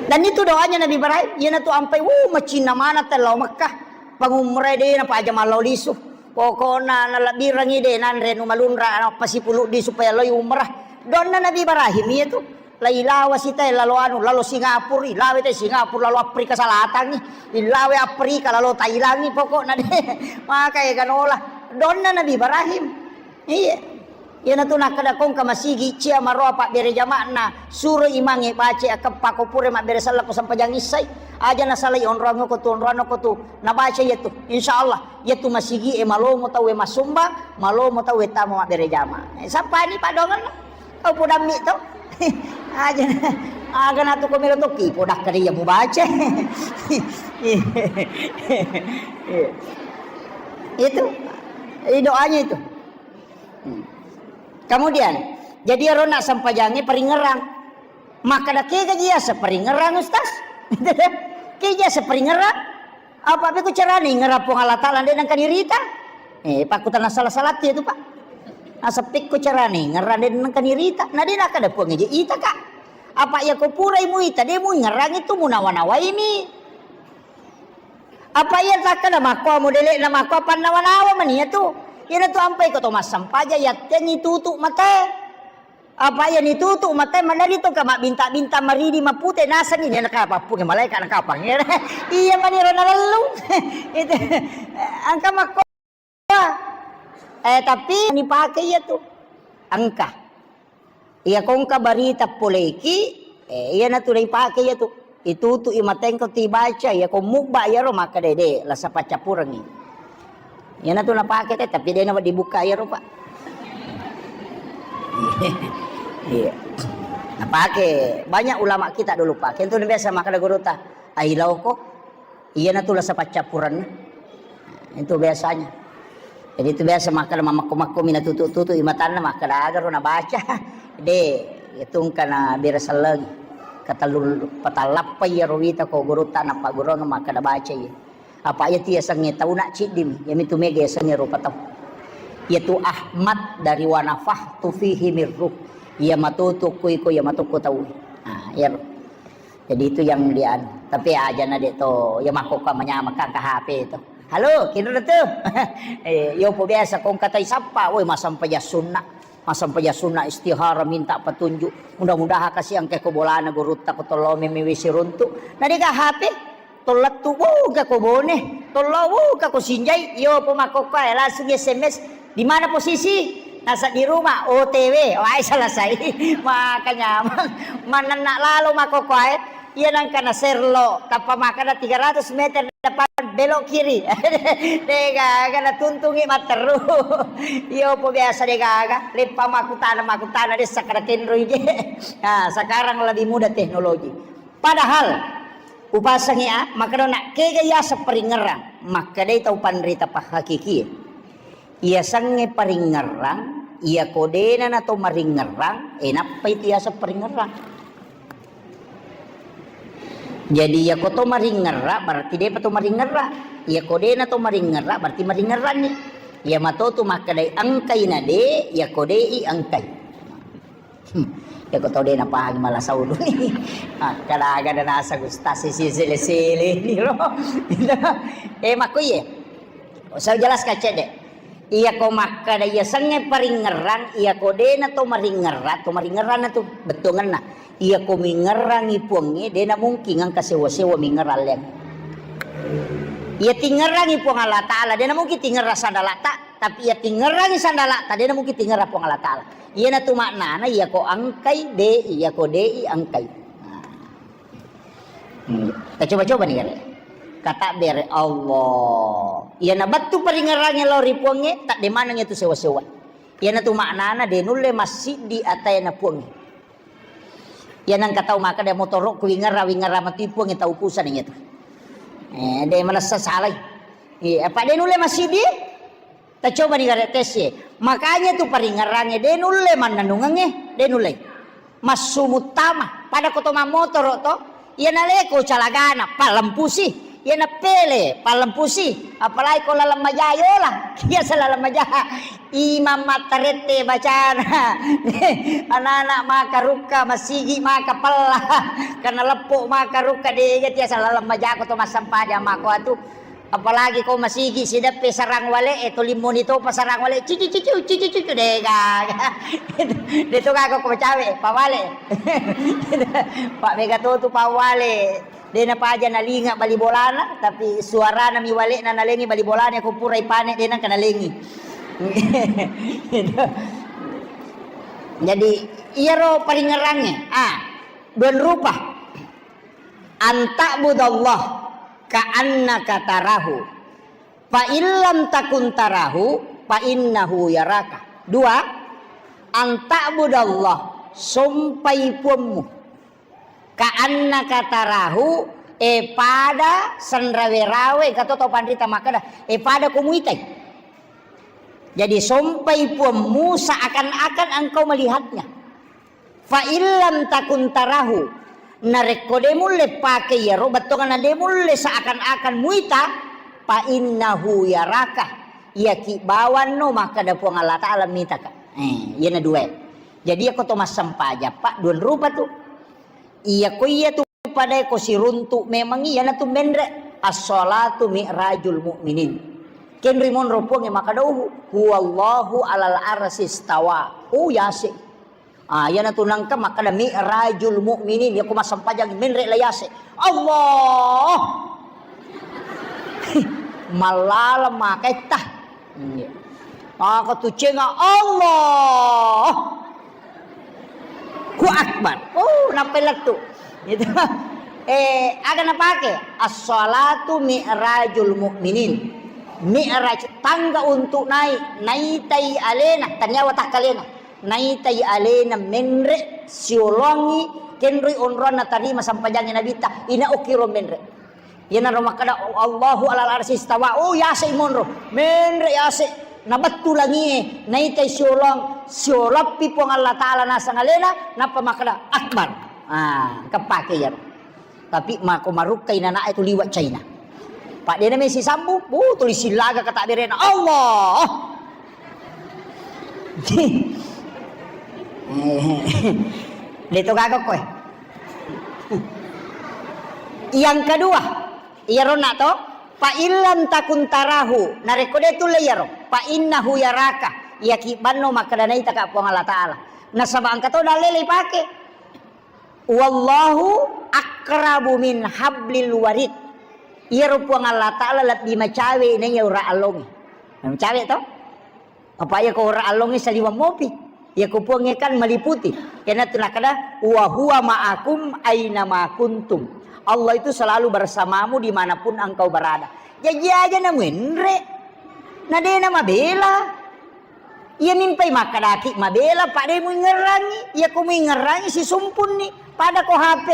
Dan itu doanya Nabi Ibrahim, iyanatu ampai, wuh, macinna maneng tellao Mekkah. Pangumrai de napaja mallau lisu. Pokokna nalebbirengngi de nanre nu malunra, nappa sipuluddi supaya loi umrah. Donna Nabi Ibrahim iya tu. Lailawa sitae lalo anu, lalo Singapura, ilawe te Singapura, lalo Afrika Selatangngi, ilawe Afrika, lalo Thailandngi, pokokna de. Maka ega nola. Donna Nabi Ibrahim. Iya. Iyanatu nakkeda kongka masigi cia maroa pabbere jama'na, suro imangnge baca akeppa ko pura mabbere sellako sempajang issai. Aja nasalai onroang ko tu, onroang ko tu. Nabaca iya tu. Insya Allah, iya tu masigi e malomo tau e massumbang, malomo tau e tama mabbere jama. Eh, sampani padongenna. Kau podammi to. Aja. Aga natu ko melo toki, podakkeda iya mubaca. Itu. Eh, doanya itu. Hmm. Kemudian, jadi arona sempajangnge paringerang. Makkeda, "Kega ji yaseng paringerang, Ustaz?" Kega ji yaseng paringerang? Apa pekko carana ingerang Puang Allah Ta'ala de nengka nirita? Eh, pakkutana salah-salah tu, Pak. Nasaba pekko carana ingerang de nengka nirita? Na de nakkeda Puang eje ita, Kak. Apa iya ko purai muita, de muingerang itu munawa-nawaini. Apa iya takkeda makko modele'na makko pannawa-nawa mani iya tu. Iyanatu ampai ko to massampaja yattengngi tutu matae. Apa iya nitutu matai madari to ka mabbinta-binta maridi mapute nasengi ni naka pappunge malaika nakapang. Iya maniro nalellung. Itu engka makko. Eh, tapi nipake iya tu. Engka. Iya ko engka barita poleki, eh, iya natu naipake iya tu. Itutu i matengko tibaca, iya ko mubba iyaro makkeda de, lasa paccappurengi. Iya natu napake te, tapi de na dibuka iyaro, Pak. Iya. Napake banyak ulama kita dulu, Pak. Kentu biasa makkeda gurutta, "Ailauko." Iyanatu lasa paccappurenna. Itu biasanya. Jadi itu biasa makkeda mamakko-makko mina tutu-tutu i matanna makkeda agaro nabaca. De, itu engka na bere sellengi. Katellu patallappa iyaro wita ko gurutta nappa gurung makkeda baca iya. Apa iya tu yasengnge tau nak ciddim, yamitu mega yasengnge rupa tau. Yaitu Ahmad dari wa nafakhtu fihi min ruh. Iya matutu ko iko, iya matutu ko tau. Nah, iyaro. Jadi itu yang dianu. Tapi aja na dek to, ya makkokko manyameng ka H P to. Halo, kinro tu. Eh, yo po biasa kong katai sappa, woi masampajang sunna. Masampajang sunna istihara minta petunjuk. Mudah-mudahan kasi angke ko bolana gurutta ko tollo meme wisi runtu. Na deka H P, tollettu, wuh, ka ko Bone. Tollo, wuh, ka ko Sinjai. Yo po makkokko, eh, langsung S M S. Di mana posisi? Nasa di rumah, O T W. Wah, selesai. Makanya, manenna lalo makkokko ae. Iya nangka na serlo, tappa makkeda tiga ratus meter depan belok kiri. Degaga na tuntungi matteru. Iyo po biasa degaga, leppa makkutana, makkutana dessa kada kenroi je. Nah, sekarang lebih mudah teknologi. Padahal upasangi a, makkeda nak kega yaseng paringngerang, makkedai tau panrita pahakiki. Iyasengnge paringngerang, iyako dena nato maringngerang, e nappai tu yaseng paringngerang. Jadi iyako to maringngerang, berarti depa to maringngerang. Iyako dena to maringngerang, berarti maringngeranni. Iya mato tu makkedai engkai na de, iyako de i engkai. Hmm. Iyako tau de napahang mala saulu ni. Ah, kada aga da naseng ustaz sisi sele-sele ni lo. Eh, makko iye. Saya jelaskan cedde. Iyako makkada iya sengnge paringngerang, iyako de na to maringngerang, to maringngerang na tu bettuangenna. Iyako mingngerangi puangnge, de na mungkin engka sewa-sewa mingngerang leng. Iya tingngerangi Puang Allah Ta'ala, de na mungkin tingngerang sandalata, tapi iya tingngerangi sandalata, de na mungkin tingngerang Puang Allah Ta'ala. Iyanatu maknana, iyako engkai, de'i, iyako de'i, engkai. Nah. Hmm. Tacoba-coba ni gare. Kata bere Allah. Iyana bettu paringngerangnge lao ri Puangnge, tadde maneng itu sewa-sewa. Iyanatu maknana, de nulle massiddi ataena Puangnge. Iyana engka tau makkada motoro'ku wingngerang, wingngerang matu Puangnge, tau kusana iyatu. Eh, de manessa salai. Iya, apa de nulle massiddi? Tacoba ni gare tes e. Makanya tu paringngerangnge de nulle mannennungengnge, de nulle. Massu muttama, pada ko to mammotoro to, iya naleko calagana, pallempusi, iya napele, pallempusi, apalagi ko laleng maja yola, iya sa laleng maja. Imam mattarette bacana. Anak-anak maka rukka, masigi maka pella. Karena leppo maka rukka, de iya tiasa laleng maja ko to massempajang mako atu. Apalagi ko masigi sideppe sarang wale, eh, to limmoni topa sarang wale, cici cici cici cici, de gaga. De to gaga ko cawe, pawale. Pak mega to tu pawale. De napaja nalinga bali bolana, tapi suarana mi wale na nalengi bali bolana ko pura ipane de nangka nalengi. Jadi iyaro paringngerangnge, ah, dua rupa. Anta'budallah ka'annaka tarahu. Fa illam takun tarahu, fa innahu yaraka. Dua, anta'budallah, sompai puammu. Ka'annaka tarahu, e pada sanrawe-rawe, kato tau panrita makkada, e pada ko muitai. Jadi sompai puammu seakan-akan engkau melihatnya. Fa illam takun tarahu, narekko de mulle pake iyaro bettuanna de mulle seakan-akan muita, fa innahu yaraka, iyaki bawanno makkada Puang Allah Ta'ala mitaka. Eh, iyana dua. Jadi iyako to massempajang, Pak, dua rupa tu. Iyako iya tu pada ko siruntu memang iyana tu menre as-salatu mi'rajul mu'minin. Kenri monro Puangnge makkada, "Huwallahu alal arsistawa." Oh, yase. Ah, iyanatu nangka makkeda mi'rajul mu'minin, yako massempajang menre' la yase'. Allah! Mallaleng maketta. Iya. Maka tu cenga Allah. Ku akbar. Oh, nappai lettu. Gitu. Eh, aga napake? As-salatu mi'rajul mu'minin. Mi'raj, tangga untuk naik, naitai alena, taniawa takkalena. Naitai alena menre' siolongi kenroi onroanna tarima sampajangnge Nabitta, ina okkiro menre'. Iyanaro makkeda, "Allahu alal arsy istawa." Oh, yase' monro. Menre' yase'. Nabettu langie, naitai siolong, sioloppi Puang Allah Ta'ala naseng alena, nappa makkeda, "Akbar." Ah, keppake iyaro. Tapi mako marukkai nana'e tu liwa' China. Pa' dena mesi sambung, bu, tuli silaga kata berena. Allah. Deto gaga koe. Yang kedua, iyaro na to, fa illam takun tarahu, narekko de' tulle iyaro, fa innahu yaraka, iyaki banno makkeda naitaka Puang Allah Ta'ala. Nasaba engka to dalle ipake. Wallahu aqrabu min hablil warid. Iyaro Puang Allah Ta'ala lebbi macawe naiya ura allongnge. Macawe to? Apa iya ko ura allongnge saliweng mopi. Iya ko Puangnge kan meliputi. Iyanatu nakkeda, "Wa huwa ma'akum aina ma kuntum." Allah itu selalu bersamamu dimanapun engkau berada. Jaji aja namuenre. Na de' namabela. Iya mimpai makkedaki mabela, pa' de' muingerrangi. Iya ko muingerrangi sisumpunni. Pada ko H P.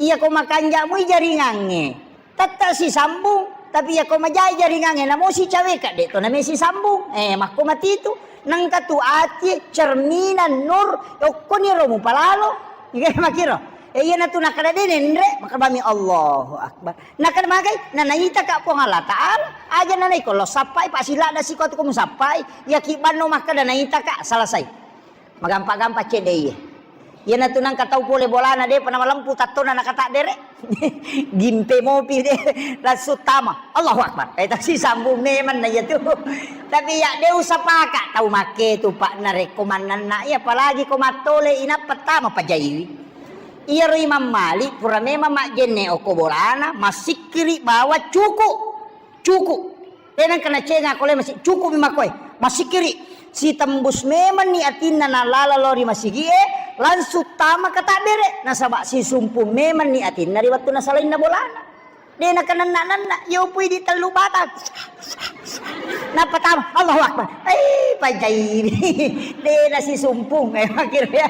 Iya ko makanja'mui jaringangnge. Tette' sisambung, tapi iya ko majai jaringangnge, namo sicaweka, de' to name sisambung. Eh, makko matitu. Nengka tu ati cerminan nur, okkoni ro mupalalo. Iya makiro. Eh, iyanatu nakkeda de' nenre, makkeda bami Allahu Akbar. Nakkeda magai, nanaitaka Puang Allah Ta'ala, aja nanaiko lo sappai, pa' sila'na siko tu ko musappai, iyaki banno makkeda naitaka, selesai. Magampa-gampa cedde iye. Iyanatu nangka tau pole bolana de'pa namalempu tattona nakatabbere. Gimpe mopi de' langsung tama. Allahu Akbar. Eh, tasi sambung memang na iyatu. Tapi ya de' usapaka tau makke tu, Pak, narekko mannanna iya, apalagi ko mattole inappa tama pajaiwi. Iyaro Imam Malik pura memang majjenne okko bolana, massikkiri bawa cuku. Cuku. Tenang kena cenga ko le masi-, cuku mi makkoe. Massikkiri. Sitembus memang ni atinna nalala lao ri masigie, langsung tama katabbere. Nasaba sisumpu memang ni atinna ri wettu nasalainna bolana. De' nakananna-nanna, yopui di tellu batang. Nappa tama, Allahu Akbar. Eh, pajai. De' nasisumpung. Eh, akhirnya.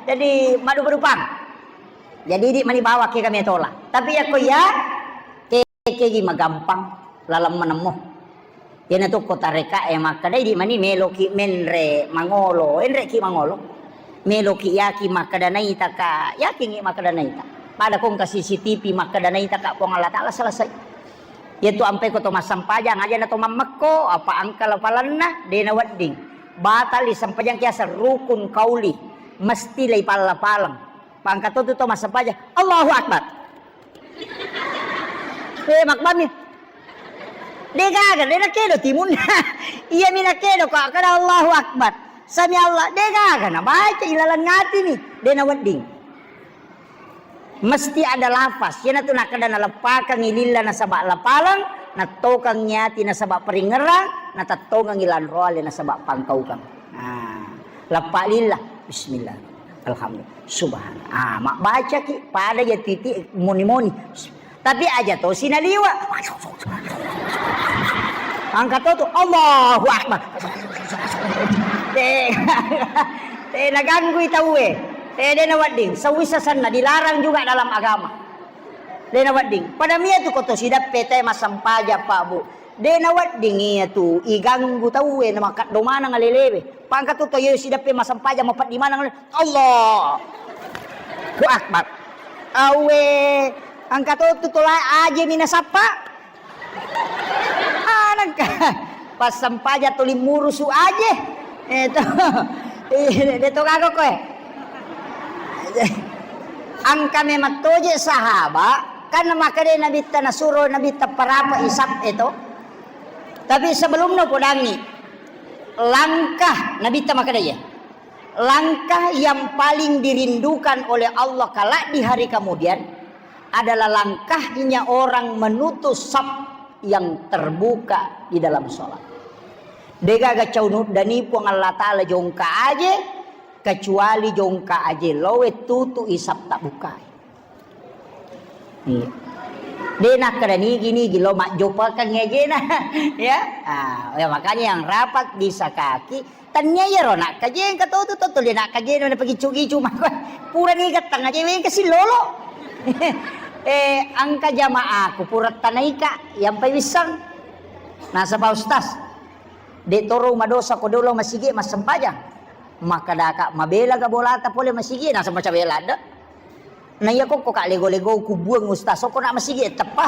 Jadi, madu-madupang. Jadi, di mani bawa ke kami tola. Tapi ya ko ya, ke, ke gi magampang laleng manemmo. Iyana tu ko tareka e makkeda, idi mani meloki menre mangolo, enreki mangolo. Meloki yaki makkeda naita ka, yakingi makkeda naita. Pada ko engka C C T V makkeda naita ka Puang Allah Ta'ala, selesai. Iyatu ampai ko to massempajang, aja na to mammekko, apa engka lapalanna, de na wedding. Batali sempajang kiaseng rukun kauli, mesti lei palla-paleng. Pangka to tu to massempajang, Allahu Akbar. Eh, makbami. De gaga, de nakedo timunna. Iya mi nakedo ko kada Allahu Akbar. Sami Allah, de gaga na baca ilalang atini, de na wedding. Mesti ada lafaz. Iyanatu nakkeda naleppakangngi lilla nasaba lapaleng, nattokangngi ati nasaba peringngerang, natettongengngi lanroale nasaba pangkaukang. Nah, leppa lilla, bismillah. Alhamdulillah. Subhanallah. Ah, mabbacaki pada ya titi moni-moni. Tapi aja to sinaliwa. Angka to tu, Allahu Akbar. Eh, eh, naganggui tauwe. Eh, de na wedding. Sewisa senna dilarang juga dalam agama. De na wedding. Pada mia tu ko to sidappe te massempajang, Pak, Bu. De na wedding iya tu iganggu tauwe na makaddo maneng alelewe. Pangka tu to ye sidappe massempajang mapeddi maneng, Allah. Ku Akbar. Awe, angka to tu tola aje mi nasappa. Anangka passempaja tuli murusu aje. Eh, to. Eh, de to gaga koe. Angka memang toje sahaba, kan makkeda Nabitta nasuro Nabitta parapa isap e to. Tapi sebelumnya podangi langkah Nabitta makkeda ya. Langkah yang paling dirindukan oleh Allah kelak di hari kemudian adalah langkahnya orang menutup saf yang terbuka di dalam sholat. Degaga cau nuddani Puang Allah Ta'ala jongka aje, kecuali jongka aje lowe tutu isap tak bukai. Iya. De nakkeda nigi-nigi lo majjopakeng ajena. Ya. Ah, ya, makanya yang rapat bisa kaki. Tania iyaro nakkajeng katotu to tuli nakkajeng na pagicu-gicu mako. Pura ni gattang aja weng kasi lolo. Eh, angka jamaaku pura tanaika yang pai wissang. Nasaba ustaz. De toro madosa ko dolo masigi massempajang. Maka daka mabela ga bolata pole masigi nasaba cabela de. Na iya kokko ka lego-lego kubuang ustaz, sokko na masigi teppa.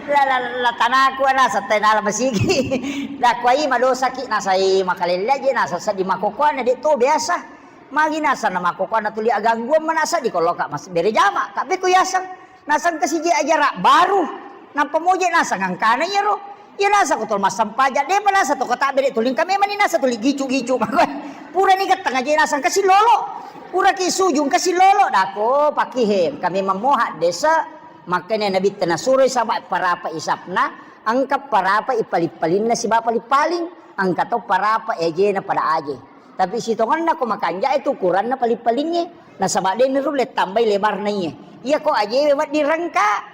La, la, la tanaku ana satai nala masigi. Da kuai madosaki nasai makalelle aja nasa seddi makokoana de to biasa. Magi nasa na makokoana tuli agangguan manasa di koloka mas bere jama. Ka beko yaseng. Naseng kasiji ajara baru. Nappa moje naseng angkana iyaro. Iya nasa ko tol massempajang, depa nasa to kota bere tuling kami mani nasa tuli gicu-gicu mako. Pura ni gattang aja nasa kasi lolo. Pura ki sujung kasi lolo dako pakihe kami memohak desa. Makanya Nabi tena suroi sama parapa isapna, angka parapa ipaling-palinna siba paling-paling, angka to parapa ejena pada aje. Tapi sitonganna ko makanja itu ukuranna paling-palingnge. Nasaba de ni rulle tambai lebarna iye. Iya ko ajewe wedding rengka.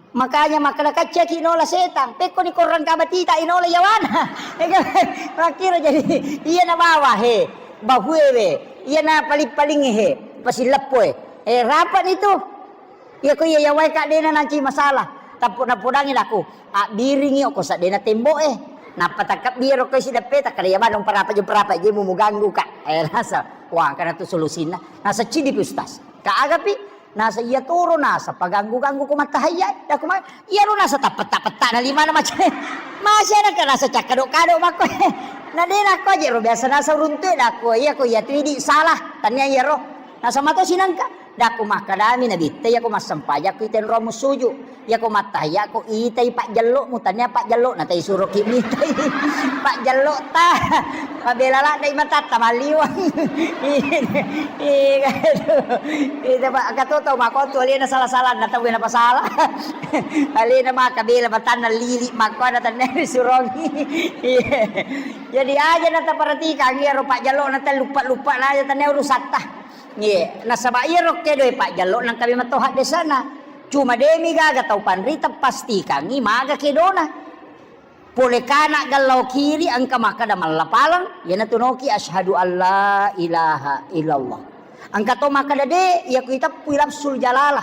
Makanya makkeda kaccaki nola setang, pekkoni korrang kabatita inola yawana. Makkiro jadi iya na bawa he, bahuewe, iya na paling-paling he, pasileppoe. Eh, rapat itu. Iya ko iya yawai ka dena nanci masalah. Tappu napodangi laku, abbiringi ko sadena temboe. Nappa takkabbiro ko isi deppe takkada iya manung parapa jo parapa je mu ganggu ka. Eh, rasa. Wah, karena tu solusinna. Nasa cidi pi ustaz. Ka agapi Nasa iya toro nasa paganggu-ganggu ko mattahayya, dako ma-, iyaro nasa tappetta-petta na limana mace-, masih ada ka nasa cakkado-kado makko. Na de nakko aja ro biasa nasa uruntu dako iya ko iya tu idi salah, tania iyaro. Nasa mato sinangka, dako makkadami nabitta iya ko massempajang ko itenro musuju. Iya ko mattahayya ko itai pajjello'mu, tania pajjello'na tai suroki mitai. Pajjello'ta. Mabela ladde matatta malliwang. Iya, iya, itu, Pak, katoto mako tu alena salah-salah na tau na pasala. Alena maka bela matanna lili mako na tanne surongi. Iya. Jadi aja na taperhatikan iya ro pajjello'na tai lupa-lupa na aja tanne urusatta. Iya, nasaba iya ro kedo pajjello nang kami matoha desana. Cuma demi gaga tau panrita pastikangi maga kedona. Pole kana gallau kiri engka makkada mallapaleng, iyanatu noki asyhadu alla ilaha illallah. Engka to makkada de, iya ku iteppui lafzul jalalah.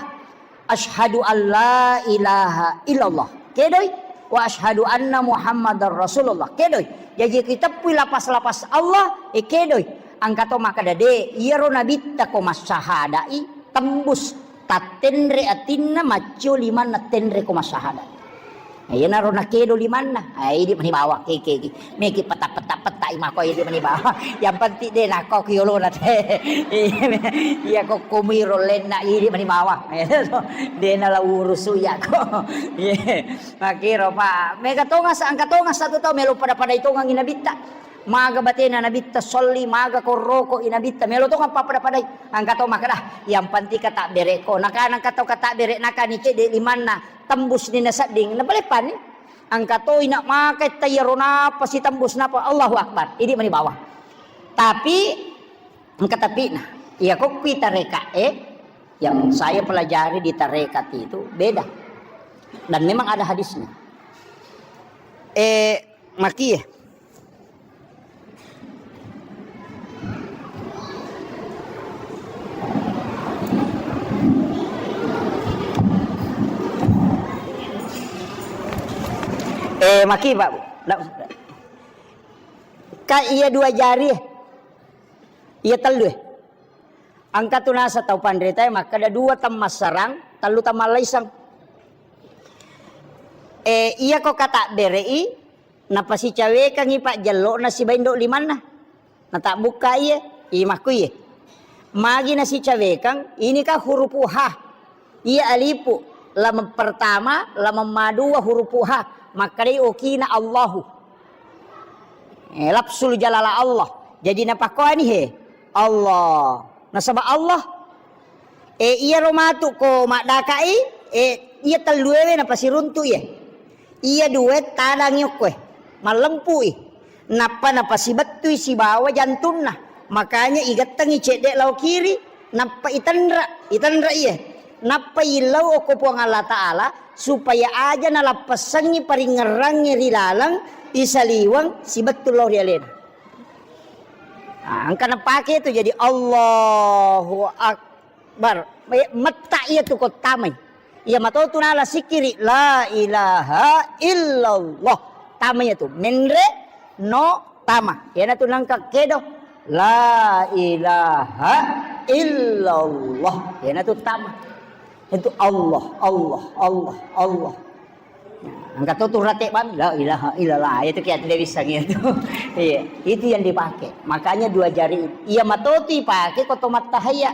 Asyhadu alla ilaha illallah. Kedoi, wa asyhadu anna Muhammadar Rasulullah. Kedoi. Jaji ku iteppui lapas-lapas Allah, e kedoi. Engka to makkada de, iyaro nabitta ko massahadai tembus tattenre atinna maccio limanna tenre ko massahada. Iyanaro nakedo limanna, ah, idi mani bawang, keke, keke. Meki peta-peta-peta i mako idi mani bawang. Yang penting de nako ki yolona te. Iya ko komiro lenna idi mani bawang. De na la urusu iya ko. Iya. Makiro pa. Mega tonga sa angka tonga satu tau melo pada-pada itongangi nabitta. Maga batena nabitta solli, maga korroko i nabitta, melo tong pappada-padai. Angka to makkada, yang penting kata bereko. Nakana engka tau kata bere, nakani cedde limanna, tembus ni nasedding, napaleppani. Angka to ina maka tayaro napa si tembus napa, Allahu Akbar. Idi mani bawang. Tapi, engka tapi nah, iya ko kui tareka, eh, yang saya pelajari di tarekat itu beda. Dan memang ada hadisnya. Eh, makie. Eh, maki, Pak. Ndak, Kak, iya dua jari, eh. Iya tellu, eh. Engka tu nasa tau panritae makkeda dua temmassarang, tellu temmallaiseng. Eh, iya ko kata berei, Napasicawekangngi pajjello'na sibawa indo' limanna. Natabbukka iye, imakku iye. Magi nasicawekang, ini kan hurupu ha. Iya alipu, lameng pertama, lameng madua hurupu ha. Makkedai okina Allahu. Eh, lafzul jalala Allah. Jadi napakkoani he. Allah. Nasaba Allah, e, iyaro matu ko maddaka'i, e, iya telluewe napasiruntu iye. Iya due tadangi okkoe, mallempu'i. Nappa napasibettui sibawa jantunna. Makanya igettengi cedde lao kiri, nappa itenra, itenra iye. Nappa illau okko Puang Allah Ta'ala supaya aja nalappessengngi paringngerangnge ri laleng isaliweng sibettu lao ri alena. Ah, engka napake tu jadi Allahu Akbar. Bar, me-, metta iya tu ko tamai. Iya mato tu nala sikiri, la ilaha illallah. Tama iya tu. Menre, no, tama. Iyana tu nangka kedo. La ilaha illallah. Iyana tu tama. Itu Allah, Allah, Allah, Allah. Nah, engka to tu rate bami, la ilaha illallah. Itu kiya tidak bisa gitu. Iya, itu yang dipakai. Makanya dua jari. Iya mato tu ipake ko to mattahaya.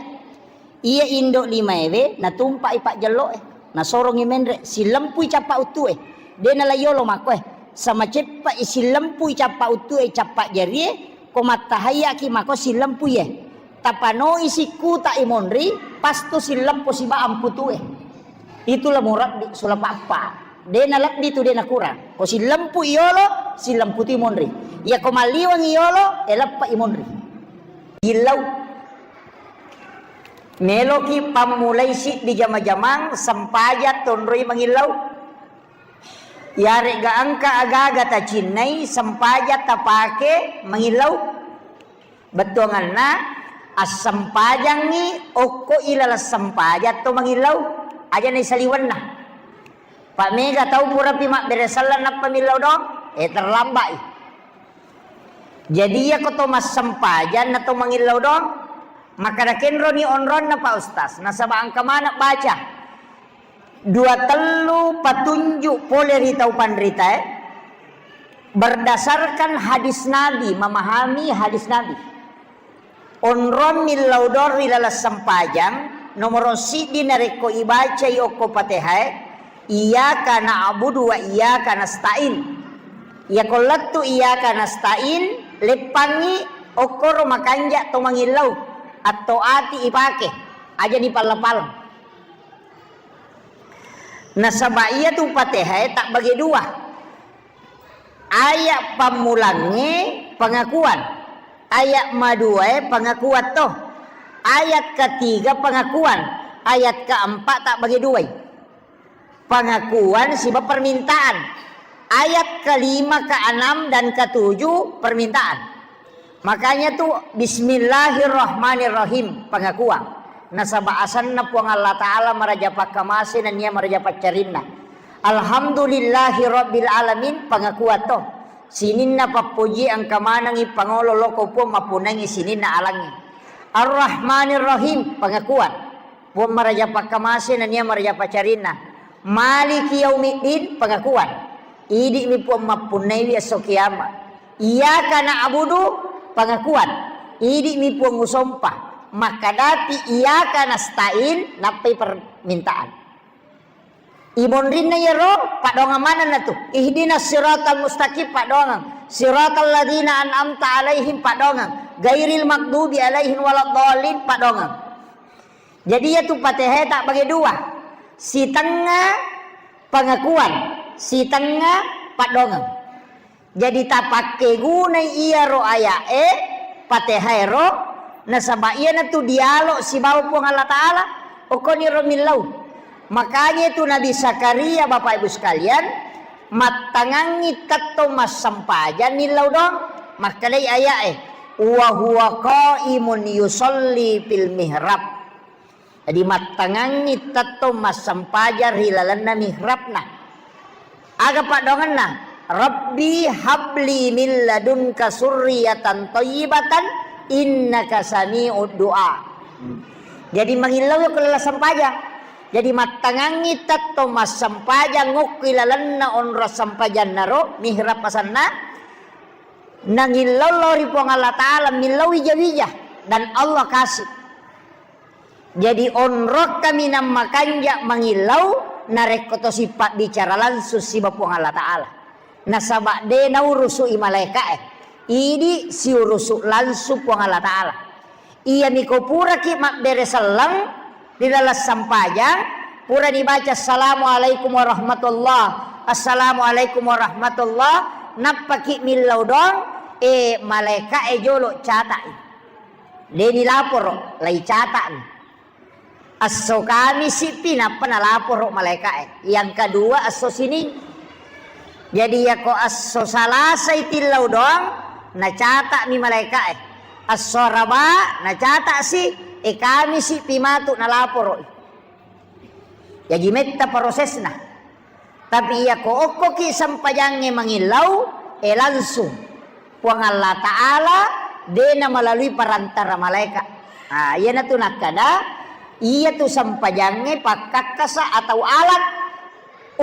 Iya indo limaewe natumpa'i pajjello'e, nasorongi menre, sillempui cappa uttu'e. De nala yolo makkoe, sama ceppa'i sillempui cappa uttu'e, cappa jarie, ko mattahayyaki mako sillempuie. Tapanoi sikkuta imonri, pasto silleppo siba amputu'e. Itulah murabbi sulapa appa. De nalebbi tu de nakurang. Ko sillempui yolo, sillemputu imonri. Iya ko malliwangi yolo, eleppa imonri. Illau. Meloki pammulai siddi jama-jamang sempajang tonroi mangillau. Yaregga engka agaga tacinnai sempajang tapake mangillau. Bettuanganna assempajangngi okko ilaleng sempajang to mangillau. Aja naisaliwenna. Pak mega tau purapi mabbere selleng nappa millau dong, eh terlambat i. Jadi iyako to massempajang na to mangillau doang, makkada kenroni onronna Pak Ustaz, nasaba engka maneng baca dua tellu patunjuk pole ri tau panritae, berdasarkan hadis Nabi, memahami hadis Nabi. Onrong millau doang ri laleng sempajang, nomoro siddi narekko ibacai okko Patehae, Iyyaka na'budu wa iyyaka nasta'in. Iyako lettu iyyaka nasta'in, leppangngi okkoro makanja to mangillau, atto ati ipake, aja ni palla-palla. Nasaba iyatu Patehae tabbage dua. Ayat pammulangnge pengakuan. Ayat maduae pengakuan to. Ayat ketiga pengakuan. Ayat keempat tabbage duai. Pengakuan siba permintaan. Ayat kelima, keenam, dan ketujuh permintaan. Makanya tu bismillahirrahmanirrahim pengakuan. Nasaba asenna Puang Allah Ta'ala maraja pakkamase nennia maraja paccarinna. Alhamdulillahi rabbil alamin pengakuan to. Sininna pappoji engka manengngi pangolo loko Puang mappunnangngi sininna alangnge. Arrahmanirrahim pengakuan. Puang maraja pakkamase nennia maraja paccarinna. Maliki yaumiddin pengakuan. Idi'mi Puang mappunnaiwi esso kiamat. Iyyaka na'budu pengakuan. Idi'mi Puang usompa. Makkadapi iyyaka nasta'in nappai permintaan. Imonrinna iyaro paddoangeng manenna tu. Ihdinas siratal mustaqim paddoangeng. Siratal ladzina an'amta alaihim paddoangeng. Ghairil maghdubi alaihim waladdallin paddoangeng. Jadi iyatu Patehae tabbage dua. Sitengnga pengakuan, sitengnga paddoangeng. Jadi tapakkegunai iyaro aya'e, Patehaero, nasaba iyanatu dialog sibawa Puang Allah Ta'ala, okkoniro millau. Makanya itu Nabi Zakaria, Bapak Ibu sekalian, mattangangngi tettong massempajang nillau doang, makkedai aya'e, "Wa huwa qaimun yusalli fil mihrab." Jadi mattangangngi tettong massempajang ri lalenna mihrabna. Aga paddoangenna? "Rabbi habli min ladunka surriyatan thayyibatan innaka sami'ud du'a." Jadi mangillau ko laleng sempajang. Jadi mattangangngi tettong massempajang okko lalenna onrong sempajannaro, mihrab asenna, nangillau lao ri Puang Allah Ta'ala, millau wija-wija dan Allah kasih. Jadi onrong kaminang makanja mangillau narekko tosi pabbicara langsung siba Puang Allah Ta'ala. Nasaba de naurusu'i malaeka'e. Idi siurusu langsung Puang Allah Ta'ala. Iyami ko puraki mabbere selleng ri laleng sempajang, purani baca, "Assalamualaikum warahmatullah, assalamualaikum warahmatullah," nappaki millau doang, e, malaeka'e jolo cata'i. De' nilaporo, lai cata'ni. Esso Kamisi pi nappa nalaporo malaeka'e. Yang kedua esso Sining. Jadi, yako esso Salasai tillau doang, nacata'mi malaeka'e. Esso Araba, nacata'si, e, Kamisi pi matu nalaporo'i. Jaji metta prosesna. Tapi iyako okkoki sempajangnge mangillau, e, langsung. Puang Allah Ta'ala de' namalalui perantara malaeka. Ah, iyanatu nakkada, iyatu sempajangnge pakkakkasa atau alat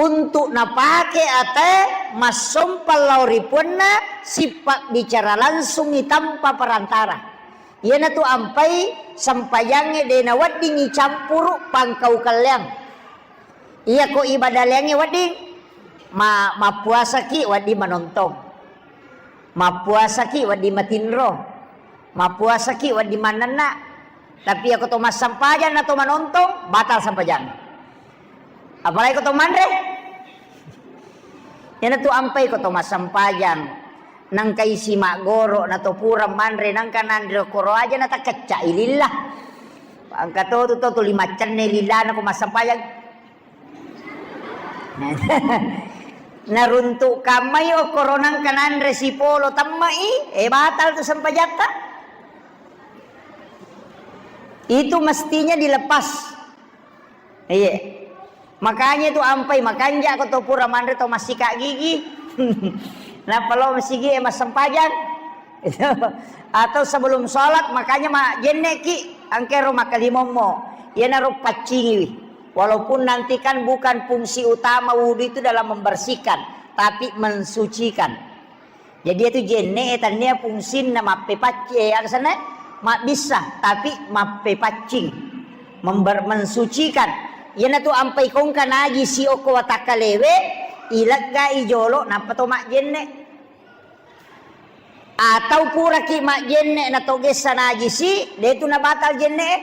untuk napake ate massompang lao ri puanna, sipabbicara langsungi tanpa perantara. Iyanatu ampai sempajangnge de' naweddingi campuru pangkau kelleang. Iyako ibadah leangnge wedding, ma-, mappuasaki wedding manontong. Mappuasaki wedding matinro. Mappuasaki wedding mannenna. Tapi iyako to massempajang na to manontong, batal sempajang. Apalagi ko to manre. Iyanatu ampai ko to massempajang. Nangka isi maggoro na to pura manre, nangka nanre koro aja na takeccai lillah. Engka to tu to tuli maccenne lillana ko massempajang. Naruntuk kammai okkoro nangka nanre sipolo temmai, e, batal tu sempajatta. Itu mestinya dilepas. Iya. Makanya itu ampai makanja ko to pura manre to massika gigi. Nappa lo masigi e massempajang. Atau sebelum sholat, makanya majjenne ki, angkero makkalimommo. Iyanaro paccingiwi. Walaupun nanti kan bukan fungsi utama wudhu itu dalam membersihkan, tapi mensucikan. Jadi itu jenne e tannia fungsinna mappepacci-, e, aga senna? Mabbissa, tapi mappepaccing, member-, mensucikan. Iyanatu ampai kongka najisi okko watakkalewe, ileggai jolo nappa to majjenne. Atau puraki majjenne na to gessa najisi, de' tu nabatal jenne e.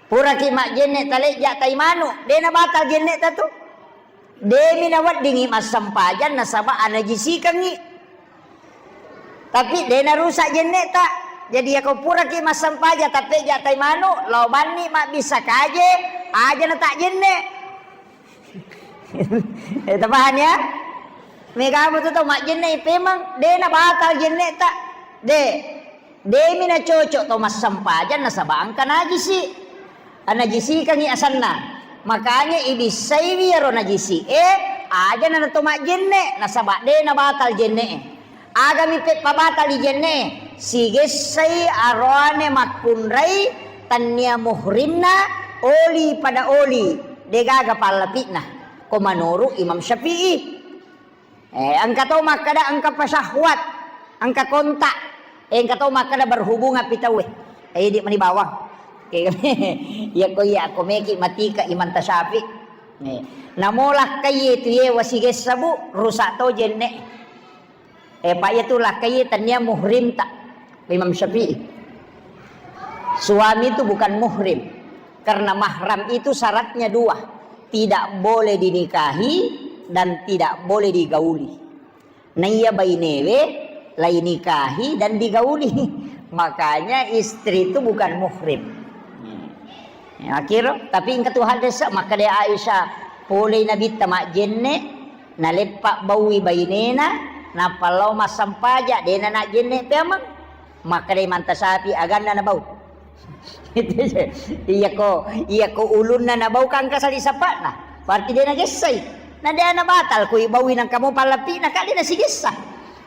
Puraki majjenne talejja tai manu, de' nabatal jenne ta tu. Demi naweddingi massempajang nasaba anajisikangngi. Tapi de' narusak jenne ta. Jadi yako puraki massempajang tappeja tai manu, lao banni mabbissa kaje, aja na tak jenne. Eh, tapaham ya? Mega mo tu tau majjenne i pemeng, de' nabatal jenne ta. De'. Demi nacocok to massempajang nasaba engka najisi. Anajisikangngi asenna. Makanya ibissaiwi iyaro najisi e, aja na to majjenne, nasaba de' nabatal jenne e. Agami peppabatal i jenne e, sigessai aroane makkunrai tannia muhrimna, oli pada oli, degaga pallapi'na. Ko manuru Imam Syafi'i. Eh, engka to makkada engka pasyahwat, engka kontak. Eh, engka to makkada berhubungan pi tauwe. Eh, idi mani bawang. Iya ko iya ko meki matika Imam Tasyafi. Eh, namo lakkai tu ye wasigessa bu, rusak to jenne. Eh, pak ye tu lakkai tania muhrim ta. Imam Syafi'i. Suami itu bukan muhrim. Karena mahram itu syaratnya dua. Tidak boleh dinikahi dan tidak boleh digauli. Naiya bainewe lai nikahi dan digauli. Makanya istri itu bukan muhrim. Ya, akhir, tapi engka tu hadis makkeda Aisyah, polei Nabitta majjenne, naleppa baui bainena, nappa lao massampaja, dena najjenne peameng. Makkeda Imam Tasyafi aganna nabau. Iyako, iyako ulunna nabau kangka sali sapakna. Berarti de nagessai. Na de na batal kui baui nangka mo pallapi na kade na sigessa.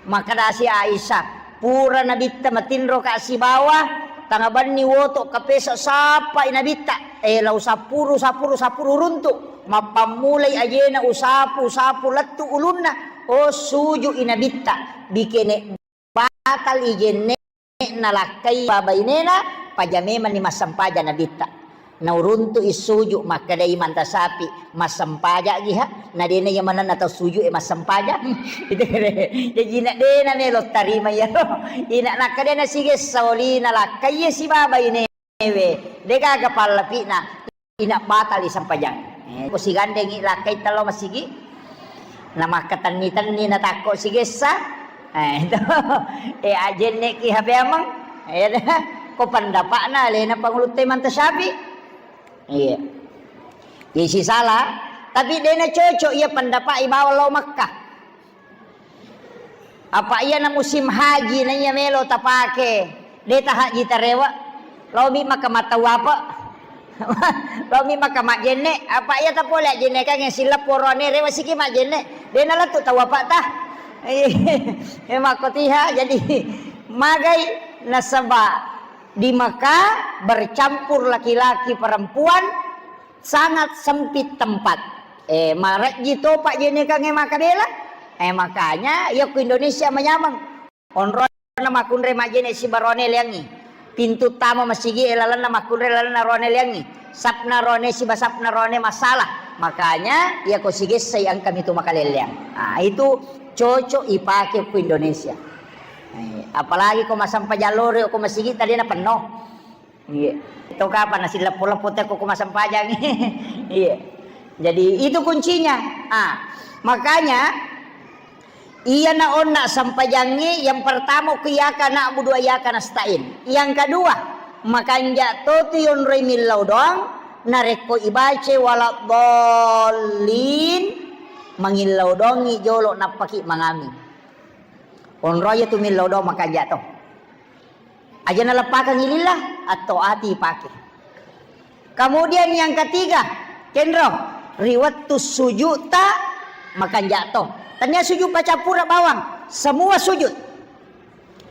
Makkeda si Aisyah, pura Nabitta matinro ka sibawa, tanga banni woto ka peso sappai Nabitta. Eh, lau sapuru, sapuru, sapuru runtu. Mappammulai ajena usapu, usapu lettu ulunna. Oh, sujui Nabitta. Bikene batal i jenne nalakkai bainena, paja memanni massampaja Nabitta. Nauruntu'i suju', makkeda Imam Tasyafi', "Massempaja'gi ha?" Na dena iya manenna tau suju' e massempajang. Itu kere. Jaji na dena melo tarima iyaro. Ina nakkeda na sigessa oli nalakkai iya sibawa bainewe. Degaga pallapi'na. Ina batali sempajang. Eh, ko sigandengi lakkai tello masigi. Na makkatenni-tenni na takko sigessa. Eh, itu. Eh, ajenneki hape amang. Eh, ko pendapa'na alena pangulutte Imam Tasyafi'. Iya. Iya sisala, tapi dena cocok iya pendapat ibawa lao Makkah. Apa iya na musim haji na iya melo tapake, de ta haji tarewa. Laomi maka matau apa? Laomi maka majenne, apa iya tapole ajenne kan yang silap porone rewa siki majenne. Dena latu tau apa ta? Eh, makkotiha jadi magai nasaba di Mekah bercampur laki-laki perempuan, sangat sempit tempat. Eh, marejji topa jenekangnge makabela. Eh, makanya iya ku Indonesia manyameng. Onrona makkunre majene sibarone leangi. Pintu tama masigi e lalenna makkunre lalenna rone leangi. Sapna rone siba sapna rone masalah. Makanya iya ko sigessai engkami tu makaleleang. Ah, itu cocok ipake ku Indonesia. Eh, apalagi ko masampajang loro ko masigi tadi na penno. Iya. Itu kapan nasi leppo-leppo teko ko masampajang. Iya. Jadi itu kuncinya. Ah, makanya iya na onna sampajangi yang pertama ku iyaka na'budu wa iyaka nasta'in. Yang kedua, makanja to tu yonroi millau doang narekko ibace waladdallin mangillau doangi jolo nappaki mangami. Onroi tu millau doang makanja to. Aja naleppakengngi lillah, atau ati pake. Kemudian yang ketiga, kenro, ri wettu sujud ta makanja to. Tania sujud pacappura bawang, semua sujud.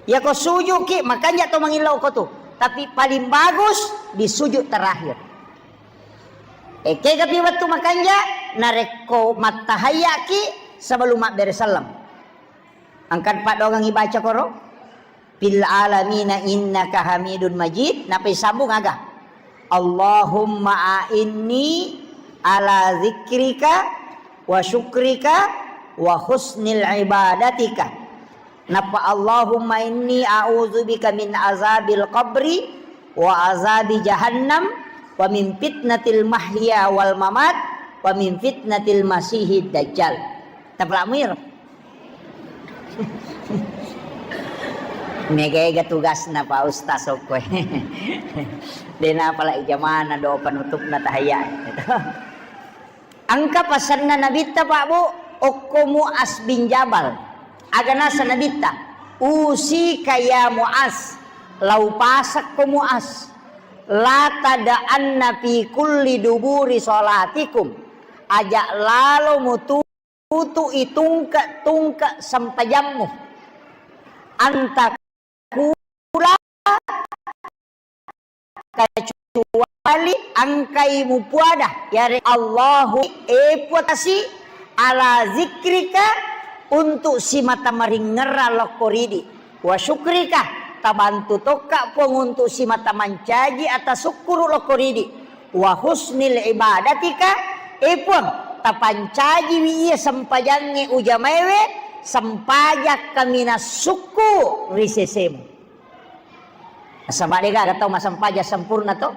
Ya ko sujud ki makanja to mangillau ko tu. Tapi paling bagus di sujud terakhir. Eke gapi wettu makanja, narekko mattahayya ki sebelum mabbere sallam. Engka paddoangeng ibaca koro? Fil alamina innaka hamidun majid. Napa isambung aga? Allahumma a'inni ala zikrika wa syukrika wa husnil ibadatika. Napa Allahumma inni a'udzubika min azabil qabri wa azabi jahannam wa min fitnatil mahya wal mamat wa min fitnatil masihid dajjal. Tapalak muir. Mega-ega tugasna Pak Ustaz okkoe. Dena pala ijamana doa penutupna tahayya. Engka pasenna Nabitta, Pak Bu, okko Muaz bin Jabal. Aga nasa Nabitta, "Usika ya Muaz, lau pasakko Muaz, la tada'anna fi kulli duburi salatikum, aja lalo mutu tutu'i tungke-tungke sempajammu. Antakula kecuali engkai mupuada, yare Allahu e puatasi ala zikrika untuk simata maringerra lokko ridi. Wa syukrika, tabantu tokka Puang untuk simata mancaji atasukkuru lokko ridi. Wa husnil ibadatika, e Puang, tapancajiwi iya sempajangnge ujamaewe, sempajang kaminang sukku ri sesemu. Nasaba degaga tau massempajang sempurna to.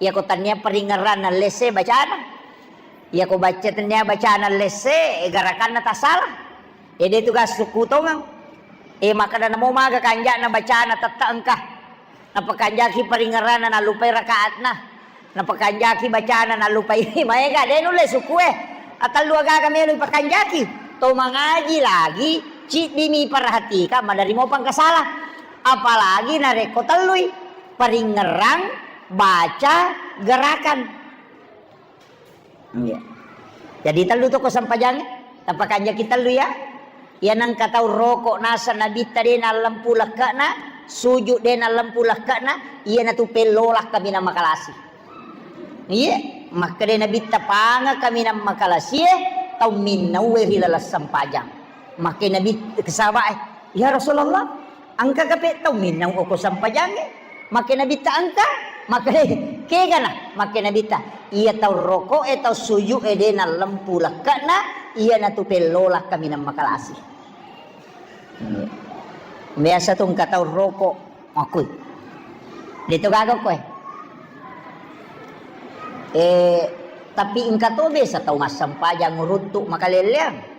Iyako tannia paringerranna lesse bacana. Iyako baca tannia bacana lesse, e garakanna tasala. E de tugas sukku tongeng. E makkeda namo maga kanja'na bacana tette engka. Napakanjaki paringerranna nallupai rakaatna. Napakanjaki bacana nallupai maega de nulle sukue. Atellu agaga melo ipakanjaki. To mangaji lagi ciddimi perhatikang maderri mo pangkasala. Apalagi narekko tellui paringerrang, baca, gerakan. Iya. Jadi tellu to ko sempajangnge, tapakanjaki tellu ya. Iya nengka tau roko nasa Nabitta de nallempu lekke'na, sujud de nallempu lekke'na, iya natu pellola kaminang makalasi. Iya, makkeda Nabitta panga kaminang makalasie, tau minnaue ri laleng sempajang. Makke Nabi kesaba e, "Ya Rasulullah, engka kape tau minnau oko sempajangnge?" Makke Nabitta engka, Makkedai, kegana? Makkeda Nabitta, iya tau roko'e, tau suju'e de' nalempu lekke'na, iyanatu pellola kaminang makalasi. Biasa tu engka tau roko', makkui. De' to gaga koe. Eh, tapi engka to biasa tau massempajang uruntu' makalelleang.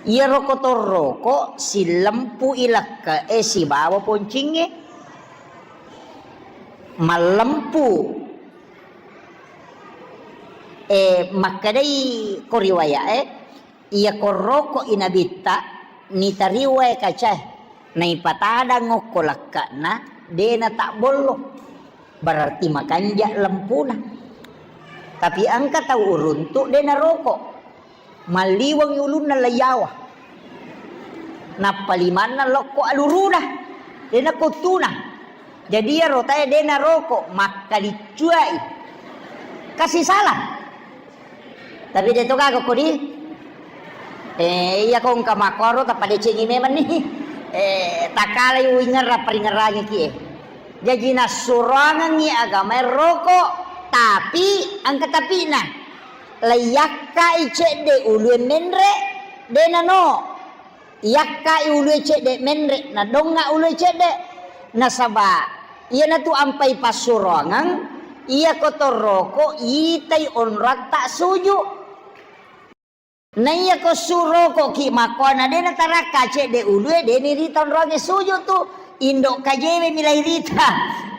Iyaro ko torroko sillempu'i lekke'e sibawa poncingnge. Mallempu, eh, makkedai ko riwaya'e, iya ko roko'i Nabitta, nitariwae kacae, naipatadang okko lekke'na, de' natabbollo. Berarti makanja' lempuna. Tapi engka tau uruntu' de' naroko. Malliwengngi ulunna laiyawa. Nappa limanna lokko aluruna. De' nakko uttuna. Jadi iyaro tae de' naroko, makkaliccuai. Kasi salah. Tapi de' to gaga ko di. Eh, iya ko engka makkoro tappa decengi memang ni. Eh, takalai uwingerra paringerrangi ki, eh. Jaji nassuroangengngi agamae roko, tapi engka tapi'na. Laiyakkai cedde ulue menre, de' nano. Iyakkai ulue cedde menre, nadonga ulue cedde. Nasaba iyanatu ampai passuroangeng, iya ko torroko itai onroatta suju. Naiya ko surokoki makkoana de' natarakka cedde ulue, de' nirita onroangnge suju tu, indo' kajewe milai rita.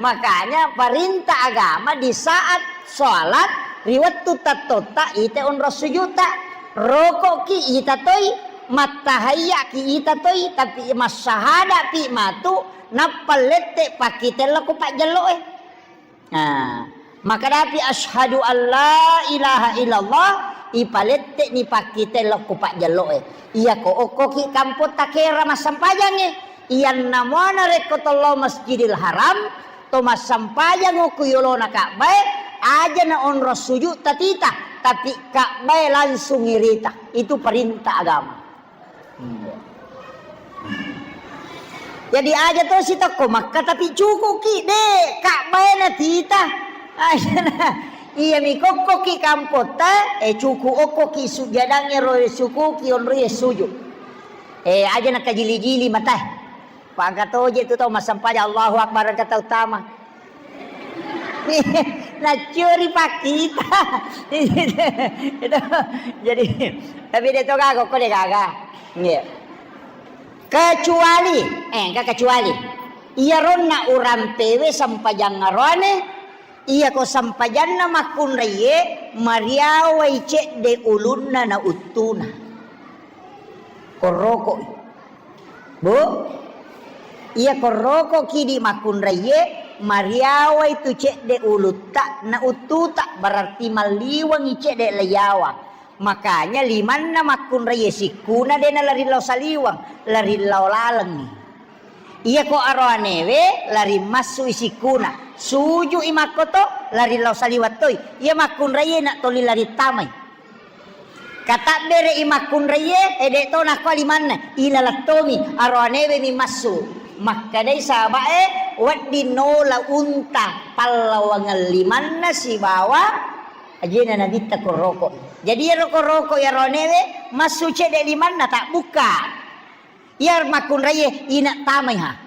Makanya perintah agama di saat sholat, ri wettu tattotta ite onro sujutta. Rokoki ita toi, mattahayyaki ita toi, tapi massahadapi matu, nappa lette pakkite lokko pajjelloe. Nah, makadapi asyhadu alla ilaha illallah, ipalette'ni pakkite lokko pajjelloe. Iya ko okkoki kampotta kera massempajangnge, iyanna muana rekko tollo Masjidil Haram, to massempajang okko yolona Ka'bae, aja na onro sujud tatita, tapi Ka'bae langsung irita. Itu perintah agama. Jadi aja to sitokko Makka tapi cukuki de' Ka'bae na tita. Aja na, iya mi kokkoki kampotta, eh, cuku okkoki sujadang ero sukuki onroi suju. Eh, aja na kajili-jili matae. Pangka toje tu tau massempajang Allahu Akbar engka tau tama. Naccuri pakkita. Itu. Jadi, tapi de' to gaga ko de' gaga. Nggih. Kecuali, eh, engka kecuali. Iyaronna urampewe sempajang aroane, iya ko sempajanna makkunraie mariawai cedde ulunna na uttuna. Korrokoi. Bu, iya korrokoki di makkunraie, mariawai tu cedde ulutta na uttuta, berarti malliwengi cedde laiyawa. Makanya limanna makkunraie sikkuna de' nalari lao saliweng, lari lao lalengngi. Iya ko aroanewe lari massui sikkuna, sujui makkoto, lari lao saliweng toi. Iya makkunraie na toli lari tamai. Katabbere'i makkunraie, eh, de' to nakko limanna, ilaleng tomi, aroanewe mi massu. Makkedai sahaba'e, wedding nola unta pallawangeng limanna sibawa ajena Nabitta ko roko. Jadi iyaro ko roko aroanewe, massu cedde limanna tabbukka. Iya makkunraie, ina tamai ha.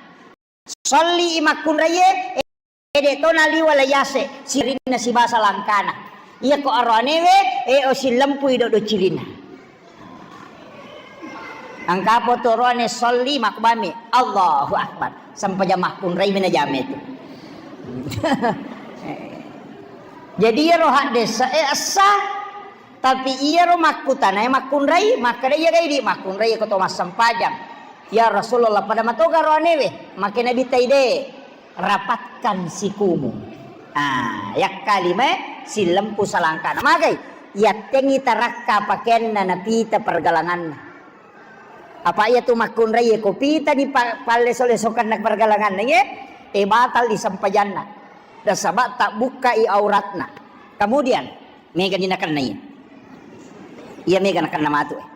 Solli i makkunraie, eh, de' to naliwa layase, sirinna sibasa langkana. Iya ko aroanewe, eh, o sillempui doddo cirinna. Engka po tu aroane solli makbami, Allahu Akbar. Sempajang makkunrai mina jame tu. Jadi iyaro haddesa, eh, essa. Tapi iyaro makkutanae makkunrai, makkeda, "Iya gai di makkunrai ko to massempajang?" "Ya Rasulullah, pada matoga roanewe?" Makkeda Nabitta, "De, rapatkan sikumu." Ah, yakkalimae sillempu salangkana. Magai? Yattengngi tarakka pakeanna napita pergalanganna. Apa iya tu makkunrai ko pitani pa-, palleso-lesokanna pergalanganna, ye? E, batal i sempajanna. Nasaba tabbukkai auratna. Kemudian, Mega ni nakennai. Iya mega nakenna matu, eh.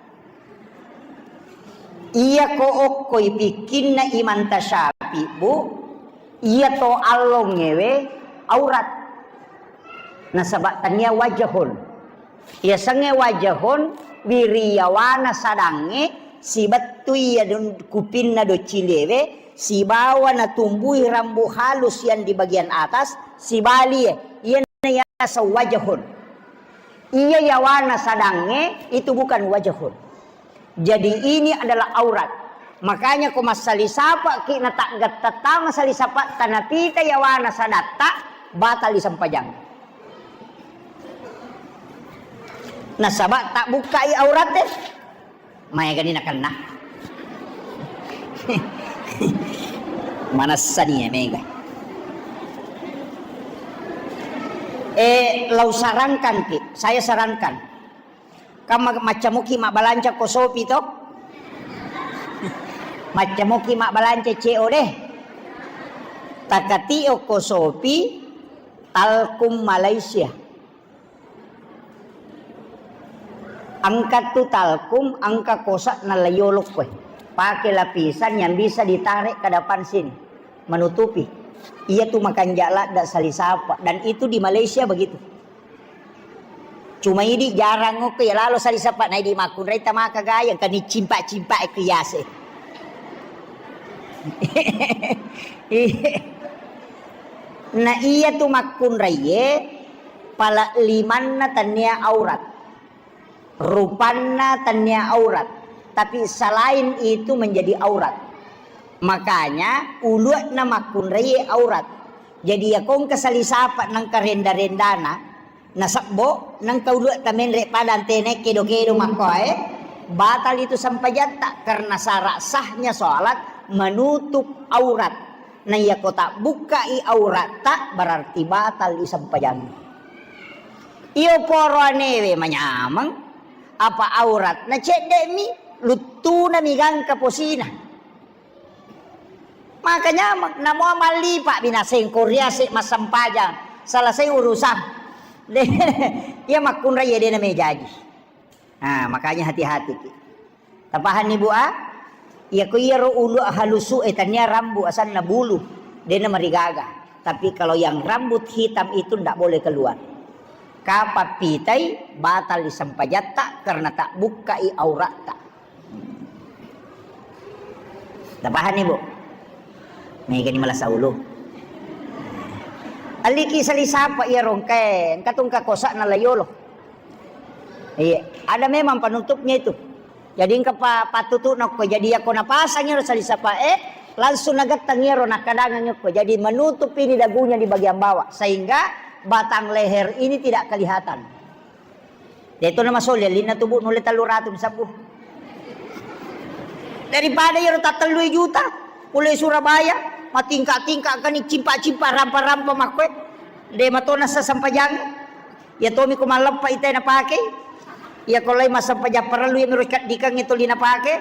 Iya ko okkoi pikkinna Imam Tasyafi, Bu, iya to allongewe aurat. Nasaba tania wajahun. Yasengnge wajahun, wiriyawana sadangnge, sibettui iya dun-, kupinna doccilewe, sibawa natumbui rambu halus yang di bagian atas, sibalie, iyana yaseng wajahun. Iya yawana sadangnge, itu bukan wajahun. Jadi ini adalah aurat. Makanya ko massali sapaki na taggattattama sali sapatta napita yawana sadatta, batal isempajang. Nasaba tabbukkai aurat deh. Maegani nakenna. Manessani ya mega. Eh, lau sarankan ki, saya sarankan. Kan ma-, maccamoki mabbalanca ko Shopee to? Maccamoki mabbalanca C O D. Takatio ko Shopee, Talkum Malaysia. Engka tu Talkum, engka kosa na layolok koe. Pake lapisan yang bisa ditarik ke depan sini, menutupi. Iya tu makanja ladda sali sapa. Dan itu di Malaysia begitu. Cuma idi jarang ngoko ya lalo sali sapa, na idi makkunrai tamaka gayang, kani cimpak-cimpak ku yase. Na iya tu makkunrai ye, pala limanna tania aurat. Rupanna tania aurat. Tapi selain itu menjadi aurat. Makanya ulu'na makkunrai ye aurat. Jadi ya kongka sali sapa nangka renda-rendana, nasebbo, nengka ulu'ta menre pada antene kedo-kedo makkoe, batal itu sempajatta karena syarat sahnya sholat menutup aurat. Na iya ko tabbukkai auratta berarti batal isempajang. Iyo poro anewe manyameng, apa auratna cedde'mi, luttunami gangka posina. Maka nyameng, namo mallipa binaseng ko riase massempajang, selesai urusan. De, iya makkunrai ya dena mejaji. Nah, makanya hati-hati ki. Tapahanni bu a? Iya ko iyaro ulu halusu e tania rambu asanna bulu, dena marigaga. Tapi kalau yang rambut hitam itu ndak boleh keluar. Kapang pitai batal disempajatta karena tak bukkai auratta. Tapahanni bu? Megani malasa ulu. Aliki sali sapa iya rongkae, engka tungka kosa na layolo. Iya, ada memang penutupnya itu. Jadi engka pa-, pattutu'na okko. Jadi yako napasang iyaro sali sapae, langsung nagettang iyaro nakkadangang okko. Jadi menutup ini dagunya di bagian bawah sehingga batang leher ini tidak kelihatan. Deto na masoli alinna tubu nulle tellu ratu sabbu. Daripada iyaro tattellui juta, pole Surabaya, matingka-tingka kani cimpa-cimpa rampa-rampa makkoe. De matona sasempajang. Iya tomi ko malleppa ite napake. Iya ko lai massempajang parellu iya miro kaddikangnge tuli napake.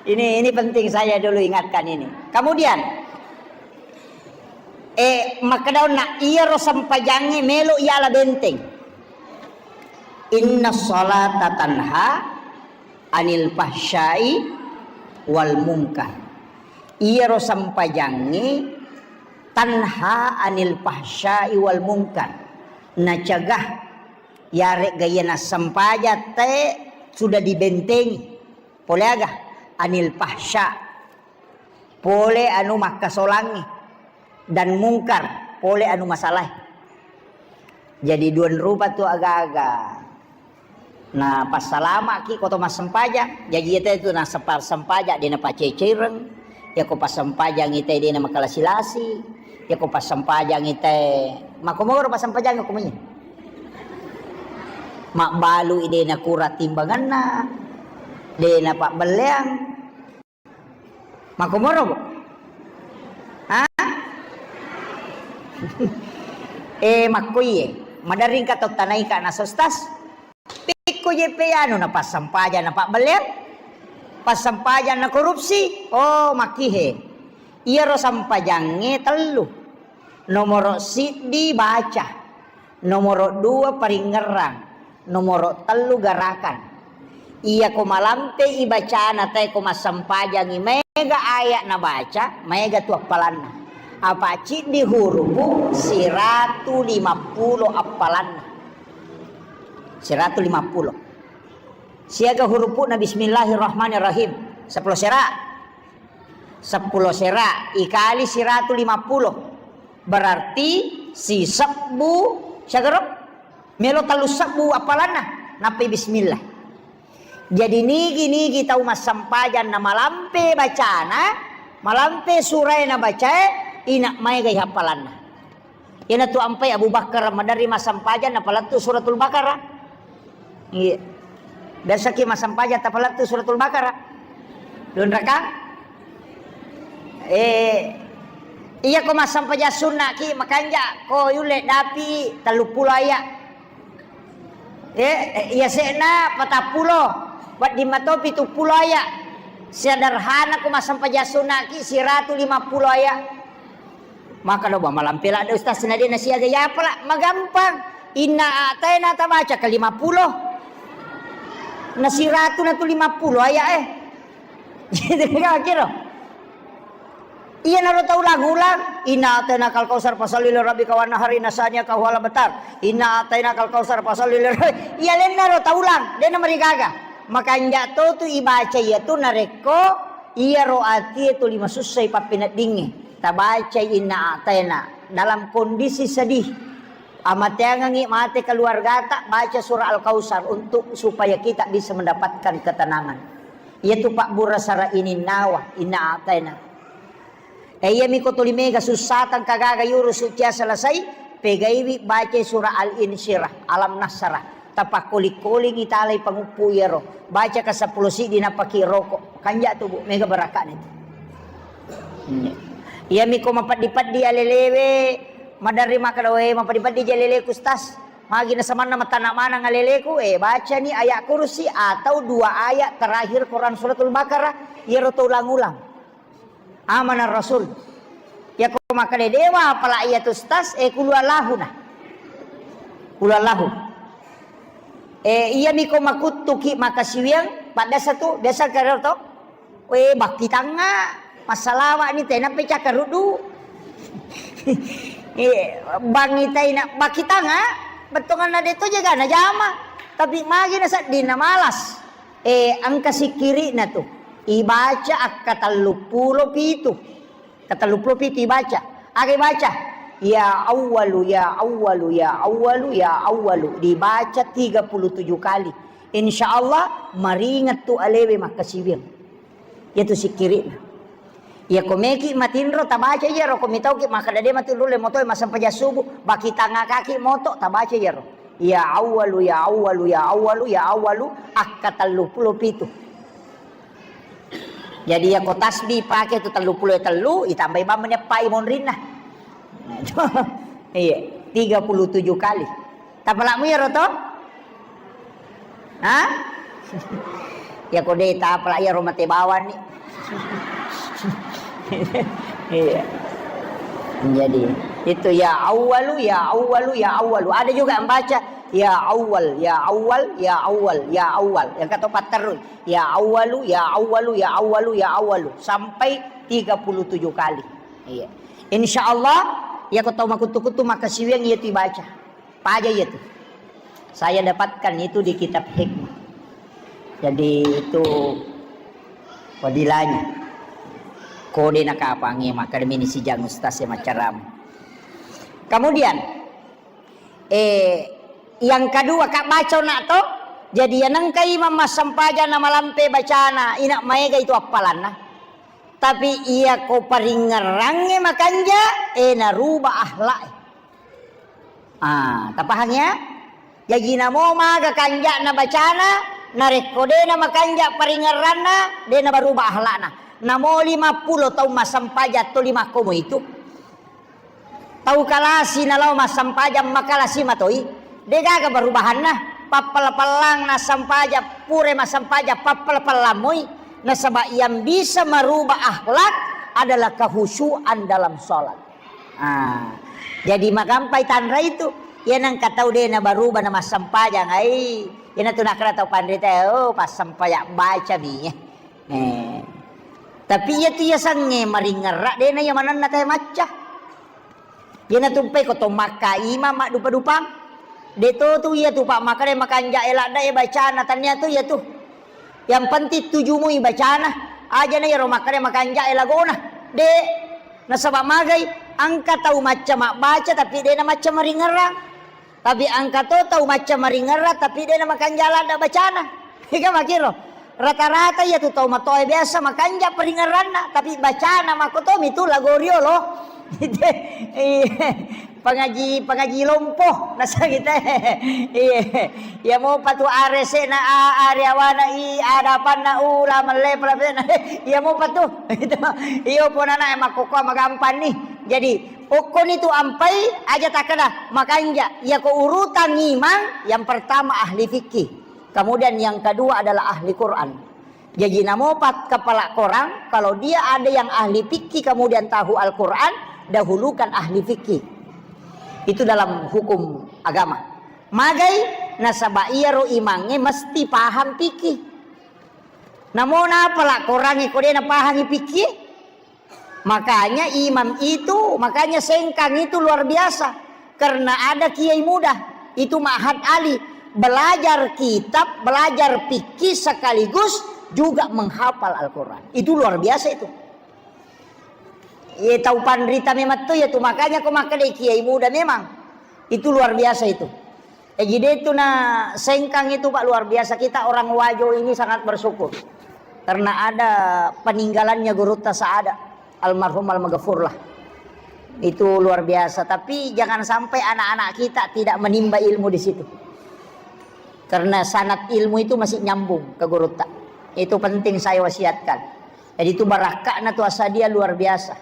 Ini, ini penting saya dulu ingatkan ini. Kemudian, eh, makkedaonna iyaro sempajangnge melo iala benteng. Inna salata tanha anil fahsyai wal munkar. Iyaro sempajangnge tanha anil fahsyai wal munkar. Nacegah yaregga iya nassempajang te sudah dibentengi. Pole aga? Anil fahsya. Pole anu makkasolangngi. Dan mungkar, pole anu masalae. Jadi duan rupa tu aga-aga. Na passalamaki ko to massempajang. Jaji ite tu na sepa-, sempajang de na pacecereng. Yako passempajang ite de na makalasi-lasi. Yako passempajang ite makomoro passempajang ko mui. Mabbalu de na kura timbanganna. De na pabbelleang. Makkomoro, Bu? Ha? Eh, makkoiye. Maderri engka tau tanaika na sostas. Pikko je pe anu na passempajang na pabbelleang. Passempajang na korupsi. Oh, makkihe. Iyaro sempajangnge tellu. Nomoro siddi baca. Nomoro dua paringngerang, nomoro tellu garakan. Iyako malampe i bacana tae ko massempajangi maega ayat nabaca, maega tu appalanna. Apa ciddi hurupu siratu lima pulo appalanna. Siratu lima pulo. Siaga hurupu'na bismillahirrahmanirrahim? Seppulo sera. Seppulo sera ikali siratu lima pulo. Berarti sisebbu siagaro? Melo tellu sebbu appalanna. Nappai bismillah. Jadi nigi-nigi tau massempajang na malampe bacana, malampe surae na bacae, ina maega happalanna. Iyanatu ampai Abu Bakar maderri massempajang napalettu suratul Baqarah. Iya. Biasaki massempajang tapalettu suratul Baqarah. Dunrakang? Eh, iya ko massempajang sunnaki makanja ko yulle dapi tellu pulo aya. Eh, iya se'na patappulo, wedding mato pitu pulo aya. Sederhana ko massempajang sunnaki siratu lima pulo aya. Maka do ba malampe ladde ustaz na de nasiaga yapala, magampang. Inna a'taina tabaca ke lima pulo. Na siratu na tu lima pulo aya eh. Gitu kira. Iyanaro tau ulang-ulang, "Inna a'tainakal kautsar fasalli li rabbika wanhar inna syani'aka huwal abtar. Inna a'tainakal kautsar fasalli li rabbi-," Iya lennaro tau ulang, dena marigaga. Makanja to tu ibaca iyatu narekko iyaro atie tuli masussai pappeneddingnge. Tabacai Inna A'taina dalam kondisi sedih. Amateangengngi mate keluargata, baca surah Al-Kautsar untuk supaya kita bisa mendapatkan ketenangan. Iyatu pabbura sara ininnawa, Inna A'taina. E, iyami ko tuli mega sussa tangka gaga yurusu cia selesai, pegaiwi baca surah Al-Insyirah, Alam Nasrah. Tapakkoli-kolingi talai panguppu iyaro. Baca ka seppulo siddi napaki roko. Kanja tu, Bu, mega barakane tu. Hmm. Iyami ko mapeddi-peddi alelewe, maderri makkeda, "We, mapeddi-peddi je aleleku, Ustaz." Magi nasamanna matana maneng aleleku, eh, bacani ayat kursi atau dua ayat terakhir Quran suratul Baqarah, iyaro to ulang-ulang. Amanar Rasul. Yako makkeda dewa apala iyatu Ustaz, eh, kulu Allahu na. Kulu Allahu. Eh, iyami ko makuttuki makasiwiang, pa biasa tu, biasa karo to. We, bakki tangnga, massalawa ni tena pe cakkaruddu. Eh, bangi taina bakki tangnga, bettonganna de to jaga na jama. Tapi magi na sedding na malas. Eh, engka sikkiri'na tu. Ibaca akka telluppulo pitu. Ka telluppulo pitu ibaca. Aga ibaca? Ya Awwalu, ya Awwalu, ya Awwalu, ya Awwalu. Dibaca tiga puluh tujuh kali. Insya Allah, maringet tu alewe makkasiwiang. Iyatu sikkiri'na. Iya ko meki matinro, tabaca iyaro, ko mitauki makkeda de matinro le moto massempajang subuh, bakki tangnga kaki moto, tabaca iyaro. Ya Awwalu, ya Awwalu, ya Awwalu, ya Awwalu, akka telluppulo pitu. Jadi, iya ko tasbih pake tu telluppulo tellu, itambai bammi eppai monrinna. Iya, tiga puluh tujuh kali. Tapalakmu iyaro to? Hah? Ya ko de tapalak iyaro mate bawang ni. Iya. Jadi, itu ya Awwalu, ya Awwalu, ya Awwalu. Ada juga yang baca ya Awwal, ya Awwal, ya Awwal, ya Awwal. Yang kata patterru. Ya Awwalu, ya Awwalu, ya Awwalu, ya Awwalu. Sampai tiga puluh tujuh kali. Iya. Insya Allah, ya ko tau makuttu-kuttu makkasiwiang iyatu ibaca. Paja iyatu. Saya dapatkan itu di kitab hikmah. Jadi itu fadilahnya. Kode nakapangi makkeda mini sijang ustaz yang macam. Kemudian, eh, yang kedua, Kak, baca nak to. Jadi yang nengka imam massempajang na malampe bacana, ina maega itu appalanna. Tapi iya ko paringngerangnge makanja, eh, naruba akhlak. Ah, tapahang ya? Jaji namo maga kanja'na bacana, narekko de na makanja paringngeranna, de na baruba akhlakna. Namo lima pulo taung massempajang to lima komo itu. Tau kalasi nalao massempajang makalasi matoi, de gaga barubahanna. Pappala-pallang nassempajang, pure massempajang pappala-pallang moi. Nasaba yang bisa merubah akhlak adalah kehusyuan dalam sholat. Ah, jadi magampai tanra itu. Iya nengka tau de na baruba na massempajang ai. Iyana tu nakkeda tau panrita, oh, passempajang baca mi. Eh. Tapi iya tu iya sange maringerra de na iya manenna tae macca. Iyanatu pai ko to makka imang maddupa-dupang. De to tu iya tu, Pak, makkeda makanja e ladda e bacana, tania tu iya tu. Yang penting tujumui bacana. Aja na iyaro makkeda makanja e lagona. De, nasaba magai, engka tau macca mabbaca tapi de na macca maringerang. Tapi engka to tau macca maringerang tapi de na makanja ladda bacana. Ega makiro. Rata-rata iya tu tau matoa biasa makanja paringerranna, tapi bacana makko to mi tu lago riolo. Iya. Pangaji, pangaji lompo nasa kita. Iya. Iya mopa tu are se na a, are awana i, ada panna u, la melle pala. Iya mopa tu. Iyo ponana e makkokkoa magampang ni. Jadi, okkoni tu ampai aja takkeda makanja. Iya ko urutan imang, yang pertama ahli fikih. Kemudian yang kedua adalah ahli Quran. Jaji namopa kepala korang, kalau dia ada yang ahli fikih kemudian tahu Al-Quran, dahulukan ahli fikih. Itu dalam hukum agama. Magai nasaba iyaro imangnge mesti paham fikih. Namo napala korangnge ko de napahangi fikih? Makanya imam itu, makanya Sengkang itu luar biasa. Karena ada kiai muda, itu Ma'had Ali. Belajar kitab, belajar fikih sekaligus juga menghafal Al-Quran. Itu luar biasa itu. Ye, tau panrita memang tu ya tu, makanya ko makkeda kiai muda memang. Itu luar biasa itu. Eh, jadi itu na Sengkang itu, Pak, luar biasa. Kita orang Wajo ini sangat bersyukur karena ada peninggalannya Gurutta Saada, almarhum almaghfurlah. Itu luar biasa. Tapi jangan sampai anak-anak kita tidak menimba ilmu di situ. Karena sanad ilmu itu masih nyambung ke Gurutta. Itu penting saya wasiatkan. Jadi itu barakka'na tu Asadia luar biasa.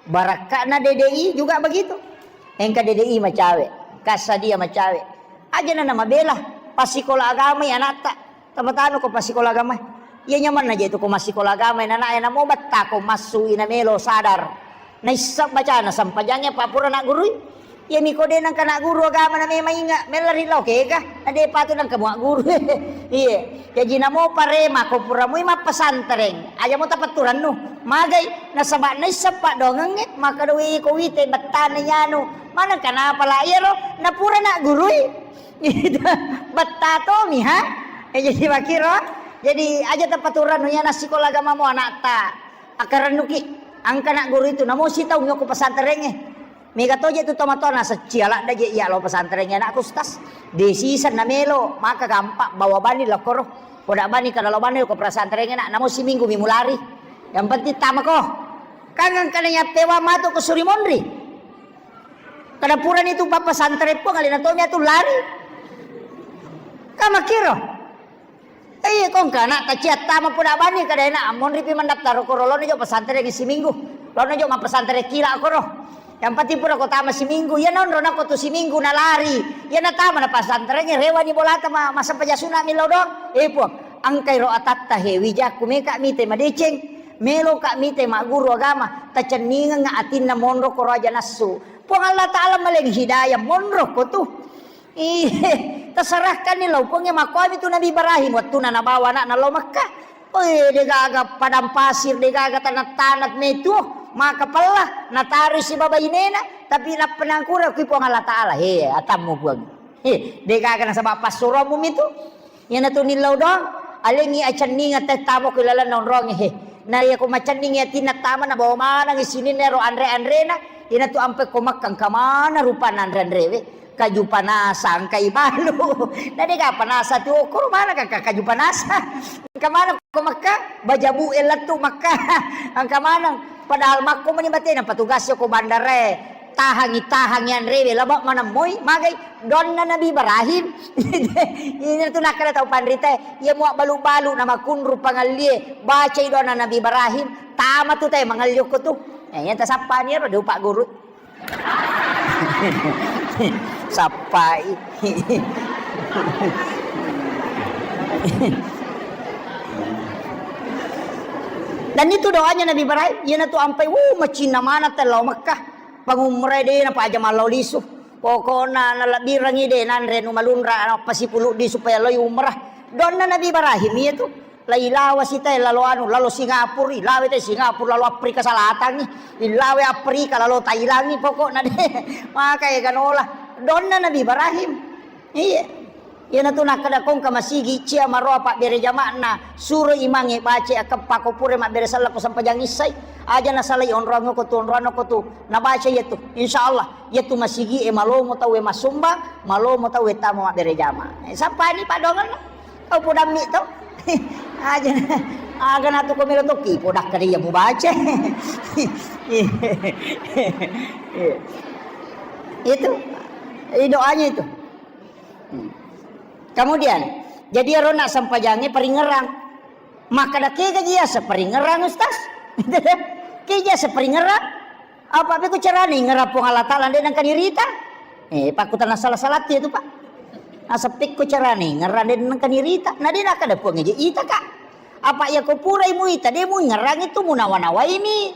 Barakka'na D D I juga begitu. Engka D D I macawe, Asadia macawe. Aja na namabela, passikola agama ya anatta. Tamatano ko passikola agama. Iya nyamanna je tu ko massikola agama, nana e namo batta ko massu ina melo sadar. Naissa bacana sampajangnge pa pura naggurui. Iya mi ko de nangka nagguru agama na memang inga, mella ri lao kega, na de patu nangka muagguru. Iya. Jaji namo parema ko pura mui mappesantreng, aja mo tapatturannu. Magai nasaba naissa paddoangengnge, maka doi ko wite bettana yanu. Mana kenapa la iyaro na pura naggurui? Betta tomi ha. Eh, jadi makiro. Jadi aja tapaturannu ya nasikola agama mo anatta. Akarannuki, engka nak guru itu, namo sitaung yoko pesantrengnge. Mega toje tu tomatoa nasecci aladda je iya lao pesantrengnge anakku, Ustaz. De season na melo, maka gampang bawa bani lao koro. Koda bani kada lao bani ko pesantrengnge nak, namo siminggu mi mulari. Yang penting tamako. Kan engka na yappewa matu ko suri monri. Kada purani tu papa santre pun alena tomi atu lari. Kamakiro. Iya, kong kana taciatta mappuda bani kada ena, monri pi mandaftar koro, lono jo pesantren siminggu. Lono jo ma pesantren kila koro. Yang penting pura ko tama siminggu, iya nonro nako tu siminggu nalari. Iya natama na pesantren, rewani bolata ma, masa pajasuna milo dong. Eh, Puang, engkai ro atatta he, wijakku meka mite madeceng. Melo ka mite magguru agama, tacenningeng atinna monro koro aja nassu. Puang Allah Ta'ala maleng hidayah monro ko tu. Iye, terserahkan ni lao Puang e, makkuami tu Nabi Ibrahim, wettuna nabawa anakna lao Mekkah. Oi, degaga padang pasir, degaga tanah-tanah metu, maka pella, natarui sibawa bainena, tapi nappa nangkura kui Puang Allah Ta'ala, he, atammu Puang. He, degaga nasaba passuromu mitu. Iyanatu nillau doang, alengngi acenningeng tette tama ko ilalenna onrongnge, he. Na iya ko macenningi atinna tama, nabawa manengngi sininna ero anre-anrena, iyanatu ampe ko Mekkah engka maneng rupanna anre-anrewe, kaju panasa engka ibalu. Na dega panasa tu okkoro maneng ka kaju panasa. Engka maneng ko Mekkah, bajabu e lettu Mekkah. Engka maneng, padahal makko mani batena petugas ko bandarae. Tahangi, tahangi anrewe, laba maneng moi, magai doanna Nabi Ibrahim. Iyatu nakkeda tau panritae, iya mua balu-balu na makunru pangallie, bacai doanna Nabi Ibrahim, tama tu tae mangalli okko tu. Eh, iya tasappani ero, de upagguru. Sappai. Dan itu doanya Nabi Ibrahim, iyanatu ampai, wuh, macinna maneng tau lao Mekkah. Pangumrai de napaja mallau lisu. Pokokna nalebbirengngi de nanre anu malunra, nappasipuluddi supaya loi umrah. Doanna Nabi Ibrahim iyatu. La ilawa sitae lalo anu, lalo Singapura, ilawe te Singapura, lalo Afrika Selatan ni, ilawe Afrika, lalo Thailand ni, pokokna de. Maka ega nola. Donna Nabi Ibrahim. Iya. Iyanatu nakkeda kongka masigi cia maroa pabbere jama'na, suro imangnge baca akkeppa ko pura mabbere sella ko sempajang issai. Aja nasalai onroang ko tu, onroang ko tu. Nabaca iyatu. Insya Allah, iyatu masigi e malomo tau e masumba, malomo tau e tama mabbere jama. Eh, sampani padongan. Tau podammi to. Aja, aga natu ko melo tokki, podakka de iya mubaca. Itu. Itu doanya itu. Hmm. Kemudian, jadi ero na sempajangnge paringerang. Makkeda kega ji asa paringerang, Ustaz? Kega ji asa paringerang? Apa pekko carana ingerang Puang Allah Taala de nengka nirita? Eh, pakkutana salah-salah tu, Pak. Asa pekko carana ingerang de nengka nirita? Na de nakkeda Puang eje ita, Kak. Apa iya ko purai muita, de muingerang itu munawa-nawaimi.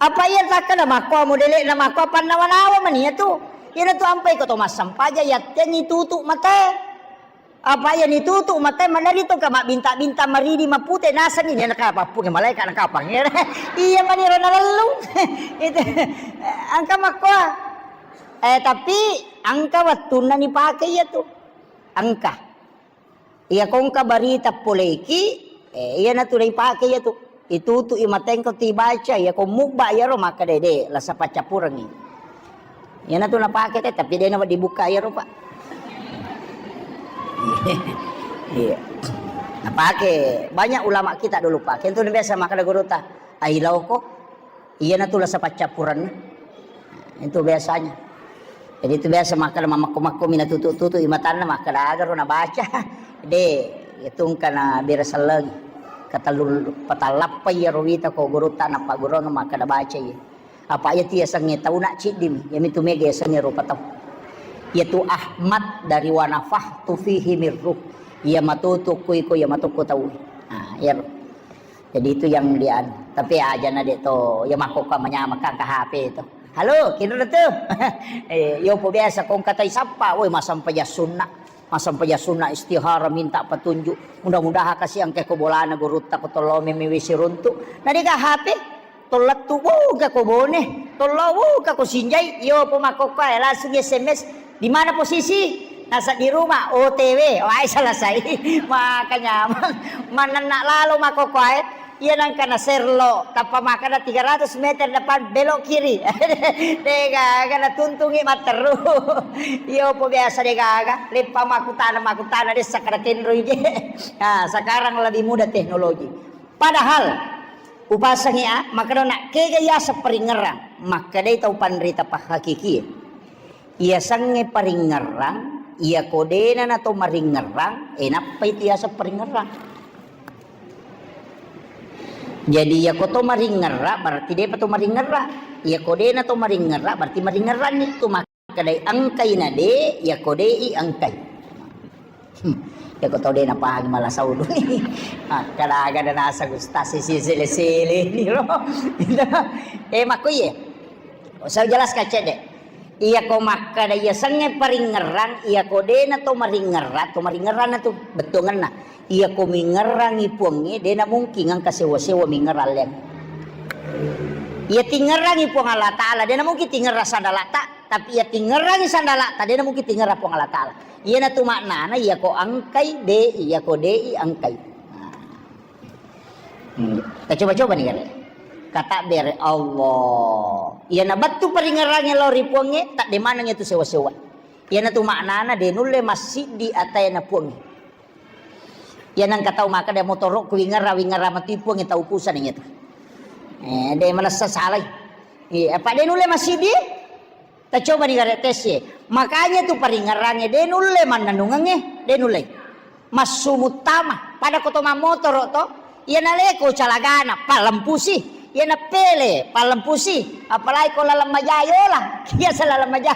Apa iya takkeda makko modele na makko pannawa-nawa mani iyatu. Iyanatu ampai ko to massempajang yattengngi tutu mate. Apa iya nitutu mate, maneri to ka mabbinta-binta maridi mapute, nasenni de nakapappunge malaika nakapang. Iya mani ro nalellung. Itu. Engka makkoa. Eh, tapi engka wettunna nipake iyatu. Engka. Iya kongka barita poleki, eh, iyanatu naipake iyatu. Itutu'i matengko tibaca, iya ko mubba iyaro makkeda de, lasa paccappurengngi. Iyanatu napake te, tapi de nawedding bukka iyaro, Pak. Iya. Napake banyak ulama kita dulu, Pak. Kentu biasa makkeda gurutta, "Ailoko." Iyanatu lasa paccappurenna. Itu biasanya. Jadi itu biasa makkeda mamakko-makko mina tutu-tutu i matanna makkeda aga ro nabaca. De, itu engka na bere sellengi. Katellu patallappa iyaro wita ko gurutta nappaggurungeng makkeda baca iya. Apa iya tu yasengnge tau na ciddimi, iyamitu mega yasengnge rupa tau. Iyatu Ahmad dari wa nafakhtu fihi min ruh. Iya matutu ko iko, iya matukku tau. Nah, iyaro. Jadi itu yang dia anu. Tapi aja na de to, ya makkokka manyameng ka H P to. "Halo, kinro tu?" Eh, yo po biasa kongka tai sappa, woi, massempajang sunna. Massempajang sunna istihara minta petunjuk. Mudah-mudahan kasi engka ko bolana gurutta ko tollo meme wesi runtu. Na de ga H P? Tollettu, wuga ko Bone, tollo, wuga ko Sinjai, yo po makkokkoe langsung S M S, "Di mana posisi?" "Nasa di rumah, O T W." Wai, selesai. Maka nyameng. Manenna lalo makkokkoe, iya nengka na serlo, tappa makkeda tiga ratus meter depan belok kiri. De gaga natuntungi matteru. Yo po biasa de gaga, leppa makkutana, makkutana de sakkeda kenroi je. Nah, sekarang lebih mudah teknologi. Padahal upasengi a, makkedona kega yaseng paringerrang, makkedai tau panrita pahhakikie. Iyasengnge paringerrang, iyako dena nato maringerrang, e nappai tu yaseng paringerrang. Jadi iyako to maringerra, berarti depa to maringerra. Iyako dena to maringerra, berarti maringerranni tu. Kedai engkai na de, yako de i engkai. Hmm. Yako tau de napahangi mala saulu ni. Ah, kada aga da naseng ustaz sisi sele-sele ni lo. Eh, makko iye. Saya jelaskan cedde. Iyako makkada iya sengnge paringerrang, iyako de na to maringerra, to maringerra na tu bettuangenna. Iyako mingerrangi puangnge, de na mungkin engka sewa-sewa mingerrang leng. Iya tingerrangi Puang Allah Ta'ala, de na mungkin tingerrang sandalata. Tapi iya tingerrangi sandalata, de na mungkin tingerrang Puang Allah Ta'ala. Iyanatu maknana, iyako engkai, de, iyako de i engkai. Nah. Hmm. Kita coba-coba ni, kan. Kata bere Allah. Iya na bettu paringerrangi lao ri Puangnge, tak de maneng itu sewa-sewa. Iyanatu maknana, de nulle massiddi ataena Puangnge. Iya nengka tau makkeda motoro'ku wingerra, wingerra matu i Puang, tau pusana iyatu. Eh, de manessa salai. Iya, apa de nulle massiddi? Tacoba ni gare tes e. Makanya tu paringerrangnge de nulle mannennungengnge, de nulle. Massu muttama, pada ko to mammotoro to, iya naleko calagana, pallempusi. Iya napele, pallempusi. Apalagi ko laleng maja yola. Iya sa laleng maja.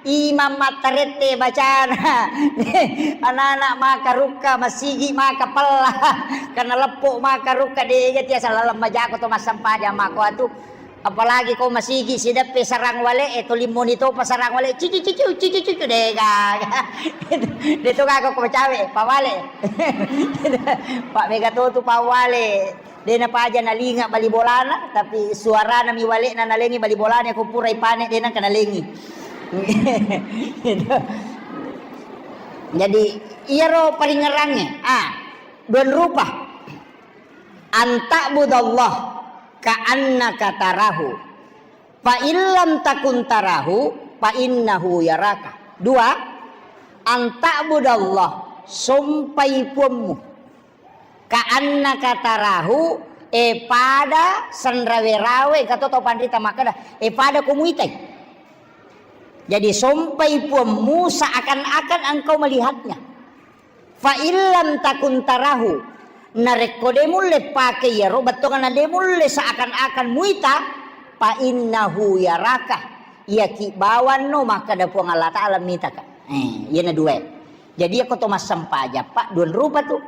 Imang mattarette bacana. Anak-anak maka rukka, masigi maka pella. Karena leppo maka rukka, de iya tiasa laleng majako to massempajang mako atu. Apalagi ko masigi sideppe sarang wale e, toli moni topa sarang wale, cici cici cici cici, de gaga. De to gaga ko cawe pawale. Pak mega to tu pawale. De napaja nalinga bali bolana, tapi suarana mi wale na nalengi bali bolana ko pura ipane de nangka nalengi. Jadi iyaro paringerangnge, ah, dua rupa. Anta'budallah ka'annaka tarahu. Fa illam takun tarahu, fa innahu yaraka. Dua, anta'budallah, sompai puammu. Ka'annaka tarahu, e pada sanrawe-rawe, kato tau panrita makkeda, e pada ko muitai. Jadi sompai puammu seakan-akan engkau melihatnya. Fa illam takun tarahu, narekko de mulle pake iyaro, bettuanna de mulle seakan-akan muita, fa innahu yaraka, iyaki bawanno makkeda Puang Allah Ta'ala mitaka. Eh, iyana dua. Jadi iyako to massempajang, Pak, dua rupa tu.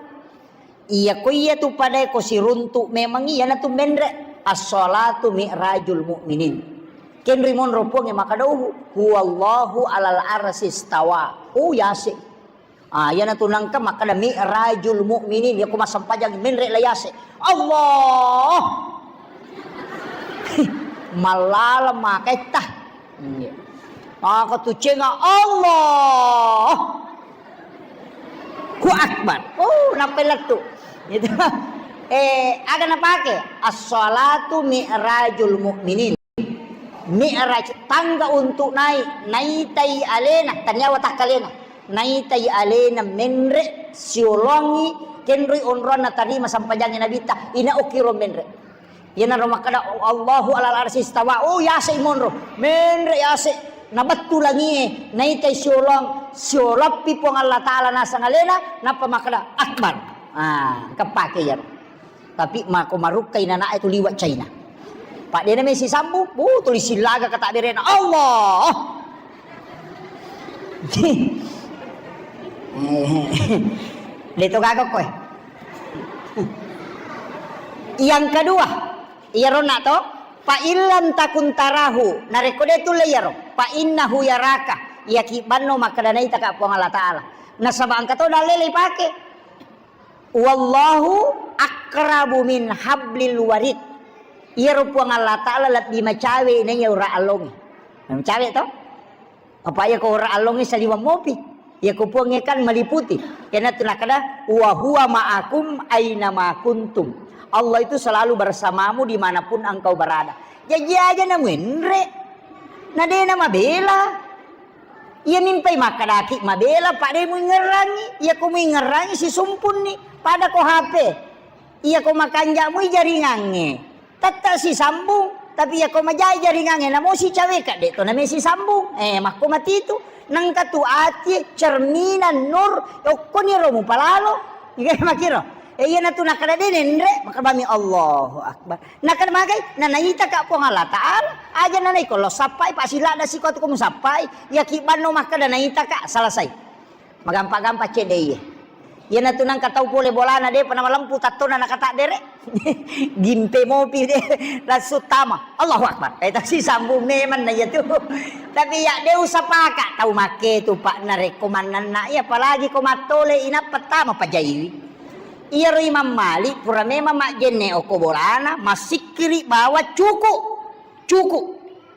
Iyako iya tu padae ko siruntu memang iyana tu menre. As-salatu mi'rajul mu'minin. Kenri monro Puangnge makkeda, "Huwallahu alal arsy istawa." Oh, yase. Ah, iyana tu nangka makkeda mi'rajul mu'minin, iyako massempajang menre la yase. Allah. Mallaleng maketta. Iya. Maka tu cenga Allah. Hu akbar. Oh, nappai lettu. Gitu. Eh, aga napake? As-salatu mi'rajul mu'minin. Mi'raj, tangga untuk naik, naitai alena, tania watakkalena. Naitai alena menre, siolongi, kenroi onroanna tarima sampajangi Nabitta, ina okkiro menre. Iyanaro makkeda, "Allahu alal arsy istawa." Oh, yase monro. Menre yase. Nabettu langie, naitai siolong, siolappi Puang Allah Ta'ala naseng alena, nappa makkeda, "Akbar." Ah, kepake iyaro. Tapi mako marukkai nanae tu liwa China. Pak dena mesi sambu, bu tuli silaga kata berena. Allah. Deto gaga koe. Yang kedua, iyaro na to, fa illam takun tarahu, narekko de tulle iyaro, fa innahu yaraka, iyaki banno makkeda naitaka Puang Allah Ta'ala. Nasaba engka to dalle ipake. Wallahu aqrabu min hablil warid. Iyaro Puang Allah Ta'ala lebbi macawe naiya ura allonge. Macawe to? Apa iya ko ura allonge saliweng mopi. Iya ko Puangnge kan meliputi. Iyanatu nakkeda, "Wa huwa ma'akum aina ma kuntum." Allah itu selalu bersamamu dimanapun engkau berada. Jaji aja na muenre. Na dena mabela. Iya mimpai makkedaki mabela, Pak, de muingerrangi. Iya ko muingerrangi sisumpunni. Pada ko H P. Iya ko makanja mui jaringangnge. Tette sisambung, tapi iya ko majai jaringangnge namo sicaweka de to name sisambung. Eh, makko matitu. Nengka tu ati cerminan nur, okkoni ro mupalalo. Iya makiro. Eh, iya natu nakkeda de nenre, makkeda bami Allahu Akbar. Nakkeda magai, na naitaka Puang Allah Ta'ala, aja na naiko lo sappai, Pak, siladda siko atu ko musappai, iya ki banno makkeda naitaka, selesai. Magampa-gampa cedde iye. Iyanatu nangka tau pole bolana de pernah malempu tattona nakatabbere. Gimpe mopi de langsung tama. Allahu Akbar. Eh, tasi sambung memang na iya tu. Tapi ya de usapaka tau make tu, Pak, narekko mannanna iya, apalagi ko mattole inappa tama pajaiwi. Iyaro Imam Malik pura memang majjenne okko bolana, massikkiri bawa cuku. Cuku.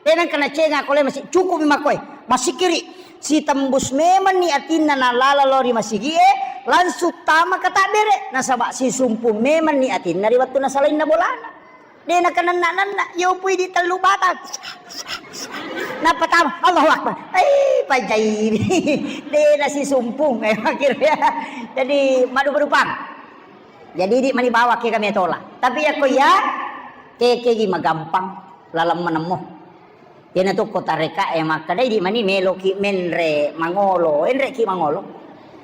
Tenang kena cenga kole masih cuku mi makkoe. Massikkiri. Sitembus memang ni atinna nalala lori masigie, langsung tama katabbere. Nasaba sisumpu memang ni atinna ri wettu nasalainna bolana. De nakenanna-nanna, yopui di tellu batang. Nappa tama, Allahu Akbar. Eh, pajaiwi. De nasisumpung, eh, akhirnya. Jadi, madu-madu pang. Jadi, di mani bawa ke kami tola. Tapi ya ko ya, ke, ke gi magampang, laleng menemmo. Iyanatu ko tareka e makkeda, di mani meloki menre mangolo, enreki mangolo.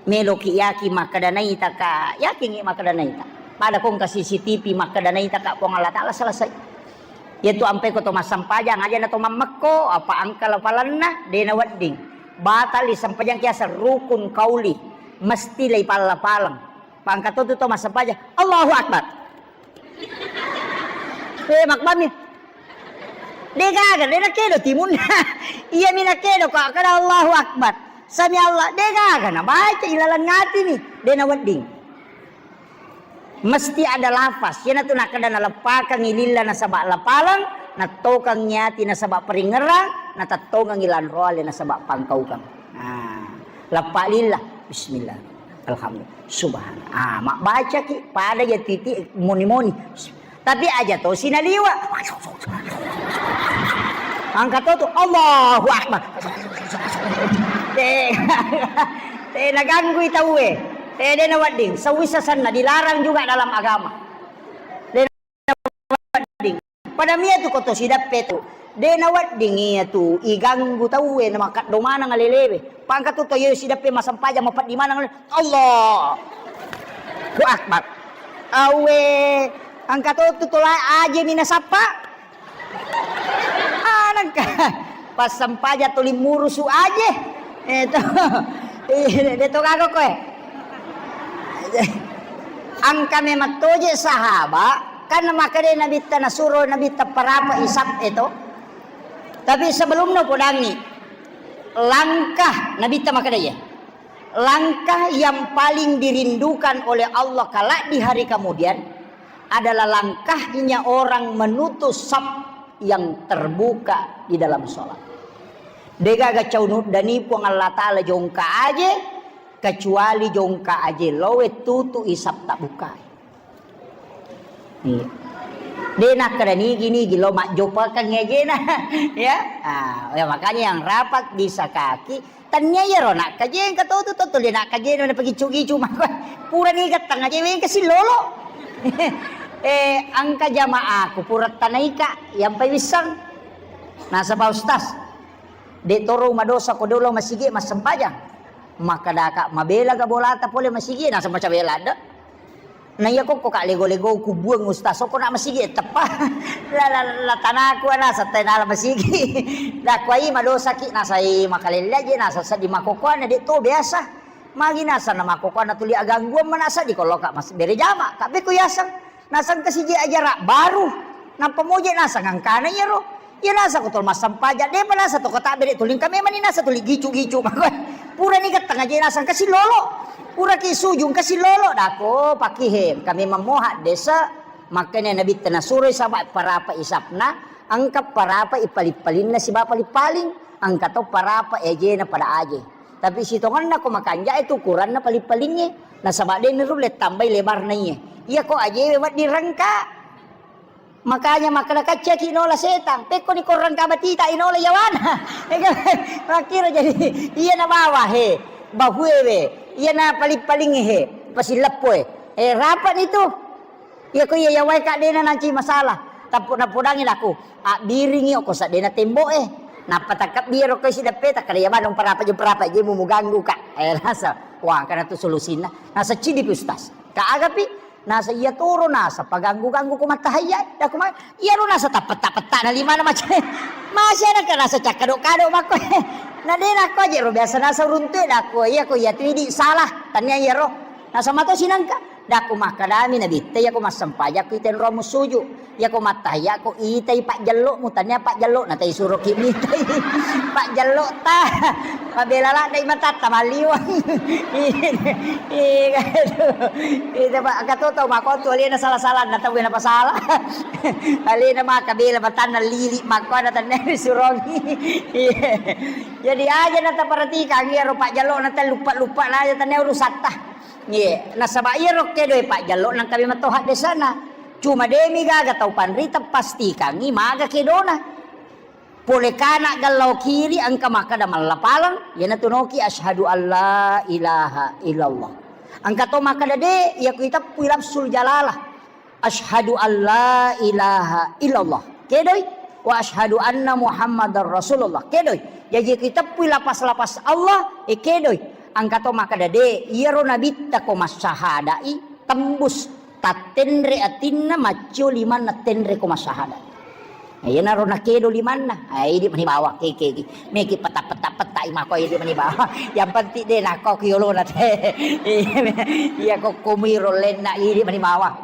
Meloki yaki makkeda naita ka, yakingi makkeda naita. Pada ko engka C C T V makkeda naita ka Puang Allah Ta'ala, selesai. Iyatu ampai ko to massempajang, aja na to mammekko, apa angka lapalanna, de na wedding. Batali sempajang kiaseng rukun kauli, mesti lai palla-paleng. Pangka to tu to massempajang, Allahu Akbar. Eh, makbami. De gaga, de nakedo timunna. Iyami nakedo ko kada Allahu Akbar. Sami Allah, de gaga nabaca ilaleng atini, de nawedding. Mesti ada lafaz. Iyanatu nakkeda naleppakengngi lilla nasaba lapaleng, nattokengngi ati nasaba paringngerang, natettongengngi lanroale nasaba pangkaukeng. Ah, leppa lilla, bismillah, alhamdulillah, subhanallah. Ah, mabbacaki pada ya titi moni-moni. Tapi aja to sinaliwa. Angka to tu, Allahu Akbar. Te, te naganggui tauwe. Te de nawedding. Sewisa senna dilarang juga dalam agama. De nawedding. Pada mia tu koto sidappe tu. De nawedding iya tu iganggu tauwe na makaddo maneng alelewe. Pangka tu toyo sidappe masempaja mapeddi maneng. Allahu Akbar. Awe, angka to tu tola aje mina sappa. Anangka. Pas sempaja tuli murusu aje. Eh, to. Eh, de to gaga koe. Angka memang toje sahaba, kan makade Nabitta nasuro Nabitta parapa isap eto. Tapi sebelumnya podangi langkah Nabitta makade ya. Langkah yang paling dirindukan oleh Allah kelak di hari kemudian adalah langkahnya orang menutup saf yang terbuka di dalam sholat. Degaga caunu dani Puang Allah Ta'ala jongka aje, kecuali jongka aje lowe tutu isap tak bukai. Iya. De nakkeda nigi-nigi lo majjopakeng ajena. Ya. Ah, ya, makanya yang rapat bisa kaki. Tania iyaro nakkajeng katotu to tuli nakkajeng na pagicu-gicu mako. Pura ni gattang aja weng kasi lolo. Eh, angka jamaaku pura tanaika yang pai wissang. Nasaba ustaz. De toro madosa ko dolo masigi massempajang. Maka daka mabela ga bolata pole masigi nasaba cabela ada. Na iya kokko ka lego-lego kubuang ustaz, sokko na masigi teppa. La, la, la tanaku ana satai nala masigi. Da kuai madosaki nasai makalella je nasa seddi makokoana de to biasa. Magi nasa na makokoana tuli agangguan mana seddi kollo ka mas bere jama ka beko yaseng. Naseng kasi je ajara baru. Nappa moje naseng angkana iyaro. Iya nasa ko tol massempajang, depa nasa to kota bere tuling kami mani nasa tuli gicu-gicu. Pura ni gattang aja nasa kasi lolo. Pura ki sujung kasi lolo dako pakihe kami memoha desa. Makanya Nabi tena suroi saba parapa isapna, angka parapa ipaling-palinna siba paling-paling, angka to parapa ejena pada aje. Tapi sitonganna ko makanja itu ukuranna paling-palingnge. Nasaba de ni rulle tambai lebarna iye. Iya ko ajewe wedding rengka. Makanya makkeda kaccaki nola setang, pekko ni korrang kabatita inola yawana. Makkiro jadi iya na bawa he, bahue we, iya na paling-paling he, pasileppo e. Eh, rapat itu. Iya ko iya yawai ka dena nanci masalah. Tappu napodangi laku, abbiringi ko sadena tembo e. Nappa takabbi ro ko si deppe takkada ya manung parapa je parapa je mu muganggu ka. Eh, rasa. Wah, karena tu solusinna. Nasa cidi pi ustaz. Ka agapi Nasa iya toro nasa paganggu-ganggu ko mattahayya, dako ma-, iyaro nasa tappetta-petta na limana macam. Masih ada ka nasa cakkado-kado makko. Na de nakko aja ro biasa nasa runtu dako iya ko iya tu idi salah. Tania iyaro. Nasa mato sinangka. Dako makkadami nabitta iya ko massempajang ko itenro musuju. Iya ko mattahayya ko itai pajjello mu tania pajjello na tai suro ki mitai. Pajjello ta. Mabela ladde matatta maliwang. Iya, iya, aduh. Itu, Pak, katoto mako tu alena salah-salah na tau na pasala. Alena maka bela batanna lili mako na tanne surongi. Iya. Jadi aja na taperhatikan iya ro pajjello na lupa-lupa na aja tanne urusatta. Iya, nasaba iya ro kedo pajjello nang kami matoha desana. Cuma demi gaga tau panrita pastikangi maga kedona. Pole kana gallau kiri engka makkada mallapaleng, iyanatu noki asyhadu alla ilaha illallah. Engka to makkada de, iya ku iteppui lafzul jalalah. Asyhadu alla ilaha illallah. Kedoi, wa asyhadu anna Muhammadar Rasulullah. Kedoi. Jaji ku iteppui lapas-lapas Allah, e kedoi. Engka to makkada de, iyaro nabitta ko massahadai tembus tattenre atinna maccio limanna tenre ko massahada. Iyanaro nakedo limanna, eh, idi mani bawang, keke, keke. Meki peta-peta-peta i mako idi mani bawang. Yang penting de nako ki yolona te. Iya, ko komi rollenna idi mani bawang.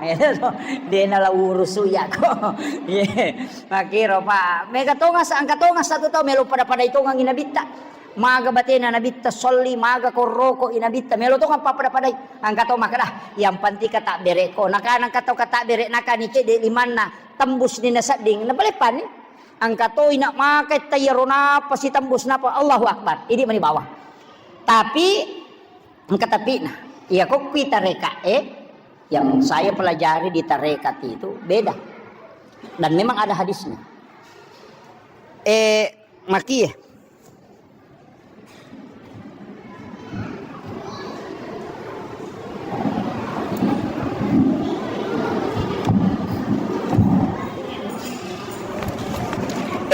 De nala urusu iya ko. Iya. Makiro, Pak. Mega tongas, angka tongas satu tau melo pada-pada itongangi nabitta. Maga batena nabitta solli, maga korroko i nabitta. Melo tongang pappada-padai. Angka to makkeda, yang penting kata bereko. Nakana angka to kata bere, nakani cedde limanna. Tembus ni nasedding, napalepani. Angka toi nak makai tayaro napa sitembus napa, Allahu Akbar. Idi mani bawang. Tapi engka tapina. Iya, ko kui tareka, eh, yang saya pelajari di tarekat itu beda. Dan memang ada hadisnya. Eh, makie.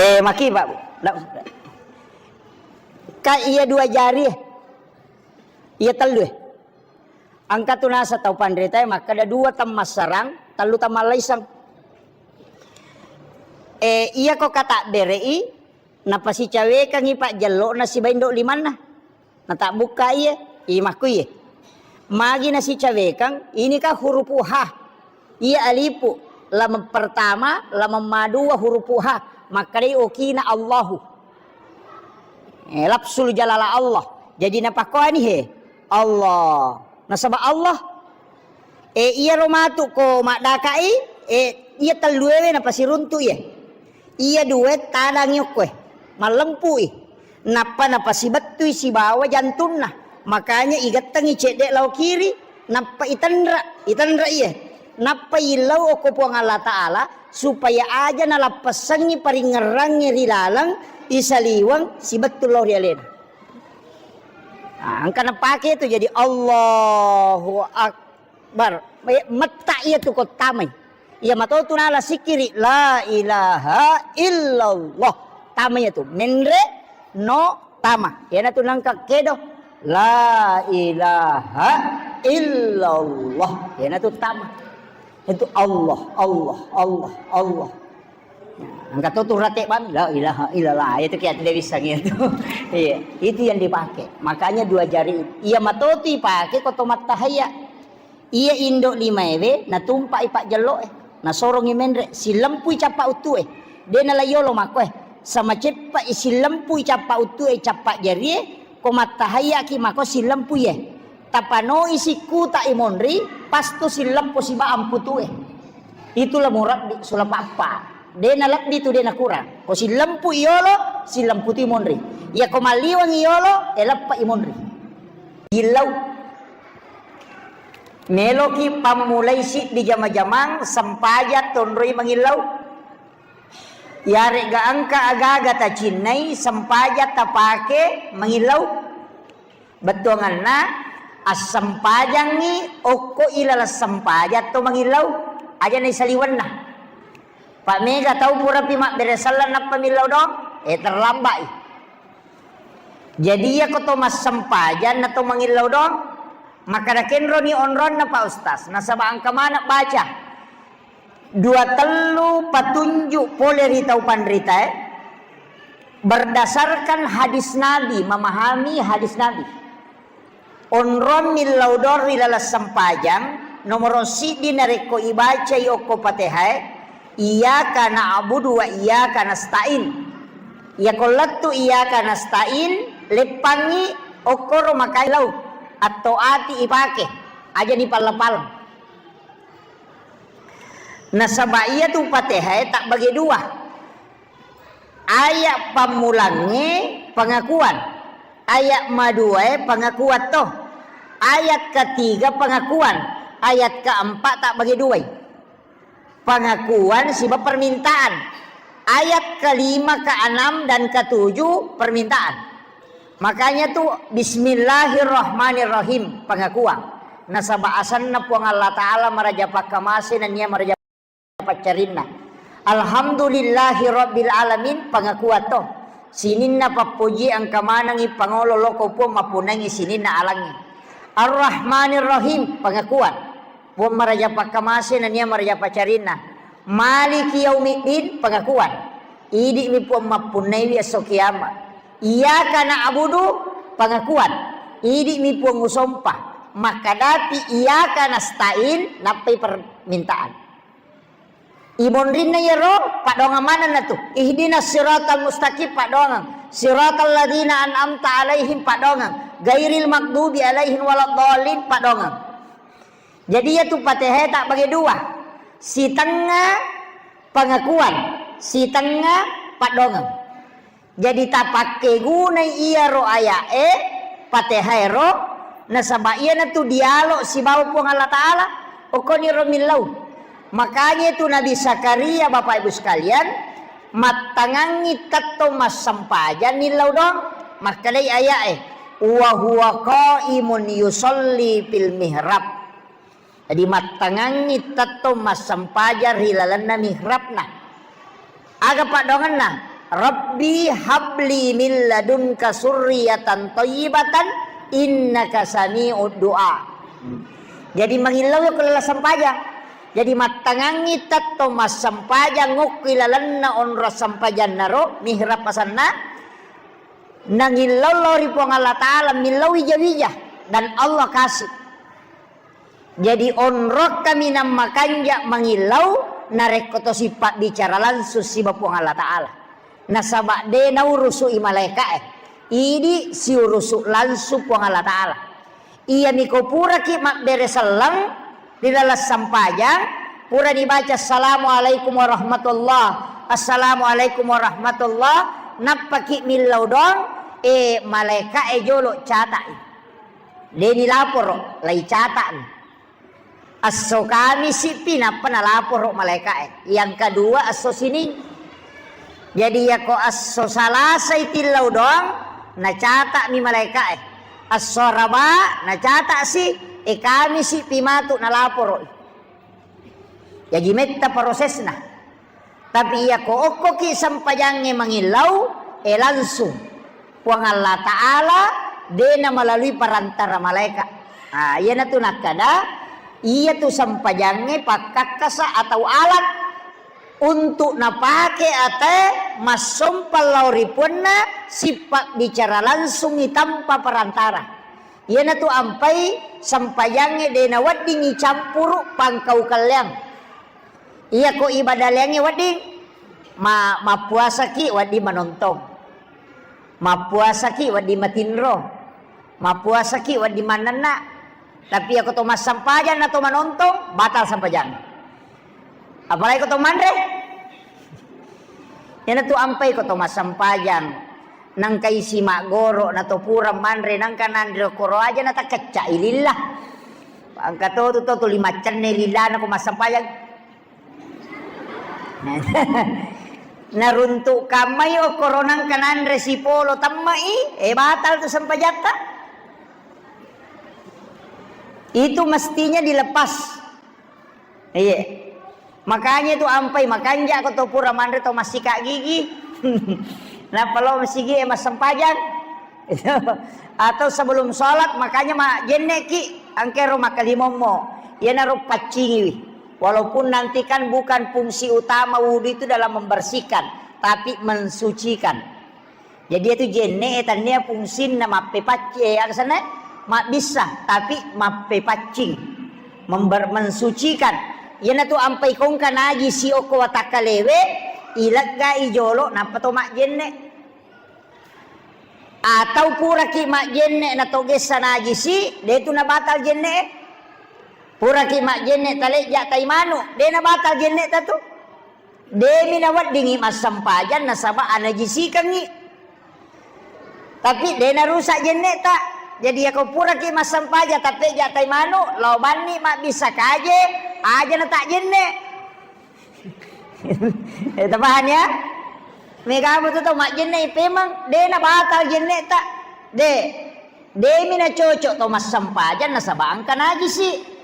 Eh, maki, Pak. Ndak, ka iya dua jari, eh. Iya tellu, eh. Engka tu nasa tau panritae makkeda dua temmassarang, tellu temmallaiseng. Eh, iya ko kata bere'i, napasicawekangngi pajjello'na siba indo limanna. Natabbukka iye, imakku iye. Magi nasicawekang, ini kan hurupu ha. Iya alipu, lameng pertama, lameng madua hurupu ha. Makkedai okina Allahu. Eh, lafzul jalala Allah. Jadi napakkoani he. Allah. Nasaba Allah. Eh, iyaro matu ko maddaka'i, eh, iya telluewe napasiruntu iye. Iya due tadangi okkoe, mallempu'i. Nappa napasibettui sibawa jantunna. Makanya igettengi cedde lao kiri, nappa itenra, itenra iye. Nappa illau okko Puang Allah Ta'ala, supaya aja nalappessengngi paringngerangnge ri laleng isaliweng sibettu lao ri alena. Nah, engka napake tu jadi Allahu Ak-, Bar, eh, metta iya tu ko tamai. Iya mato tu nala sikiri, la ilaha illallah. Tama iya tu. Menre no tama. Iyana tu nangka kedo. La ilaha illallah. Iyana tu tama. Itu Allah, Allah, Allah, Allah. Nah, engka to tu rate bang, la ilaha illallah. Itu kiat dia bisa gitu. Iya, itu yang dipakai. Makanya dua jari. Iya mato tu ipake ko to mattahaya. Iya indo limaewe natumpa'i pajjello'e, nasorongi menre, sillempui cappa uttu'e. De nala yolo makkoe, sama ceppa'i sillempui cappa uttu'e, cappa jarie, ko mattahayyaki mako sillempuie. Tapanoi sikkuta imonri, pastu silleppo siba amputu'e. Itulah murabbi sulapappa. De nalebbi tu de nakurang. Ko sillempui yolo, sillemputu imonri. Iya ko malliwang yolo, eleppa imonri. Illau. Meloki pammulai siddi jama-jamang sempajang tonroi mangillau. Yaregga engka agaga tacinnai sempajang tapake mangillau. Bettuanganna assempajangngi okko ilaleng sempajang to mangillau. Aja naisaliwenna. Pak mega tau purapi mabbere selleng nappa millau dong, eh terlambat i. Jadi iya ko to massempajang na to mangillau dong, makkada kenroni onronna Pak Ustaz, nasaba engka maneng baca dua tellu patunjuk pole ri tau panritae, berdasarkan hadis Nabi, memahami hadis Nabi. Onrong millau dong ri laleng sempajang, nomoro siddi narekko ibacai okko Patehae, iyyaka na'budu wa iyyaka nasta'in. Iyako lettu iyyaka nasta'in, leppangngi okkoro makai lau, atto ati ipake, aja dipalla-palla. Nasaba iyatu Patehae tabbage dua. Ayat pammulangnge pengakuan, ayat maduae pengakuan to, ayat ketiga pengakuan, ayat keempat tabbage duai. Pengakuan siba permintaan. Ayat kelima, keenam, dan ketujuh permintaan. Makanya tu bismillahirrahmanirrahim pengakuan. Nasaba asanna Puang Allah Ta'ala maraja pakkamase nennia maraja paccarinna. Alhamdulillahi rabbil alamin, pengakuan to. Sininna pappoji engka manengi pangolo loko Puang mappunnangi sininna alangnge. Arrahmanirrahim, pengakuan. Puang maraja pakkamase nennia maraja paccarinna. Maliki yaumiddin, pengakuan. Idi'mi Puang mappunnaiwi esso kiamat. Iyyaka na'budu, pengakuan. Idi'mi Puang usompa. Makkadapi iyyaka nasta'in, nappai permintaan. Imonrinna iyaro, paddoangeng manenna tu. Ihdinas siratal mustaqim, paddoangeng. Siratal ladzina an'amta alaihim, paddoangeng. Ghairil maghdubi alaihim waladdallin, paddoangeng. Jadi, iyatu Fatihah tabbage dua. Sitengnga pengakuan, sitengnga paddoangeng. Jadi, tapakkegunai iyaro aya'e, Fatihah ero, nasaba iyanatu dialog sibawa Puang Allah Ta'ala. Okkoniro millau. Makanya itu Nabi Zakaria, Bapak Ibu sekalian, mattangangngi tettong massempajang nillau doang. Makkedai aya'e, "Wa huwa qaimun yusalli fil mihrab." Jadi, mattangangngi tettong massempajang ri lalenna mihrabna. Aga paddoangenna? "Rabbi habli min ladunka surriyatan thayyibatan innaka sami'ud du'a." Jadi, mangillau ko laleng sempajang. Jadi, mattangangngi tettong massempajang okko i lalenna onrong sempajannaro, mihrab asenna, nangillau lao ri Puang Allah Ta'ala, millau wija-wija, dan Allah kasih. Jadi, onrong kaminang makanja mangillau narekko tosi pabbicara langsung siba Puang Allah Ta'ala. Nasaba de naurusu'i malaeka'e. Idi siurusu langsung Puang Allah Ta'ala. Iyami ko puraki mabbere selleng ri laleng sempajang, purani baca, "Assalamualaikum warahmatullah, assalamualaikum warahmatullah," nappaki millau doang, e, malaeka'e jolo cata'i. De nilaporo, lai cata'ni. Esso Kamisi pi nappa nalaporo malaeka'e. Yang kedua esso Sining. Jadi, yako esso Salasai tillau doang, nacata'mi malaeka'e. Esso Araba nacata'si, e, Kamisi pi matu nalaporo'i. Jaji metta prosesna. Tapi iyako okkoki sempajangnge mangillau, e, langsung. Puang Allah Ta'ala de na melalui perantara malaeka. Ah, iyanatu nakkada, iyatu sempajangnge pakkakkasa atau alat untuk napake ate massompa lao ri puanna, sipabbicara langsungi tanpa perantara. Iyanatu ampai sempajangnge de naweddingngi campuru pangkau kelleang. Iyako ibadah leangnge wedding, ma-, mappuasaki wedding manontong. Mappuasaki wedding matinro. Mappuasaki wedding mannenna. Tapi iyako to massempajang na to manontong, batal sempajang. Apalagi ko to manre. Iyanatu ampai ko to massempajang. Nangka isi maggoro na to pura manre, nangka nanre koro aja na takecca i lillah. Engka to tu to tuli maccenne lillana ko massempajang. Naruntuk kammai okkoro nangka nanre sipolo temmai, e, batal tu sempajatta. Itu mestinya dilepas. Iya. Makanya itu ampai makanja ko to pura manre to massika gigi. Nappa lo masigi e massempajang. Atau sebelum sholat, makanya majjenne ki, engkero makkalimommo. Iyanaro paccingiwi. Walaupun nanti kan bukan fungsi utama wudu itu dalam membersihkan, tapi mensucikan. Jadi itu jenne e tannia fungsinna mappepacci-, e, aga senna? Mabbissa, tapi mappepaccing. Member-, mensucikan. Iyanatu ampai kongka najisi okko watakkalewe, ileggai jolo, nappa to majjenne. Atau puraki majjenne na to gessa najisi, de tu nabatal jenne e. Puraki majjenne talejja tai manu, de nabatal jenne ta tu. Demi naweddingngi massempajang nasaba anajisikengngi. Tapi de narusak jenneta. Jadi yako puraki massempajang tappeja tai manu, lao banni mabbissa kaje, aja na tak jenne. Eh, tapahang ya? Mega betul to majjenne pemang, de na batal jenneta. De. Demi nacocok to massempajang nasaba engka najisi.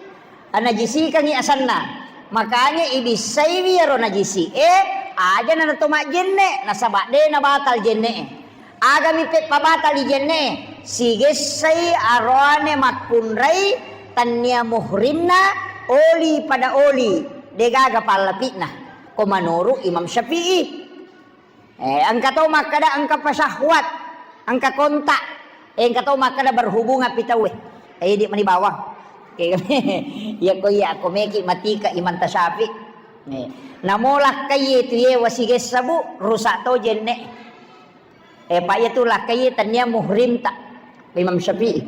Anajisikangngi asenna. Makanya ibissaiwi iyaro najisi e, aja na to majjenne nasaba de na batal jenne e. Agami peppabatali jenne e, sigessai aroane makkunrai tannia muhrimna oli pada oli, degaga pallapi'na. Ko menurut Imam Syafi'i. Eh, engka to makkeda engka pasyahwat, engka kontak. Eh, engka to makkeda berhubungan pi tauwe. Eh, idi mani bawang. Iya ko iya ko meki matika Imam Tasyafi. Eh, namo lakkai tu ye wasigessa bu, rusak to jenne. Eh, pa iya tu lakkai tania muhrim ta Imam Syafi'i.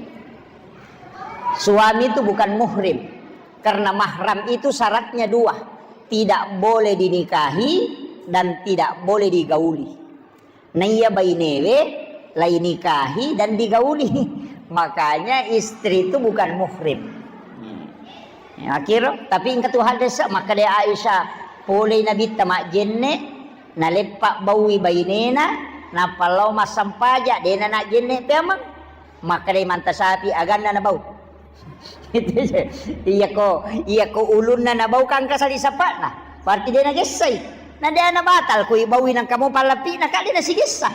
Suami itu bukan muhrim. Karena mahram itu syaratnya dua. Tidak boleh dinikahi dan tidak boleh digauli. Naiya bainewe lainikahi dan digauli. Makanya istri itu bukan muhrim. Ya, akhir, tapi engka tu hadis makkeda Aisyah, polei Nabitta majjenne, naleppa baui bainena, nappa lao massampaja, dena najjenne peameng. Makkeda Imam Tasyafi aganna nabau. Iya ko, iya ko ulunna nabau kangka sali sapakna. Berarti dena gessai. Na dena batal kui baui nangka mo pallapina ka dena sigessa.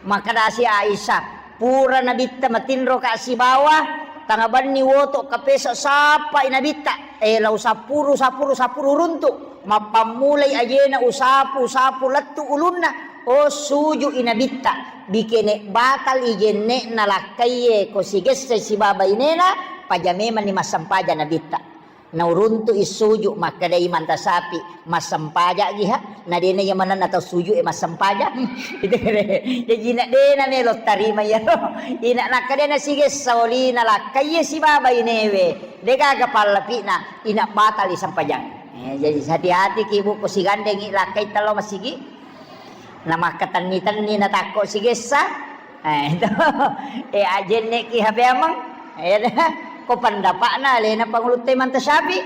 Makkeda si Aisyah, pura Nabitta matinro ka sibawa, tanga banni woto kapesa sappai Nabitta. Eh, lau sapuru, sapuru, sapuru runtu. Mappammulai ajena usapu, usapu lettu ulunna. Oh, suju i Nabitta. Bikene batal i jenne na lakkaiye ko sigesse sibawa bainena, paja memanni massampaja Nabitta. Nauruntu'i suju, makkedai Imam Tasyafi, "Massempaja giha?" Na dena iya manenna tau suju e massempaja. Itu kere. Jaji ina dena melo tarima iyaro. Ina nakkeda na sigessa olina lakkaiye sibawa bainewe. Degaga pallapi'na, ina batali sempajang. Eh, jadi hati-hati ki bu, ko sigandengi lakkai tello masigi. Namakkatenni-tenni natakko sigessa. Eh, itu. Eh, ajenneki hape ameng. Eh, ko pendapatna alena pangulutta Imam Tasyafi.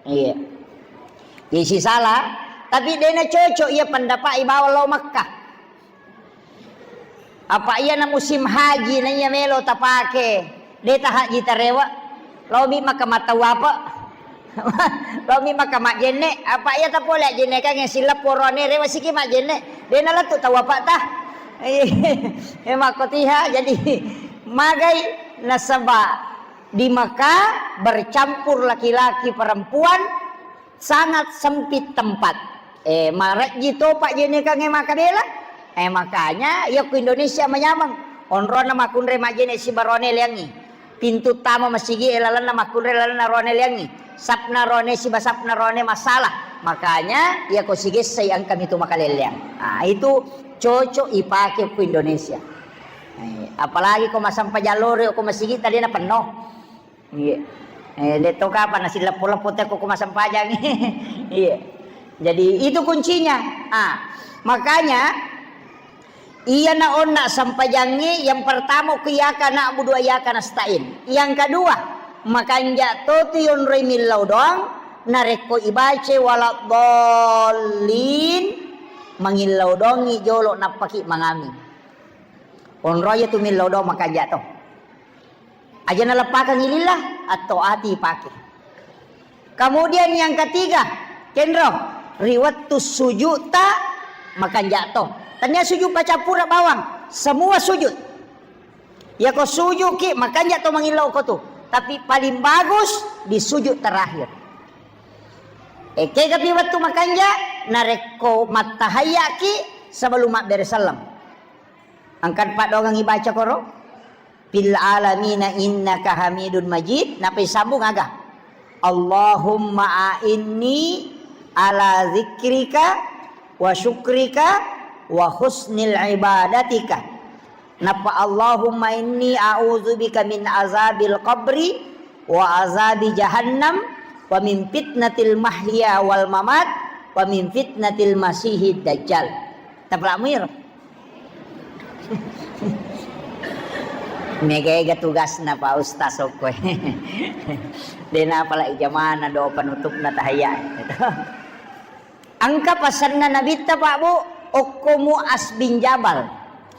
Iya. Jadi sisala, tapi dena cocok iya pendapat ibawa lao Makkah. Apa iyana musim haji na iya melo tapake, de tahaji tarewa, laomi maka matau apa? Laomi maka majjenne, apa iya tapole ajjenne kange sileppo rone rewa siki majjenne, de nalettu tau apa ta? Eh, makkotiha, jadi magai nasaba di Mekah bercampur laki-laki perempuan, sangat sempit tempat. Eh, marejji to pajjenekangnge makkabela. Eh, makanya iya ku Indonesia manyameng. Onronna makkunrai majjene siba rone leangngi. Pintu tama masigi e lalenna makkunrai lalenna rone leangngi. Sapna rone siba sapna rone masalah. Makanya iya ko sigessai engka mitu makaleleang. Ah, itu cocok ipake ku Indonesia. Eh, apalagi ko masampajang loro ko masigi tadi na penno. Iya. Eh, de to kapan nasi leppo-leppo teko ko massempajang. Iya. Jadi itu kuncinya. Ah, makanya iyana onna sempajangnge yang pertama ku iyyaka na'budu wa iyyaka nasta'in. Yang kedua, makanja to tu yonroi millau doang, narekko ibace waladdallin, mangillau doangngi jolo nappaki mangami. Onroi tu millau doang makanja to. Aja naleppakang lillah, atau ati pake. Kemudian yang ketiga, kenro, ri wettu sujud ta makanja to. Tania sujud pacappura bawang, semua sujud. Yako sujud ki makanja to mangillau ko tu. Tapi paling bagus di sujud terakhir. Ekega pi wettu makanja, narekko mattahayya ki sebelum mabbere sellem. Engka paddoangengngi baca koro? Fil alamina innaka hamidun majid. Napa isambung aga? Allahumma a'inni ala zikrika wa syukrika wa husnil ibadatika. Napa Allahumma inni a'udzubika min azabil qabri wa azabi jahannam wa min fitnatil mahya wal mamat wa min fitnatil masihid dajjal. Tapalak muir. Mega-ega tugasna Pak Ustaz okkoe. Dena apalagi jamana do penutupna tahayya. Engka pasenna Nabitta, Pak, Bu, okko Muaz bin Jabal.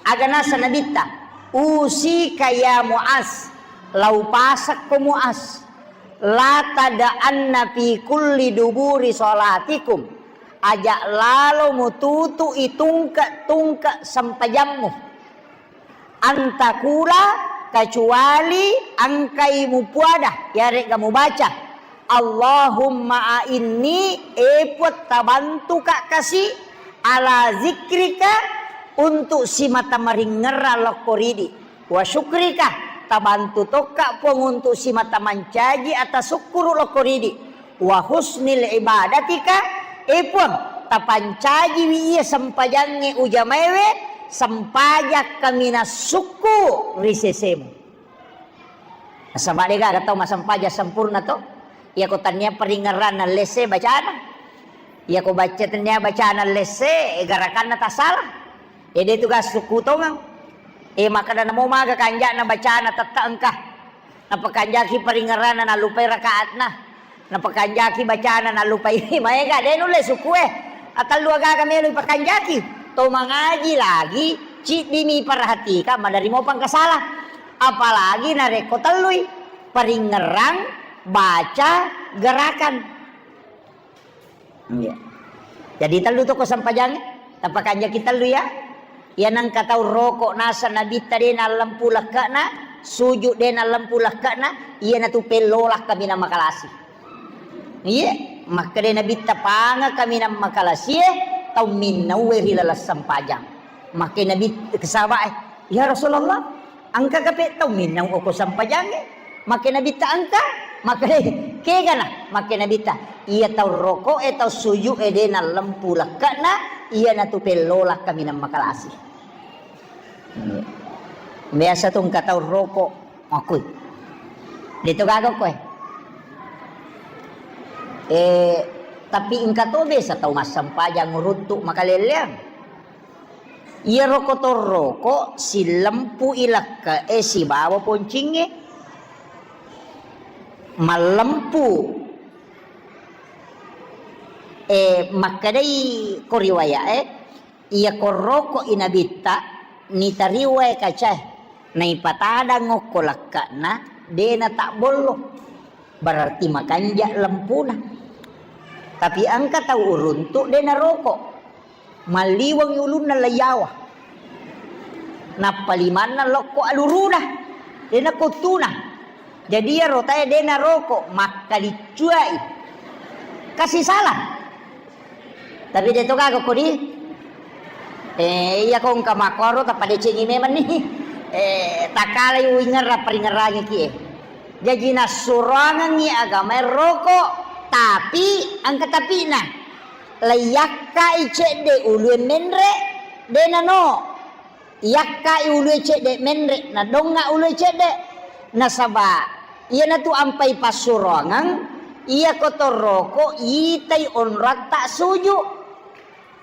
Aga nasa Nabitta, "Usika ya Muaz, lau pasekko Muaz, la tada'anna fi kulli duburi salatikum." Aja lalo mututu i tungke-tungke sempajammu. Antakula, kecuali engkai mupuada, yarega mubaca, "Allahumma a'inni, e Puang, tabantuka kasi, Ala zikrika, untuk simata maringerrang lokko ridi. Wa syukrika, tabantu tokka Puang untuk simata mancaji atasukkuru lokko ridi. Wa husnil ibadatika, e Puang, tapancajiwi iya sempajangnge ujamaewe, sempajang kaminang sukku ri sesemu. Nasaba de gaga tau massempajang sempurna to. Iyako tennia paringerranna lesse bacana. Iyako baca tennia bacana lesse, garakanna tasala. Ede tu ga sukku tongeng. E, makkeda namo maga kanja'na bacana tette engka. Napakanjaki paringerranna nallupai rakaatna. Napakanjaki bacana nallupai. Maega de nulle sukku e. Atellu agaga melo ipakanjaki. To mangaji lagi, ciddimi iperhatikang, maderri mopa engka sala. Apalagi narekko tellui, paringerrang, baca, gerakan. Iya. Jadi tellu to ko sempajangnge, tapakanjaki tellu ya. Iya nengka tau roko naseng Nabitta de nallempu lekke'na, sujud de nallempu lekke'na, iyanatu pellola kaminang makalasi. Iya, makkeda Nabitta panga kaminang makalasie, tau minnaue ri laleng sempajang. Makkeda Nabi, sahabat e, "Ya Rasulullah, engka kape tau minnau oko sempajangnge?" Makkeda Nabitta, "Engka." Makkeda, "Kegana?" Makkeda Nabitta, "Iya tau roko e, tau sujud e de nallempu lekke'na, iyanatu pellola kaminang makalasi." Biasa tu engka tau roko, makkui. De to gaga koe. Eh, tapi engka to biasa tau massempajang uruntu makaleleang. Iyaro kotorroko sillempu ilekke'e sibawa poncingnge. Mallempu, eh, makkedai ko riwaya'e, iya korroko inabitta, nitariwae kacae, naipatadang okko lekke'na, de natabbollo. Berarti makanja lempuna. Tapi engka tau uruntu de naroko. Malliweng ulunna laiyawa. Nappa limanna lokko aluruna. De nakottuna. Jadi iyaro tae de naroko, makkaliccuai. Kasi salah. Tapi de to gaga kodi. Eh, iya ko engka makkoro tappa decengi memang ni. Eh, takalai uingerra paringerrangiki e. Jaji nassuroangengngi agamae roko, tapi engka tapina. Laiyakkai cedde ulue menre, de nano. Iyakkai ulue cedde menre, nadonga ulue cedde. Nasaba iyanatu ampai passuroangeng, iya kotorroko itai onroatta suju.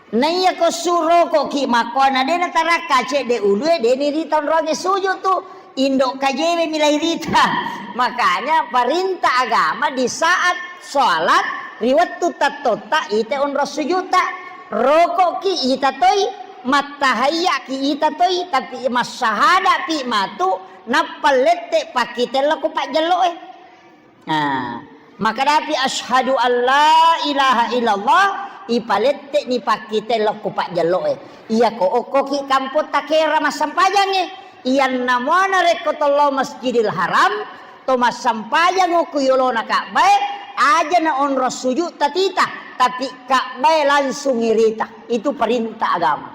Naiya ko surokoki makkuana de natarakka cedde ulue, de nirita onroange suju tu, indo kajewe milai rita. Makanya perintah agama di saat sholat, ri wettu tattotta ite onro sujutta, rokoki ita toi, mattahayyaki ita toi, tapi massahadapi matu, nappa lette pakkite lokko pajjelloe. Nah, makadapi asyhadu alla ilaha illallah, ipalette'ni pakkite lokko pajjelloe. Iyako okkoki kampotta kera massempajangnge, iyanna muana rekko tollo Masjidil Haram, to massempajang okko yolona Ka'bae, aja na onro sujud tatita, tapi Ka'bae langsung irita. Itu perintah agama.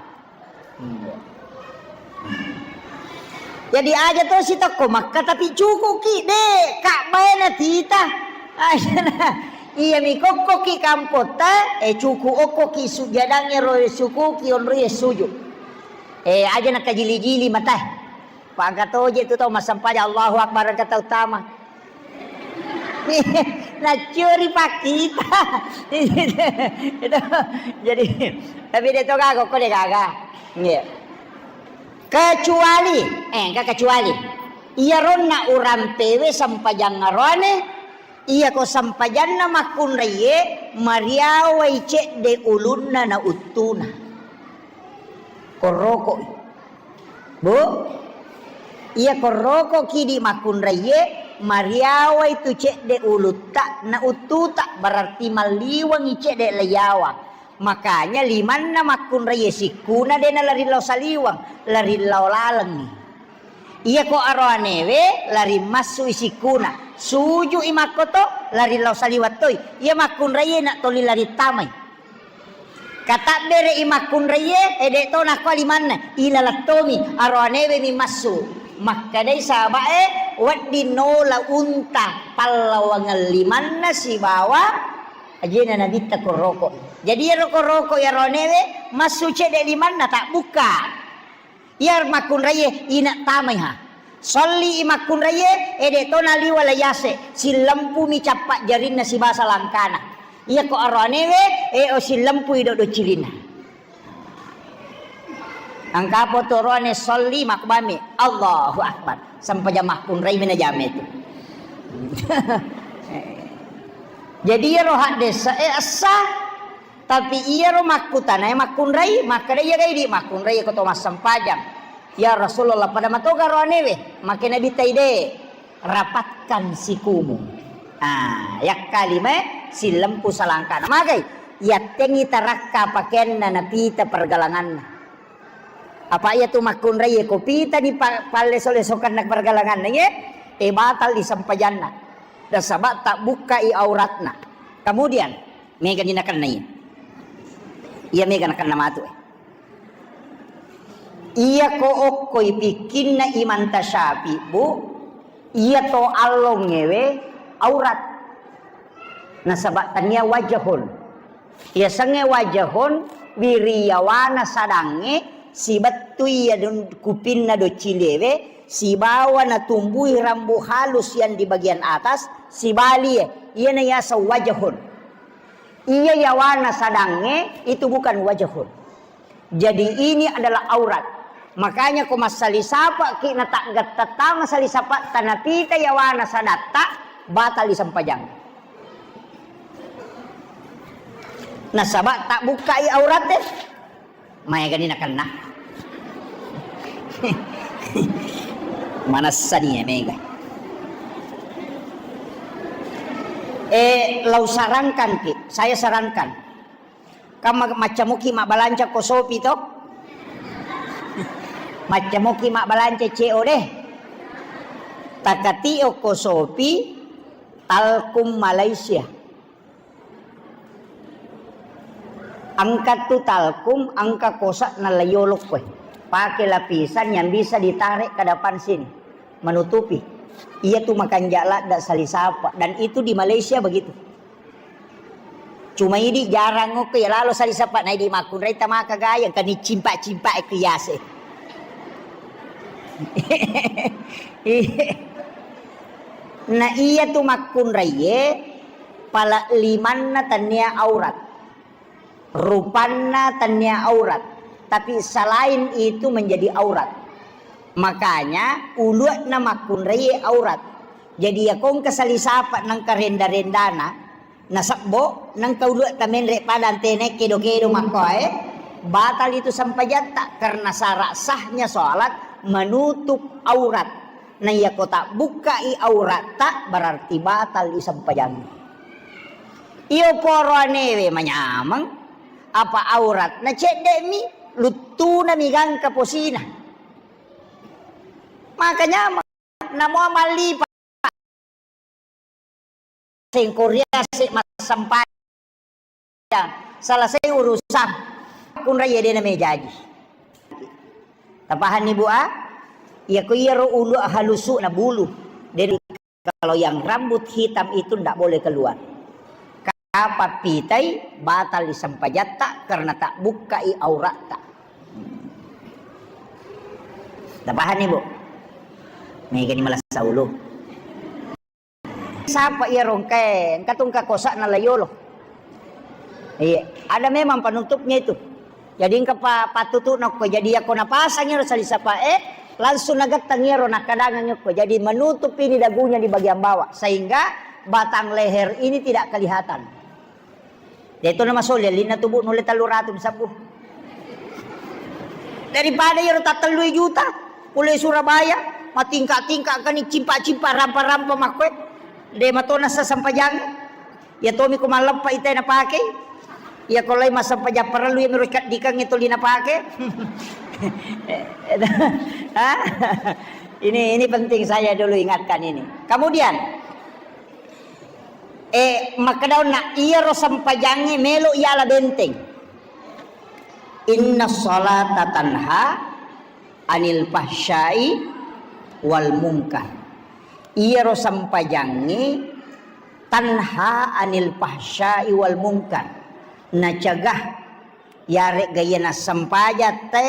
Jadi aja to sitokko Makka tapi cukuki de Ka'bae na tita. Aja na iya mi kokkoki kampotta, eh, cuku okkoki sujjadangnge ro sukuki onroi sujud. Eh, aja na kajili-jili matae. Pangka toje tu tau massempajang Allahu Akbar engka tau tama. Naccuri pakkita. Itu. Jadi, tapi de to gaga, ko de gaga. Nggih. Kecuali, eh, enggak kecuali. Iyaronna urampewe sempajang aroane, iyako sempajanna makkunraiye, mariawai cedde ulunna na uttuna. Korrokoi. Bu, iya korroko kidi makkunraiye, mariawai tu cedde ulutta na uttuta, berarti malliwengi cedde laiyawa. Makanya limanna makkunraiye sikkuna de nalari lao saliweng, lari lao lalengngi. Iya ko aroanewe lari massui sikkuna, sujui makkoto, lari lao saliweng toi. Iya makkunraiye na toli lari tamai. Katabbere'i makkunraie, e, de' to nakko limanna, ilaleng tomi, aroanewe mi massu. Makkedai sahaba'e, wedding nola unta pallawangeng limanna sibawa ajena Nabitta koroko. Jadi iyaro koroko aroanewe massu cedde limanna, tabbukka. Iya makkunraie, ina tamai ha. Solli i makkunraie, e, de' to naliwa layase, sillempumi cappa jarinna sibasa langkana. Iya ko aroanewe, e, o sillempui doddo cilinna. Engka po tu aroane solli makbami, Allahu Akbar. Sempajang makkunrai mina jame tu. Jadi iyaro haddesa, e, essa. Tapi iyaro makkutanae makkunrai, makkeda iya gai di makkunrai ko to massempajang. Ya Rasulullah, pada matoga aroanewe, make Nabitta, de', rapatkan sikumu. Ah, yakkalimae sillempu salangkana. Magai, yattengngi tarakka pakeanna napita pergalanganna. Apa iya tu makkunrai ko pita di pa-, palleso-lesokanna pergalanganna, ye? E, batal di sempajanna. Nasaba tabbukkai auratna. Kemudian, mega ni nakennai. Iya mega nakenna matu. Iya ko okkoi pikkinna Imam Tasyafi, Bu, iya to allongewe aurat. Nasaba tania wajahun. Iya sange wajahun, wiriyawana sadangnge, sibettu iya dun-, kupinna docilewe, sibawa natumbui rambu halus yang di bagian atas, sibalie, iyana yaseng wajahun. Iya yawana sadangnge itu bukan wajahun. Jadi ini adalah aurat. Makanya ko massali sapaki na taggatta tama sali sapatta napita yawana sadatta, batal disempajang. Nasaba tabbukkai aurat e. Maega ni nakenna. Manessani ya mega. Eh, lau sarankan ki, saya sarankan. Kan ma-, maccamoki mabbalanca ko Sopi to? Maccamoki mabbalanca C O D. Takatio ko Sopi, Talkum Malaysia. Engka tu Talkum, engka kosa na layolok koe. Pakai lapisan yang bisa ditarik ke depan sini, menutupi. Iya tu makanja ladda sali sapa. Dan itu di Malaysia begitu. Cuma idi jarang okko ya lalo sali sapa na idi makkunrai tamaka gayang kani cimpak-cimpak ku yase. Na iya tu makkunraiye pala limanna tania aurat. Rupanna tania aurat. Tapi selain itu menjadi aurat. Makanya ulu'na makkunraiye aurat. Jadi ya kongka sali sapa nangka renda-rendana. Nasebbo, nengka ulu'ta menre pada antene kedo-kedo makkoe, batal itu sempajatta karena syarat sahnya sholat menutup aurat. Na iya ko tabbukkai auratta berarti batal i sempajang. Iyo poroanewe manyameng, apa auratna cedde'mi, luttunami gangka posina. Maka nyameng, namo mallipa. Sengko riase massempajang, selesai urusan. Kunrai ya dena mejaji. Tapahanni, Bu, a? Iya ko iyaro ulu halusu na bulu. Jadi kalau yang rambut hitam itu ndak boleh keluar. Kapan pitai batal disempajatta karena tak bukkai auratta. Tapahanni, Bu? Megani malasa ulu. Sapa iya rongkae, engka tu engka kosa'na la yolo. Iya, ada memang penutupnya itu. Jadi engka pa-, pattutu'na okko. Jadi yako napasang iyaro sali sapae, langsung nagettang iyaro nakkadangang okko. Jadi menutup ini dagunya di bagian bawah sehingga batang leher ini tidak kelihatan. De'to na masoli, ellinna tubu nulle tellu ratu mi sabbu. Daripada iyaro tattellui juta, pole Surabaya, matingka-tingka kani cimpa-cimpa, rampa-rampa makkoe. De matona sesempajang. Iya tomi ko malleppa ita napake. Iya ko lai massempajang parellu iya miro kaddikang itu lina pake. Hah? Ini, ini penting saya dulu ingatkan ini. Kemudian, Eh, makkedaonna iyaro sempajangnge melo iyala benteng. Inna salata tanha anil fahsyai wal munkar. Iyaro sempajangnge tanha anil fahsyai wal munkar. Nacegah, yaregga iya nassempajang te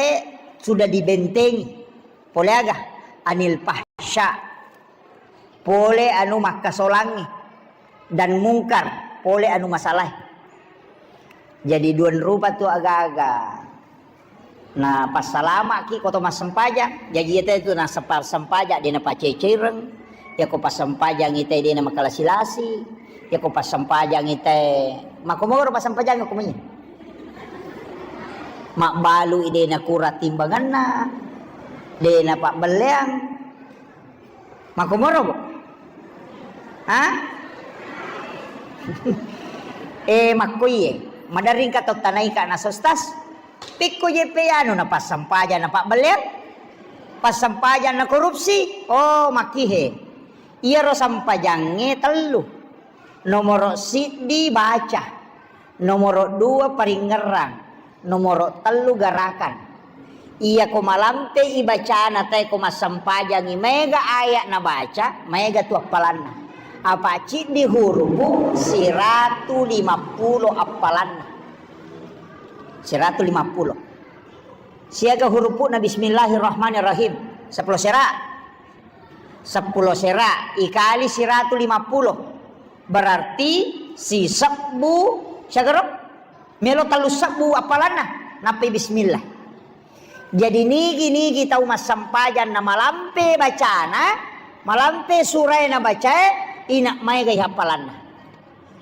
sudah dibentengi. Pole aga? Anil fahsya. Pole anu makkasolangngi. Dan mungkar. Pole anu masalae. Jadi dua rupa tu aga-aga. Na passalamaki ko to massempajang. Jaji iyate tu nassepa-, sempajang de napacecereng. Yako passempajang ite de namakalasi-lasi. Yako passempajang ite, makomoro passempajang ko mui. Mabbalu ide nakura timbanganna. De napabbelleang. Makomoro, Bu? Ha? Eh, makkoiye. Madaring ka to tanaika na sostas. Pikku je pe anu na passempajang na pabbelleang. Passempajang na korupsi. Oh, makkihe. Iyaro sempajangnge tellu. Nomoro siddi baca. Nomoro dua paringngerang. Nomoro tellu garakan. Iyako malampe i bacana tae ko massempajangi maega ayat nabaca, maega tu appalanna. Apa ciddi hurupu siratu lima pulo appalanna. Siratu lima pulo. Siaga hurupu'na bismillahirrahmanirrahim. Seppulo sera. Seppulo sera ikali siratu lima pulo. Berarti sisebbu, siagaro? Melo tellu sebbu appalanna. Nappai bismillah. Jadi nigi-nigi tau massempajang na malampe bacana, malampe surae na bacae, ina maega i happalanna.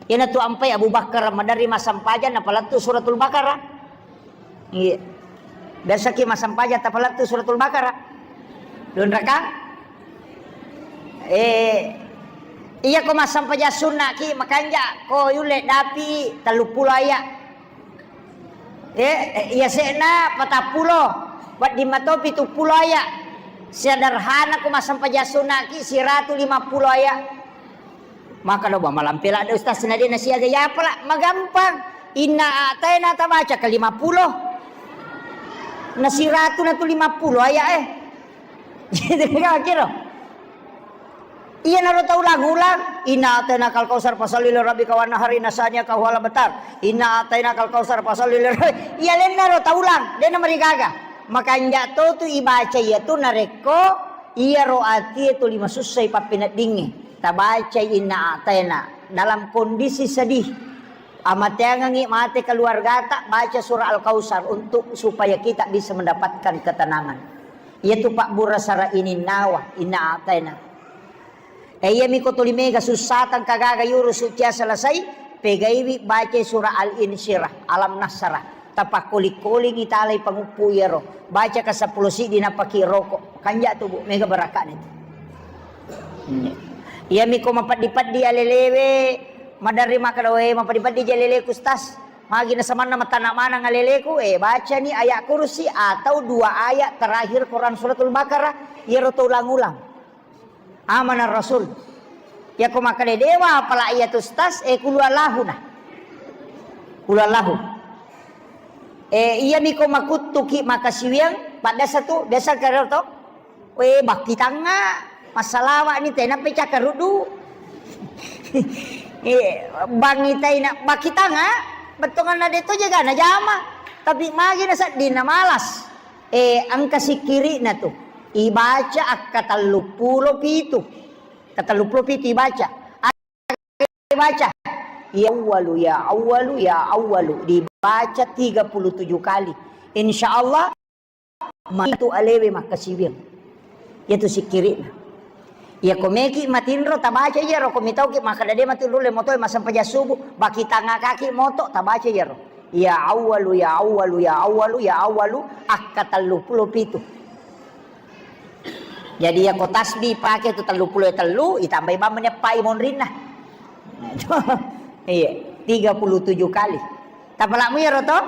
Iyanatu ampai Abu Bakar maderri massempajang napalettu Suratul Baqarah. Iya. Biasaki massempajang tapalettu Suratul Baqarah. Lunrakang? Eh, iya ko massempajang sunnaki makanja ko yulle dapi tellu pulo aya. Eh, eh, iya se'na patappulo, wedding mato pitu pulo aya. Sederhana ko massempajang sunnaki siratu lima pulo aya. Maka do ba malampe ladde ustaz na de nasiaga ya pala magampang. Inna a'taina tabaca ke lima pulo. Na siratu na tu lima pulo aya eh. Gitu kan kira. Iya naro taulang-ulang. Inna a'taina kal kausar fasalli li rabbika wa nahari nasanya kahuala betar. Inna a'taina kal kausar fasalli li rabbi. Iya lenna ro taulang. Dena marigaga. Makanja to tu ibaca iya tu narekko iyaro atie tuli masussai pappeneddingnge, tabacai inna a'taina dalam kondisi sedih, amateangengngi mate keluargata, baca surah Al-Kautsar untuk supaya kita bisa mendapatkan ketenangan. Iyatu pabbura sara ininnawa, inna a'taina. E, iyami ko tuli mega sussatang kagaga yurusu cia selesai, pegaiwi baca surah Al-Insyirah, Alam Nasrah. Tapakkoli-kolingi talai panguppu iyaro. Baca ka seppulo siddi napaki roko. Kanja tu, Bu, mega barakane tu. Hmm. Iyami ko mapeddi-peddi alelewe, maderri makkeda, "We, mapeddi-peddi ji aleleku, Ustaz. Magi nasamanna matana maneng aleleku?" Eh, bacani ayat kursi atau dua ayat terakhir Quran Suratul Baqarah, iyaro to ulang-ulang. Amana Rasul. Yako makkeda dewa apala iya tu stas, eh, kulu Allahu na. Kulu Allahu. Eh, iya miko makuttuki makasiwiang, paddasa tu, biasa karo to. We, bakkitangnga, massalawa ni tena pecah karudu. Eh, bangi taina bakkitangnga, bettonganna de to jaga na jama. Tapi magi na sedding na malas. Eh, engka sikkiri'na tu. Ibaca akka telluppulo pitu. Ka telluppulo pitu ibaca. Akka ibaca, "Ya Awwalu, ya Awwalu, ya Awwalu." Dibaca tiga puluh tujuh kali. Insya Allah, matu alewe makkasiwiang. Iyatu sikkiri'na. Iya ko meki matinro tabaca iyaro, ko mitauki makkeda de matinro le motoe massempajang subuh, bakkitangnga kaki moto tabaca iyaro. Ya Awwalu, ya Awwalu, ya Awwalu, ya Awwalu, akka telluppulo pitu. Jadi iya ko tasbih pake tu telluppulo tellu, itambai bammi eppai monrinna. Iya, tiga puluh tujuh kali. Tapalamu iyaro to?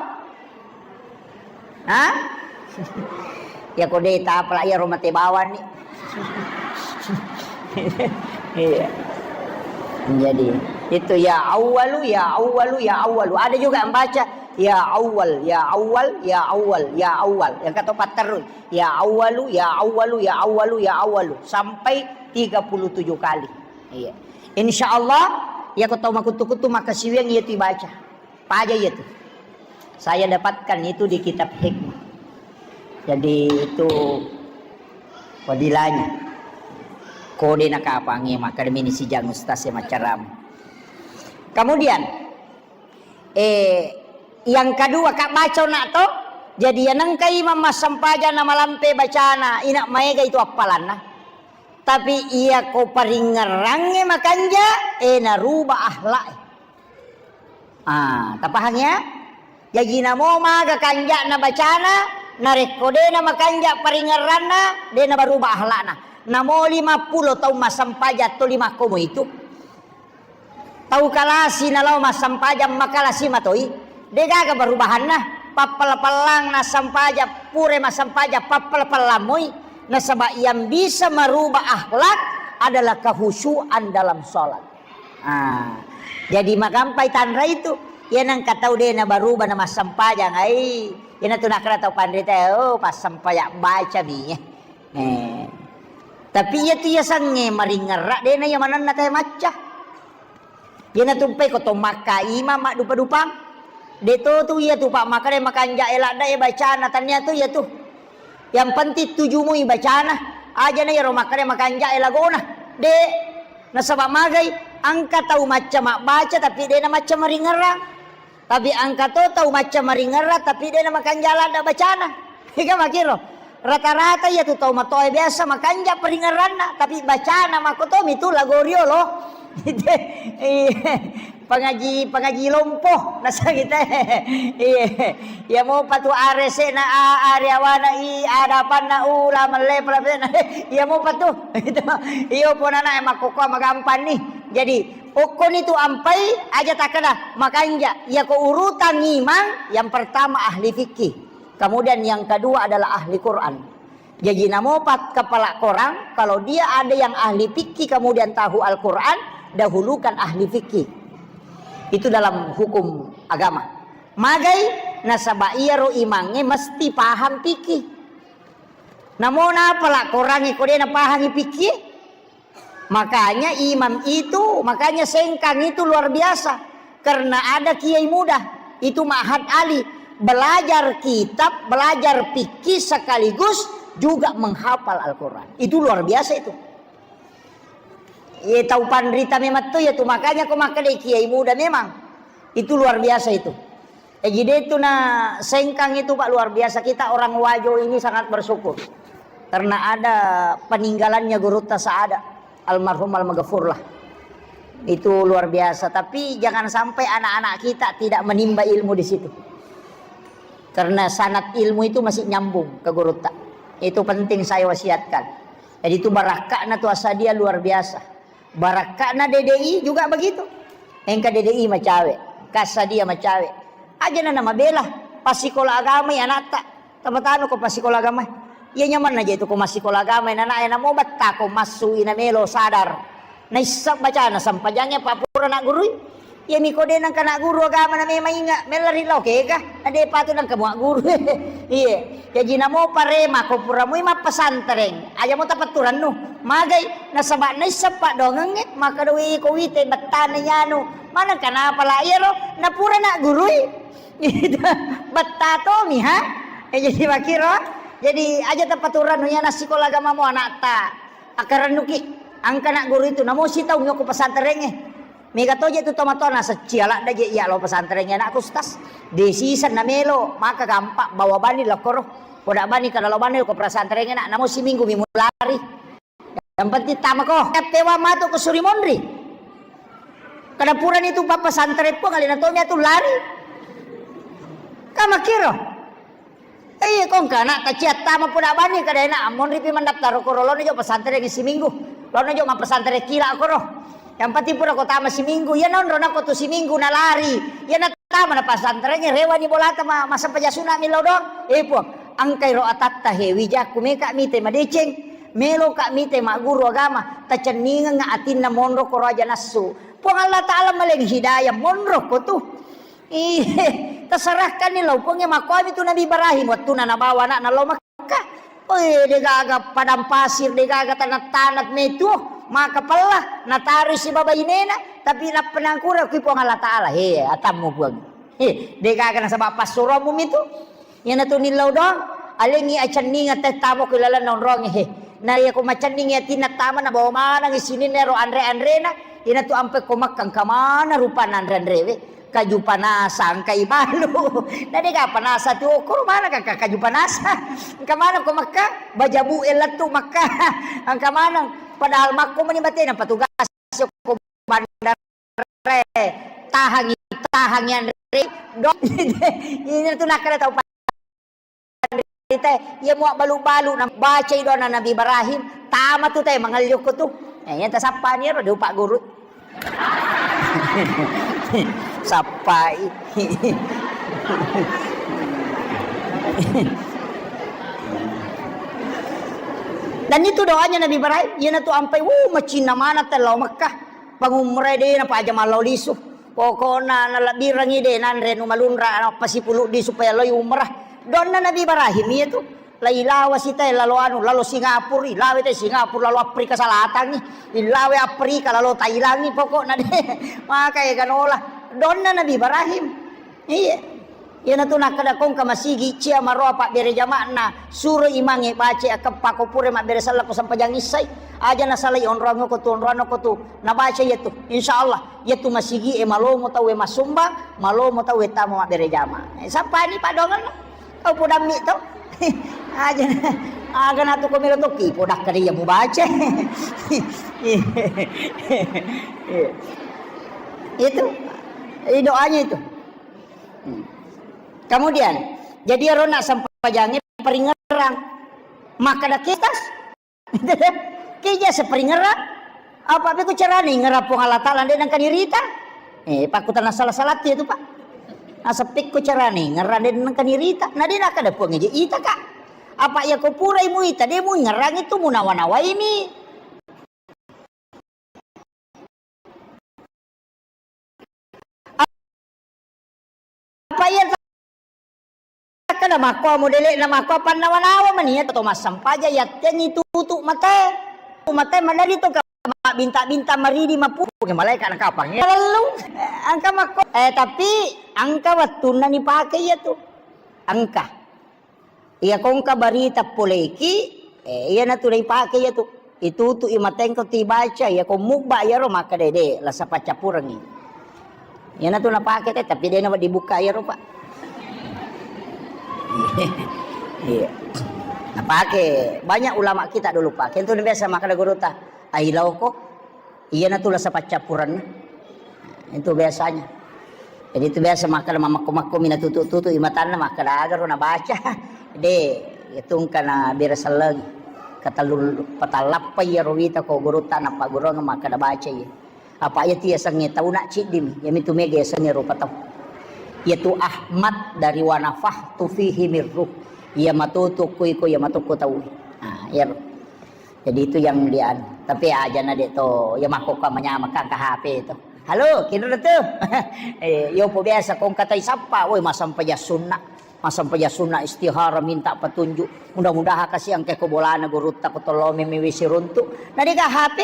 Ha? Ya ko de tapala iyaro mate bawang ni. Iya. Jadi, itu ya Awwalu, ya Awwalu, ya Awwalu. Ada juga yang baca, Ya Awwal, ya Awwal, ya Awwal, ya Awwal. Yang kata patterru, ya Awwalu, ya Awwalu, ya Awwalu, ya Awwalu. Sampai tiga puluh tujuh kali. Iya. Insya Allah, ya kau tahu makutu-kutu maka siweng iya tu baca. Paja iya tu. Saya dapatkan itu di kitab hikmah. Jadi itu fadilahnya. Kode nakapangi maka mini sijang ustaz ya macaram. Kemudian, eh, yang kedua, kak baca nak to. Jadi yang nengka imam massempajang na malampe bacana, ina maega itu appalanna. Tapi iya ko paringerrangnge makanja, eh, naruba akhlak. Ah, tapahang ya? Jaji namo maga kanja'na bacana, narekko de'na makanja paringerranna, de'na baruba akhlakna. Namo lima pulo taung massempajang to lima komo itu. Tau kalasi nalao massempajang makalasi matoi. De'gaga barubahanna. Pappala-pallang nassempajang, pure massempajang, pappala-pallang moi. Nasaba yang bisa merubah akhlak adalah kehusuan dalam sholat. Ah, jadi magampai tanra itu. Iya nengka tau de'na baruba na massempajang, ai. Iyana tu nakkeda tau panrita, oh, passempajang baca mi, eh. Eh. Tapi iya tu iya sange maringerra, de'na iya manenna teh macca. Iyana tumpai ko to makka imam maddupa-dupang. De' to tu iya tu pak makkeda makanja e ladda e bacana tania tu iya tu. Yang penting tuju mui bacana. Aja na iyaro makkeda makanja e lagona. De'. Nasaba magai, engka tau macca mabbaca tapi de'na macca maringerrang. Tapi engka to tau macca maringerrang tapi de'na makanja ladda bacana. Ega makiro. Rata-rata iya tu tau matoa biasa makanja paringerranna, tapi bacana makko to mi tu lago riolo. Iya. Pangaji, pangaji lompo, nasa kita. Iya. Iya mopa tu arese na a, ari awana i, adapanna u, la melle pala. Iya mopa tu. Itu. Iyo ponana e makkokkoa magampanni. Jadi, okkoni tu ampai aja takkeda makanja. Iya ko urutan imang, yang pertama ahli fikih. Kemudian yang kedua adalah ahli Quran. Jadi namopa kepala korang, kalau dia ada yang ahli fikih kemudian tahu Al-Quran, dahulukan ahli fikih. Itu dalam hukum agama. Magai nasaba iyaro imangnge mesti paham fikih. Namo napala korangnge ko de'na pahangi fikih? Makanya imam itu, makanya Sengkang itu luar biasa. Karena ada kiai muda, itu Ma'had Ali, belajar kitab, belajar fikih sekaligus juga menghafal Al-Quran. Itu luar biasa itu. Iya tau panrita memang tu iya tu, makanya ko makkeda kiai muda memang. Itu luar biasa itu. Eh, jadi itu na Sengkang itu, Pak, luar biasa. Kita orang Wajo ini sangat bersyukur karena ada peninggalannya Gurutta Saada, almarhum almaghfurlah. Itu luar biasa. Tapi jangan sampai anak-anak kita tidak menimba ilmu di situ. Karena sanad ilmu itu masih nyambung ke Gurutta. Itu penting saya wasiatkan. Jadi itu barakakna tu asadia luar biasa. Barakka'na D D I juga begitu. Engka D D I macawe, kassa dia macawe. Aja na namabela, passikola agamai anatta. Tamatano ko passikola agamai. Iya nyamanna je tu ko massikola agamai nana e namo betta ko massu ina melo sadar. Naissa bacana sampajangnge pa pura naggurui. Iya miko de nangka nagguru agama na memang inga, mella ri lao kega. Na de patu nangka mua guru. Iya. Jaji namo parema ko pura mui mappesantreng, aja mo tapatturannu. Magai nasaba naisseng paddoangengnge, maka doi ko wite bettana yanu. Maneng kanapa la iyaro napura naggurui. Betta tomi ha. Eh, jadi makiro. Jadi aja tapaturannu ya nasikola agama mo anakta. Akarannuki angka nagguru itu namo sitaung yoko pesantrengnge. Mega toje tu tomatoa nasecci aladda je iya lao pesantrengnge anakku, Ustaz. De siseng namelo, maka gampang bawa bani lakkoro. Poda bani kada lao bani ko pesantrengnge nak, namo siminggu mi mulari. Yang penting tamako. Pewa matu ko suri monri. Kada purani tu papa santre pun kali natomi atu lari. Kamakiro. Iya, kong kana taciat tama puna bani kada enak, monri pi mendaftar ko ro, lono jo pesantren siminggu. Lono jo ma pesantren kila ko ro. Yang penting pura ko tama siminggu. Iya non ro nako tu siminggu na lari. Iya na tama na pesantren rewani bolata ma, masa pajasuna mi lodong. Eh, Puang, angkai ro atatta he wijakku meka mite madeceng. Melo ka mite magguru agama. Tacenningeng atinna monro ko ro aja nassu. Puang Allah Ta'ala maleng hidayah monro ko tu. Iye, Taserahkanni lao Puangnge, makkuami tu Nabi Ibrahim, wettuna nabawa ana'na lao Makkah. Oi, degaga padang pasir, degaga tanah-tanah metu, maka pella, natarui sibawa bainena, tapi nappa nangkura kui Puang Allah Ta'ala, he, atammu Puang. He, degaga nasaba passuromu mitu. Iyanatu nillau doang, alengngi acenningeng tau tama ko ilalenna onrongnge, he. Na iya ko macenningi atinna tama nabawa manengngi sininna ero anre-anrena, iyanatu ampe ko Makkah engka maneng rupanna anre-anrewe. Kaju panasa engka ibalu. Na dega panasa tu okkoro maneng ka kaju panasa. Engka maneng ko Makkah, bajabu e lettu Makkah. Engka maneng padahal makko meni batena petugas ko bandar. Tahangi, tahangi anre. Dok. Ini tu nakkeda tau panrita, iya mua balu-balu na bacai doana Nabi Ibrahim, tama tu te mangelli okko tu. Eh, iya tasappani ero de upagguru. Sappai. Dan itu doanya Nabi Ibrahim, iyanatu ampai, wuh, macinna maneng te lao Makkah. Pangumrai de napaja mallau lisu. Pokokna nalebbirengngi de nanre nu malunra, nappa sipuluddi supaya loi umrah. Donna Nabi Ibrahim iya tu. Lailawa sitae lalo anu, lalo Singapura, ilawe te Singapura, lalo Afrika Salatangngi, ilawe Afrika, lalo Thailandngi, pokokna de. Maka ega nola. Donna Nabi Ibrahim. Iya. Iyanatu nakkeda kongka masigi cia maroa pabbere jama'na, suro imangnge baca akkeppa ko pura mabbere sellako sempajang issai. Aja nasalai onroang ko tu, onroang ko tu. Nabaca iyatu. Insya Allah, iyatu masigi e malomo tau e massumbang, malomo tau e tama mabbere jama. Eh, sampani padongan. Kau podammi to. Aja. Aga natu ko melo toki, podakkeda iya mubaca. Iya. Itu. Eh, doanya itu. Hmm. Kemudian, jadi ero na sempajangnge paringerang. Makkeda kitas. Keja separingerang. Apa beko carane ingerang Puang Allah Ta'ala de nengka nirita? Eh, pakkutana salah-salah tu, Pak. Nasepikko carane ingerang de nengka nirita. Na de nakkeda Puang eje ita, Kak. Apa iya ko purai muita, de mu ingerang itu munawa-nawaini. Apa iya takkeda makko modele'na makko pannawa-nawa mani iya to massampaja yattengngi tutu mate. Mate madari to ka binta-binta maridi mapu ke malaika na kapang. Lalu engka makko. Eh, tapi engka wettunna nipake iya tu. Engka. Iya ko engka barita poleki, eh, iyanatu naipake iyatu. Itutu'i matengko tibaca, iya ko mubba iyaro makkeda de, lasa paccappurengngi. Iyanatu napake te, tapi de na wedding bukka iyaro, Pak. Iya. Napake banyak ulama kita dulu, Pak. Kentu biasa makkeda gurutta, "Ailauko." Iyanatu lasa paccappurenna. Itu biasanya. Jadi itu biasa makkeda mamakko-makko mina tutu-tutu i matanna makkeda agaro nabaca. De, itu engka na bere selleng. Katellu patallappa iyaro wita ko gurutta nappa gurung makkeda baca iya. Apa iya tu yasengnge tau na ciddimi, iyamitu mega yasengnge rupa tau. Iyatu Ahmad dari wa nafakhtu fihi min ruh. Iya matoto ko iko, iya matokko tau. Nah, iyaro. Jadi itu yang dia anu. Tapi aja na de to, ya makkokko manyameng ka H P to. "Halo, kinro tu?" Eh, yo po biasa kong katai sappa, woi, masampajang sunna. Masampajang sunna istihara minta petunjuk. Mudah-mudahan kasi engka ko bolana gurutta ko tollo meme wisi runtu. Na de ka H P,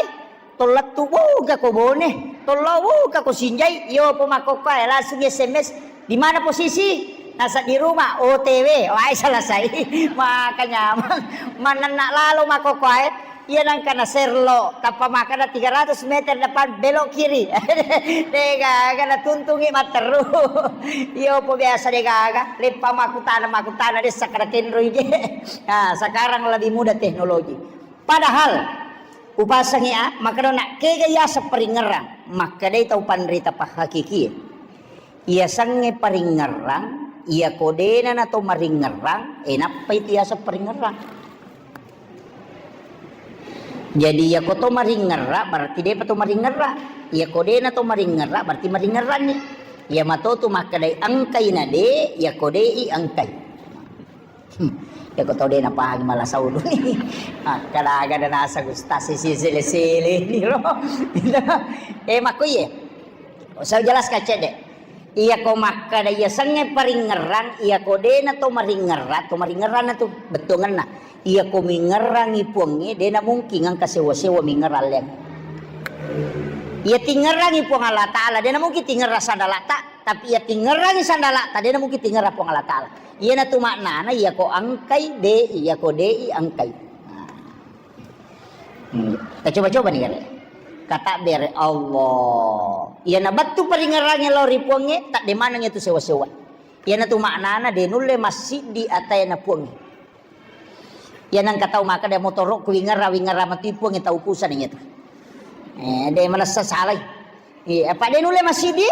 tollettu, wuh, ka ko Bone, tollo, wuh, ka ko Sinjai, yo po makkokko e langsung S M S. Di mana posisi? Nasa di rumah, O T W. Wah, selesai. Maka nyameng. Manenna lalo makkokkoe. Iya nangka na serlo, tappa makkeda tiga ratus meter depan belok kiri. Degaga na tuntungi matteru. Iyo po biasa degaga. Leppa makkutana, makkutana dessa kada kenroi je. Nah, sekarang lebih mudah teknologi. Padahal upasengi a, makkedona kega yaseng paringerang, makkedai tau panrita pahakikie. Iyasengnge paringerang, iyako dena nato maringerang, e nappai tu yaseng paringerang. Jadi iyako to maringerang, berarti depa to maringerang. Iyako dena to maringerang, berarti maringeranni. Iya mato tu makkedai engkai na de, iyako de i engkai. Hmm. Iyako tau de napahang mala saulu ni. Ah, kada aga da naseng ustaz sisi sele-sele ni lo. Eh, makko iye. Saya jelaskan cedde. Iyako makkada iya sengnge paringngerang, iyako dena to maringngerang, to maringngerang na tu bettuangenna. Iyako mingngerangi Puangnge, dena mungkin engka sewa-sewa mingngerang leang. Iya tingngerangi Puang Allah Ta'ala, dena mungkin tingngerang sandalata, tapi iya tingngerangi sandalata, dena mungkin tingngerang Puang Allah Ta'ala. Iyana tu maknana, iyako engkai, de, iyako de, engkai. Nah. Hmm. Tacoba-coba ni gare. Kata bere Allah. Iyana bettu paringngerangi lao ri Puangnge, tak de maneng itu sewa-sewa. Iyana tu maknana de nulle massiddi ataena Puangnge. Iyana engka tau makkada motoro ku wingngerang, wingngerang matu Puangnge tau kusana iyatu. Eh, de manessa salai. Iya, apa de nulle massiddi?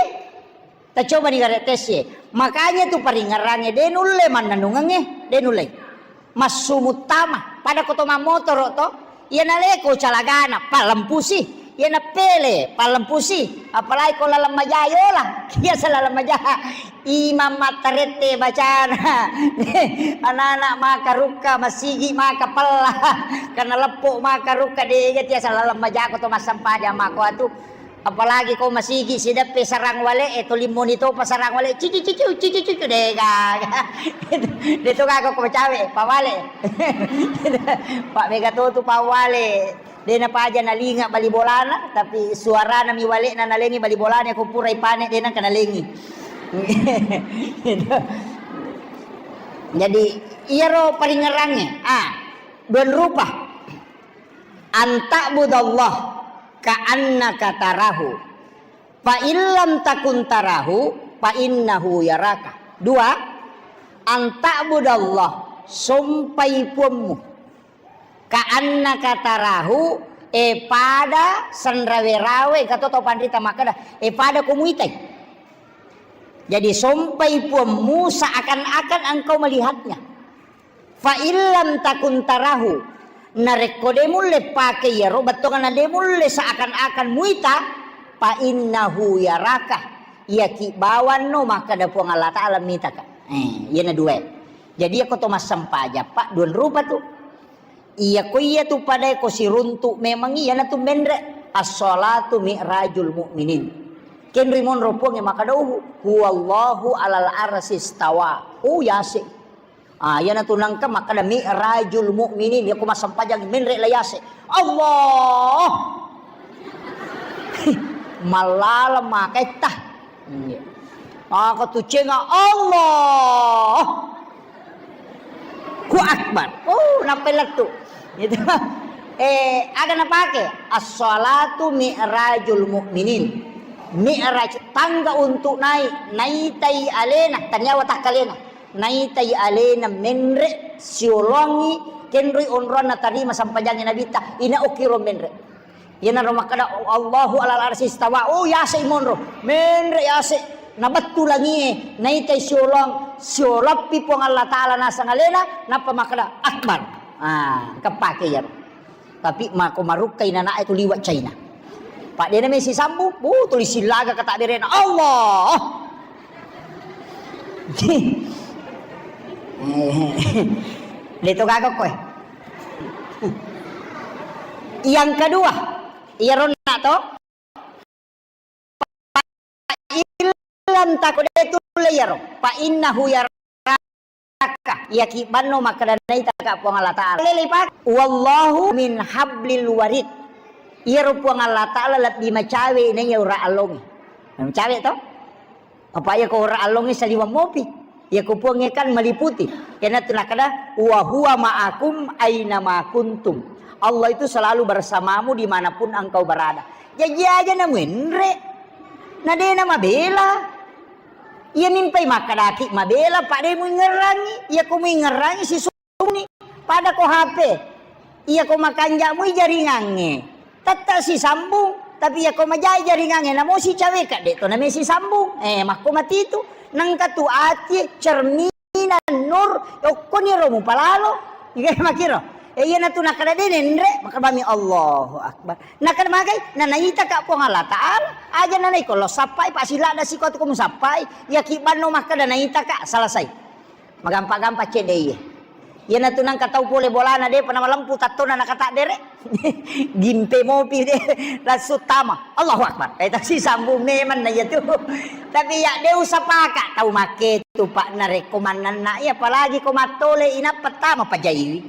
Tacoba ni gare tes e. Makanya tu paringngerangnge de nulle mannennungengnge, de nulle. Massu muttama, pada ko to mammotoro to, iya naleko calagana, pallempusi, iya napele, pallempusi, apalagi ko laleng maja yola, biasa laleng maja, imam mattarette bacana, anak-anak maka rukka, masigi maka pella, karena leppo maka rukka, dega tiasa laleng maja ko to massempajang mako atu. Apalagi ko masigi sideppe sarang wale e, tolimmoni topa sarang wale, cici cici cici cici, dega. De to gaga ko cawe pawale. Pak mega to tu pawale. De napaja nalinga bali bolana, tapi suarana mi wale na nalengi bali bolana ko pura ipane de nangka nalengi. Jadi iyaro paringngerangnge, ah, dua rupa. Anta'budallah ka'annaka tarahu. Fa illam takun tarahu, fa innahu yaraka. Dua, anta'budallah, sompai puammu. Ka'annaka tarahu, e pada sanrawe-rawe, kato tau panrita makkada, e pada ko muitai. Jadi sompai puammu seakan-akan engkau melihatnya. Fa illam takun tarahu, narekko de mulle pake iyaro, bettuanna de mulle seakan-akan muita, fa innahu yaraka, iyaki bawanno makkada Puang Allah Ta'ala mitaka. Eh, iyana dua. Jadi iyako to massempajang, Pak, dua rupa tu. Iyako iya tu padae ko siruntu memang iyana tu menre. As-salatu mi'rajul mu'minin. Kenri monro Puangnge makkada, "Huwallahu alal arsistawa." Oh, yase. Ah, iyana tu nangka makkada mi'rajul mu'minin, iyako massempajang menre la yase. Allah. Mallaleng maketta. Iya. Maka tu cenga Allah. Ku akbar. Oh, nappai lettu. Gitu. Eh, aga napake? As-salatu mi'rajul mu'minin. Mi'raj tangga untuk naik, naitai alena, taniawa takkalena. Naitai alena menre siolongi kenroi onroanna tarima sampajangi Nabitta, ina okkiro menre. Iyanaro makkada, "Allahu alal arsy istawa." Oh, yase monro. Menre yase. Nabettu langie, naitai siolong, sioloppi Puang Allah Ta'ala nasang alena, nappa makkada, "Akbar." Ah, keppake iyaro. Tapi mako marukkai nanae tu liwa China. Pak dena mesi sambu, bu tuli silaga kata berena. Allah. Deto gaga koe. Yang kedua, iyaro na to, illam takun de tulle iyaro, fa innahu yaraka, iyaki banno makkada naitaka Puang Allah Ta'ala. Lele pak, wallahu min hablil warid. Iyaro Puang Allah Ta'ala lebbi macawe naiya ura allongi. Macawe to? Apa iya ko ora allongnge saliweng mopi? Iya ko Puangnge kan meliputi. Iyanatu nakkada, "Wa huwa ma'akum aina ma kuntum." Allah itu selalu bersamamu dimanapun engkau berada. Jaji aja na muenre. Na dena mabela. Iya mimpai makkadaki mabela, pak de muingerangi. Iya ko muingerangi sisu Sambungi. Pada ko H P. Iya ko makanjak mui jaringangnge. Tette sisambung. Tapi iya ko majai jaringangnge, namo sicaweka, de to name sisambung. Eh, makko matitu. Nengka tu ati cerminan nur, okkoni ro mupalalo. Iya makiro. Eh, iya natu nakkada de nenre, makkada bami Allahu Akbar. Nakkada magai, na naitaka Puang Allah Ta'ala, aja na naiko lo sappai, pak silada siko tu ko musappai. Iya ki banno makkada naitaka, selesai. Magampa-gampa cedde iye. Iyanatu nangka tau pole bolana de'pa namalempu tattona nakatabbere. Gimpe mopi de, langsung tama. Allahu Akbar. Eh, tasi sambung memang na iyatu. Tapi ya de usapaka tau make tu, Pak, narekko mannanna iya, apalagi ko mattole inappa tama pajaiwi.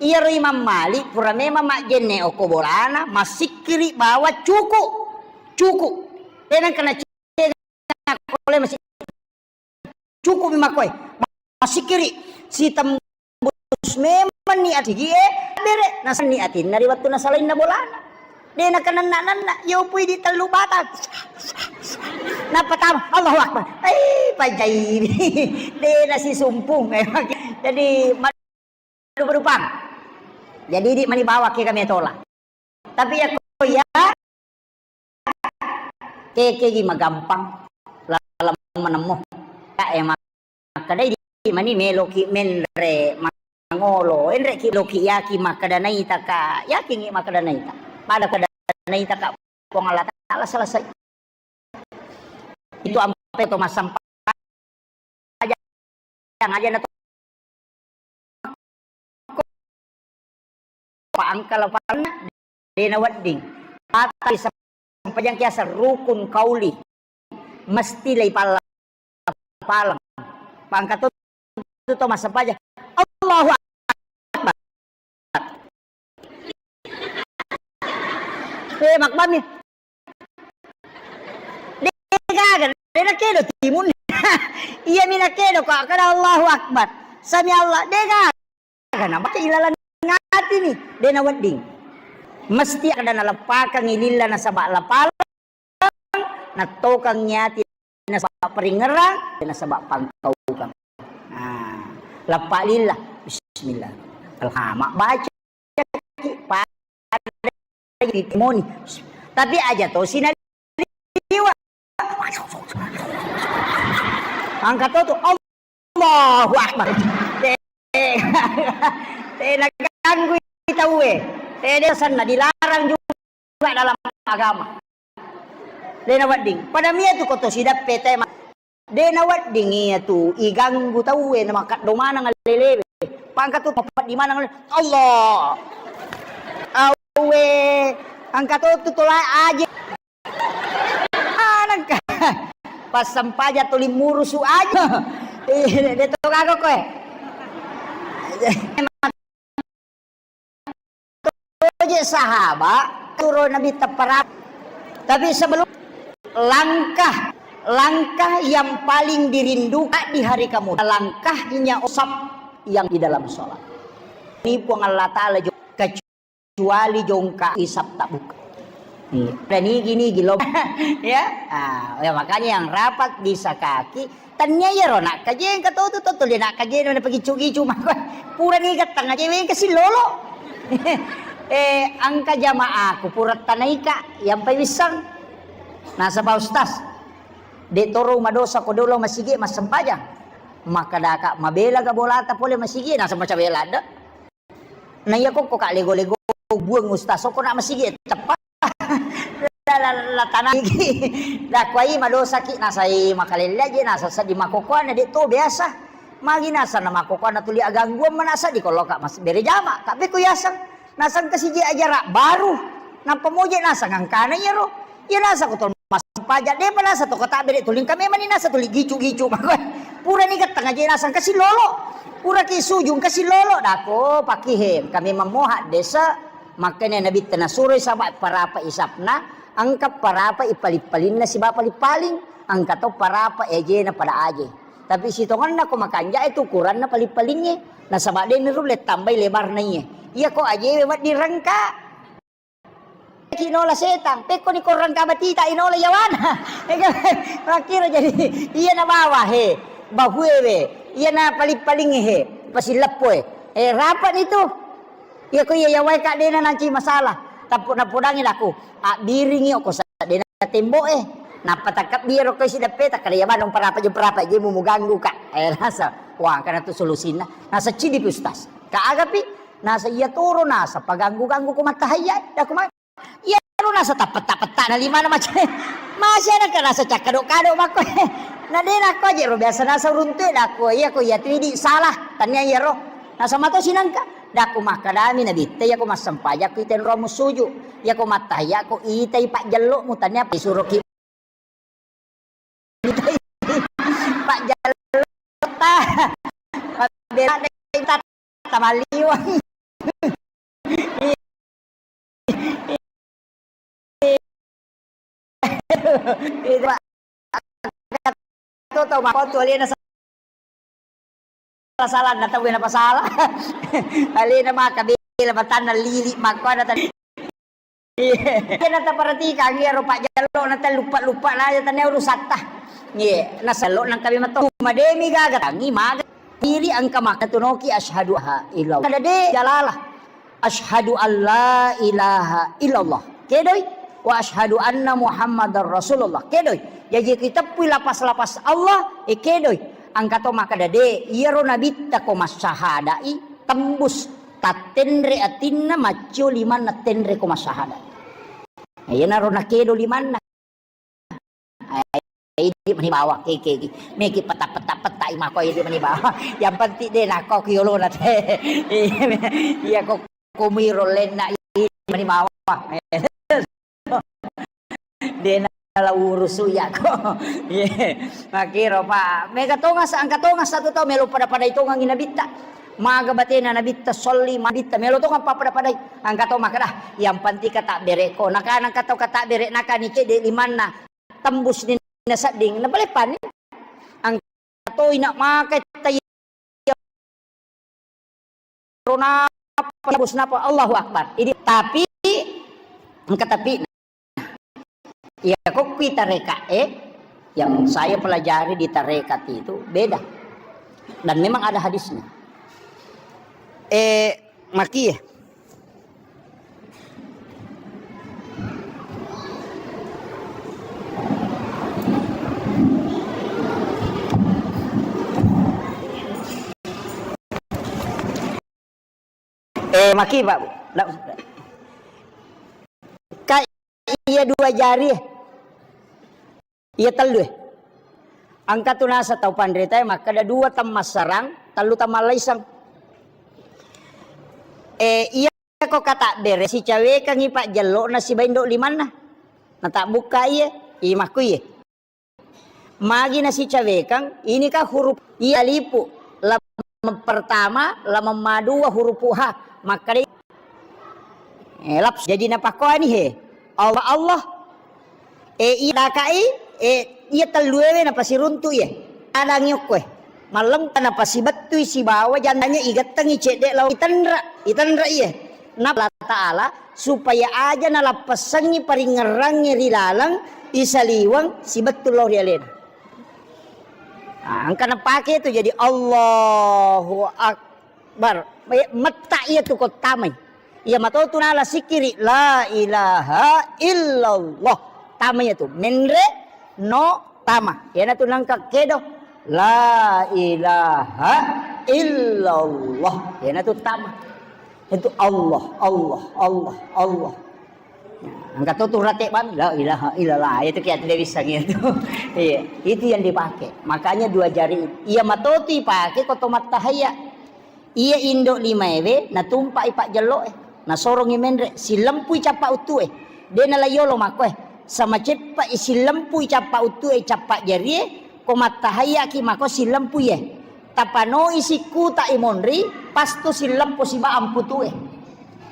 Iyaro Imam Malik pura memang majjenne oko bolana, masikkiri bawa cuku. Cuku. Tenang kena Pole masi-, cukup mi makkoe. Masikiri sitembus memang ni ati gie, bere, nasenni atinna ri wettu nasalainna bolana. De nakenanna-nanna, yo pui di tellu batang. Nappa tama, Allahu Akbar. Eh, pajai. De nasisumpung. Jadi, Rupa-rupang. Jadi, idi mani bawang ke kami tola. Tapi ya, ko ya, kekegi magampang laleng manemmo. Ka e makkeda idi mani meloki menre mangolo, enreki loki yaki makkeda naita ka, yakingi makkeda naita. Pada kada naita ka Puang Allah Taala selesai. Itu ampe to massempajang aja na to. Pa engka lapanna de nawedding. Pata sempajang kiaseng rukun kauli. Mesti lei palla paleng. Pangka to, to massempajang. Allahu Akbar. Eh, makkeda mi. De gaga, de nakedo timun. Iya mi nakedo ko kada Allahu Akbar. Sami Allah, de gaga. Karena maka ilalang ati ni, de nawedding. Mesti kada naleppakang lilla nasaba lapaleng, natokang ati nasaba paringerang, nasaba pangkaukang. Nah, leppa lilla. Bismillah. Alhamdulillah. Baca ki pada moni. Tapi aja to sinaliwa. Angkat to tu. Allahu Akbar. Te, te naganggu tauwe. Te de senna dilarang juga dalam agama. De nawedding. Pada mia tu koto sidappe tema. De nawedding iya tu iganggu tauwe na makaddo maneng lelewe. Pangka tu mapeddi maneng le-, Allah. Auwe. Angka to tu tola aje. Anangka. Pas sempaja tuli murusu aja. Eh, de to gago koe. Toje sahaba, turo Nabi tepperap. Tapi sebelum langkah, langkah yang paling dirindukan di hari kamu, langkahnya usap yang di dalam sholat. Ini Puang Allah Taala juga kecuali jongka isap tak buka. Iya. Dan ini gini gilo. Ya, ah, ya, makanya yang rapat bisa kaki, Tania iyaro nakkajeng engka to tu, to tuli nakkajeng na pagicu-gicu mako. Purani gattang aja wengka sillolo. Eh, engka jamaaku pura tanaika yang pawissang. Nasaba ustaz, de toro madosa ko dolo masigi massempajang. Makkadaka mabela ga bolata pole masigi, nasaba maca bela de. Na iya kokko ka lego-lego buang ustaz, sokko na masigi teppa. La, la, la tanah iki. Dakwai madosaki nasai makalelle aja nasa seddi makokoana de to biasa. Magi nasa na makokoana tuli agangguan manasa di koloka mas bere jama. Tapi ku yaseng nasang kesiji aja rak baru. Nampa moje nasang angkana iyaro. Iya nasa ko tol massempajang, depa nasa to kota bere tuling kami mani nasa tuli gicu-gicu. Pura ni gattang aja nasang kasi lolo. Pura ki sujung kasi lolo dako pakihe kami mamoha desa. Makkene nabitta nasuroi saba parapa isapna, engka parapa ipaling-palinna siba paling-paling, engka to parapa ejena pada aje. Tapi sitongenna ko makanja itu ukuranna paling-palingnge, nasaba de nirulle tambai lebarna iye. Iya ko ajewe wedding rengka. Ki nola setang, pekko ni korang kabatita inola yawana. Makkiro jadi, iya na bawa he, bahue we, iya na paling-paling he, pasileppo e. Eh, rapat ni tu. Iya ko iya yawai ka dena nanci masalah. Tappo napodangi laku, abbiringi oko sadena tembo e. Nappa takkabbiro ko isi deppe takkada yabano parapa je parapa je mu ganggu ka. Eh, nasa, wah, kana tu solusinna. Nasa cidi pi ustaz. Ka agapi, nasa iya toro nasa paganggu-ganggu ko mattahayya, daku ma-, Iyaro nasa tappetta-petta na limana macam. Masih ada kan nasa cakkado-kado makko. Na de nakko aja ro biasa nasa uruntu e dakko. Iya ko iya tu idi salah. Tania iya ro. Nasaba to sinangka, dakku makkadami Nabitta, iyako massempajakku itenro mussuju, iyako mattahiyakko itai pajjello'mu, tania pisuroki pajjello'ta, pabbela dei tatta maliwang. Itu, Pak. Tau, tau makkotu alena salah-salah, na tau na pasala. Alena maka bela batanna lili makko ada tadi. Iya. Kena taperhatikan iyaro pajjello na tau luppa-luppa na aja tania urusatta. Iya, nasello nang kami mato. Mademi gaga tangi maga. Piri engka makkatunoki asyhadu ha illallah. Kada de jalala. Asyhadu alla ilaha illallah. Kedoi. Wa asyhadu anna Muhammadar Rasulullah. Kedoi. Jaji kiteppui lapas-lapas Allah, e kedoi. Engka to makkada de, iyaro nabitta ko massahadai tembus tattenre atinna maccio limanna tenre ko massahadai. Iyanaro nakedo limanna. Idi mani bawang keke, meki peta-peta-peta i mako idi mani bawang. Yang penting de nako ki yolona te. Iya ko komiro lenna idi mani bawang. De nala urusu yako. Iya. Makiro pa. Mega tongas, engka tongas satu tau melo pada-pada itongangi nabitta. Maga batena nabitta solli, nabitta melo tongeng pappada-padai. Engka to makkada, yang penting kata bereko. Nakana engka to kata bere, nakani cedde limanna. Tembus ni nasedding, napaleppani. Engka to ina makai tayya ronapa, tembus napa, Allahu Akbar. Idi, tapi, engka tapi, iya, ko kui tareka, eh, yang saya pelajari di tarekat itu beda. Dan memang ada hadisnya. Eh, maki, eh, maki, Pak. Ka iya dua jari, eh. Iya tellu, eh. Engka tu nasa tau panrita, eh, makkada dua temmassarang, tellu temmallaisang. Eh, iya ko kata bere, sicawekangi pajjello'na sibawa indo limanna. Natabbukka iye, imakku iye. Magi nasicawekang, ini kan huruf iya lipu. Lam pertama, lam madua huruf ha. Makkada, eh, laps. Jadi napakkoani he. Allah, Allah. Eh, iya dakai, eh, iya telluewe napasiruntu iye. Adangi okkoe. Mallempa napasibettui sibawa jannanya igettengi cedde lao itenra, itenra iye. Napa Allah Ta'ala supaya aja nalappessengngi paringngerangnge ri laleng isaliweng sibettu lao ri alena. Ah, engka napake tu jadi Allahu Akbar. Bar, eh, metta iya tu ko tamai. Iya mato tu nala sikiri, la ilaha illallah. Tama iya tu. Menre, no, tama. Iyana tu nangka kedo. La ilaha illallah. Iyana tu tama. Itu Allah, Allah, Allah, Allah. Engka to tu rate bang, la ilaha illallah. Itu kiat dia bisa gitu. Iya, itu yang dipakai. Makanya dua jari. Iya mato tu ipake ko to mattahaya. Iya indo limaewe natumpai pajjelloe, nasorongi menre, sillempui cappa uttue. De nala yolo makkoe, samaceppai sillempui cappa uttue, cappa jarie, ko mattahayyaki mako sillempui e. Tapanoi sikkuta i monri, pastu sillempo siba amputue.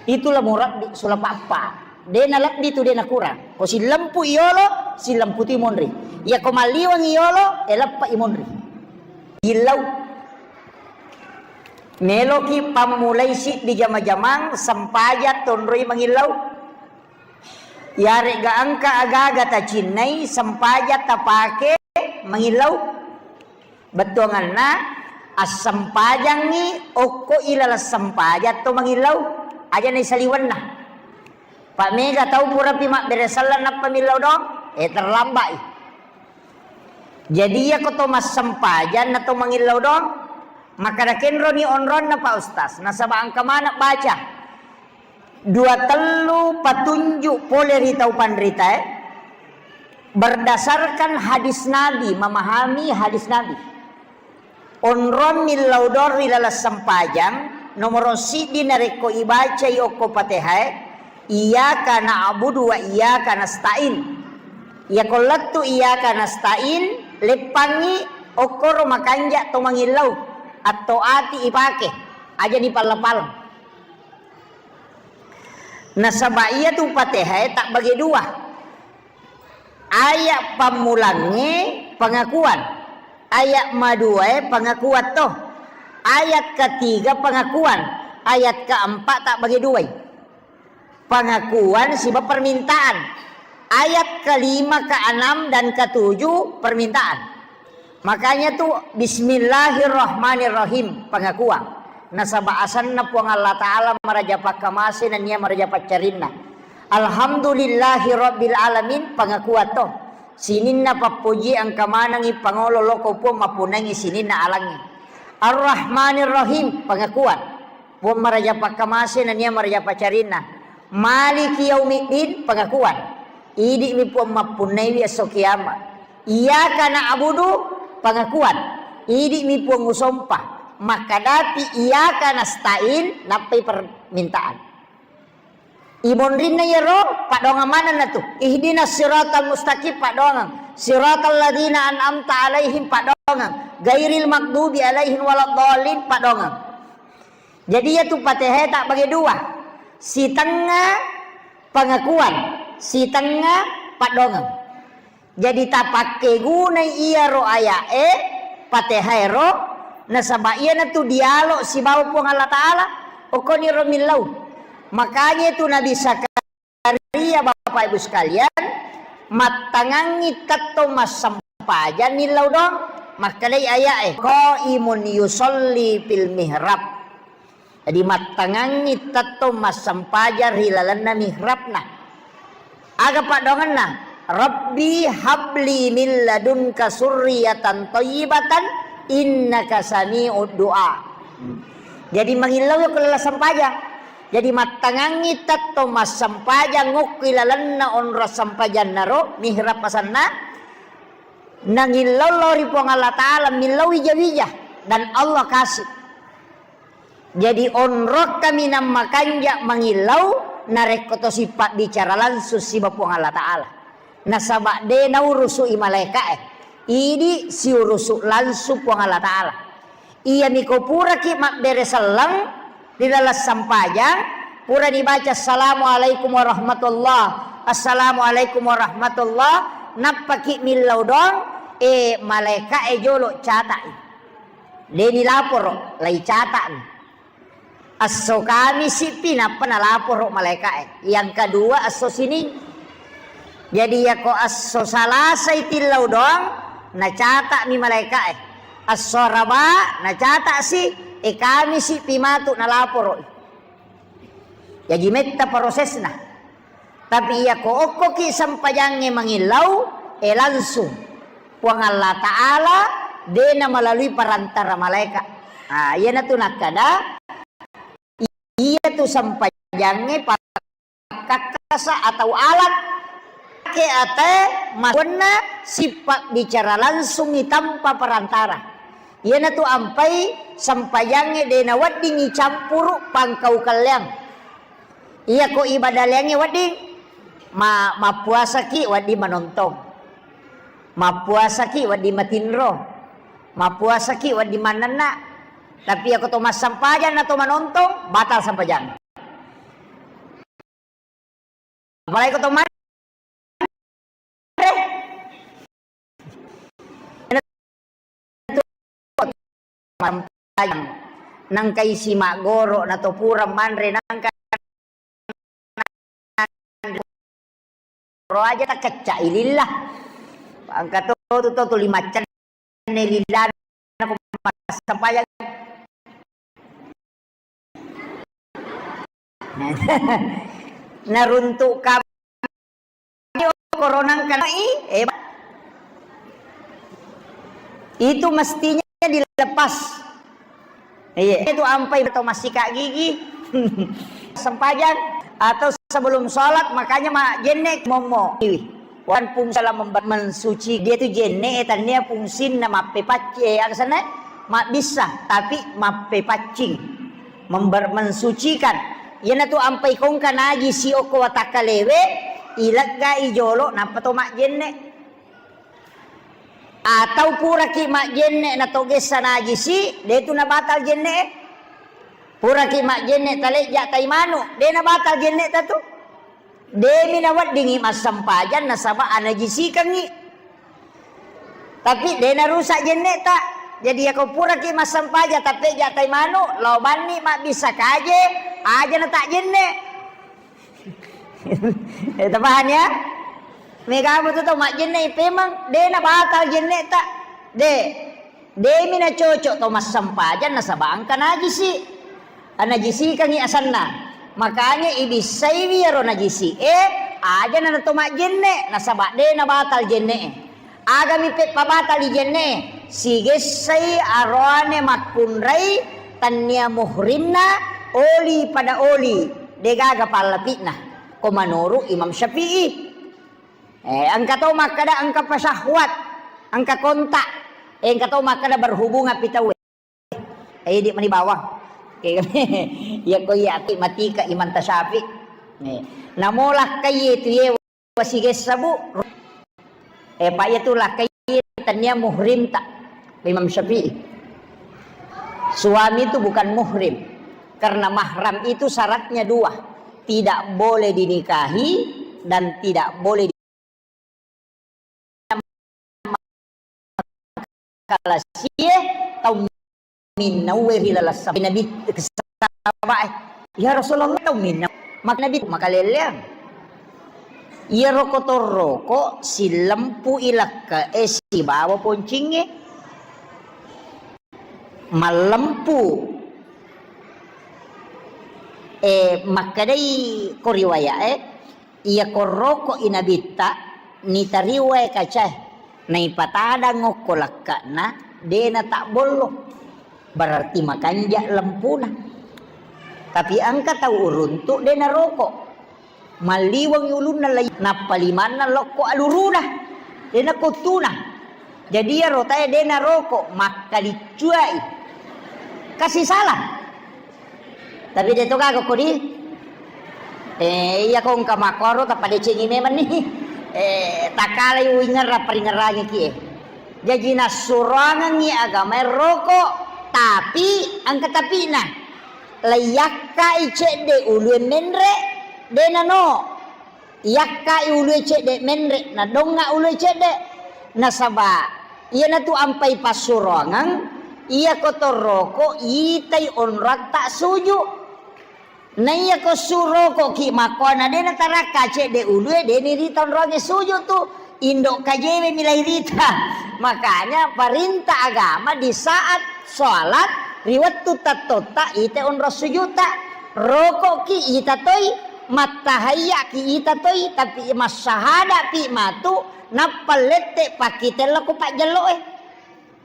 Itulah murabbi sulapa appa. De nalebbi tu de nakurang. Ko sillempui yolo, sillempu tu i monri. Iya ko malliwangi yolo, e leppa i monri. Illau. Meloki pammulai siddi jama-jamang sempajang tonroi mangillau. Yaregga engka agaga tacinnai sempajang tapake mangillau. Bettuanganna assempajangngi okko ilaleng sempajang to mangillau. Aja naisaliwenna. Pa mega tau purapi mabbere selleng nappa millau doang, eh, terlambat i. Jadi, iya ko to massempajang na to mangillau doang, makkada kenroni onronna, Pak Ustaz, nasaba engka maneng baca dua tellu patunjuk pole ri tau panritae, berdasarkan hadis Nabi, memahami hadis Nabi. Onrong millau doang ri laleng sempajang, nomoro siddi narekko ibacai okko Patehae, iyyaka na'budu wa iyyaka nasta'in. Iyako lettu iyyaka nasta'in, leppangngi okkoro makanja to mangillau, atto ati ipake, aja dipalla-palla. Nasaba iyatu Patehae tabbage dua. Ayat pammulangnge pengakuan. Ayat maduae pengakuan to. Ayat ketiga pengakuan. Ayat keempat tabbage duai. Pengakuan siba permintaan. Ayat kelima, keenam, dan ketujuh permintaan. Makanya tu, "Bismillahirrahmanirrahim", pengakuan. Nasaba asanna Puang Allah Ta'ala maraja pakkamase nennia maraja paccarinna. "Alhamdulillahi rabbil alamin", pengakuan to. Sininna pappoji engka manengngi pangolo loko Puang mappunnangi sininna alangnge. "Arrahmanirrahim", pengakuan. Puang maraja pakkamase nennia maraja paccarinna. "Maliki yaumiddin", pengakuan. Idi'mi Puang mappunnaiwi esso kiamat. "Iyyaka na'budu", pengakuan. Idi'mi Puang usompa. Makkadapi "Iyyaka nasta'in", nappai permintaan. Imonrinna iyaro paddoangeng manenna tu. "Ihdinas siratal mustaqim", paddoangeng. "Siratal ladzina an'amta alaihim", paddoangeng. "Ghairil maghdubi alaihim waladdallin", paddoangeng. Jadi iyatu Patehae tabbage dua. Sitengnga pengakuan, sitengnga paddoangeng. Jadi tapakkegunai iyaro aya'e, Patehaero, nasaba iyanatu dialog sibawa Puang Allah Ta'ala, okkoniro millau. Makanya itu Nabi Saka- Ria, Bapak Ibu sekalian, mattangangngi tettong massempajang nillau doang, makkedai aya'e, "Qaimun yusolli fil mihrab." Jadi mattangangngi tettong massempajang ri lalenna mihrabna. Aga paddoangenna? "Rabbi habli min ladunka surriyatan thayyibatan innaka sami'ud du'a." Jadi mangillau ko laleng sempajang. Jadi mattangangngi tettong massempajang okko i lalenna onrong sempajannaro, mihrab asenna, nangillau lao ri Puang Allah Ta'ala, millau wija-wija, dan Allah kasih. Jadi onrong kaminang makanja mangillau narekko to sipabbicara langsung siba Puang Allah Ta'ala. Nasaba de naurusu'i malaeka'e, idi siurusu langsung Puang Allah Ta'ala. Iyami ko puraki mabbere selleng ri laleng sempajang, pura dibaca, "Assalamualaikum warahmatullah, assalamualaikum warahmatullah," nappaki millau doang, e, malaeka'e jolo cata'i. De nilaporo, lai cata'ni. Esso Kamisi pi nappa nalaporo malaeka'e. Yang kedua esso Sining. Jadi yako esso Salasai tillau doang, nacata'mi malaeka'e. Esso Araba nacata'si, e Kamisi pi matu nalaporo. Jaji metta prosesna. Tapi iyako okkoki sempajangnge mangillau, e langsung Puang Allah Ta'ala, de na melalui perantara malaeka. Ah, iyanatu nakkada, iyatu sempajangnge pakkakkasa atau alat ke ate masunna sipabbicara langsungi tanpa perantara. Iyanatu ampai sempajangnge de naweddingi campuru pangkau kelleang. Iyako ibadah leangnge wedding, ma-, mappuasaki wedding manontong. Mappuasaki wedding matinro. Mappuasaki wedding mannenna. Tapi iyako to massempajang na to manontong, batal sempajang. Apalagi ko to manre. Nangka isi maggoro na to pura manre, nangka ro aja takecca ilillah. Engka to tu to tuli maccenne lillana ko massempajang. Naruntuk kami corona kena i, eh, itu mestinya dilepas. Iya, itu ampai atau masih kak gigi. Sempajang atau sebelum sholat, makanya mak jenne momo. Wan pung salah memba-, mensuci, dia tu jenne, eh, tania pungsin na mappe pacci, eh, aksana mabbissa, tapi mappe paccing. member-, mensucikan. Iyanatu ampai kongka najisi okko watakkalewe, ileggai jolo nappa to majjenne. Atau puraki majjenne na to gessa najisi, de tu nabatal jenne. Puraki majjenne talejja tai manu, de nabatal jenne ta tu. Demi naweddingi massempajang nasaba anajisikengngi. Tapi de narusak jenne ta. Jadi yako puraki massempajang tapejja tai manu, lao banni mabbissa kaje, aja na tak jenne. Eh, tapahang ya? Mega betul tau majjenne pemang, de nabatal jenne ta. De. Demi nacocok to massempajang nasaba engka najisi. Anajisikangngi asanna. Makanya ibissaiwi iyaro najisi e, aja na to majjenne nasaba de nabatal jenne e. Agami peppabatali jenne e? Sigessai aroane makkunrai tannia muhrimna, oli pada oli, degaga pallapi'na. Ko menurut Imam Syafi'i. Eh, engka to makkeda engka pasyahwat, engka kontak, eh, engka to makkeda berhubungan pi tauwe. Eh, idi mani bawang. Iya ko iya ati matika Imam Tasyafi. Eh, namo lakkai tu yewa sigessa bu. Eh, pak iya tu lakkai tania muhrim tak Imam Syafi'i. Suami itu bukan muhrim karena mahram itu syaratnya dua, tidak boleh dinikahi dan tidak boleh kalasie tau minnaue ri laleng sab-, Nabi sahabae, "Ya Rasulullah, tau minna." Maka Nabi makaleleang. Iyaro kotorroko sillempu ilekke'e sibawa poncingnge. Mallempu. Eh, makkedai ko riwaya'e, Iya korroko i nabitta, nitariwae kacae, naipatadang okko lakke'na, de natabbollo. Berarti makanja lempuna. Tapi engka tau uruntu de naroko. Malliweng ulunna lai, nappa limanna lokko aluruna. De nakottuna. Jadi iyaro tae de naroko, makkaliccuai. Kasi salah. Tapi de to gaga kodi. Eh, iya ko engka makkoro tapadecengi memang ni. Eh, takalai uingerra paringerrangi ki e. Jaji nassuroangengi agamae roko, tapi engka tapina. Laiyakkai cedde ulue menre, de nano. Iyakkai ulue cedde menre, nadonga ulue cedde. Nasaba iyanatu ampai passuroangeng, iya ko torroko itai onroatta suju. Naiya ko suroko ki makkoana de natarakka cedde ulue, de nirita onroange suju tu. Indo kajewe milai rita. Makanya perintah agama di saat sholat, ri wettu tattotta ite onro sujutta. Roko ki ita toi, mattahayya ki ita toi, tapi massahada pi matu, nappa lette pakkitella ko pajjelloe.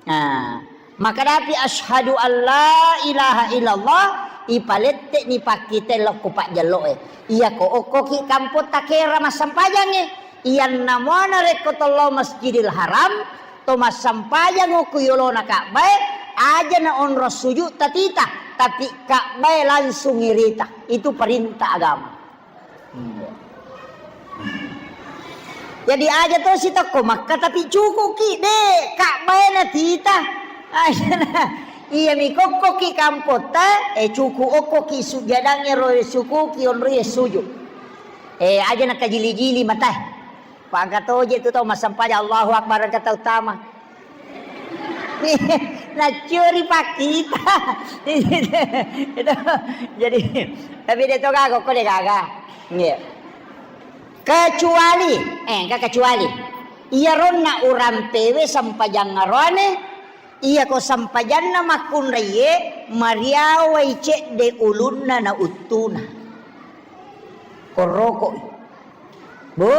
Nah, makadapi asyhadu alla ilaha illallah, ipalette ni pakkitella ko pajjelloe. Iya ko okko ki kampotta kera massempajangnge. Iyanna muana rekko tollo Masjidil Haram, to massempajang okko yolona Ka'bae, aja na onro sujutta tita, tapi Ka'bae langsung irita. Itu perintah agama. Hmm. Jadi aja to sitokko Makka tapi cukuki de Ka'bae na tita. Aja na. Iya mi kokko ki kampotta, eh, cuku okko ki sujadang ero suku ki onro e suju. Eh, aja na kajili-jili mata. Pangka toje tu tau massempajang Allahu Akbar engka tau tama. Naccuri pakkita. Itu. Jadi, tapi de to gaga, ko de gaga. Nggih. Kecuali, eh, engka kecuali. Iyaronna urampewe sempajang aroane, iya ko sempajanna makkunraiye, mariawai cedde ulunna na uttuna. Korroko. Bu,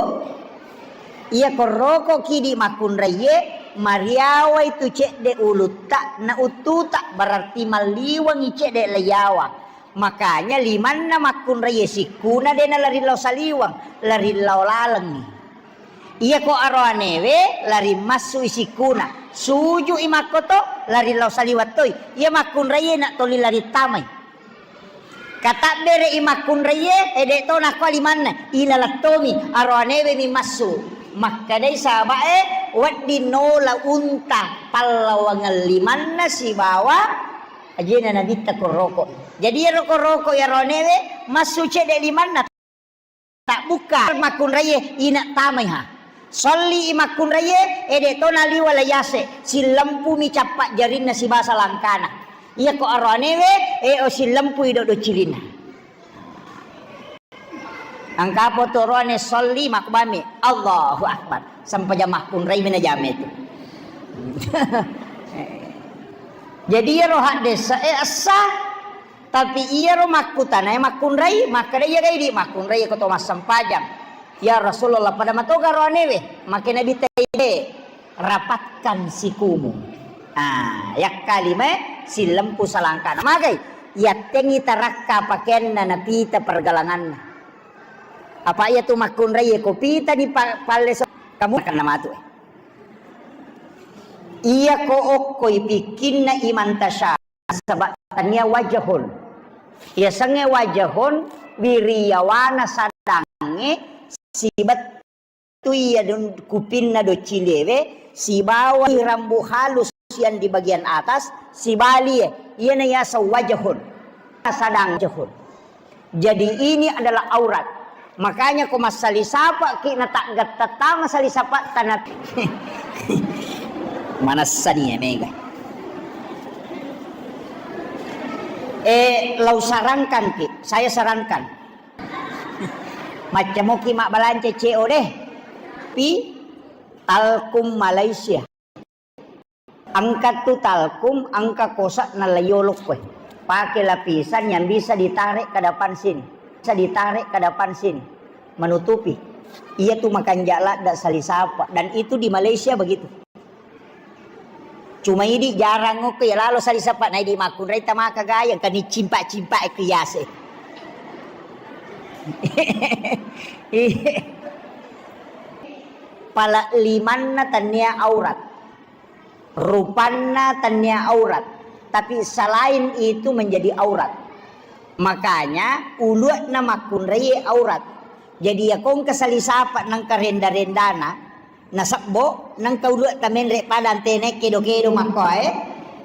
iya korroko kidi makkunraiye, mariawai tu cedde ulutta na uttuta, berarti malliwengi cedde laiyawa. Makanya limanna makkunraiye sikkuna de nalari lao saliweng, lari lao lalengngi. Iya ko aroanewe lari massui sikkuna, sujui makkoto, lari lao saliweng toi. Iya makkunraiye na toli lari tamai. Katabbere'i makkunraié, e, dé'to nakko limanna, ilaleng tomi, aroanéwé mi massu. Makkedai sahaba'é, wedding nola unta pallawangeng limanna sibawa ajéna Nabitta koroko. Jadi iyaro koroko aroanéwé massu céddé limanna. Tabbukka makkunraié, ina tamaiha. Solli'i makkunraié, e, dé'to naliwa la yase, sillempumi cappa jarinna sibawa salangkana. Iyako aroanéwé, e, o sillempui doddo cilinna. Engka poto roane solli makbami, Allahu Akbar. Sempajang makkunrai mi najama itu. Jadi iyaro haddesa, e, essa. Tapi iyaro makkutanae makkunrai, makkeda, "Iya ga idi makkunrai ko to massempajang?" "Ya Rasulullah, pada matoga roanewe." Makke Nabi taibe, "Rapatkan sikumu." Ah, yakkalimae sillempu salangkana. Magai? Yattengi tarakka pakeanna napita pergelanganna. Apa iya tu makkunrai ko pita di pa-, palle so-, kamu akan namatu. Iya ko okkoi pikkinna imanta sya. Nasaba tania wajahun. Yasengnge wajahun, wiriyawana sadangnge sibettu iya dun-, kupinna doccilewe, sibawa rambu halus yang di bagian atas, sibalie, iyana yaseng wajahun. Sadang wajahun. Jadi ini adalah aurat. Makanya ko massali sapa'ki na taggattattama sali sapa'ta na manassani ya mega. Eh, lau sarankan ki, saya sarankan. Maccamoki mabbalanca C O deh. Pi Talkum Malaysia. Engka tu talkum, engka kosa na layolok koe. Pake lapisan yang bisa ditarik ke depan sini. Bisa ditarik ke depan sini. Menutupi. Iya tu makanja ladda sali sapa. Dan itu di Malaysia begitu. Cuma idi jarang oke ya lalo sali sapa na idi makkunrai tamaka gayang kani cimpak-cimpak ke yase. Pala limanna tania aurat. Rupanna tania aurat, tapi selain itu menjadi aurat. Makanya ulu'na makkunraie aurat. Jadi ya kongka sali sapa nengka renda-rendana, nasebbo nengka ulu'ta menre pada antene kedo-kedo makkoe,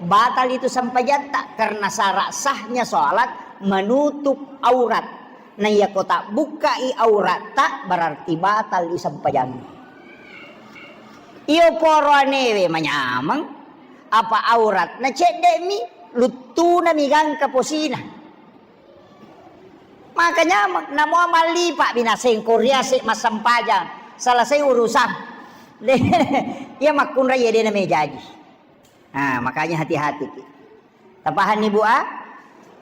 batal itu sempajatta karena syarat sahnya sholat menutup aurat. Na iya ko tabbukkai auratta berarti batal i sempajangnge. Iyo poroanewe manyameng, apa auratna cedde'mi, luttunami gangka posina. Maka nyameng, namo mallipa binaseng ko riase massempajang, selesai urusan. De, iya makkunrai ya dena mejaji. Ah, makanya hati-hati ki. Tapahanni, Bu, a?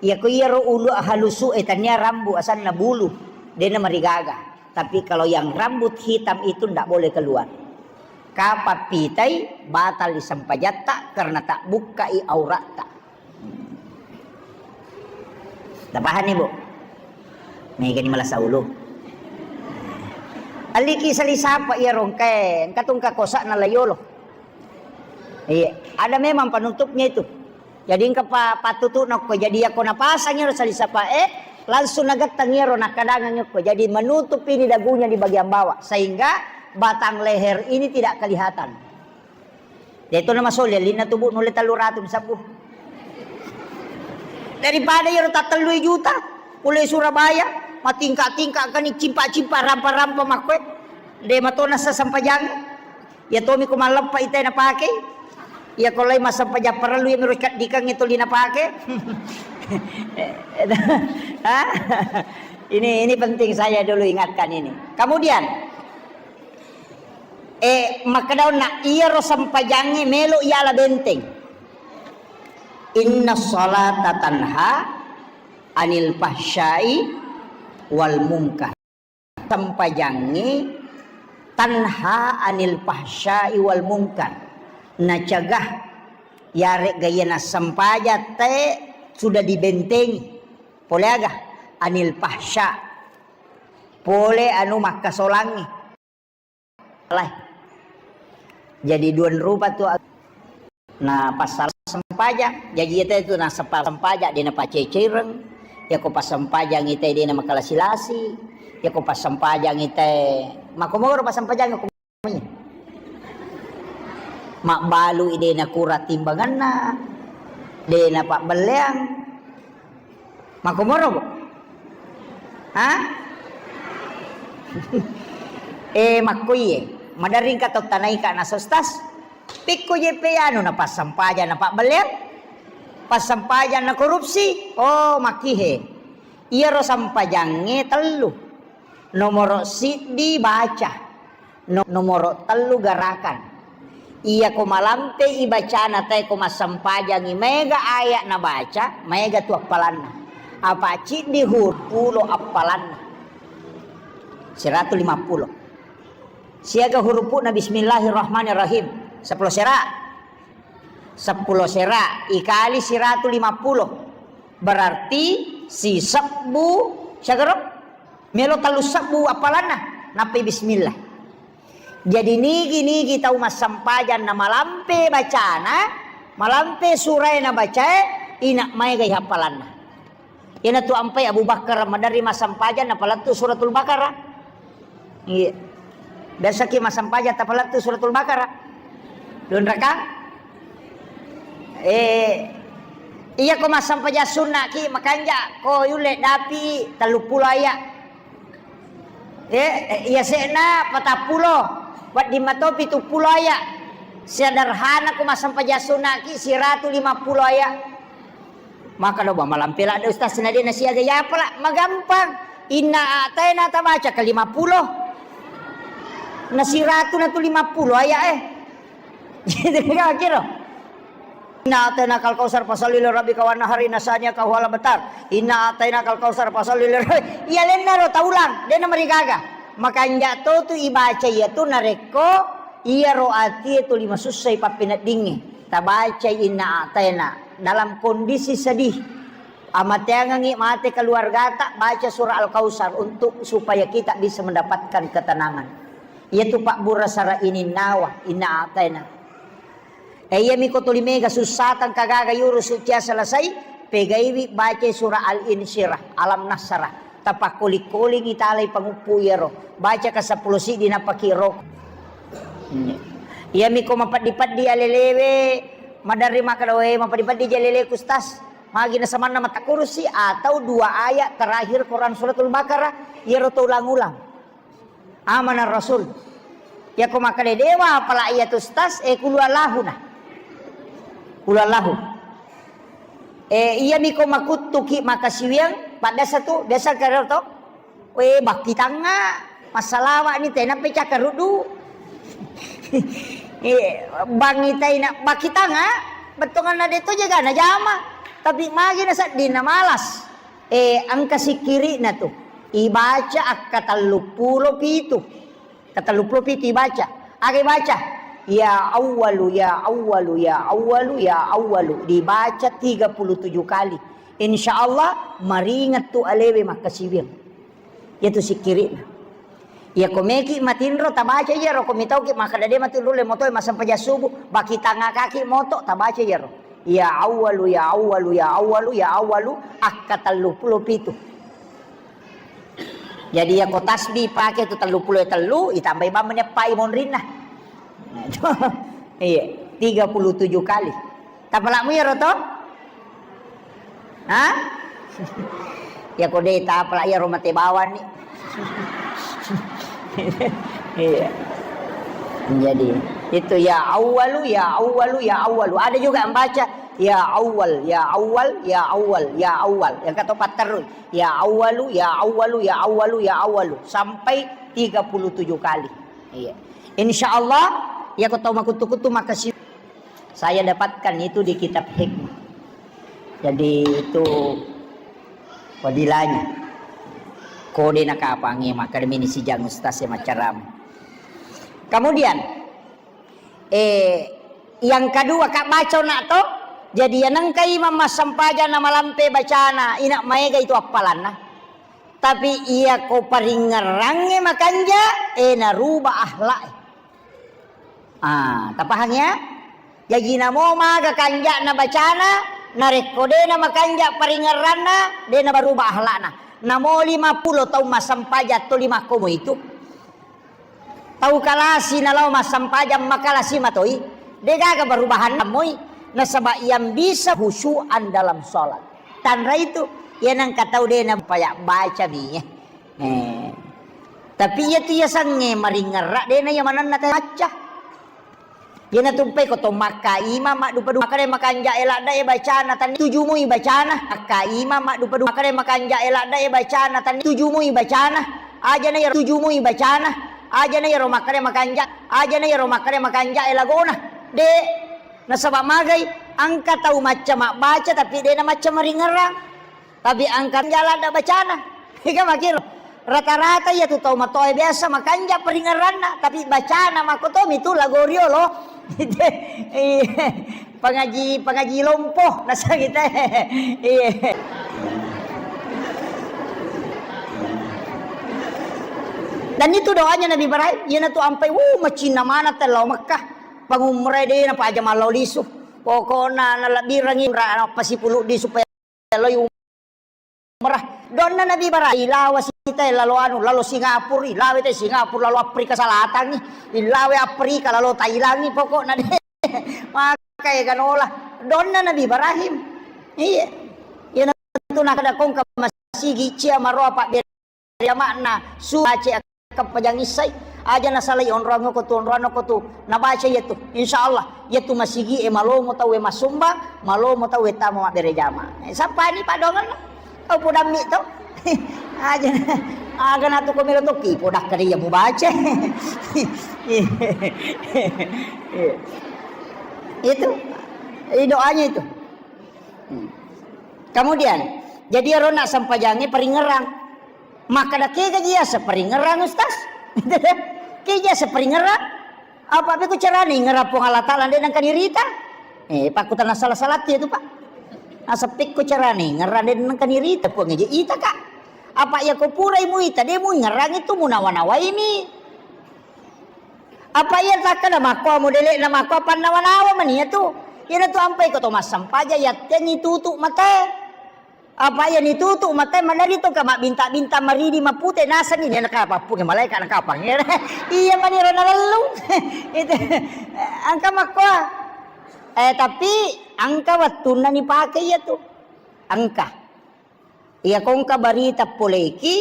Iya ko iyaro ulu halusu e tania rambu asanna bulu, dena marigaga. Tapi kalau yang rambut hitam itu ndak boleh keluar. Kapan pitai batal disempajatta karena tak bukkai auratta. Tapahanni, Bu? Megani malasa ulu. Aliki sali sapa iya rongkae, engka tungka kosa na layolo. Iya, ada memang penutupnya itu. Jadi engka pa-, pattutu'na okko. Jadi yako napasang iyaro sali sapae, langsung nagettang iyaro nakkadangang okko. Jadi menutup ini dagunya di bagian bawah sehingga batang leher ini tidak kelihatan. Deto na masoli alinna tubu nulle tellu ratu sabbu. Daripada iyaro tattellui juta, pole Surabaya, matingka-tingka kani cimpa-cimpa rampa-rampa makkoe. De matona sesempajang. Iya tomi ko malleppa ite napake. Iya ko lai massempajang parellu iya miro kaddikang itu lina pake. Ah, ini, ini penting saya dulu ingatkan ini. Kemudian, eh, makkedaonna iyaro sempajangnge melo iyala benteng. Inna salata tanha anil fahsyai wal munkar. Sempajangnge tanha anil fahsyai wal munkar. Nacegah yaregga iya nassempajang te sudah dibentengi. Pole aga? Anil fahsya. Pole anu makkasolangnge. Lai. Jadi duan rupa tu ag-, na passala sempajang. Jadi iya te tu na sepa-, sempajang, de na pacecireng, Iyako passampajangngi tae de' namakalasi-lasi, iyako passampajangngi tae makkomoro passampajangngi ko mabbalu i de' nakurang timbanganna, de' napabbelleang. Makkomoro, Bu? Ha? Eh, makkoiye, maderri engka tau tanaika na sostas. Pikku jeppe anu na passampajang na pabbelleang? Passampajang na korupsi? Oh, makkihe. Iyaro sampajangnge tellu. Nomoro siddi baca. No-, nomoro tellu garakan. Iyako malampe i bacana tae ko massampajangngi maega ayat nabaca, maega tu appalanna. Apa ciddi huruf pulo appalanna. Siratu lima pulo. Siaga hurupu'na bismillahirrahmanirrahim. Seppulo sera. Seppulo sera ikali siratu lima pulo. Berarti sisebbu, siagaro? Melo tellu sebbu appalanna, nappai bismillah. Jadi nigi-nigi tau massampajang na malampe bacana, malampe surae nabacae, ina maega i happalanna. Iyanatu ampai Abu Bakar maderri massampajang napalettu Suratul Baqarah. Iya. Biasaki massampajang tapalettu Suratul Baqarah. Dunrakang? Eh, iyako massampajang sunnaki makanja ko yulle dapi tellu pulo ayat. Eh, eh, iya se'na patappulo, wedding mato pitu pulo ayat. Sederhana ko massampajang sunnaki siratu lima pulo ayat. Maka do ba malampe ladde ustaz na de' nasiaga yapala, magampang. Inna a'taina tabaca ke lima pulo. Na siratu na tu lima pulo ayat eh. Gitu kira. Inna a'tainakal kautsar fasalli li rabbika wanhar inna syani'aka huwal abtar. Inna a'tainakal kautsar fasalli li rabbi-, iya lennaro taulang, de' namarigaga. Makanja to tu ibaca iyatu narekko iyaro atie tuli masussai pappeneddingnge. Tabacai inna a'taina dalam kondisi sedih. Amateangengngi mate keluargata, baca surah Al-Kautsar untuk supaya kita bisa mendapatkan ketenangan. Iyatu pabbura sara ininnawa, inna a'taina. E, iyami ko tuli mega sussata engka gaga yurusu cia selesai, pegaiwi baca surah Al-Insyirah, Alam Nasrah. Tapakkoling-kolingi talai panguppu iyaro. Baca ka seppulo siddi napaki roko. Iyami ko mapeddi-peddi alelewe, maderri makkeda, "We, mapeddi-peddi ja aleleku, Ustaz." Magi na samanna mata kurusi atau dua ayat terakhir Quran Suratul Baqarah, iyaro to ulang-ulang. Amanar Rasul. Iyako makkeda dewa apala iyatu Ustaz, eh, kulu Allahu na. Kulu Allahu. Eh, iyami ko makuttuki makasiwiang, pada satu, biasa karo to. We, bakkitangnga, massalawa ni tena pe cakkaruddu. Eh, bangi taina bakkitangnga, bettonganna de to jaga na jama. Tapi magi na sedding na malas. Eh, engka sikkiri'na tu. Ibaca akka telluppulo pitu. Ka telluppulo pitu ibaca. Aga ibaca? Ya Awwalu, ya Awwalu, ya Awwalu, ya Awwalu. Dibaca tiga puluh tujuh kali. Insya Allah, maringet tu alewe makkasiwiang. Iyatu sikkiri'na. Iyako meki matinro, tabaca iyaro, ko mitauki makkeda de matinro le moto e massempajang subuh, bakitangakaki moto, tabaca iyaro. Ya Awwalu, ya Awwalu, ya Awwalu, ya Awwalu, akka telluppulo pitu. Jadi, iyako tasbih pake tu telluppulo tellu, itambai bawang meneppai monrinna. Iya, tiga puluh tujuh kali. Tapalakmu iyaro to? Ha? Iyako de tapalak iyaro mate bawang ni. Iya. Jadi, itu ya Awwalu, ya Awwalu, ya Awwalu. Ada juga yang baca, ya Awwal, ya Awwal, ya Awwal, ya Awwal. Yang kata patterus, ya Awwalu, ya Awwalu, ya Awwalu, ya Awwalu. Sampai tiga puluh tujuh kali. Iya. Insya Allah, iyako tau makuttu-kuttu makkasi-, saya dapatkan itu di kitab hikmah. Jadi, itu fadilahnya. Kode nakapangi, makkeda mini sijang ustaz yang macam. Kemudian, eh, yang kedua, ka baca nak to, jadi yang nengka imam massempajang na malampe bacana, ina maega itu appalanna. Tapi iyako paringngerangnge makanja, eh, naruba akhlak. Ah, tapahang ya? Jaji namo maga kanja'na bacana, Narekko de' namakanja' paringerranna, de' nabaruba akhlakna. Namo lima pulo taung massempajang to lima komo itu. Tau kalasi nalao massempajang makalasi matoi, de' gaga perubahanna moi, nasaba' yang bisa khusyu'an dalam sholat. Tanra itu, iya nengka tau de' napaja' baca mi, eh. Eh. Tapi iya tu iya sange maringerra, de' na iya manenna tau macca. Iyana tumpai ko to makka imang maddupa-dupa, makkedai makanja' e ladda' e bacana, tan tujumui bacana. Makka imang maddupa-dupa, makkedai makanja' e ladda' e bacana, tan tujumui bacana. Aja' na iyaro tujumui bacana. Aja' na iyaro makkedai makanja', aja' na iyaro makkedai makanja' e lagona. De'. Nasaba' magai, engka tau macca mabbaca tapi de' na macca maringerrang. Tapi engka ladda' bacana. Ega makiro. Rata-rata iya tu tau matoa biasa makanja' paringerranna, tapi bacana makkotomi tu lago riolo. Iya. Pangaji, pangaji lompo, nasa kita. Iya. Dan itu doanya Nabi Ibrahim, iyana tu ampai, wuh, macinna mana tellau Mekkah. Pangumrai de' napaja mallau lisu. Pokokna nalebbirangi ra-, napasipulu' di supaya loi umrah. Donna Nabi Ibrahim, ilawa sita lalo anu, lalo Singapura, ilawa te Singapura, lalo Afrika Selatan ni, ilawa Afrika, lalo Thailand ni, pokokna de'. Maka ega nola. Donna Nabi Ibrahim. Iya. Iyana tu nakkeda kongka masigi cia maroa pabbe- Ri ama'na, su baca akkapajang issai, aja' nasalai onroang ko tu, onroang ko tu, nabaca iya tu. Insya Allah, iya tu masigi e malomo tau e massumbang, malomo tau e tama mabbere jama. Eh, sappani padongenna. Kau podammi to. Aja', aga' na tu ko melo toki, podakka iya mubaca. Itu. Itu doanya itu. Hmm. Kemudian, jadi iyaro na sempajangnge paringerrang. Makkeda, "Kega ji yaseng paringerrang, Ustaz?" Kega ji yaseng paringerrang? Apa' pekko carana ingerrang Puang Allah Taala de' nengka nirita? Eh, pakkutana sala-salatti itu, Pak. Naseng pekko carana ingerrang de' nengka nirita Puang, eje ita, Kak. Apa' iya ko purai muita, de' muingerrang itu munawa-nawaimi. Apa' iya takkeda makkoa modele'na makkoa pannawa-nawa mani iya tu. Iyana tu ampai ko to massempajang yattengngi tutu matae. Apa' iya nitutu matae maneri to ka mabbinta-binta maridi mapute nasenni de' nakapappungngi malaika' nakapang. Iya maniro nalellung. Itu. Engka makkoa. Eh, tapi engka wettunna nipake iya tu. Engka. Iya ko engka barita poleki,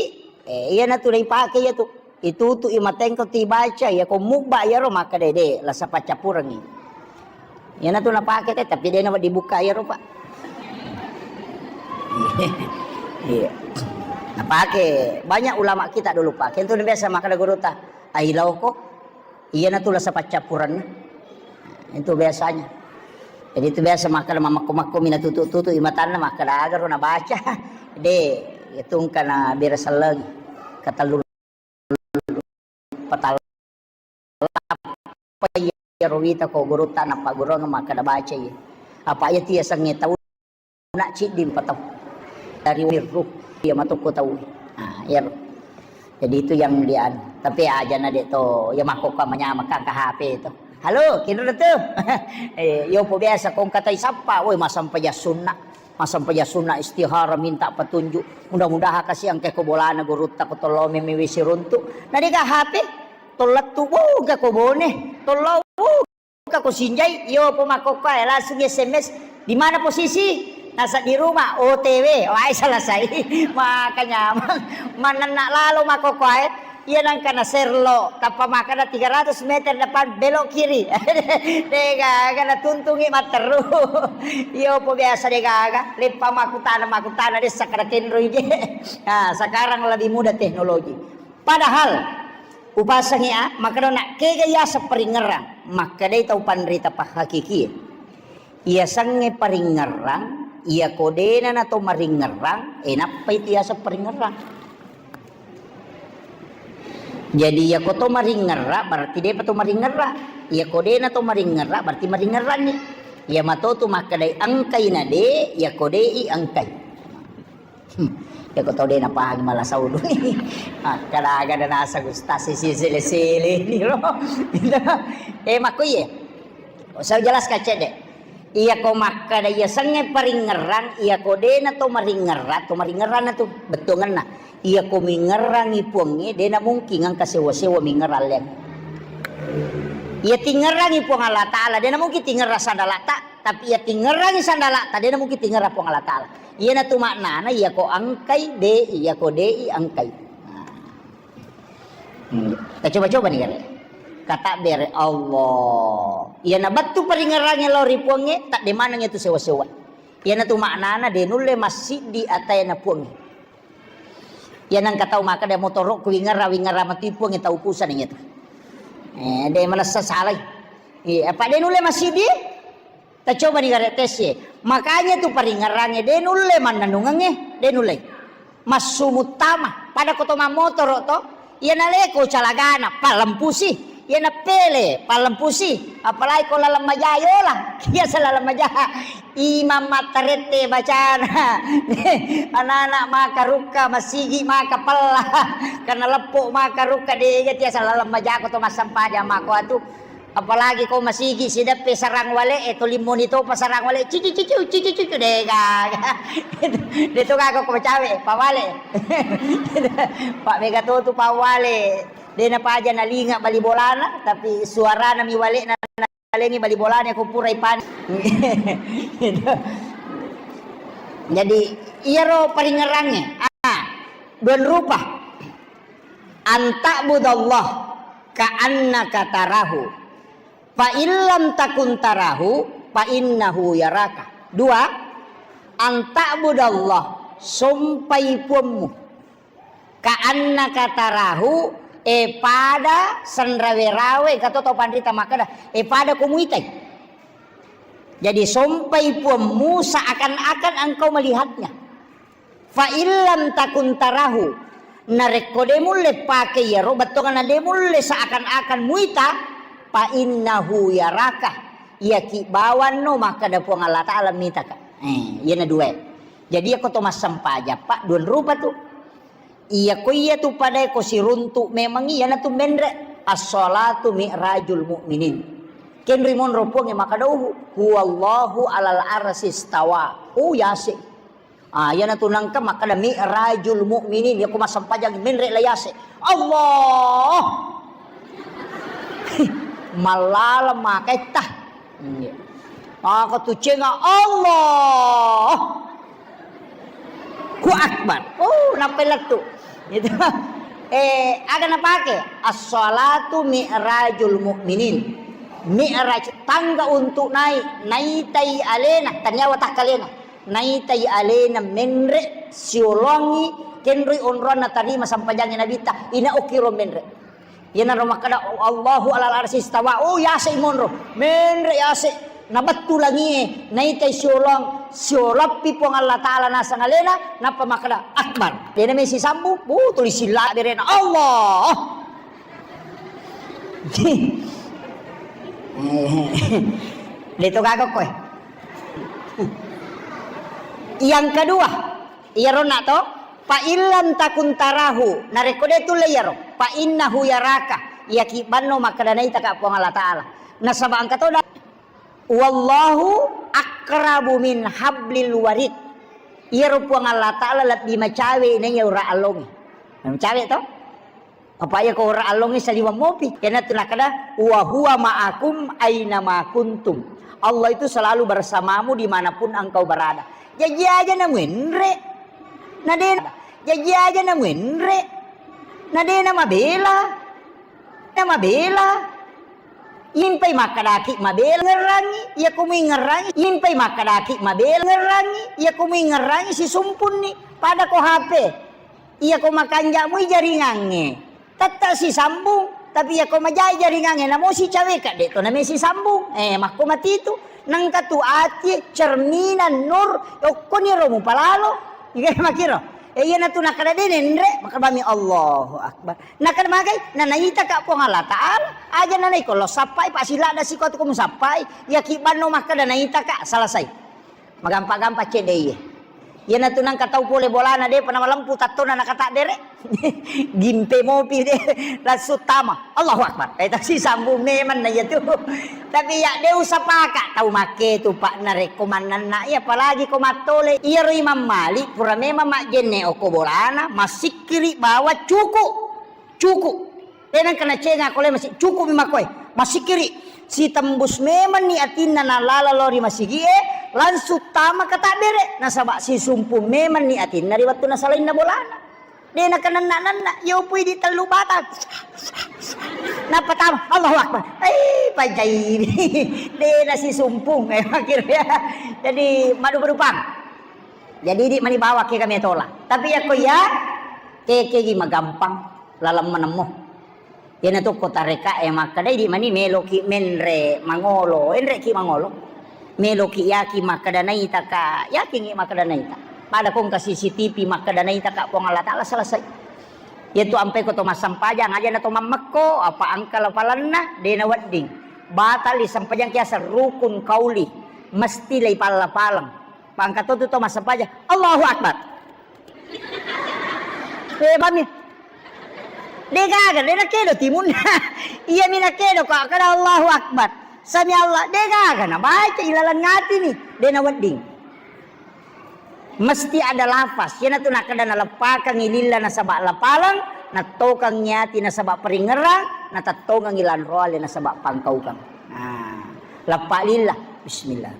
eh, iyana tu naipake iya tu. Itutu'i matengko tu ibaca, iya ko mubba iyaro makkeda de', lasa paccappurengngi. Iyana tu napake te, tapi de' na dibuka iyaro, Pak. Iya. Napake banyak ulama kita dulu, Pak. Itu biasa makkeda gurutta, "Ai laoko." Iyana tu lasa paccappurenna. Itu biasanya. Jadi itu biasa makkeda mamakko-makko mina tutu-tutu imatanna makkeda aga ro nabaca. De', itu engka na bere selleng. Ketellu patalla iyaro wita ko gurutta nappagurung makkeda baca iya. Apa' iya tu yasengnge tau na ciddi patau dari wirru iya matokko tau. Nah, iyaro. Jadi itu yang dia anu. Tapi aja' na de' to, iya makkokko manyameng ka H P to. "Halo, kinro tu?" Eh, yopo biasa ko engka tai sappa, woi, massempajang sunna. Massempajang sunna istihara minta petunjuk. Mudah-mudahan kasi engka ko bolana gurutta ko tollo meme wesi runtu. Na de' ga H P, tollettu, wuh, ga ko Bone, tollo, wuh, Ka ko sinjai, yopo makkokkoe langsung S M S, "Di mana posisi?" Nasa, "Di rumah, O T W." Wae selesai. Maka nyameng. Manenna lalo makkokkoe, iya nengka na serlo, tappa makkeda tiga ratus meter depan belok kiri. De' gaga natuntungi matteru. Yopo biasa de' gaga, leppa makkutana, makkutana de' sakkeda kenroi je. Nah, sekarang lebih mudah teknologi. Padahal upasengi a, makkedona, "Kega yaseng paringerrang?" Makkedai tau panrita pahakikie, "Iyasengnge paringerrang, iyako de'na nato maringerrang, e nappai tu yaseng paringerrang." Jadi, iyako to maringerra, berarti de'pa to maringerra. Iyako de'na to maringerra, berarti maringerranni. Iya mato tu makkedai engkai na de', iyako de'i engkai. Hmm. Iya ko tau de' napahangi mala saudu. Makkeda aga de' naseng ustaz sisi sele-sele ni lo. Eh, makko iye. Saya jelaskan cedde'. Iyako makkada iyasengnge paringngerang, iyako de'na to maringngerang, to maringngerang na tu bettuangenna. Iyako mingngerangi Puangnge, de'na mungkin engka sewa-sewa mingngerang leang. Iya tingngerangi Puang Allah Ta'ala, de'na mungkin tingngerang sandala'ta, tapi iya tingngerangi sandala'ta, de'na mungkin tingngerang Puang Allah Ta'ala. Iyana tu maknana, iyako engkai, de'i, iyako de'i, engkai. Nah. Hmm. Tacoba-coba ni gare. Katabbere Allah. Iyana bettu paringngerangnge lao ri Puangnge, tadde maneng itu sewa-sewa. Iyana tu maknana de nulle massiddi ataena Puangnge. Iyana engka tau makkada motoro'ku wingngerang, wingngerang matu Puangnge, tau pusana iyatu. Eh, de manessa salai. Iya, apa de nulle massiddi? Tacoba ni gare tes ye. Makanya tu paringngerangnge de nulle mannennungengnge, de nulle. Massu muttama, pada ko to mammotoro to, iyana leko calagana, pallempusi, iyana pele, pallempusi, apalagi ko laleng maja yola, biasa laleng maja, imam mattarette bacana, anak-anak maka rukka, masigi maka pella, karena leppo maka rukka, de tiasa laleng maja ko to massempajang mako atu. Apalagi ko masigi sideppe sarang wale'e, to limmoni topa sarang wale'e, cici cici cici cici, de gaga. De to gaga ko macawe, pawale. Pak mega to tu pawale. De napaja nalinga bali bolana, tapi suarana mi wale'na nalengi bali bolana ko purai pani. Jadi iyaro paringngerangnge. Ah, dua rupa. Anta'budallah ka'annaka tarahu. Fa illam takun tarahu, fa innahu yaraka. Dua, anta'budallah, sompai puammu. Ka'annaka tarahu, e pada senrawe-rawe, kato tau panrita makkada, e pada ko muitai. Jadi sompai puammu seakan-akan engkau melihatnya. Fa illam takun tarahu, narekko de mulle pake iyaro bettuanna, de mulle seakan-akan muita, fa innahu yaraka, iyaki bawanno makkada Puang Allah Ta'ala mitaka. Eh, iyana dua. Jadi iyako to massempajang, Pak, dua rupa tu. Iyako iyatu padae ko siruntu memang iyana tu menre. As-salatu mi'rajul mu'minin. Kenri monro Puangnge makkada, "Huwallahu alal arsi stawa." Oh, yase. Ah, iyana tu nangka makkada mi'rajul mu'minin, iyako massempajang menre la yase. Allah. Mallaleng maketta. Iya. Maka tu cenga Allah. Ku akbar. Oh, nappai lettu. Gitu. Eh, aga napake? As-salatu mi'rajul mu'minin. Mi'raj, tangga untuk naik, naitai alena, taniawa takkalena. Naitai alena menre, siolongi, kenroi onroanna tarima sampajangi Nabitta, ina okiro menre. Iyanaro makkada, "Allahu alal arsi istawa." Oh, yase monro. Menre yase. Nabettu langie, naitai siolong, sioloppi Puang Allah Ta'ala naseng alena, nappa makkada, "Akbar." Dena mesi sambung, bu, tuli silla berena. Allah. Deto gaga koe. Yang kedua, iyaro na to, fa illam takun tarahu, narekko de tulle iyaro, fa innahu yaraka, iyaki banno makkada naitaka Puang Allah Ta'ala. Nasaba engka to da-, wallahu aqrabu min hablil warid. Iyaro Puang Allah Ta'ala lebbi macawe naiya ura allongi. Macawe to? Apa iya ko ora allongnge saliweng mopi. Iyanatu nakkeda, "Wa huwa ma'akum aina ma kuntum." Allah itu selalu bersamamu dimanapun engkau berada. Jaji aja na muenre. Na de, jaji aja na muenre. Na de na mabela. Na mabela. Impai makkadaki mabela ngerrangi, iya ko muingerrangi. Impai makkadaki mabela ngerrangi, iya ko muingerrangi sisumpunni. Pada ko H P. Iyako makanja'mui jaringangnge, tette' sisambung, tapi iyako majai jaringangnge, namo sicaweka, de' to name sisambung. Eh, makko matitu. Nengka tu atie, cerminan, nur, okkoniro mupalalo. Iya makiro. Eh, iyanatu nakkeda de' nenre, makkeda bami Allahu Akbar. Nakkeda magai, na naitaka Puang Allah Ta'ala, aja nanaiko lo sappai, pasiladda siko atu ko musappai, iyaki banno makkeda naitaka, selesai. Magampa-gampa cedde iye. Iyanatu nangka tau pole bolana de'pa namalempu tattona nakataddere. Gimpe mopi de, langsung tama. Allahu Akbar. Eh, tasi sambung memang na iyatu. Tapi ya de usapaka tau make tu, Pak, narekko mannanna iya, apalagi ko mattole. Iyaro Imam Malik pura memang majjenne okko bolana, masikkiri bawa cuku. Cuku. De nengka nacenga ko le masi-, cuku mi makkoe. Masikkiri. Sitembus memenni atinna nalala lao ri masigie, langsung tama kataddere. Nasaba sisumpu memenni atinna ri wettu nasalainna bolana. De nakanenna-nenna, yopui di tellu batang. Nappa tama, Allahu Akbar. Eh, pajai. De nasisumpung, eh, makkiro ya. Jadi, madu-madupang. Jadi, di mani bawa ke kami tola. Tapi ya ko ya, ke, ke gi magampang, laleng menemmo. Iyanatu ko tareka e makkeda, idi mani meloki menre mangolo, enreki mangolo. Meloki yaki makkeda naita ka, yakingi makkeda naita. Pada ko engka C C T V makkeda naita ka Puang Allah Taala, selesai. Iyatu ampai ko to massempajang aja na to mammekko, apa angka lapalanna, de nawedding. Batali sempajang kiaseng rukun kauli, mesti lai palla-paleng. Pangka to tu to massempajang, Allahu Akbar. Eh, pahami? De gaga, de nakedo timunna. Iya mi nakedo ko kada Allahu Akbar. Sami Allah, de gaga nabaca ilaleng atini, de nawedding. Mesti ada lafaz. Iyanatu nakkeda naleppakengngi lilla nasaba lapaleng, nattokengngi ati nasaba paringngerang, natettongengngi lanroale nasaba pangkaukeng. Ah, leppa lilla. Bismillah.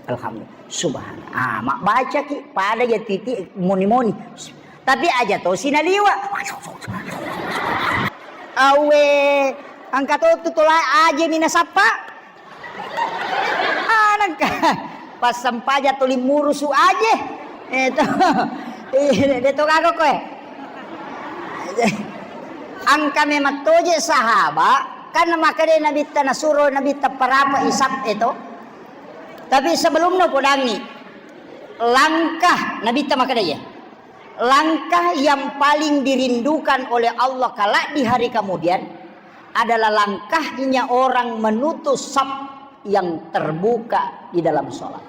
Alhamdulillah. Subhanallah. Ah, mabbacaki pada ya titi moni-moni. Tapi aja tosi naliwa. Awe, angka to tu tola aje mi nasappa. Anangka. Pas sempaja tuli murusu aje. Eh, to. Eh, de to gaga koe. Angka memang toje sahaba, kan makkeda Nabitta nasuro Nabitta parapa isap e to. Tapi sebelumnya podangi langkah Nabitta makkeda ya. Langkah yang paling dirindukan oleh Allah kelak di hari kemudian adalah langkahnya orang menutup saf yang terbuka di dalam sholat.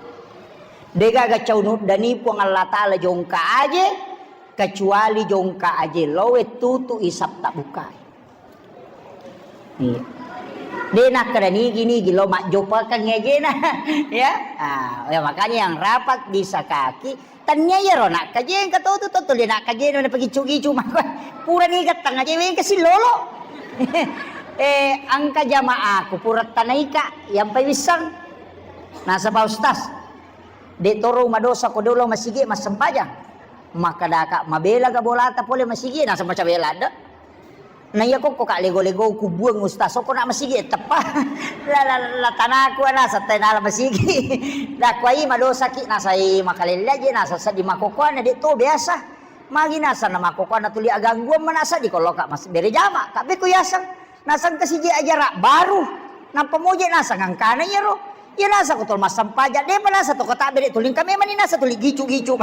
Degaga cau nuddani Puang Allah Ta'ala jongka aje, kecuali jongka aje lowe tutu isap tak bukai. Iya. De nakkeda nigi-nigi lo majjopakeng ajena. Ya. Ah, ya, makanya yang rapat disakaki, tania iyaro nakkajeng katotu to tuli nakkajeng na pagiccu-giccu makko. Purani gattang aje wengka sillolo. Eh, angka jamaaku pura tanaika yang pai wissang. Nasaba ustaz, de toro madosa ko dolo masigi massempajang. Makkadaka mabela ga bolata pole masigi, nasaba cabela de. Na iya kokko ka lego-lego kubuang ustaz, sokko na masigi teppa. La, la, la tanaku ana satai nala masigi. Dakwai madosaki nasai makalelle aje nasa seddi makokoana de to biasa. Magi nasa na makokoana tuli agangguan manasa di koloka mas bere jama. Kabbe ku yaseng. Naseng kasije ajara baru. Nappa moje naseng angkana iyaro. Iya nasa ko tol massempajang, depa nasa to kata bere tuling kami mani nasa tuli gicu-gicu.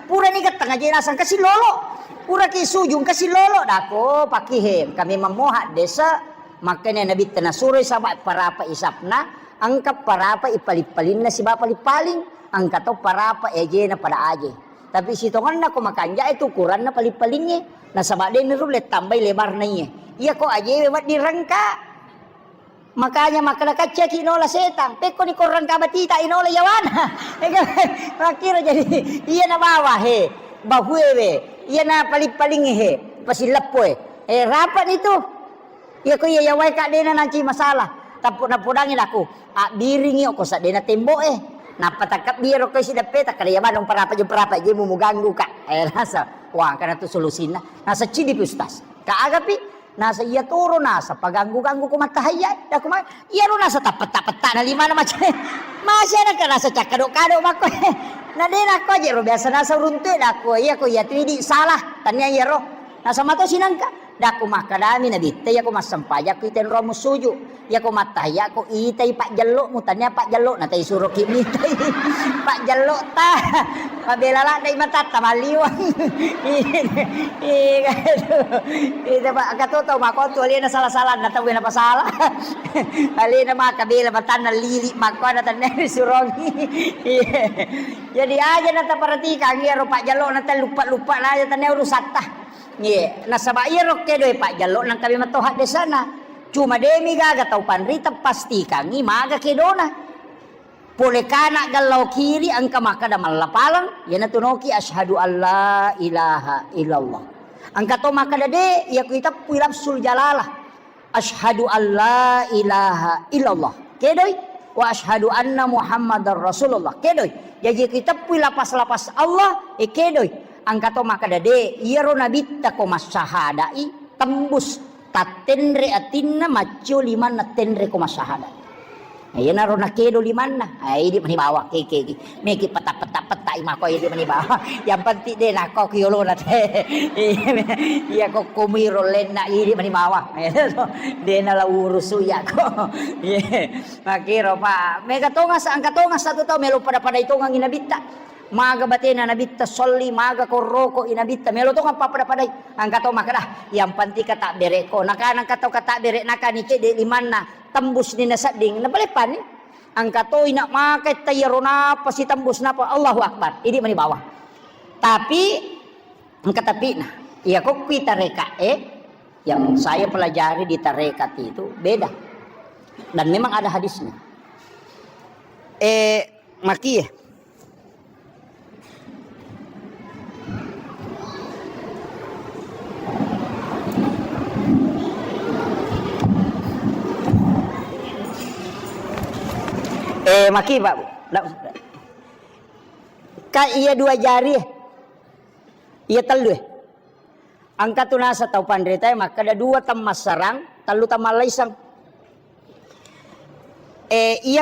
Pura ni gattang aje naseng kasi lolo. Pura ki sujung kasi lolo dako pakihe kami mammoha desa. Makanya Nabi tena suroi sama parapa isapna, engka parapa ipali-palinna siba pali-paling, engka to parapa ejena pada aje. Tapi sitongenna ko makanja itu ukuranna pali-palingnge, nasaba de ni rulle tambai lebarna iye. Iya ko ajewe wedding rengka. Makanya makkeda kaccaki nola setang, pekko ni korrang kabatita inola yawana. Makkiro jadi iya na bawa he, bahuewe, iya na paling-paling he, pasileppoe. Eh, rapat itu. Iya ko iya yawai ka dena nanci masalah. Tappu napodangi daku, abbiringi ko sadena temboe. Nappa takkabbiro ko isi deppe takkada iya manung parapa je parapa je mu ganggu ka. Eh, rasa. Wah, karena tu solusinna. Nasa cidi pi ustaz. Ka agapi Nasa iya toro nasa paganggu-ganggu ko mattahayya, dako ma-, iyaro nasa tappetta-petta na limana macam. Masih ada kan nasa cakkado-kado makko. Na de nakko aja ro biasa nasa runtu dako iya ko iya tu idi salah tania iyaro. Nasa mato sinangka. Dakku makkedami Nabitta, iyako massempajang ko itai onrong mussuju, iyako mattahiyya ko itai pajjello'mu, tania pajjello'na tai suroki mitai. Pajjello'ta, mabela ladde'i matatta malliweng. Iya, iya, itu, itu, Pak, engka to tau makkotu alena sala-salanna tau napasala. Alena maka bela matanna lili makkuana tania disurongi. Iya. Jadi aja na taperhatikan iyaro pajjello'na, tau luppa-luppa na aja tania urusatta. Iye, nasaba iyaro kedoe pajjello nangkapi metto haddesana. Cuma demi gaga tau panrita pastikangi maga kedona. Pole kana gallau kiri engka makkeda mallapaleng, iyanatu noki asyhadu alla ilaha illallah. Engka to makkeda de, iya ku iteppui lafzul jalalah. Asyhadu alla ilaha illallah. Kedoi. Wa asyhadu anna Muhammadar Rasulullah. Kedoi. Jaji ku iteppui lapas-lapas Allah, e kedoi. Engka to makkeda de, iyaro nabitta ko massahadai tembus tattenre atinna maccio limanna tenre ko massahadai. Iyanaro nakedo limanna. Ah, idi mani bawang, keke, keke. Meki peta-peta-peta i mako idi mani bawang. Yang penting de nako ki yolona te. Iya ko kumiro lenna idi mani bawang. De na la urusu iya ko. Iya. Makiro pa. Mega tonga sa, engka tonga satu tau melo pada-pada itongangi nabitta. Maga batena nabitta solli, maga korroko i nabitta. Melo tonga pa pada-padai. Engka to makkeda, yang penting kata bereko. Nakana engka tau kata bere, nakani cede limanna. Tembus ni nasedding. Napaleppani. Engka toi na makai taiyaro napa sitembus napa Allahu Akbar. Idi mani bawang. Tapi engka tapina. Iya ko kui tareka e, yang saya pelajari di tarekat itu beda. Dan memang ada hadisnya. Eh, maki Eh, maki, Pak. Ndak, ka iya dua jari, iya tellu. Engka tu nasa tau panrita makkeda dua temmassarang, tellu temmallaisang. Eh, iya